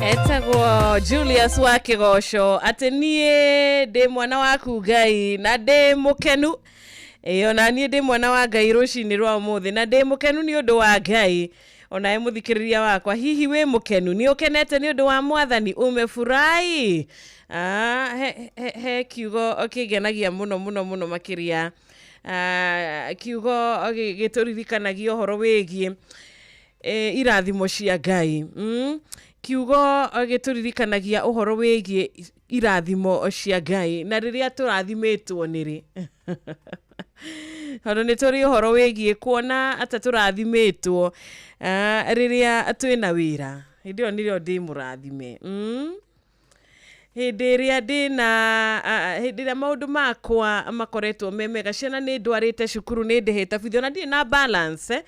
Etagwo Julius wa Kĩgoco atĩ niĩ ndĩ mwana waku Ngai na ndĩ mũkenu. Ĩyo na niĩ ndĩ mwana wa Ngai rũcinĩ rwa ũmũthĩ na ndĩ mũkenu nĩ ũndũ wa Ngai. Onawe mũthikĩrĩria wakwa, hihi wĩ mũkenu? Nĩ ũkenete nĩ ũndũ wa mwathani? Umefurahi? He kiugo kĩngenagia mũno mũno mũno makĩria. Kiugo gĩtũririkanagia ũhoro wĩgiĩ irathimo cia Ngai. Kiugo gĩtũririkanagia ũhoro wĩgiĩ irathimo cia Ngai na rĩrĩa tũrathimĩtwo nĩrĩ. Tondũ nĩ tũrĩ ũhoro wĩgiĩ kuona ata tũrathimĩtwo rĩrĩa twĩna wĩra. Hĩndĩ ĩyo nĩrĩo ndĩ mũrathime. Hĩndĩ ĩrĩa ndĩna hĩndĩ ĩrĩa maũndũ makwa makoretwo me mega, ciana nĩ ndwarĩte cukuru, nĩ ndĩhĩte bithi, ona ndirĩ na balance,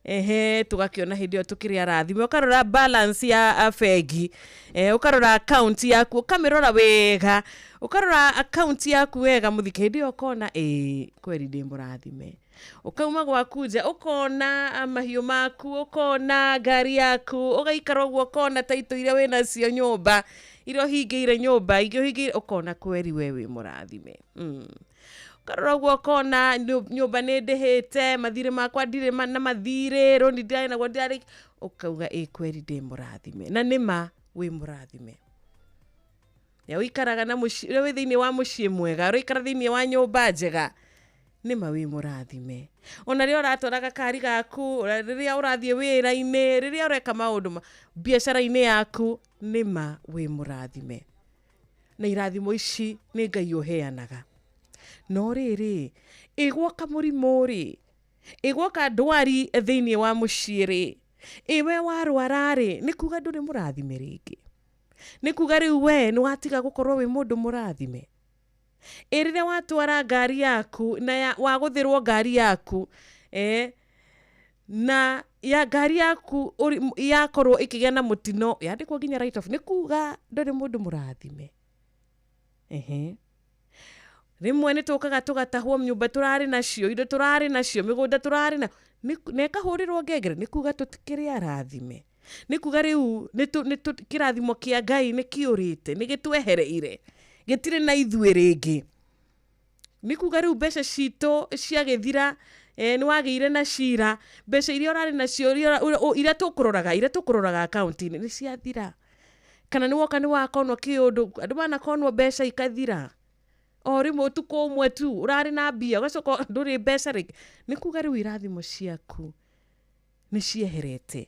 ehe, tũgakĩona hĩndĩ ĩyo tũkĩrĩ arathime. Ũkarora balance ya bengi, ũkarora account yaku, ũkamĩrora wega, ũkarora account yaku wega mũthike, hĩndĩ ĩyo ũkona ĩĩ kweri ndĩ mũrathime. Ũkauma gwaku nja ũkona mahiũ maku, ũkona ngari yaku, ũgaikara ũguo ũkona taitũ iria wĩnacio nyũmba, iria ũhingĩire nyũmba, ingĩ ũhingĩire, ũkona kweri we wĩ mũrathime. Ũkarora ũguo ũkona nyũmba nĩ ndĩhĩte, mathirĩ makwa ndirĩ na mathirĩ, rũni ndirarĩ naguo ndirarĩ, ũkauga ĩ kweri ndĩ mũrathime. Na nĩ ma wĩ mũrathime. Rĩrĩa ũikaraga na mũciĩ, rĩrĩa wĩ thĩinĩ wa mũciĩ mwega, ũraikara thĩinĩ wa nyũmba njega, nĩ ma wĩ mũrathime. Ona rĩrĩa ũratwara gakari gaku, rĩrĩa ũrathiĩ wĩra-inĩ, rĩrĩa ũreka maũndũ ma biacara-inĩ yaku, nĩ ma wĩ mũrathime. Na irathimo ici nĩ Ngai ũheanaga. No rĩrĩ, ĩgwoka mũrimũ rĩ, ĩgwoka ndwari thĩinĩ wa mũciĩ rĩ, ĩwe warwara rĩ, nĩ kuga ndũrĩ mũrathime rĩngĩ. Nĩ kuga rĩu we nĩ watiga gũkorwo wĩ mũndũ mũrathime. Ĩ rĩrĩa watwara ngari yaku na wagũthĩrwo ngari yaku, na ya ngari yaku yakorwo ĩkĩgĩa na mũtino, yandĩkwo nginya write off, nĩ kuga ndũrĩ mũndũ mũrathime. Ehe. Rĩmwe nĩ tũkaga tũgatahwo nyũmba tũrarĩ nacio, indo tũrarĩ nacio, mĩgũnda tũrarĩ na ĩkahũrĩrwo ngengere, nĩ kuga tũtikĩrĩ arathime. Nĩ kuga rĩu nĩ kĩrathimo kĩa Ngai nĩ kĩũrĩte, nĩ gĩtwehereire, gĩtirĩ na ithuĩ rĩngĩ. Nĩ kuga rĩu mbeca citũ ciagĩthira, nĩ wagĩire na cira, mbeca iria ũrarĩ nacio, iria tũkũroraga akaunti-inĩ nĩ ciathira. Kana nĩ woka nĩ wakonwo kĩũndũ, andũ manakonwo mbeca ikathira. O rĩmwe ũtukũ ũmwe tu ũrarĩ na mbia, ũgacoka ndũrĩ mbeca rĩngĩ. Nĩ kuga rĩu irathimo ciaku nĩ cieherete.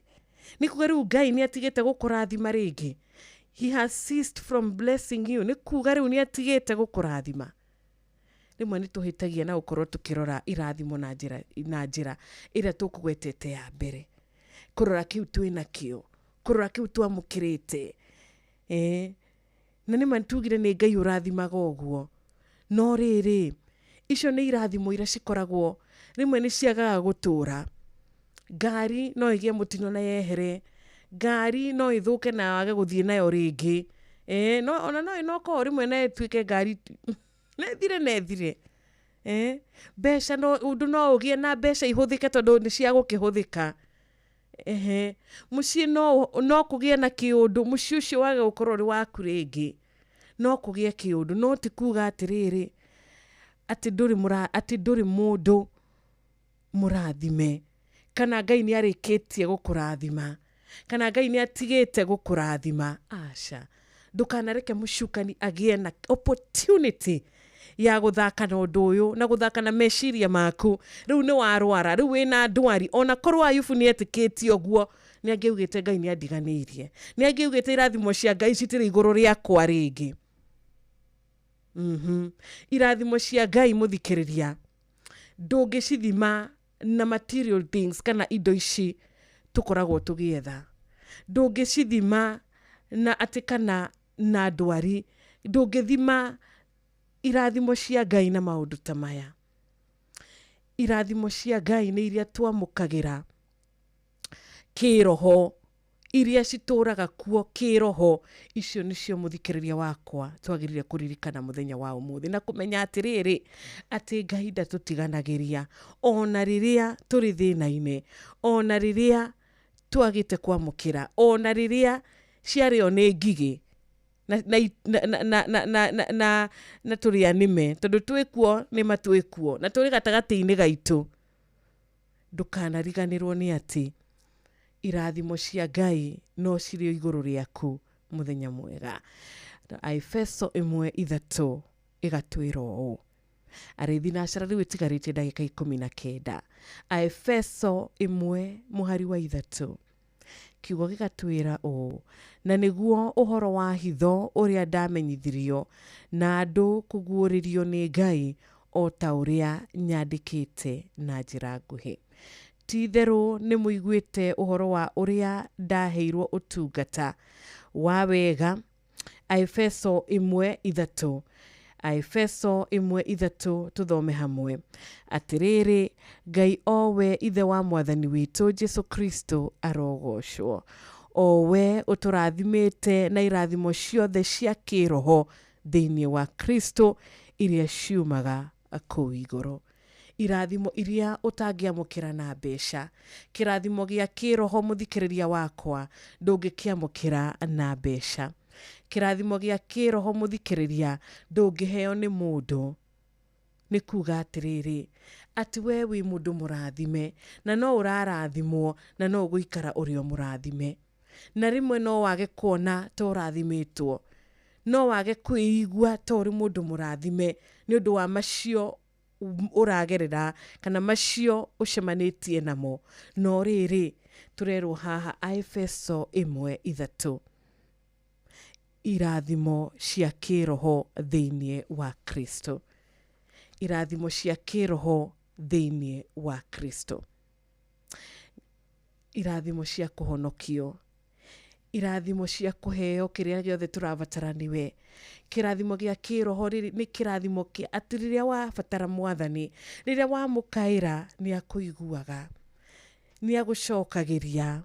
Nĩ kuga rĩu Ngai nĩ atigĩte gũkũrathima rĩngĩ. He has ceased from blessing you. Nĩ kuga rĩu nĩ atigĩte gũkũrathima. Rĩmwe nĩ tũhĩtagia na gũkorwo tũkĩrora irathimo na njĩra ĩrĩa tũkũgwetete ya mbere. Kũrora kĩu twĩnakĩo, kũrora kĩu twamũkĩrĩte. Na nĩ ma tugire nĩ Ngai ũrathimaga ũguo. No rĩrĩ, icio nĩ irathimo iria cikoragwo rĩmwe nĩ ciagaga gũtũra. Ngari no ĩgĩe mũtino na yehere, ngari no ĩthũke na wage gũthiĩ nayo rĩngĩ. No ona no ĩnokorwo rĩmwe na ĩtuĩke ngari na ĩthire na ĩthire. Mbeca no ũndũ no ũgĩe na mbeca ihũthĩke tondũ nĩ cia gũkĩhũthĩka. Ehe, mũciĩ no kũgĩe na kĩũndũ, mũciĩ ũcio wage gũkorwo ũrĩ waku rĩngĩ. No kũgĩe kĩũndũ, no ti kuga atĩrĩrĩ, atĩ ndũrĩ mũndũ mũrathime, kana Ngai nĩ arĩkĩtie gũkũrathima, kana Ngai nĩ atigĩte gũkũrathima. Aca, ndũkanareke mũcukani agĩe na opportunity ya gũthaka na ũndũ ũyũ na gũthaka na meciria maku. Rĩu nĩ warwara, rĩu wĩna ndwari, ona korwo Ayubu nĩ etĩkĩtie ũguo, nĩ angĩaugĩte Ngai nĩ andiganĩirie, nĩ angĩaugĩte irathimo cia Ngai citirĩ igũrũ rĩakwa rĩngĩ. Irathimo cia Ngai mũthikĩrĩria ndũngĩcithima na material things kana indo ici tũkoragwo tũgĩetha. Ndũngĩcithima na atĩ kana na ndwari, ndũngĩthima irathimo cia Ngai na maũndũ ta maya. Irathimo cia Ngai nĩ iria twamũkagĩra kĩroho, iria citũraga kuo kĩroho, icio nĩcio mũthikĩrĩria wakwa twagĩrĩire kũririkana mũthenya wa ũmũthĩ na kũmenya atĩrĩrĩ, atĩ Ngai ndatũtiganagĩria ona rĩrĩa tũrĩ thĩna-inĩ, ona rĩrĩa twagĩte kwamũkĩra, ona rĩrĩa ciarĩo nĩ ngigĩ na tũrĩ anĩme, tondũ twĩkuo nĩ matwĩkuo na tũrĩ gatagatĩ-inĩ gaitũ. Ndũkanariganĩrwo nĩ atĩ Irathimo cia Ngai no cirĩ o igũrũ rĩaku. Mũthenya mwega. Aefeso 1:3 ĩgatwĩra ũũ. Arĩ thinacara rĩu ĩtigarĩtie ndagĩka 19. Aefeso 1:3. Kiugo gĩgatwĩra ũũ, na nĩguo ũhoro wa hitho ũrĩa ndamenyithirio na andũ kũguũrĩrio nĩ Ngai o ta ũrĩa nyandĩkĩte na njĩra nguhĩ. Ti-itherũ nĩ mũiguĩte ũhoro wa ũrĩa ndaheirwo ũtungata wa wega. Aefeso 1:3. Aefeso 1:3, tũthome hamwe. Atĩrĩrĩ, Ngai o we Ithe wa Mwathani witũ Jesu Kristo arogocwo, o we ũtũrathimĩte na irathimo ciothe cia kĩĩroho thĩinĩ wa Kristo iria ciumaga kũu igũrũ. Irathimo iria ũtangĩamũkĩra na mbeca. Kĩrathimo gĩa kĩĩroho mũthikĩrĩria wakwa ndũngĩkĩamũkĩra na mbeca. Kĩrathimo gĩa kĩĩroho mũthikĩrĩria ndũngĩheo nĩ mũndũ. Nĩ kuga atĩrĩrĩ, atĩ we wĩ mũndũ mũrathime na no ũrarathimwo na no ũgũikara ũrĩ o mũrathime. Na rĩmwe no wage kuona ta ũrathimĩtwo, no wage kwĩigua ta ũrĩ mũndũ mũrathime nĩ ũndũ wa macio ũragerera kana macio ũcemanĩtie namo. No rĩrĩ, tũrerwo haha Aefeso 1:3, irathimo cia kĩĩroho thĩinĩ wa Kristo. Irathimo cia kĩĩroho thĩinĩ wa Kristo. Irathimo cia kũhonokio, irathimo cia kũheo kĩrĩa gĩothe tũrabatara nĩwe. Kĩrathimo gĩa kĩĩroho nĩ kĩrathimo kĩa atĩ rĩrĩa wabatara Mwathani, rĩrĩa wamũkaĩra nĩ akũiguaga, nĩ agũcokagĩria,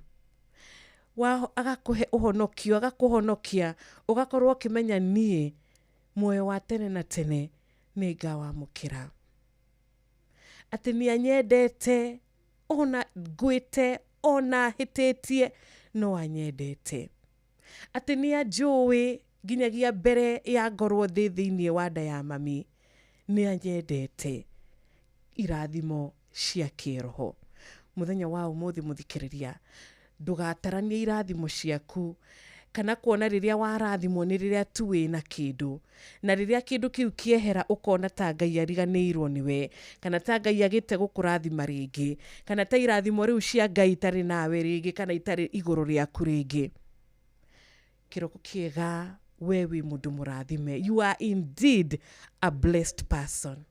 agakũhe ũhonokio, agakũhonokia, ũgakorwo ũkĩmenya niĩ muoyo wa tene na tene nĩ ngawamũkĩra. Atĩ nĩ anyendete ona ngwĩte ona hĩtĩtie no anyendete. Atĩ nĩ anjũĩ nginyagia mbere ya ngorwo thĩ thĩinĩ wa nda ya mami, nĩ anyendete. Irathimo cia kĩĩroho. Mũthenya wa ũmũthĩ mũthikĩrĩria, ndũgataranie irathimo ciaku kana kuona rĩrĩa warathimwo nĩ rĩrĩa tu wĩna kĩndũ, na rĩrĩa kĩndũ kĩu kĩehera ũkona ta Ngai ariganĩirwo nĩwe, kana ta Ngai agĩte gũkũrathima rĩngĩ, kana ta irathimo rĩu cia Ngai itarĩ nawe rĩngĩ, kana itarĩ igũrũ rĩaku rĩngĩ. Kĩroko kĩega, we wĩ mũndũ mũrathime. You are indeed a blessed person.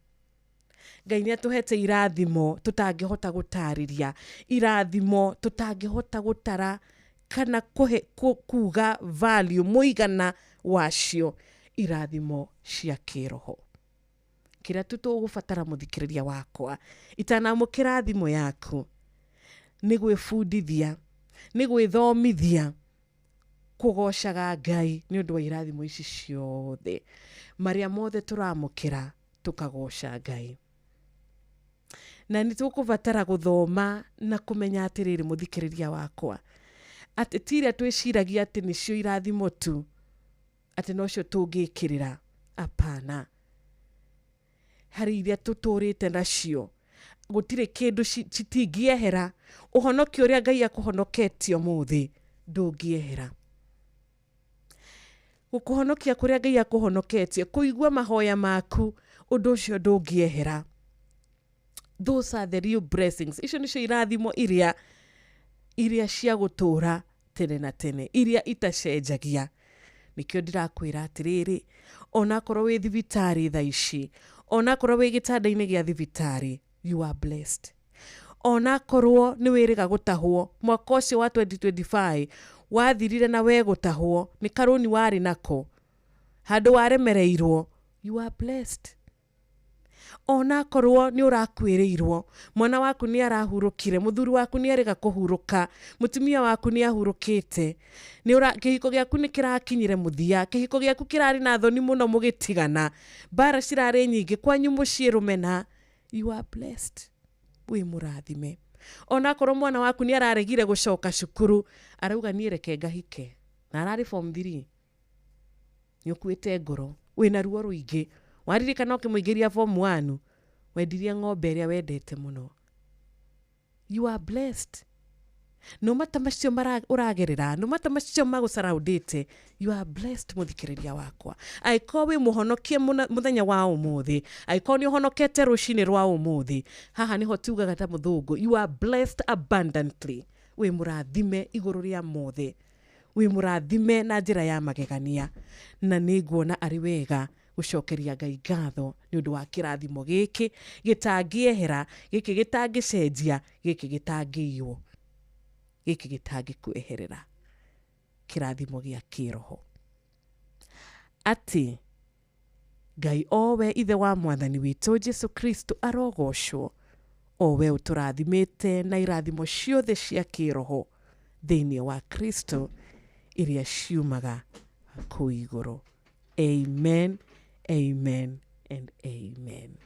Ngai nĩ atũhete irathimo tũtangĩhota gũtarĩria, irathimo tũtangĩhota gũtara kana kuga value mũigana wacio, irathimo cia kĩĩroho. Kĩrĩa tu tũgũbatara mũthikĩrĩria wakwa, itanamũkĩra thimũ yaku, nĩ gwĩbundithia, nĩ gwĩthomithia kũgocaga Ngai nĩ ũndũ wa irathimo ici ciothe. Marĩa mothe tũramũkĩra tũkagoca Ngai. Na nĩ tũkũbatara gũthoma na kũmenya atĩrĩrĩ mũthikĩrĩria wakwa, atĩ ti iria twĩciragia atĩ nĩcio irathimo tu, atĩ nocio tũngĩkĩrĩra. Apana. Harĩ iria tũtũrĩte nacio, gũtirĩ kĩndũ citingĩehera. Ũhonokio ũrĩa Ngai akũhonoketie ũmũthĩ ndũngĩehera. Gũkũhonokia kũrĩa Ngai akũhonoketie, kũigua mahoya maku, ũndũ ũcio ndũngĩehera. Those are the real blessings. Icio nĩcio irathimo iria cia gũtũũra tene na tene, iria itacenjagia. Nĩkĩo ndĩrakwĩra atĩrĩrĩ, onakorwo wĩ thibitarĩ thaa ici, onakorwo wĩ gĩtanda-inĩ gĩa thibitarĩ, you are blessed. Onakorwo nĩ wĩrĩga gũtahwo, mwaka ũcio wa 2025 wathirire na we gũtahwo, nĩ karũni warĩ nako, handũ waremereirwo, you are blessed. Onakorwo nĩ ũrakuĩrĩirwo, mwana waku nĩ arahurũkire, mũthuri waku nĩ arĩga kũhurũka, mũtumia waku nĩ ahurũkĩte, kĩhiko gĩaku nĩ kĩrakinyire mũthia, kĩhiko gĩaku kĩrarĩ na thoni mũno mũgĩtigana, mbara cirarĩ nyingĩ, kwanyu mũciĩ rũmena, you are blessed. Wĩ mũrathime. Onakorwo mwana waku nĩ araregire gũcoka cukuru, arauga niĩ reke ngahike, na ararĩ form 3, nĩ ũkuĩte ngoro, wĩna ruo rũingĩ, waririkana ũkĩmũingĩria form 1, wendirie ng'ombe ĩrĩa wendete mũno. You are blessed. No mata macio ũragerera, no mata macio magũcaraundĩte, you are blessed mũthikĩrĩria wakwa. Angĩkorwo wĩ mũhonokie mũthenya wa ũmũthĩ, angĩkorwo nĩ ũhonokete rũcinĩ rwa ũmũthĩ, haha nĩho tugaga ta mũthũngũ, you are blessed abundantly. Wĩ mũrathime igũrũ rĩa mothe, wĩ mũrathime na njĩra ya magegania, na nĩ nguona arĩ wega gũcokeria Ngai ngatho nĩ ũndũ wa kĩrathimo gĩkĩ gĩtangĩehera, gĩkĩ gĩtangĩcenjia, gĩkĩ gĩtangĩiywo, gĩkĩ gĩtangĩkweherera, kĩrathimo gĩa kĩroho. Atĩ Ngai owe ithe wa mwathani witũ Jesu Kristo arogocwo, owe ũtũrathimĩte na irathimo ciothe cia kĩroho thĩinĩ wa Kristo iria ciumaga kũu igũrũ. Amen, amen and amen.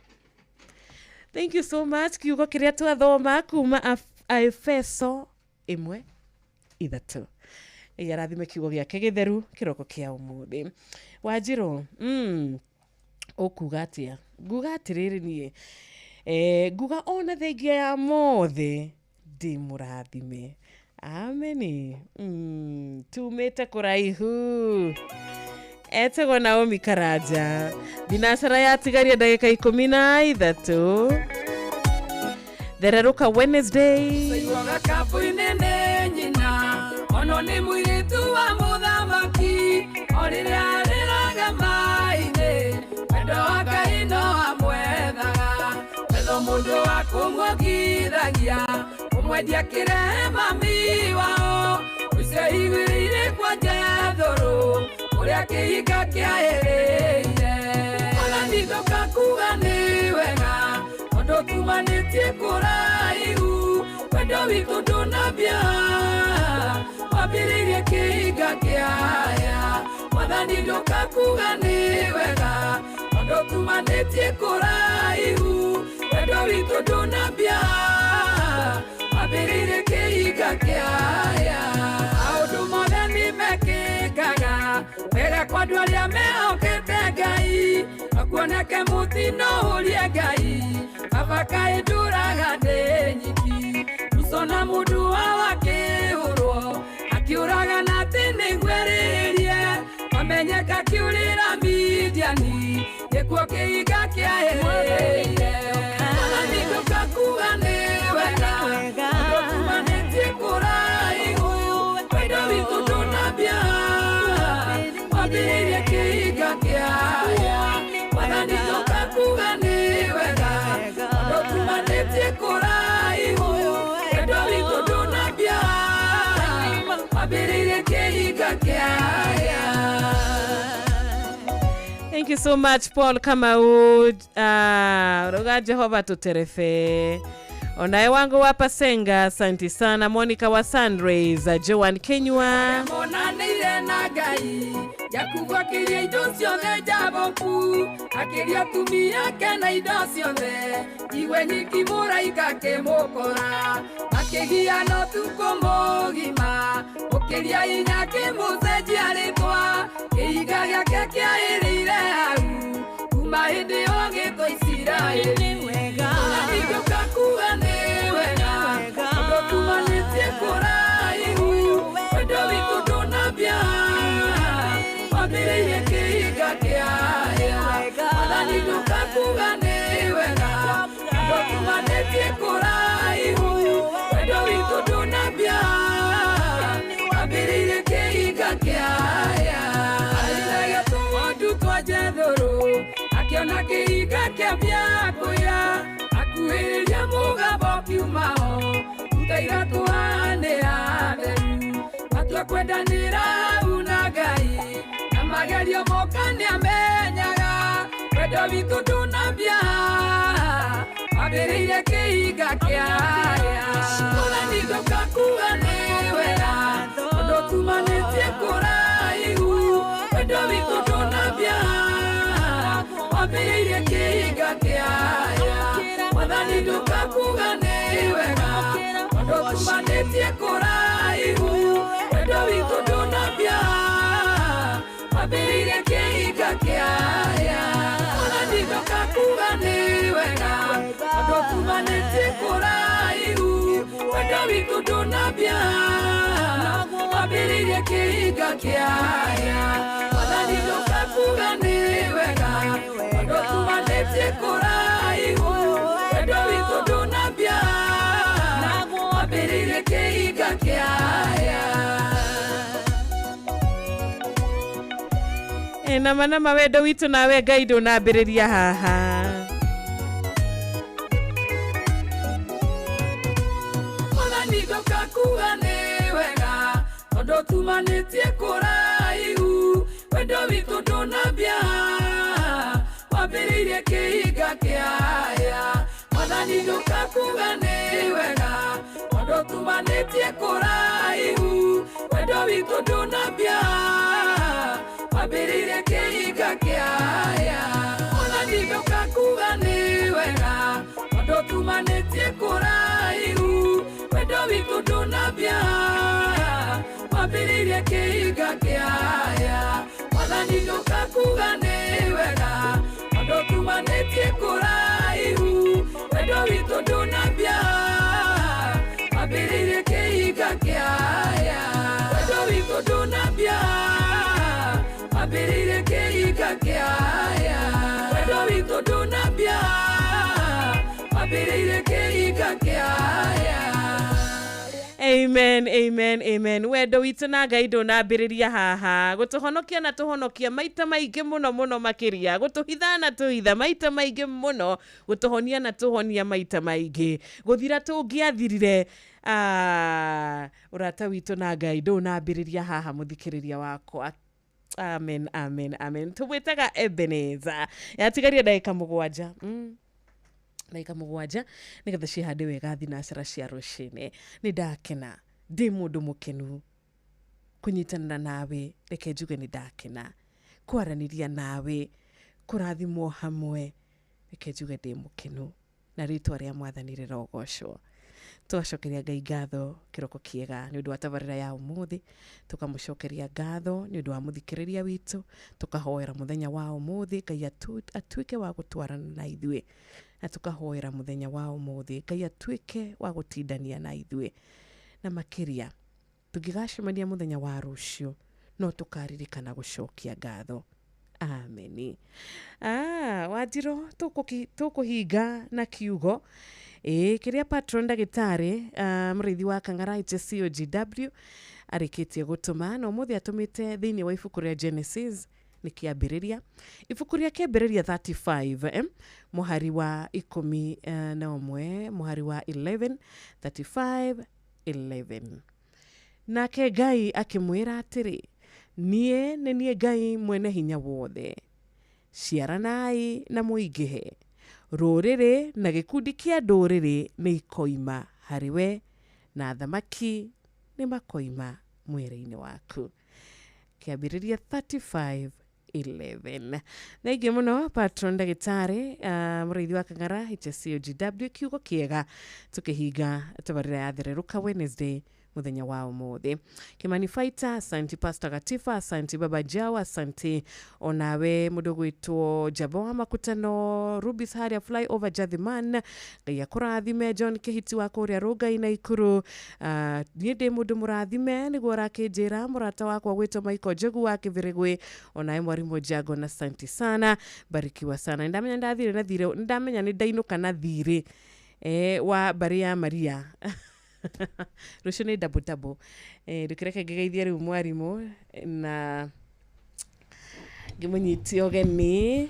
Thank you so much. Kiugo kĩrĩa twathoma kuma Aefeso 1:3. Ĩrathime kiugo gĩake gĩtheru kĩroko kĩa ũmũthĩ. Wanjirũ, ũkuga atĩa? Nguga atĩrĩrĩ niĩ, nguga ona thengia ya mothe ndĩ mũrathime. Ameni. Tumĩte kũraihu. Etagwo Naomi Karanja. Thinacara yatigaria ndagĩka 13. Thererũka Wednesday. Saiguaga kabu-inĩ nĩ nyina, ono nĩ mũirĩtu wa mũthamaki, o rĩrĩa arĩraga maĩ-inĩ, wendo wa Ngai no amwethaga. Wetho mũndũ wa kũmuongithagia, kũmwendia kĩrehe mami wao, ũcio igĩrĩire kwa Jethũrũ, ũrĩa kĩhinga kĩaĩrĩire. Ona ndithoka kuga nĩ wega, tondũ tumanĩtie kũraihu, wendo witũ ndũnambia, wambĩrĩirie kĩhinga kĩaya. Mwathani ndũka kuga nĩ wega, tondũ tumanĩtie kũraihu, wendo witũ ndũnambia, wambĩrĩirie kĩhinga kĩaya. Maũndũ mothe nĩmekĩkaga wega kwa andũ arĩa mehokete Ngai, no kuoneke mũtino ũrie Ngai, baba kaĩ ndũraga ndĩ nyiki. Musa na mũndũ wao akĩhũrwo, akĩũraga na atĩ nĩguo erĩhĩrie, wamenyeka akĩũrĩra Midiani, nĩkuo kĩhinga kĩaĩrĩire. Mwathani ndũka kuga nĩ wega, tondũ tumanĩtie kũraihu, wendo witũ ndũnambia, wambĩrĩirie kĩhinga kĩaya. Mwathani ndũka kuga nĩ wega, tondũ tumanĩtie kũraihu, wendo witũ ndũnambia, wambĩrĩirie kĩhinga kĩaya. Thank you so much Paul Kamau. Roga Jehova tuterefe. Onaye wangu wa Pasenga, asante sana. Monica wa Sunrays, Joan Kenywa. Monanĩire na Ngai, Jakubu akĩria indo ciothe Jaboku, akĩria atumia ake na indo ciothe, iwe nyiki mũraika akĩmũkora, akĩgiana ũtukũ mũgima, ũkĩria hinya akĩmũcenjia rĩtwa, kĩhinga gĩake kĩaĩrĩire hau, kuma hĩndĩ ĩyo gĩtwo Isiraeli. Mwathani ndũka kuga nĩ wega, tondũ tumanĩtie kũraihu, wendo witũ ndũnambia, wambĩrĩirie kĩhinga kĩaya. Mwathani ndũka kuga nĩ wega, tondũ tumanĩtie kũraihu, wendo witũ ndũnambia, wambĩrĩirie kĩhinga kĩaya. Arĩithagia tũng'ondu twa Jethũrũ, akĩona kĩhinga kĩambia kũya, akuhĩrĩria mũgambo kiumao, tutaira tũhanĩra theru, matua kwendanĩra hau na Ngai, na magerio moka nĩamenyaga, wendo witũ ndũnambia, wambĩrĩirie kĩhinga kĩaya. Mwathani ndũka kuga nĩ wega, tondũ tumanĩtie kũraihu, wendo witũ ndũnambia, wambĩrĩirie kĩhinga kĩaya. Mwathani ndũka kuga nĩ wega, tondũ tumanĩtie kũraihu, wendo witũ ndũnambia, wambĩrĩirie kĩhinga kĩaya. Mwathani ndũka kuga nĩ wega, tondũ tumanĩtie kũraihu, wendo Wendo witũ ndũnambia, wambĩrĩirie kĩhinga kĩaya. Mwathani ndũkakuga nĩ wega, tondũ tumanĩtie kũraihu. Wendo witũ ndũnambia, wambĩrĩirie kĩhinga kĩaya. E, nama nama wendo witũ nawe Ngai ndũnambĩrĩria haha. Mwathani ndũkakuga nĩ wega, tondũ tumanĩtie kũraihu. Wendo witũ ndũnambia, wambĩrĩirie kĩhinga kĩaya. Mwathani ndũkakuga nĩ wega, tondũ tumanĩtie kũraihu. Wendo witũ ndũnambia, wambĩrĩirie kĩhinga kĩaya. Mwathani ndũkakuga nĩ wega, tondũ tumanĩtie kũraihu. Wendo witũ ndũnambia, wambĩrĩirie kĩhinga kĩaya. Mwathani ndũkakuga nĩ wega, tondũ tumanĩtie kũraihu. Wendo witũ ndũnambia, wambĩrĩirie kĩhinga kĩaya. Wendo witũ ndũnambia, wambĩrĩirie kĩhinga kĩaya. Wendo witũ ndũnambia, wambĩrĩirie kĩhinga kĩaya. Amen, amen, amen. Wendo witũ na Ngai ndũnambĩrĩria haha. Gũtũhonokia na tũhonokia maita maingĩ mũno mũno makĩria. Gũtũhitha na tũhitha maita maingĩ mũno. Gũtũhonia na tũhonia maita maingĩ. Gũthira tũngĩathirire. Ah, ũrata witũ na Ngai ndũnambĩrĩria haha mũthikĩrĩria wakwa. Amen, amen, amen. Tũmwĩtaga Ebeneza. Yatigaria ndagĩka 7. Ndagĩka 7 nĩgetha cihande wega thinacara cia rũcinĩ. Nĩ ndakena, ndĩ mũndũ mũkenu kũnyitanĩra nawe. Reke njuge nĩ ndakena kwaranĩria nawe, kũrathimwo hamwe. Reke njuge ndĩ mũkenu na rĩtwa rĩa Mwathani rĩrogocwo. Tũgacokeria Ngai ngatho kĩroko kĩega nĩ ũndũ wa tabarĩra ya ũmũthĩ. Tũkamũcokeria ngatho nĩ ũndũ wa mũthikĩrĩria witũ. Tũkahoera mũthenya wa ũmũthĩ Ngai atuĩke wa gũtwarana na ithuĩ, na tũkahoera mũthenya wa ũmũthĩ Ngai atuĩke wa gũtindania na ithuĩ. Na makĩria tũngĩgacemania mũthenya wa rũciũ no tũkaririkana gũcokia ngatho. Ameni. Wanjirũ tũkũhinga na kiugo ĩĩ kĩrĩa patron ndagĩtarĩ mũrĩithi wa Kang'ara HCOGW arĩkĩtie gũtũma, na ũmũthĩ atũmĩte thĩinĩ wa ibuku rĩa Genesis nĩ kĩambĩrĩria, ibuku rĩa kĩambĩrĩria 35 mũhari wa 11, mũhari wa 11, 35 11. Nake Ngai akĩmwĩra atĩrĩ, niĩ nĩ niĩ Ngai mwene hinya wothe, ciaranai na mũingĩhe, rũrĩrĩ na gĩkundi kĩa ndũrĩrĩ nĩ ikoima harĩ we, na thamaki nĩ makoima mwĩrĩ-inĩ waku. Kĩambĩrĩria 35:11. Thengiũ mũno patron ndagĩtarĩ mũrĩithi wa Kang'ara HCOGW, kiugo kĩega tũkĩhinga tabarĩra ya Thererũka Wednesday mũthenya wa ũmũthĩ. Kimani Fighter, asanti. Pastor Gatifa, asanti. Baba Jao, asanti. Onawe mũndũ gwĩtwo Jabo wa Makutano, Rubis harĩa flyover Jathiman, Ngai akũrathime. John Kĩhiti wa kũrĩa Rũngai na Ikuru, niĩ ndĩ mũndũ mũrathime nĩguo ũrakĩnjĩra. Mũrata wakwa gwĩtwo Michael Njogu wa Kĩbĩrĩgwĩ, onawe mwarimũ Jago na asanti sana, barikiwa sana. Nĩndamenya ndathire na thirĩ, nĩndamenya nĩndainũka na thirĩ wa mbarĩ ya Maria. Rũciũ nĩ double double. Ndũkĩreke ngĩgeithie rĩu mwarimũ na ngĩmũnyitie ũgeni.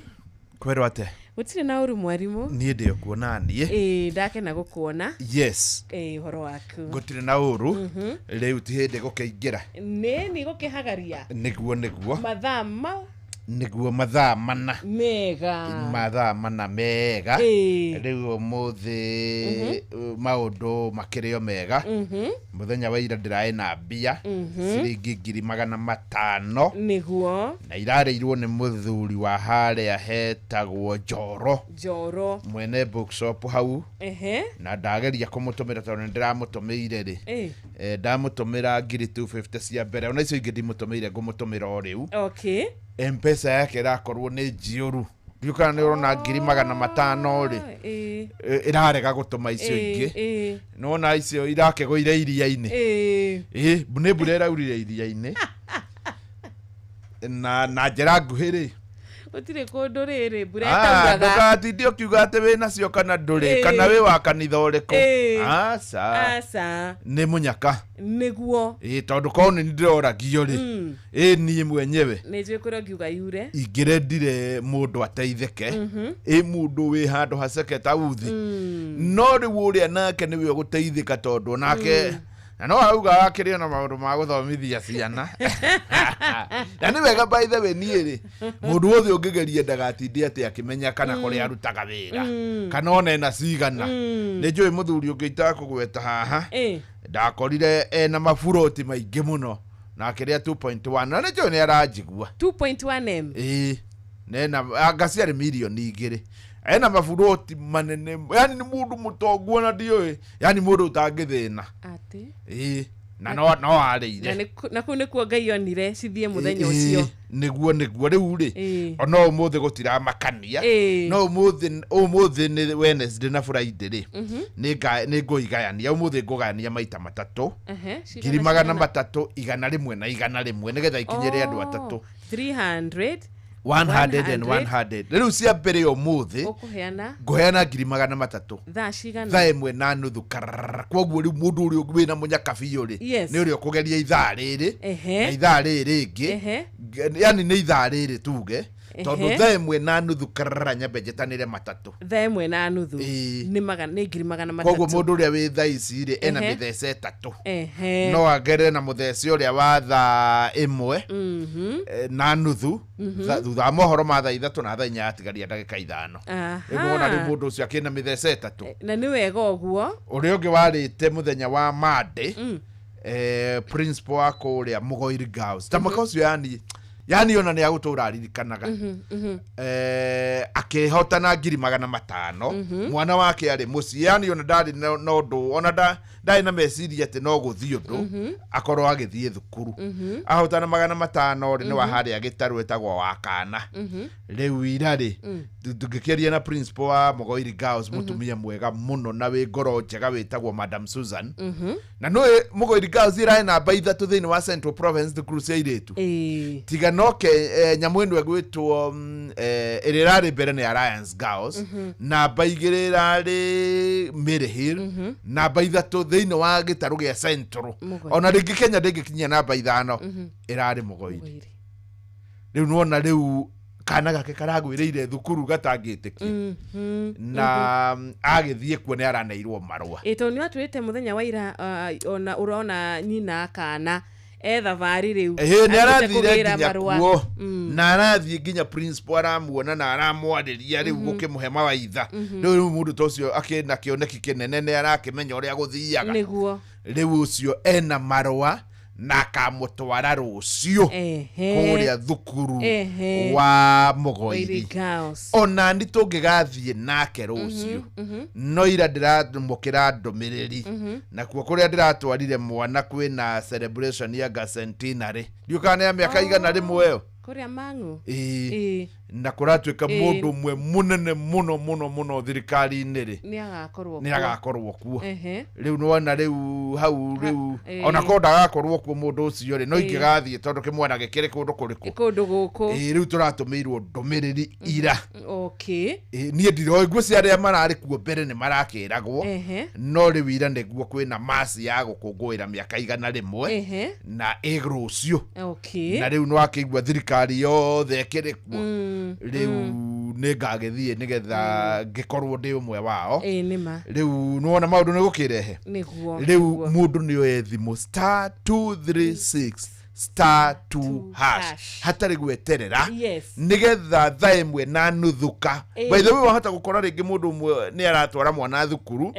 Kwĩrwo atĩa? Gũtirĩ na ũru mwarimũ. Niĩ ndĩ okuo naniĩ. Ĩĩ, ndakena gũkuona. Yes. Ĩĩ, ũhoro waku? Gũtirĩ na ũru. Rĩu ti hĩndĩ gũkĩingĩra. Nĩ ni gũkĩhagaria. Nĩguo nĩguo. Mathaa ma Nĩguo mathaa mana. Mega. Mathaa mana mega. Ĩĩ. Rĩu ũmũthĩ maũndũ makĩrĩ o mega. Mũthenya wa ira ndĩraĩ na mbia ciringi 500,000. Nĩguo. Na irarĩirwo nĩ mũthuri wa harĩa hetagwo Njoro. Njoro. Mwene bookshop hau. Ehe. Na ndageria kũmũtũmĩra tondũ nĩ ndĩramũtũmĩire rĩ. Ndamũtũmĩra 250 cia mbere, ona icio ingĩ ndimũtũmĩire, ngũmũtũmĩra o rĩu. Okay. M-Pesa yake ĩrakorwo nĩ njiũru. Ndiũĩ kana nĩ ũrona 500,000 rĩ, ĩrarega gũtũma icio ingĩ. Nĩwona icio irakĩgũire iria-inĩ. Ĩ nĩ mbura ĩraurire iria-inĩ na njĩra nguhĩ rĩ, Gũtirĩ kũndũ rĩrĩ mbura Ah, ĩtauraga. Ndũgatinde ũkiuga atĩ wĩ nacio kana ndũrĩ, kana wĩ wa kanitha ũrĩkũ. Aca. Aca. Nĩ mũnyaka. Nĩguo. Ĩ tondũ korwo nĩ ndĩroragio rĩ, ĩ niĩ mwenyewe Nĩ njũĩ kũrĩa ũngiuga yure. Ingĩrendire mũndũ ateithĩke, ĩ mũndũ wĩ handũ haceke ta uthi, no rĩu ũrĩa nake nĩwe ũgũteithĩka tondũ nake na no auga akĩrĩ na maũndũ ma gũthomithia ciana, na nĩ wega. By the way, niĩ rĩ, mũndũ wothe ũngĩgeria ndagatinde atĩ akĩmenya kana kũrĩa arutaga wĩra, kana ona ena cigana. Nĩ njũĩ mũthuri ũngĩ itakũgweta haha, ndakorire ena maburoti maingĩ mũno na akĩrĩa 2.1, na nĩ njũĩ nĩ aranjigua. 2.1 M. Ĩĩ, nena anga ciarĩ 2 mirioni ena maburoti manene, yani nĩ mũndũ mũtongu, ona ndiũĩ, yani mũndũ ũtangĩthĩna. Atĩ. Ĩĩ, na no Na arĩire. Na kũu nĩkuo Ngai onire cithiĩ mũthenya ũcio. Nĩguo rĩu rĩ, ona ũmũthĩ gũtiramakania. No ũmũthĩ nĩ Wednesday na Friday rĩ, nĩ ngũigayania ũmũthĩ, ngũgayania maita matatũ. Ehe, cigana, Ngiri magana cigana? matatũ, 100 na 100, nĩgetha ikinyĩre andũ atatũ. 300. 100 and 100. Rĩu cia mbere ũmũthĩ Ũkũheana ngũheana 300,000. Thaa cigana? 1:30 kararara. Koguo rĩu mũndũ ũrĩa wĩna mũnyaka biũ rĩ, nĩ ũrĩa ũkũgeria ithaa rĩrĩ na ithaa rĩrĩ rĩngĩ. Yani nĩ ithaa rĩrĩ tuge, tondũ 1:30 kararara nyambe njetanĩre matatũ. 1:30 nĩ ngiri magana Koguo matatũ. Mũndũ ũrĩa wĩ thaa ici rĩ, ena mĩthece ĩtatũ. No agerere na mũthece ũrĩa wa 1:30 thutha wa mohoro ma 3:00 na 4:00 yatigaria ndagĩka 5. Rĩu wona rĩu mũndũ ũcio akĩna mĩthece ĩtatũ. Na nĩ wega ũguo. Ũrĩa ũngĩ warĩte mũthenya wa Monday, principal wa kũrĩa Mũgoiri Girls, ta mwaka ũcio, yani ona nĩ agũtũra aririkanaga, akĩhotana 500,000. Mwana wake arĩ mũciĩ, yani ona ndarĩ na ũndũ, ona ndarĩ na meciria atĩ no gũthiĩ ũndũ, akorwo agĩthiĩ thukuru. Ahotana 500 rĩ, nĩ wa harĩa gĩtarũ etagwo wa kana. Rĩu ira rĩ, tũngĩkĩaria na principal wa Mũgoiri Girls, mũtumia mwega mũno na wĩ ngoro njega wĩtagwo Madam Susan, na nĩ Mũgoiri Girls ĩraĩ namba 3 thĩinĩ wa Central Province thukuru cia airĩtu, tiga no ke nyamũ ĩno ĩgwĩtwo ĩrĩa ĩrarĩ mbere nĩ Alliance Girls, namba 2 ĩrarĩ Mary Hill, namba 3 thĩinĩ wa gĩtarũ gĩa Central. Mũgoiri. Ona rĩngĩ Kenya ndĩngĩkinyia namba 5, ĩrarĩ Mũgoiri. Rĩu nĩwona rĩu kana gake karagwĩrĩire thukuru gatangĩtĩkia, na agĩthiĩ kuo nĩ araneirwo marũa. Ĩ tondũ nĩ watwĩrĩte mũthenya wa ira, ona ũrona nyina kana e thabarĩ rĩu. Ĩhĩ, nĩ Athiĩte arathire kũgĩra nginya marũa. kuo, na arathiĩ nginya principal aramuona na aramwarĩria rĩu gũkĩmũhe mawaitha. Rĩu mũndũ ta ũcio akĩna kĩoneki kĩnene, nĩ arakĩmenya ũrĩa gũthiaga. Rĩu ũcio ena marũa na akamũtwara rũciũ kũrĩa thukuru wa Mũgoiri Mũgoiri. Girls. Ona nĩ tũngĩgathiĩ nake rũciũ, no ira ndĩramũkĩra ndũmĩrĩri, nakuo kũrĩa ndĩratwarire mwana kwĩna celebration ya centenary, ndiũ kana nĩ ya mĩaka 100 ĩyo. Kũrĩa Mang'u. Ĩĩ. Na kũratuĩka mũndũ ũmwe mũnene mũno mũno mũno thirikari-inĩ rĩ, Nĩ agakorwo nĩ kuo. agakorwo kuo. Rĩu nĩwona rĩu hau rĩu, ona korwo ndagakorwo kuo mũndũ ũcio rĩ, no ingĩgathiĩ tondũ kĩmwana gĩkĩrĩ kũndũ kũrĩkũ. Kũndũ gũkũ. Ĩĩ, rĩu tũratũmĩirwo ndũmĩrĩri ira. Ĩĩ, niĩ ndiroĩ, ngwĩciria arĩa mararĩ kuo mbere nĩ marakĩragwo, no rĩu ira nĩguo kwĩna masi ya gũkũngũĩra mĩaka 100 na ĩ rũciũ. Na rĩu nĩwakĩigua thirikari yothe ĩkĩrĩ kuo. Rĩu nĩ ngagĩthiĩ nĩgetha ngĩkorwo ndĩ ũmwe wao. Ĩĩ nĩma. Rĩu nĩwona maũndũ nĩ gũkĩrehe. Rĩu mũndũ nĩ oe thimũ *236*2#, hatarĩ gweterera, nĩgetha 1:30 ka. By the way, wahota gũkora rĩngĩ mũndũ ũmwe nĩ aratwara mwana thukuru,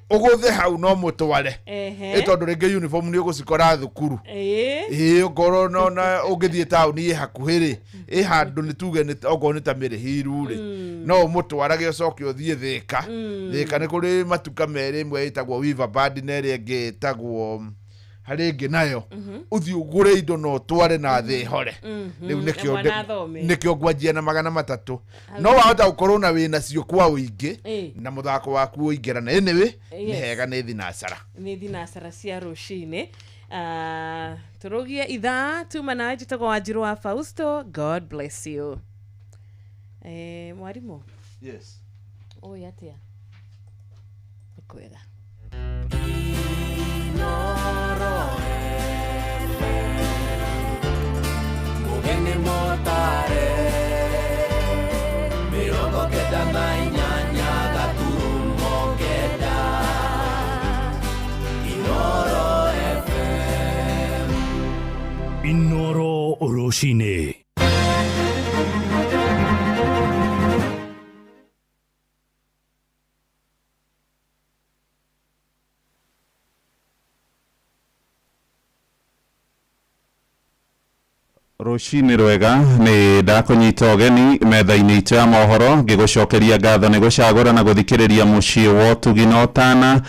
ũgũthe hau no mũtware. Ĩ tondũ rĩngĩ uniform nĩ ũgũcikora thukuru. Ĩĩ, ũngorwo nona ũngĩthiĩ taũni ĩ hakuhĩ rĩ, ĩ handũ nĩ tuge okorwo nĩ ta Mĩrĩhiru rĩ, no ũmũtwarage ũcoke ũthiĩ Thĩka. Thĩka nĩ kũrĩ matuka merĩ, ĩmwe ĩtagwo Weaverbird na ĩrĩa ĩngĩ ĩtagwo Harĩ ĩngĩ nayo ũthiĩ ũgũre indo na ũtware na thĩ hore. Rĩu Na nĩkĩo mwana athome. Nĩkĩo ngwanjia na 300. No wahota gũkorwo na wĩna cio kwa ũingĩ na mũthako waku ũingĩrana. Anyway, nĩ hega, nĩ thinacara. Nĩ thinacara cia rũcinĩ. Ah, tũrũgie ithaa tuma nawe. Njĩtagwo Wanjirũ wa Fausto. God bless you. Mwarimũ. Yes. Ũĩ atĩa? Nĩ kwega. Mugeni motare 98.9 Inoro FM. Inoro Rũcinĩ. Rũcinĩ rwega, nĩ ndakũnyita ũgeni metha-inĩ itũ ya mohoro, ngĩgũcokeria ngatho nĩ gũcagũra na gũthikĩrĩria mũciĩ wa ũtugi na ũtana,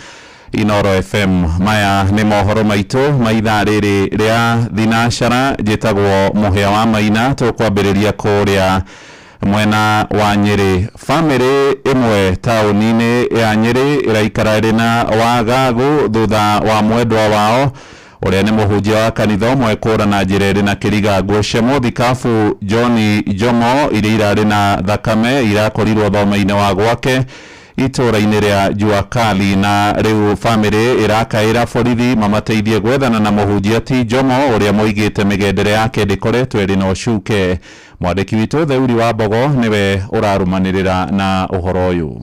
Inoro FM. Maya nĩ mohoro maitũ ma ithaa rĩrĩ rĩa thinacara. Njĩtagwo Mũhĩa wa Maina. Tũkwambĩrĩria kũrĩa mwena wa Nyĩrĩ. Bamĩrĩ ĩmwe taũni-inĩ ya Nyĩrĩ ĩraikara ĩrĩ na wagagu thutha wa mwendwa wao, ũrĩa nĩ mũhunjia wa kanitha ũmwe, kũra na njĩra ĩrĩ na kĩriga. Nguo cia mũthikabu John Jomo iria irarĩ na thakame irakorirwo thome-inĩ wa gwake itũũra-inĩ rĩa Jua Kali, na rĩu bamĩrĩ ĩrakaĩra borithi mamateithie gwethana na mũhunjia ti Jomo, ũrĩa moigĩte mĩgendere yake ndĩkoretwo ĩrĩ na ũcuke. Mwandĩki witũ Theuri wa Mbogo nĩwe ũrarũmanĩrĩra na ũhoro ũyũ.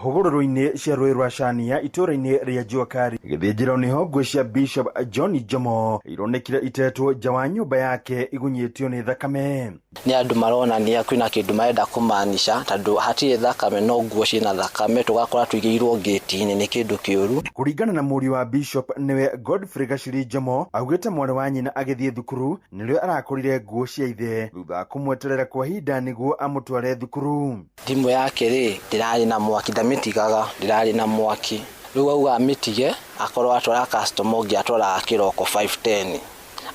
Hũgũrũrũ-inĩ cia rũĩ rwa Cania, itũũra-inĩ rĩa Juakari, gĩthĩnjĩro, nĩho nguo cia Bishop John Jomo ironekire itetwo nja wa nyũmba yake igunyĩtio nĩ thakame. Nĩ andũ maronania kwĩna kĩndũ marenda kũmaanisha, tondũ hatirĩ thakame no nguo ciĩna thakame, tũgakora tũigĩirwo ngĩti-inĩ, nĩ kĩndũ kĩũru. Kũringana na mũriũ wa Bishop, nĩwe Godfrey Gaciri Jomo, augĩte mwarĩ wa nyina agĩthiĩ thukuru nĩrĩo arakorire nguo cia ithe thutha wa kũmweterera kwa ihinda nĩguo amũtware thukuru. Thimũ yake rĩ, ndĩrarĩ na mwaki, ndamĩtigaga, ndĩrarĩ na mwaki. Rĩu auga amĩtige akorwo atwara customer ũngĩ, atwaraga kĩroko 5:10,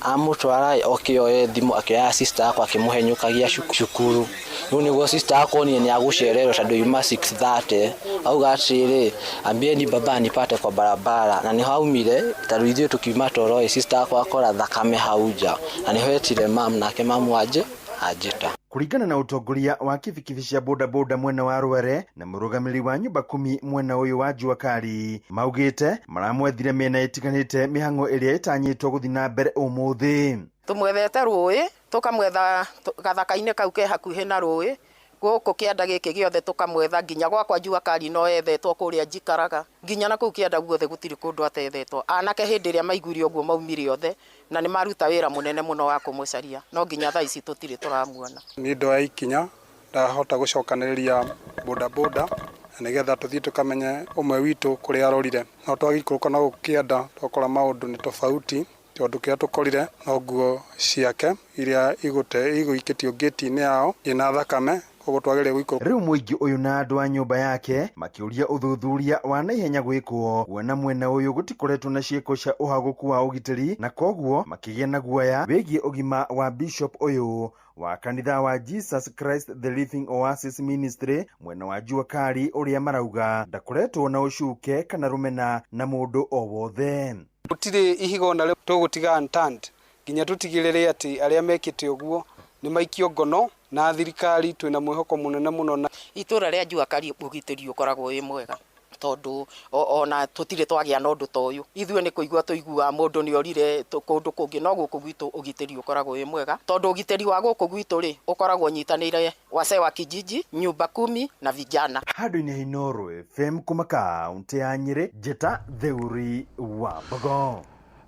amũtwara oke oye thimũ, akĩoya sister yakwa akĩmũhenyũkagia cukuru. Rĩu nĩguo sister yakwa onire nĩ agũcererwo, tondũ yuma 6:30, auga atĩrĩrĩ, "Ambieni baba nipate kwa barabara." Na nĩho aumire, tondũ ithuĩ tũkiuma toro ĩ, sister yakwa akora thakame hau nja, na nĩho etire mam, nake mamu anje anjĩta. Kũringana na ũtongoria wa kibikibi cia bodaboda mwena wa Rwere na mũrũgamĩrĩri wa nyũmba kumi mwena ũyũ wa Jua Kali, maugĩte maramwethire mĩena ĩtiganĩte mĩhang'o ĩrĩa ĩtanyĩtwo gũthiĩ na mbere ũmũthĩ. Tũmwethete rũĩ, tũkamwetha gathaka-inĩ kau ke hakuhĩ na rũĩ gũkũ kĩanda gĩkĩ gĩothe, tũkamwetha nginya gwakwa Jua Kali, no ethetwo kũrĩa njikaraga, nginya na kũu kĩanda guothe gũtirĩ kũndũ atethetwo. Anake hĩndĩ ĩrĩa maiguire ũguo maumire othe na nĩ maruta wĩra mũnene mũno wa kũmũcaria, no nginya thaa ici tũtirĩ tũramuona. Niĩ ndoya ikinya, ndahota gũcokanĩrĩria bodaboda na nĩgetha tũthiĩ tũkamenye ũmwe witũ kũrĩa arorire. No twagĩikũrũka na gũkũ kĩanda twakora maũndũ nĩ tofauti, tondũ kĩrĩa tũkorire no nguo ciake iria igũikĩtio ngĩti-inĩ yao ĩna thakame, koguo twagĩrĩire gũikũrũka. Rĩu mũingĩ ũyũ na andũ a nyũmba yake makĩũria ũthuthuria wa naihenya gwĩkwo, kuona mwena ũyũ gũtikoretwo na ciĩko cia ũhagũku wa ũgitĩri, na koguo makĩgĩa na guoya wĩgiĩ ũgima wa bishop ũyũ wa kanitha wa Jesus Christ the Living Oasis Ministry mwena wa Jua Kali, ũrĩa marauga ndakoretwo na ũcuke kana rũmena na mũndũ o wothe. Gũtirĩ ihiga ona rĩmwe tũgũtiga unturned nginya tũtigĩrĩre atĩ arĩa mekĩte ũguo nĩ maikio ngono, na thirikari twĩna mwĩhoko mũnene mũno na Itũra rĩa Jua Kali ũgitĩri ũkoragwo wĩ mwega, tondũ ona tũtirĩ twagĩa na ũndũ ta ũyũ. Ithuĩ nĩ kũigua tũiguaga mũndũ nĩ orire kũndũ kũngĩ, no gũkũ gwitũ ũgitĩri ũkoragwo wĩ mwega, tondũ ũgitĩri wa gũkũ gwitũ rĩ, ũkoragwo ũnyitanĩire wazee wa kijiji, nyumba kumi na vijana. Handũ-inĩ ha Inooro FM kuma kaũntĩ ya Nyĩrĩ, njĩta Theuri wa Mbogo.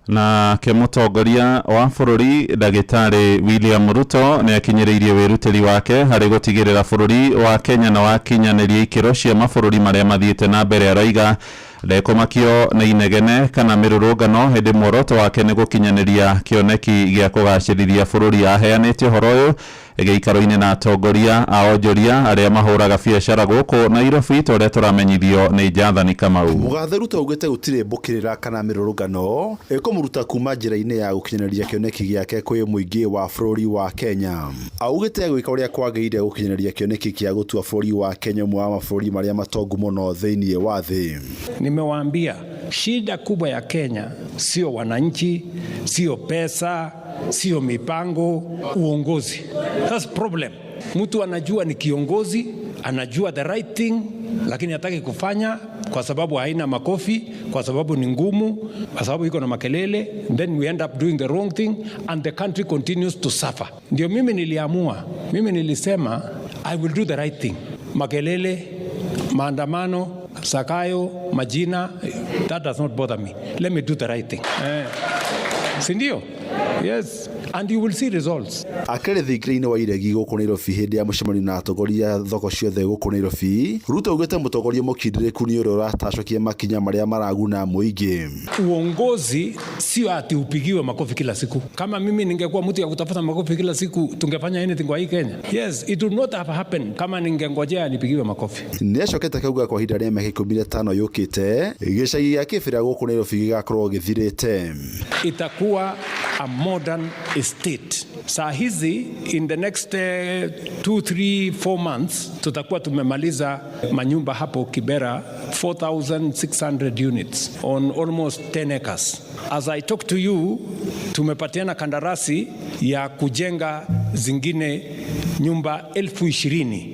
Nake mũtongoria wa bũrũri Ndagĩtarĩ William Ruto nĩ akinyĩrĩirie wĩrutĩri wake harĩ gũtigĩrĩra bũrũri wa Kenya na wakinyanĩria ikĩro cia mabũrũri marĩa mathiĩte na mbere. Araiga Ndekũmakio nĩ inegene kana mĩrũrũngano hĩndĩ muoroto wake nĩ gũkinyanĩria kĩoneki gĩa kũgacĩrithia bũrũri. Aheanĩte ũhoro ũyũ gĩikaro-inĩ na atongoria a onjoria arĩa mahũraga biacara gũkũ Nairobi ta ũrĩa tũramenyithio nĩ Jathani Kamau. Mũgathe Ruto augĩte gũtirĩ mbũkĩrĩra kana mĩrũrũngano ĩkũmũruta kuma njĩra-inĩ ya gũkinyanĩria kĩoneki gĩake kwĩ mũingĩ wa bũrũri wa Kenya. Augĩte gwĩka ũrĩa kwagĩrĩire gũkinyanĩria kĩoneki kĩa gũtua bũrũri wa Kenya ũmwe wa mabũrũri marĩa matongu mũno thĩinĩ wa thĩ. Nimewaambia shida kubwa ya Kenya sio wananchi, sio pesa, sio mipango, uongozi. That's problem. Mtu anajua ni kiongozi, anajua the right thing, lakini hataki kufanya kwa sababu haina makofi, kwa sababu ni ngumu, kwa sababu iko na makelele, then we end up doing the wrong thing and the country continues to suffer. Ndio mimi niliamua, mimi nilisema I will do the right thing. Makelele, maandamano, Sakayo, majina, that does not bother me. Let me do the right thing. Si ndio? Yes, and you will see results. Akĩrĩ thingira-inĩ wa iregi gũkũ Nairobi hĩndĩ ya mũcemanio na atongoria thoko ciothe gũkũ Nairobi, Ruto augĩte mũtongoria mũkindĩrĩku nĩ ũrĩa ũratacokia makinya marĩa maraguna mũingĩ. Uongozi sio ati upigiwe makofi kila siku. Kama mimi ningekuwa mtu ya kutafuta makofi kila siku, tungefanya anything kwa hii Kenya? Yes, it would not have happened kama ningengojea nipigiwe makofi. Nĩacokete akauga kwa ihinda rĩa mĩaka 15 yũkĩte gĩcagi gĩa Kĩbĩra gũkũ Nairobi gĩgakorwo gĩthirĩte. Itakuwa a modern estate. Saa hizi in the next 2, 3, 4 months tutakuwa tumemaliza manyumba hapo Kibera 4,600 units on almost 10 acres. As I talk to you, tumepatiana kandarasi ya kujenga zingine nyumba 20,000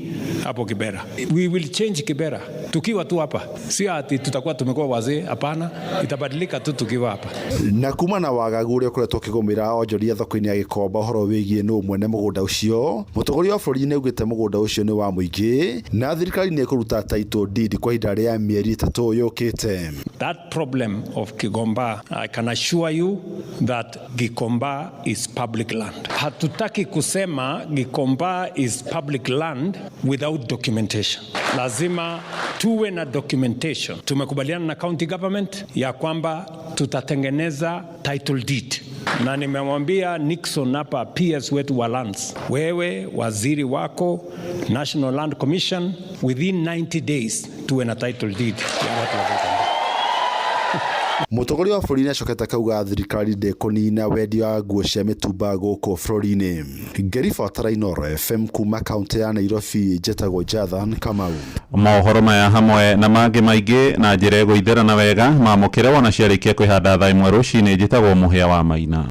hapo Kibera. We will change Kibera tukiwa tu hapa, sio ati tutakuwa tumekuwa wazee, hapana, itabadilika tu tukiwa hapa. Na kuma na wagagu ũrĩa ũkoretwo ũkĩgũmĩra onjoria thoko-inĩ ya Gĩkomba ũhoro wĩgiĩ nũ mwene mũgũnda ũcio, mũtongoria wa bũrũri nĩ augĩte mũgũnda ũcio nĩ wa mũingĩ na thirikari nĩ ĩkũruta title deed kwa ihinda rĩa mĩeri 3 yũkĩte. That problem of Kigomba, I can assure you that Gikomba is public land. Hatutaki kusema Gikomba is public land without documentation. Lazima tuwe na documentation. Tumekubaliana na county government ya kwamba tutatengeneza title deed. Na nimemwambia Nixon hapa, PS wetu wa lands, wewe waziri wako National Land Commission, within 90 days tuwe na title deed ya watu wa Gikomba. Mũtongoria wa bũrũri nĩacokete akauga thirikari ndĩkũnina wendia wa nguo cia mĩtumba gũkũ bũrũri-inĩ. Ngĩribotera Inooro FM kuma kaũntĩ ya Nairobi, njĩtagwo Jathan Kamau. Mohoro maya hamwe na mangĩ maingĩ na njĩra ĩgũitherana wega mamũkĩre wona ciarĩkia kwĩhanda thaa 1 rũcinĩ. Njĩtagwo Mũhĩa wa Maina.